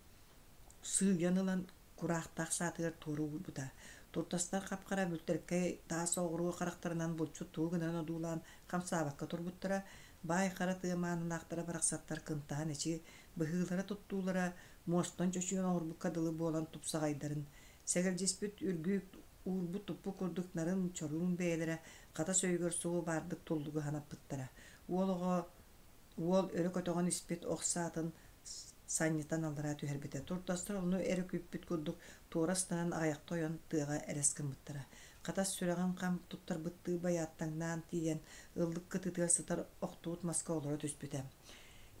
сыыйан ылан кураахтаах саатыгар туора уурбута. Туртастар хап-хара бүлтэркэй таас оҕуруо харахтарынан булчут тугу гынан одуулаан хамсаабакка турбуттара, баай хара тыа маанылаахтара барахсаттар кынтаһан эчи быһыылара-туттуулара муостан чочуйан оҥорбукка дылы буолан тупсаҕайдарын, сэгэлдьиспит үргүүк уурбут-туппут курдук нарын, чоруун бэйэлэрэ хатас өйүгэр субу баардык туллугу санаппыттара. Уол оҕо уол өрө көтөҕөн испит ох саатын. санньытан аллараа түһэрбитэ. Туртастар ону эрэ күүппүт курдук туора ыстанан аҕыйахта ойон тыаҕа элэс гыммыттара. Хатас сүрэҕин хам туттарбыттыы байааттаҥнаан тиийэн, ыллык кытыытыгар сытар охтубут маска олоро түспүтэ.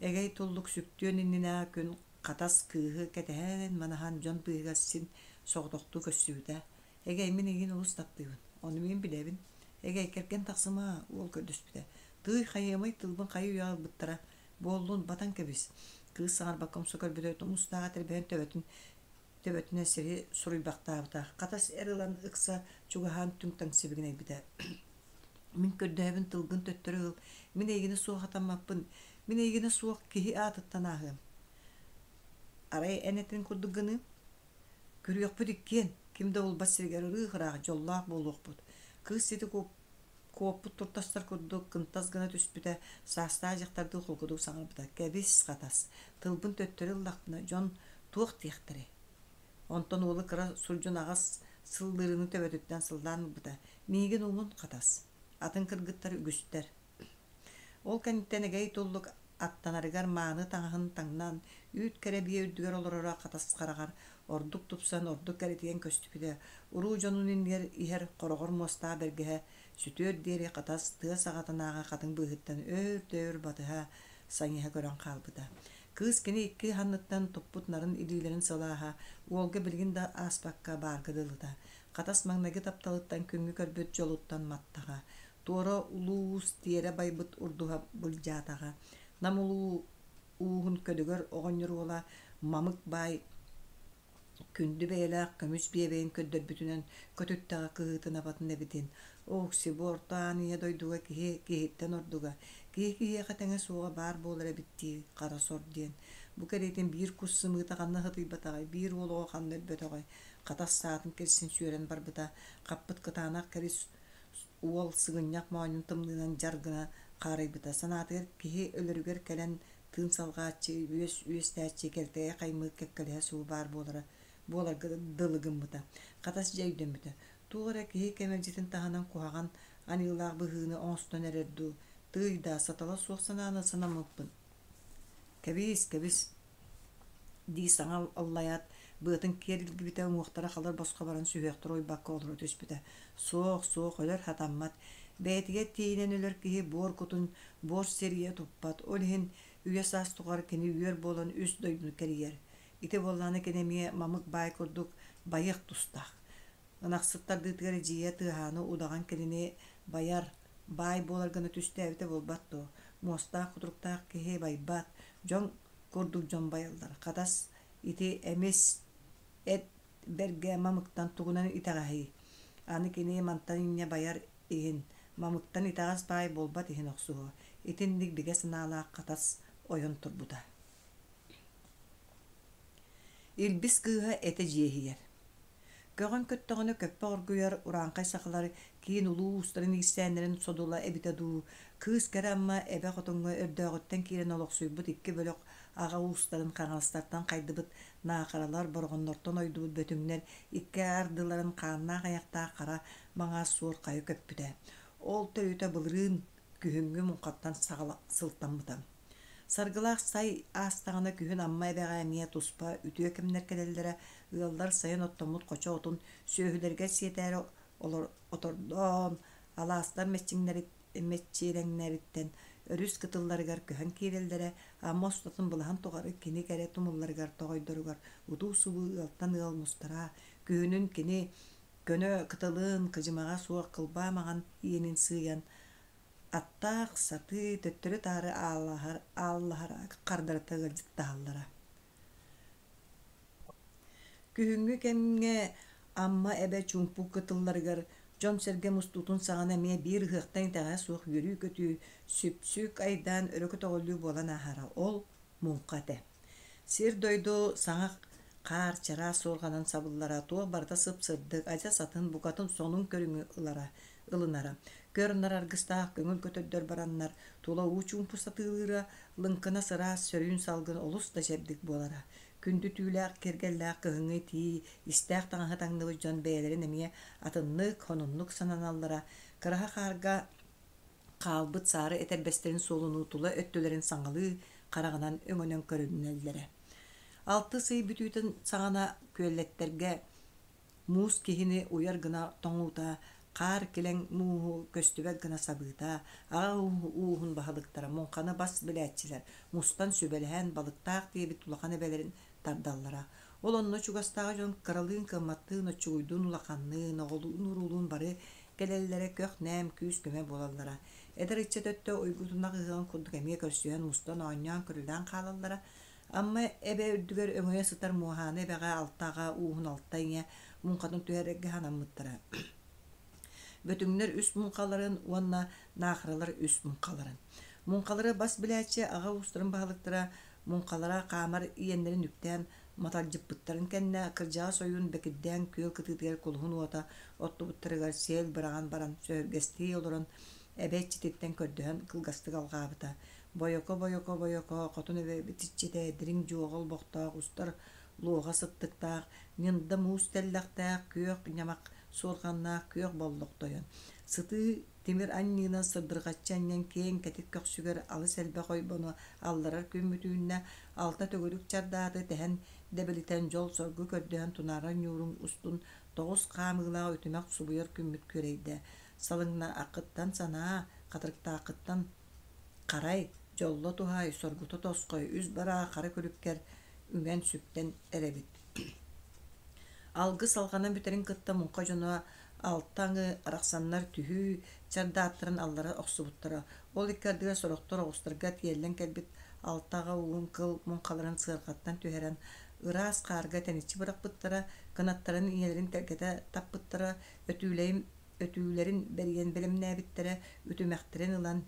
Эгэй туллук сүктүөн иннинээҕи күн Хатас кыыһы кэтэһэн-манаһан дьон быыһыгар син соҕотохтуу көрсүбүтэ. Эгэй, мин эйигин олус таптыыбын, ону мин билэбин. Эгэй, кэргэн тахсыма, уол көрдөспүтэ. Тыый, хайыамый, тылбын хайы-үйэҕэ ылбыттара. Буоллун, батан кэбис. Кыыс саҥарбакка умса көрбүтэ, тумустааҕа этэрбэһин төбөтүн төбөтүнэн сири суруйбахтаабыта. Хатас эр ылан ыкса чугаһаан түҥ-таҥ сибигинэйбитэ. Мин көрдөһөбүн тылгын төттөрү ыл, мин эйигинэ суох атаммаппын, мин эйигинэ суох киһи аатыттан ааһыам. Арай эн этин курдук гыныым? Күрүөхпүт иккиэн, ким да булбат сиригэр ырыы-ыраах дьоллоох буолуохпут. Кыыс сити куоппут туртастар курдук кынтас гына түспүтэ, саастаах дьахтардыы холкутук саҥарбыта: «Кэбис, хатас, тылбын төттөрү ыллахпына, дьон туох диэхтэрэй?» Онтон уолу кыра сурдьун аҕас сыллыырыны төбөтүттэн сыллаан ылбыта: «Миигин уҥун, хатас, атын кыргыттар үгүстэр». Ол кэнниттэн эгэй туллук аттанарыгар мааны таҥаһын таҥнан, үүт кэрэ биэ үрдүгэр олороро хатас хараҕар ордук тупсан, ордук кэрэтийэн көстүбүтэ. Уруу дьонун иннигэр иһэр хороҕор муостаах бэргэһэ сүтүөр диэри хатас тыа саҕатынааҕы хатыҥ быыһыттан өөр да өр батыһа, сайыһа көрөн хаалбыта. Кыыс кини икки санныттан туппут нарын илиилэрин сылааһа уолга билигин да ааспакка баарга дылыта. Хатас маҥнайгы тапталыттан күҥҥэ көрбүт дьолуттан маттаҕа. Туора улуус тиэрэ байбыт урдуһа былдьаатаҕа. Нам улуу ууһун көлүгэр оҕонньор уола Мамык баай күндү бэйэлээх көмүс биэбэйин көрдөрбүтүнэн көтүттэҕэ кыһыытын-абатын эбитин, Оокси, бу орто аан ийэ дойдуга киһи киһиттэн ордуга, киһи киһиэхэ тэҥэ суоҕа баар буолар эбит дии, хара сор диэн. Бу кэриэтин биир кус сымыыта ханна сытыйбатаҕай, биир уол оҕо ханна өлбөтөҕөй, хатас саатын кирсин сүөрэн барбыта, хаппыт кытаанах кэрис уол сыгынньах моонньун тымныынан дьар гына хаарыйбыта. Санаатыгар киһи өлөрүгэр кэлэн тыын салҕааччы, үөс үөстээччи кэлтэйэ хаймыыр кэккэлэһэ субу баар буолара буоларга дылы гыммыта. Хатас дьэ өйдөммүтэ. Туох эрэ киһи кэмэлдьитин таһынан куһаҕан аныылаах быһыыны оҥостон эрэр дуу, тыый да, сатала суох санааны санаммыппын. Кэбиис, кэбис, дии саҥа аллайаат, быатын киэр илгибитэ, уҥуохтара халыр босхо баран сүһүөхтэрэ уйбакка олоро түспүтэ. Суох, суох, өлөр сатаммат. Бэйэтигэр тиийинэн өлөр киһи буор кутун буор сирийэ туппат, ол иһин үйэ-саас тухары кини үөр буолан үс дойдуну кэрийэр. Ити буоллаҕына кини эмиэ Мамык баай курдук байыах тустаах. Ынахсыт тардыытыгар эдьиийэ Тыаһааны удаҕан кинини байар, баай буолар гына түстээбитэ буолбат дуо? Муостаах кутуруктаах киһи байбат, дьон курдук дьон байаллар. Хатас ити эмис эт бэргэ мамыктан тугунан итэҕэһий? Аны кини мантан инньэ байар иһин, мамыктан итэҕэс баай буолбат иһин охсуһуо. Итинник бигэ санаалаах Хатас ойон турбута. Илбис кыыһа этэ дьиэһийэр. Көҕөн көттөҕүнэ көппө оргуйар урааҥхай сахалар киин улуу уустарын иирсээннэрин содула эбитэ дуу, кыыс кэрэ Амма эбэ хотуҥҥа өрдөөҕүттэн киирэн олохсуйбут икки бөлөх аҕа уустарын Хаҥаластартан хайдыбыт наахаралар, Бороҕоннортон ойдубут бөтүҥнэр икки ардыларын хааннаах айахтаах хара маҥаас суор хайа көппүтэ. Ол төрүтэ былырыын күһүҥҥү муҥхаттан сылтаммыта. Саргылаах сай аастаҕына күһүн Амма эбэҕэ эмиэ туспа үтүө кэмнэр кэлэллэрэ, ыаллар сайын оттоммут хочо отун сүөһүлэригэр сиэтээри отордоон, алаастар мэччирэҥнэриттэн өрүс кытылларыгар көһөн киирэллэрэ, Амма устатын былаһын тухары кини кэрэ тумулларыгар, тоҕойдоругар утуу-субуу ыалтан ыал мустара, күһүнүн кини көнө кытылын, кыдьымаҕа суох кылбаа маҥан иэнин сыыйан, Аттаах, сатыы, төттөрү-таары ааллаһар хардарыта ыалдьыттаһаллара. Күһүҥҥү кэмҥэ Амма эбэ чуумпу кытылларыгар дьон-сэргэ мустуутун саҕана эмиэ биир ыһыахтан итэҕэһэ суох үөрүү-көтүү, сүпсүк айдаан өрө көтөҕүллүү буолан ааһара. Ол муҥха этэ. Сир-дойду саҥа хаар чараас суорҕанын сабыллара, туох барыта сып-сырдык, адьас атын, букатын сонун көрүҥү ылара, ылынара. Көр-нар аргыстаах көҥүл көтөрдөр бараннар, тула уу чуумпу сатыылыыра, лыҥкынас ыраас сөрүүн салгын олус да чэбдик буолара. Күндү түүлээх киэргэллээх кыһыҥҥы итии, истээх таҥаһы таҥныбыт дьон бэйэлэрин эмиэ атыннык, сонуннук сананаллара, кыраһа хаарга хаалбыт саары этэрбэстэрин суолунуу тула өттүлэрин саҥалыы хараҕынан өҥөнөн көрүнэллэрэ. Алтыс ый бүтүүтүн саҕана күөллэттэргэ муус киһини уйар гына тоҥуута, хаар килэҥ мууһу көстүбэт гына сабыыта, аҕа ууһун баһылыктара муҥханы бас билээччилэр мустан сүбэлэһэн балыктаах диэбит улахан эбэлэрин тардаллара. Ол онно чугастааҕы дьон кыралыын-кыамматтыын, оччугуйдуун-улаханныын, оҕолуун-уруулуун бары кэлэллэрэ көх-нэм, күүс-көмө буолаллара. Эдэр ыччат өттө уйгутунах ыһыаҕын курдук эмиэ көрсүһэн мустан оонньоон-көрүлээн хаалаллара. Амма эбэ үрдүгэр өҥөйө сытар Муоһааны эбэҕэ алта аҕа ууһун алта ийэ муҥхатын түһэрэргэ санаммыттара. Бөтүҥнэр үс муҥхаларын уонна Наахаралар үс муҥхаларын. Муҥхалары бас билээччи аҕа уустарын баһылыктара муҥхалара хаамар иэннэрин үктээн маталдьыппыттарын кэннэ кырдьаҕас ойуун бэкирдээн күөл кытыытыгар кулуһун уота оттубуттарыгар сиэл быраҕан баран сөһүргэстии олорон эбэ иччититтэн көрдөһөн кылгастык алҕаабыта. Бойоко, бойоко, бойоко, хотун эбэбит иччитэ дириҥ дьуоҕа олбохтоох устар луоҕа сыттыктаах, ньында муус тэллэхтээх, күөх ньамах суорҕаннаах күөх боллох тойон. Сытыы тимир анньыынан сырдырҕаччы анньан киэҥ кэтит көхсүгэр алыс элбэх ойбону алларар күммүт үүннэ, алта төгүрүк чардааты тэһэн дэбилитэн дьол-соргу көрдөһөн тунаарар ньуурун устун тоҕус хаамыылаах үтүмэх субуйар күммүт күөрэйдэ. Салыҥнааххыттан санаа, хатырыктааххыттан харай, дьолло туһаай, соргута тосхой, үс бараа хара күлүккэр үҥэн-сүктэн эрэбит. Алгыс салҕанан бүтэрин кытта муҥха дьоно алта аҥы арахсаннар түһүү чардааттарын аллара охсубуттара. Ол икки ардыгар сорохтор оҕустарга тиэллэн кэлбит алта аҕа уһун кыл муҥхаларын сыарҕаттан түһэрэн ыраас хаарга тэниччи бырахпыттара, кынаттарын ийэлэрин тэлгэтэ таппыттара, өтүүлэйин өтүүлэрин бэрийэн бэлэмнээбиттэрэ, үтүмэхтэрин ылан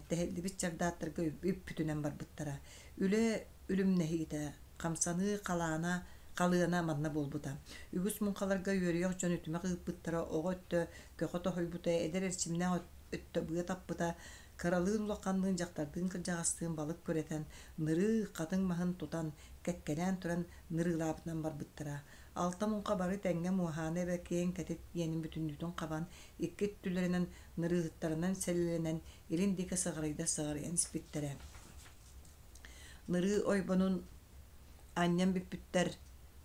тэһиллибит чардааттарга үппүтүнэн барбыттара. Үлэ үлүмнэһиитэ, хамсаныы халаана халыана манна буолбута. Үгүс муҥхаларга үөрүйэх дьон үтүмэх ыыппыттара, оҕо өттө көхө тоһуйбута, эдэр эрчимнээх өттө быа таппыта, кыралыын улаханныын, дьахтардыын кырдьаҕастыын балык күрэтэн, нырыы хатыҥ маһын тутан, кэккэлээн туран нырыылаабытынан барбыттара. Алта муҥха бары тэҥҥэ муоһааны эбэ киэҥ кэтит иэнин бүтүннүүтүн хабан, икки өттүлэринэн нырыыһыттарынан сэлэлэнэн, илин диэки сыҕарыйда сыҕарыйан испиттэрэ. Нырыы ойбонун анньан бүппүттэр,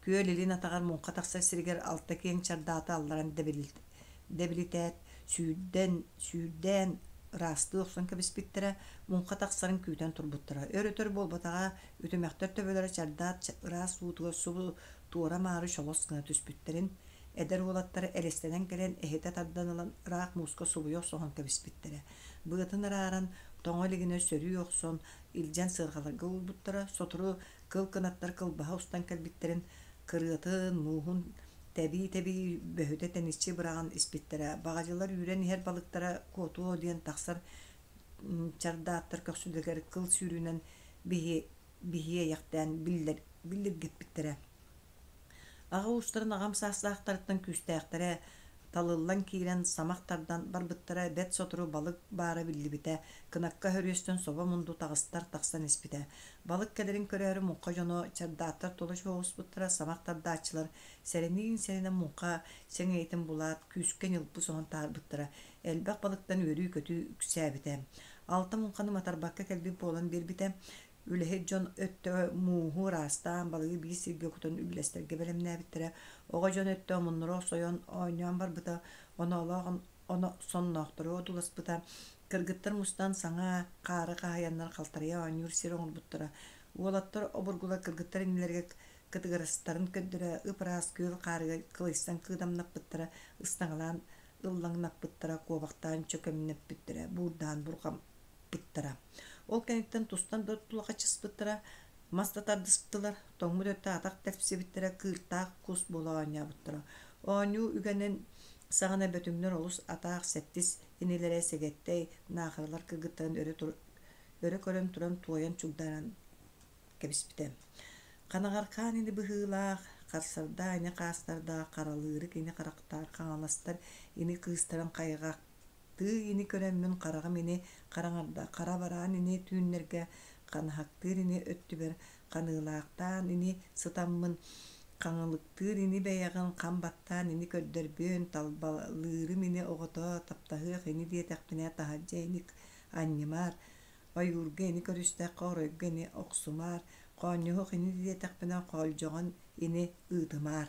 күөл илин атаҕар муҥха тахсар сиригэр алта киэҥ чардааты алларан дэбилитээт, сүүрдэн, сүүрдээн ыраастыы охсон кэбиспиттэрэ, муҥха тахсарын күүтэн турбуттара. Өр-өтөр буолбатаҕа, үтүмэхтэр төбөлөрө чардаат ыраас уутугар субу туора-маары чолос гына түспүттэрин, эдэр уолаттар элэстэнэн кэлэн эһитэ тардан ылан ыраах мууска субуйа охсуһан кэбиспиттэрэ. Быатын арааран, тоҥо илигинэ сөрүү охсон, илдьэн сыарҕаларга уурбуттара, сотору кыл кынаттар кылбаһа устан кэлбиттэрин кырыатын, мууһун тэбии-тэбии бөһүтэ тэниччи быраҕан испиттэрэ. Баҕадьылар үүрэн иһэр балыктара куотуо диэн тахсар чардааттар көхсүлэригэр кыл сүүрүүнэн биһиэйэхтээн биллэргэппиттэрэ. Аҕа уустарын аҕам саастаахтарыттан күүстээхтэрэ талыллан киирэн самах тардан барбыттара бэрт сотору балык баара биллибитэ, кынакка хөрүөстэн собо мунду таҕыстар тахсан испитэ. Балык кэлэрин көрөөрү муҥха дьоно чардааттар тула чуоҕуспуттара, самах тардааччылар сэрэниин-сэрэнэн муҥха сэҥийэтин булаат, күүскэ ньылбы соһон таһаарбыттара. Элбэх балыктан үөрүү-көтүү үксээбитэ. Алта муҥханы матарбакка кэлбит буолан биэрбитэ. Үлэһит дьон өттө мууһу ыраастаан, балыгы биир сиргэ кутан үллэстэргэ бэлэмнээбиттэрэ. Оҕо дьон өттө омуннура охсойон оонньоон барбыта, оноолоох оно сонноохтору одууласпыта. Кыргыттар мустан саҥа хаары хаһыйаннар халтарыйа оонньуур сир оҥорбуттара. Уолаттар обургулар кыргыттар иннилэригэр кытыгырастарын көрдөрө ып-ыраас күөл хаарыгар кылыйсан кыыдамнаппыттара, ыстаҥалаан ыллаҥнаппыттара, куобахтаан чөкөмнөппүттэрэ, буурдаан бурҕаппыттара. Ол кэнниттэн тустан да тулахачыспыттара, мас да тардыспытылар, тоҥмут өттө атах тэпсибиттэрэ, кыыртаах кус буола оонньообуттара. Оонньуу үгэнин саҕана бөтүҥнэр олус атаах сэттис инилэрэ Сэгэттэй наахаралар кыргыттарын өрө, өрө көрөн туран туойан чугдааран кэбиспитэ. Ханаҕархаан ини быһыылаах, харсардаах ини хаастардаах, харалыырык ини харахтаах хаҥаластар ини кыыстарын хайҕахтыы ини көрөммүн хараҕым ини хараҥарда, хара бараан ини түүннэргэ ханаһактыыр ини өттүбэр ханыылаахтаан ини сытаммын хаҥылыктыыр ини бэйэҕин хам баттаан ини көрдөрбүөн, талбалыырым ини оҕото таптаһыах ини диэтэхпинэ таһырдьа ини анньымаар. Ойуурга ини көрүстэххэ оройго ини охсумаар, хоонньоһуох ини диэтэхпинэ хоолдьоҕон ини ыытымаар.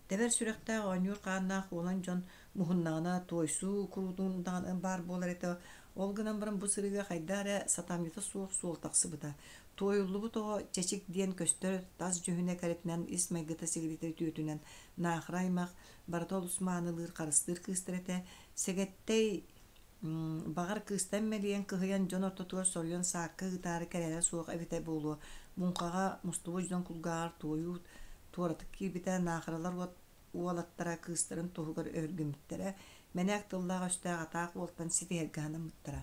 Тэбэр сүрэхтээх оонньуур хааннаах уолан дьон муһуннаҕына туойсуу куруутун даҕаны баар буолар этэ. Ол гынан баран бу сырыыга хайдах эрэ сатамньыта суох суол тахсыбыта. Туойуллубут оҕо чэчик диэн көстөр тас дьүһүнэ кэрэтинэн ис майгыта-сигилитэ үтүөтүнэн наахара аймах барыта олус маанылыыр, харыстыыр кыыстара этэ. Сэгэттэй Баҕар кыыстан мэлийэн кыһыйан дьон ортотугар соруйан саакка ыытаары кэлэрэ суох эбитэ буолуо, муҥхаҕа мустубут дьон кулгааҕар туойуу туоратык киирбитэ, наахаралар уолаттара кыыстарын туһугар өһүргэммиттэрэ, мэнээк тыллаах-өстөөх атаах уолтан ситиһэргэ санаммыттара.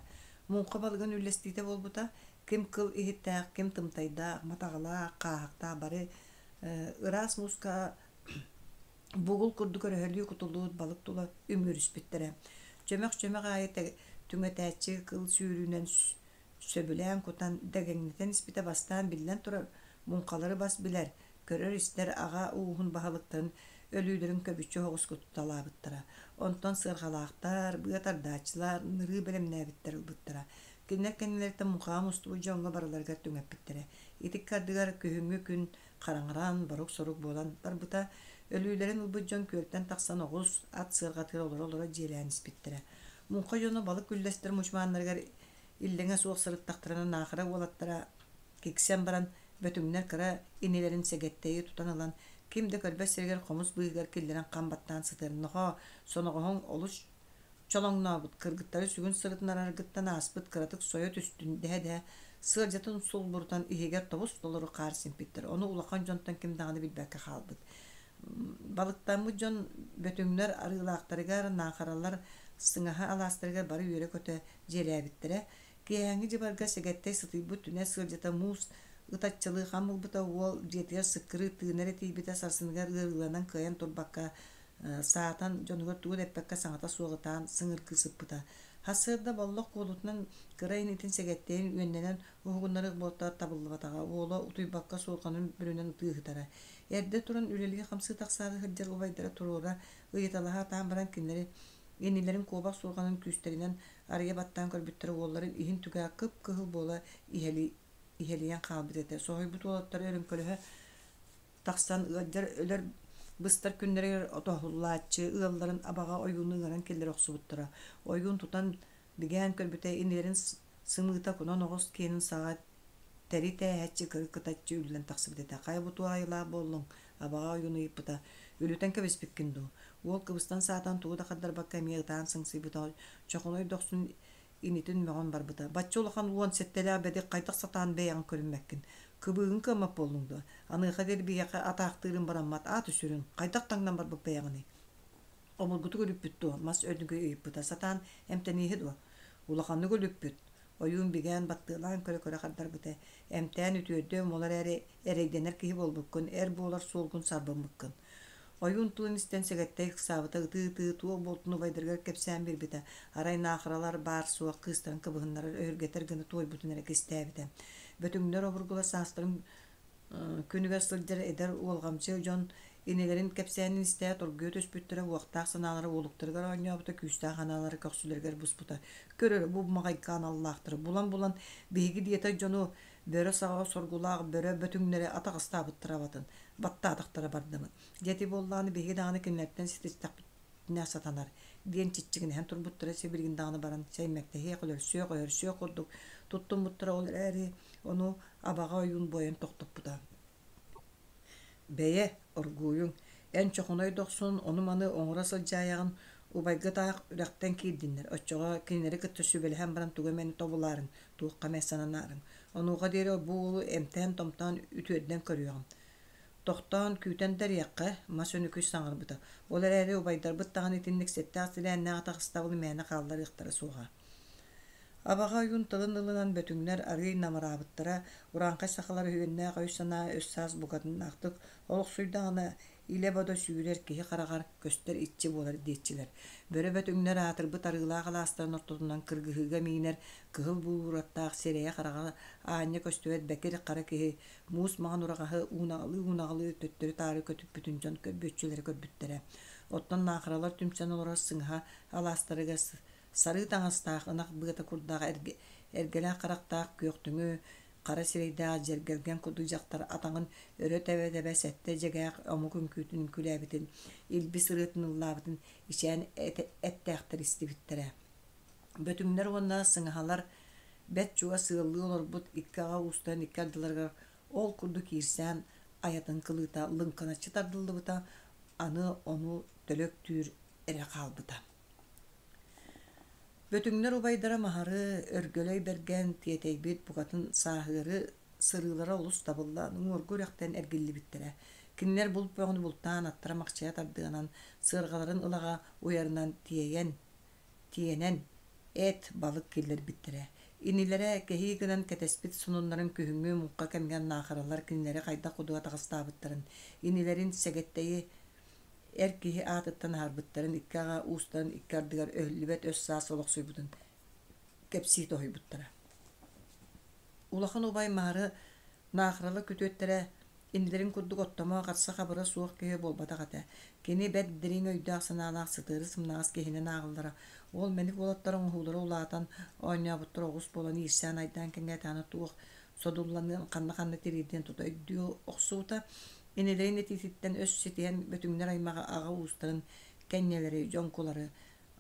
Муҥха балыгын үллэстиитэ буолбута, ким кыл иһиттээх, ким тымтайдаах, матаҕалаах, хааһахтаах бары ыраас мууска бугул курдук өрөһөлүү кутуллубут балык тула үмүөрүспүттэрэ. Чөмөх-чөмөх аайы түҥэтээччи кыл сүүрүүнэн сөбүлээн кутан дэгэҥнэтэн испитэ бастаан биллэн турар муҥхалары бас билэр, көрөр-истэр аҕа ууһун баһылыктарын өлүүлэрин көбүччү соҕус кутуталаабыттара. Онтон сыарҕалаахтар, быа тардааччылар нырыы бэлэмнээбиттэр ылбыттара. Кинилэр кэннилэриттэн муҥхаҕа мустубут дьоҥҥо барыларыгар түҥэппиттэрэ. Ити ыккардыгар күһүҥҥү күн хараҥаран, борук-сорук буолан барбыта. Өлүүлэрин ылбыт дьон күөлтэн тахсан оҕус, ат сыарҕатыгар олоро-олоро дьиэлээн испиттэрэ. Муҥха дьоно балык үллэстэр мучумааннарыгар иллэҥэ суох сырыттахтарына наахара уолаттара киксэн баран, бөтүҥнэр кыра инилэрин сэгэттэйи тутан ылан, ким да көрбөт сиригэр хомус быыһыгар киллэрэн хам баттаан сытыар нохоо, соноҕоһуҥ олус чолоҥнообут кыргыттары сүгүн сырытынараргыттан ааспыт кыратык сойо түстүн дэһэ-дэһэ сыалдьатын сулбурутан иһигэр тобус толору хаар симпиттэр. Ону улахан дьонтон ким даҕаны билбэккэ хаалбыт. Балыктаммыт дьон бөтүҥнэр арыылаахтарыгар, наахаралар сыҥаһа алаастарыгар бары үөрэ-көтө дьиэлээбиттэрэ. Киэһээҥҥи дьыбарга сэгэттэй сытыйбыт түнэ сыалдьата муус ытаччалыы хам ылбыта уол дьиэтигэр сыккырыы тыына эрэ тиийбитэ сарсыныгар ыарыыланан кыайан турбакка саатан дьонугар тугу да эппэккэ саҥата суох ытаан сыҥыргыы сыппыта. Сарсыарда Боллох куолутунан кыра инитин сэгэттэйэн үөннэнэн уһугуннарыах буолта табыллыбатаҕа, уола утуйбакка суорҕанын бүрүнэн ытыы сытара. Эрдэ туран үлэлии-хамсыы тахсаары сылдьар убайдара туруора ыйыталаһа ытаан баран кинилэри инилэрин куобах суорҕанын күүстэринэн арыйа баттаан көрбүттэрэ уолларын иһин түгэҕэ кып-кыһыл буола иһэлийэн хаалбыт этэ. Соһуйбут уолаттар өрөҥкөлөһө тахсан ыалдьар өлөр быстар күннэригэр отоһуллааччы ыалларын абаҕа ойууну ыҥыран киллэрэ охсубуттара. Ойуун тутан бигээн көрбүтэ инилэрин сымыыта кунан оҕус киэнин саҕа тэри тээһэччи кытаччы үллэн тахсыбыт этэ. Хайа бу туох айылаах буоллуҥ? Абаҕа ойуун ыйыппыта. Үлүтэн кэбиспиккин дуу? Уол кыбыстан саатан тугу да хардарбакка эмиэ ытаан сыҥсыйбыта. Чохолой дохсун инитин мөҕөн барбыта. Бачча улахан 17-лээх бэдик хайдах сатаан бэйэҕин көрүммэккин? Кыбыыгын кыаммат буоллуҥ дуо? Аныаха диэри биһиэхэ атаахтыырын бараммат аат үсүрүн, хайдах таҥнан барбыт бэйэҕиний? Обургутук өлүппүт дуо? Мас өлүгү ыйыппыта. Сатаан эмтэнииһи дуо? Улаханнык өлүппүт. Ойуун бигээн баттыалаан көрө-көрө хардарбыта. Эмтээн үтүөрдүөм ол эрээри эрэйдэнэр киһи буолбуккун, эр буолар суолгун сарбыммыккын. Ойуун тылын истэн сэгэттэй ыксаабыта, ытыы-ытыы туох буолтун убайдарыгар кэпсээн биэрбитэ. Арай наахаралар баар-суох кыыстарын кыбыһыннарар, өһүргэтэр гына туойбутун эрэ кистээбитэ. Бөтүҥнэр обургулар саастарын күнүгэр сылдьар эдэр уолҕамчы дьон инилэрин кэпсээнин истээт оргуйа түспүттэрэ, уохтаах санаалара уолуктарыгар оонньообута, күүстээх анаалара көхсүлэригэр буспута. Көр эрэ, бу маҕайга аналлаахтары булан-булан биһиги диэтэр дьону бөрө саҕа соргулаах бөрө бөтүҥнэри атаҕастаабыттара абатын, баттаатахтара бардамын. Дьэ ити буоллаҕына биһиги даҕаны кинилэртэн ситистэхпитинэ сатанар, диэн чиччигинэһэн турбуттара сибилигин даҕаны баран сэймэктэһиэх, өлөрсүөх, өһөрсүөх курдук туттуммуттара ол эрээри ону абаҕа ойуун буойан тохтоппута. Бэйэ, оргууйуҥ, эн чохоной дохсун ону-маны оҥоро сылдьаайаҕын убайга таах үрэхтэн киирдиннэр, оччоҕо кинилэри кытта сүбэлэһэн баран тугу эмэни тобулаарыҥ, туохха эмэ сананаарыҥ. Онуоха диэри бу уолу эмтээн-томтоон үтүөрдэн көрүөҕүм. Тохтоон күүтэн да эриэххэ, мас өнүкүй саҥарбыта. Ол эрээри убайдарбыт даҕаны итинник сэттээх силээннээх атаҕастабылы мээнэ хаалларыахтара суоҕа. Абаҕа ойуун тылын ылынан бөтүҥнэр арыый намыраабыттара, урааҥхай сахалар өһүөннээх өй-санаа өс-саас букатыннаахтык олохсуйдаҕына илэ-бодо сүүрэр киһи хараҕар көстөр иччи буолар диэччилэр. Бөрө бөтүҥнэр аатырбыт арыылаах алаастарын ортотунан кыргыһыыга миинэр кыһыл буураттаах сирэйэ-хараҕа аанньа көстүбэт бэкир хара киһи муус маҥан ураҕаһы уунаҕалыы-уунаҕалыы төттөрү-таары көтүппүтүн дьон көрбүөччүлэрэ көрбүттэрэ. Оттон наахаралар түмсэн олорор сыҥаһа алаастарыгар сарыы таҥастаах ынах быата курдаах Эргэлээх харахтаах күөхтүҥү хара сирэйдээх дьэргэлгэн курдук дьахтар атаҕын өрө тэбэ-тэбэ сэттэ дьэгээх омук үҥкүүтүн үҥкүүлээбитин, илбис ырыатын ыллаабытын ичээн эттээхтэр истибиттэрэ. Бөтүҥнэр уонна сыҥаһалар бэрт чугас ыаллыы олорбут икки аҕа уустарын икки ардыларыгар ол курдук иирсээн айатын кылыыта лыҥкыначчы тардыллыбыта, аны ону төлө үктүүр эрэ хаалбыта. Бөтүҥнэр убайдара Маһары, Өргөлөй Бэргэн тиэтэйбит букатын сааһыары сырыылара олус табыллан, уҥуоргу үрэхтэн эргиллибиттэрэ. Кинилэр булт бөҕөнү бултаан аттара махчайа тардыанан, сыарҕаларын ылаҕа уйарынан тиэйэн, тиэнэн, эт, балык киллэрбиттэрэ. Инилэрэ кэһии гынан кэтэспит сонуннарын күһүҥҥү муҥха кэмигэр наахаралар кинилэри хайдах кудуга таҕыстаабыттарын, инилэрин сэгэттэйи эр киһи аатыттан аһарбыттарын икки аҕа уустарын икки ардыгар өһүллүбэт өс-саас олохсуйбутун кэпсии тоһуйбуттара. Улахан убай Маһары Наахарала күтүөттэрэ иннилэрин курдук оттомо харса-хабыра суох киһи буолбатах этэ. Кини бэрт дириҥ өйдөөх-санаалаах сытыары сымнаҕас киһинэн ааҕыллара. Уол мэник уолаттар оҥоһуулара улаатан, оонньообуттар оҕус буолан иирсээн-айдаан кэҥээтэҕинэ туох содулланыан, ханна-ханна тириэрдиэн тута өйдүү охсубута. Инилэрин этиититтэн өс ситиһэн Бөтүҥнэр аймаҕа аҕа уустарын кэннилэри, дьоҥкулары,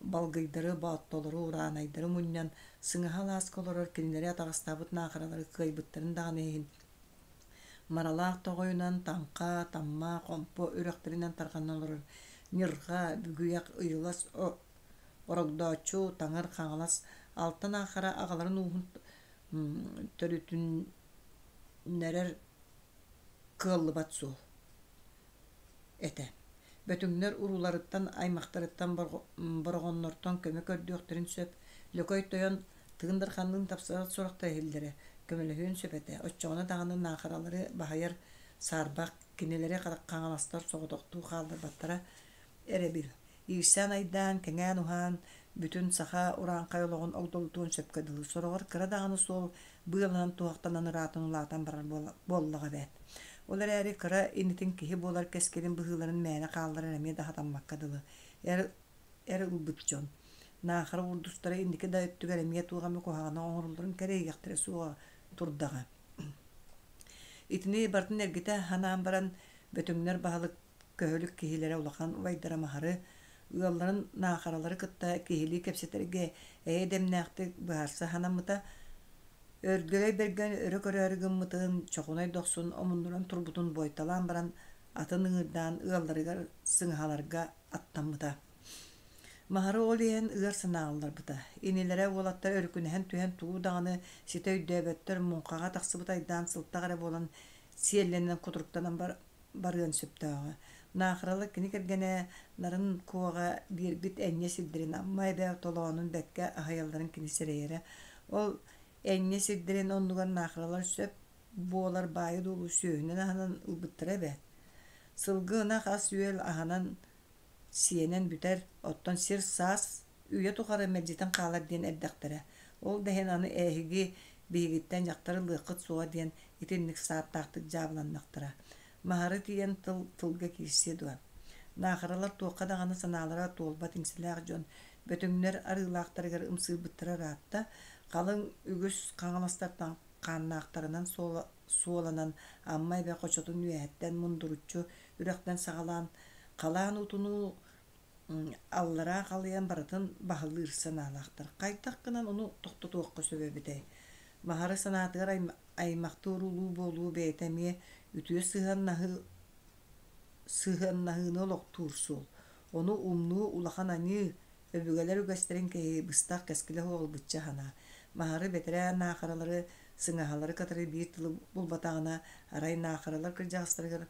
балгыйдары, бооттолору, ураанайдары мунньан, сыҥаһа алааска олорор кинилэри атаҕастаабыт наахаралары кыайбыттарын даҕаны иһин Маралаах тоҕойунан Таҥха, Тамма, Хомпо үрэхтэринэн тарҕанан олорор Ньырҕа, Бүгүйэх, Ыйылас, Орогдооччу, Таҥыр, Хаҥалас, Алтан Аахара аҕаларын ууһун төрүтүннэрэр кыаллыбат суол этэ. Бөтүҥнэр урууларыттан, аймахтарыттан бороҕоннортон көмө көрдүөхтэрин сөп. Лөкөй тойон Тыгын Дарханныын тапсыбат сурахтар иһиллэрэ, көмөлөһүөн сөп этэ. Оччоҕуна даҕаны наахаралары баһыйар саарбах, кинилэри хаҥаластар соҕотохтуу хаалларбаттара эрэбил. Иирсээн-айдаан, кэҥээн-уһаан, бүтүн саха урааҥхай олоҕун огдолутуон сөпкө дылы. Сороҕор кыра даҕаны суол быаланан туһахтанан ыраатан улаатан барар буоллаҕа эбээт. Ол эрээри кыра инитин киһи буолар кэскилин быһыыларын мээнэ хаалларар эмиэ да сатаммакка дылы. Эр, эр ылбыт дьон. Наахара урдустара инники да өттүгэр эмиэ туох эмэ куһаҕаны оҥороллорун кэрэйиэхтэрэ суоҕа турдаҕа. Итини барытын эргитэ санаан баран, Бөтүҥнэр баһылык көһөлүк киһилэрэ улахан убайдара Маһары, ыалларын Наахаралары кытта киһилии кэпсэтэргэ эйэ дэмнээхтик быһаарса санаммыта. Өргөлөй Бэргэн өрө көрөөрү гыммытын, Чохунай Дохсун омуннуран турбутун буойталаан баран, атын ыҥыырдаан ыалларыгар сыҥаһаларга аттаммыта. Маһары ол иһэн ыар санаа ылларбыта. Инилэрэ уолаттар өрүкүнэһэн түһэн тугу даҕаны ситэ өйдөөбөттөр, муҥхаҕа тахсыбыт айдаан сылтах эрэ буолан сиэллэнэн кутуруктанан барыан сөптөөҕө. Наахарала кини кэргэнэ Нарын Куоҕа биэрбит энньэ сирдэрин Амма эбэ толоонун бэккэ аһыйалларын кини сэрэйэрэ. Ол энньэ сирдэрин оннугар наахаралар сөп буолар баайы-дуолу сүөһүнэн аһынан ылбыттара эбээт. Сылгы ынах ас-үөл аһынан сиэнэн бүтэр, оттон сир саас үйэ тухары мэлдьитин хаалар диэн эрдэхтэрэ. Ол да иһин аны эһиги биһигиттэн дьахтар ылыаххыт суоҕа диэн итинник сааттаахтык дьаабыланнахтара. Маһары тиийэн тыл тылга киирсиэ дуо? Наахаралар туохха даҕаны санаалара туолбат иҥсэлээх дьон Бөтүҥнэр арыылаахтарыгар ымсыырбыттара ыраатта, халыҥ үгүс хаҥаластартан хааннаахтарынан суоланан Амма эбэ хочотун үөһэттэн мундуруччу үрэхтэн саҕалаан халаан уутунуу аллараа халыйан барытын баһылыыр санаалаахтар. Хайдах гынан ону тохтотуохха сөп эбитэй? Маһары санаатыгар аймахтыы уруулуу буолуу бэйэтэ эмиэ үтүө сыһыаннаһыыны олохтуур суол. Ону умнуу улахан аньыы, өбүгэлэр үгэстэрин кэһии быстах кэскилэ суох ылбычча санаа. Маһары бэтэрээ наахаралары, сыҥаһалары кытары биир тылы булбатаҕына, арай наахаралар кырдьаҕастарыгар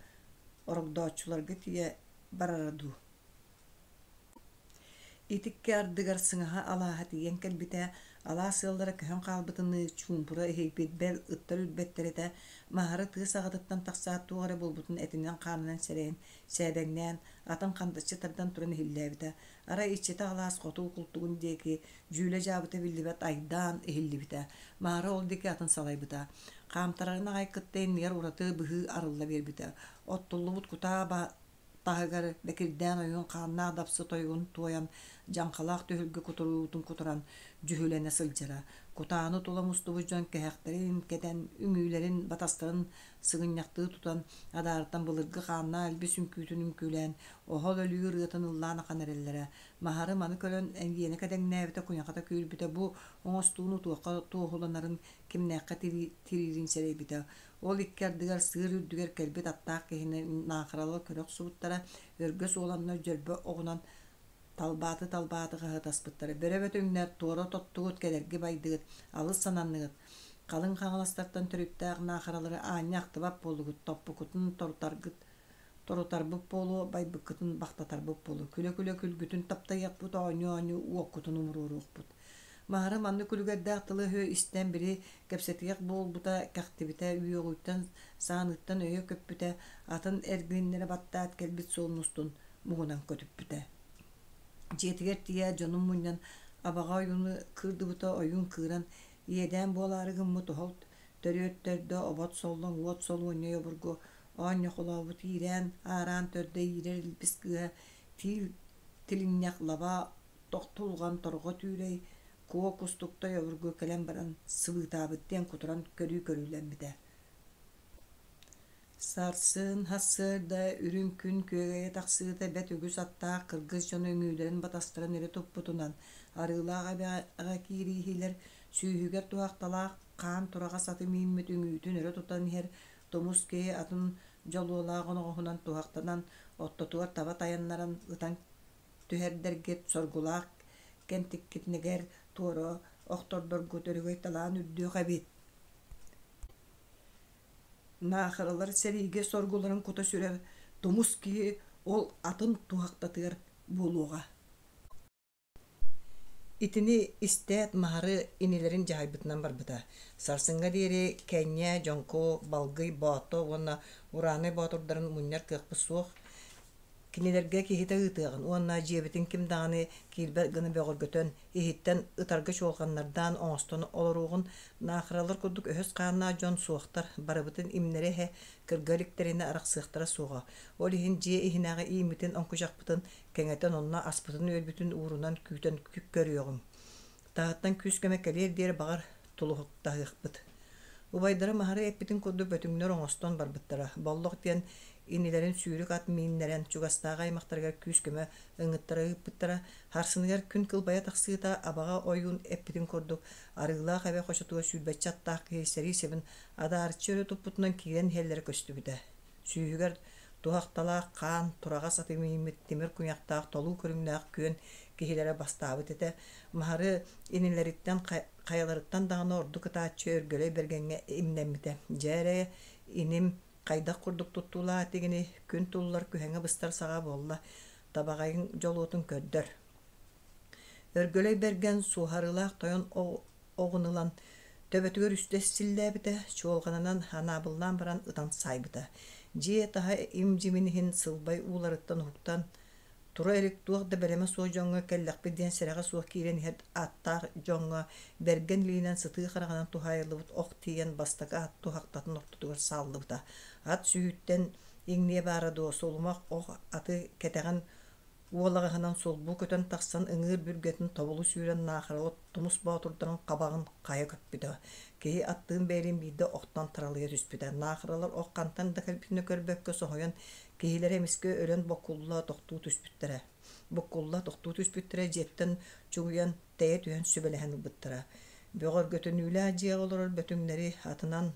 орогдооччуларга тиийэ барара дуу. Итикки ардыгар сыҥаһа алааһа тиийэн кэлбитэ, алаас ыаллара көһөн хаалбытыныы чуумпура иһийбит, бэл ыттар үрбэттэр этэ, Маһары тыа саҕатыттан тахсаат туох эрэ буолбутун этинэн-хаанынан сэрэйэн, сээбэҥнээн, атын хантаччы тардан туран иһиллээбитэ. Арай иччитэх алаас хоту култугун диэки дьүүлэ-дьаабыта биллибэт айдаан иһиллибитэ. Маһары ол диэки атын салайбыта. Хаамтарарын аҕай кытта иннигэр ураты быһыы арылла биэрбитэ. Оттуллубут кутаа таһыгар бэкирдээн ойуун хааннаах дапсы тойугун туойан, дьаҥхалаах түһүлгэ кутуруутун кутуран, дьүһүлэнэ сылдьара. Кутааны тула мустубут дьон кэһэхтэрин кэтэн, үҥүүлэрин, батастарын сыгынньахтыы тутан, адаарыттан былыргы хааннаах илбис үҥкүүтүн үҥкүүлээн, оһол өлүү ырыатын ыллаан ахан эрэллэрэ. Маһары маны көрөн, эйиэнэ кэдэҥнээбитэ, куйахата күүрбүтэ, бу оҥостууну туохха туоһуланарын кимнээххэ тириирин сэрэйбитэ. Ол икки ардыгар сыыр үрдүгэр кэлбит аттаах киһини наахаралар көрө охсубуттара, өргөс уоланнар дьөрбө оҕунан талбааты-талбааты хаһыытаспыттара. Бөрө бөтүҥнэр, туора тоттугут, кэлэрги байдыгыт, алыс сананныгыт. Халыҥ хаҥаластартан төрүттээх наахаралары аанньа ахтыбат буоллугут, топпукутун торутаргыт торутарбыт буолуо, байбыккытын бахтатарбыт буолуо. Күлэ-күлэ күлгүтүн таптайыахпыт, оонньуу-оонньуу уоккутун умуруоруохпут. Маһары маннык күлүгэрдээх тылы-өһү истэн били кэпсэтиэх буолбута, кэхтибитэ, үөҕүүттэн, сааныттан өйө көппүтэ, атын эргиннэрэ баттаат кэлбит суолун устун муҥунан көтүппүтэ. Дьиэтигэр тиийээт дьонун мунньан абаҕа ойууну кыырдыбыта ойуун кыыран, иэдээн буолаары гыммыт оһол төрүөт төрдө обот соллоҥ уот солуонньай обургу оонньохолообут иирээн аараан төрдө иирэр илбис кыыһа тиил тилинньэх лаба тохтулҕан торҕо түүрэй куо кустуктай обургу кэлэн баран сыбыытаабыт диэн кутуран көрүү көрүүлэммитэ. Сарсын сарсыарда үрүҥ күн күөгэйэ тахсыыта бэрт үгүс аттаах кыргыз дьоно үҥүүлэрин батастарын өрө туппутунан, Арыылаах эбэҕэ киирииһилэр сүүһүгэр туһахталаах хаан тураҕас аты мииммит үҥүүтүн өрө тутан иһэр тумус киһи атын дьолуолаах оноҕоһунан туһахтанан, ортотугар таба тайаннаран ытан түһэрдэргит соргулаах кэнтиккитинигэр туора охтордоргут өрөгөй талаан үрдүөх эбит. Наахаралар сэриигэ соргуларын кута-сүрэ тумус киһи ол атын туһахтатыгар буолуоҕа. Итини истээт Маһары инилэрин дьаһайбытынан барбыта. Сарсыҥҥа диэри Кэнньэ, Дьоҥку, Балгый, Боото уонна Ураанай боотурдарын мунньар кыахпыт суох. Кинилэргэ киһитэ ыытыаҕын уонна дьиэбитин ким даҕаны киирбэт гына бөҕөргөтөн, иһиттэн ытарга чуолҕаннардаан оҥостон олоруоҕун наахаралар курдук өһөс хааннаах дьон суохтар, барыбытын имнэрэ иһэ кырга иликтэринэ арахсыахтара суоҕа. Ол иһин дьиэ иһинээҕи ииммитин оҥкучахпытын кэҥэтэн онно аспытын-үөлбүтүн уурунан күүтэн көрүөҕүҥ. Таһыттан күүс-көмө кэлиэр диэри баҕар тулуктаһыахпыт. Убайдара Маһары эппитин курдук бөтүҥнэр оҥостон барбыттара. Боллох диэн инилэрин сүүрүк ат мииннэрэн чугастааҕы аймахтарыгар күүс-көмө ыҥыттара ыыппыттара. Харсыныгар күн кылбайа тахсыыта абаҕа ойуун эппитин курдук Арыылаах эбэ хочотугар сүүрбэччэ аттаах киһи сэрии сэбин адаарыччы өрө туппутунан киирэн иһэллэрэ көстүбүтэ. Сүүһүгэр туһахталаах хаан, тураҕас аты мииммит тимир куйахтаах толуу көрүҥнээх күөн киһилэрэ бастаабыт этэ. Маһары инилэриттэн хайаларыттан даҕаны ордук ытааччы Өргөлөй Бэргэҥҥэ имнэммитэ. Дьэ эрэ, иним хайдах курдук туттуулаах этигиний, күн туллар күһэҥэ быстар саҕа буолла, табаҕайыҥ дьолуотун көрдөр. Өргөлөй Бэргэн суоһарыылаах тойон оҕун ылан, төбөтүгэр үстэ силлээбитэ, чуолҕанынан анаабыллаан баран ытан саайбыта. Дьиэ таһа им-дьимин иһин сылбай ууларыттан уһуктан, тура илик туох да бэлэмэ суох дьоҥҥо кэллэхпит диэн сэрэҕэ суох киирэн иһэр ааттаах дьоҥҥо бэргэн илиинэн сытыы хараҕынан туһаайыллыбыт ох тиийэн бастакы ат туһахтатын ортотугар сааллыбыта. Ат сүүһүттэн иҥниэ баара дуо, сулумах ох аты кэтэҕин Уолаҕаһынан сулбу көтөн тахсан ыҥыыр бүргэтин тобулу сүүрэн наахаралат тумус боотурдарын хабаҕын хайа көппүтэ. Киһи аттыын бэйэлин биирдэ охтон таралыйа түспүтэ. Наахаралар ох хантан да кэлбитин көрбөккө соһуйан киһилэрэ эмискэ өлөн бокулла тохтуу түспүттэрэ. Буккулла тохтуу түспүттэрэ дьиэттэн чугуйан тэйэ түһэн сүбэлэһэн ылбыттара. Бөҕөргөтүнүүлээх дьиэҕэ олорор бөтүҥнэри атынан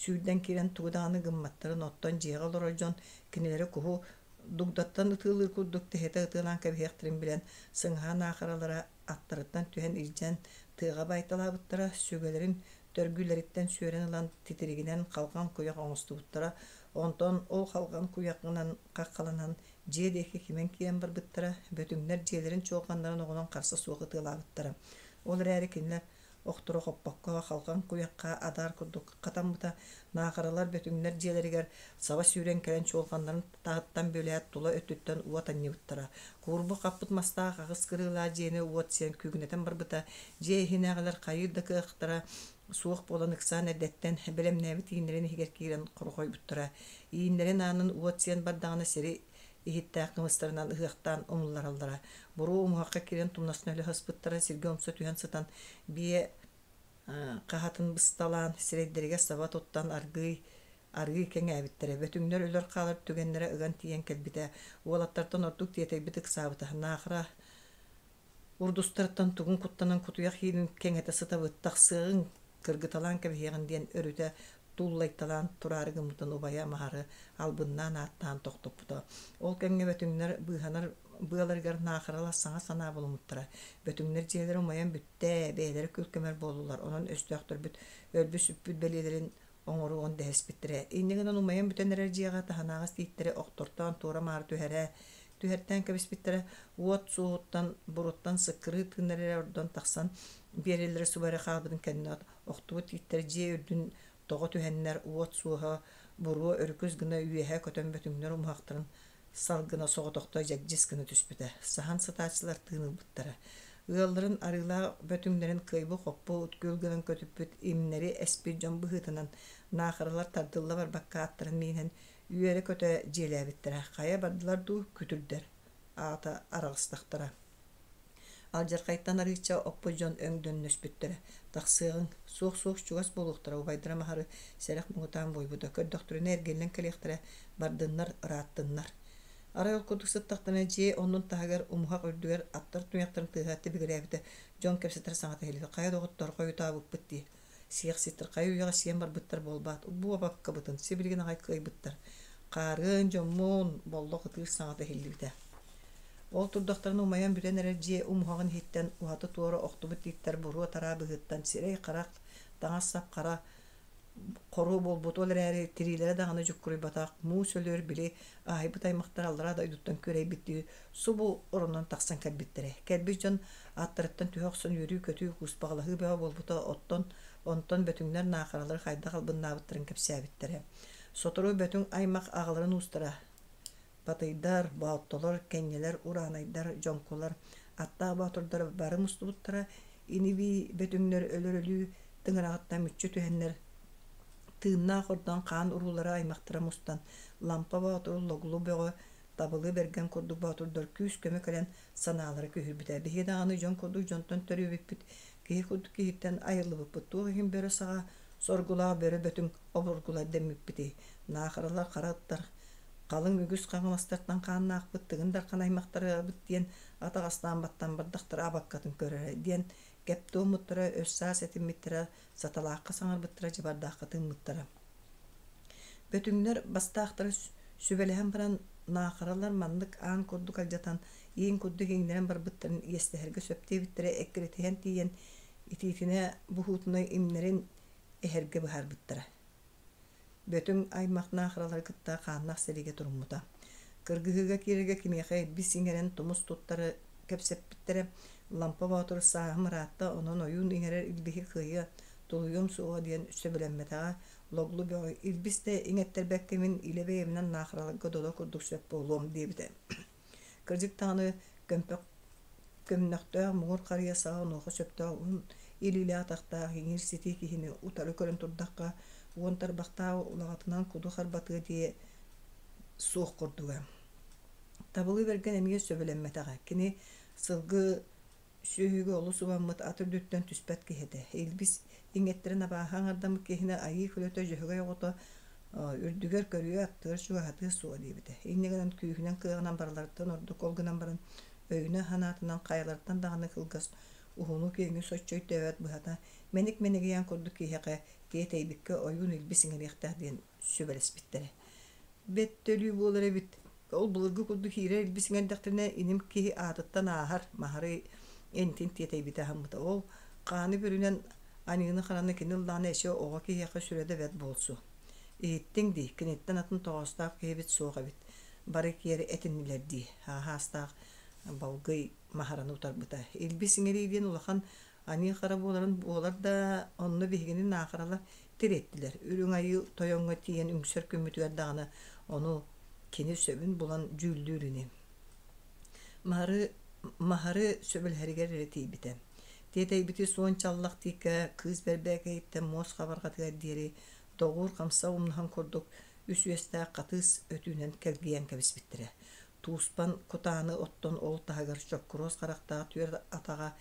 сүүрдэн киирэн тугу даҕаны гымматтарын оттон дьиэҕэ олорор дьон кинилэри куһу дугдаттан ытыалыыр курдук тэһитэ ытыалаан кэбиһиэхтэрин билэн, сыҥаһа наахаралара аттарыттан түһэн илдьэн тыаҕа баайталаабыттара, сүгэлэрин төргүүлэриттэн сүөрэн ылан титиригинэн халҕан куйах оҥостубуттара, онтон ол халҕан куйаҕынан хаххаланан дьиэ диэки кимэн киирэн барбыттара, бөтүҥнэр дьиэлэрин чуолҕаннарын оҕунан харса суох ытыалаабыттара. Ол эрээри кинилэр охторо хоппокко, халҕан куйахха адаар курдук хатаммыта, наахаралар бөтүҥнэр дьиэлэригэр саба сүүрэн кэлэн чуолҕаннарын таһыттан бүлээт тула өттүттэн уот анньыбыттара. Куурбу хаппыт мастаах аҕыс кырыылаах дьиэни уот сиэн күүгүнэтэн барбыта, дьиэ иһинээҕилэр хайыыр да кыахтара суох буолан ыксаан эрдэттэн бэлэмнээбит ииннэрин иһигэр киирэн хорҕойбуттара. Ииннэрин аанын уот сиэн бардаҕына сири иһиттээх кымыстарынан ыһыахтаан умуллараллара. Буруо умуһахха киирэн тумнасына өлө сыспыттара, сиргэ умса түһэн сытан биэ Хаһатын бысталаан, сирэйдэригэр саба туттан аргыый арыы кэҥээбиттэрэ. Бөтүҥнэр өлөр хаалар түгэннэрэ ыган тиийэн кэлбитэ. Уолаттартан ордук тиэтэйбит ыксаабыта. Наахара урдустартан тугун куттанан кутуйах иилин кэҥэтэ сытабыт, тахсыаҕыҥ, кыргыталаан кэбиһиэҕин диэн өрүтэ туллайталаан тураары гыммытын убайа Маһары албыннаан ааттаан тохтоппута. Ол кэмҥэ бөтүҥнэр быыһанар быаларыгар наахаралар саҥа санаа булуммуттара. Бөтүҥнэр дьиэлэрэ умайан бүттэ, бэйэлэрэ күл-көмөр буоллулар. Онон өстөөхтөрбүт өлбүт-сүппүт бэлиэлэрин оҥоруон дэһиспиттэрэ. Инньэ гынан умайан бүтэн эрэр дьиэҕэ таһынааҕы тииттэри охтортоон туора-маары түһэрэ, түһэртээн кэбиспиттэрэ. Уот суоһуттан, буруттан сыккырыы тыыннар эрэ ордон тахсан биэрэллэрэ субу эрэ хаалбытын кэннэ охтубут тииттэр дьиэ үрдүн тоҕо түһэннэр уот суоһа буруо өрүкүс гына үөһэ көтөн бөтүҥнэр умуһахтарын салгына соҕотохто дьэгдьис гына түспүтэ. Саһан сытааччылар тыын ылбыттара. Ыалларын арыылаах бөтүҥнэрин кыайбы-хоппу күл гынан көтүппүт имнэри эспит дьон быһыытынан наахаралар тардылла барбакка аттарын миинэн үөрэ-көтө дьиэлээбиттэрэ. Хайа бардылар дуу, күтүрдэр аата араҕыстахтара. Алдьархайтан арыычча оппут дьон өҥдөннөспүттэрэ. Тахсыаҕыҥ, суох-суох чугас буолуохтара, убайдара Маһары сэрэх муҥутаан буойбута. Көрдөхтөрүнэ эргиллэн кэлиэхтэрэ, бардыннар, ырааттыннар. Арай ол курдук сыттахтарына дьиэ оннун таһыгар умуһах үрдүгэр аттар туйахтарын тыаһа тибигирээбитэ, дьон кэпсэтэр саҥата иһиллибитэ. Хайа доҕоттоор, хойутаабыппыт дии. Сиэх ситтэр хайа үйэҕэ сиэн барбыттар буолбаат, буобаккабытын сибилигин аҕай кыайбыттар. Хаарыан дьоммун, Боллох ытыыр саҥата иһиллибитэ. Ол турдахтарына умайан бүтэн эрэр дьиэ умуһаҕын иһиттэн уһаты-туора охтубут тииттэр буруо-тараа быһыыттан сирэй-харах, таҥас-сап хара хоруо буолбут, ол эрээри тириилэрэ даҕаны дьуккуруйбатах, муус өлүөр били аһыйбыт аймахтар аллараа дойдуттан күөрэйбиттии субу оронон тахсан кэлбиттэрэ. Кэлбит дьон аттарыттан түһэ охсон үөрүү-көтүү, кууспаҕалаһыы бөҕө буолбута, оттон онтон бөтүҥнэр наахаралары хайдах албыннаабыттарын кэпсээбиттэрэ. Сотору Бөтүҥ аймах аҕаларын уустара Батыйдар, Бооттолор, Кэнньэлэр, Ураанайдар, Дьоҥкулар, аттаах боотурдар бары мустубуттара, ини-бии Бөтүҥнэр өлөр өлүү тыҥыраҕыттан мүччү түһэннэр, тыыннаах ордон хаан уруулара аймахтара мустан, Лампа Боотуру Логлу Бөҕө, Табылы Бэргэн курдук боотурдар күүс-көмө кэлэн санаалара күүһүрбүтэ. Биһиги даҕаны дьон курдук дьонтон төрүөбүппүт, киһи курдук киһиттэн айыллыбыппыт. Туох иһин бөрө саҕа соргулаах бөрө бөтүҥ обургулар дэммиппитий? Наахаралар хара ыттар халыҥ үгүс хаҥаластартан хааннаахпыт, Тыгын Дархан аймахтарабыт диэн атаҕастаан баттан бардахтара абаккатын көрөрө диэн кэп туоммуттара, өс-саас этиммиттэрэ, саталаахха саҥарбыттара, дьыбардаахха тыыммыттара. Бөтүҥнэр бастаахтара сүбэлэһэн баран наахаралар маннык аан курдук алдьатан, иин курдук иҥнэрэн барбыттарын иэстэһэргэ сөп диэбиттэрэ эккирэтиһэн тиийэн итиитинэ буһуутунай имнэрин эһэргэ быһаарбыттара. Бөтүҥ аймах наахаралары кытта хааннаах сэриигэ туруммута. Кыргыһыыга киирэргэ киниэхэ илбис иҥэрэн тумус туттары кэпсэппиттэрэ. Лампа Боотур сааһым ыраатта, онон ойуун иҥэрэр илбиһи кыайыа, тулуйуом суоҕа диэн сөбүлэммэтэҕэ. Логлу Бөҕө илбис да иҥэттэрбэккэ мин илэ бэйэбинэн наахараларга додо курдук сөп буолуом диэбитэ. Кырдьык даҕаны көмпөх көмнөхтөөх муҥур харыйа саҕа онуоха сөптөөх уһун илиилээх-атахтаах иҥиир ситии киһини утары көрөн турдахха уон тарбахтаах улаҕатынан куду харбатыа диэ суох курдуга. Табылы Бэргэн эмиэ сөбүлэммэтэҕэ. Кини сылгы сүөһүгэ олус убаммыт ат үрдүттэн түспэт киһи этэ. Илбис иҥэттэрин абааһы аҥардаммыт киһини айыы көлөтө дьөһөгөй оҕото үрдүгэр көрүө, аттыгар чугаһатыа суоҕа диэбитэ. Инньэ гынан күүһүнэн кыаҕынан барыларыттан ордук ол гынан баран өйүнэн-санаатынан хайаларыттан даҕаны кылгас, уһуну-киэҥи соччо өйдөөбөт быһата мэник мэнигийээн курдук киһиэхэ тиэтэйбиккэ ойуун илбис иҥэриэхтээх диэн сүбэлэспиттэрэ. Бэт төлүү буолар эбит. Ол былыргы курдук киирэр илбис иҥэрдэхтэринэ иним киһи аатыттан ааһар, Маһарый энтин тиэтэйбитэ аһаммыта. Ол хааны бүрүнэн аньыыны-хараны кини ыллаҕына эчи оҕо киһиэхэ сүрэ да бэрт буолсу. Иһиттиҥ дии, киниттэн атын тоҕоостоох киһибит суох эбит. Бары киэр этиннилэр дии, ааһаастаах Балгый Маһараны утарбыта. Илбис иҥэрии диэн улахан аньыы-хара буоларын буолар да, онно биһигини наахаралар тириэттилэр. Үрүҥ Айыы тойоҥҥо тиийэн үҥсэр күммүтүгэр даҕаны ону кини сөбүн булан дьүүллүүр ини. Маһары, Маһары сөбүлэһэригэр эрэ тиийбитэ. Тиэтэйбити суон чаллах тииккэ кыыс бэрбээкэйиттэн муос хабарҕатыгар диэри доҕуур хамса умнаһын курдук үс үөстээх хатыыс өтүүнэн кэлгийэн кэбиспиттэрэ. Тууспан кутааны оттон ол таһыгар чоккуруос харахтаах түөрт атаҕа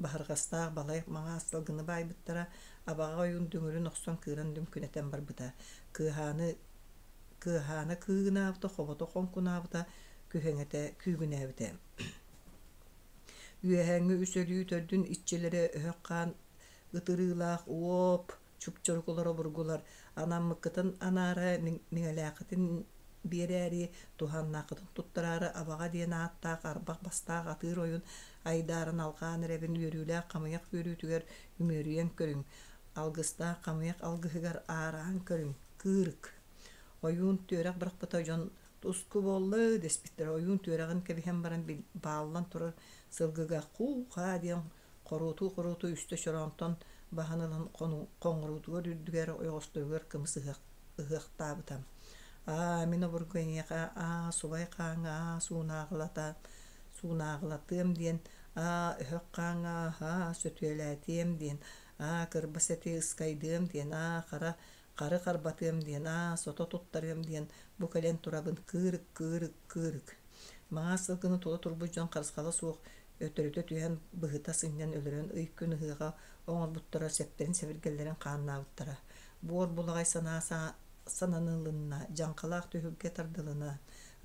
Баһырҕастаах балай маҥаас сылгыны баайбыттара, Абаҕа ойуун дүҥүрүн охсон кыыран дүҥкүнэтэн барбыта. Кыаһааны кыаһаана кыыгынаабыта, хобото хоҥкунаабыта, күһэҥэтэ күүгүнээбитэ. Үөһээҥҥи үс өлүү төрдүн иччилэрэ өһөх хаан ытырыылаах уоп чупчурукулар обургулар анаммыккытын анаара миҥэлээххитин биэрээри туһааннааххытын туттараары Абаҕа диэн ааттаах арбах бастаах атыыр ойун айдааран алҕаан эрэбин үөрүүлээх хамыйах үөрүүтүгэр үмүөрүйэн көрүҥ алгыстаах хамыйах алгыһыгар аараан көрүҥ кыырык ойуун түөрэх бырахпыта дьон туску буолла дэспиттэрэ ойуун түөрэҕин кэбиһэн баран бааллан турар сылгыга хуу-хаа диэн Хоруотуу-хоруотуу үстэ чороонтон баһан ылан хоҥоруутугар үрдүгэр ойоҕосторугар кымыс ыһыахтаабыта. Аа, мин обургу эйиэхэ аа, субай хааҥҥа аа, суунааҕылата суунааҕылатыам диэн, аа, өһөх хааҥҥа аа, сөтүөлээтиэм диэн, аа, кырбас эти ыскайдыам диэн, аа, хара хары харбатыам диэн, аа, сото туттарыам диэн бу кэлэн турабын кыырык, кыырык, кыырык. Маҥаас сылгыны тула турбут дьон харысхала суох өтөрүтэ түһэн быһыта сынньан өлөрөн ый-күн ыһыаҕа оҥорбуттара, сэптэрин-сэбиргэллэрин хааннаабыттара. Буор булаҕай санаа сананылынна, дьаҥхалаах түһүлгэ тардылына,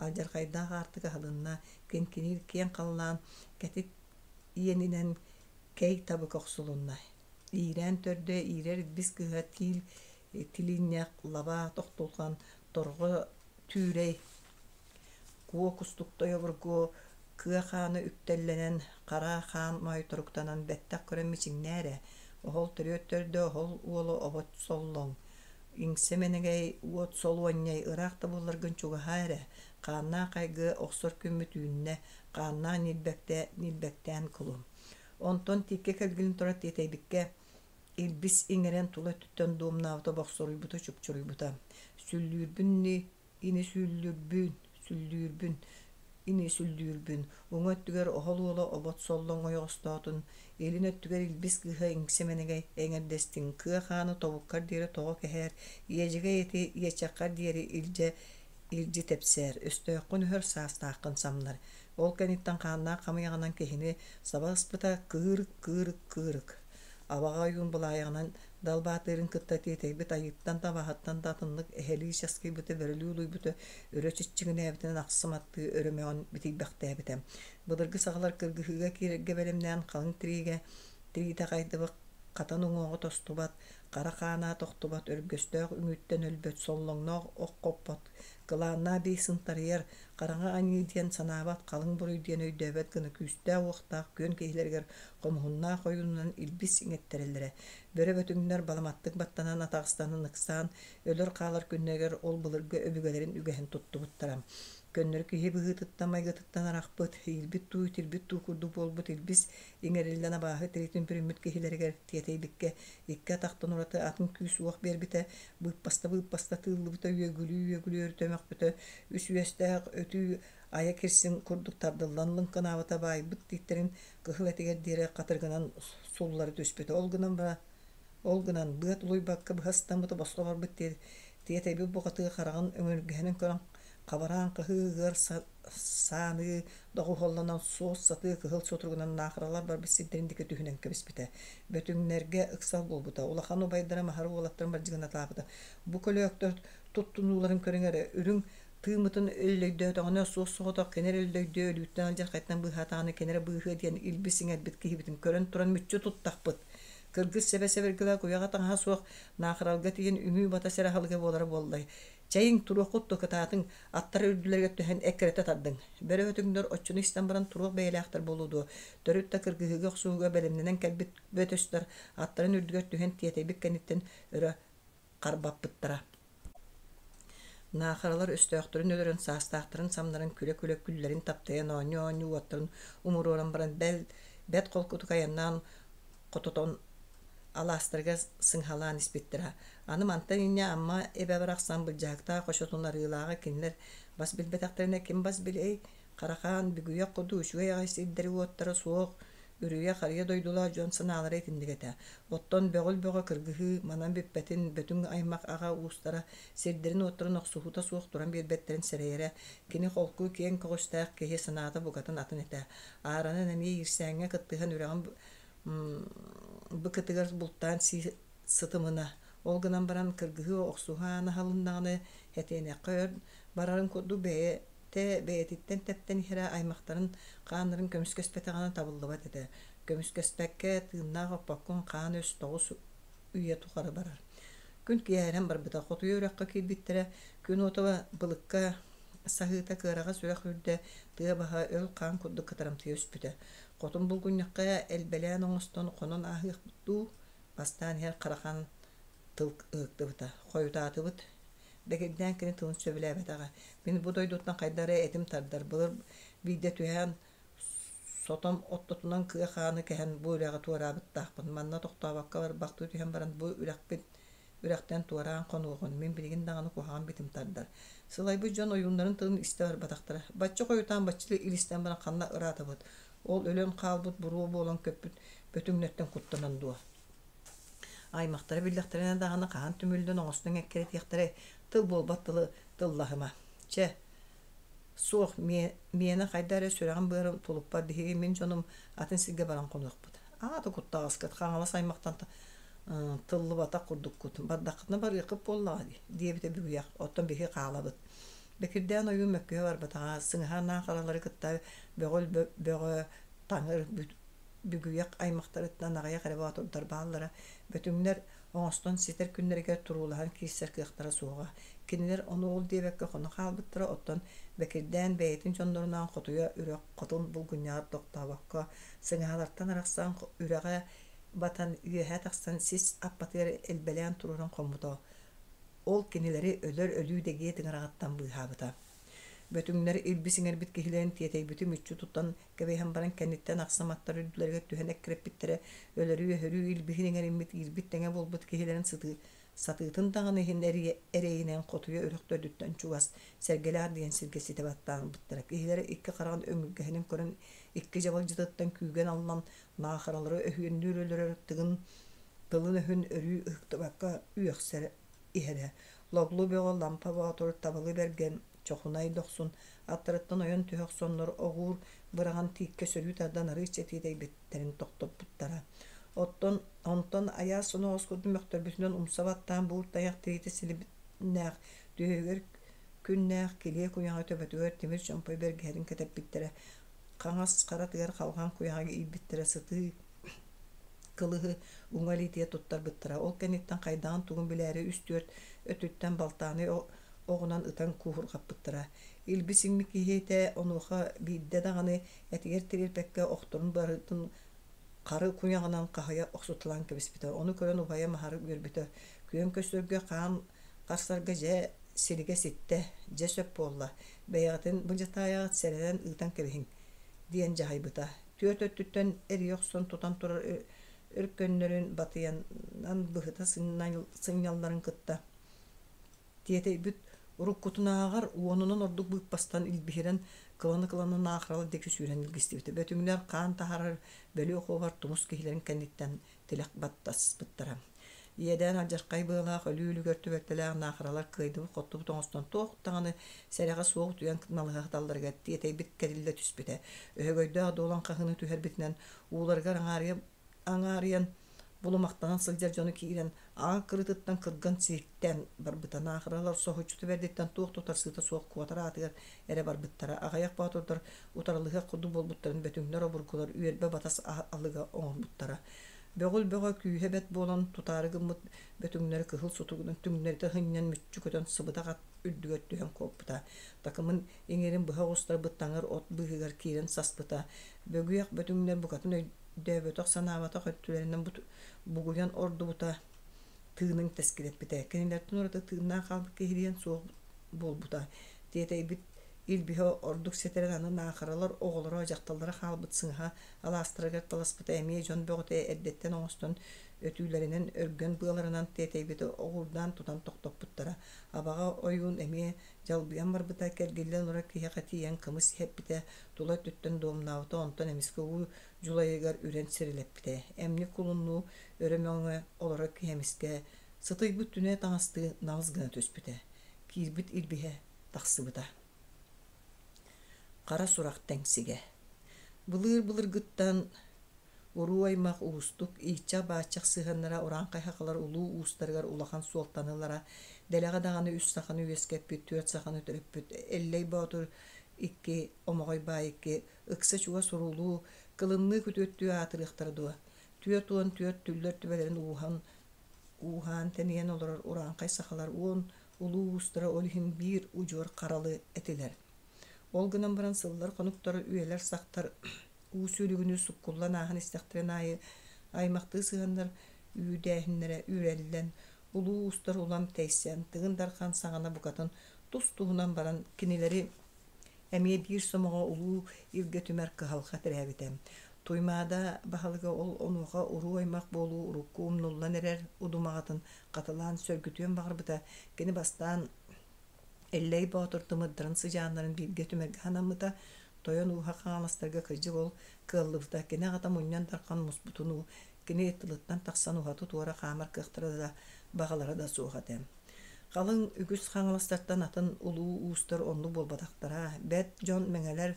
алдьархайдаах аартык аһылынна, киҥкиниир киэҥ халлаан кэтит иэнинэн кэй табык охсулунна. Иирээн төрдө иирэр илбис кыыһа тиил тилиинньэх лабаа тохтулҕан торҕо түүрэй Куо кустуктай обургу кыа хааны үктэллэнэн, хара хаан моойторуктанан бэттэх көрөн мичиҥнээ эрэ, оһол төрүөт төрдө оһол уола обот соллоҥ, иҥсэ мэнэгэй уот солуонньай ыраах да буолларгын чугаһаа эрэ, хааннаах айгы охсор күммүт үүннэ, хааннаах ньилбэктэ ньилбэктээн кулу. Онтон тииккэ кэлгилин турар тиэтэйбиккэ илбис иҥэрэн тула өттүттэн дуомнаабыта бохсоруйбута чупчуруйбута. Сүллүүрбүн ини сүллүүрбүн, сүллүүрбүн, ини сүллүүрбүн, уҥа өттүгэр оһол уола обот соллоҥ ойоҕостоотун, илин өттүгэр илбис кыыһа иҥсэ мэнэгэй эҥэрдэстиҥ, кыа хааны тобуккар диэри тоҕо кэһээр, иэдьэгэй эти иэчэххэр диэри илдьэ илдьи тэпсээр, өстөөххүн өһөр, саастааххын самнар. Ол кэнниттэн хааннаах хамыйаҕынан киһини саба ыспыта кыырык, кыырык, кыырык. Абаҕа ойуун былаайаҕынан Далбаатыырын кытта тиэтэйбит айыыттан да абаһыттан да атыннык эһэлии часкыйбыта, бөрөлүү улуйбута, өрө чиччигинээбитинэн ахсым аттыы өрө мөҕөн битийбэхтээбитэ. Былыргы сахалар кыргыһыыга киирэргэ бэлэмнээн халыҥ тириигэ тириитэ хайдыбыт хатан уҥуоҕа тостубат, хара хаанаа тохтубат, өргөстөөх үҥүүттэн өлбөт, соллоҥноох ох хоппот, кылааннаах бии сынтарыйар, хараҥа аньыы диэн санаабат, халыҥ буруй диэн өйдөөбөт гына күүстээх-уохтаах күөн киһилэригэр хомуһуннаах ойуунунан илбис иҥэттэрэллэрэ. Бөрө бөтүҥнэр баламаттык баттанан атаҕастанан ыксаан, өлөр-хаалар күннэригэр ол былыргы өбүгэлэрин үгэһин туттубуттара. Көннөрү киһи быһыытыттан майгытыттан арахпыт, иирбит дуу, итирбит дуу курдук буолбут илбис иҥэриллэн абааһы тириитин бүрүммүт киһилэригэр тиэтэйбиккэ икки атахтан ураты атын күүс-уох биэрбитэ, быыппаста-быыппаста тыыллыбыта, үөгүлүү-үөгүлүү өрүтэ мөхпүтэ, үс үөстээх өтүү айа кирсин курдук тардыллан лыҥкынаабыта баайбыт тииттэрин кыһыл этигэр диэри хатырыгынан суллары түспүтэ. Ол гынан баран ол гынан быа тулуйбакка быһа ыстаммыта босхо барбыт тиэтэйбит бухатыыр хараҕын өҥүргэһинэн көрөн хабараан хаһыы ыар сааныы доҕуһуолланан суос сатыы кыһыл сутуругунан наахаралар барбыт сирдэрин диэки түһүнэн кэбиспитэ. Бөтүҥнэргэ ыксал буолбута. Улахан убайдара Маһары уолаттарын бардьыгынатаабыта. Бу көлөөктөр туттунууларын көрүҥ эрэ, үрүҥ тыыммытын өллөйдөөтөҕүнэ суос-соҕотох кини эрэ өллөйдүө, өлүүттэн алдьархайтан быыһаатаҕына кини эрэ быыһыа диэн илбис иҥэрбит киһибитин көрөн туран мүччү туттахпыт. Кыргыс сэбэ-сэбиргэлээх куйаҕа таҥаһа суох Наахаралга тиийэн үҥүү-бата сир аһылыга буолара буоллай. Чэйиҥ, туруоххут дуо кытаатыҥ, аттар үрдүлэригэр түһэн эккирэтэ тардыҥ. Бөрө бөтүҥнэр оччону истэн баран туруох бэйэлээхтэр буолуо дуо, төрүт да кыргыһыыга охсуһууга бэлэмнэнэн кэлбит бөтөстөр аттарын үрдүгэр түһэн тиэтэйбит кэнниттэн өрө харбаппыттара. Наахаралар өстөөхтөрүн өлөрөн, саастаахтарын самнаран күлэ-күлэ күллэрин таптайан оонньуу-оонньуу уоттарын умуруоран баран бэл бэрт холкутук айаннаан хототон алаастарыгар сыҥһалаан испиттэрэ. Аны мантан инньэ Амма эбэ барахсан былдьаһыктаах хочотун арыылааҕа кинилэр бас билбэтэхтэринэ ким бас билиэй? Харахаан, Бүгүйэх курдук үчүгэй аҕай сирдэри-уоттара суох. Үрүйэ-харыйа дойдулаах дьон санаалара итинник этэ. Оттон бөҕүл бөҕө кыргыһыы манан бүппэтин Бөтүҥ аймах аҕа уустара сирдэрин-уоттарын охсуһуута суох туран биэрбэттэрин сэрэйэрэ. Кини холку, киэҥ көҕүстээх киһи санаата букатын атын этэ. Ааранан эмиэ иирсээҥҥэ кыттыһан үрэҕин быкытыгар бултаан сии сытымына. Ол гынан баран кыргыһыы охсуһуу аана аһылыннаҕына, этиэнэххэ өр барарын курдук бэйэтэ бэйэтиттэн тэптэн иһэрэ аймахтарын хааннарын көмүскэспэтэҕинэ табыллыбат этэ. Көмүскэспэккэ тыыннаах оппоккун хаан өс тоҕус үйэ тухары барар. Күн киэһэрэн барбыта. Хотуйа үрэххэ киирбиттэрэ, күн уота былыкка саһыыта кыараҕас үрэх үрдэ, тыа баһа өл хаан курдук кытарымтыйа түспүтэ. Хотун булгунньахха элбэлээн оҥостон хонон ааһыахпыт дуу, бастаан иһэр Харахан тыл ыһыктыбыта. Хойутаатыбыт. Бэкирдээн кини тылын сөбүлээбэтэҕэ. Мин бу дойдуттан хайда эрэ этим тардар. Былыр биирдэ түһээн сотом оттотунан кыа хааны кэһэн бу үрэҕи туораабыттаахпын. Манна тохтообокко барбахтыы түһэн баран бу үрэхпит үрэхтэн туораан хонуоҕун мин билигин даҕаны куһаҕан битим тардар. Сылайбыт дьон ойууннарын тылын истэ барбатахтара. Бачча хойутаан бачча илистэн баран ханна ыраатабыт? Ол өлөн хаалбыт буруо буолан көппүт бөтүҥнэртэн куттанан дуо? Аймахтара биллэхтэринэ даҕаны хаһан түмүллэн оҥостон эккирэтиэхтэрэй, тыл буолбат тылы тыллаһыма. Чэ, суох, миэнэ хайда эрэ сүрэҕим-быарым тулуппат биһиги мин дьонум атын сиргэ баран хонуохпут. Аата куттаҕаскыт, Хаҥалас аймахтан тыллыбатах курдуккут, бардаххытына барыаххыт буоллаҕа дии, диэбитэ Бүгүйэх, оттон биһиги хаалабыт. Бэкирдээн ойуун мөккүһэ барбатаҕа, сыҥаһа наахаралары кытта бөҕөл бөҕө таҥыр Бүгүйэх аймахтарыттан аҕыйах эрэ боотурдар бааллара, бөтүҥнэр оҥостон ситэр күннэригэр туруулаһан киирсэр кыахтара суоҕа. Кинилэр ону ол диэбэккэ хоно хаалбыттара, оттон Бэкирдээн бэйэтин дьоннорунаан Хотуйа үрэх хотун булгунньаҕар тохтообокко, сыҥаһалартан арахсан үрэҕэ батан үөһэ тахсан сис аппатыгар элбэлээн туруоран хоммута. Ол кинилэри өлөр өлүү дэгиэ тыҥыраҕыттан быыһаабыта. Бөтүҥнэр илбис иҥэрбит киһилэрин тиэтэйбити мүччү тутан кэбиһэн баран кэнниттэн ахсым аттар үрдүлэригэр түһэн эккирэппиттэрэ, өлөрүү-өһөрүү илбиһин иҥэриммит иирбит тэҥэ буолбут киһилэрин сытыы сатыытын даҕаны иһин эрэйинэн Хотуйа үрэх төрдүттэн чугас Сэргэлээх диэн сиргэ ситэ баттаан ылбыттара. Киһилэрэ икки хараҕын өҥүргэһинин көрөн икки дьабалдьытыттан күүгэн аллан наахаралары өһүөннүүр өлөрөр тыгын тылын-өһүн өрүү ыһыктыбакка үөхсэр иһэрэ. Логлу Бөҕө Лампа Боотур Табылы Бэргэн Чохунай Дохсун аттарыттан ойон түһэ охсоннор оҕуур быраҕан тииккэ сөрүү тардан арыычча тиэтэйбиттэрин тохтоппуттара. Оттон онтон айаас соноҕос курдук мөхтөрбүтүнэн умса баттаан буур тайах тириитэ силимнээх түөһүгэр күннээх килиэ куйаҕа төбөтүгэр тимир чомпой бэргэһэтин кэтэппиттэрэ хаҥас харатыгар халҕан куйаҕа иилбиттэрэ сытыы кылыһы уҥа илиитигэр туттарбыттара. Ол кэнниттэн хайдаҕын-тугун билээри үс-түөрт өттүттэн балтааны оҕунан ытан кууһурҕаппыттара. Илбис иҥмит киһитэ онуоха биирдэ даҕаны этигэр тириэрпэккэ охторун барытын хары куйаҕынан хаһыйа охсуталаан кэбиспитэ. Ону көрөн убайа Маһары үөрбүтэ. Күөн көрсөргө хаан харсарга дьэ силигэ ситтэ, дьэ сөп буолла, бэйэҕитин былдьатаайаҕыт сэрэнэн ыытан кэбиһиҥ диэн дьаһайбыта. Түөрт өттүттэн эрийэ охсон тутан турар өркөннөрүн батыйанан быһыта сынньалларын кытта тиэтэйбит уруккутунааҕар уонунан ордук быыппастан илбиһирэн кылана-кылана наахаралар диэки сүүрэн илгистибитэ. Бөтүҥнэр хаан таһаарар бөлүөх уобар тумус киһилэрин кэнниттэн тилэх баттаспыттара. Иэдээн алдьархай быалаах өлүү үлүгэр түбэлтэлээх наахаралар кыайдыбыт-хоттубут оҥостон туох даҕаны сэрэҕэ суох утуйан налыһа сыталларыгар тиэтэйбит кэриллэ түспүтэ. Өһөгөйдөөх дуолан хаһыыны түһэрбитинэн ууларыгар аҥаарыйа аҥаарыйан булумахтанан сылдьар дьону киирэн аан кырыытыттан кырган сиртэн барбыта. Наахаралар соһуччута бэрдиттэн туох да утарсыыта суох куотар аатыгар эрэ барбыттара. Аҕыйах боотурдар утарылыһыах курдук буолбуттарын бөтүҥнэр обургулар үөрбэ батас алыга оҥорбуттара. Бөҕүл бөҕө күүһэ бэт буолан тутаары гыммыт бөтүҥнэри кыһыл сутугунан түҥнэритэ сынньан мүччү көтөн сыбыдах ат үрдүгэр түһэн куоппута. Такымын иҥэрин быһа оҕустарбыт таҥар от быыһыгар киирэн саспыта. Бөгүйэх бөтүҥнэр букатын өйдөөбөтөх-санаабатах өттүлэринэн бугуйан ордубута тыынын тэскилэппитэ. Кинилэртэн ураты тыыннаах хаалбыт киһи диэн суох буолбута. Тиэтэйбит илбиһэ ордук ситэрэн аны наахаралар оҕолоро, дьахталлара хаалбыт сыҥаһа алаастарыгар таласпыта эмиэ дьон бөҕөтө эрдэттэн оҥостон Өтүүлэринэн өргөн быаларынан тиэтэйбити оҕурдаан тутан тохтоппуттара. Абаҕа ойуун эмиэ дьалбыйан барбыта, кэргиллэн олорор киһиэхэ тиийэн кымыс иһэппитэ, тула өттүттэн дуомнаабыта, онтон эмискэ уу дьулайыгар үрэн сирилэппитэ. Эмньик кулуннуу өрө мөҥө олорор киһи эмискэ сытыйбыт түнэ таҥастыы налыс гына түспүтэ. Киирбит илбиһэ тахсыбыта. Хара сурах тэҥсигэ. Былыыр-былыргыттан уруу-аймах уустук, ииччэх-бааччах сыһыаннара урааҥхай сахалар улуу уустарыгар улахан суолтаны ылара. Дэлэҕэ даҕаны үс саханы үөскэппит, түөрт саханы төрөппүт Эллэй Боотур икки, Омоҕой Баай икки, ыкса чугас уруулуу, кылынныы күтүөттүү аатырыахтара дуо? 44 түллэр түбэлэрин ууһан ууһаан тэнийэн олорор урааҥхай сахалар уон улуу уустара ол иһин биир удьуор харалы этилэр. Ол гынан баран сыллар-хонуктар, үйэлэр-сахтар уу сүүрүгүнүү суккуллан ааһан истэхтэрин аайы аймахтыы сыһыаннар үүдээһиннэрэ үрэллэн, улуу уустар улам тэйсэн, Тыгын Дархан саҕана букатын тус-туһунан баран кинилэри эмиэ биир сомоҕо улуу илгэ түмэр кыһалҕа тирээбитэ. Туймаада баһылыга ол онуоха уруу-аймах буолуу урукку умнуллан эрэр удумаҕатын хатылаан сөргүтүөн баҕарбыта. Кини бастаан Эллэй Боотур тымырдарын сыдьааннарын бииргэ түмэргэ санаммыта. Тойон ууһа хаҥаластарга кырдьык ол кыаллыбыта. Кини аҕата Мунньан Дархан муспутунуу кини тылыттан тахсан уһаты-туора хаамар кыахтара да, баҕалара да суох этэ. Халыҥ үгүс хаҥаластартан атын улуу уустар оннук буолбатахтара. Бэрт дьон мэҥэлэр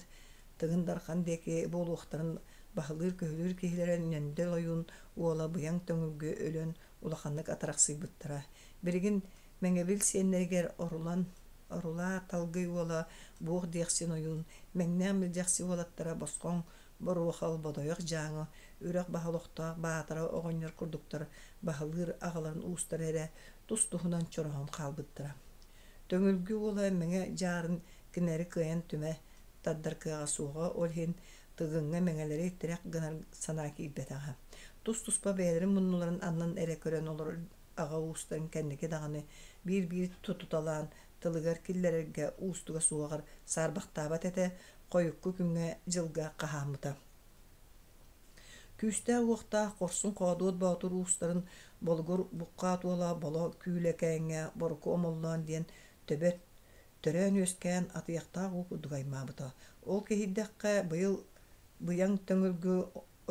Тыгын Дархан диэки буолуохтарын баһылыыр-көһүлүүр киһилэрэ Нөндөл ойуун уола Быйаҥ Төҥүлгү өлөн улаханнык атарахсыйбыттара. Билигин Мэҥэбил сиэннэригэр Орулан Орулаа Талгый уола Буох Диэхсин ойуун, Мэҥнээх Мэлдьэхси уолаттара Босхоҥ Боруохал, Бодойох Дьааҥы, Үрэх Баһа олохтоох Баатара оҕонньор курдуктар баһылыыр аҕаларын уустара эрэ тус-туһунан чороһон хаалбыттара. Төҥүлгү уола Мэҥэ Дьаарын кинилэри кыайан түмэ тардар кыаҕа суоҕа, ол иһин Тыгыҥҥа мэҥэлэри тирэх гынар санаа киирбэтэҕэ. Тус-туспа бэйэлэрин муннуларын аннын эрэ көрөн олорор аҕа уустарын кэнники даҕаны биир-биир тутуталаан тылыгар киллэрэргэ уустуга суоҕар саарбахтаабат этэ, хойукку күҥҥэ-дьылга хаһааммыта. Күүстээх-уохтаах хорсун-хоодуот боотур уустарын Болугур Буххаат уола Боло Күүлэкээҥҥэ Боруку Омоллоон диэн төбөт төрөөн-үөскээн атыйахтаах уу курдук аймаабыта. Ол киһийдэххэ быйыл быйаҥ төҥүлгү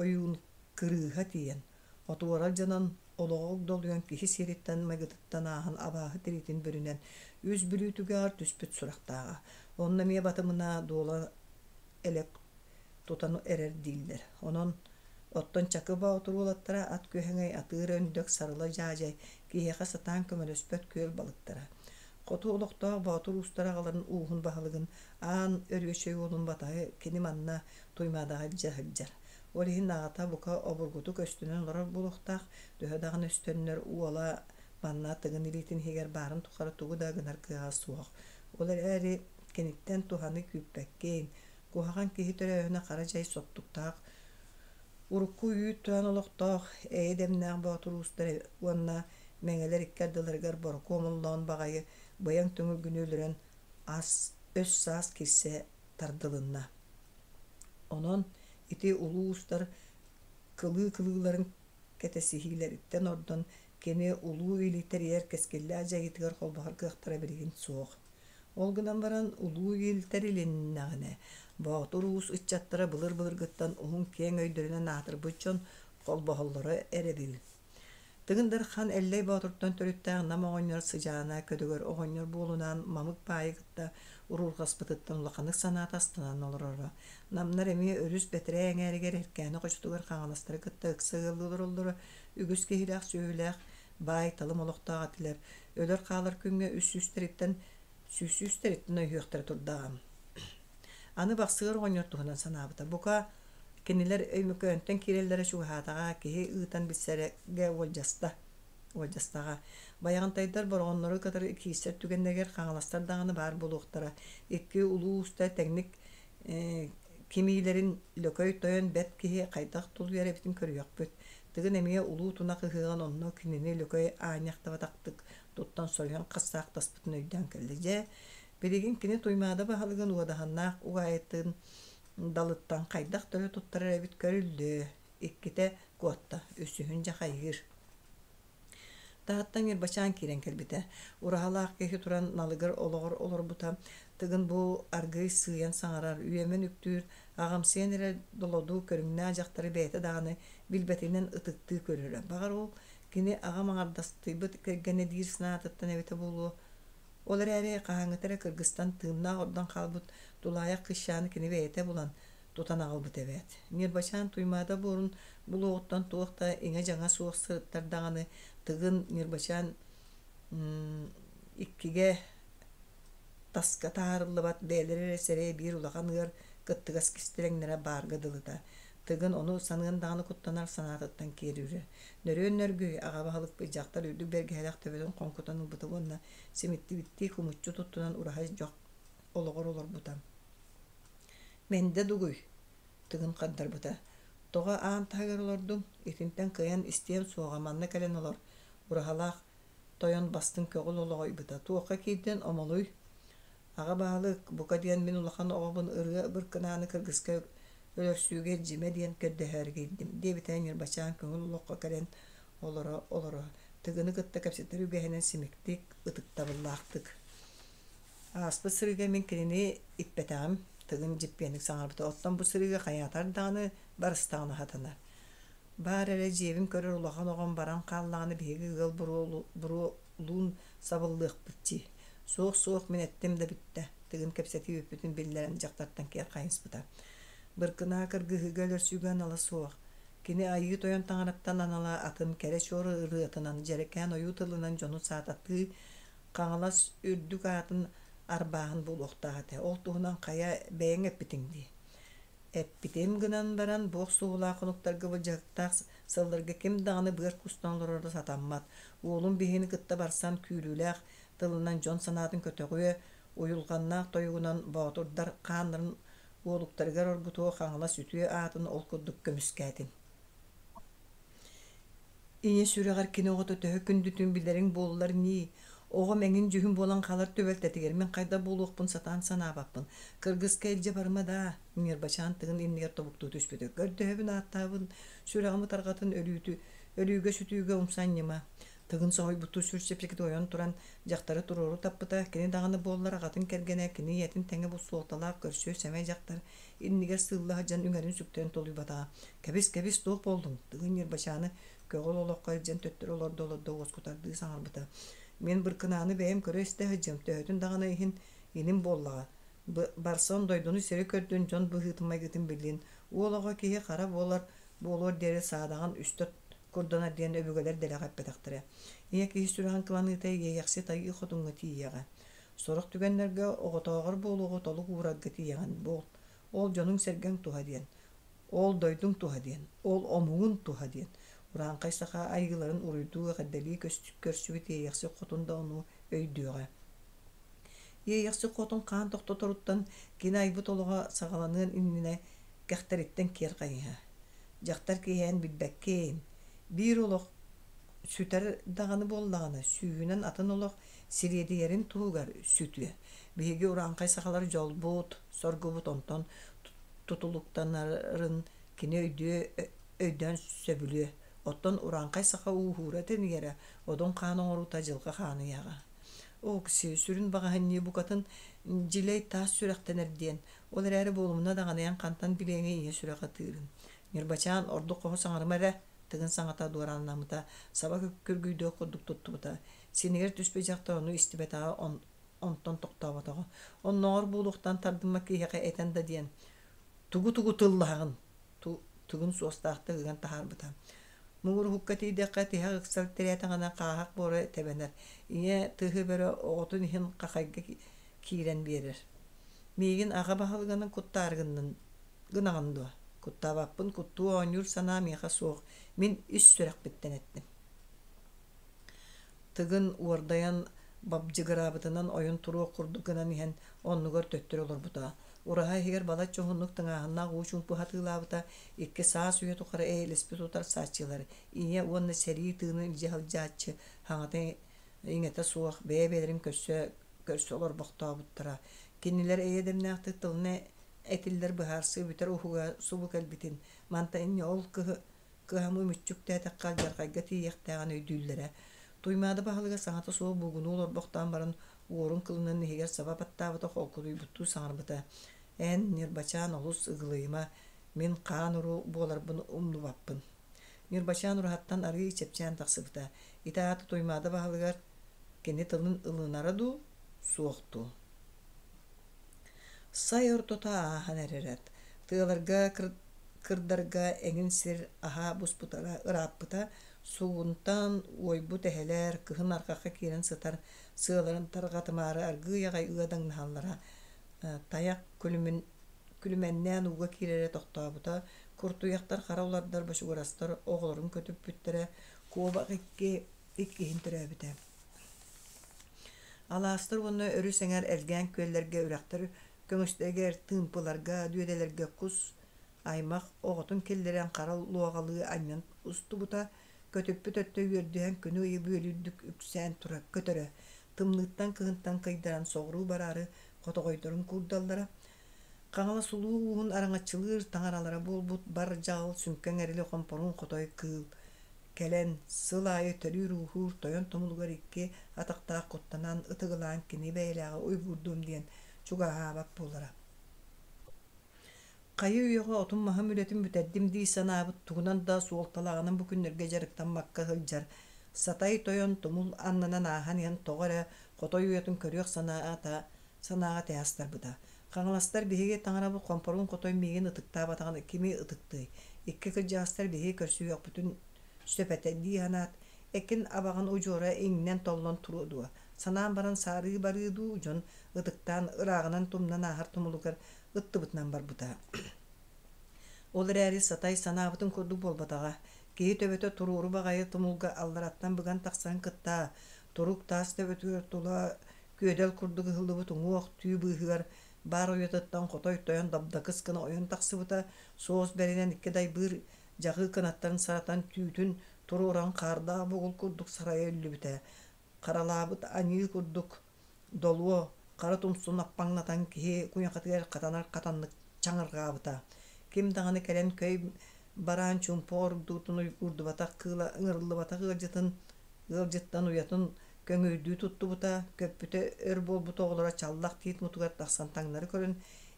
ойуун кырыыһа тиийэн, отуора алдьанан, олоҕо огдолуйан киһи сиэриттэн-майгытыттан ааһан абааһы тириитин бүрүнэн үс Бүлүү түгэҕэр түспүт сурахтааҕа. Онно эмиэ батымына дуола элэк тутан эрэр дииллэр. Онон оттон Чакы Боотур уолаттара ат күөһэҥэй атыыр өндөк сарыла дьаадьай киһиэхэ сатаан көмөлөспөт күөл балыктара. Хоту олохтоох Боотур уустара аҕаларын ууһун баһылыгын Аан Өрүөчэй уолун батаһы кини манна Туймаадаҕа илдьэ сылдьар. Ол иһин аҕата бука обургутук өстөнөн олорор буолуохтаах, төһө даҕаны өстөннөр уола манна Тыгын илиитин иһигэр баарын тухары тугу да гынар кыаҕа суох. Ол эрээри киниттэн туһаны күүппэккин, куһаҕан киһи төрөөһүнэ хара дьай соттуктаах, урукку үүт тураан олохтоох, эйэ дэмнээх боотур уустар уонна мэҥэлэр икки ардыларыгар Боруку Омоллоон баҕайы быйаҥ түҥүлгүнү өлөрөн ас өс-саас кирсэ тардылынна. Онон ити улуу уустар кылыы-кылыыларын кэтэсиһиилэриттэн ордон кини улуу или тэрийэр кэскиллээх дьайыытыгар холбоһор кыахтара билигин суох. Ол гынан баран улуу ил тэрилиннэҕинэ, Боотур уус ыччаттара былыр-былыргыттан уһун-киэҥ өйдөрүнэн аатырбыт дьон холбоһоллоро эрэбил. Тыгын Дархан Эллэй Боотуртан төрүттээх Нам оҕонньор сыдьаана Көдөгөр оҕонньор буолунаан Мамык баайы кытта уруурҕаспытыттан улаханнык санаата астынан олороро. Намнар эмиэ өрүс бэтэрээ эҥээригэр Эркээни хочотугар хаҥаластары кытта ыкса ыаллыы олороллоро, үгүс киһилээх сүөһүлээх, баай-талым олохтоох этилэр. Өлөр-хаалар күҥҥэ үс сүүстэриттэн сүүс сүүстэриттэн өйүөхтэрэ турдаҕа. Аны Бахсыгыр оҕонньор туһунан санаабыта. Бука, кинилэр Өймөкөөнтөн киирэллэрэ чугаһаатаҕа, киһи ыытан билсэргэ уолдьаста. Уолдьастаҕа. Байаҕантайдар бороҕоннору кытары киирсэр түгэннэригэр хаҥаластар даҕаны баар буолуохтара. Икки улуу уста тэҥник кимиилэрин Лөкөй тойон бэрт киһи хайдах тулуйар эбитин көрүөхпүт. Тыгын эмиэ улуу тунах ыһыаҕын онно кинини Лөкөй аанньахтабатахтык туттан соруйан хассаахтаспытын өйдөөн кэллэ. Дьэ, билигин кини Туймаада баһылыгын уодаһыннаах угаайытын далыттан хайдах төлө туттарар эбит көрүллүө. Иккитэ куотта, үсүһүн дьэ хайыыр. Таһыттан Ньырбачаан киирэн кэлбитэ. Ураһалаах киһи туран налыгар олоҕор олорбута. Тыгын бу аргыый сыыйан саҥарар, үөмэн үктүүр, аҕамсыйан эрэр долодуу көрүҥнээх дьахтары бэйэтэ даҕаны билбэтинэн ытыктыы көрөрө. Баҕар ол кини аҕам аҥардастыйбыт кэргэнэ диир санаатыттан эбитэ буолуо. Ол эрээри хаһааҥҥыта эрэ кыргыстан тыыннаах ордон хаалбыт тулаайах кыысчааны кини бэйэтэ булан, тутан аҕалбыт эбээт. Ньырбачаан Туймаада буорун булуоҕуттан туох да иҥэ-дьаҥа суох сырыттар даҕаны Тыгын Ньырбачаан иккигэ таска таһаарыллыбат бэйэлэрэ эрэ сэрэй биир улахан ыар кыттыгас кистэлэҥнэрэ баарга дылыта. Тыгын ону саныан даҕаны куттанар санаатыттан киэрүүрэ. Нөрүөн нөргүй аҕа баһылыкпыт дьахтар үрдүк бэргэһэлээх төбөтүн хоҥкутан ылбыта уонна симиттибиттии кумуччу туттунан ураһа дьох олоҕор олорбута. Мэндэ дугуй, Тыгын хардарбыта. Тоҕо аан таһыгар олордуҥ? Итинтэн кыайан истиэм суоҕа, манна кэлэн олор, ураһалаах тойон бастыҥ көҕүл олоҕо ыйбыта. Туохха киирдин, омолуй? Аҕа баһылык, бука диэн мин улахан оҕобун ырыа быркынааны кыргыска өлөрсүүгэ илдьимэ диэн көрдөһөөрү киирдим, диэбитэ Ньырбачаан көҥүл олоххо кэлэн олоро-олоро, Тыгыны кытта кэпсэтэр үгэһинэн симиктик, ытыктабыллаахтык. Ааспыт сырыыга мин кинини иппэтэҕим, Тыгын дьиппиэнник саҥарбыта. Оттон бу сырыыга хайаатар даҕаны барыстаҕына сатанар. Баар эрэ дьиэбин көрөр улахан оҕом баран хааллаҕына биһиги ыал буруолуун сабыллыахпыт дии. Суох-суох, мин эттим да бүттэ, Тыгын кэпсэтии бүппүтүн биллэрэн дьахтартан киэр хайыспыта. Быркынаа кыргыһыыга өлөрсүүгэ анала суох. Кини Айыы Тойон таҥараттан анала атын кэрэ чуор ырыатынан, дьэрэкээн ойуу тылынан дьону саататыы Хаҥалас үрдүк аатын арбааһын буолуохтаах этэ. Ол туһунан хайа бэйэҥ эппитиҥ дии. Эппитим гынан баран, бу охсуһуулаах хонуктарга былдьаһыктаах сылларга ким даҕаны быар кустан олороро сатаммат. Уолум биһигини кытта барсан күүрүүлээх тылынан дьон санаатын көтөҕүө, уйулҕаннаах тойугунан боотурдар хааннарын уолуктарыгар оргутуо Хаҥалас үтүө аатын ол курдук көмүскээтин. Ийэ сүрэҕэр кини оҕото төһө күндүтүн билэриҥ буоллар ньии, оҕом эҥин-дьүһүн буолан хаалар түбэлтэтигэр мин хайдах буолуохпун сатаан санаабаппын. Кыргыска илдьэ барыма даа, Ньырбачаан Тыгын иннигэр тобуктуу түспүтэ. Көрдөһөбүн ааттаабын, сүрэҕим ытарҕатын өлүүтү, өлүүгэ-сүтүүгэ умса анньыма. Тыгын соһуйбуттуу сүр чэпчэкитик ойон туран, дьахтары туруору таппыта, кини даҕаны буоллар аҕатын кэргэнэ, кини ийэтин тэҥэ бу суолталаах көрсүө сэмэй дьахтар иннигэр сыылла сылдьан үҥэрин сүктэрин толуйбатаҕа. Кэбис, кэбис, туох буоллуҥ? Тыгын Ньырбачааны көҕүл олоххо илдьэн төттөрү олордо-олордо уоскутардыы саҥарбыта. Мин Быркынааны бэйэм көрө-истэ сылдьыам, төһөтүн даҕаны иһин иним буоллаҕа. Барсан дойдуну сири көрдүн, дьон быһыытын-майгытын биллин. Уол оҕо киһи хара буолар буолуор диэри саадаҕын үстэ курданар диэн өбүгэлэр дэлэҕэ эппэтэхтэрэ. Ийэ киһи сүрэҕин кыланыыта иэйэхсит айыы хотуҥҥа тиийиэҕэ. Сорох түгэннэргэ оҕотооҕор буолуоҕу толук уурарга тиийэҕин буол. Ол дьонуҥ-сэргэҥ туһа диэн. Ол дойдуҥ туһа диэн. Ол омугун туһа диэн. Урааҥхай саха айыыларын уруйдуу эҕэрдэлии көрсүбүт Иэйэхсит хотун да ону өйдүөҕэ. Иэйэхсит хотун хаан тохтоторуттан кини айбыт олоҕо саҕаланыан иннинэ кэхтэриттэн киэр хайыһа. Дьахтар киһи эн билбэккин. Биир олох сүтэр даҕаны буоллаҕына, сүүһүнэн атын олох сириэдийэрин туһугар сүтүө. Биһиги урааҥхай сахалар дьолбут, соргубут онтон тутулуктанарын кини өйдүө өйдөөн сөбүлүө. Оттон урааҥхай саха ууһуура тэнийэрэ, одун хаан оҥоруута дьылҕа хаан ыйааҕа. Окси, сүрүн баҕаһынньыы букатын дьилэй таас сүрэхтэнэр диэн, ол эрээри буолумуна даҕаны эн хантан билиэҥий ийэ сүрэх ытыырын. Ньырбачаан ордук хоһу саҥарыма эрэ, Тыгын саҥата дуорааннаммыта, саба күргүйдүөх курдук туттубута. Синигэр түспүт дьахтар ону истибэтэҕэ, онтон тохтооботоҕо. Оннооҕор буолуохтан тардыммат киһиэхэ этэн да диэн, тугу-тугу тыллаһаҕын Тыгын суостаахтык ыган таһаарбыта. Муҥур уһукка тиийдэххэ, тиһэх ыксал тирээтэҕинэ хааһах буора тэбэнэр. Ийэ тыһы бөрө оҕотун иһин хахайга киирэн биэрэр. Миигин аҕа баһылыгынан куттаары гыннын гынаҕын дуо? Куттаабаппын, куттуу оонньуур санаа миэхэ суох. Мин ис сүрэхпиттэн эттим. Тыгын уордайан бабдьыгыраабытынан ойон туруох курдук гынан иһэн оннугар төттөрү олорбута. Ураһа иһигэр балачча уһуннук тыҥааһыннаах уу чуумпу хатыылаабыта, икки саас үйэ тухары эйэлэспит утарсааччылар, ийэ уонна сэрии тыынын илдьэ сылдьааччы саҥата-иҥэтэ суох бэйэ-бэйэлэрин көрсө көрсө олорбохтообуттара. Кинилэр эйэ-дэмнээхтик тылына этиллэр быһаарсыы бүтэр уһуга субу кэлбитин, мантан инньэ ол кыһамы мүччүктээтэххэ алдьархайга тиийиэхтээҕин өйдүүллэрэ. Туймаада баһылыга саҥата суох буугунуу олорбохтоон баран уорун кылынан иһигэр саба баттаабыта холкутуйбуттуу саҥарбыта: «Эн, Ньырбачаан, олус ыгылыйыма, мин хаан уруу буоларбын умнубаппын». Ньырбачаан ураһаттан арыый чэпчээн тахсыбыта. Ити аата Туймаада баһылыгар кини тылын ылынара дуу, суох дуу? Сай ортото ааһан эрэр эт. Тыаларга, кырдарга эҥин сир аһа буспутара ырааппыта, сугунтан уойбут эһэлэр кыһын арҕахха киирэн сытар сыаларын тарҕатымаары аргыый аҕай ыадаҥнаһаллара. Тайах күлүмүн күлүмэннээн ууга киирэрэ тохтообута, куртуйахтар хара улардар бочугурастар оҕолорун көтүппүттэрэ, куобах икки иккиһин төрөөбүтэ. Алаастар уонна өрүс эҥэр элгээн күөллэргэ үрэхтэр көҥүстэригэр тыымпыларга, дүөдэлэргэ кус аймах оҕотун киллэрэн хара луоҕалыы анньан устубута, көтүппүт өттө үөрдүһэн күнү-ыйы бүөлүүрдүк үксээн тура көтөрө. Тымныыттан кыһынтан кыйдаран соҕуруу бараары хотоҕойдорун куурдаллара. Хаҥалас улуу ууһун араҥаччылыыр таҥаралара буолбут бар дьаҕыл сүҥкэҥ эрили хомпоруун хотой кыыл кэлэн сыл аайы төрүүр-ууһуур тойон тумулугар икки атахтаах куттанан ытыгылаан кини бэйэлээҕи уйгуурдуом диэн чугаһаабат буолара. Хайы-үйэҕэ отум-маһым үлэтин бүтэрдим дии санаабыт тугунан да суолталааҕынан бу күннэргэ дьарыктаммакка сылдьар Сатай тойон тумул аннынан ааһан иһэн тоҕо эрэ хотой уйатын көрүөх санаата санааҕа тэһэ астарбыта. Хаҥаластар биһиги таҥарабыт хомпоруун хотой миигин ытыктаабатаҕына кими ытыктыай? Икки кырдьаҕастар биһиги көрсүһүөхпүтүн сөп этэ дии санаат, экин абаҕын удьуора иҥнэн-толлон туруо дуо? Санаан баран саарыы барыы дуу дьон ытыктаан ырааҕынан тумнан ааһар тумулугар ыттыбытынан барбыта. Ол эрээри Сатай санаабытын курдук буолбатаҕа. Киһи төбөтө туруору баҕайы тумулга аллараттан быган тахсан кытта турук таас төбөтүгэр тула күөдэл курдук ыһыллыбыт уҥуох түү быыһыгар баар уйатыттан хотой тойон дабдакыс гына ойон тахсыбыта, суос бэринэн икки дайбыыр дьаҕыы кынаттарын саратан түүтүн туруоран хаардаах бугул курдук сарайа үллүбүтэ. Харалаабыт аньыы курдук долуо хара тумсун аппаҥнатан киһи куйахатыгар хатанар хатаннык чаҥырҕаабыта. Ким даҕаны кэлэн көй бараан чуумпу ордуутун уйгуурдубатах кыыла ыҥырыллыбатах ыалдьытын ыалдьыттан уйатын көҥүрдүү туттубута, көппүтэ өр буолбут оҕолоро чаллах тиит мутугар тахсан таҥнары көрөн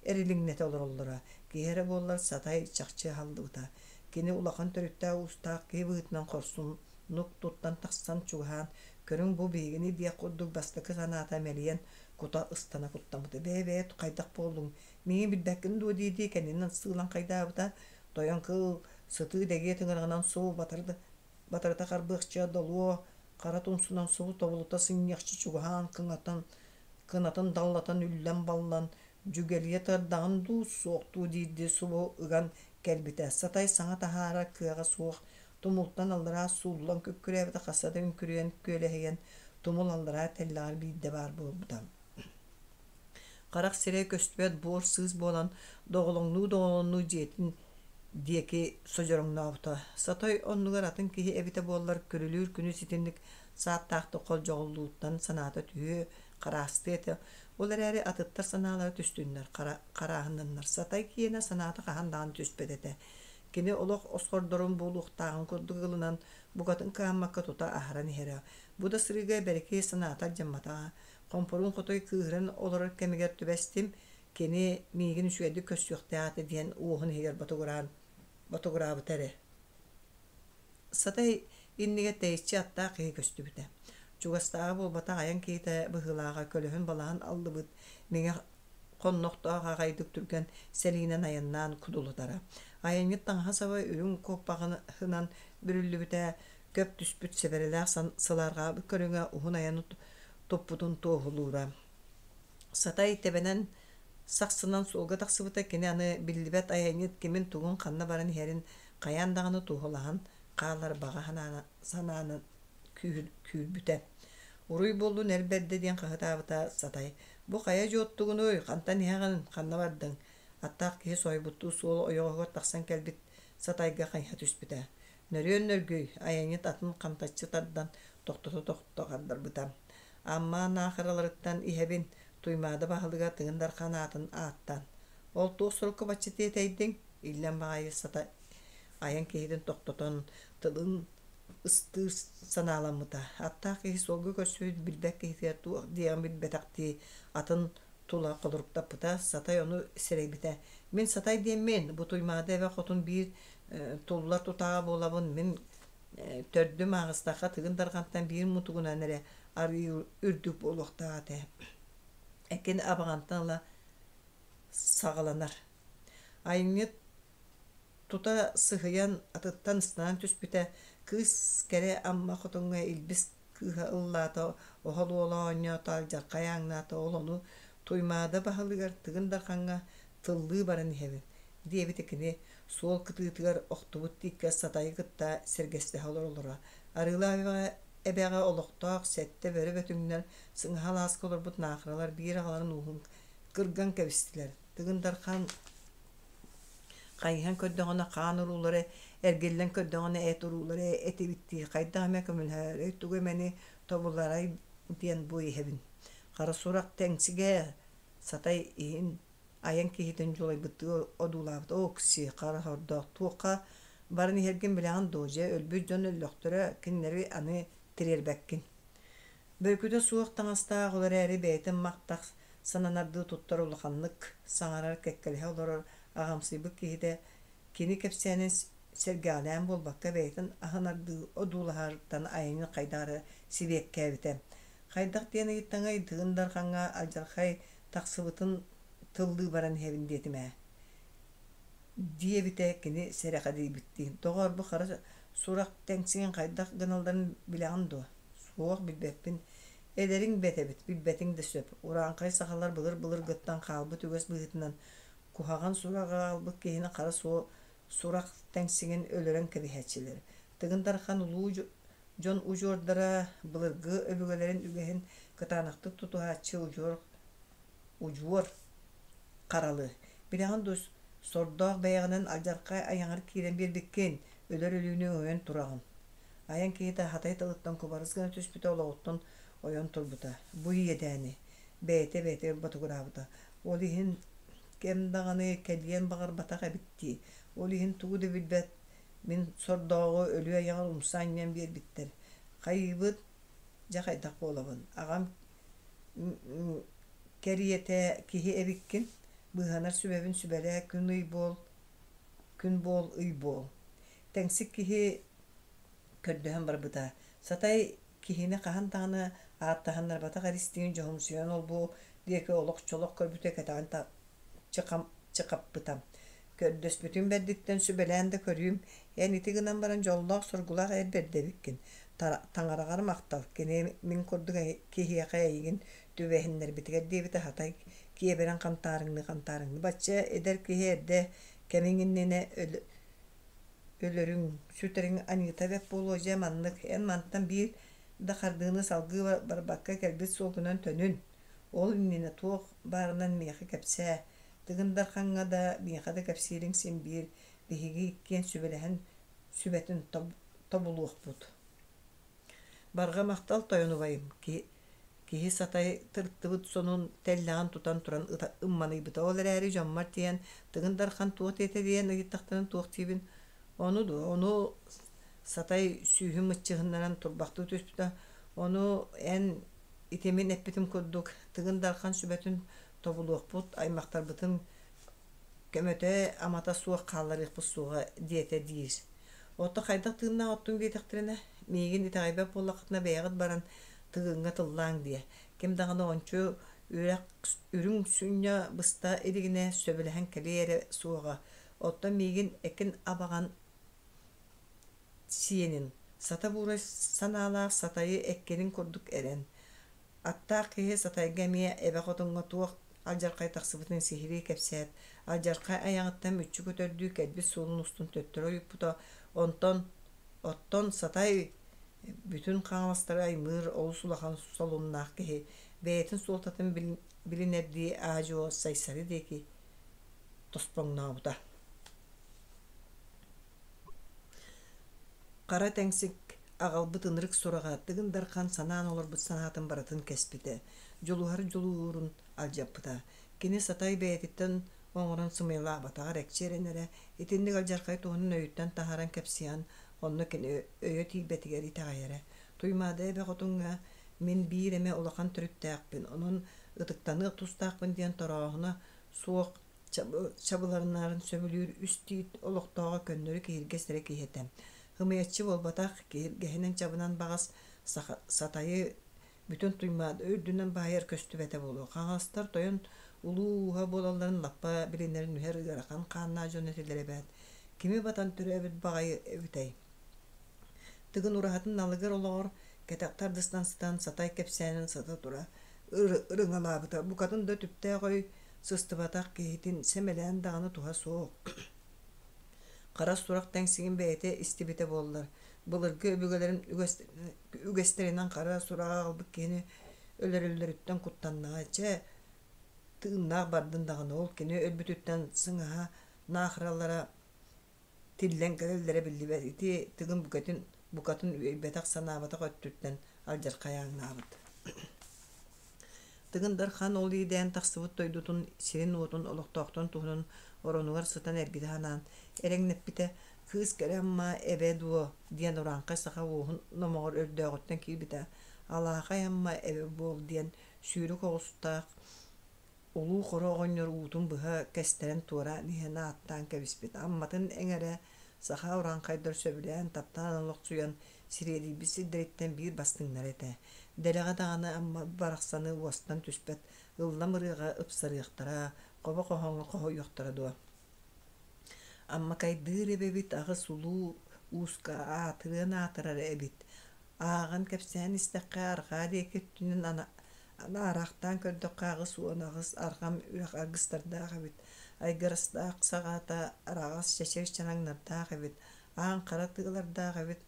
эрилиҥнэтэ олороллоро. Киһи эрэ буоллар Сатай чахчы аһаллыбыта. Кини улахан төрүттээх-уустаах киһи быһыытынан хорсуннук туттан тахсан чугаһаан, көрүҥ бу биһигини диэх курдук бастакы санаата мэлийэн кута ыстана куттаммыта. Бэйэ-бэйэ хайдах буоллуҥ, миигин билбэккин дуо дии-дии кэннинэн сыылан хайдаабыта, тойон кыыл сытыы дэгиэ тыҥыраҕынан субу батарда батарыта харбыахча долуо хара тумсунан субу тобулута сынньыахча чугаһаан кыҥатан кынатын даллатан үллэн-баллан дьүгэлийэ тардаҕын дуу суох дуу диирдии субу ыган кэлбитэ сатай саҥа таһаарар кыаҕа суох тумултан аллараа сууллан күккүрээбитэ хаста да үҥкүрүйэн күөлэһийэн тумул аллараа тэллэҕэр биирдэ баар буолбута Харах сирэй көстүбэт буор сыыс буолан доҕолоҥнуу-доҕолоҥнуу дьиэтин диэки содьороҥнообута. Сатой оннугар атын киһи эбитэ буоллар күрүлүүр күнүс итинник сааттаахтык холдьоҕуллууттан санаата түһүө, хараастыа этэ. Ол эрээри атыттар санаалара түстүннэр, харааһыннаннар. Сатай киэнэ санаата хаһан даҕаны түспэт этэ. Кини олох осхордорун буолуохтааҕын курдук ылынан, букатын кыһаммакка тута аһаран иһэрэ. Бу да сырыыга бэрикиэ санаата алдьамматаҕа. Хомпоруун хотой кыыһыран олорор кэмигэр түбэстим, кини миигин үчүгэйдик көрсүөхтээх этэ диэн уоһун иһигэр ботугураан ботугураабыта эрэ. Сатай иннигэр тэйиччи аттаах киһи көстүбүтэ. Чугастааҕы буолбатах айан киһитэ быһыылааҕа көлөһүн-балаһын аллыбыт, миҥэ хоннохтоох аҕайдык түргэн сэлиинэн айаннаан кудулутара. Айанньыт таҥаһа-саба үрүҥ куоппаҕынан бүрүллүбүтэ, көп түспүт сэбэрэлээх сылаарҕаабыт көрүҥэ уһун айаны туппутун туоһулуура. Сатай тэбэнэн сахсынан суолга тахсыбыта кини аны биллибэт айанньыт кимин-тугун ханна баран иһэрин хайаан даҕаны туоһулаһан хаалар баҕа санааны күүрбүтэ. Уруй буоллун эр бэрдэ диэн хаһытаабыта Сатай. Бу хайа дьуоттугунуй, хантан иһэҕин, ханна бардыҥ? Аттаах киһи соһуйбуттуу суол ойоҕоһугар тахсан кэлбит Сатайга хайыһа түспүтэ. Нөрүөн нөргүй, айанньыт атын хантаччы тардан тохтото-тохто хардарбыта. Амма наахараларыттан иһэбин, Туймаада баһылыга Тыгын Дархан аатын ааттаан. Ол туох сурукка бачча тиэтэйдиҥ? Иллэҥ баҕайы сата айан киһитин тохтотон, тылын ыстыыр санааламмыта. Аттаах киһи суолга көрсүбүт билбэт киһитигэр туох диэҕин билбэтэхтии атын тула холоруктаппыта, Сатай ону сэрэйбитэ. Мин Сатай диэммин, бу Туймаада эбэ хотун биир туллар тутааҕа буолабын, мин төрдүм ааҕыстахха Тыгын Дархантан биир мутугунан эрэ арыый үрдүк буолуохтаах этэ. Экин абаҕантан ыла саҕаланар. Айымньы тута сыһыйан атыттан ыстанан түспүтэ, кыыс кэрэ Амма хотуҥҥа илбис кыыһа ыллаата, оһол уола оонньоото, алдьархай ааҥнаата, ол ону Туймаада баһылыгар Тыгын Дархаҥҥа тыллыы баран иһэбин, диэбитэ кини суол кытыытыгар охтубут тииккэ Сатайы кытта сэргэстэһэ олороллоро. Арыылаах эбэҕэ олохтоох сэттэ бөрө бөтүҥнэр сыҥаһа алааска олорбут наахаралар биир аҕаларын ууһун кырган кэбистилэр. Тыгын Дархан хайыһан көрдөҕүнэ хаан уруулара эргиллэн көрдөҕүнэ эт уруулара этибиттии хайдах эмэ көмөлөһөөрөй тугу эмэни тобуларай диэн бу иһэбин. Хара сурах тэҥсигэ сатай иһин айан киһитин дьулайбыттыы одуулаабыт Окси хара сордоох туохха баран иһэргин билэҕин дуо дьэ өлбүт дьон өллөхтөрө кинилэри аны тириэрбэккин Бөрүкүтэ суох таҥастаах ол эрээри бэйэтин мах-тах сананардыы туттар улаханнык саҥарар кэккэлэһэ олорор аҕамсыйбыт киһитэ кини кэпсээнин сэргэҕэлээн буолбакка бэйэтин аһынардыы одуулаһарыттан айанын хайдах эрэ сибиэккээбитэ. Хайдах диэн ыйыттаҥай Тыгын Дархаҥҥа алдьархай тахсыбытын тыллыы баран иһэбин диэтим ээ диэбитэ кини сэрэхэдийбиттии. Доҕоор, бу хара сурах тэҥсигин хайдах гыналларын билэҕин дуо? Суох, билбэппин. Эдэриҥ бэт эбит, билбэтиҥ да сөп. Урааҥхай сахалар былыр-былыргыттан хаалбыт үгэс быһыытынан куһаҕан сураҕы аҕалбыт киһини хара сурах тэҥсигин өлөрөн кэбиһээччилэр. Тыгын Дархан улуу дьон удьуордара былыргы өбүгэлэрин үгэһин кытаанахтык тутуһааччы удьуор удьуор харалы. Билэҕин дуу, сордоох бэйэҕинэн алдьархай айаҕар киирэн биэрбиккин, өлөр өлүүнү өҥөйөн тураҕын. Айан киһитэ хатай тылыттан кубарыс гына түспүтэ олоҕуттан ойон турбута. Бу иэдээни бэйэтэ бэйэтигэр ботугураабыта. Ол иһин кэм даҕаны кэлиэн баҕарбатах эбит дии. Ол иһин тугу да билбэт мин сордооҕу өлүү айаҕар умса анньан биэрбиттэр. Хайыыбыт, дьэ хайдах буолабын? Аҕам кэриэтэ киһи эбиккин, быыһанар сүбэбин сүбэлээ күн-ый буол, күн буол, ый буол. Тэҥсик киһи көрдөһөн барбыта. Сатай киһини хаһан даҕаны ааттаһыннарбатах эристиин дьоһумсуйан олбуо диэки олох-чолох көрбүтэ кэтэҕин чыхаппыта. Көрдөспүтүм бэрдиттэн сүбэлээн да көрүүм, эн ити гынан баран дьоллоох-соргулаах эр бэрдэ эбиккин. Таҥараҕар махтал, кини мин курдук киһиэхэ эйигин түбэһиннэрбитигэр диэбитэ Хатай киэбирэн хантаарыҥныы-хантаарыҥныы. Бачча эдэр киһи эрдэ кэмиҥ иннинэ өлөрүҥ, сүтэриҥ аньыыта бэрт буолуо дьэ маннык эн мантан биир да хардыыны салгыы барбакка кэлбит суолгунан төнүн. Ол иннинэ туох баарынан миэхэ кэпсээ. Тыгын Дархаҥҥа да, миэхэ да кэпсиириҥ син биир, биһиги иккиэн сүбэлэһэн сүбэтин тобулуохпут. Барҕа махтал тойон убайым, киһи сатай тырыттыбыт сонун тэллэҕин тутан туран ымманыйбыта. Ол эрээри дьоммор тиийэн Тыгын Дархан туох диэтэ диэн ыйыттахтарына туох диибин, ону дуо, ону сатай сүүһүн мыччыһыннаран турбахтыы түспүтэ, ону эн ити мин эппитим курдук Тыгын Дархан сүбэтин тобулуохпут, аймахтарбытын көмөтө-амата суох хаалларыахпыт суоҕа диэтэ диир. Ото хайдах тыыннаах оттуҥ диэтэхтэринэ, миигин итэҕэйбэт буоллаххытына бэйэҕит баран Тыгыҥҥа тыллааҥ диэ. Ким даҕаны ончу үрэх үрүҥ сүнньэ быста илигинэ сөбүлэһэн кэлиэ эрэ суоҕа. Оттон миигин экин абаҕан сиэнин, сата буурай санаалаах сатайы эккирин курдук эрэн. Аттаах киһи Сатайга эмиэ эбэ хотуҥҥа туох алдьархай тахсыбытын сиһилии кэпсээт, алдьархай айаҕыттан мүччү көтөрдүү кэлбит суолун устун төттөрү ойуппута, онтон оттон Сатай бүтүн хаҥаластары аймыыр олус улахан солуннаах киһи, бэйэтин суолтатын билинэрдии аа-дьуо Сайсары диэки тоспоҥнообута. Хара тэҥсик аҕалбыт ынырык сураҕа Тыгын Дархан санаан олорбут санаатын барытын кэспитэ, дьулуһар дьулуурун алдьаппыта. Кини Сатай бэйэтиттэн оҥорон сымыйалаабатаҕар экчи эрэнэрэ, итинник алдьархай туһунан өйүттэн таһааран кэпсиэҕин Онно кини өйө тиийбэтигэр итэҕэйэрэ. Туймаада эбэ хотуҥҥа мин биир эмэ улахан төрүттээхпин, онон ытыктаныах тустаахпын диэн торооһуна суох чабыланарын сөбүлүүр үс тиит олохтооҕо көннөрү киһиргэс эрэ киһи этэ. Ымыйаччы буолбатах, киһиргэһинэн чабынан баҕас сатайы бүтүн Туймаада үрдүнэн баайар көстүбэтэ буолуо. Хаҥаластар тойон улуу ууһа буолалларын лаппа билинэрин үһэр ыарахан хааннаах дьон этилэр эбээт. Кими батан төрөөбүт баҕайы эбитэй? Тыгын ураһатын налыгар олоҕор кэтэх тардыстан сытан сатай кэпсээнин сыта тура ырыҥалаабыта. Букатын да түптээх өй сыстыбатах киһитин сэмэлээн даҕаны туһа суох. Хара сурах тэҥсигин бэйэтэ истибитэ буоллар, былыргы өбүгэлэрин үгэстэринэн хара сураҕы аҕалбыт киһини өлөрөллөрүттэн куттаннаҕа. Чэ, тыыннаах бардын даҕаны, ол кини өлбүтүттэн сыҥаһа наахаралара тиллэн кэлэллэрэ биллибэт. Ити Тыгын букатын, букатын үөйбэтэх-санаабатах өттүттэн алдьархай ааҥнаабыт. Тыгын Дархан ол иидээн тахсыбыт дойдутун сирин-уотун олохтоохторун туһунан оронугар сытан эргитэ санаан эрэҥнэппитэ, «Кыыс кэрэ Амма эбэ дуо?» диэн урааҥхай саха уоһун номоҕор өрдөөҕүттэн киирбитэ. «Алаахай Амма эбэ буол» диэн сүүрүк оҕустаах Улуу Хоро оҕонньор уутун быһа кэстэрэн туораан иһэн ааттаан кэбиспит Амматын эҥэрэ саха урааҥхайдар сөбүлээн, таптаан олохсуйан сириэдийбит сирдэриттэн биир бастыҥнара этэ. Дэлэҕэ даҕаны Амма барахсаны уостан түспэт ыллам ырыаҕа ыпсарыахтара, хобо хоһооҥҥо хоһуйуохтара дуо? Аммакайдыыр эбэбит аҕыс улуу ууска аатырыан аатырар эбит. Ааҕан кэпсээн истэххэ, арҕаа диэки өттүнэн Аны араахтаан көрдөххө 88 арҕам үрэх аргыстардаах эбит, айгырастаах саҕата араҕас чэчир чараҥнардаах эбит, аан хара тыалардаах эбит,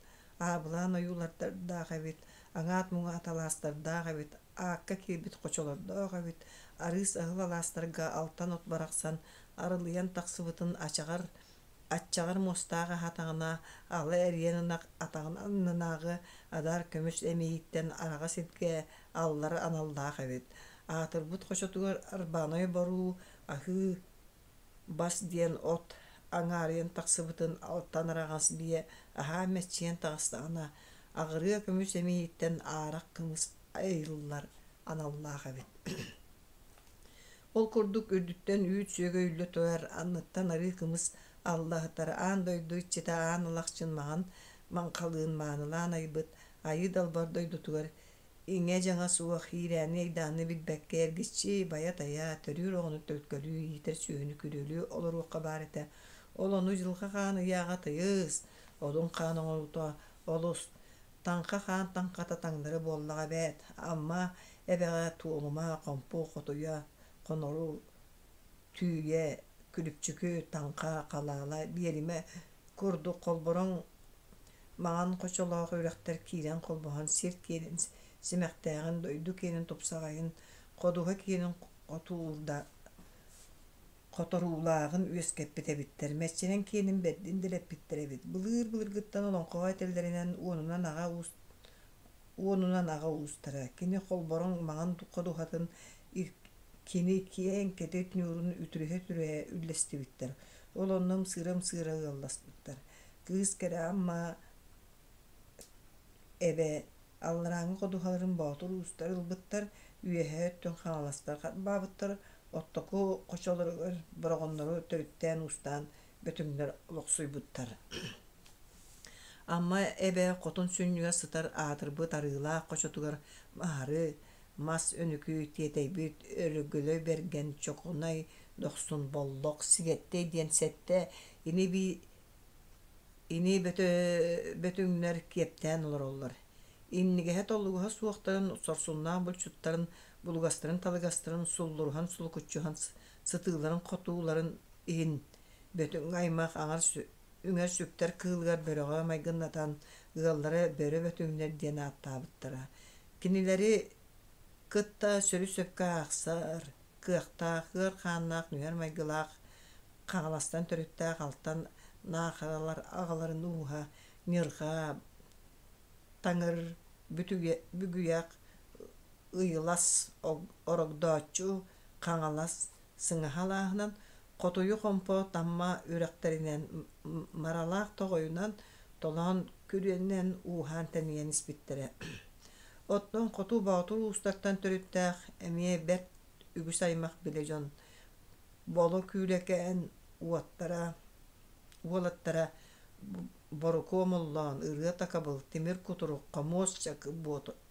аабылаан ойуулардаах эбит, аҥаат муҥаат алаастардаах эбит, аакка киирбит хочолордоох эбит, арыыс аһыл алаастарга алтан от барахсан арылыйан тахсыбытын ачаҕар Аччаҕар муостаах аһаатаҕына, ала эриэн ынах атаҕын аннынааҕы адаар көмүс эмиийиттэн араҕас илгэ аллар аналлаах эбит. Аатырбыт хочотугар Арбаанай боруу аһыы бас диэн от аҥаарыйан тахсыбытын алтан араҕас биэ аһаан мэччийэн таҕыстаҕына, аҕырыа көмүс эмиийиттэн аарах кымыс айыллар аналлаах эбит. Ол курдук үрдүттэн үүт сүөгэй үллэ турар, анныттан арыы кымыс аллаһытар, аан дойду иччитэ Аан Алахчын маҥан маҥхалыын маанылаан айбыт Айыы Далбар дойдутугар иҥэ-дьаҥа суох иирээни-айдааны билбэккэ эргиччи байа-тайа, төрүүр оҕону төлкөлүү, иитэр сүөһүнү күрүөлүү олоруохха баар этэ. Ол ону Дьылҕа Хаан ыйааҕа тыйыс, Одун Хаан оҥорута олус Таҥха хаан таҥхата таҥнары буоллаҕа эбээт, Амма эбэҕэ Туолума, Хомпу, Хотуйа, Хонору, Түүйэ, Күлүпчүкү, Таҥха, Халаала, Биэримэ курдук холбороҥ маҥан хочолоох үрэхтэр киирэн холбоһон сир киэнин симэхтээҕин, дойду киэнин тупсаҕайын, ходуһа киэнин хотуурда хоторуулааҕын үөскэппит эбиттэр, мэччирэҥ киэнин бэрдин дэлэппиттэр эбит. Былыыр-былыргыттан олоҥхоҕо этэллэринэн уонунан аҕа уус уонунан аҕа уустара. Кини холбороҥ маҥан ходуһатын кини киэҥ кэтит ньуурун үтүрүһэ-үтүрүһэ үллэстибиттэр. Ол онно ымсыыра-ымсыыра ыалласпыттар. Кыыс кэрэ Амма эбэ Алларааҥҥы ходуһаларын боотур уустар ылбыттар, үөһээ өттүн хаҥаластар харбаабыттар, оттоку хочолоругар бороҕоннору төрүттээн уустаан бөтүҥнэр олохсуйбуттар. Амма эбэ хотун сүнньүгэр сытар аатырбыт арыылаах хочотугар маһары, мас өнүкү тиэтэйбит Өрөгөлөй Бэргэн, Чокунай, Дохсун Боллох, Сигэттэй диэн сэттэ ини-бии Ини бөтүҥнэр киэптээн олороллор. Иннигэһэ-толлугаһа суохтарын, сорсуннаах булчуттарын, булугастарын-талыгастарын суллуруһан сулукуччуһан сытыыларын-хотууларын иһин Бөтүҥ аймах аҥар үҥэр-сүктэр кыылыгар бөрөҕө майгыннатан ыаллара Бөрө Бөтүҥнэр диэн ааттаабыттара. Кинилэри кытта сөрү-сөпкө аахсар, кыахтаах, ыар хааннаах нүһэр майгылаах Хаҥаластан төрүттээх Алтан Наахаралар аҕаларын ууһа Ньырҕа, Таҥыр, Бүгүйэх, Ыйылас, Орогдооччу, Хаҥалас, Сыҥаһа алааһынан, Хотуйу Хомпо Тамма үрэхтэринэн, Маралаах Тоҕойунан, Толоон күрүөннэн ууһаан тэнийэн испиттэрэ. Оттон хоту боотур уустартан төрүттээх эмиэ бэрт үгүс аймах билэ дьон Боло Күүлэкээн уоттара уолаттара Борукуо Омоллоон, Ырыа Такабыл, Тимир Кутурук, Хомуос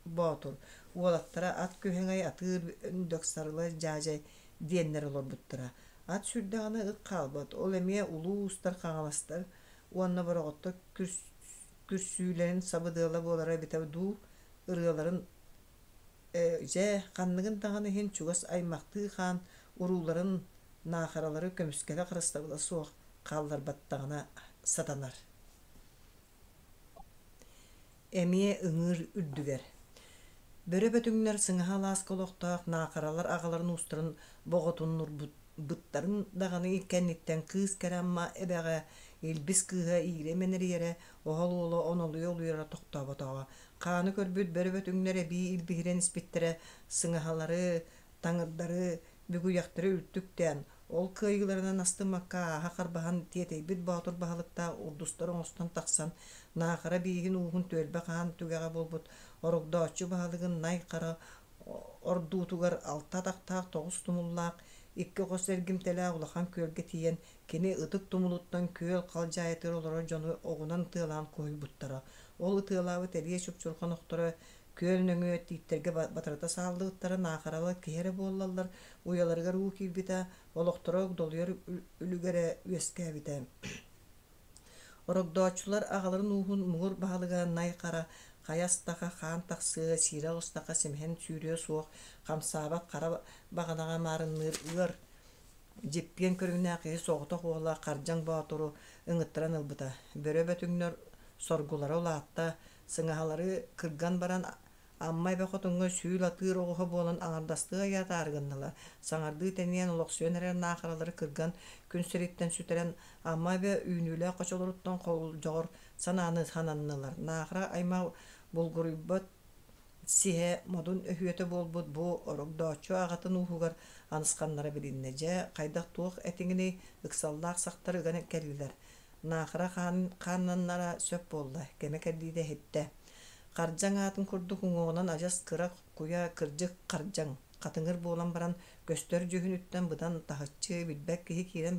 Боотур уолаттара Ат Күһэҥэй, Атыыр Өндөк, Сарыла Дьаадьай диэннэр олорбуттара. Ат сүүрдэҕинэ ыт хаалбат, ол эмиэ улуу уустар хаҥаластар уонна бороҕоттор күрсүүлэрин сабыдыала буолара эбитэ дуу, ырыаларын дьэ, ханныгын даҕаны иһин чугас аймахтыы хаан урууларын наахаралары көмүскэлэ харыстабыла суох хаалларбаттаҕына сатанар. Эмиэ ыҥыыр үрдүгэр. Бөрө Бөтүҥнэр сыҥаһа алааска олохтоох наахаралар аҕаларын уустарын боҕотуннурбуттарын даҕаны кэнниттэн кыыс кэрэ Амма эбэҕэ Илбис кыыһа иирэ мэнэрийэрэ, оһол уола онолуйа улуйара тохтооботоҕо. Хааны көрбүт бөрө бөтүҥнэр эбии илбиһирэн испиттэрэ, сыҥаһалары, таҥырдары, бүгүйэхтэри үлтүктээн, ол кыайыыларынан астыммакка ааһа харбаһан тиэтэйбит боотур баһылыктаах урдустар оҥостон тахсан, Наахара бииһин ууһун түөлбэ хаан түгэҕэ буолбут Орогдооччу баһылыгын Най Хара ордуутугар алта атахтаах тоҕус тумуллаах, икки хос эргимтэлээх улахан күөлгэ тиийэн, кини ытык тумулуттан күөл халдьаайытыгар олорор дьону оҕунан ытыалаан куһуйбуттара. Ол ытыалаабыт элиэ чупчурҕан охторо күөл нөҥүө тииттэргэ батарыта сааллыбыттара наахаралар киһи эрэ буоллаллар, уйаларыгар уу киирбитэ, олохторо огдолуйар үлүгэрэ үөскээбитэ. Орогдооччулар аҕаларын ууһун муҥур баһылыга Най Хара хайа астаха хаан тахсыа, сиирэ оҕустаха симэһин сүүрүө суох, хамсаабат хара баҕанаҕа маарынныыр ыар дьиппиэн көрүҥнээх киһи соҕотох уола Хардьаҥ Боотуру ыҥыттаран ылбыта. Бөрө Бөтүҥнэр соргулара улаатта, сыҥаһалары кырган баран Амма эбэ хотуҥҥа сүүл атыыр оҕуһа буолан аҥардастыы айаатаары гыннылар. Саҥардыы тэнийэн олохсуйан эрэр наахаралары кырган, күн сириттэн сүтэрэн, Амма эбэ үүнүүлээх хочолоруттан холдьоҕор санааны сананнылар. Наахара аймах булгуруйбат сиһэ модун өһүөтэ буолбут бу орогдооччу аҕатын ууһугар анысханнара билиннэ. Дьэ, хайдах-туох этиҥиний, ыксаллаах сахтар ыган кэллилэр. Наахара хааннаннара сөп буолла, кэмэ кэллиитэ иһиттэ. Хардьаҥ аатын курдук уҥуоҕунан адьас кыра куйа кырдьык хардьаҥ, хатыҥыр буолан баран көстөр дьүһүнүттэн быдан таһыччы билбэт киһи киирэн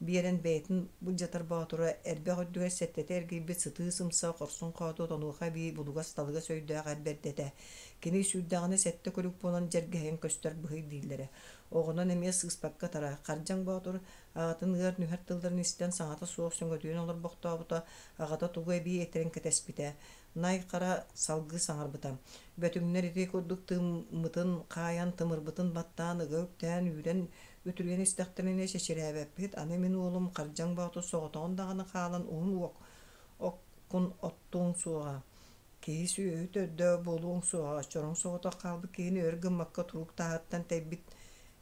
биэрэн бэйэтин былдьатар боотура эрбэх үрдүгэр сэттэтэ эргийбит сытыы сымса хорсун хоотуот онуоха эбии булугас-талыгас өйдөөх эр бэрдэ этэ. Кини сүүрдэҕинэ сэттэ күлүк буолан дьэргэһийэн көстөр быһый дииллэрэ. Оҕонон эмиэ сыыспакка ытара. Хардьаҥ Боотур аҕатын ыар нүһэр тылларын истэн саҥата суох сөҥөдүйэн олорбохтообута, аҕата тугу эбии этэрин кэтэспитэ. Най Хара салгыы саҥарбыта: «Бөтүҥнэр ити курдук тыыммытын хаайан, тымырбытын баттаан, ыга үктээн, үүрэн үтүрүйэн истэхтэринэ чэчирээбэппит, аны мин уолум Хардьаҥ Боотур соҕотоҕун даҕаны хаалан уһун оккун оттуоҥ суоҕа, киһи-сүөһү төрдө буолуоҥ суоҕа, чороҥ соҕотох хаалбыт киһини өр гыммакка туруук тааһыттан тэйбит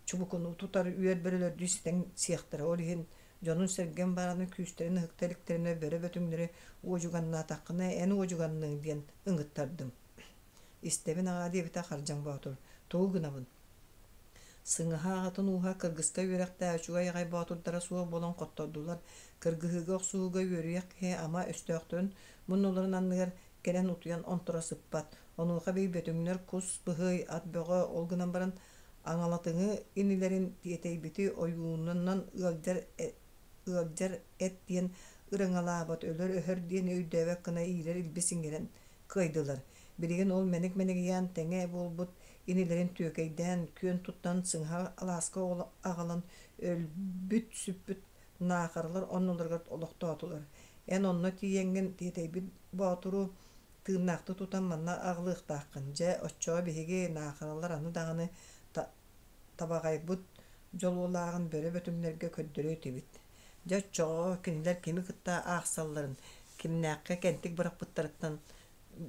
чубукуну тутар үөр бөрөлөрдүү ситэн сиэхтэрэ, ол иһин дьонун-сэргэм бараны күүстэрин ыһыкта иликтэринэ бөрө бөтүҥнэри уодьуганнаатаххына эн уодьуганныаҥ диэн ыҥыттардым. Истэбин аҕаа диэбитэ Хардьаҥ Боотур. Тугу гынабын? Сыҥаһа аҕатын ууһа кыргыска үөрэхтээх үчүгэй аҕай боотурдара суох буолан хоттордулар. Кыргыһыыга охсуһууга үөрүйэх киһи ама өстөөхтөрүн муннуларын анныгар кэлэн утуйан онторо сыппат. Онуоха эбии бөтүҥнэр кус, быһый, ат бөҕө ол гынан баран аҥалатыҥы инилэрин тиэтэйбити ойуунунан ыалдьар ыалдьар эт диэн ырыҥалаабат, өлөр-өһөр диэни өйдөөбөт гына иирэр илбис иҥэрэн кыайдылар. Билигин ол мэник-мэнигийээн тэҥэ буолбут инилэрин түөкэйдээн, күөн туттан сыҥаһа алааска аҕалан өлбүт-сүппүт наахаралар оннуларыгар олохтоотулар. Эн онно тиийэҥҥин тиэтэйбит боотуру тыыннаахтыы тутан манна аҕалыахтааххын. Дьэ, оччоҕо биһиги наахаралар аны даҕаны табаҕайбыт дьолуолааҕын бөрө бөтүҥнэргэ көрдөрүө этибит. Дьэ, оччоҕо кинилэр кими кытта аахсалларын, кимнээххэ кэнтик бырахпыттарыттан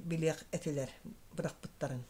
билиэх этилэр бырахпыттарын.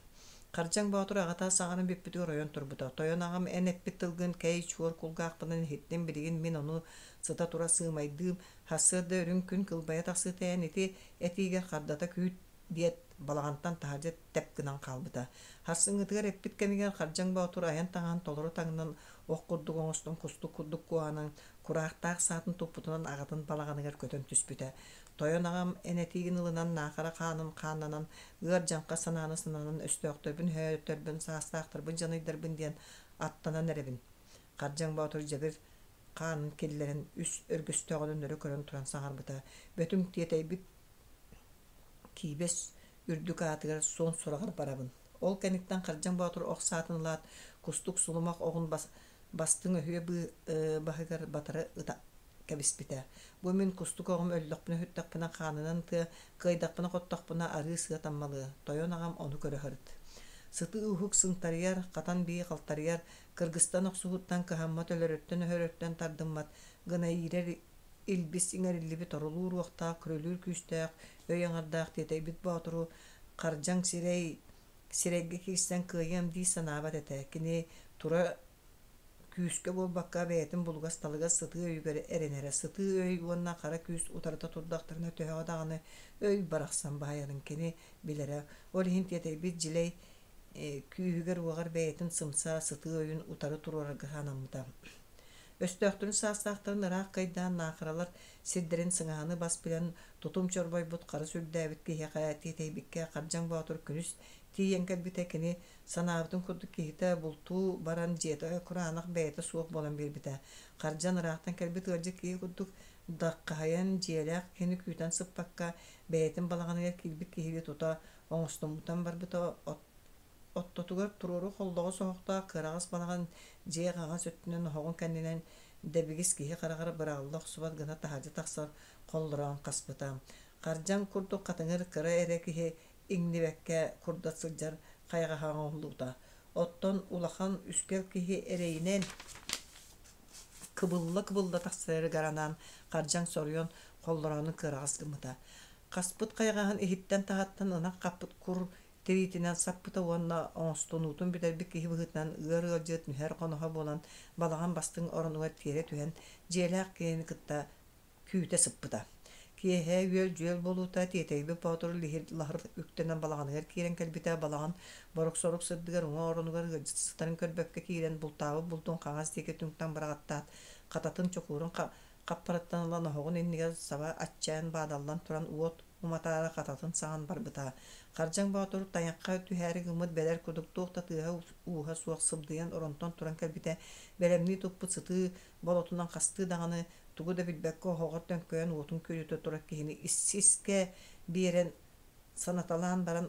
Хардьаҥ Боотур аҕата саҕана бүппүтүгэр ойон турбута. Тойон аҕам эн эппит тылгын кэй чуор кулгаахпынан иһиттим, билигин мин ону сыта-тура сыымайдыым, сарсыарда үрүҥ күн кылбайа тахсыыта эн ити этиигэр хардата күүт диэт Балаҕантан таһырдьа тэп гынан хаалбыта. Сарсыҥҥытыгар эппит кэмигэр Хардьаҥ Боотур айан таҥаһын толору таҥнан, ох курдук оҥостон, кустук курдук куоһанан, кураахтаах саатын туппутунан аҕатын балаҕаныгар көтөн түспүтэ. Тойон аҕам эн этиигин ылынан Наахара хаанын хааннанан, ыар дьаҥха санааны сананан өстөөхтөрбүн өһөөтөрбүн, саастаахтарбын дьаныйдарбын диэн аттанан эрэбин. Хардьаҥ Боотур дьэбир хаанын киллэрэн үс өргөстөөҕүнэн өрө көрөн туран саҥарбыта. Бөтүҥ тиэтэйбит киибэс үрдүк аатыгар суон сураҕар барабын. Ол кэнниттэн Хардьаҥ Боотур ох саатын ылаат, кустук сулумах оҕун бас бастыҥ өһүө баһыгар батары ыта кэбиспитэ. Бу мин кустук оҕом өллөхпүнэ-сүттэхпинэ хаанынан тыа, кыайдахпына-хоттохпуна арыы сыа таммалыа, тойон аҕам ону көрө сырыт. Сытыы уһук сынтарыйар, хатан бии халтарыйар, кыргыстан охсуһууттан кыһаммат өлөрөртөн-өһөрөртөн тардыммат гына иирэр илбис иҥэриллибит орулуур уохтаах, көрүлүүр күүстээх, өй аҥардаах тиэтэйбит боотуру хардьаҥ сирэй сирэйгэ киирсэн кыайыам дии санаабат этэ. Кини тура күүскэ буолбакка бэйэтин булугас-талыгас сытыы өйүгэр эрэнэрэ. Сытыы өй уонна хара күүс утарыта турдахтарына төһөҕө даҕаны өй барахсан баһыйарын кини билэрэ. Ол иһин тиэтэйбит дьилэй күүһүгэр-уоҕар бэйэтин сымса, сытыы өйүн утары туруорарга санаммыта. Өстөөхтөрүн саастаахтарын ыраах кыайдаан наахаралар сирдэрин сыҥаһаны бас билэн тутум чорбойбут харыс үрдээбит киһиэхэ тиэтэйбиккэ Хардьаҥ Боотур күнүс тиийэн кэлбитэ кини санаабытын курдук киһитэ бултуу баран дьиэтэ кураанах бэйэтэ суох буолан биэрбитэ. Хардьан ыраахтан кэлбит ыалдьыт киһи курдук даххаһыйан дьиэлээх киһини күүтэн сыппакка бэйэтин балаҕаныгар киирбит киһини тута оҥостуммутан барбыта Оттотугар туруору холлоҕос оһохтоох кыараҕас балаҕан дьиэ хаҥас өттүнэн оһоҕун кэннинэн дэбигис киһи хараҕар быраҕылла охсубат гына таһырдьа тахсар холлороон хаспыта. Хардьаҥ курдук хатыҥыр кыра эрэ киһи иҥнибэккэ курдат сылдьар хайаҕаһа оҥоһуллубута. Оттон улахан үскэл киһи эрэйинэн кыбылла-кыбылла тахсарыгар анаан хардьаҥ соруйан холлороонун кыараҕас гыммыта. Хаспыт хайаҕаһын иһиттэн-таһыттан ынах хаппыт кур тириитинэн саппыта уонна оҥостунуутун бүтэрбит киһи быһыытынан ыар ыалдьыт нүһэр хоноһо буолан балаҕан бастыҥ оронугар тиэрэ түһэн дьиэлээх киһини кытта күүтэ сыппыта. Киэһэ үөл-дьүөл буолуута тиэтэйбит боотур лиһир-лаһыр үктэнэн балаҕаныгар киирэн кэлбитэ балаҕан борук-сорук сырдыгар уҥа оронугар ыалдьыт сытарын көрбөккө киирэн бултаабыт булдун хаҥас диэки түҥтэн быраҕаттаат хататын чокуурун хаппарыттан ылан оһоҕун иннигэр саба аччаан баадаллан туран уот уматаары хататын саҕан барбыта. Хардьаҥ Боотур тайахха түһээри гыммыт бэлэр курдук туох да тыаһа-ууһа суох сыбдыйан оронтон туран кэлбитэ, бэлэмнии туппут сытыы болотунан хастыы даҕаны тугу да билбэккэ оһоҕор төҥкөйөн уотун күөдьүтэ турар киһини ис-искэ биэрэн санаталаан баран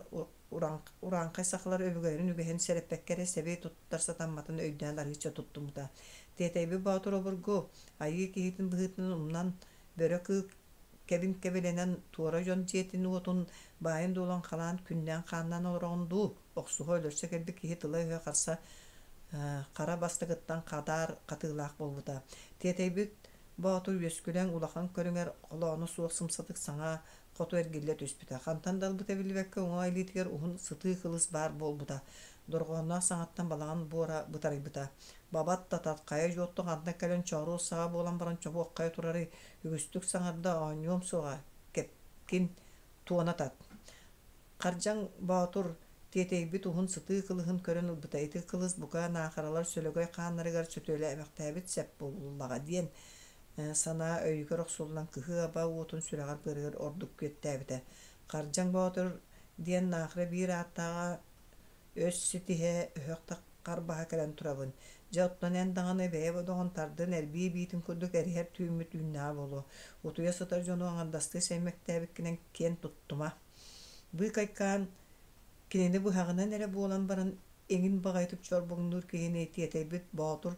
урааҥхай сахалар өбүгэлэрин үгэһин сэрэппэккэ эрэ сэби туттар сатамматын өйдөөн арыычча туттуммута. Тиэтэйбит Боотур обургу, айыы киһитин быһыытынан умнан, бөрө кыыл кэбин кэбилэнэн туора дьон дьиэтин-уотун баайын-дуолун халаан күннээн-хааннаан олороҕун дуу, охсуһа өлөрсө кэлбит киһи тыла-өһө харса хара бастакыттан хадаар хатыылаах буолбута. Тиэтэйбит Боотур үөскүлэҥ улахан көрүҥэр холооно суох сымсатык саҥа хоту эргиллэ түспүтэ. Хантан да ылбыта биллибэккэ уҥа илиитигэр уһун сытыы кылыс баар буолбута. Дорҕоонноох саҥаттан балаҕан буора бытарыйбыта. Бабат татат хайа дьуотту хантан кэлэн чооруос саҕа буолан баран чобуоххайа турарый үгүстүк саҥарда оонньуом суоҕа кэпкин туона тат. Хардьаҥ Боотур тиэтэйбит уһун сытыы кылыһын көрөн ылбыта ити кылыс бука наахаралар сөлөгөй хааннарыгар сөтүөлээбэхтээбит сэп буоллаҕа диэн санаа өйүгэр охсуллан кыһыы-аба уотун сүрэҕэр-быарыгар ордук күөттээбитэ. Хардьаҥ Боотур диэн наахара биир ааттааҕа өс ситиһэ, өһөх да харбаһа кэлэн турабын. Дьэ, оттон эн даҕаны бэйэ бодоҕун тардын эрбии биитин курдук эриһэр түүммүт үүннэҕэ буолуо. Утуйа сытар дьону аҥардастыы сэймэктээбиккинэн киэн туттума. Быыкайкаан кинини быһаҕынан эрэ буолан баран эҥин баҕайытык чорбоҥнуур киһини тиэтэйбит боотур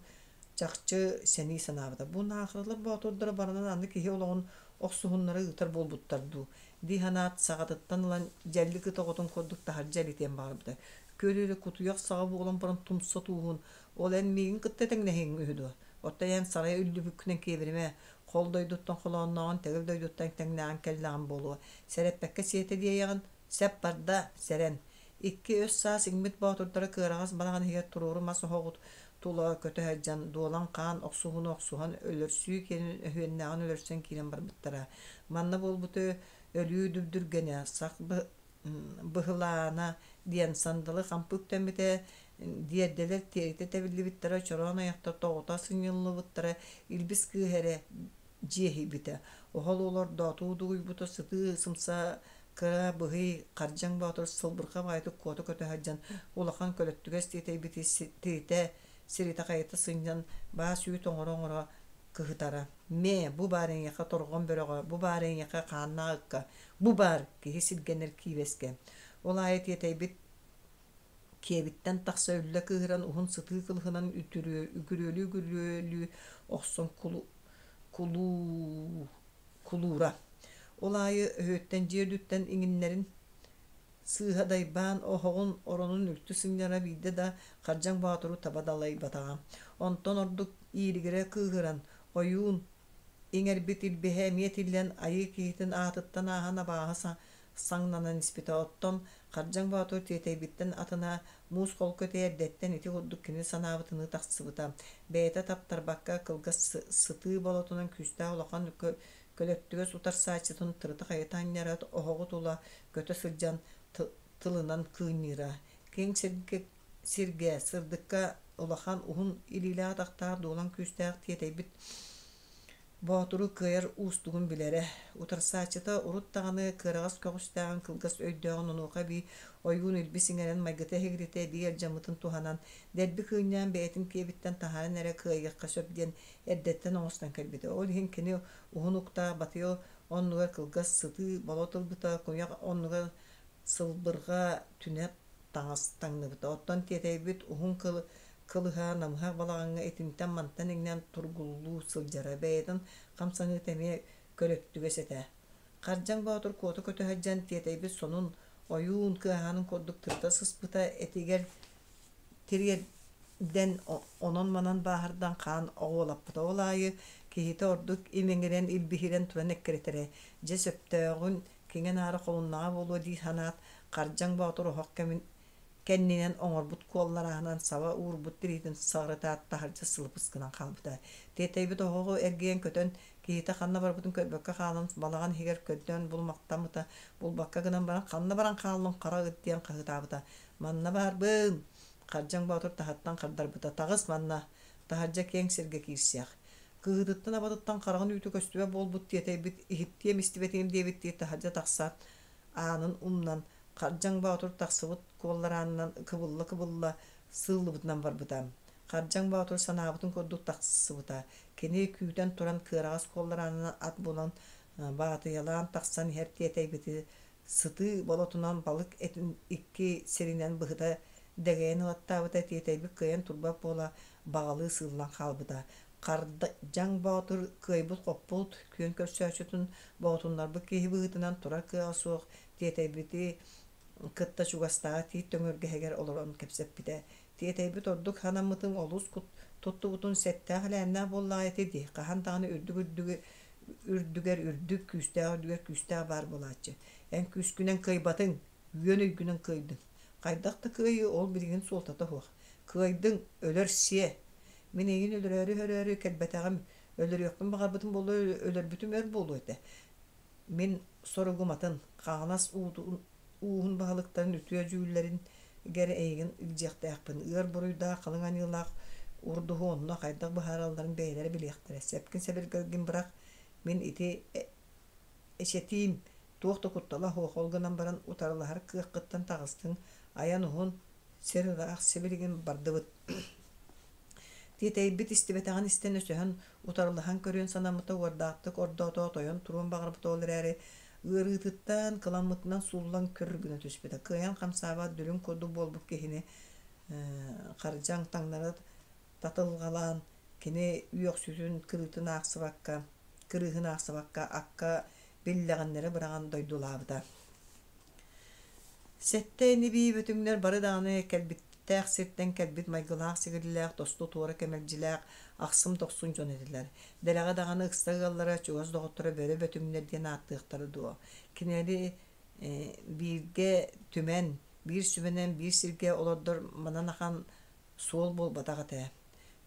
чахчы сэнии санаабыта. Бу наахаралар боотурдара баранан аны киһи олоҕун охсуһуннара ыытар буолбуттар дуу дии санаат, саҕатыттан ылан дьэллик ыт оҕотун курдук таһырдьа элитиэн баҕарбыта. Күөл эрэ кутуйах саҕа буолан баран тумса тууһун, ол эн миигин кытта тэҥнэһиэҥ үһү дуо? Оттон эн сарайа үллүбүккүнэн киэбиримэ, хол дойдуттан холооннооҕун тэгил дойдуттан тэҥнээҕин кэллэҕим буолуо. Сэрэппэккэ сиэтэ диэйэҕин, сөп барда, сэрэн. Икки өс саас иҥмит боотурдара кыараҕас балаҕан иһигэр туруору мас оһоҕу тула көтө сылдьан, дуолан хаан охсуһууну охсуһан, өлөрсүү киэнин өһүөннээҕин өлөрсөн киирэн барбыттара. Манна буолбуту өлүү дүбдүргэнэ, сах быһылаана диэн сандалы хампы үктэммитэ, диэрдэлэр тиэритэ тэбиллибиттэрэ, чороон айахтар тоҕута сынньыллыбыттара, илбис кыыһа эрэ дьиэһийбитэ. Оһол олордоотуу дугуйбута, сытыы сымса кыра быһый Хардьаҥ Боотур сылбырҕа баҕайытык куота көтө сылдьан улахан көлөттүгэс тиэтэйбити тиритэ сиритэ-хайыта сынньан баас-үүт оҥоро-оҥоро кыһытара. Мэ, бу баар эйиэхэ торҕон бөрөҕө, бу баар эйиэхэ хааннаах ыкка, бу баар киһи сиргэнэр киибэскэ. Ол аайы тиэтэйбит киэбиттэн тахса үллэ кыыһыран уһун сытыы кылыһынан үгүрүөлүү-үгүрүөлүү охсон кулуура. Ол аайы өһүөттэн дьиэ үрдүттэн иҥиннэрин сыыһа дайбаан оһоҕун оронун үлтү сынньара биирдэ да Хардьаҥ Боотуру таба далайбатаҕа. Онтон ордук ииригирэ кыыһыран, ойуун иҥэрбит илбиһэ эмиэ тиллэн айыы киһитин аатыттан ааһан абааһы саҥнанан испитэ. Оттон Хардьаҥ Боотур тиэтэйбиттэн атына муус холку этэ эрдэттэн ити курдук кини санаабытыныы тахсыбыта. Бэйэтэ таптарбакка кылгас сытыы болотунан күүстээх улахан көлөттүгэс утарсааччытын тырыта-хайыта анньара оһоҕу тула көтө сылдьан тылынан кыынньыыра. Киэҥ сиргэ, сиргэ сырдыкка улахан уһун илиилээх-атахтаах дуолан күүстээх тиэтэйбит Боотуру кыайар уустугун билэрэ. Утарсааччыта урут даҕаны кыараҕас көҕүстээҕин кылгас өйдөөҕүн онуоха эбии ойуун илбис иҥэрэн майгыта эһигиритэ эбии алдьаммытын туһанан, дэлби кыынньаан бэйэтин киэбиттэн таһааран эрэ кыайыахха сөп диэн эрдэттэн оҥостон кэлбитэ. Ол иһин кини уһун уктаах батыйа оннугар кылгас сытыы болот ылбыта, куйах оннугар сылбырҕа түнэ таҥас таҥныбыта. Оттон тиэтэйбит уһун кылыһа намыһах балаҕаҥҥа итинтэн-мантан иҥнэн тургуллуу сылдьара, бэйэтин хамсаныыта эмиэ көлөттүгэс этэ. Хардьаҥ Боотур куота көтө сылдьан тиэтэйбит сонун ойуун кыаһаанын курдук тырыта сыспыта, этигэр тириэрдэн онон-манан бааһырдан хаан оҕуолаппыта. Ол аайы киһитэ ордук имэҥирэн, илбиһирэн туран эккирэтэрэ. Дьэ сөптөөҕүн киҥэ-наара холуннаҕа буолуо дии санаат, Хардьаҥ Боотур оһох кэмин кэннинэн оҥорбут куолларааһынан саба уурбут тириитин саҕарытаат таһырдьа сылыпыс гынан хаалбыта. Тиэтэйбит оһоҕу эргийэн көтөн, киһитэ ханна барбытын көрбөккө хаалан, балаҕан иһигэр көрдөөн булумахтаммыта, булбакка гынан баран «Ханна баран хааллыҥ, хара ыт» диэн хаһыытаабыта. «Манна баарбын!» Хардьаҥ Боотур таһыттан хардарбыта. «Таҕыс манна, таһырдьа киэҥ сиргэ киирсиэх». Кыһыытыттан-абатыттан хараҕын үүтэ көстүбэт буолбут тиэтэйбит иһиттиэм истибэтиэм диэбиттии таһырдьа тахсаат, аанын умнан, Хардьаҥ Боотур тахсыбыт куоллараанынан кыбылла-кыбылла сыыллыбытынан барбыта. Хардьаҥ Боотур санаабытын курдук тахсыбыта. Кини күүтэн туран кыараҕас куоллараанынан ат булан баатыйалаан тахсан иһэр тиэтэйбити сытыы болотунан балык этин икки сиринэн быһыта дэгэйэн ылаттаабыта тиэтэйбит кыайан турбат буола баҕалыы сыыллан хаалбыта. Хардьаҥ Боотур кыайбыт-хоппут, күөн көрсөөччүтүн боотуннарбыт киһи быһыытынан турар кыаҕа суох тиэтэйбити кытта чугастааҕы тиит төҥүргэһигэр олорон кэпсэппитэ. Тиэтэйбит ордук санаммытын олус туттубутун сэттээх-элээннээх буоллаҕа ити дии, хаһан даҕаны үрдүк үрдүгү үрдүгэр үрдүк, күүстээх үрдүгэр күүстээх баар буолааччы. Эн күүскүнэн кыайбатыҥ, үөн өйгүнэн кыайдыҥ. Хайдах да кыайыы ол билигин суолтата суох. Кыайдыҥ, өлөр сиэ. Мин эйигин өлөрөөрү-өлөрөөрү кэлбэтэҕим, өлөрүөхпүн баҕарбытым буоллар өлөрбүтүм өр буолуо этэ. Мин соругум атын, Хаҥалас ууһун баһылыктарын үтүө дьүүллэригэр эйигин илдьиэхтээхпин, ыар буруйдаах, халыҥ аньыылаах урдуһу онно хайдах быһааралларын бэйэлэрэ билиэхтэрэ. Сэпкин-сэбиргэлгин бырах, мин ити эчэтиим, туох да куттала суох, ол гынан баран утарылаһар кыаххыттан таҕыстыҥ, айан уһун, сир ыраах, сибилигин бардыбыт. Тиэтэйбит истибэтэҕин истэн өсөһөн, утарылаһан көрүөн санаммыта уордаахтык ордоотоо тойон туруон баҕарбыта ол эрээри ыарыытыттан, кыламмытынан сууллан көр гына түспүтэ. Кыайан хамсаабат дүлүҥ курдук буолбут киһини хардьаҥ таҥнары татылҕалаан, кини үөхсүүтүн кырыытын аахсыбакка, кырыыһын аахсыбакка акка биллэҕиннэрэ быраҕан дойдулаабыта. Сэттэ ини-бии бөтүҥнэр бары даҕаны кэлбиттээх сиртэн кэлбит майгылаах-сигилилээх, тосту-туора кэмэлдьилээх, ахсым-дохсун дьон этилэр. Дэлэҕэ даҕаны ыкса ыаллара, чугас доҕотторо бөрө бөтүҥнэр диэн ааттыахтара дуо? Кинилэри бииргэ түмэн, биир сүбэнэн биир сиргэ олордор манан ахан суол буолбатах этэ.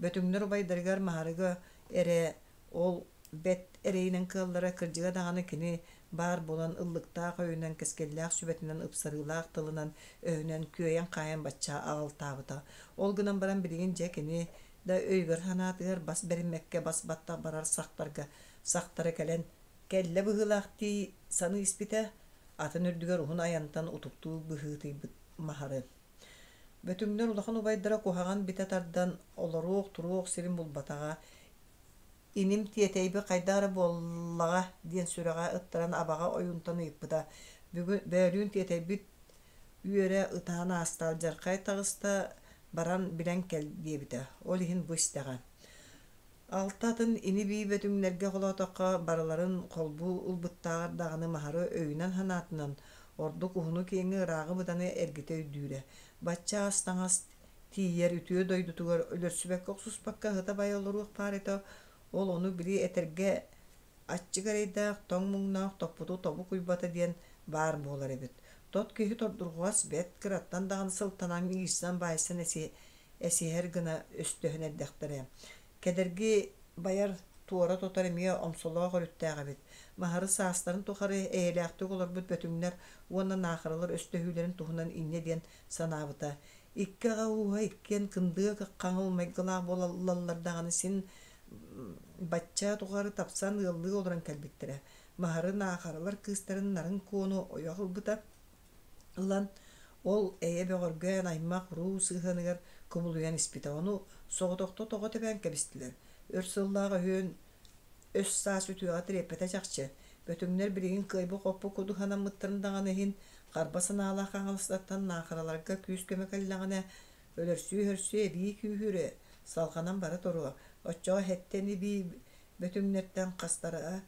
Бөтүҥнэр убайдарыгар Маһарыга эрэ ол бэрт эрэйинэн кыаллара, кырдьыга даҕаны кини баар буолан ыллыктаах өйүнэн, кэскиллээх сүбэтинэн, ыпсарыылаах тылынан, өһүнэн күөйэн-хаайан бачча аҕалтаабыта. Ол гынан баран билигин дьэ кини да өйүгэр-санаатыгар бас бэриммэккэ бас баттах барар сахтарга сахтара кэлэн кэллэ быһыылаах дии саныы испитэ, атын үрдүгэр уһун айантан утуктуу быһыытыйбыт Маһары. Бөтүҥнэр улахан убайдара куһаҕан битэ тардан олоруох-туруох сирин булбатаҕа, иним тиэтэйбит хайдах эрэ буоллаҕа диэн сүрэҕэ ыттаран абаҕа ойуунтан ыйыппыта. Бүгүн бөөлүүн тиэтэйбит үөрэ ытаан ааста, алдьархай таҕыста, баран билэн кэл диэбитэ. Ол иһин бу истэҕэ. Алта атын ини-бии бөтүҥнэргэ холоотоххо, барыларын холбуу ылбыттааҕар даҕаны Маһары өйүнэн-санаатынан, ордук уһуну-киэҥи ырааҕы-быданы эргитэ өйдүүрэ. Бачча ас-таҥас тиийэр үтүө дойдутугар өлөрсүбэккэ-охсуспакка ыһыта-байа олоруох баар этэ, ол ону били этэргэ аччык эрэйдээх, тоҥ муҥнаах топпуту тобук уйбата диэн баар буолар эбит. Тот киһи тордурҕас бэрт кыраттан даҕаны сылтанан иирсэн-баайсан эсиһэр гына өстөһөн эрдэхтэрэ. Кэдэрги байар туора тотор эмиэ омсолоох өрүттээх эбит. Маһары саастарын тухары эйэлээхтик олорбут бөтүҥнэр уонна наахаралар өстөһүүлэрин туһунан инньэ диэн санаабыта. Икки аҕа ууһа иккиэн кындыа хаҥыл майгылаах буолаллар даҕаны син бачча тухары тапсан ыаллыы олорон кэлбиттэрэ. Маһары наахаралар кыыстарын Нарын Куону ойох ылбыта. Ылан, ол эйэ бөҕөргөөн аймах уруу сыһыаныгар кубулуйан испитэ. Ону соҕотохто тоҕо тэбээн кэбистилэр. Өр сыллаах өһүөн өс саас үтүөҕэ тириэппэтэ чахчы. Бөтүҥнэр билигин кыайбыт-хоппут курдук санаммыттарын даҕаны иһин, харба санаалаах хаҥаластартан наахараларга күүс-көмө кэллэҕинэ, өлөрсүү-өһөрсүү эбии күүһүрүө, салҕанан бара туруо. Оччоҕо эһэттэн эбии бөтүҥнэртэн хастара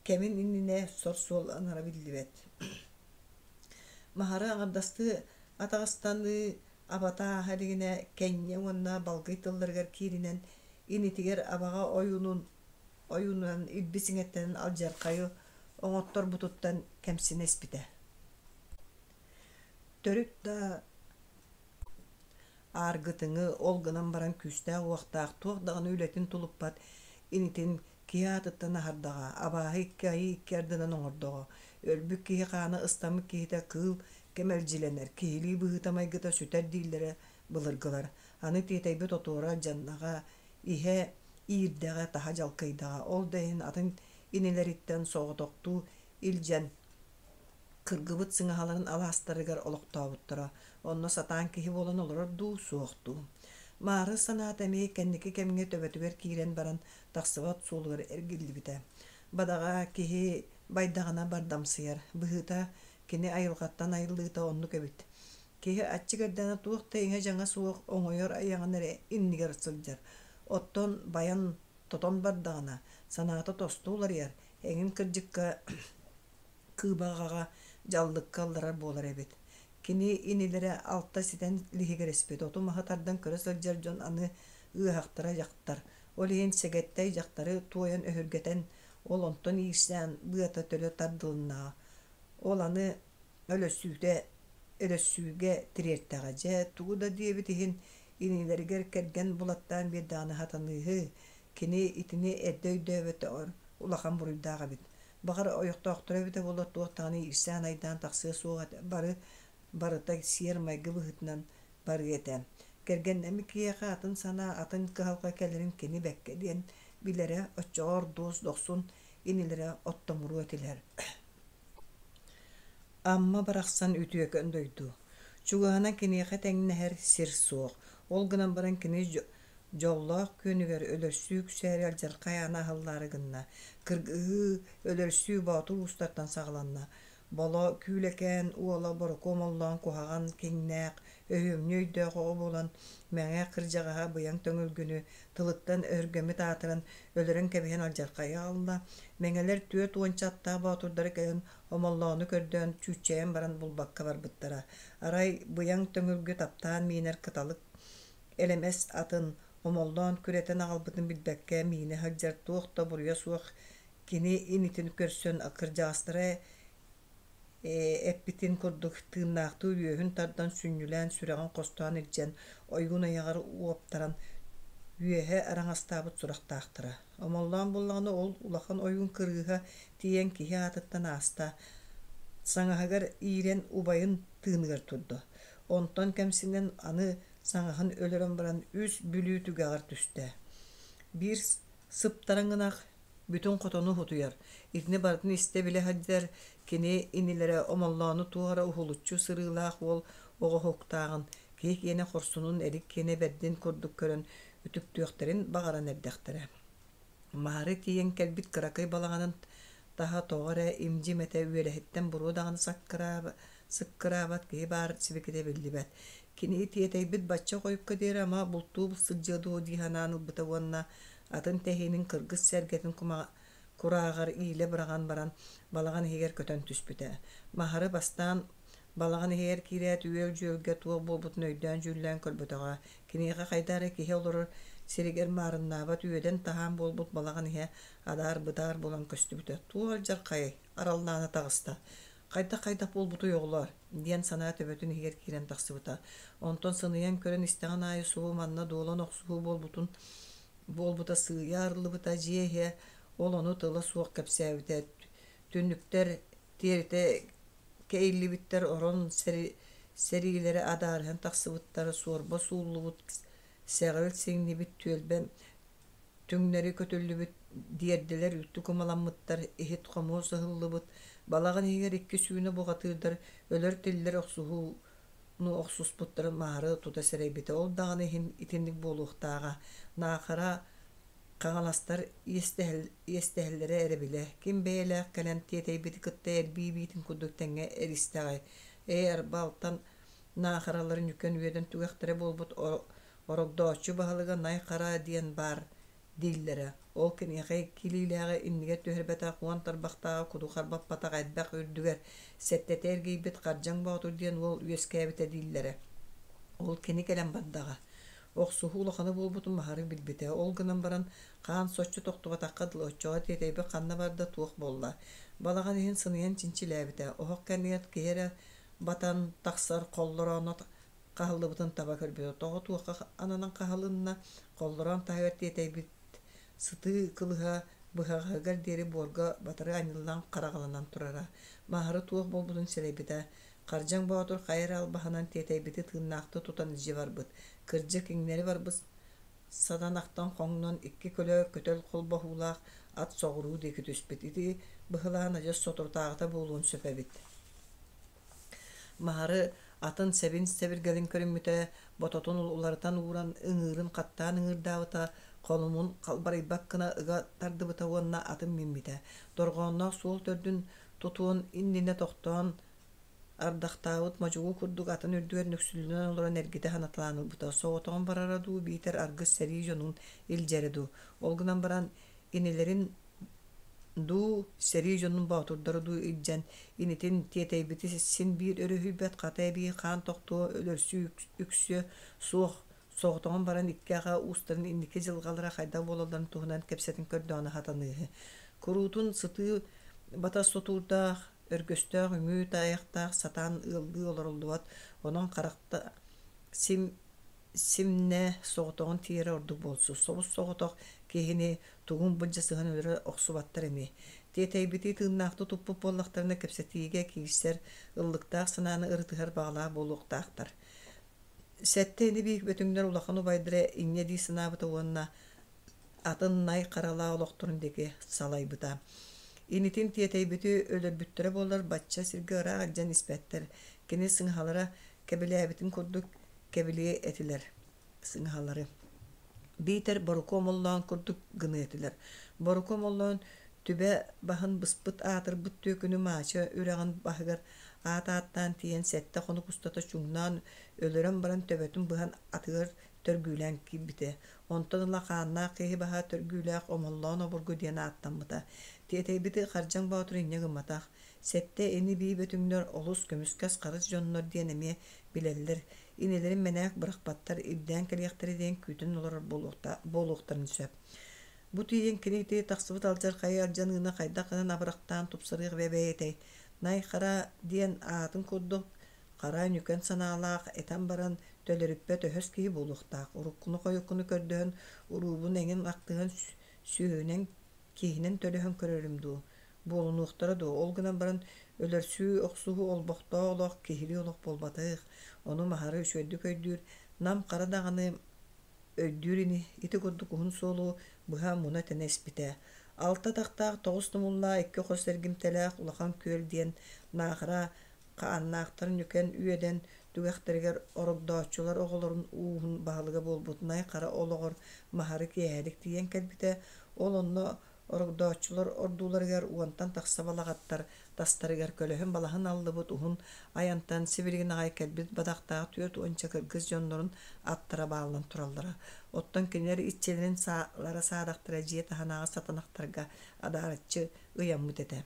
кэмин иннинэ сор суол анара биллибэт. Маһары аҥардастыы атаҕастаныы абата ааһа илигинэ кэнньэ уонна балгый тылларыгар кииринэн инитигэр абаҕа ойуунун ойуунунан илбис иҥэттэнэн алдьархайы оҥотторбутуттан кэмсинэ испитэ. Төрүт да ааргытыҥы, ол гынан баран күүстээх-уохтаах, туох даҕаны үлэтин тулуппат инитин киһи аатыттан аһардаҕа, абааһы икки айыы икки ардынан оҥордоҕо. Өлбүт киһи хаана ыстаммыт киһитэ кыыл кэмэлдьилэнэр, киһилии быһыыта-майгыта сүтэр дииллэрэ былыргылар. Аны тиэтэйбит отуора алдьаннаҕа, иһэ иирдэҕэ, таһа дьалкыйдаҕа. Ол да иһин атын инилэриттэн соҕотохтуу илдьэн кыргыбыт сыҥаһаларын алаастарыгар олохтообуттара. Онно сатаан киһи буолан олорор дуу, суох дуу. Маары санаата эмиэ кэнники кэмҥэ төбөтүгэр киирэн баран тахсыбат суолугар эргиллибитэ. Бадаҕа киһи байдаҕына бардамсыйар, быһыыта кини айылҕаттан айыллыыта оннук эбит. Киһи аччык эрдэҕинэ туох да иҥэ-дьаҥа суох оҥойор айаҕын эрэ иннигэр сылдьар. Оттон байан тотон бардаҕына, санаата тосту уларыйар, эҥин кырдьыкка кыыбаҕаҕа дьаллыкка ылларар буолар эбит. Кини инилэрэ алта ситэн лиһигирэспит оту-маһы тардан көрө сылдьар дьон аны ыаһахтара дьахтар. Ол иһин сэгэттэй дьахтары туойан өһүргэтэн, ол онтон иирсээн быата төлө тардылыннаҕа. Ол аны өлөссүүтэ өлөссүүгэ тириэртэҕэ. Дьэ, тугу да диэбит иһин инилэригэр кэргэн булаттаан биэрдэҕинэ сатаныыһы. Кини итини эрдэ өйдөөбөтөҕөр улахан буруйдаах эбит. Баҕар, ойохтоохторо эбитэ буоллар туох даҕаны иирсээн-айдаан тахсыа суох этэ, бары барыта сиэр-майгы быһыытынан барыа этэ. Кэргэннэммит киһиэхэ атын санаа, атын кыһалҕа кэлэрин кини бэккэ диэн билэрэ, оччоҕо ордуос дохсун инилэрэ оттомуруо этилэр. Амма барахсан үтүөкэн дойду. Чугаһынан киниэхэ тэҥнэһэр сир суох. Ол гынан баран кини дьоллоох күөнүгэр өлөрсүү үксээри алдьархай аана аһыллаары гынна. Кыргыһыы, өлөрсүү боотур уустартан саҕаланна. Боло Күүлэкээн уола Борокуом Оллоон куһаҕан киҥнээх, өһүөмньү өйдөөх оҕо буолан, Мэҥэ кырдьаҕаһа Быйаҥ Төҥүлгүнү тылыттан өһүргэммит аатыран, өлөрөн кэбиһэн алдьархайы аҕалла. Мэҥэлэр түөрт уонча аттаах боотурдары кэлэн Омоллоону көрдөөн чүүччэйэн баран булбакка барбыттара. Арай Быйаҥ Төҥүлгү таптаан миинэр кыталык элэмэс атын Омоллоон күрэтэн аҕалбытын билбэккэ миинэ сылдьар туох да буруйа суох кини инитин көрсөн кырдьаҕастара эппитин курдук тыыннаахтыы үөһүн тардан сүнньүлээн сүрэҕин хостоон илдьэн ойуун айаҕар уоптаран үөһэ араҥастаабыт сурахтаахтара. Омоллоон буоллаҕына ол улахан ойуун кырыыһа тиийэн киһи аатыттан ааста, саҥаһыгар иирэн убайын тыыныгар турда. Онтон кэмсинэн аны саҥаһын өлөрөн баран үс Бүлүү түгэҕэр түстэ. Биир сыптарыҥ ынах бүтүн хотону утуйар. Итини барытын истэ-билэ сылдьар кини инилэрэ Омоллоону туох эрэ уһулуччу сырыылаах уол оҕоһуктааҕын, киһи киэнэ хорсунун, эрик киэнэ бэрдин курдук көрөн үтүктүөхтэрин баҕаран эрдэхтэрэ. Маһары тиийэн кэлбит кыракый балаҕанын таһа тоҕо эрэ имдьим этэ үөлэһиттэн буруо даҕаны сыккыраабат киһи баар сибикитэ биллибэт. Кини тиэтэйбит бачча хойукка диэри ама бултуу сылдьыа дуо дии санаан ылбыта уонна атын тэһиинин кыргыс сэргэтин курааҕар иилэ быраҕан баран балаҕан иһигэр көтөн түспүтэ. Маһары бастаан балаҕан иһигэр киирээт үөл-дьүөлгэ туох буолбутун өйдөөн-дьүүллээн көрбөтөҕө. Киниэхэ хайдах эрэ киһи олорор сиригэр маарыннаабат үөдэн-таһаан буолбут балаҕан иһэ адаар-быдаар буолан көстүбүтэ. Туох алдьархайай, араллаана таҕыста. Хайдах-хайдах буолбутуй оҕолоор? диэн санаа төбөтүн иһигэр киирэн тахсыбыта. Онтон сыныйан көрөн истэҕин аайы субу манна дуолан охсуһуу буолбутун буолбута сыыйа арыллыбыта, дьиэ иһэ ол ону тыла суох кэпсээбитэ. Түннүктэр тиэритэ кэйиллибиттэр, орон сэриилэрэ адаарыһан тахсыбыттар, суорба сууллубут, сэҕил сиҥнибит түөлбэ түҥнэри көтүллүбүт диэрдэлэр үлтү кумаламмыттар, иһит-хомуос ыһыллыбыт, балаҕан иһигэр икки сүүнэ бухатыырдар өлөр-тиллэр охсуһууну охсуспуттарын Маһары тута сэрэйбитэ. Ол даҕаны иһин итинник буолуохтааҕа. Наахара хаҥаластар иэстэһэллэрэ эрэбилэ. Ким бэйэлээх кэлэн тиэтэйбити кытта эрбии биитин курдук тэҥҥэ эристэҕэй. Ээ, арба алтан наахараларын үкэн үөдэн түгэхтэрэ буолбут Орогдооччу баһылыга Най Хара диэн баар дииллэрэ. Ол киниэхэ икки илиилээҕи иннигэр түһэрбэтэх уон тарбахтааҕы куду харбаппатах элбэх үрдүгэр сэттэтэ эргийбит Хардьаҥ Боотур диэн уол үөскээбитэ дииллэрэ. Ол кини кэлэн бардаҕа. Охсуһуу улахана буолбутун Маһары билбитэ. Ол гынан баран хаан соччо тохтубатахха дылы оччоҕо тиэтэйбит ханна барда туох буолла. Балаҕан иһин сыныйан чинчилээбитэ. Оһох кэннигэр киһи эрэ батан тахсар холлорооно хаһыллыбытын таба көрбүтэ. Тоҕо туохха ананан хаһылынна, холлороон таһыгар тиэтэйбит сытыы кылыһа быһаҕаһыгар диэри буорга батары анньыллан хараҕаланан турара. Маһары туох буолбутун сэрэйбитэ. Хардьаҥ Боотур хайа эрэ албаһынан тиэтэйбити тыыннаахтыы тутан илдьэ барбыт. Кырдьык, иҥнэри барбыт сатанахтан хоҥнон икки көлө көтөл холбоһуулаах ат соҕуруу диэки түспүт. Ити быһылаан адьас соторутааҕыта буолуон сөп эбит. Маһары атын сэбин-сэбиргэлин көрүммүтэ, бототун уларытан ууран, ыҥыырын хаттаан ыҥыырдаабыта, холумун халбарыйбат гына ыга тардыбыта уонна атын мииммитэ. Дорҕоонноох суол төрдүн тутуон иннинэ тохтоон, ардахтаабыт модьугу курдук атын үрдүгэр нүксүлүнэн олорон эргитэ санаталаан ылбыта. Соҕотоҕун барара дуу, биитэр аргыс сэрии дьонун илдьэрэ дуу. Ол гынан баран инилэрин дуу, сэрии дьонун боотурдары дуу илдьэн, инитин тиэтэйбити син биир өрүһүйбэт, хата эбии хаан тохтуо, өлөрсүү үксүө суох, соҕотоҕун баран икки аҕа уустарын инники дьылҕалара хайдах буолалларын туһунан кэпсэтин көрдөҕүнэ сатаныыһы. Куруутун сытыы батас сотуурдаах, өргөстөөх үҥүү таайахтаах сатаан ыаллыы олоруллубат, онон харахта сим симнэ соҕотоҕун тиийэрэ ордук буолсу. Собус-соҕотох киһини тугун былдьасыһан өлөрө охсубаттар ини. Тиэтэйбитии тыыннаахтыы туппут буоллахтарына кэпсэтиигэ киирсэр, ыллыктаах санааны ырытыһар баҕалаах буолуохтаахтар. Сэттэ ини-биир бөтүҥнэр улахан убайдара инньэ дии санаабыта уонна атын най харалаах олохторун диэки салайбыта. Инитин тиэтэйбити өлөрбүттэрэ буоллар бачча сиргэ ыраах илдьэн испэттэр. Кини сыҥаһалара кэбилээбитин курдук кэбилиэ этилэр сыҥаһалары. Биитэр Боруку Омоллоон курдук гыныа этилэр. Боруку Омоллоон түбэ баһын быспыт аатырбыт түөкүнү Маача үрэҕин баһыгар аат ааттаан тиийэн сэттэ хонук устата чуҥнаан өлөрөн баран төбөтүн быһан атыгар төргүүлээн киирбитэ. Онтон ыла хааннаах киһи баһа төргүүлээх Омоллоон обургу диэн ааттаммыта. Тиэтэйбити Хардьаҥ Боотур инньэ гымматах. Сэттэ ини-бии бөтүҥнэр олус көмүскэс харыс дьоннор диэн эмиэ билэллэр. Инилэрин мэнээк бырахпаттар, ирдээн кэлиэхтэрэ диэн күүтэн олорор буолуохтарын сөп. Бу тиийэн кини ити тахсыбыт алдьархайы алдьаныыны хайдах гынан абырахтаан тупсарыах бэйэтэй? Най Хара диэн аатын курдук Хара ньүкэн санаалаах этэн баран төлөрүппэт өһөс киһи буолуохтаах. Уруккуну-хойуккуну көрдөһөн, уруубун эҥин ахтыһан сүөһүнэн, киһинэн төлөһөн көрөрүм дуу, буолунуохтара дуо? Ол гынан баран өлөрсүү, охсуһуу олбохтоох олох киһилии олох буолбатах. Ону Маһары үчүгэйдик өйдүүр, Нам хара даҕаны өйдүүр ини, ити курдук уһун суолу быһа муна-тэнэ испитэ. Алта атахтаах, тоҕус тумуллаах, икки хос эргимтэлээх улахан күөл диэн Наахара хааннаахтар ньүкэн үөдэн түгэхтэригэр орогдооччулар оҕолорун ууһун баһылыга буолбут Най Хара олоҕор Маһары киэһэлик тиийэн кэлбитэ. Ол онно Орогдооччулар ордууларыгар уонтан тахса балаҕаттар тастарыгар көлөһүн-балаһын аллыбыт уһун айантан сибилигин аҕай кэлбит бадахтаах түөрт уонча кыргыз дьоннорун аттара бааллан тураллара. Оттон кинилэр иччилэрин саалара-саадахтара дьиэ таһынааҕы сатанахтарга адаарыччы ыйаммыт этэ.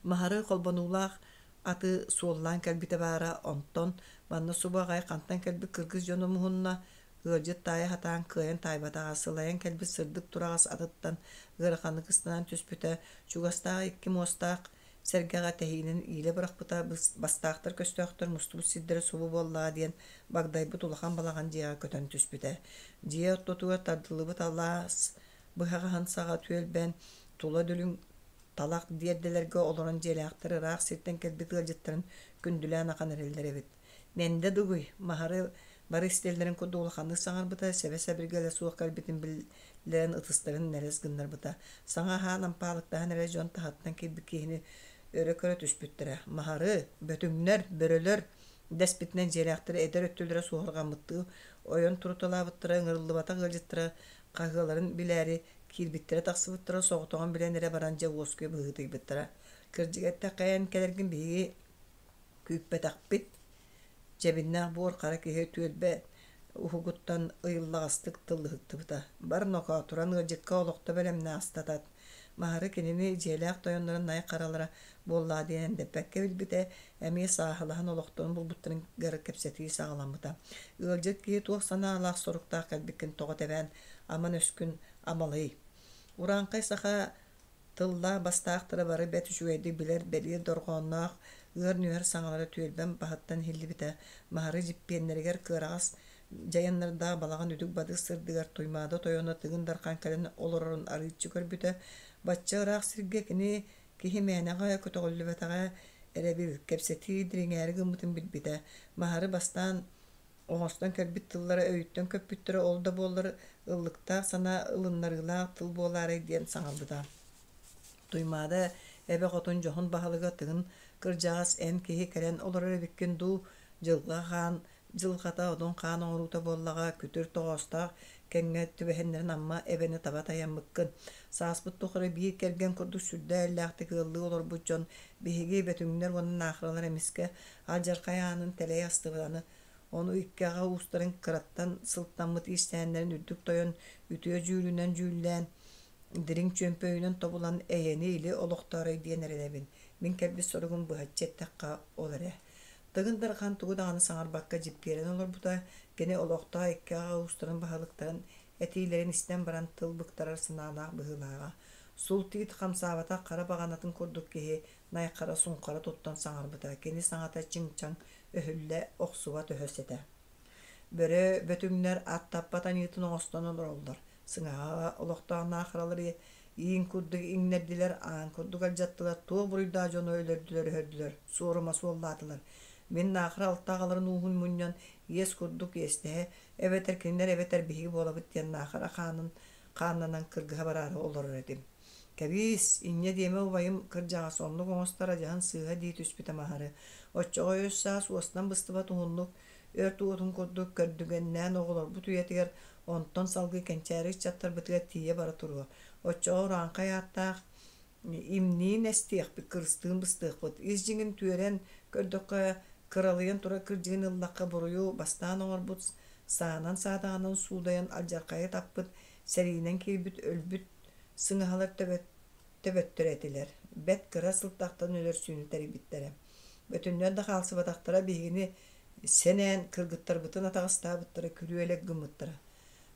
Маһары холбонуулаах аты суоллаан кэлбитэ баара, онтон манна субу аҕай хантан кэлбит кыргыз дьоно муһунна, ыалдьыт таайа сатаан кыайан таайбатаҕа, сылайан кэлбит сырдык тураҕас атыттан ыараханнык ыстанан түспүтэ, чугастааҕы икки муостаах сэргэҕэ тэһиинин иилэ бырахпыта, бастаахтар көстөөхтөр мустубут сирдэрэ субу буоллаҕа диэн багдайбыт улахан балаҕан дьиэҕэ көтөн түспүтэ. Дьиэ ортотугар тардыллыбыт алаас быһаҕаһын саҕа түөлбэн тула дүлүҥ талах диэрдэлэргэ олорон дьиэлээхтэр ыраах сиртэн кэлбит ыалдьыттарын күндүлээн ахан эрэллэр эбит. Мэндэ дугуй, Маһары бары истэллэрин курдук улаханнык саҥарбыта, сэбэ-сэбиргэлэ суох кэлбитин биллэрэн ытыстарын нэлэс гыннарбыта. Саҥа аһаан ампаалыктаһан эрэ дьон таһыттан киирбит киһини өрө көрө түспүттэрэ. Маһары, бөтүҥнэр, бөрөлөр дэспитинэн дьиэлээхтэр эдэр өттүлэрэ суоһурҕаммыттыы ойон туруталаабыттара, ыҥырыллыбатах ыалдьыттара хаһыаларын билээри киирбиттэрэ-тахсыбыттара соҕотоҕун билэн эрэ баран дьэ уоскуйа быһыытыйбыттара. Кырдьыга эттэххэ, эн кэлэргин биһиги күүппэтэхпит. Дьэбиннээх буор хара киһи түөлбэ уһугуттан ыйыллаҕастык тыллыһыктыбыта. Бар нокоо туран ыалдьыкка олохто бэлэмнээх астатат. Маһары кинини дьиэлээх тойоннорун най харалара буоллаҕа диэн эндэппэккэ билбитэ, эмиэ сааһылаһан олохторун булбуттарыгар кэпсэтии саҕаламмыта. Ыалдьыт киһи туох санаалаах соруктаах кэлбиккин тоҕо тэбээн аман өскүн амалый. Урааҥхай саха тыллаах бастаахтара бары бэрт үчүгэйдик билэр бэлиэ дорҕоонноох ыар-нүһэр саҥалара түөлбэм баһыттан иһиллибитэ. Маһары дьиппиэннэригэр кыараҕас дьайаннардаах балаҕан үтүк-бадык сырдыгар Туймаада тойоно Тыгын Дархан кэлэн олорорун арыыччы көрбүтэ. Бачча ыраах сиргэ кини киһи мээнэҕэ көтөҕүллүбэтэҕэ эрэбил, кэпсэтии дириҥээри гыммытын билбитэ. Маһары бастаан оҥостон кэлбит тыллара өйүттэн көппүттэрэ, ол да буоллар ыллыктаах санаа ылыннарыылаах тыл буолаарай диэн саҥарбыта. Туймаада эбэ хотун дьоһун баһылыга Тыгын кырдьаҕас эн киһи кэлэн олорор эбиккин дуу, дьылҕа хаан дьылҕата одун хаан оҥоруута буоллаҕа, күтүр тоҕоостоох кэмҥэ түбэһиннэрэн Амма эбэни таба тайаммыккын. Сааспыт тухары биир кэргэн курдук сүрдээх иллээхтик ыаллыы олорбут дьон биһиги бөтүҥнэр уонна наахаралар эмискэ алдьархай аанын тэлэйэ астыбыт аны Ону икки аҕа уустарын кыраттан сылтаммыт иирсээннэрин үрдүк тойон үтүө дьүүлүнэн дьүүллээн, дириҥ чүөмпэ өйүнэн тобулан эйэни-или олохтоорой диэн эрэнэбин. Мин кэлбит соругум быһаччы эттэххэ ол эрэ. Тыгын Дархан тугу даҕаны саҥарбакка дьиппиэрэн олорбута, кини олохтоох икки аҕа уустарын баһылыктарын этиилэрин истэн баран тыл быктарар санаалаах быһыылааҕа. Сул тиит хамсаабатах хара баҕанатын курдук киһи найхара суҥхара туттан саҥарбыта, кини саҥата чиҥ-чаҥ өһүллэ охсубат өһөс этэ. Бөрө бөтүҥнэр ат таппат аньыытын оҥостон олороллор. Сыҥаһа олохтоох наахаралар иин курдук иҥнэрдилэр, аан курдук алдьаттылар, туох буруйдаах дьону өлөрдүлэр-өһөрдүлэр, суорума суоллаатылар. Мин наахара алта аҕаларын ууһун мунньан, иэс курдук иэстэһэ, эбэтэр кинилэр эбэтэр биһиги буолабыт диэн наахара хаанын хааннанан кыргыһа бараары олорор этим. Кэбиис, инньэ диэмэ убайым кырдьаҕас оннук оҥостор адьаһын сыыһа дии түспүтэ Маһары. Оччоҕо өс-саас уостан быстыбат уһуннук, өрт уотун курдук көрдүгэннээн оҕолорбут үйэтигэр, онтон салгыы кэнчээри ыччаттарбытыгар тиийэ бара туруо. Оччоҕо урааҥхай ааттаах имниин эстиэхпит, кырыстыын быстыахпыт. Ис дьиҥин түөрэн көрдөххө, кыралыйан турар кырдьыгын ыллахха буруйу бастаан оҥорбут, саанан-саадаҕынан суудайан алдьархайы таппыт, сэриинэн киирбит өлбүт сыҥаһалар төбөттөрө этилэр, бэрт кыра сылтахтан өлөрсүүнү тэрийбиттэрэ. Бөтүннэр да хаалсыбатахтара биһигини сэнээн кыргыттарбытын атаҕастаабыттара, күрүөлэк гыммыттара.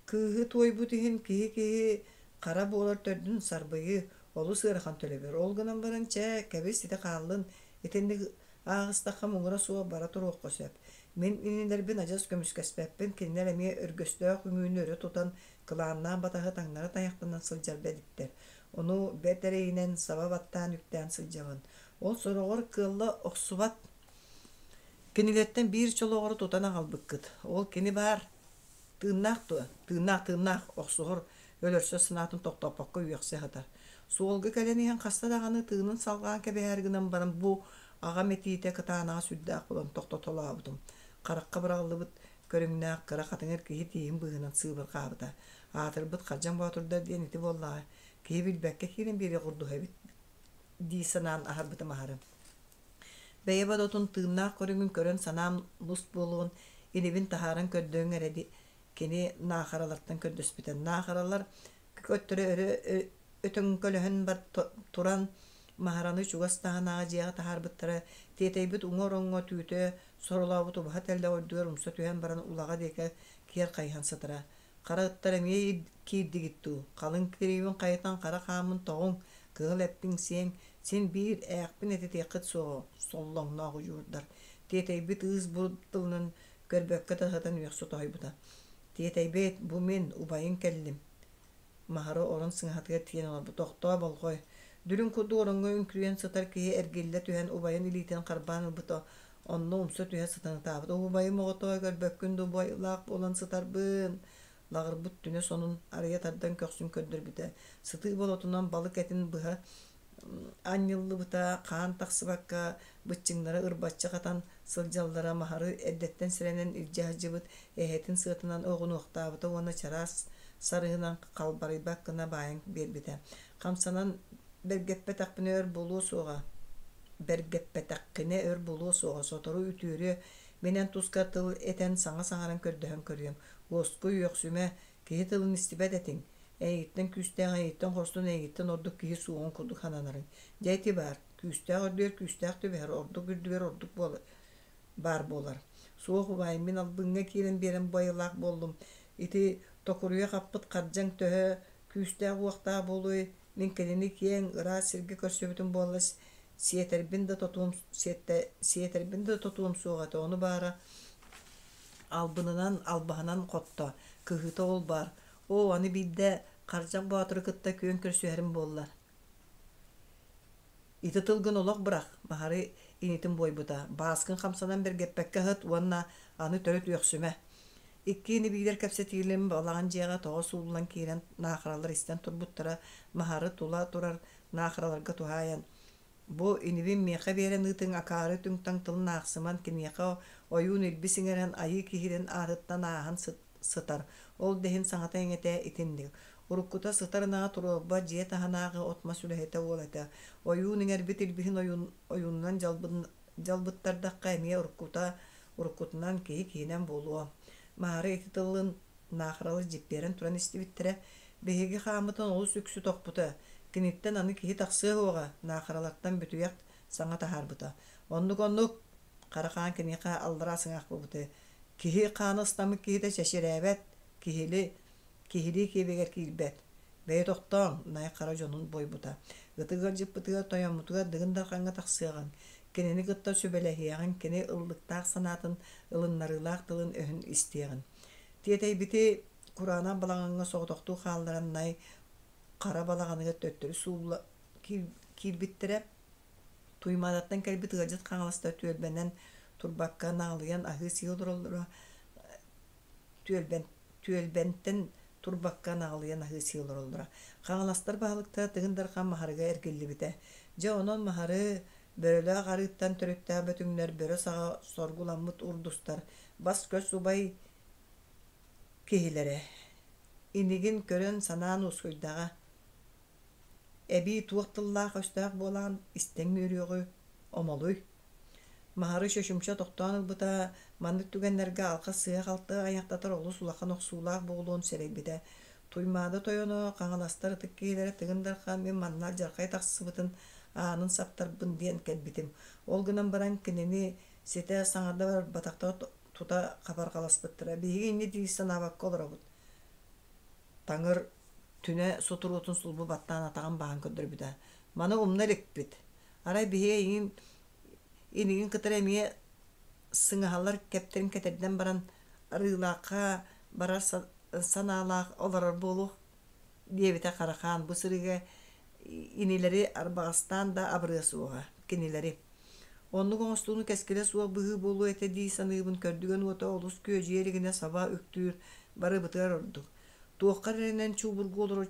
Кыыһы туойбут иһин киһи-киһи хара буолар төрдүн сарбыйыы олус ыарахан төлөбүр. Ол гынан баран, чэ, кэбис ити хааллын, итинник Ааҕыстахха муҥура суох бара туруохха сөп. Мин инилэрбин адьас көмүскэспэппин, кинилэр эмиэ өргөстөөх үҥүүнү өрө тутан, кылааннаах батаһы таҥнары тайахтанан сылдьар бэдиктэр. Ону бэрт эрэйинэн саба баттаан үктээн сылдьабын. Ол сороҕор кыалла охсубат. Кинилэртэн биир чолоҕору тутан аҕалбыккыт. Ол кини баар. Тыыннаах дуо? Тыыннаах, тыыннаах, охсуһар, өлөрсөр санаатын тохтоппокко үөхсэ сытар. Суолга кэлэн иһэн хаста даҕаны тыынын салҕаан кэбиһэр гынан баран бу аҕам этиитэ кытаанаҕа сүрдээх буолан тохтотолообутум. Харахха быраҕыллыбыт көрүҥнээх кыра хатыҥыр киһи тииһин быыһынан сыыбырҕаабыта. Аатырбыт Хадьаҥ Боотурдар диэн ити буоллаҕа, киһи билбэккэ киирэн биэриэх курдук эбит дии санаан аһарбытым аһары. Бэйэ бодотун тыыннаах көрүҥүн көрөн санаам лус буолуон, инибин таһааран көрдөөн эрэ кини наахаралартан көрдөспүтэ. Наахаралар көттөрө өрө өтөҥкөлөһөн туран Маһараны чугас таһынааҕы дьиэҕэ таһаарбыттара, тиэтэйбит уҥа ороҥҥо түүтэ соролообут убаһа тэллэх үрдүгэр умса түһэн баран улаҕа диэки киэр хайыһан сытара. Хара ыттар эмиэ киирдигит дуу, халыҥ тириибин хайытан хара хааммын тоҕуҥ, кыһыл эппиҥ сиэҥ, син биир ээхпин этитиэххит суоҕа, соллоҥноох удьуордар. Тиэтэйбит ыыс-бу тылынан көрбөккө да сытан үөхсэ тоһуйбута. Тиэтэйбит, бу мин, убайыҥ кэллим. Маһары орон сыҥаһатыгар тиийэн олорбут. Тохтоо, болҕой. Дүлүҥ курдук ороҥҥо үҥкүрүйэн сытар киһи эргиллэ түһэн убайын илиитин харбаан ылбыта, онно умса түһэ сытан ытаабыт. Убайым оҕотоо көрбөккүн дуу, убайылаах буолан сытарбын. Лаҕырбыт түнэ сонун арыйа тардан көхсүн көрдөрбүтэ. Сытыы болотунан балык этин быһа анньыллыбыта, хаан тахсыбакка, быччыҥнара ырбаччы хатан сылдьаллара Маһары эрдэттэн сэрэнэн илдьэ сылдьыбыт эһэтин сыатынан оҕунуохтаабыта уонна чараас сарыһынан халбарыйбат гына баайан биэрбитэ. Хамсанан бэргэппэтэхпинэ өр буолуо суоҕа, бэргэппэтэххинэ өр буолуо суоҕа, сотору үтүөрүө, мин эн тускар тыл этэн саҥа саҥаран көрдөһөн көрүөм. Уоскуй, үөхсүмэ, киһи тылын истибэт этиҥ. Эйигиттэн күүстээх, эйигиттэн хорсун, эйигиттэн ордук киһи суоҕун курдук сананарыҥ. Дьэ ити баар, күүстээх үрдүгэр күүстээх түбэһэр, ордук үрдүгэр ордук буолар баар буолар. Суох убаай, мин албыҥҥа киирэн биэрэн бу айылаах буоллум. Ити токуруйа хаппыт хардьаҥ төһө күүстээх-уохтаах буолуой, мин кинини киэҥ, ыраас сиргэ көрсүбүтүм буолла сиэтэрбин да тотуом сиэтэрбин да тотуом суох этэ, ону баара албынынан, албаһынан хотто, кыһыыта ол баар. Оо, аны биирдэ Хардьаҥ Боотуру кытта күөн көрсүһэрим буоллар. Ити тылгын олох бырах, Маһары инитин буойбута, бааскын хамсанан бэргэппэккэ ыһыт уонна аны төрүт үөхсүмэ. Икки ини-биилэр кэпсэтиилэрин балаҕан дьиэҕэ тоҕо сууллан киирэн наахаралар истэн турбуттара, Маһары тула турар наахараларга туһаайан Бу инибин миэхэ биэрэн ыытыҥ акаары түҥ-таҥ тылын аахсыман киниэхэ ойуун илбис иҥэрэн айыы киһитин аатыттан ааһан сытар, ол да иһин саҥата-иҥэтэ итинник. Уруккута сытар ынаҕа туруорбат дьиэ таһынааҕы от-мас үлэһитэ уол этэ. Ойуун иҥэрбит илбиһин ойуун ойуунунан дьалбыттардахха эмиэ уруккута уруккутунан киһи киһинэн буолуо. Маары ити тылын Наахаралар дьиппиэрэн туран истибиттэрэ, биһиги хааммытын олус үксү тохпута, киниттэн аны киһи тахсыа суоҕа, Наахаралартан бүтүйэх саҥа таһаарбыта. Оннук-оннук, хара хаан киниэхэ аллараа сыҥаах буолбута. Киһи хаана ыстаммыт киһитэ чэчирээбэт, киһили, киһилии киэбигэр киирбэт. Бэйэ тохтооҥ, Най Хара дьонун буойбута. Ытык ыалдьыппытыгар, тойоммутугар Дыгын Дархаҥҥа тахсыаҕыҥ, кинини кытта сүбэлэһиэҕиҥ, кини ыллыктаах санаатын, ылыннарыылаах тылын-өһүн истиэҕин. Тиэтэйбити кураанах балаҕаҥҥа соҕотохтуу хаалларан Най Хара балаҕаныгар төттөрү суулла киирбиттэрэ. Туймаадаттан кэлбит ыалдьыт хаҥаластар түөлбэнэн турбакка наҕылыйан аһыы-сии олороллоро түөлбэн, түөлбэнтэн турбакка наҕылыйан аһыы-сии олороллоро. Хаҥаластар баһылыктара Тыгын Дархан Маһарыга эргиллибитэ. Дьэ онон Маһары Бөрөлөөх арыыттан төрүттээх бөтүҥнэр бөрө саҕа соргуламмыт урдустар бас-көс убай киһилэрэ инигин көрөн санаан уоскуйдаҕа. Эбии туох тыллаах-өстөөх буолан истэҥ үөрүөҕү омолуй. Маһары чочумча тохтоон ылбыта, маннык түгэннэргэ алҕас сыыһа-халты айахтатар олус улахан охсуулаах буолуон сэрэйбитэ. Туймаада тойоно, Хаҥаластар ытык киһилэрэ Тыгын Дархан мин манна алдьархай тахсыбытын аанын саптарбын диэн кэлбитим. Ол гынан баран кинини ситэ саҥарда барбатахтара тута хабарҕаласпыттара. Биһиги инньэ дии санаабакка олоробут. Таҥыр түнэ сутуруотун сулбу баттаан атаҕын баһан көрдөрбүтэ. Маны умна иликпит. Арай биһиги эйигин Инигин кытары эмиэ сыҥаһалар кэптэрин кэтэрдэн баран Арыылаахха барар санаалаах олорор буолуох диэбитэ Харахаан бу сырыыга инилэри арбаҕастаан да абырыа суоҕа кинилэри. Оннук оҥостууну кэскилэ суох быһыы буолуо этэ дии саныыбын көрдүгэн уота олус күөдьүйэ илигинэ саба үктүүр барыбытыгар ордук. Туохха эрэнэн чуубургу олорор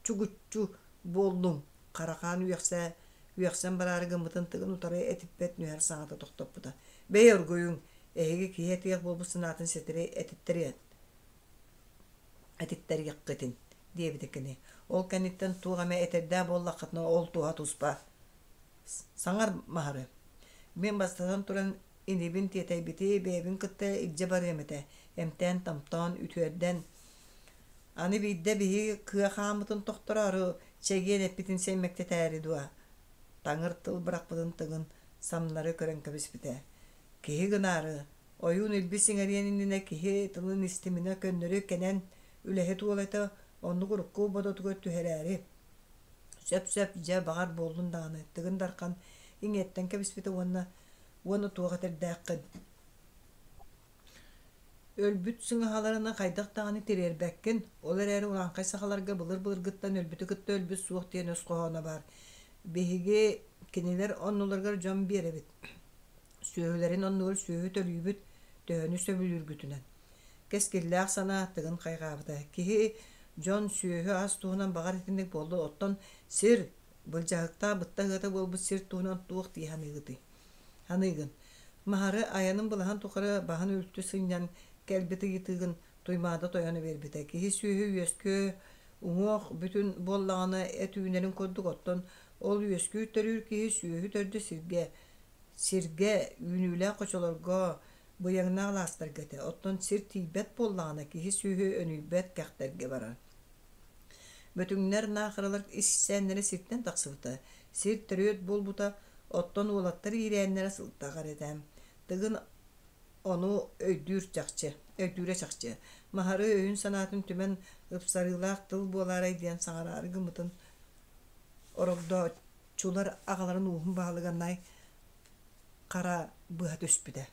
чугуччу буоллуҥ Харахаан үөхсэ үөхсэн бараары гыммытын тыгын утары этиппэт нүһэр саҥата тохтоппута. Бэйэ оргуйуҥ, эһиги киһи этиэх буолбут санаатын ситэри этиттэриэн этиттэриэххитин диэбитэ кини. Ол кэнниттэн туох эмэ этэрдээх буоллаххытына ол туһа туспа. Саҥар Маһары. Мин бастатан туран инибин тиэтэйбити бэйэбин кытта илдьэ барыам этэ, эмтээн-томтоон, үтүөрдэн. Аны биирдэ биһиги кыа хааммытын тохтороору чэгиэн эппитин сэймэктэтээри дуо? Таҥыр тыл бырахпытын тыгын самнары көрөн кэбиспитэ. Киһи гынаары, ойуун илбис иҥэриэн иннинэ киһи тылын истиминэ көннөрү кэнэн үлэһит уол этэ, оннук урукку бодотугар түһэрээри. Сөп-сөп, дьэ, баҕар буоллун даҕаны, Тыгын Дархан иҥиэттэн кэбиспитэ уонна уонна туох этэрдээххин Өлбүт сыҥаһаларынан хайдах даҕаны тириэрбэккин, ол эрээри урааҥхай сахаларга былыр-былыргыттан өлбүтү кытта өлбүт суох диэн өс хоһооно баар. Биһиги кинилэр оннуларыгар дьон биэрэбит, сүөһүлэрин оннугар сүөһү төлүүбүт, төһөнү сөбүлүүргүтүнэн. Кэскиллээх санаа Тыгын хайҕаабыта. Киһи, дьон, сүөһү ас туһунан баҕар итинник буолла, оттон сир, былдьаһыктаах бытта ыһыата буолбут сир туһунан туох дии саныыгытый? Саныыгын. Маһары айанын былаһын тухары баһын үлтү сынньан кэлбит ыйытыыгын Туймаада тойоно биэрбитэ. Киһи-сүөһү үөскүө уҥуох бүтүн буоллаҕына эт үүнэрин курдук, оттон ол үөскүүр-төрүүр киһи сүөһү төрдө сиргэ, сиргэ, үүнүүлээх хочолорго, быйаҥнаах алаастарга этэ. Оттон сир тиийбэт буоллаҕына киһи-сүөһү өнүйбэт кэхтэргэ барар. Бөтүҥнэр наахаралар ис-исээннэрэ сиртэн тахсыбыта, сир төрүөт буолбута, оттон уолаттар иирээннэрэ сылтаҕар этэ. Тыгын ону өйдүүр чахчы, өйдүүрэ чахчы. Маһары өйүн-санаатын түмэн ыпсарыылаах тыл буолаарай диэн саҥараары гыммытын орогдооччулар аҕаларын ууһун баһылыга Най Хара быһа түспүтэ.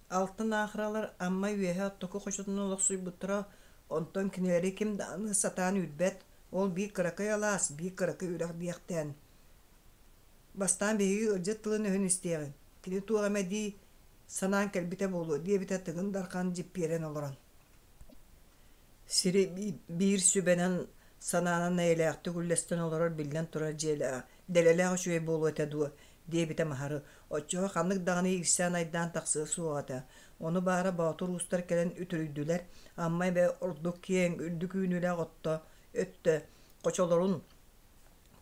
Алтан аахыралар Амма үөһэ оттоку хочотунан олохсуйбуттара, онтон кинилэри ким даҕаны сатаан үүрбэт, ол биир кыракый алаас, биир кыракый үрэх диэхтээн. Бастаан биһиги ыалдьыт тылын-өһүн истиэҕиҥ, кини туох эмэ дии санаан кэлбитэ буолуо диэбитэ Тыгын Дархан дьиппиэрэн олорон. Сири биир сүбэнэн санаанан эйэлээхтик үллэстэн олорор биллэн турар дьиэлээх, дэлэлээх үчүгэй буолуо этэ дуо диэбитэ Маһары. Оччоҕо ханнык даҕаны иирсээн-айдаан тахсыа суоҕа этэ. Ону баара боотур уустар кэлэн үтүрүйдүлэр, Амма эбэ ордук киэҥ, үрдүк үүнүүлээх отто өттө хочолорун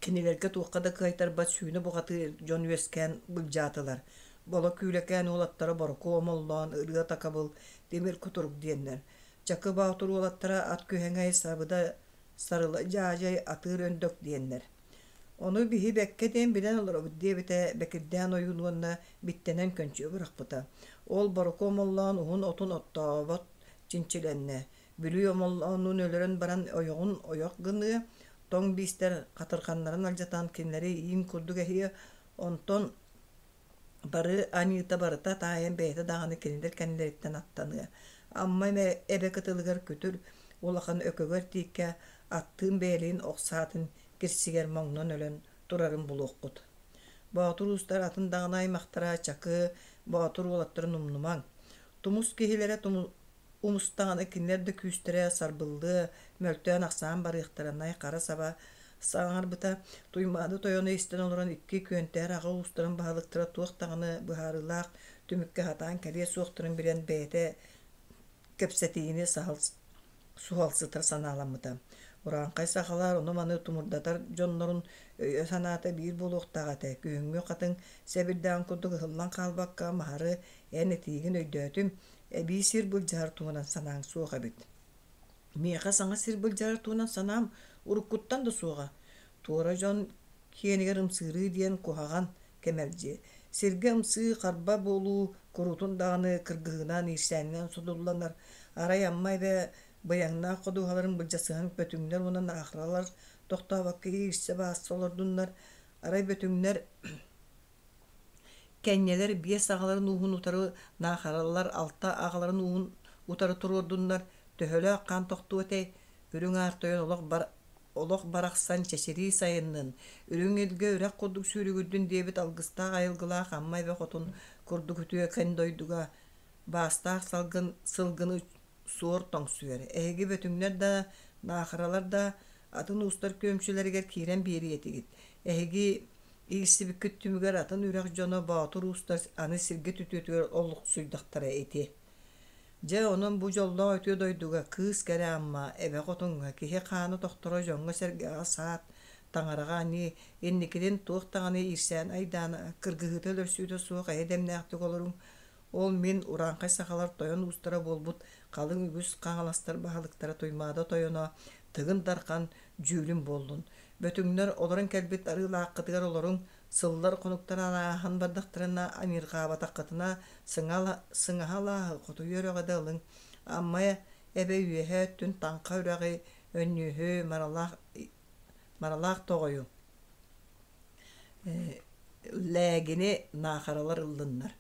Кинилэргэ туохха да кыайтарбат сүүнэ бухатыыр дьон үөскээн былдьаатылар. Боло Күүлэкээн уолаттара Борокуо Омоллоон, Ырыа Такабыл, Тимир Кутурук диэннэр. Чакы Боотур уолаттара Ат Күһэҥэй, Сабыда Сарыла Дьаадьай, Атыыр Өндөк диэннэр. Ону биһи бэккэ диэн билэн олоробут диэбитэ Бэкирдээн ойуун уонна биттэнэн көнчүө бырахпыта. Ол Борокуо Омоллоон уһун отун оттообот чинчилэннэ. Бүлүү Омоллооннуун өлөрөн баран ойоҕун ойох гыныа, тоҥ биистэр хатырҕаннарын алдьатан кинилэри иин курдук эһиэ, онтон бары аньыыта барыта таайан бэйэтэ даҕаны кинилэр кэннилэриттэн аттаныа. Амма эбэ кытылыгар күтүр улахан өкөгөр тииккэ аттыын бэйэлиин ох саатын кирсигэр моҥнон өлөн турарын булуоххут. Боотур уустар атын даҕаны аймахтара Чакы, Боотур уолаттарын умнумаҥ. Тумус киһилэрэ Умустаҕына кинилэр да күүстэрэ сарбыллыа, мөлтөөн-ахсаан барыахтара Най Хара саба саҥарбыта, Туймаада тойону истэн олорон икки күөнтээр аҕа уустарын баһылыктара туох даҕаны быһаарыылаах түмүккэ сатаан кэлиэ суохтарын билэн бэйэтэ кэпсэтиини саһыл суһалсытар санааламмыта. Урааҥхай сахалар ону-маны тумурдатар дьоннорун өйө-санаата биир буолуохтаах этэ. Күһүҥҥү хатыҥ сэбирдэҕин курдук ыһыллан хаалбакка Маһары эн этиигин өйдөөтүм, Эбии сир былдьаһар туһунан санааҥ суох эбит. Миэхэ саҥа сир былдьаһар туһунан санаам уруккуттан да суоҕа. Туора дьон киэнигэр ымсыырыы диэн куһаҕан кэмэлдьи. Сиргэ ымсыы, харба буолуу куруутун даҕаны кыргыһыынан, иирсээнинэн содулланар. Арай Амма эбэ быйаҥнаах ходуһаларын былдьасыһан бөтүҥнэр уонна наахаралар тохтообокко иирсэ-баасса олордуннар. Арай бөтүҥнэр кэнньэлэр биэс аҕаларын ууһун утары наахаралар алта аҕаларын ууһун утары туруордуннар, төһөлөөх хаан тохтуо этэй? Үрүҥ Аар Тойон олох бар олох барахсан чэчирии сайыннын, үрүҥ илгэ үрэх курдук сүүрүгүрдүн диэбит алгыстаах айылгылаах Амма эбэ хотун курдук үтүөкэн дойдуга баастаах салгын сылгыны суор тоҥсуйар. Эһиги бөтүҥнэр да, наахаралар да атын уустар күөмчүлэригэр киирэн биэриэ этигит. Эһиги иирсибиккит түмүгэр атын үрэх дьоно боотур уустар аны сиргэ түтүөтүгэр олохсуйдахтара ити. Дьэ, онон бу дьоллоох үтүө дойдуга кыыс кэрэ Амма, эбэ хотуҥҥа киһи хаана тохторо дьоҥҥо-сэргэҕэ саат, таҥараҕа аньыы, инникитин туох даҕаны иирсээн айдаана, кыргыһыыта өлөрсүүтэ суох эйэ дэмнээхтик олоруҥ. Ол мин урааҥхай сахалар тойон уустара буолбут халыҥ үгүс хаҥаластар баһылыктара Туймаада тойоно Тыгын Дархан дьүүлүм буоллун. Бөтүҥнэр олорон кэлбит арыылааххытыгар олоруҥ, Сыллар хонуктар ааһан бардахтарына аньыырҕаабатаххытына сыҥаһа алааһы хотуйу үрэҕи да ылыҥ. Амма эбэ үөһээ өттүн Таҥха үрэҕи, Өнньүөһү, Маралаах, Маралаах тоҕойу, Лээгини наахаралар ыллыннар.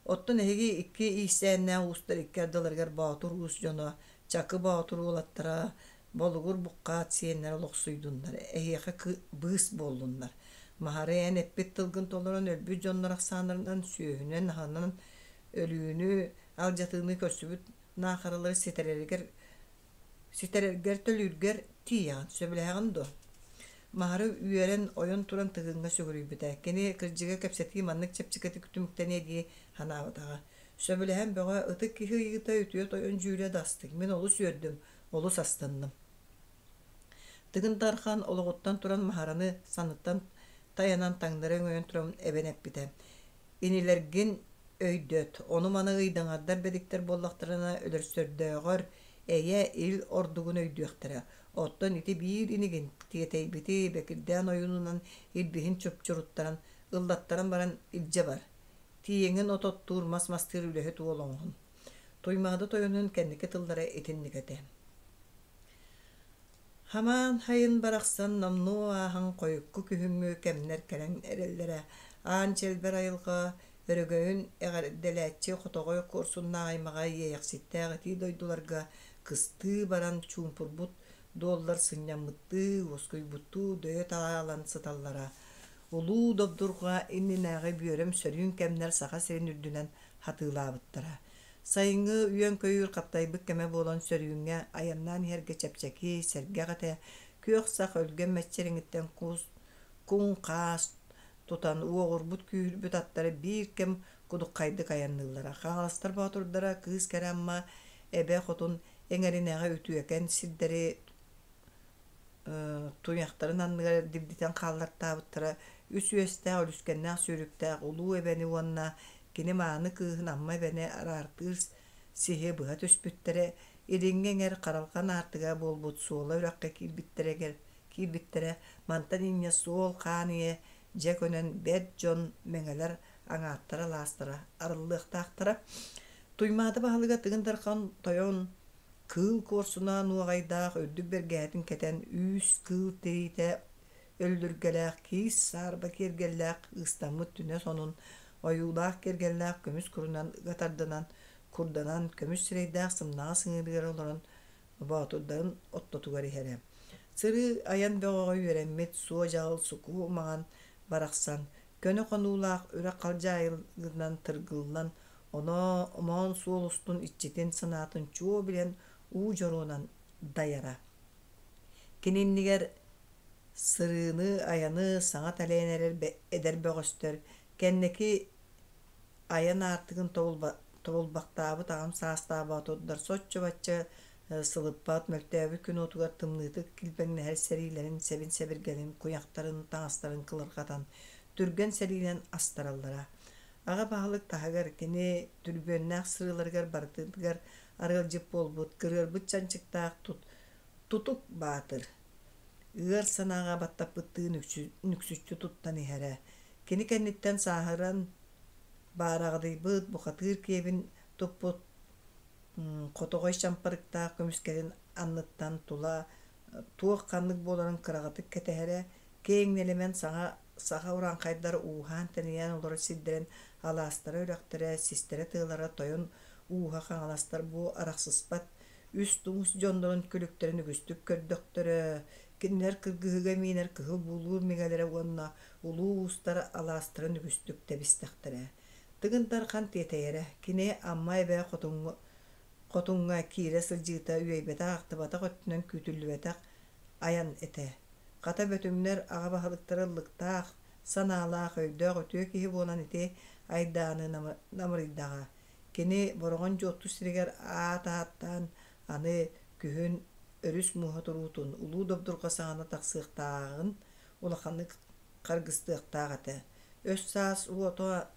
Оттон эһиги икки иирсээннээх уустар икки ардыларыгар Боотур уус дьоно, Чакы Боотур уолаттара, Болугур буккаат сиэннэрэ олохсуйдуннар, эһиэхэ быыс буоллуннар. Маһары эн эппит тылгын толорон өлбүт дьоннор ахсааннарынан сүөһүнэн аһынан өлүүнү, алдьатыыны көрсүбүт наахаралары ситэрэригэр ситэрэргэр төлүүргэр тиийэҕин, сөбүлэһэҕин дуо? Маһары үөрэн, ойон туран тыгыҥҥа сүгүрүйбүтэ. Кини кырдьыга кэпсэтии маннык чэпчэкитик түмүктэниэ дии санаабатаҕа. Сөбүлэһэн бөҕө, ытык киһи ыйыыта үтүө тойон дьүүлэ да астык. Мин олус үөрдүм, олус астынным. Тыгын Дархан олоҕуттан туран Маһараны санныттан тайанан таҥнары өҥөйөн туран эбэн эппитэ: «Инилэргин өйдөт, ону-маны ыйдаҥардар бэдиктэр буоллахтарына өлөрсөрдөөҕөр эйэ, ил ордугун өйдүөхтэрэ. Оттон ити биир инигин тиэтэйбити Бэкирдээн ойуунунан илбиһин чупчуруттаран, ыллаттаран баран илдьэ бар. Тиийэҥин от оттуур, мас мастыыр үлэһит уол оҥоһун». Туймаада тойонун кэнники тыллара итинник этэ. Хамаан хайын барахсан номнуо ааһан хойукку күһүҥҥү кэмнэр кэлэн эрэллэрэ. Аан чэлбэр айылҕа өрөгөйүн эҕэрдэлээччи хотоҕой куорсуннаах аймаҕа иэйэхситтээх итии дойдуларга кыстыы баран чуумпурбут дуоллар сынньаммыттыы, уоскуйбуттуу дөйө таалан сыталлара. Улуу добдурҕа иннинээҕи бүөрэм сөрүүн кэмнэр Саха сирин үрдүнэн хатыылаабыттара. Сайыҥҥы үөн-көйүүр хаптайбыт кэмэ буолан сөрүүҥҥэ айаннаан иһэргэ чэпчэки, сэргэх этэ, күөх сах өлгөм мэччирэҥиттэн кус, куҥ-хаас тутан уоҕурбут күүһүрбүт аттара биир кэм кудуххайдык айанныыллара. Хаҥаластар боотурдара Кыыс Кэрэ Амма эбэ хотун эҥэринээҕи үтүөкэн сирдэри туйахтарын анныгар дибдитэн хааллартаабыттара үс үөстээх үлүскэннээх сүүрүктээх улуу эбэни уонна кини мааны кыыһын Амма эбэни араартыыр сиһи быһа түспүттэрэ, илиҥҥи эҥэр харалҕан аартыга буолбут Суола үрэххэ киирбиттэригэр киирбиттэрэ, мантан инньэ суол хаан ийэ дьэ көнөн бэрт дьон мэҥэлэр аҥааттара алаастара арыллыахтаахтара. Туймаада баһылыга Тыгын Дархан тойон кыыл куорсуна нуоҕайдаах үрдүк бэргэһэтин кэтэн үүс кыыл тириитэ өллүргэлээх киис саарба киэргэллээх ыыстаммыт түнэ сонун ойуулаах киэргэллээх көмүс курунан ыга тардынан курданан көмүс сирэйдээх сымнаҕас ыҥыырыгар олорон боотурдарын ортотугар иһэрэ. Сырыы айан бөҕөҕө үөрэммит суо-дьаҕыл сукуу маҥан барахсан көнө хонуулаах үрэх халдьаайылыгынан тыргыллан оноо омоон суол устун иччитин санаатын чуо билэн уу дьоруонан дайара. Кини иннигэр сырыыны, айаны саҥа тэлэйэн эрэр эдэр бөҕөстөр кэнники айан аартыгын тобулбахтаабыт аҕам саастаах боотурдар соччо-бачча сылыппат, мөлтөөбүт күн уотугар тымныытык килбэҥнэһэр сэриилэрин сэбин-сэбиргэлин, куйахтарын, таҥастарын кылырҕатан, түргэн сэриинэн астараллара. Аҕа баһылык таһыгар кини түрбүөннээх сырыыларыгар барытыгар арыалдьыт буолбут, кырыарбыт чанчыктаах тут Тутук Баатыр ыар санааҕа баттаппыттыы нүксүччү туттан иһэрэ. Кини кэнниттэн сааһыран баараҕадыйбыт бухатыыр киэбин туппут хотоҕой чампарыктаах көмүскэлин анныттан тула туох ханнык буоларын кыраҕытык кэтэһэрэ, киэҥ нэлэмэн саҥа Саха урааҥхайдар ууһаан-тэнийэн олорор сирдэрин алаастара, үрэхтэрэ, систэрэ тыалара, тойон ууһа хаҥаластар бу арахсыспат үс тумус дьоннорун күлүктэрин үгүстүк көрдөхтөрө, кинилэр кыргыһыыга миинэр кыһыл буулуур миҥэлэрэ уонна улуу уустар алаастарын үгүстүк тэбистэхтэрэ. Тыгын Дархан тиэтэйэрэ, кини Амма эбэ хотуҥҥа киирэ сылдьыыта үөйбэтэх-ахтыбатах өттүнэн күүтүллүбэтэх айан этэ. Хата бөтүҥнэр аҕа баһылыктара ыллыктаах, санаалаах, өйдөөх үтүө киһи буолан ити айдааны намырыйдаҕа. Кини Бороҕон Дьуотту сиригэр аат ааттаан аны күһүн өрүс мууһа туруутун Улуу Добдурҕа саҕана тахсыахтааҕын улаханнык харгыстыахтаах этэ. Өс-саас уота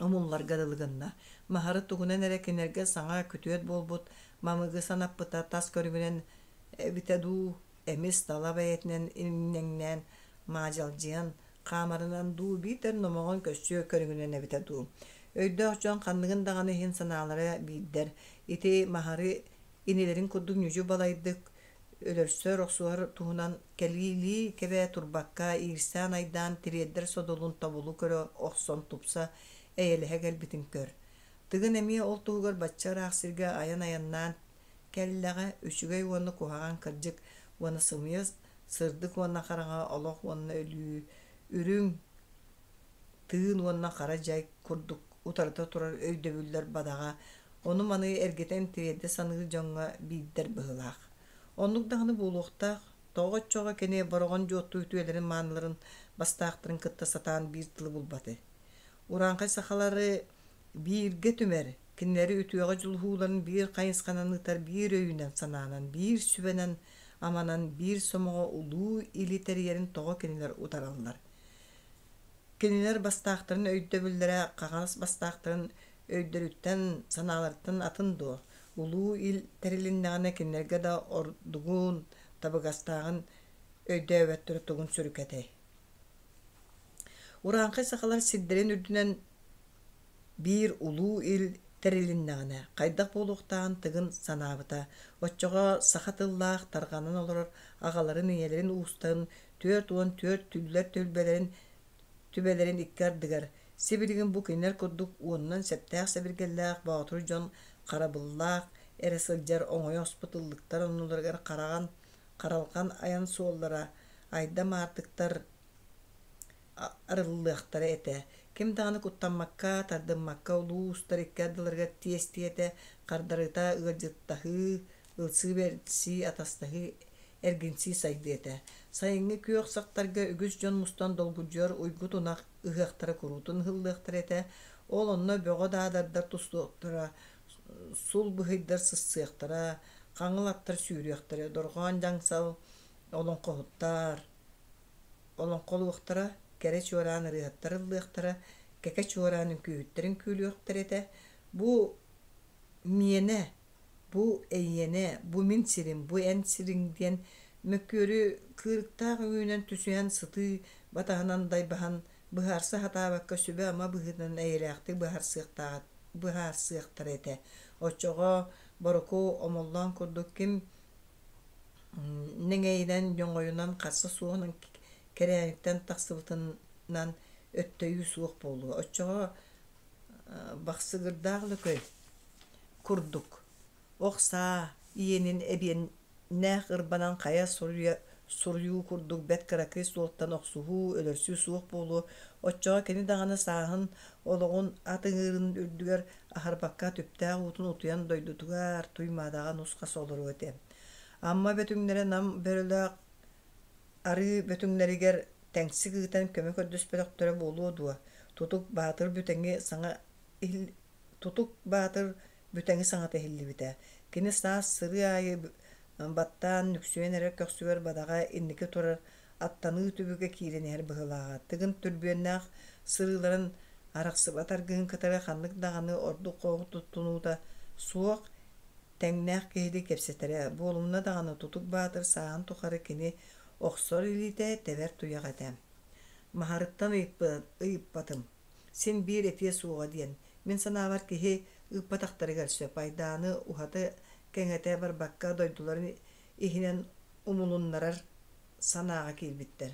умулларга дылы гынна. Маһары тугунан эрэ кинилэргэ саҥа күтүөт буолбут Мамыгы санаппыта тас көрүҥүнэн эбитэ дуу, эмис тала бэйэтинэн иҥнэҥнээн, маадьалдьыйан хаамарынан дуу, биитэр номоҕон көссүө көрүҥүнэн эбитэ дуу. Өйдөөх дьон ханныгын даҕаны иһин санаалара биирдэр. Ити Маһары инилэрин курдук ньүдьү балайдык өлөрсөр-охсуһар туһунан кэлиилии кэбэ турбакка иирсээн-айдаан тириэрдэр содулун тобулу көрө охсон тупса эйэлэһэ кэлбитин көр. Тыгын эмиэ ол туһугар бачча ыраах сиргэ айан айаннаан кэллэҕэ, үчүгэй уонна куһаҕан кырдьык уонна сымыйа сырдык уонна хараҥа олох уонна өлүү, үрүҥ тыын уонна хара дьай курдук утарыта турар өйдөбүллэр бадаҕа ону-маны эргитэн тириэрдэ саныыр дьоҥҥо биирдэр быһыылаах. Оннук даҕаны буолуохтаах, тоҕо оччоҕо кини Бороҕон Дьуотту үтүөлэрин-мааныларын бастаахтарын кытта сатаан биир тылы булбатый. Урааҥхай сахалары бииргэ түмэр, кинилэри үтүөҕэ дьулуһууларын биир хайысханан ыытар биир өйүнэн-санаанан, биир сүбэнэн-аманан, биир сомоҕо улуу или тэрийэрин тоҕо кинилэр утараллар. Кинилэр бастаахтарын өйдөбүллэрэ хаҥас бастаахтарын өйдөрүттэн, санааларыттан атын дуо? Улуу ил тэрилиннэҕинэ кинилэргэ да ордугун, табыгастааҕын өйдөөбөттөрө тугун сүрүкэтэй? Урааҥхай сахалар сирдэрин үрдүнэн биир улуу ил тэрилиннэҕинэ, хайдах буолуохтааҕын Тыгын санаабыта. Оччоҕо саха тыллаах тарҕанан олорор аҕаларын, ийэлэрин уустарын 44 түллэр түөлбэлэрин түбэлэрин икки ардыгар, сибилигин бу кинилэр курдук уонунан сэптээх сэбиргэллээх боотур дьон харабыллаах эрэ сылдьар оҥойо оспут ыллыктар оннуларыгар хараҕан харалҕан айан суоллара айда маартыктар арыллыахтара этэ. Ким даҕаны куттаммакка, тардыммакка улуу уустар икки ардыларыгар тиэстийэтэ, хардарыта ыалдьыттаһыы, ылсыы-бэрсии, атастаһыы, эргинсии сайдыа этэ. Сайыҥҥы күөх сахтарга үгүс дьон мустан долгудьуйар уйгу-тунах ыһыахтара куруутун ыһыллыахтара этэ. Ол онно бөҕө даадардар тустуохтара, сул быһыйдар сыссыахтара, хаҥыл аттар сүүрүөхтэрэ, дорҕоон дьаҥсал олоҥхоһуттар олоҥхолуохтара, кэрэ чуораан ырыаһыттар ыллыахтара, кэкэ чуораан үҥкүүһүттэр үҥкүүлүөхтэрэ этэ. Бу миэнэ, бу эйиэнэ, бу мин сирим, бу эн сириҥ диэн мөккүөрү кыырыктаах үҥүүнэн түсүһэн сытыы батаһынан дайбаһан быһаарса сатаабакка сүбэ-ама быһыытынан эйэлээхтик быһаарсыахтара этэ. Оччоҕо Боруку Омоллоон курдук ким нэҥэйинэн, ньоҥойунан харса суоҕунан кэрээниттэн тахсыбытынан өттөйүү суох буолуо. Оччоҕо Бахсыгырдаах Лөкөй курдук ох саа иэнин эбиэннээх ырбанан хайа суруйуу курдук бэрт кыракый суолтан охсуһуу, өлөрсүү суох буолуо. Оччоҕо кини даҕаны сааһын, олоҕун ат ыҥыырын үрдүгэр аһарбакка түптээх уутун утуйан дойдутугар Туймаадаҕа нус-хас олоруо этэ. Амма бөтүҥнэрэ Нам бөрөлөөх арыы бөтүҥнэригэр тэҥсик ыытан көмө көрдөспөтөхтөрө буолуо дуо? Тутук Баатыр бүтэҥи саҥа Тутук Баатыр бүтэҥи саҥата иһиллибитэ. Кини саас сырыы аайы баттаан нүксүйэн эрэр көхсүгэр бадаҕа инники турар аттаныы түбүгэ киирэн иһэр быһыылааҕа. Тыгын түрбүөннээх сырыыларын арахсыбат аргыһын кытары ханнык даҕаны ордук хоһу туттунуута суох, тэҥнээх киһилии кэпсэтэрэ. Буолумна даҕаны Тутук Баатыр сааһын тухары кини охсор илиитэ, тэбэр туйах этэ. Маһарыттан ыйыппатым. Син биир этиэ суоҕа диэн, мин санаабар киһи ыыппатахтарыгар сөп айдааны уһата-кэҥэтэ барбакка дойдуларын иһинэн умулуннарар санааҕа киирбиттэр.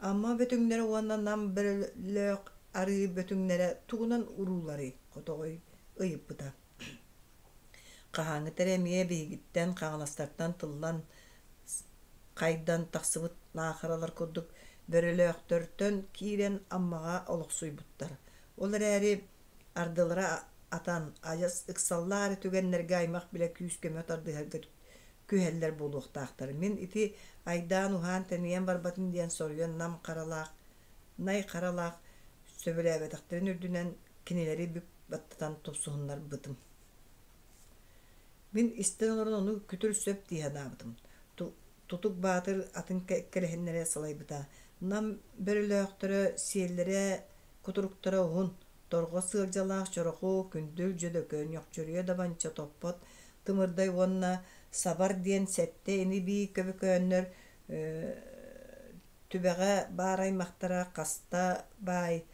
Амма бөтүҥнэрэ уонна Нам бөрөлөөх арыы бөтүҥнэрэ тугунан урууларый? Хотоҕой ыйыппыта. Хаһааҥҥыта эрэ эмиэ биһигиттэн Хаҥаластартан тыллан хайдан тахсыбыт наахаралар курдук бөрөлөөхтөртөн киирэн Аммаҕа олохсуйбуттар. Ол эрээри ардылара атан, адьас ыксаллаах эрэ түгэннэргэ аймах-билэ күүс-көмө тардыһарга күһэллэр буолуохтаахтар. Мин ити айдаан уһаан тэнийэн барбатын диэн соруйан Нам Харалаах, Най Харалаах сөбүлээбэтэхтэрин үрдүнэн кинилэри бүк баттатан тупсуһуннарбытым. Мин истэн олорон ону күтүр сөп дии санаабытым. Тутук Баатыр атын кэлэһиннэрэ салайбыта. Нам бөрөлөөхтөрө сиэллэрэ кутуруктара уһун, торҕо сыалдьалаах чороху, күндүл дьөдөкө, ньохчоруйа дабанча топпот тымырдай уонна сабар диэн сэттэ ини-бии көбөкөөннөр түбэҕэ баар аймахтара хаста баай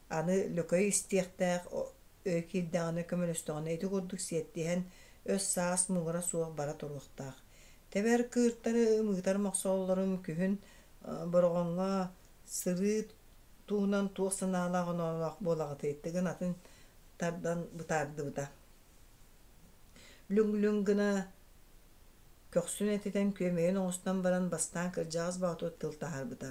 аны лөкөй истиэхтээх өй киирдэҕинэ көмөлөстөҕүнэ ити курдук сиэттиһэн өс-саас муҥура суох бара туруохтаах. Тэбэр кыыртары ымыытар мохсоҕоллорун күһүн Бороҕоҥҥо сырыы туһунан туох санаалаах-оноолоох буолаҕытый Тыгын атын тардан бытаардыбыта. Лүҥ-лүҥ гына көхсүн этитэн күөмэйин оҥостон баран бастаан кырдьаҕас боотур тыл таһаарбыта.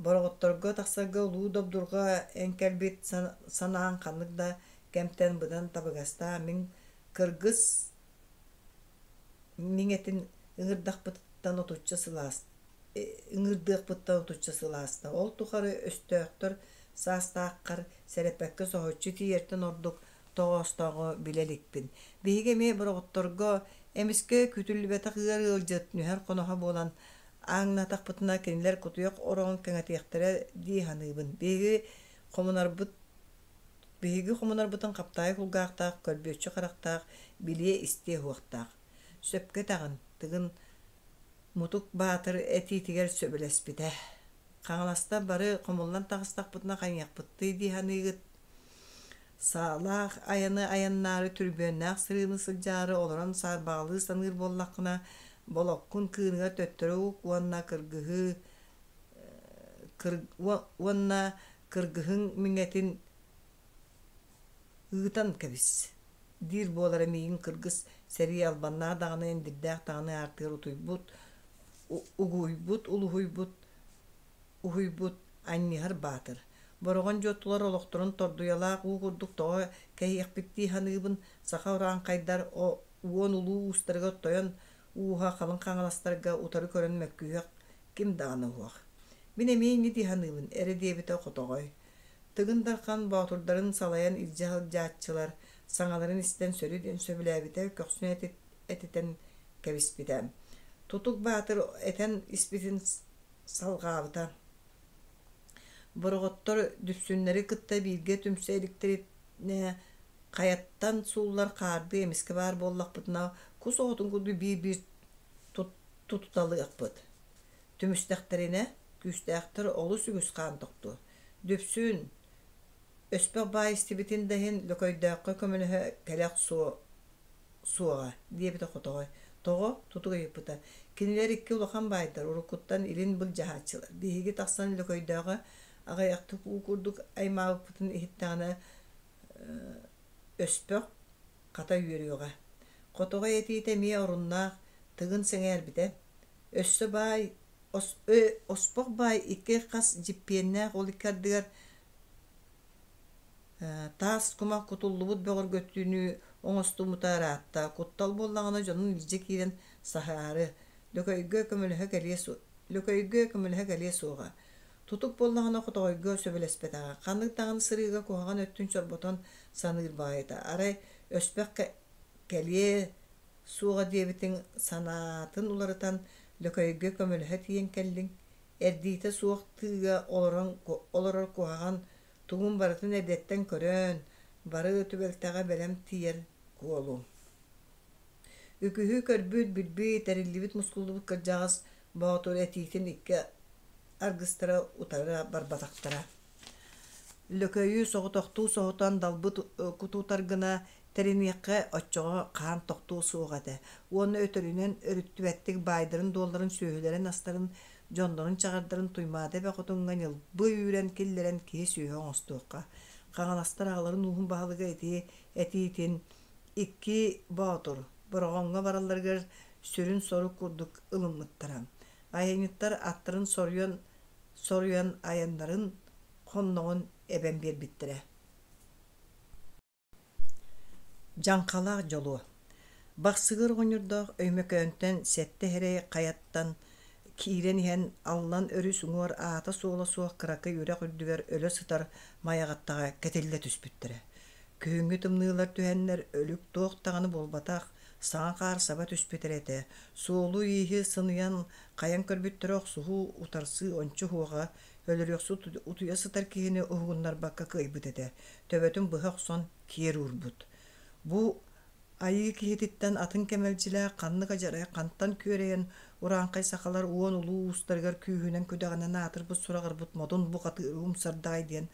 Бороҕотторго тахсарга улуу добдурҕа эн кэлбит санааҥ ханнык да кэмтэн быдан табыгастаах мин кыргыс миҥэтин ыҥырдахпытыттан отучча сылаас ыҥырдыахпыттан отучча сыл ааста. Ол тухары өстөөхтөр саастааххар сэрэппэккэ соһуччу тиийэртэн ордук тоҕоостооҕу билэ иликпин. Биһиги эмиэ бороҕотторго эмискэ күүтүллүбэтэх ыар ыалдьыт нүһэр хоноһо буолан ааҥнаатахпытына кинилэр кутуйах ороҕун кэҥэтиэхтэрэ дии саныыбын. Биһиги хомунарбыт Биһиги хомунарбытын хаптаайы кулгаахтаах, көрбүөччү харахтаах, билиэ-истиэ уһуохтаах. Сөпкө этэҕин, Тыгын Мутук Баатыр этиитигэр сөбүлэспитэ. Хаҥаластар бары хомуллан таҕыстахпытына хайыахпытый дии саныыгыт? Саалаах айаны айаннаары түрбүөннээх сырыыны сылдьаары олорон саарбаҕалыы саныыр буоллаххына, болоккун кыыныгар төттөрү ук уонна кыргыһыы уонна кыргыһыҥ миҥэтин ыытан кэбис диир буолара миигин кыргыс сэрии албаннаах даҕаны эндирдээх даҕаны аартыгар утуйбут угуйбут улуһуйбут уһуйбут анньыһар баатыр Бороҕон дьуоттулар олохторун тордуйалаах уу курдук тоҕо кэһиэхпит дии саныыбын саха урааҥхайдар уон улуу уустарыгар тойон ууһа халыҥ хаҥаластарга утары көрөн мөккүһүөх ким даҕаны уһуох. Мин эмиэ инньэ дии саныыбын, эрэ диэбитэ хотоҕой. Тыгын Дархан боотурдарын салайан илдьэ сылдьааччылар саҥаларын истэн сөрү диэн сөбүлээбитэ, көхсүн этитэн кэбиспитэ. Тутук Баатыр этэн испитин салҕаабыта. Бороҕоттор дүпсүннэри кытта бииргэ түмсэ иликтэринэ хайаттан сууллар хаардыы эмискэ баар буоллахпытына, кус оҕотун курдук биир-биир тутуталыахпыт. Түмүстэхтэринэ, күүстээхтэр олус үгүс хаан тохтуо. Дүпсүн, өспөх баай истибитин да иһин Лөкөйдөөххө көмөлөһө кэлэ охсуо суоҕа, диэбитэ хотоҕой. Тоҕо? Тутук ыйыппыта. Кинилэр икки улахан баайдар, уруккуттан илин былдьаһааччылар. Биһиги тахсан Лөкөйдөөҕө аҕыйахтык уу курдук аймаабыппытын иһиттэҕинэ, өспөх хата үөрүөҕэ. Хотоҕой этиитэ эмиэ оруннаах, Тыгын сэҥээрбитэ. Өссө баай оспох баай икки хас дьиппиэннээх ол икки ардыгар таас кумах кутуллубут бөҕөргөтүүнү оҥостубута ыраатта. Куттал буоллаҕына дьонун илдьэ киирэн саһаары, Лөкөйгө көмөлөһө кэлиэ Лөкөйгө көмөлөһө кэлиэ суоҕа. Тутук буоллаҕына хотоҕойго сөбүлэспэтэҕэ. Ханнык даҕаны сырыыга куһаҕан өттүн чорботон саныыр баҕайыта. Арай өспөх кэлиэ суоҕа диэбитиҥ санаатын уларытан Лөкөйгө көмөлөһө тиийэн кэллиҥ. Эрдиитэ суох тыыга олорон олорор куһаҕан тугун барытын эрдэттэн көрөн, бары түбэлтэҕэ бэлэм тиийэр куолу. Үгүһү көрбүт, билбит, тэриллибит мускуллубут кырдьаҕас боотур этиитин икки аргыстара утары барбатахтара. Лөкөйү соҕотохтуу соһутан далбыт кутутар гына Тэриниэххэ оччоҕо хаан тохтуо суоҕа этэ уонна өтөрүнэн өрүттүбэттик баайдарын-дуолларын, сүөһүлэрин-астарын, дьоннорун чаҕардарын Туймаада эбэ хотуҥҥа ньылбы үүрэн киллэрэн киһи-сүөһү оҥостуохха. Хаҥаластар аҕаларын ууһун баһылыга ити этиитин икки боотур Бороҕоҥҥо баралларыгар сүрүн сорук курдук ылыммыттара. Айанньыттар аттарын соруйан соруйан айаннарын хонноҕун эбэн биэрбиттэрэ. Дьаҥхалаах дьолуо Бахсыгыр оҕонньордоох Өймөкөөнтөн сэттэ эрэй хайаттан киирэн иһэн Аллан өрүс уҥуор аата-суола суох кыракый үрэх үрдүгэр өлө сытар Майаҕаттаҕа кэтиллэ түспүттэрэ. Күһүҥҥү тымныылар түһэннэр өлүк туох даҕаны буолбатах, саҥа хаар саба түспүт эрэ этэ. Суолу-ииһи сыныйан хайан көрбүттэрэ охсуһуу, утарсыы ончу уһуоҕа, өлөрүөхсүт утуйа сытар киһини уһугуннарбакка кыайбыт этэ. Төбөтүн быһа охсон киэр уурбут. Бу айыы киһититтэн атын кэмэлдьилээх ханнык адьарай хантан күөрэйэн урааҥхай сахалар уон улуу уустарыгар күүһүнэн-күдэҕинэн аатырбыт сураҕырбыт модун бухатыыры умсардаай диэн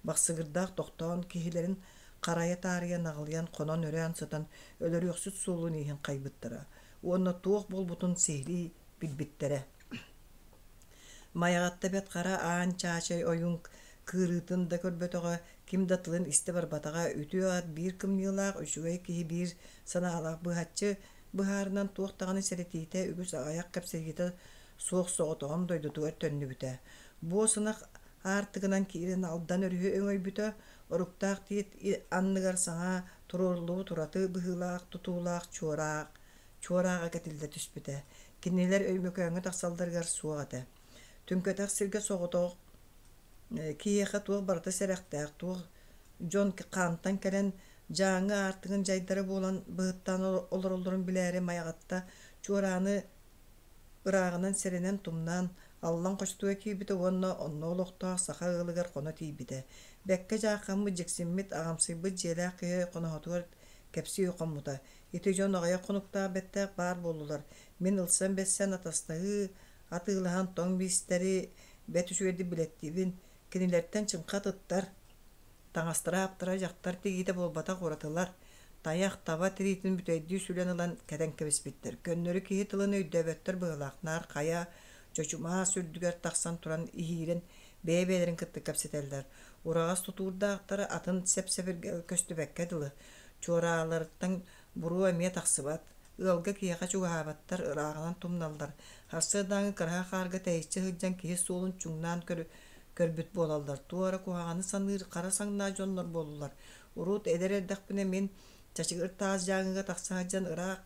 бахсыгырдаах тохтоон киһилэрин харайа таарыйа наҕылыйан хонон-өрөөн сытан өлөрүөхсүт суолун-ииһин хайбыттара уонна туох буолбутун сиһилии билбиттэрэ. Майаҕатта Бэт Хара Аан Чаачай ойуун кыырыытын да көрбөтөҕө, ким да тылын истэ барбатаҕа, үтүө аат биир кымньыылаах, үчүгэй киһи биир санаалаах быһаччы быһаарынан туох даҕаны сэрэтиитэ, үгүс аҕыйах кэпсэтиитэ суох соҕотоҕун дойдутугар төннүбүтэ. Буос ынах аартыгынан киирэн Алдан өрүһү өҥөйбүтэ, Оруктаах тиит анныгар саҥа туруоруллубут ураты быһыылаах тутуулаах чуораах чуорааҕа кэтиллэ түспүтэ. Кинилэр Өймөкөөҥҥө тахсалларыгар суох этэ. Түҥкэтэх сиргэ соҕотох киһиэхэ туох барыта сэрэхтээх, туох дьон хаантан кэлэн Дьааҥы аартыгын дьайдара буолан быһыттаан олороллорун билээри Майаҕатта чуорааны ырааҕынан сэрэнэн тумнаан Аллан хочотугар киирбитэ уонна онно олохтоох саха ыалыгар хоно тиийбитэ. Бэккэ дьааххаммыт, дьиксиммит, аҕамсыйбыт дьиэлээх киһи хоноһотугар кэпсии хоммута. Ити дьон аҕыйах хонуктаах бэттээх баар буоллулар. Мин ылсан-бэссэн атастаһыы, атыылаһан тоҥ биистэри бэрт үчүгэйдик билэттиибин. Кинилэртэн чыҥха атыттар. Таҥастара аптара дьахтар тигиитэ буолбатах уратылар. Тайах, таба тириитин бүтэйдии сүлэн ылан кэтэн кэбиспиттэр. Көннөрү киһи тылын өйдөөбөттөр быһыылаах. Наар хайа, чочумаас үрдүгэр тахсан туран иһиирэн бэйэ-бэйэлэрин кытта кэпсэтэллэр. Ураҕас тутуурдаахтара атын сэп-сэбиргэл көстүбэккэ дылы. Чуорааларыттан буруо эмиэ тахсыбат, ыалга киһиэхэ чугаһаабаттар, ырааҕынан тумналлар. Сарсыардааҥҥы кыраһа хаарга тэйиччи сылдьан киһи суолун чуҥнаан көрбүт буолаллар. Туора куһаҕаны саныыр хара саҥнаах дьоннор буоллулар. Урут эдэр эрдэхпинэ мин Чачыгыр таас дьааҥыга тахса сылдьан ыраах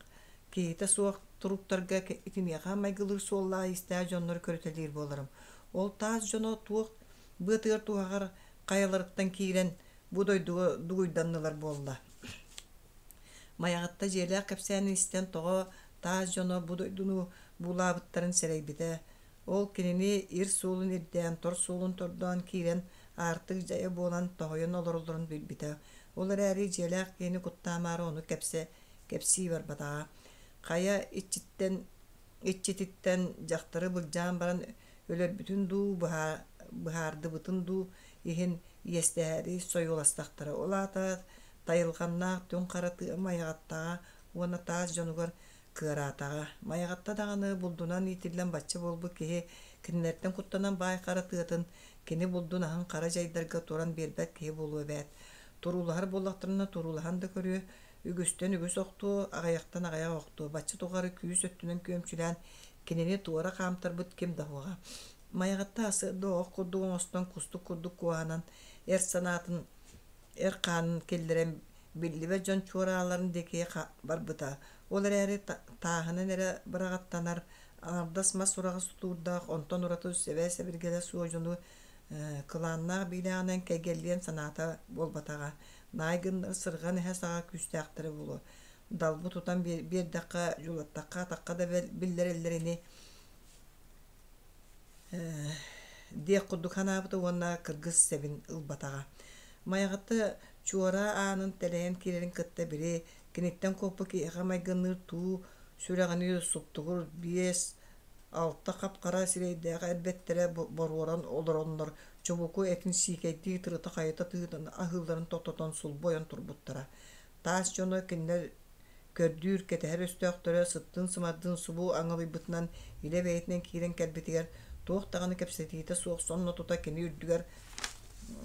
киһитэ суох туруктарга итиниэхэ майгылыыр суоллаах-иистээх дьоннору көрүтэлиир буоларым. Ол таас дьоно туох быатыгар туһаҕар хайаларыттан киирэн бу дойдуга дугуйданнылар буолла. Майаҕатта дьиэлээх кэпсээнин истэн тоҕо таас дьоно бу дойдуну буулаабыттарын сэрэйбитэ. Ол кинини ир суолун ирдээн, тор суолун тордоон киирэн аартык дьайа буолан тоһуйан олороллорун билбитэ. Ол эрээри дьиэлээх киһини куттаамаары ону кэпсэ кэпсии барбатаҕа. Хайа иччиттэн иччититтэн дьахтары былдьаан баран өлөрбүтүн дуу, быһаардыбытын дуу иһин иэстэһээри сойуоластахтара. Ол аата тайылҕаннаах түҥ хара тыа Майаҕаттаҕа уонна таас дьонугар кыараатаҕа. Майаҕатта даҕаны булдунан иитиллэн бачча буолбут киһи кинилэртэн куттанан баай хара тыатын кини булдун аһын хара дьайдарга туран биэрбэт киһи буолуо эбээт. Туруулаһар буоллахтарына туруулаһан да көрүө, үгүстэн үгүс охтуо, аҕыйахтан аҕыйах охтуо. Бачча тухары күүс өттүнэн күөмчүлээн кинини туора хаамтарбыт ким да суоҕа. Майаҕатта сарсыарда оһох курдук оҥостон кустук курдук куоһанан эр санаатын эр хаанын киллэрэн биллибэт дьон чуорааларын диэки барбыта. Ол эрээри тааһынан эрэ быраҕаттанар аҥардас мас ураҕас тутуурдаах, онтон ураты сэбэ-сэбиргэлэ суох дьону кылааннаах биилээҕинэн кэйгэллиэн санаата буолбатаҕа. Наай гыннар сырҕан эһэ саҕа күүстээхтэрэ буолуо. Далбы тутан биэрдэххэ, дьулаттахха, атахха да биллэрэллэр ини диэх курдук санаабыта уонна кыргыс сэбин ылбатаҕа. Майаҕатта чуораа аанын тэлэйэн киирэрин кытта били киниттэн куоппут киһиэхэ майгынныыр туу сүрэҕинии суптугур биэс алта хап-хара сирэйдээх эрбэттэрэ боруоран олороннор чубуку этин сиикэйдии тырыта-хайыта тыытан аһыылларын тохтотон сулбу ойон турбуттара. Таас дьоно кинилэр көрдүүр, кэтэһэр өстөөхтөрө сыттыын-сымардыын субу аҥылыйбытынан илэ бэйэтинэн киирэн кэлбитигэр туох даҕаны кэпсэтиитэ суох сонно тута кини үрдүгэр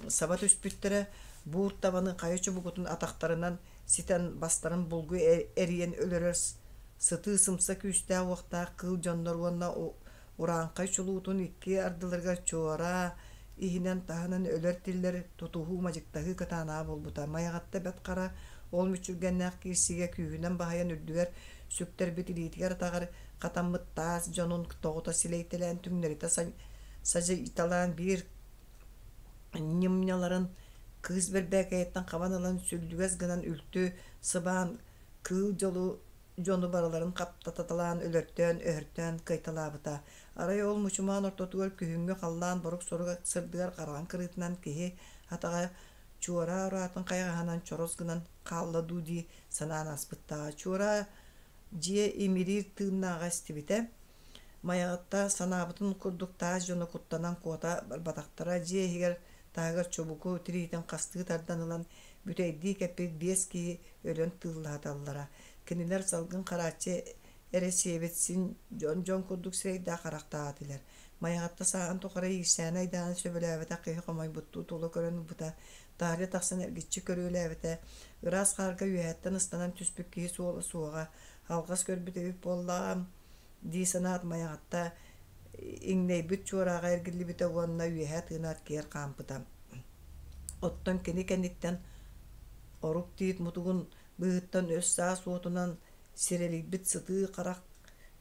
саба түспүттэрэ, буур табаны хайа чубукутун атахтарынан ситэн бастарын булгу эрийэн өлөрөр сытыы сымса күүстээх-уохтаах кыыл дьоннор уонна урааҥхай чулуутун икки ардыларыгар чуораа иһинэн-таһынан өлөр-тиллэр тутуһуу мадьыктаһыы кытаанаҕа буолбута. Майаҕатта Бэрт Хара ол мүччүргэннээх киирсиигэ күүһүнэн баһыйан үрдүгэр сүктэрбит илиитигэр-атаҕар хатаммыт таас дьонун тоҕута силэйтэлээн түҥнэритэ садьыйталаан биир ньымньаларын кыыс бэрбээкэйиттэн хабан ылан сүллүгэс гынан үлтү сыбаан кыыл дьолу дьону барыларын хаптаталаан өлөртөөн өһөртөөн кыайталаабыта. Арай ол мучумаан ортотугар күһүҥҥү халлаан борук-сорук сырдыгар хараҕын кырыытынан киһи атаҕа чуораа ураатын хайҕаһынан чорос гынан хаалла дуу дии санаан ааспыттааҕа. Чуораа дьиэ имириир тыыннааҕа истибитэ. Майаҕатта санаабытын курдук таас дьоно куттанан куота барбатахтара. Дьиэ иһигэр таһыгар чубуку тириитин хастыы тардан ылан бүтэйдии кэппит биэс киһи өлөн тыыллаһаталлара. Кинилэр салгын харааччы эрэ сиэбит син дьон-дьон курдук сирэйдээх харахтаах этилэр. Майаҕатта сааһын тухары иирсээнэ айдааны сөбүлээбэтэх киһи хомойбуттуу тула көрөн ылбыта, таһырдьа тахсан эргиччи көрүөлээбитэ, ыраас хаарга үөһэттэн ыстанан түспүт киһи суола суоҕа, алҕас көрбүт эбит буоллаҕым дии санаат Майаҕатта иҥнэйбит чуорааҕа эргиллибитэ уонна үөһэ тыынаат киэр хаампыта. Оттон кини кэнниттэн орук тиит мутугун быыһыттан өс-саас уотунан сирэлийбит сытыы харах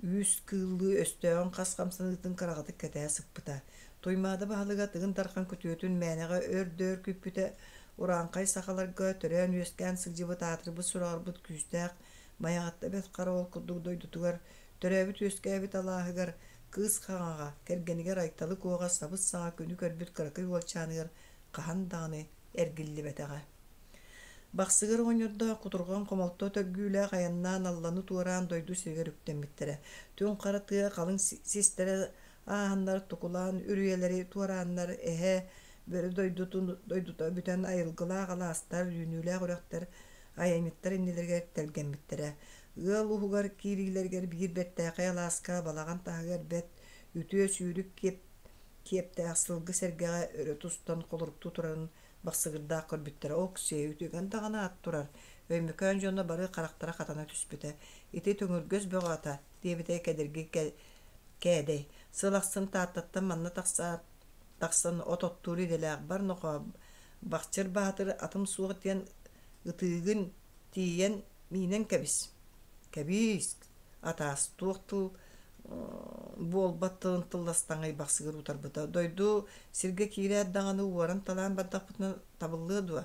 үүс кыыллыы өстөөҕүн хас хамсаныытын кыраҕытык кэтээ сыппыта. Туймаада баһылыга Тыгын Дархан күтүөтүн мээнэҕэ өр да өр күүппүтэ, урааҥхай сахаларга төрөөн-үөскээн сылдьыбыт аатырбыт-сураҕырбыт күүстээх Майаҕатта Бэрт Хара ол курдук дойдутугар, төрөөбүт-үөскээбит алааһыгар, Кыыс Хаҥаҕа, кэргэнигэр Айталы Куоҕа сабыс-саҥа күнү көрбүт кыракый уолчааныгар хаһан даҕаны эргиллибэтэҕэ. Бахсыгыр оҕонньордоох кутурҕан хомолто төргүүлээх айаннаан Алланы туораан дойду сиригэр үктэммиттэрэ. Түҥ хара тыа халыҥ систэрэ ааһаннар тукулаан үрүйэлэри туорааннар эһэ, бөрө дойдутун дойдута бүтэн айылгылаах алаастар, үүнүүлээх үрэхтэр айанньыттар иннилэригэр тэлгэммиттэрэ. Ыал уһугар киириилэригэр биир бэртээхэй алааска балаҕан таһыгар бэрт үтүө сүүрүк киэп киэптээх сылгы сэргэҕэ өрө тустан холоруктуу турарын Бахсыгырдаах көрбүттэрэ ок-сиэ үтүгэн даҕаны ат турар, Өймөкөөн дьоно бары харахтара хатана түспүтэ. Ити төҥүргэс бөҕө ата, диэбитэ кэдэрги кээдэй. Сыл ахсын Тааттаттан манна тахсаат тахсан от оттуур идэлээх бар нохоо Бахчыр Баатыр атым суох диэн ытыыгын тиийэн миинэн кэбис. Кэбиис, атаас туох тыл буолбат тылын тылластаҥай бахсыгыр утарбыта. Дойду сиргэ киирээт даҕаны уоран-талаан бардахпытына табыллыа дуо?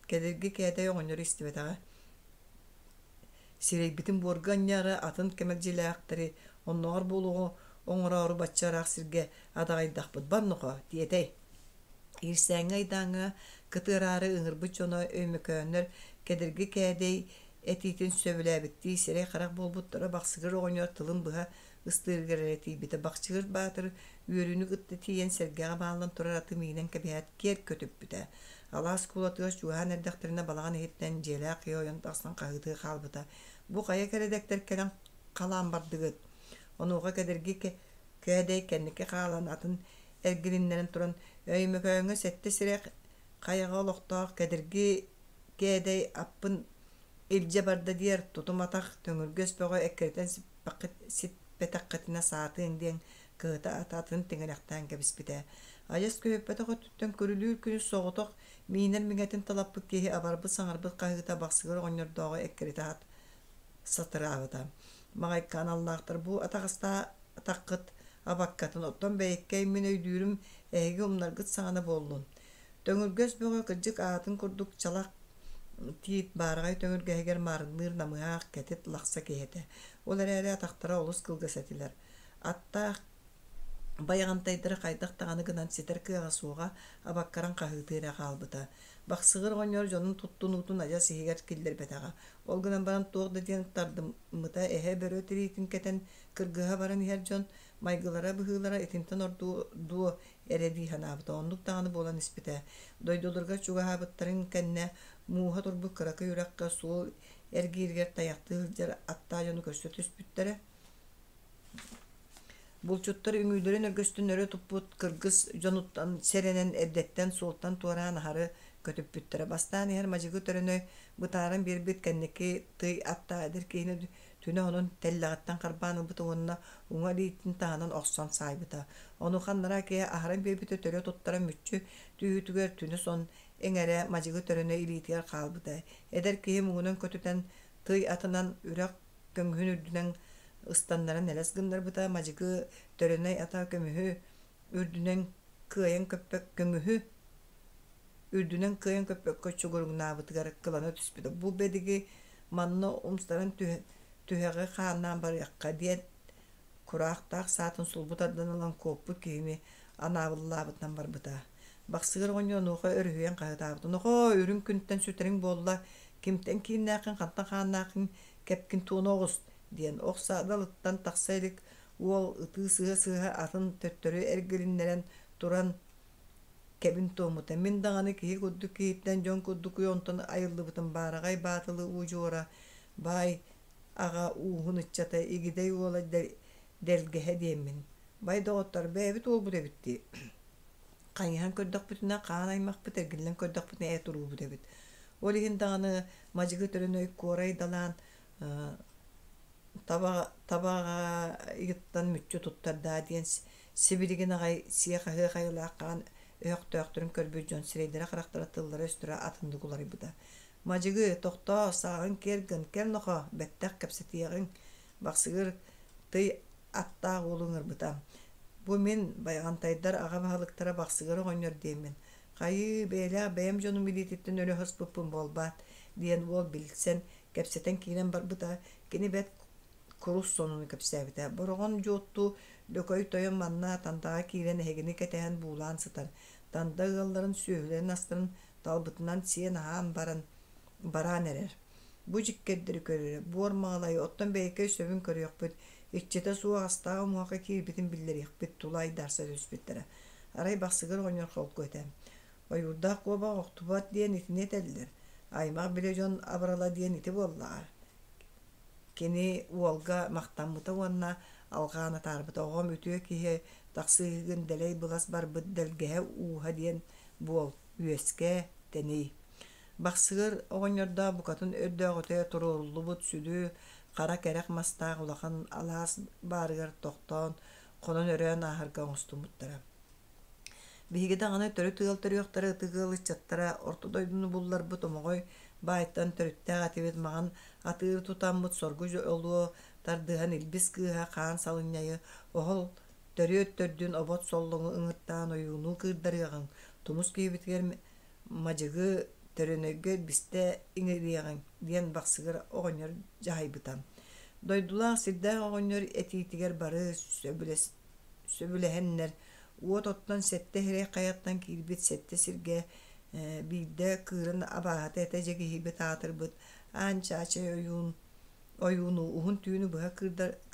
Кэдэрги кээтэй оҕонньору истибэтэҕэ. Сирэйбитин буорга анньаары атын кэмэлдьилээхтэри оннооҕор буолуоҕу оҥороору бачча ыраах сиргэ адаҕайдахпыт бар нохоо, тиэтэй. Иирсээҥҥэ-айдааҥҥа кытыараары ыҥырбыт дьоно өймөкөөннөр кэдэрги кээдэй этиитин сөбүлээбиттии сирэй-харах буолбуттара Бахсыгыр оҕонньор тылын быһа ыстыырыгар эрэ тиийбитэ. Бахчыгыр Баатыр үөрүүнү кытта тиийэн сэргэҕэ бааллан турар аты миинэн кэбиһээт киэр көтүппүтэ. Алаас куулатыгар чугаһаан эрдэхтэринэ балаҕан иһиттэн дьиэлээх киһи ойон тахсан хаһыытыы хаалбыта: «Бу хайа кэрэдэктэр кэлэн халаан бардыгыт?» Онуоха кэдэрги кээдэй кэнники хаалан атын эргилиннэрэн туран Өймөкөөҥҥө сэттэ сирэ хайаҕа олохтоох кэдэрги кээдэй аппын илдьэ барда диэр тутум атах төҥүргэс бөҕө эккирэтэн сиппэтэххитинэ саатыаҥ диэн кыһыта атын тиҥилэхтээн кэбиспитэ. Адьас көһүппэтэх өттүттэн көрүлүүр күнүс соҕотох миинэр миҥэтин талаппыт киһи абарбыт-саҥарбыт хаһыыта Бахсыгыр оҕонньордооҕу эккирэтэ сатыраабыта. Маҕайка аналлаахтар бу атаҕастаа атаххыт абаккатын оттон бэйэккэй мин өйдүүрүм эһиги умнаргыт саҕана буоллун. Төҥүргэс бөҕө кырдьык аатын курдук чалах тиит баараҕай төҥүргэһигэр маарынныыр намыһах, кэтит, лахса киһи этэ. Ол эрээри атахтара олус кылгас этилэр. Аттаах Байаҕантайдары хайдах даҕаны гынан ситэр кыаҕа суоҕа, абаккаран хаһыытыы эрэ хаалбыта. Бахсыгыр оҕонньор дьонун туттунуутун адьас иһигэр киллэрбэтэҕэ. Ол гынан баран туох да диэн тардыммыта эһэ бөрө тириитин кэтэн кыргыһа баран иһэр дьон майгылара-быһыылара итинтэн ордуо дуо эрэ дии санаабыта. Оннук даҕаны буолан испитэ. Дойдуларыгар чугаһаабыттарын кэннэ мууһа турбут кыракый үрэххэ суол эргииригэр тайахтыы сылдьар аттаах дьону көрсө түспүттэрэ. Булчуттар үҥүүлэрин өргөстүн өрө туппут кыргыс дьонуттан сэрэнэн эрдэттэн суолтан туораан аһары көтүппүттэрэ. Бастаан иһэр мадьыгы төрөнөй бытааран биэрбит кэнники тый аттаах эдэр киһини түнэ онон тэллэҕиттэн харбаан ылбыта уонна уҥа илиитин таһынан охсон саайбыта. Онуоха анараа киһи аһаран биэрбитэ төлө туттаран мүччү түһүүтүгэр түнэ сон эҥэрэ мадьыгы төрөнөй илиитигэр хаалбыта. Эдэр киһи муҥунан көтүтэн тый атынан үрэх көҥүһүн үрдүнэн ыстаннаран элэс гыннарбыта, мадьыгы төрөнөй ата көмүһү үрдүнэн кыайан көппөк көҥүһү үрдүнэн кыайан көппөккө чугуруҥнаабытыгар кылана түспүтэ. Бу бэдиги манна умстаран түһэҕи хааннаан барыахха диэн кураахтаах саатын сулбу тардан ылан куоппут киһини анаабыллаабытынан барбыта. Бахсыгыр оҕонньор онуоха өрүһүйэн хаһыытаабыта: «Нохоо, үрүҥ күнтэн сүтэриҥ буолла, кимтэн кииннээххин, хантан хааннааххын кэпкин туона оҕус!» диэн ох саадалыттан тахса илик уол ытыы сыһа-сыһа атын төттөрү эргилиннэрэн туран кэбин туоммута. Мин даҕаны киһи курдук киһиттэн дьон курдук онтон айыллыбытым баараҕай баатылы удьуора баай аҕа ууһун ыччата Игидэй уола Дэлгэһэ диэммин. Бай доҕоттор, бэйэбит уолбут эбит дии. Хайыһан көрдөхпүтүнэ, хаан аймахпыт, эргиллэн көрдөхпүтүнэ ээ туруубут эбит. Ол иһин даҕаны мадьыгы төрөнөй куорай далаан табаҕайыттан мүччү туттардаа диэн сибилигин аҕай сиэх-аһыах айылаах хаан өһөхтөөхтөрүн көрбүт дьон сирэйдэрэ-харахтара тыллара-өстөрө атыннык уларыйбыта. Мадьыгы, тохтоо, сааҕыҥ киэр гын, кэл нохоо, бэттэх кэпсэтиэҕиҥ, Бахсыгыр тый аттаах уолу ыҥырбыта. Бу мин, Байаҕантайдар аҕа баһылыктара Бахсыгыр оҕонньор диэммин. Хайыы, бэйэлээх бэйэм дьонум илиититтэн өлө сыспыппын буолбаат, диэн уол билсэн, кэпсэтэн киирэн барбыта. Кини бэрт курус сонуну кэпсээбитэ. Бороҕон Дьуотту Лөкөй тойон манна Тандаҕа киирэн эһигини кэтэһэн буулаан сытар. Танда ыалларын сүөһүлэрин-астарын талбытынан сиэн-аһаан баран бараан эрэр. Бу дьиккэрдэри көрөрө, буор маалайы, оттон бэйэкэй сөбүн көрүөхпүт, иччитэ суох астаах умуһахха киирбитин биллэриэхпит, тула айдаарса түспүттэрэ. Арай Бахсыгыр оҕонньор холку этэ. Ойуурдаах куобах охтубат диэн итини этэллэр. Аймах билэ дьон абырала диэн ити буоллаҕа. Кини уолга махтаммыта уонна алҕаан атаарбыта. Оҕом үтүө киһи тахсыыһыгын дэлэй былас барбыт дэлгэһэ ууһа диэн буол, үөскээ, тэний. Бахсыгыр оҕонньордоох букатын өрдөөҕүтэ туруоруллубут сүдү хара кэрэх мастаах улахан алаас баарыгар тохтоон, хонон-өрөөн ааһарга оҥостубуттара. Биһиги даҕаны төрүт ыал төрүөхтэрэ ытык ыал ыччаттара орто дойдуну булларбыт омоҕой баайтан төрүттээх этибит маҕан атыыры тутаммыт соргу олуо тардыһан илбис кыыһа хаан салынньайы оһол төрүөт төрдүн обот соллоҥу ыҥыртаан ойуунуу кыырдарыаҕыҥ тумус киһибитигэр мадьыгы Төрөнөйгө илбистэ иҥэриэҕиҥ диэн Бахсыгыр оҕонньор дьаһайбыта. Дойдулаах сирдээх оҕонньор этиитигэр бары сөбүлэһэннэр уот оттон сэттэ сирэй хайаттан киирбит сэттэ сиргэ биирдэ кыырын абааһыта этэ дьэгиһийбит аатырбыт Аан Чаачай ойуун ойууну уһун түүнү быһа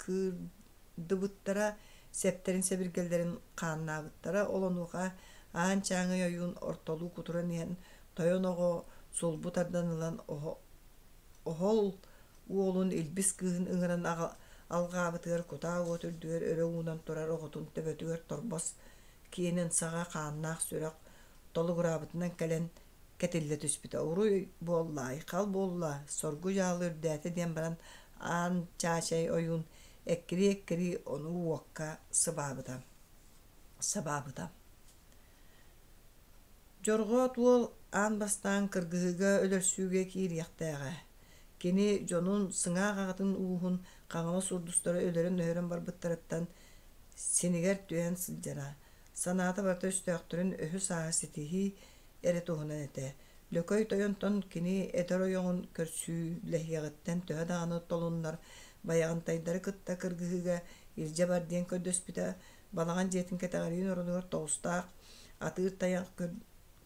кыырдыбыттара, сэптэрин-сэбиргэллэрин хааннаабыттара. Ол онуоха Аан Чааҥый ойуун ортолуу кутуран иһэн тойон оҕо сулбу тардан ылан оһол уолун илбис кыыһын ыҥыран алҕаабытыгар кутаа уот үрдүгэр өрө уунан турар оҕотун төбөтүгэр торбос киэнин саҕа хааннаах сүрэх толугураабытынан кэлэн кэтиллэ түспүтэ. Уруй буолла, айхал буолла, соргу-дьаалы үрдээтэ диэн баран Аан Чаачай ойуун эккирии-эккирии ону уокка сыбаабыта. Сабаабыта. Дьорҕоот уол аан бастаан кыргыһыыга өлөрсүүгэ киириэхтээҕэ. Кини дьонун сыҥаах аҕатын ууһун Хаҥалас урдустара өлөрөн-өһөрөн барбыттарыттан синигэр түһэн сылдьара. Санаата барыта өстөөхтөрүн өһү-сааһы ситиһии эрэ туһунан этэ. Лөкөй тойонтон кини эдэр ойоҕун көрсүүлэһиэҕиттэн төһө даҕаны толуннар Байаҕантайдары кытта кыргыһыыга илдьэ бар диэн көрдөспүтэ, балаҕан дьиэтин кэтэҕэриин орунугар тоҕустаах атыыр тайах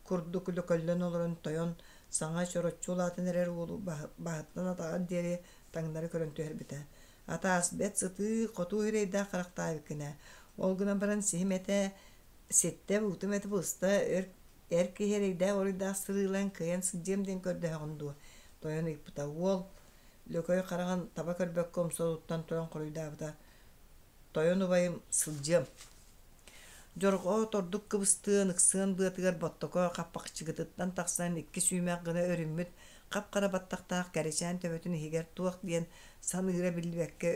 курдук лөкөллөн олорон тойон саҥа чороччу улаатан эрэр уолу баһыттан атаҕар диэри таҥнары көрөн түһэрбитэ. Атаас бэрт сытыы, хотуу сирэйдээх харахтаабыккын ээ. Ол гынан баран сиһим этэ. Ситтэ буутум этэ буста өр эр киһи эрэйдээх оруйдаах сырыылаан кыайан сылдьыам диэн көрдөһөҕүн дуо? Тойон ыйыппыта. Уол Лөкөй хараҕын таба көрбөккө умса туттан туран хоруйдаабыта: «Тойон убайым, сылдьыам». Дьорҕоот ордук кыбыстыан, ыксыан быатыгар Боттоко хаппахчыгытыттан тахсан икки сүүмэх гына өрүммүт хап-хара баттахтаах кэрэчээн төбөтүн иһигэр туох диэн саныыра биллибэккэ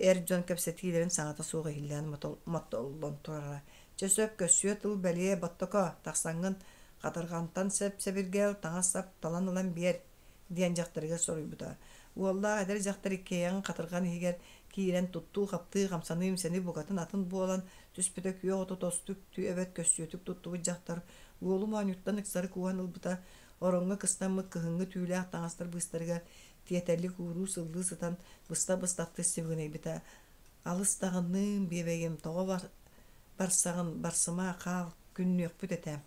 эр дьон кэпсэтиилэрин саҥата суох иһиллээн мотоллон турара. Чэ сөп, көссүө тыл бэлиэ Боттоко, тахсаҥҥын хатырҕантан сэп-сэбиргэл, таҥас-сап талан ылан биэр диэн дьахтарыгар соруйбута. Уоллаах эдэр дьахтар иккиэйэҕин хатырҕан иһигэр киирэн туттуу-хаптыы, хамсаныы-имсэнии букатын атын буолан түспүтэ күөх оту тосту үктүү эбэт көссүөтүк туттубут дьахтар уолу моонньуттан ыксары кууһан ылбыта, ороҥҥо кыстаммыт кыһыҥҥы түүлээх таҥастар быыстарыгар тиэтэллик ууруу-сыллыы сытан быста-быстахтыы сибигинэйбитэ. Алыс даҕаныым, биэбэйим, тоҕо барсаҕын, барсыма, хаал, күннүөхпүт этэ.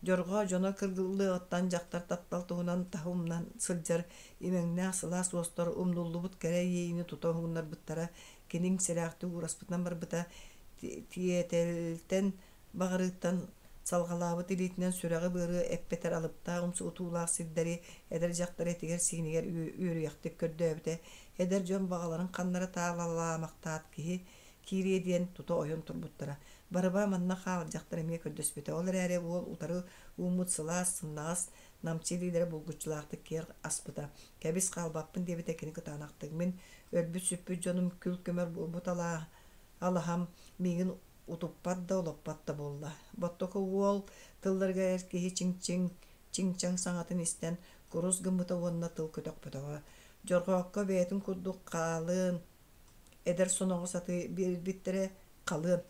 Дьорҕоо дьоно кыргыллыаҕыттан дьахтар таптал туһунан таһы умнан сылдьар имэҥнээх сылаас уостар умнуллубут кэрэ иэйиини тута уһугуннарбыттара кини иҥсэлээхтик уураспытынан барбыта тиэтэлтэн баҕарыыттан салҕалаабыт илиитинэн сүрэҕи-быары эппэтэр алыптаах умсугутуулаах сирдэри эдэр дьахтар этигэр-сиинигэр үөрүйэхтик көрдөөбүтэ эдэр дьон баҕаларын ханнара таалалаамахтаат киһи киириэ диэн тута ойон турбуттара Барыба манна хаал дьахтар эмиэ көрдөспүтэ. Ол эрээри уол утары ууммут сылаас, сымнаҕас, намчы илиилэрэ булгуччулаахтык киэр аспыта. Кэбис хаалбаппын диэбитэ кини кытаанахтык. Мин өлбүт-сүппүт дьонум күл-көмөр буолбут алаһам миигин утуппат да олоппот да буолла. Боттоку уол тылларыгар эр киһи чиҥ-чиҥ, чиҥ-чаҥ саҥатын истэн курус гыммыта уонна тыл көтөхпөтөҕө. Дьорҕоокко бэйэтин курдук хаалыан, эдэр соноҕос аты биэрбиттэрэ халыан.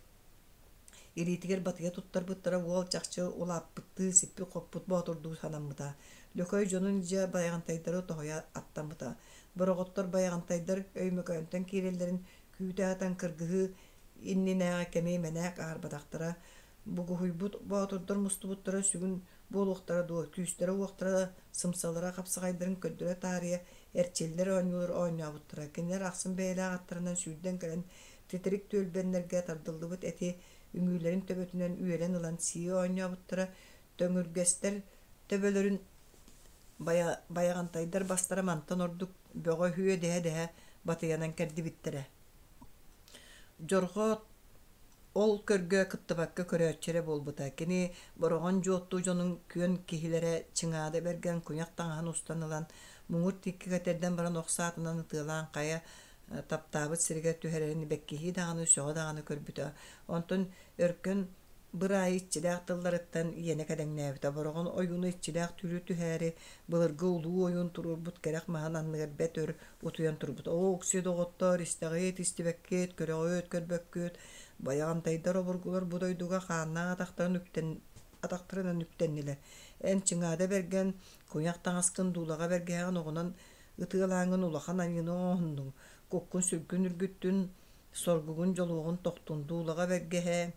Илиитигэр батыйа туттарбыттара уол чахчы улааппыттыы сиппит-хоппут боотурдуу санаммыта. Лөкөй дьонун дьэ Байаҕантайдары тоһуйа аттаммыта. Бороҕоттор Байаҕантайдар Өймөкөөнтөн киирэллэрин күүтэ сатан кыргыһыы иннинээҕи кэми мэнээк аһарбатахтара. Бугуһуйбут боотурдар мустубуттара сүгүн буолуохтара дуо, күүстэрэ-уохтара, сымсалара хапсаҕайдарын көрдөрө таарыйа эрчиллэр оонньуулар оонньообуттара. Кинилэр ахсын бэйэлээх аттарынан сүүрдэн кэлэн титирик түөлбэннэргэ тардыллыбыт эти үҥүүлэрин төбөтүнэн үөлэн ылан сии оонньообуттара, төҥүргэстэр төбөлөрүн байаҕантайдар бастара мантан ордук бөҕө үһүө дэһэ-дэһэ батыйанан кэрдибиттэрэ. Дьорҕоот ол көргө кыттыбакка көрөөччү эрэ буолбута. Кини Бороҕон Дьуотту дьонун күөн киһилэрэ Чыҥаада Бэргэн куйах таҥаһын устан ылан, муҥур тииккэ кэтэрдэн баран ох саатынан ытыалаан хайа таптаабыт сиригэр түһэрэрин бэккиһии даҕаны, сөҕө даҕаны көрбүтэ. Онтон Өркөн Быраайы иччилээх тылларыттан иэнэ кэдэҥнээбитэ. Бороҕон ойууну иччилээх түүлү түһээри, былыргы улуу ойуун туруорбут кэрэх маһын анныгар бэрт өр утуйан турбут. Оо, уксуй доҕоттоор, истэҕит, истибэккит, көрөҕүт, көрбөккүт, байаҕантайдар обургулар бу дойдуга хааннаах атахтарын үктэн атахтарынан үктэннилэр. Эн Чыҥаада Бэргэн, куйах таҥаскын дуулаҕа бэргэһэҕин оҕунан ытыалааҥҥын улахан айыыны оҥоһуннуҥ, куккун-сүргүн үргүттүн, соргугун дьолуоҕун тохтун, дуулаҕа бэргэһэ,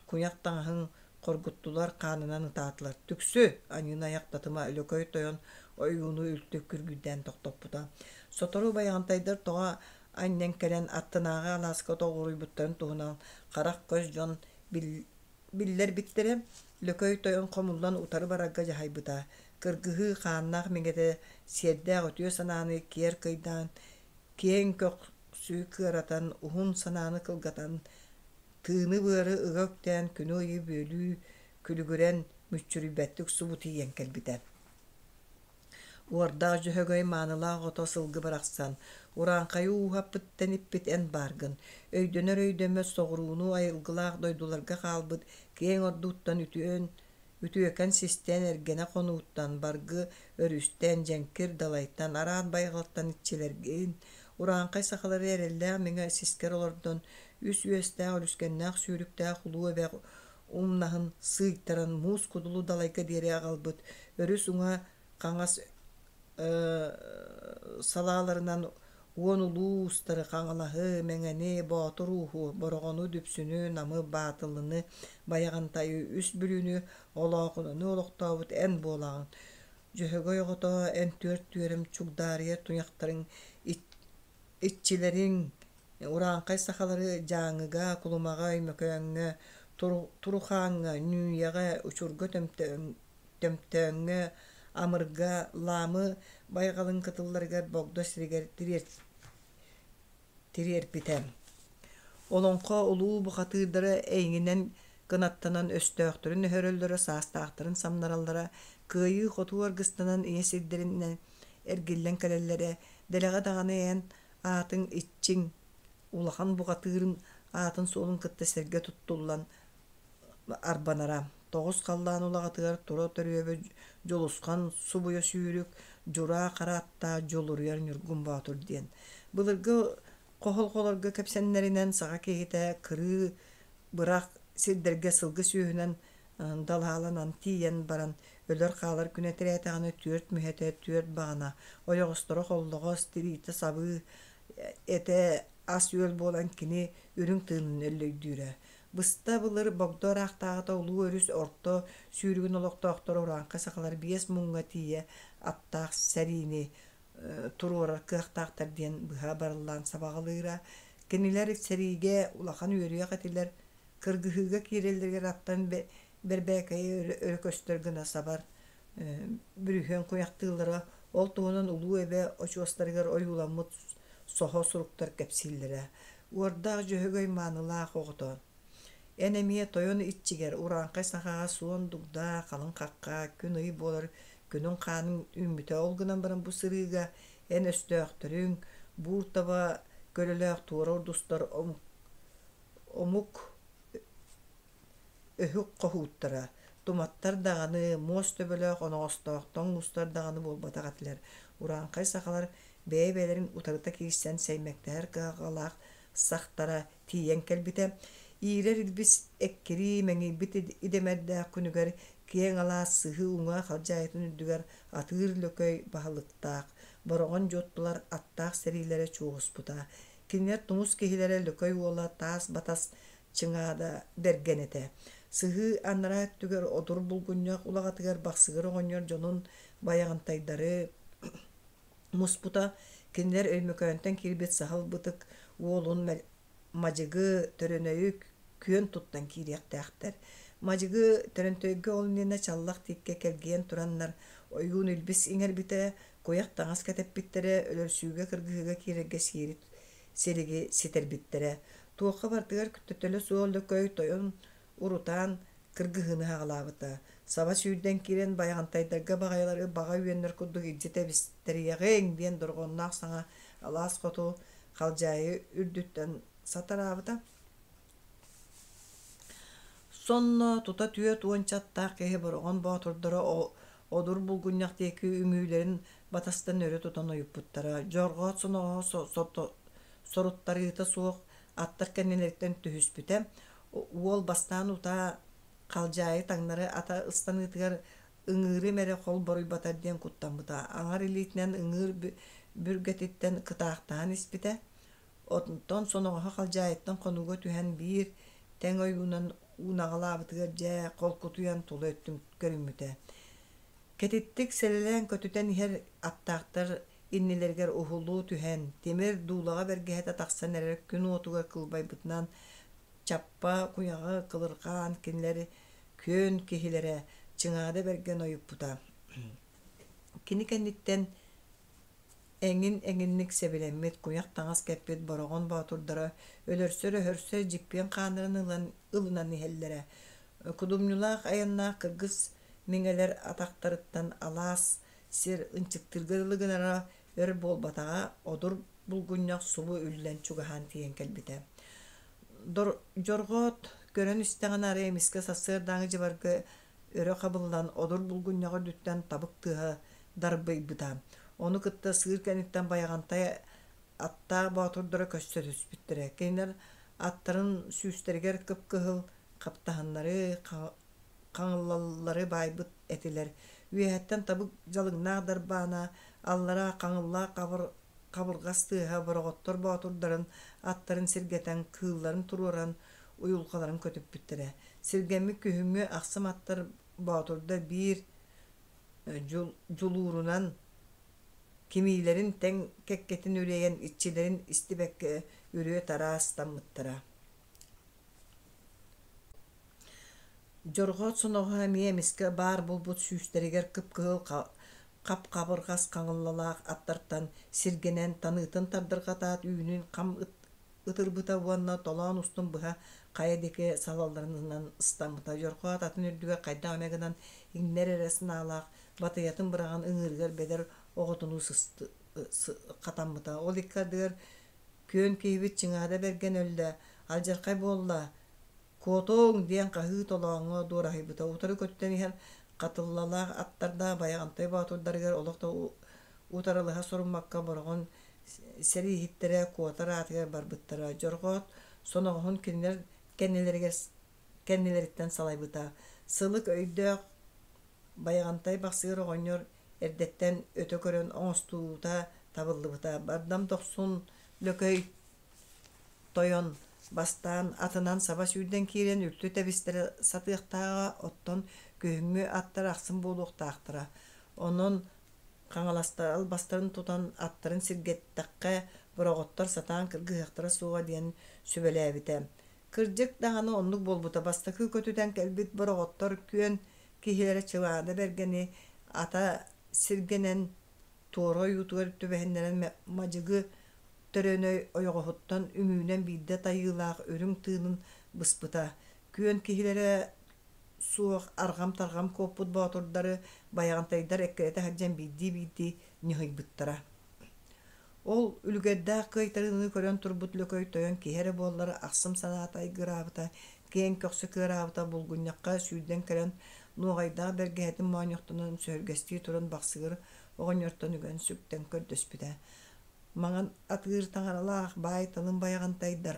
куйах таҥаһыҥ хоргуттулар, хаанынан ытаатылар. Түксү! Аньыыны айахтатыма, Лөкөй тойон ойууну үлтү күргүйдээн тохтоппута. Сотору Байаҕантайдар тоҕо анньан кэлэн аттынааҕы алааска тоҕуоруйбуттарын туһунан харах-көс дьон биллэрбиттэрэ. Лөкөй тойон хомуллан утары барарга дьаһайбыта. Кыргыһыы хааннаах миҥэтэ сиэрдээх үтүө санааны киэр кыйдаан, киэҥ көхсү кыаратан, уһун санааны кылгатан, тыыны-быары ыга үктээн күнү-ыйы бүөлүү күлүгүрэн, мүччүрүйбэттик субу тиийэн кэлбитэ. Уордаах Дьөһөгөй маанылаах ото сылгы барахсан, урааҥхайы ууһаппыттан иппит эн бааргын, өйдөнөр-өйдөммөт соҕурууну айылгылаах дойдуларга хаалбыт киэҥ ордууттан үтүөн үтүөкэн систэн эргэнэ хонууттан, баргы өрүстэн, дьэҥкир далайтан, араан байҕалтан иччилэргин, урааҥхай сахалары эрэллээх мэҥэ сискэр олордон, үс үөстээх үлүскэннээх сүүрүктээх улуу эбэ умнаһын сыыйтаран муус кудулу далайга диэри аҕалбыт өрүс уҥа хаҥас салааларынан уон улуу уустары Хаҥалаһы, Мэҥэни, Боотур ууһу, Бороҕону, Дүпсүнү, Намы, Баатылыны, Байаҕантайы, Үс Бүлүүнү, Олоохунаны олохтообут эн буолаҕын. Дьөһөгөй оҕото эн түөрт түөрэм чугдаарыйар туйахтарыҥ иччилэриҥ, урааҥхай сахалары Дьааҥыга, Кулумаҕа, Өймөкөөҥҥө, Турухааҥҥа, Нүүйэҕэ, Учурга Төмтөөҥҥө, Амырга, Лаамы байҕалын кытылларыгар Богдо сиригэр тириэрпитэ. Олоҥхо улуу бухатыырдара эйигинэн кынаттанан өстөөхтөрүн өһөрөллөрө, саастаахтарын самнараллара, кыайыы-хотуу аргыстанан ийэ сирдэринэн эргиллэн кэлэллэрэ, дэлэҕэ даҕаны эн аатыҥ иччиҥ улахан бухатыырын аатын-суолун кытта сэргэ туттуллан арбанара. Тоҕус халлаан улаҕатыгар тура төрүөбүт Дьулусхан субуйа сүүрүк, Дьураа хара аттаах Дьулуруйар Ньургун Боотур диэн. Былыргы хохолҕолорго кэпсэннэринэн саха киһитэ кырыы бырах сирдэргэ сылгы сүөһүнэн далаһаланан тиийэн баран өлөр-хаалар күнэ тирээтэҕинэ түөрт мүһэтэ, түөрт баҕана, ойоҕосторо холлоҕос, тириитэ сабыы, этэ ас-үөл буолан кини үрүҥ тыынын өллөйдүүрэ. Быста былыр Богдо ыраахтааҕыта улуу өрүс орто сүүрүгүн олохтоохторо урааҥхай сахалар биэс муҥҥа тиийэ аттаах сэриини туруорар кыахтаахтар диэн быһа барыллаан сабаҕалыыра. Кинилэр сэриигэ улахан үөрүйэх этилэр, кыргыһыыга киирэллэригэр аттан бэрбээкэйи өрө көстөр гына сабар бүрүһүөн куйахтыыллара, ол туһунан улуу эбэ очуостарыгар ойууламмыт соһо суруктар кэпсииллэрэ. Уордаах Дьөһөгөй маанылаах оҕото. Эн эмиэ тойон иччигэр урааҥхай сахаҕа суон дугдаа, халыҥ хахха, күн-ый буолар күнүҥ хааныҥ үүммүтэ. Ол гынан баран бу сырыыга эн өстөөхтөрүҥ, буур таба көлөлөөх туора урдустар омук өһүк хоһууттара, туматтар даҕаны, муос төбөлөөх оноҕостоохтон устар даҕаны буолбатах этилэр. Урааҥхай сахалар бэйэ-бэйэлэрин утарыта киирсэн сэймэктэһэр кыһалҕалаах сахтара тиийэн кэлбитэ. Иирэр илбис эккирии мэҥийбит идэмэрдээх күнүгэр киэҥ алаас сыһыы уҥа халдьаайытын үрдүгэр атыыр лөкөй баһылыктаах Бороҕон дьуоттулар аттаах сэриилэрэ чуоһуспута. Кинилэр тумус киһилэрэ Лөкөй уола Таас Батас Чыҥаада бэргэн этэ. Сыһыы анараа өттүгэр Одур булгунньах улаҕатыгар Бахсыгыр оҕонньор дьонун Байаҕантайдары муспута. Кинилэр Өймөкөөнтөн киирбит саһыл бытык уолун Мадьыгы Төрөнөйү күөн туттан киириэхтээхтэр. Мадьыгы Төрөнтөйгө ол иннинэ чаллах тииккэ кэлгийэн тураннар ойуун илбис иҥэрбитэ, куйах таҥас кэтэппиттэрэ, өлөрсүүгэ-кыргыһыыга киирэргэ сиэри силиги ситэрбиттэрэ. Туохха барытыгар төтөлө суох лөкөй тойон урутаан кыргыһыыны аҕалаабыта. Саба сүүрдэн киирэн байаҕантайдарга баҕайылары баҕа үөннэр курдук илдьи тэбистэриэҕиҥ диэн дорҕоонноох саҥа алаас хоту халдьаайы үрдүттэн сатараабыта. Сонно тута түөрт уонча аттаах киһи Бороҕон боотурдара одур булгунньах диэки үҥүүлэрин батастан өрө тутан ойуппуттара. Дьорҕоот соноҕоһо соруттарыыта суох аттар кэннилэриттэн түһүспүтэ. Уол бастаан утаа халдьаайы таҥнары ата ыстаныытыгар ыҥыырым эрэ холборуйбатар диэн куттаммыта. Аҥар илиитинэн ыҥыыр бүргэтиттэн кытаахтаан испитэ. Онтон соноҕоһо халдьаайыттан хонууга түһэн биир тэҥ ойуунан уунаҕалаабытыгар дьэ холкутуйан тула өттүн көрүммүтэ. Кэтиттик сэлэлээн көтүтэн иһэр аттаахтар иннилэригэр уһулуу түһэн, тимир дуулаҕа бэргэһэтэ тахсан эрэр күн уотугар кылбайбытынан чаппа куйаҕы кылырҕаан кинилэри күөн киһилэрэ Чыҥаада Бэргэн ойуппута. Кини кэнниттэн эҥин-эҥинник сэбилэммит, куйах таҥас кэппит Бороҕон боотурдара өлөрсөр-өһөрсөр дьиппиэн хааннарын ылан ылынан иһэллэрэ. Кудумньулаах айаннаах кыргыс миҥэлэр атахтарыттан алаас сир ынчыктыырга дылы гынара өр буолбатаҕа, одур булгунньах субу үллэн чугаһаан тиийэн кэлбитэ. Дьорҕоот көрөн истэҕинэ арай эмискэ сарсыардааҥы дьыбарга өрө хабыллан одур булгунньаҕы үрдүттэн табык тыаһа дарбыйбыта. Ону кытта сыыр кэнниттэн Байаҕантай аттаах боотурдара көстө түспүттэрэ. Кинилэр аттарын сүүстэригэр кып-кыһыл хаптаһыннары, хаҥыллаллары баайбыт этилэр. Үөһэттэн табык дьалыҥнаах дарбаана, аллара хаҥыллаах хабырҕас тыаһа бороҕоттор боотурдарын аттарын сиргэтэн, кыылларын туруоран, уйулҕаларын көтүппүттэрэ. Сиргэммит күһүҥҥү ахсым аттар боотурдар биир дьулуурунан кимиилэрин тэҥ кэккэтин үрэйэн иччилэрин истибэккэ үрүө-тараа ыстаммыттара. Дьорҕоот соноҕоһо эмиэ эмискэ баар буолбут сүүстэригэр кып-кыһыл хап-хабырҕас хаҥыллалаах аттартан сиргэнэн таныытын тардырҕатаат үүнүн хам ытырбыта уонна толоон устун быһа хайа диэки салалларынан ыстаммыта. Дьорҕоот атын үрдүгэр хайдах эмэ гынан иҥнэр эрэ санаалаах батыйатын быраҕан ыҥыырыгар бэдэр оҕотунуу хатаммыта. Ол икки ардыгар күөн киһибит Чыҥаада Бэргэн өллө, алдьархай буолла, Куотуоҥ! диэн хаһыы толооҥҥо дуораһыйбыта. Утары көттөн иһэн хатыллалаах аттардаах Байаҕантай боотурдарыгар олох да утарылаһа соруммакка Бороҕон сэрииһиттэрэ куотар аатыгар барбыттара. Дьорҕоот соноҕоһун кинилэр кэннилэригэр кэннилэриттэн салайбыта. Сылык өйдөөх Байаҕантай Бахсыыр оҕонньор эрдэттэн өтө көрөн оҥостуута табыллыбыта. Бардам Дохсун Лөкөй Тойон бастаан атынан саба сүүрдэн киирэн үлтү тэбистэрэ сатыахтааҕа, оттон күһүҥҥү аттар ахсым буолуохтаахтара. Онон хаҥаластар албастарын тутан аттарын сиргэттэххэ, бороҕоттор сатаан кыргыһыахтара суоҕа диэн сүбэлээбитэ. Кырдьык даҕаны оннук буолбута. Бастакы көтүтэн кэлбит бороҕоттор күөн киһилэрэ Чылаада Бэргэни ата сиргэнэн туора ойуутугар түбэһиннэрэн мадьыгы Төрөнөй ойоҕоһуттан үҥүүнэн биирдэ тайыылаах үрүҥ тыынын быспыта, күөн киһилэрэ суох арҕам-тарҕам куоппут боотурдары байаҕантайдар эккирэтэ сылдьан биирдии-биирдии ньыһыйбыттара. Ол үлүгэрдээх кыайтарыыны көрөн турбут Лөкөй тойон киһи эрэ буоллар ахсым санаата айгыраабыта, киэҥ көхсө кыараабыта булгунньахха сүүрдэн кэлэн нуоҕайдаах бэргэһэтин моонньохтонон сөһүргэстии туран бахсыгыр оҕонньортон үгэн сүктэн көрдөспүтэ. Маҥан атыыр таҥаралаах баай талым байаҕантайдар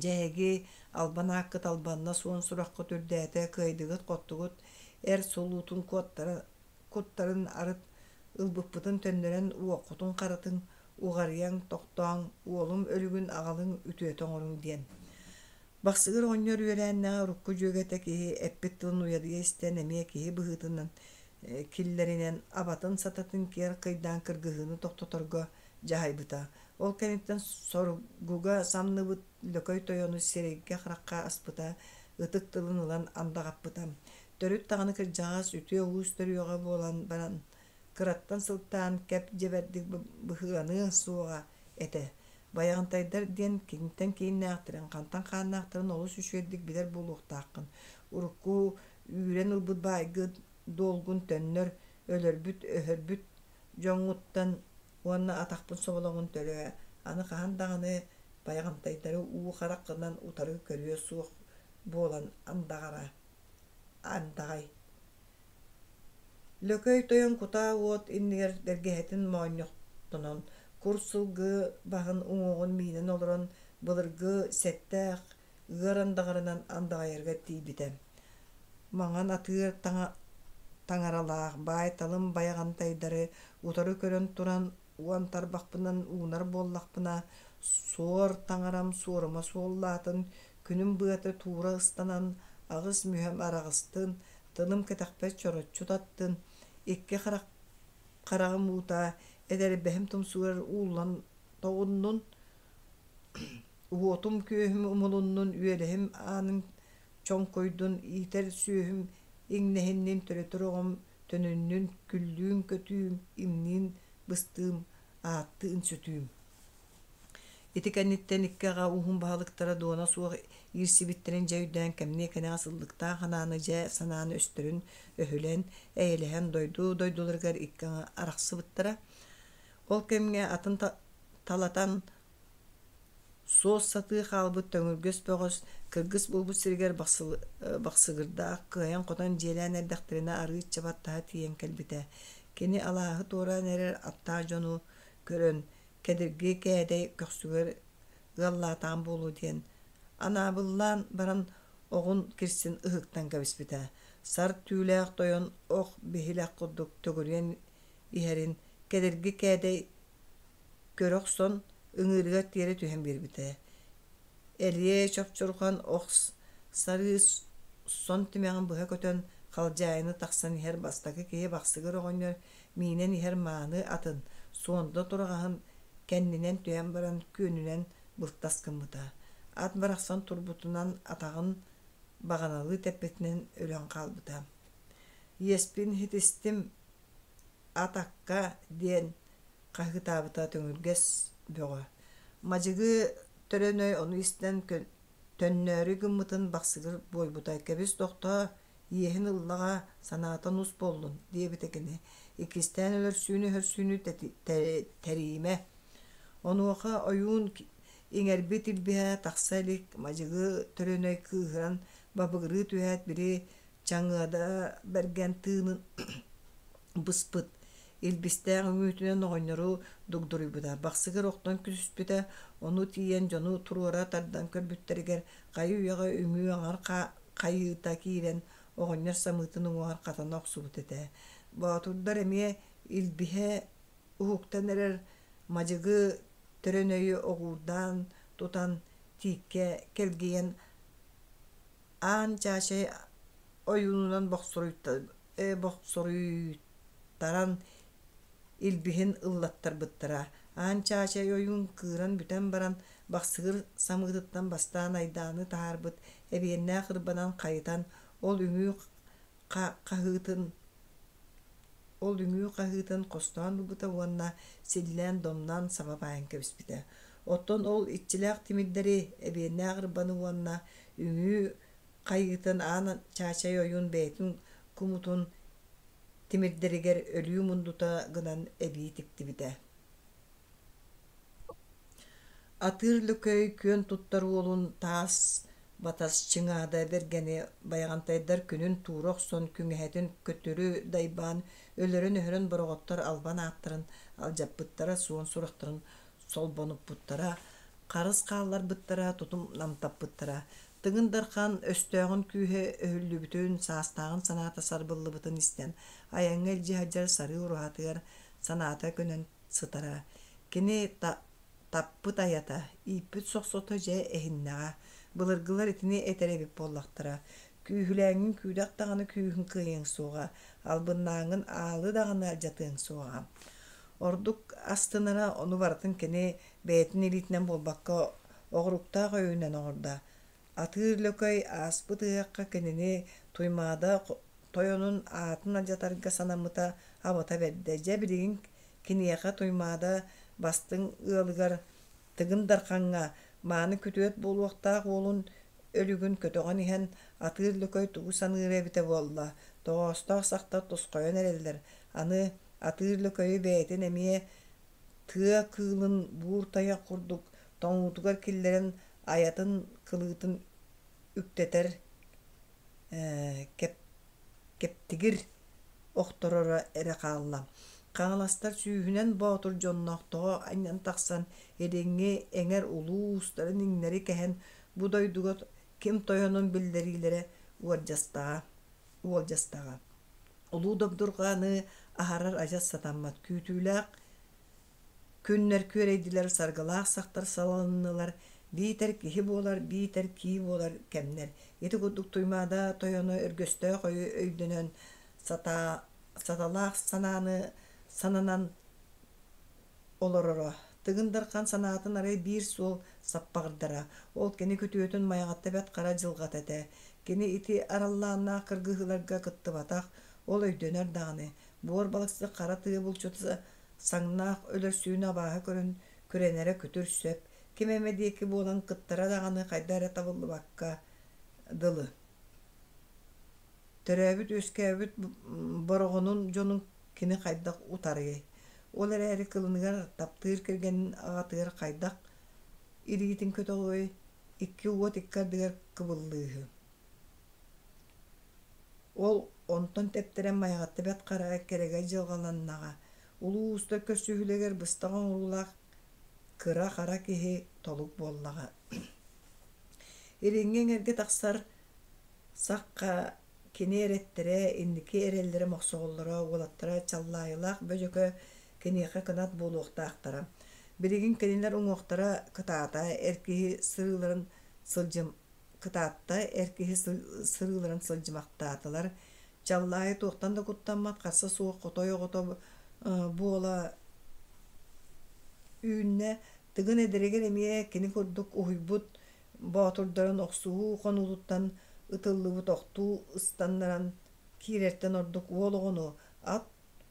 дьэ эһиги албан ааккыт албанна суон сураххыт үрдээтэ кыайдыгыт-хоттугут эр сулуутун куттарын арыт ылбыппытын төннөрөн уоххутун харатын уҕарыйаҥ тохтооҥ уолум өлүгүн аҕалыҥ үтүөтэ оҥоруҥ диэн Бахсыгыр оҕонньор үөлээннэҕэ урукку дьүөгэтэ киһи эппит тылын уйадыйа истэн эмиэ киһи быһыытынан киллэринэн абатын-сататын киэр кыйдаан кыргыһыыны тохтоторго дьаһайбыта. Ол кэнниттэн соругуга самныбыт Лөкөй тойону сирэйгэ-харахха аспыта, ытык тылын ылан андаҕаппыта. Төрүт даҕаны кырдьаҕас үтүө уус төрүөҕэ буолан баран, кыраттан сылтаан кэп дьэбэрдик быһыаныа суоҕа этэ. Байаҕантайдар диэн киниттэн кииннээхтэрин, хантан хааннаахтарын олус үчүгэйдик билэр буолуохтааххын. Урукку үүрэн ылбыт баайгыт дуолгун төннөр, өлөрбүт, өһөрбүт дьоҥҥуттан уонна атахпын соболоҥун төлөө, аны хаһан даҕаны байаҕантайдары уу хараххынан утары көрүө суох буолан андаҕара андаҕай Лөкөй тойон кутаа уот иннигэр бэргэһэтин моонньохтонон, кур сылгы баһын уҥуоҕун миинэн олорон былыргы сэттээх ыар андаҕарынан андаҕайарыгар тиийбитэ. Маҥан атыыр таҥаралаах баай-талым байаҕантайдары утары көрөн туран уон тарбахпынан уунар буоллахпына, суор таҥарам суорума суоллаатын, күнүм быата туура ыстанан, аҕыс мүһэм араҕыстын, тылым кэтэхпэр чороччу таттын, икки харах хараҕым уута эдэрбэһим тумсугар ууллан тоҕуннун, уотум-күөһүм умулуннун, үөлэһим аанын чоҥкуйдун, иитэр сүөһүм иҥнэһиннин, төрөтөр оҕом төнүннүн, күллүүм-көтүүм, имниин быстыым, ааттыын сүтүүм. Ити кэнниттэн икки аҕа ууһун баһылыктара дуона суох иирсибиттэрин дьэ өйдөөн кэмниэ кэнэҕэс ыллыктаах анааны дьэ санаан өстөрүн өһүлэн, эйэлэһэн дойду дойдуларыгар икки аҥы арахсыбыттара. Ол кэмҥэ атын талатан суос сатыы хаалбыт төҥүргэс бөҕөс кыргыс буолбут сиригэр бахсыгырдаах кыайан-хотон дьиэлээн эрдэхтэринэ арыычча баттаһа тиийэн кэлбитэ. Кини алааһы туораан эрэр аттаах дьону көрөн кэдирги кээдэй көхсүгэр ыаллаатаҕым буолуо диэн анаабыллаан баран оҕун кирсин ыһыктан кэбиспитэ. Сар түүлээх тойон ох биһилэх курдук төгүрүйэн иһэрин кэдирги кээдэй көрө охсон ыҥыырыгар тиэрэ түһэн биэрбитэ. Элиэ чопчурҕан ох сарыы сон тимэҕин быһа көтөн халдьаайыны тахсан иһэр бастакы киһи Бахсыгыр оҕонньор миинэн иһэр мааны атын, суонда тураҕаһын кэннинэн түһэн баран күөнүнэн былтас гыммыта. Ат барахсан турбутунан атаҕын баҕаналыы тэппитинэн өлөн хаалбыта. Иэспин иһитистим, ат акка диэн хаһыытаабыта төҥүргэс бөҕө. Мадьыгы Төрөнөй ону истэн төннөөрү гыммытын Бахсыгыр буойбута: «Кэбис тохтоо, иэһин ыллаҕа, санаата нус буоллун» диэбитэ кини. «Иккистээн өлөрсүүнү-өһөрсүүнү тэрийимэ». Онуоха ойуун иҥэрбит илбиһэ тахса илик Мадьыгы Төрөнөй кыыһыран бабыгырыы түһээт били Чаҥыада бэргэн тыынын быспыт, илбистээх үҥүүтүнэн оҕонньору дугдуруйбута, Бахсыгыр охтон түспүтэ, ону тиийэн дьону туруора тардан көрбүттэригэр хайы-үйэҕэ үҥүү аҥар хайыыта киирэн оҕонньор самыытын уҥуоҕар хатана охсубут этэ. Боотурдар эмиэ илбиһэ уһуктан эрэр мадьыгы төрөнөйү оҕуурдаан тутан тииккэ кэлгийэн Аан Чаачай ойуунунан бохсоруйтаран илбиһин ыллаттарбыттара. Аан Чаачай ойуун кыыран бүтэн баран, Бахсыгыр самыытыттан бастаан айдааны таһаарбыт эбиэннээх ырбанан хайытан, ол үҥүү хаһыытын ол үҥүү хаһыытын хостоон ылбыта уонна силлээн-домноон саба баайан кэбиспитэ. Оттон ол иччилээх тимирдэри, эбиэннээх ырбаны уонна үҥүү хайыытын Аан Чаачай ойуун бэйэтин кумутун тимирдэригэр өлүү мундута гынан эбии тиктибитэ. Атыыр Лөкөй күөн туттар уолун таас батас Чыҥаада Бэргэни Байаҕантайдар күнүн туура охсон күҥэһэтин көтүрү дайбаан өлөрөн-өһөрөн бороҕоттор албан ааттарын алдьаппыттара, суон сурахтарын солбонуппуттара, харыс хаалларбыттара, тутум намтаппыттара. Тыгын Дархан өстөөҕүн күүһэ өһүллүбүтүн, саастааҕын санаата сарбыллыбытын истэн, айаҥҥа илдьэ сылдьар сарыы ураһатыгар санаата көнөн сытара. Кини таппыт айата, ииппит сохсото дьэ эһиннэҕэ. Былыргылар итини этэр эбит буоллахтара. Күүһүлээҥҥин күүдэх даҕаны күүһүн кыайыаҥ суоҕа, албыннааҥҥын аалы даҕаны алдьатыаҥ суоҕа. Ордук астынара ону барытын кини бэйэтин илиитинэн буолбакка, оҕуруктаах өйүнэн оҥордо. Атыыр Лөкөй ааспыт ыһыахха кинини Туймаада тойонун аатын алдьатарга санаммыта абата бэрдэ. Дьэ билигин киниэхэ Туймаада бастыҥ ыалыгар Тыгын Дархаҥҥа мааны күтүөт буолуохтаах уолун өлүгүн көтөҕөн иһэн Атыыр Лөкөй тугу саныыра эбитэ буолла, тоҕоостоох сахтар тосхойон эрэллэр, аны Атыыр Лөкөйү бэйэтин эмиэ тыа кыылын буур тайах курдук тоҥуутугар киллэрэн айатын кылыытын үктэтэр кэптигир охтороро эрэ хаалла. Хаҥаластар сүүһүнэн боотур дьонноох тоҕо анньан тахсан илиҥҥи эҥэр улуустарын иҥнэри кэһэн бу дойдуга ким тойонун биллэриилэрэ уолдьастаҕа. уолдьастаҕа. Улуу добдурҕаны аһарар адьас сатаммат күүтүүлээх Күннэр күөрэйдилэр, саргылаах сахтар салалыннылар, биитэр киһи буолар, биитэр кии буолар кэмнэр. Ити курдук Туймаада тойоно өргөстөөх өйү өйдөнөн, сатаа, саталаах санааны сананан олороро. Тыгын Дархан санаатын арай биир суол саппаҕырдара. Ол кини күтүөтүн Майаҕатта Бэрт Хара дьылҕата этэ. Кини ити араллааннаах кыргыһыыларга кыттыбатах, ол өйдөнөр даҕаны. Буор балыксыт хара тыа булчута Саҥнаах өлөрсүүнү абааһы көрөн күрэнэрэ күтүр сөп, ким эмэ диэки буолан кыттара даҕаны хайда эрэ табыллыбакка дылы. Төрөөбүт-үөскээбит Бороҕонун дьонун кини хайдах утарыай? Ол эрээри кылыныгар таптыыр кэргэнин аҕатыгар хайдах илиитин көтөҕүөй, икки уот икки ардыгар кыбыллыыһы. Ол онтон тэптэрэн Майаҕатта Бэрт Хара кэрэгэй дьылҕаланнаҕа, улуу уустар көрсүһүүлэригэр быстах оҥоруулаах кыра-хара киһи толук буоллаҕа. Илиҥҥи эҥэргэ тахсар сахха кини эрэттэрэ, инники эрэллэрэ мохсоҕоллоро, уолаттара Чаллаайылаах Бөдьөкө киниэхэ кынат буолуохтаахтара. Билигин кинилэр уҥуохтара кытаата, эр киһи сырыыларын сылдьым Кытаатта, эр киһи сырыыларын сылдьымахтаатылар. Чаллаайы туохтан да куттаммат, харса суох хотой оҕото буола үүннэ. Тыгын эдэригэр эмиэ кини курдук уһуйбут боотурдарын охсуһуу хонуутуттан ытыллыбыт охтуу ыстаннаран киирэртэн ордук уол оҕону, ат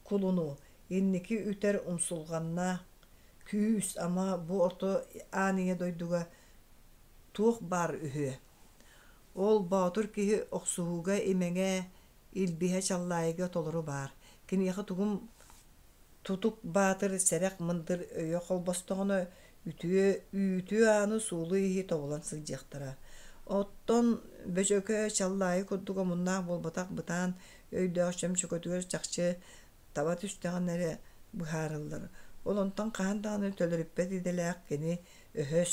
кулуну инники үтэр умсулҕаннаах күүс ама бу орто аан ийэ дойдуга туох баар үһүө. Ол боотур киһи охсуһууга имэҥэ, илбиһэ Чаллаайыга толору баар. Киниэхэ тугум Тутук Баатыр сэрэх мындыр өйө холбостоҕуна үтүө үүтү ааны суолу-ииһи тобулан сылдьыахтара. Оттон Бөчөкө Чаллаайы курдук омуннаах буолбатах бытаан өйдөөх чөмчөкөтүгэр чахчы таба түстэҕинэ эрэ быһаарыллар. Ол онтон хаһан даҕаны төлөрүппэт идэлээх кини өһөс,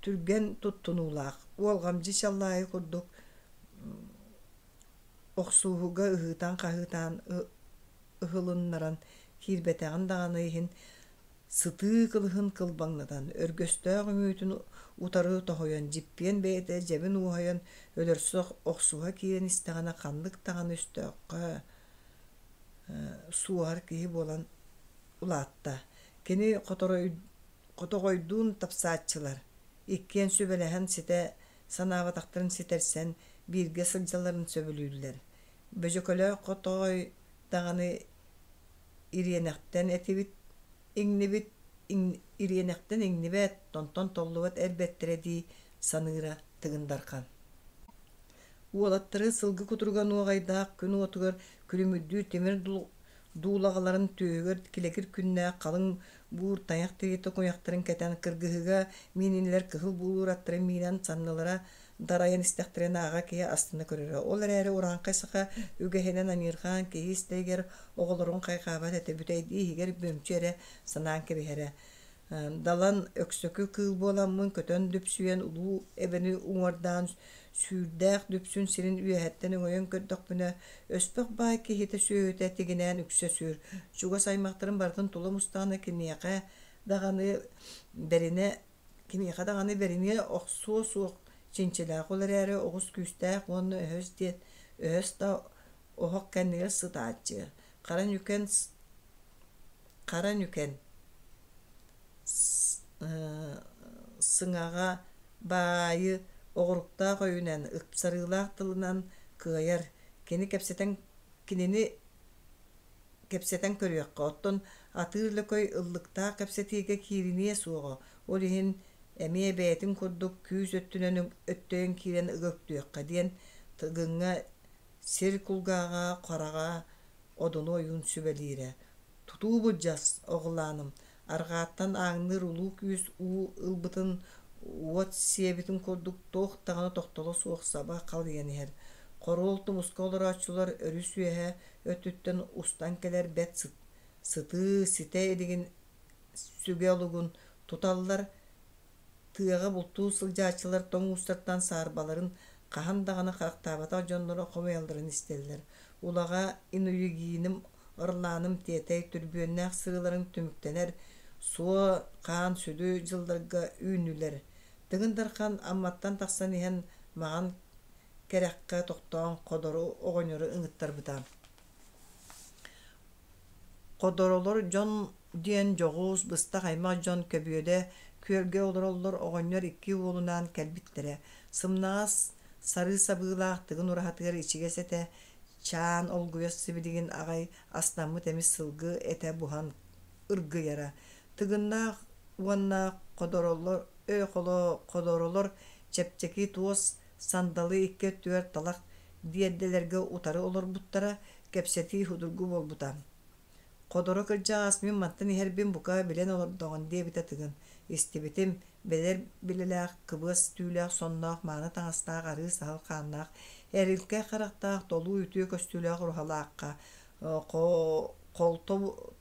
түргэн туттунуулаах, уолҕамдьы Чаллаайы курдук охсуһууга ыһыытаан-хаһыытаан ыһылыннаран киирбэтэҕин даҕаны иһин сытыы кылыһын кылбаҥнатан, өргөстөөх үҥүүтүн утары тоһуйан, дьиппиэн бэйэтэ дьэбин уоһайан өлөрсө охсуһа киирэн истэҕинэ ханнык даҕаны өстөөххө суоһар киһи буолан улаатта. Кини хотоҕойдуун тапсааччылар, иккиэн сүбэлэһэн ситэ санаабатахтарын ситэрсэн бииргэ сылдьалларын сөбүлүүллэр. Бөдьөкөлөөх хотоҕой даҕаны ириэнэхтэн этибит иҥнибит ириэнэхтэн иҥнибэт, онтон толлубат эр бэртэрэ дии саныыра Тыгын Дархан. Уолаттары сылгы кутуруга нуоҕайдаах күн уотугар күлүмүрдүүр тимир дуулаҕаларын түөһүгэр килэкир күннээх халыҥ буур тайах тириитэ куйахтарын кэтэн кыргыһыыга миининилэр кыһыл буулуур аттарын миинэн саннылара дарайан истэхтэринэ аҕа киһи астына көрөрө. Ол эрээри урааҥхай саха үгэһинэн аньыырҕаан киһи истэригэр оҕолорун хайҕаабат этэ, бүтэйдии иһигэр бүөмчү эрэ санаан кэбиһэрэ. Далан өксөкү кыыл буоламмын көтөн дүпсүйэн улуу эбэни уҥуордаан сүүрдээх дүпсүн сирин үөһэттэн өҥөйөн көрдөхпүнэ, өспөх баай киһитэ сүөһүтэ тигинээн үксэ сүр. Чугас аймахтарын барытын тула мустаҕына киниэхэ даҕаны бэринэ Киниэхэ даҕаны бэриниэ охсуо суох чинчилээх, ол эрээри оҕус күүстээх уонна өһөс диэн өһөс да оһох кэннигэр сытааччы, хара ньүкэн хара ньүкэн сыҥаҕа баайы оҕуруктаах өйүнэн, ыпсарыылаах тылынан кыайар, кини кэпсэтэн кинини кэпсэтэн көрүөххэ, оттон атыыр лөкөй ыллыктаах кэпсэтиигэ киириниэ суоҕа, ол иһин эмиэ бэйэтин курдук күүс өттүнэн өттөйөн киирэн ыга үктүөххэ диэн Тыгыҥҥа сир кулгааҕа, хараҕа Одуну ойуун сүбэлиирэ. Тутуу былдьас, оҕолааным, арҕааттан ааҥныыр улуу күүс уу ылбытын уот сиэбитин курдук туох даҕаны тохтоло суох саба халыйан иһэр. Хоруол тумуска олорооччулар өрүс үөһэ өттүттэн устан кэлэр бэрт сытыы, ситэ илигин сүгэ олугун туталлар, тыаҕа бултуу сылдьааччылар тоҥ уустартан саарбаларын хаһан даҕаны харахтаабатах дьонноро хомуйалларын истэллэр. Улаҕа Инуйугиным, Орлааным тиэтэй түрбүөннээх сырыыларын түмүктэнэр суо хаан сүдү дьылларга үүннүлэр. Тыгын Дархан Амматтан тахсан иһэн маҕан кэрэххэ тохтоон Ходору оҕонньору ыҥыттарбыта. Ходоролор дьон диэн дьоҕус, быстах аймах дьон көбүөдэ күөлгэ олороллор оҕонньор икки уолунаан кэлбиттэрэ. Сымнаҕас сарыы сабыылаах тыгын ураһатыгар ичигэс этэ, чаан олгуйа сибилигин аҕай астаммыт эмис сылгы этэ буһан ыргыйара. Тыгыннаах уонна ходоролор ходоролор чэпчэки туос сандалы икки өттүгэр талах биэрдэлэргэ утары олорбуттара, кэпсэтии судургу буолбута. Ходоро кырдьаҕас мин мантан иһэрбин бука билэн олордоҕун диэбитэ Тыгын. Истибитим, бэлэр билэлээх, кыбыас түүлээх сонноох, мааны таҥастаах, арыы саһыл хааннаах, эрилкэй харахтаах, толуу үтүө көстүүлээх уруһалаахха холто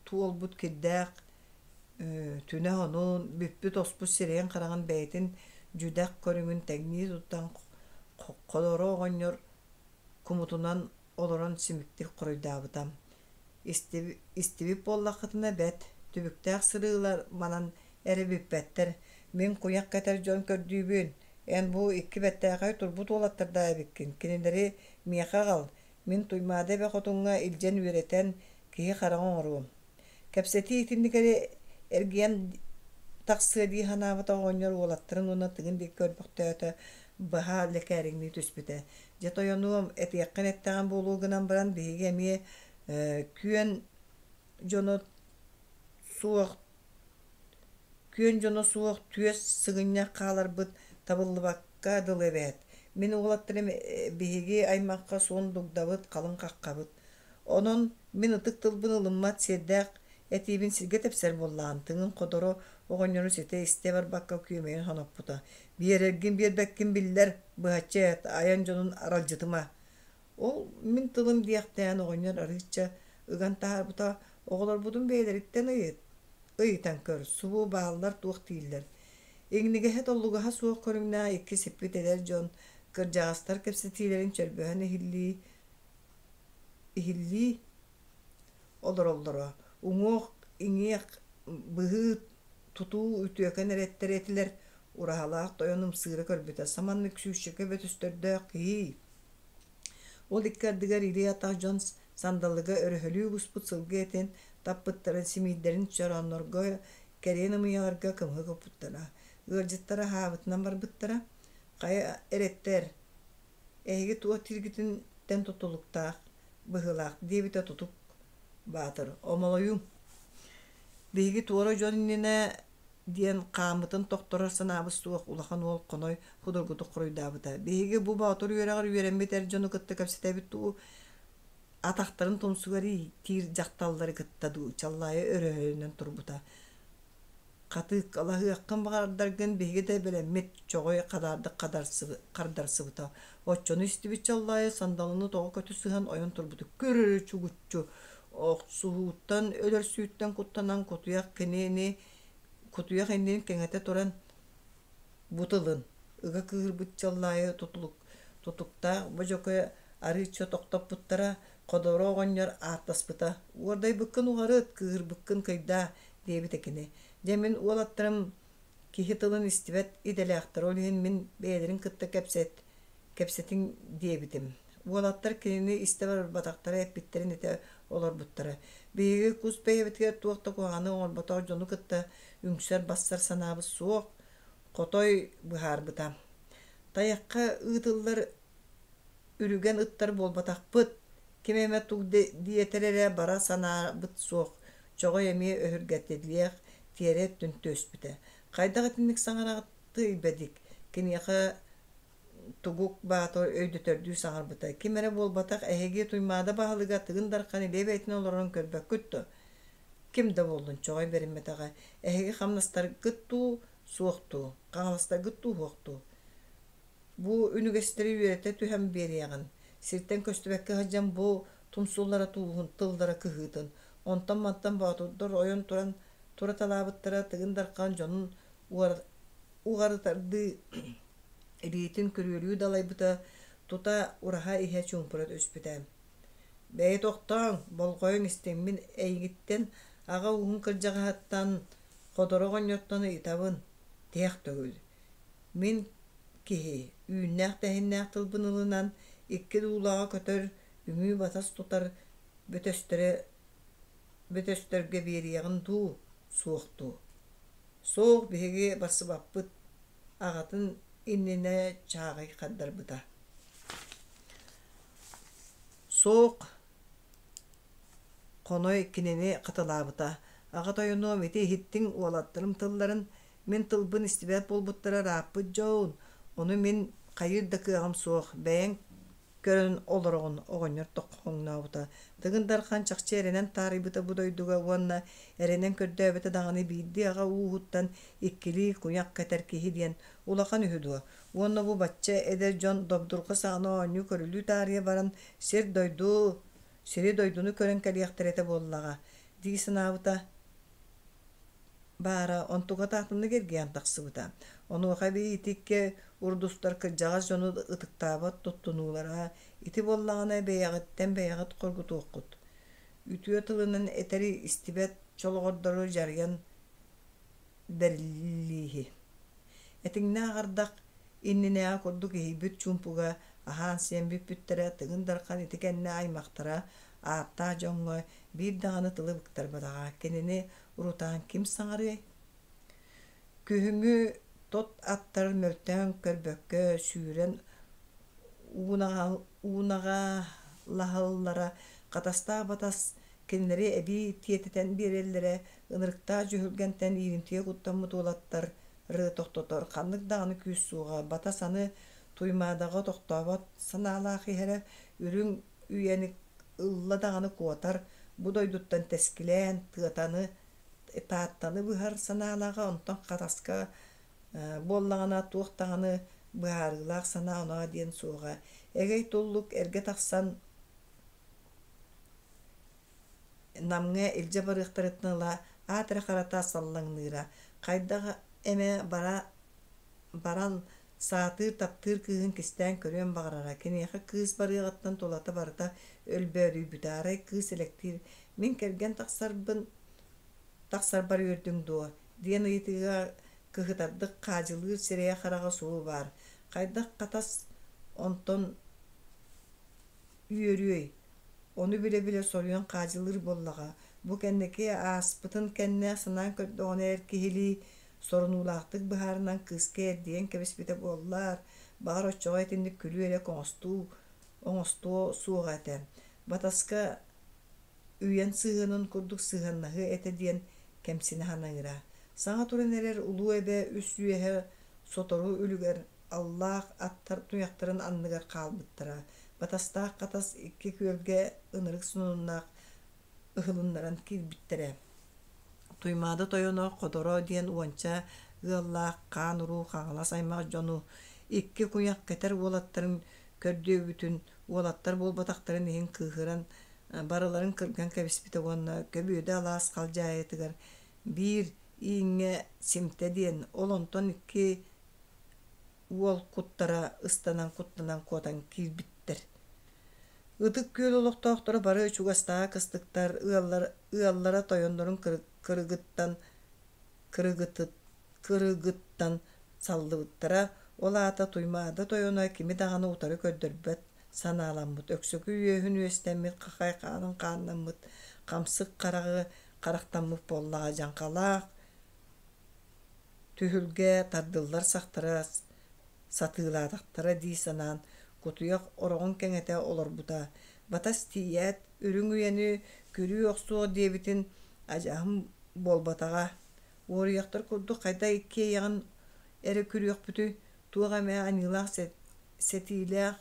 туолбут кирдээх түнэ онун, бүппүт-оспут сирэйин-хараҕын бэйэтин дьүдэх көрүҥүн тэҥнии туттан Ходоро оҕонньор кумутунан олорон симиктик хоруйдаабыта: «Истибит буоллаххытына бэрт, түбүктээх сырыылар манан эрэ бүппэттэр, мин куйах кэтэр дьон көрдүүбүн, эн бу икки бэртээхэй турбут уолаттардаах эбиккин, кинилэри миэхэ аҕал, мин Туймаада эбэ хотуҥҥа илдьэн үөрэтэн, киһи хараҕа оҥоруом». Кэпсэтии итинник эрэ эргийэн тахсыа дии санаабыта оҕонньор уолаттарын уонна Тыгын диэки көрбөхтөөтө, быһа лэкээриҥнии түспүтэ. Дьэ тойонуом, этиэххин эттэҕин буолуо гынан баран биһиги эмиэ күөн дьоно суох күөн дьоно суох түөс сыгынньах хааларбыт табыллыбакка дылы эбээт. Мин уолаттарым биһиги аймахха суон дугдабыт, халыҥ хаххабыт. Онон мин ытык тылбын ылыммат сиэрдээх этиибин сиргэ тэпсэр буоллаҕым, тыҥын ходоро оҕонньору ситэ истэ барбакка күөмэйин хоноппута. Биэрэргин биэрбэккин биллэр, быһаччы эт, айан дьонун аралдьытыма. Ол мин тылым диэхтээн оҕонньор арыычча ыган таһаарбыта, оҕолорбутун бэйэлэриттэн ыйыт, ыйытан көр, субу бааллар туох дииллэр. Иҥнигэһэ толлугаһа суох көрүҥнээх икки сиппит эдэр дьон кырдьаҕастар кэпсэтиилэрин чөрбөһөн иһиллии иһиллии олороллоро. Уҥуох иҥиэх быһыы тутуу үтүөкэн эрэттэр этилэр, ураһалаах тойон ымсыыра көрбүтэ, саманнык сүүсчэкэ бөтүстэрдээх киһи. Ол икки ардыгар илии-атах дьон сандалыга өрөһөлүү буспут сылгы этин таппыттарын, симиирдэрин чорооннорго, кэриэн ымыйаларга кымыһы куппуттара. Ыалдьыттар аһаабытынан барбыттара. Хайа эрэттэр, эһиги туох дииргититтэн тутулуктаах быһыылаах диэбитэ Тутук Баатыр. Омолойуҥ, биһиги туора дьон иннинэ диэн хааммытын тохторор санаабыт суох улахан уол Хоной судургутук хоруйдаабыта. Биһиги бу боотур үөрэҕэр үөрэммит эр дьону кытта кэпсэтэбит дуу, атахтарын тумсугар ииктиир дьахталлары кытта дуу, Чаллаайы өрөһөлөнөн турбута. Хатыыкалаһыаххын баҕардаргын биһиги да бэлэммит, Чоҕой хадаардык хардарсыбыта. Оччону истибит Чаллаайы сандалыны тоҕо көтө сыһан ойон турбута. Көр эрэ чугуччу, охсуһууттан, өлөрсүүттэн куттанан кутуйах кинини кутуйах иннин кэҥэтэ туран бу тылын ыга кыыһырбыт Чаллаайы тутулук тутуктаах Бодьоко арыычча тохтоппуттара, Ходоро оҕонньор ааттаспыта: «Уордайбыккын уҕарыт, кыыһырбыккын кыйдаа» диэбитэ кини. Дьэ мин уолаттарым киһи тылын истибэт идэлээхтэр, ол иһин мин бэйэлэрин кытта кэпсэт, кэпсэтиҥ диэбитим. Уолаттар кинини истэ барбатахтара, эппиттэрин этэ олорбуттара. Биһиги кус бэйэбитигэр туох да куһаҕаны оҥорботох дьону кытта үҥсэр-бассар санаабыт суох, хотой быһаарбыта. Тайахха ыытыллар үрүгэн ыттар буолбатахпыт, ким эмэ туг диэтэр эрэ бара санаабыт суох, Чоҕой эмиэ өһүргэтиллиэх тиэрэ өттүн түөспүтэ. Хайдах итинник саҥараҕытый бэдик? Киниэхэ Тугук Баатыр өйдөтөрдүү саҥарбыта. Ким эрэ буолбатах, эһиги Туймаада баһылыга Тыгын Дархан илиэ бэйэтин олорорун көрбөккүт дуо? Ким да буоллун, Чоҕой бэриммэтэҕэ. Эһиги хамнастаргыт дуу, суох дуу? Хаҥаластаргыт дуу, суох дуу? Бу үнүгэстэри үөрэтэ түһэн биэриэҕин, сиртэн көстүбэккэ сылдьан бу тумсуллара тууһун, тыллара кыһыытын, онтон-мантан боотурдар ойон туран тураталаабыттара Тыгын Дархан дьонун уҕарытардыы илиитин күрүөлүү далайбыта, тута ураһа иһэ чуумпура түспүтэ. «Бэйи тохтооҥ, болҕойуҥ истиҥ, мин эйигиттэн, аҕа ууһун кырдьаҕаһыттан, Ходоро оҕонньортон ыйытабын, тиһэх төгүл. Мин киһи, үүннээх-тэһиннээх тылбын ылынан, икки дуулаҕа көтөр, үҥүү-батас тутар бөтөстөрө бөтөстөргө биэриэҕин дуу, суох дуу? Суох, биһиги барсыбаппыт, аҕатын иннинэ Чааҕай хардарбыта. Суох, Хоной кинини хатылаабыта: «Аҕа тойонуом, ити иһиттиҥ уолаттарым тылларын, мин тылбын истибэт буолбуттара ырааппыт дьон, ону мин хайыыр да кыаҕым суох, бэйэҥ көрөн олороҕун» оҕонньор тоххоҥнообута. Тыгын Дархан чахчы эрэнэн таарыйбыта бу дойдуга уонна эрэнэн көрдөөбүтэ даҕаны биирдии аҕа ууһуттан иккилии куйах кэтэр киһи диэн улахан үһү дуо? Уонна бу бачча эдэр дьон добдурҕа саҕана оонньуу-көрүлүү таарыйа баран сир-дойду сири-дойдуну көрөн кэлиэхтэрэ этэ буоллаҕа дии санаабыта баара, онтуга атыннык эргийэн тахсыбыта. Онуоха эбии итиккэ урдустар кырдьаҕас дьону ытыктаабат туттунуулара, ити буоллаҕына бэйэҕиттэн бэйэҕит хоргутуоххут. Үтүө тылынан этэри истибэт чолоҕордору дьарыйан бэриллииһи. Этиҥнээх ардах иннинээҕи курдук иһийбит чуумпуга аһаан-сиэн бүппүттэрэ, Тыгын Дархан ити кэннэ аймахтара ааттаах дьоҥҥо биир даҕаны тылы быктарбатаҕа. Кинини урутаан ким саҥарыай? Күһүҥҥү тот аттар мөлтөөн көрбөккө сүүрэн уунаҕалаһаллара, Хатастаах Батас кинилэри эбии тиэтэтэн биэрэллэрэ, ынырыктаах дьүһүлгэнтэн ииримтийэ куттаммыт уолаттары тохтотор ханнык даҕаны күүс суоҕа. Батас аны Туймаадаҕа тохтообот санаалаах иһэрэ, үрүҥ үйэни ылла даҕаны куотар, бу дойдуттан тэскилээн, тыатаны Тааттаны быһар санаалааҕа, онтон Хатаска буоллаҕына туох даҕаны быһаарыылаах санаа-оноо диэн суоҕа. Эгэй Туллук эргэ тахсан Намҥа илдьэ барыахтарыттан ыла аат эрэ харата саллаҥныыра. Хайдах эмэ бара баран саатыыр, таптыыр кыыһын кистээн көрүөн баҕарара. Киниэхэ кыыс барыаҕыттан тулата барыта өлбөөдүйбүтэ. Арай кыыс элэктиир: «Мин кэргэн тахсарбын тахсарбар үөрдүҥ дуо?» диэн ыйытыыга кыһытардык хаадьылыыр сирэйэ-хараҕа субу баар. Хайдах Хатас онтон үөрүөй, ону билэ-билэ соруйан хаадьылыыр буоллаҕа. Бу кэнники ааспытын кэннэ санаан көрдөҕүнэ эр киһилии сорунуулаахтык быһаарынан кыыска эрдийэн кэбиспитэ буоллар, баҕар оччоҕо итинник күлүү эрэ оҥостуу оҥостуо суоҕа этэ. Батаска үйэн сыһыанын курдук сыһыаннаһыа этэ диэн кэмсинэ саныыра. Саҥа туран эрэр улуу эбэ үс үөһэ сотору үлүгэр аллаах аттар туйахтарын анныгар хаалбыттара. Батастаах Хатас икки күөлгэ ынырык сонуннаах ыһылыннаран киирбиттэрэ. Туймаада тойоно Ходоро диэн уонча ыаллаах хаан-уруу Хаҥалас аймах дьону икки куйах кэтэр уолаттарын көрдүөбүтүн уолаттар буолбатахтарын иһин кыыһыран барыларын кырган кэбиспитэ уонна Көбүөдэ алаас халдьаайытыгар биир ииҥҥэ симтэ диэн, ол онтон икки уол куттара ыстанан куттанан куотан киирбиттэр. Ытык Күөл олохтоохторо бары чугастааҕы кыстыктар ыаллар, ыаллара тойоннорун кырыгыттан кырыгыттан саллыбыттара, ол аата Туймаада тойоно кими даҕаны утары көрдөрбөт санааламмыт, өксөкү үөһүн үөстэммит, хахай хаанын хааннаммыт, хамсык хараҕы харахтаммыт буоллаҕа дьаҥхалаах түһүлгэ тардыллар сахтара сатыылаатахтара дии санаан, кутуйах ороҕун кэҥэтэ олорбута. Батас тиийээт, үрүҥ үйэни күрүү охсуох диэбитин адьаһым буолбатаҕа. Уоруйахтар курдук хайда иккиэйэҕин эрэ күрүөхпүтүй, туох эмэ аньыылаах сэтиилээх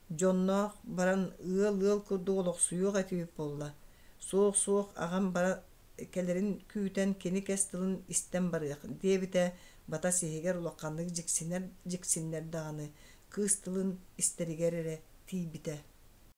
дьонноох баран ыал-ыал курдук олохсуйуох этибит буолла. Суох-суох аҕам бара кэлэрин күүтэн кини кэс тылын истэн барыах диэбитэ Батас иһигэр улаханнык дьиксинэр дьиксиннэр даҕаны кыыс тылын истэригэр эрэ тиийбитэ.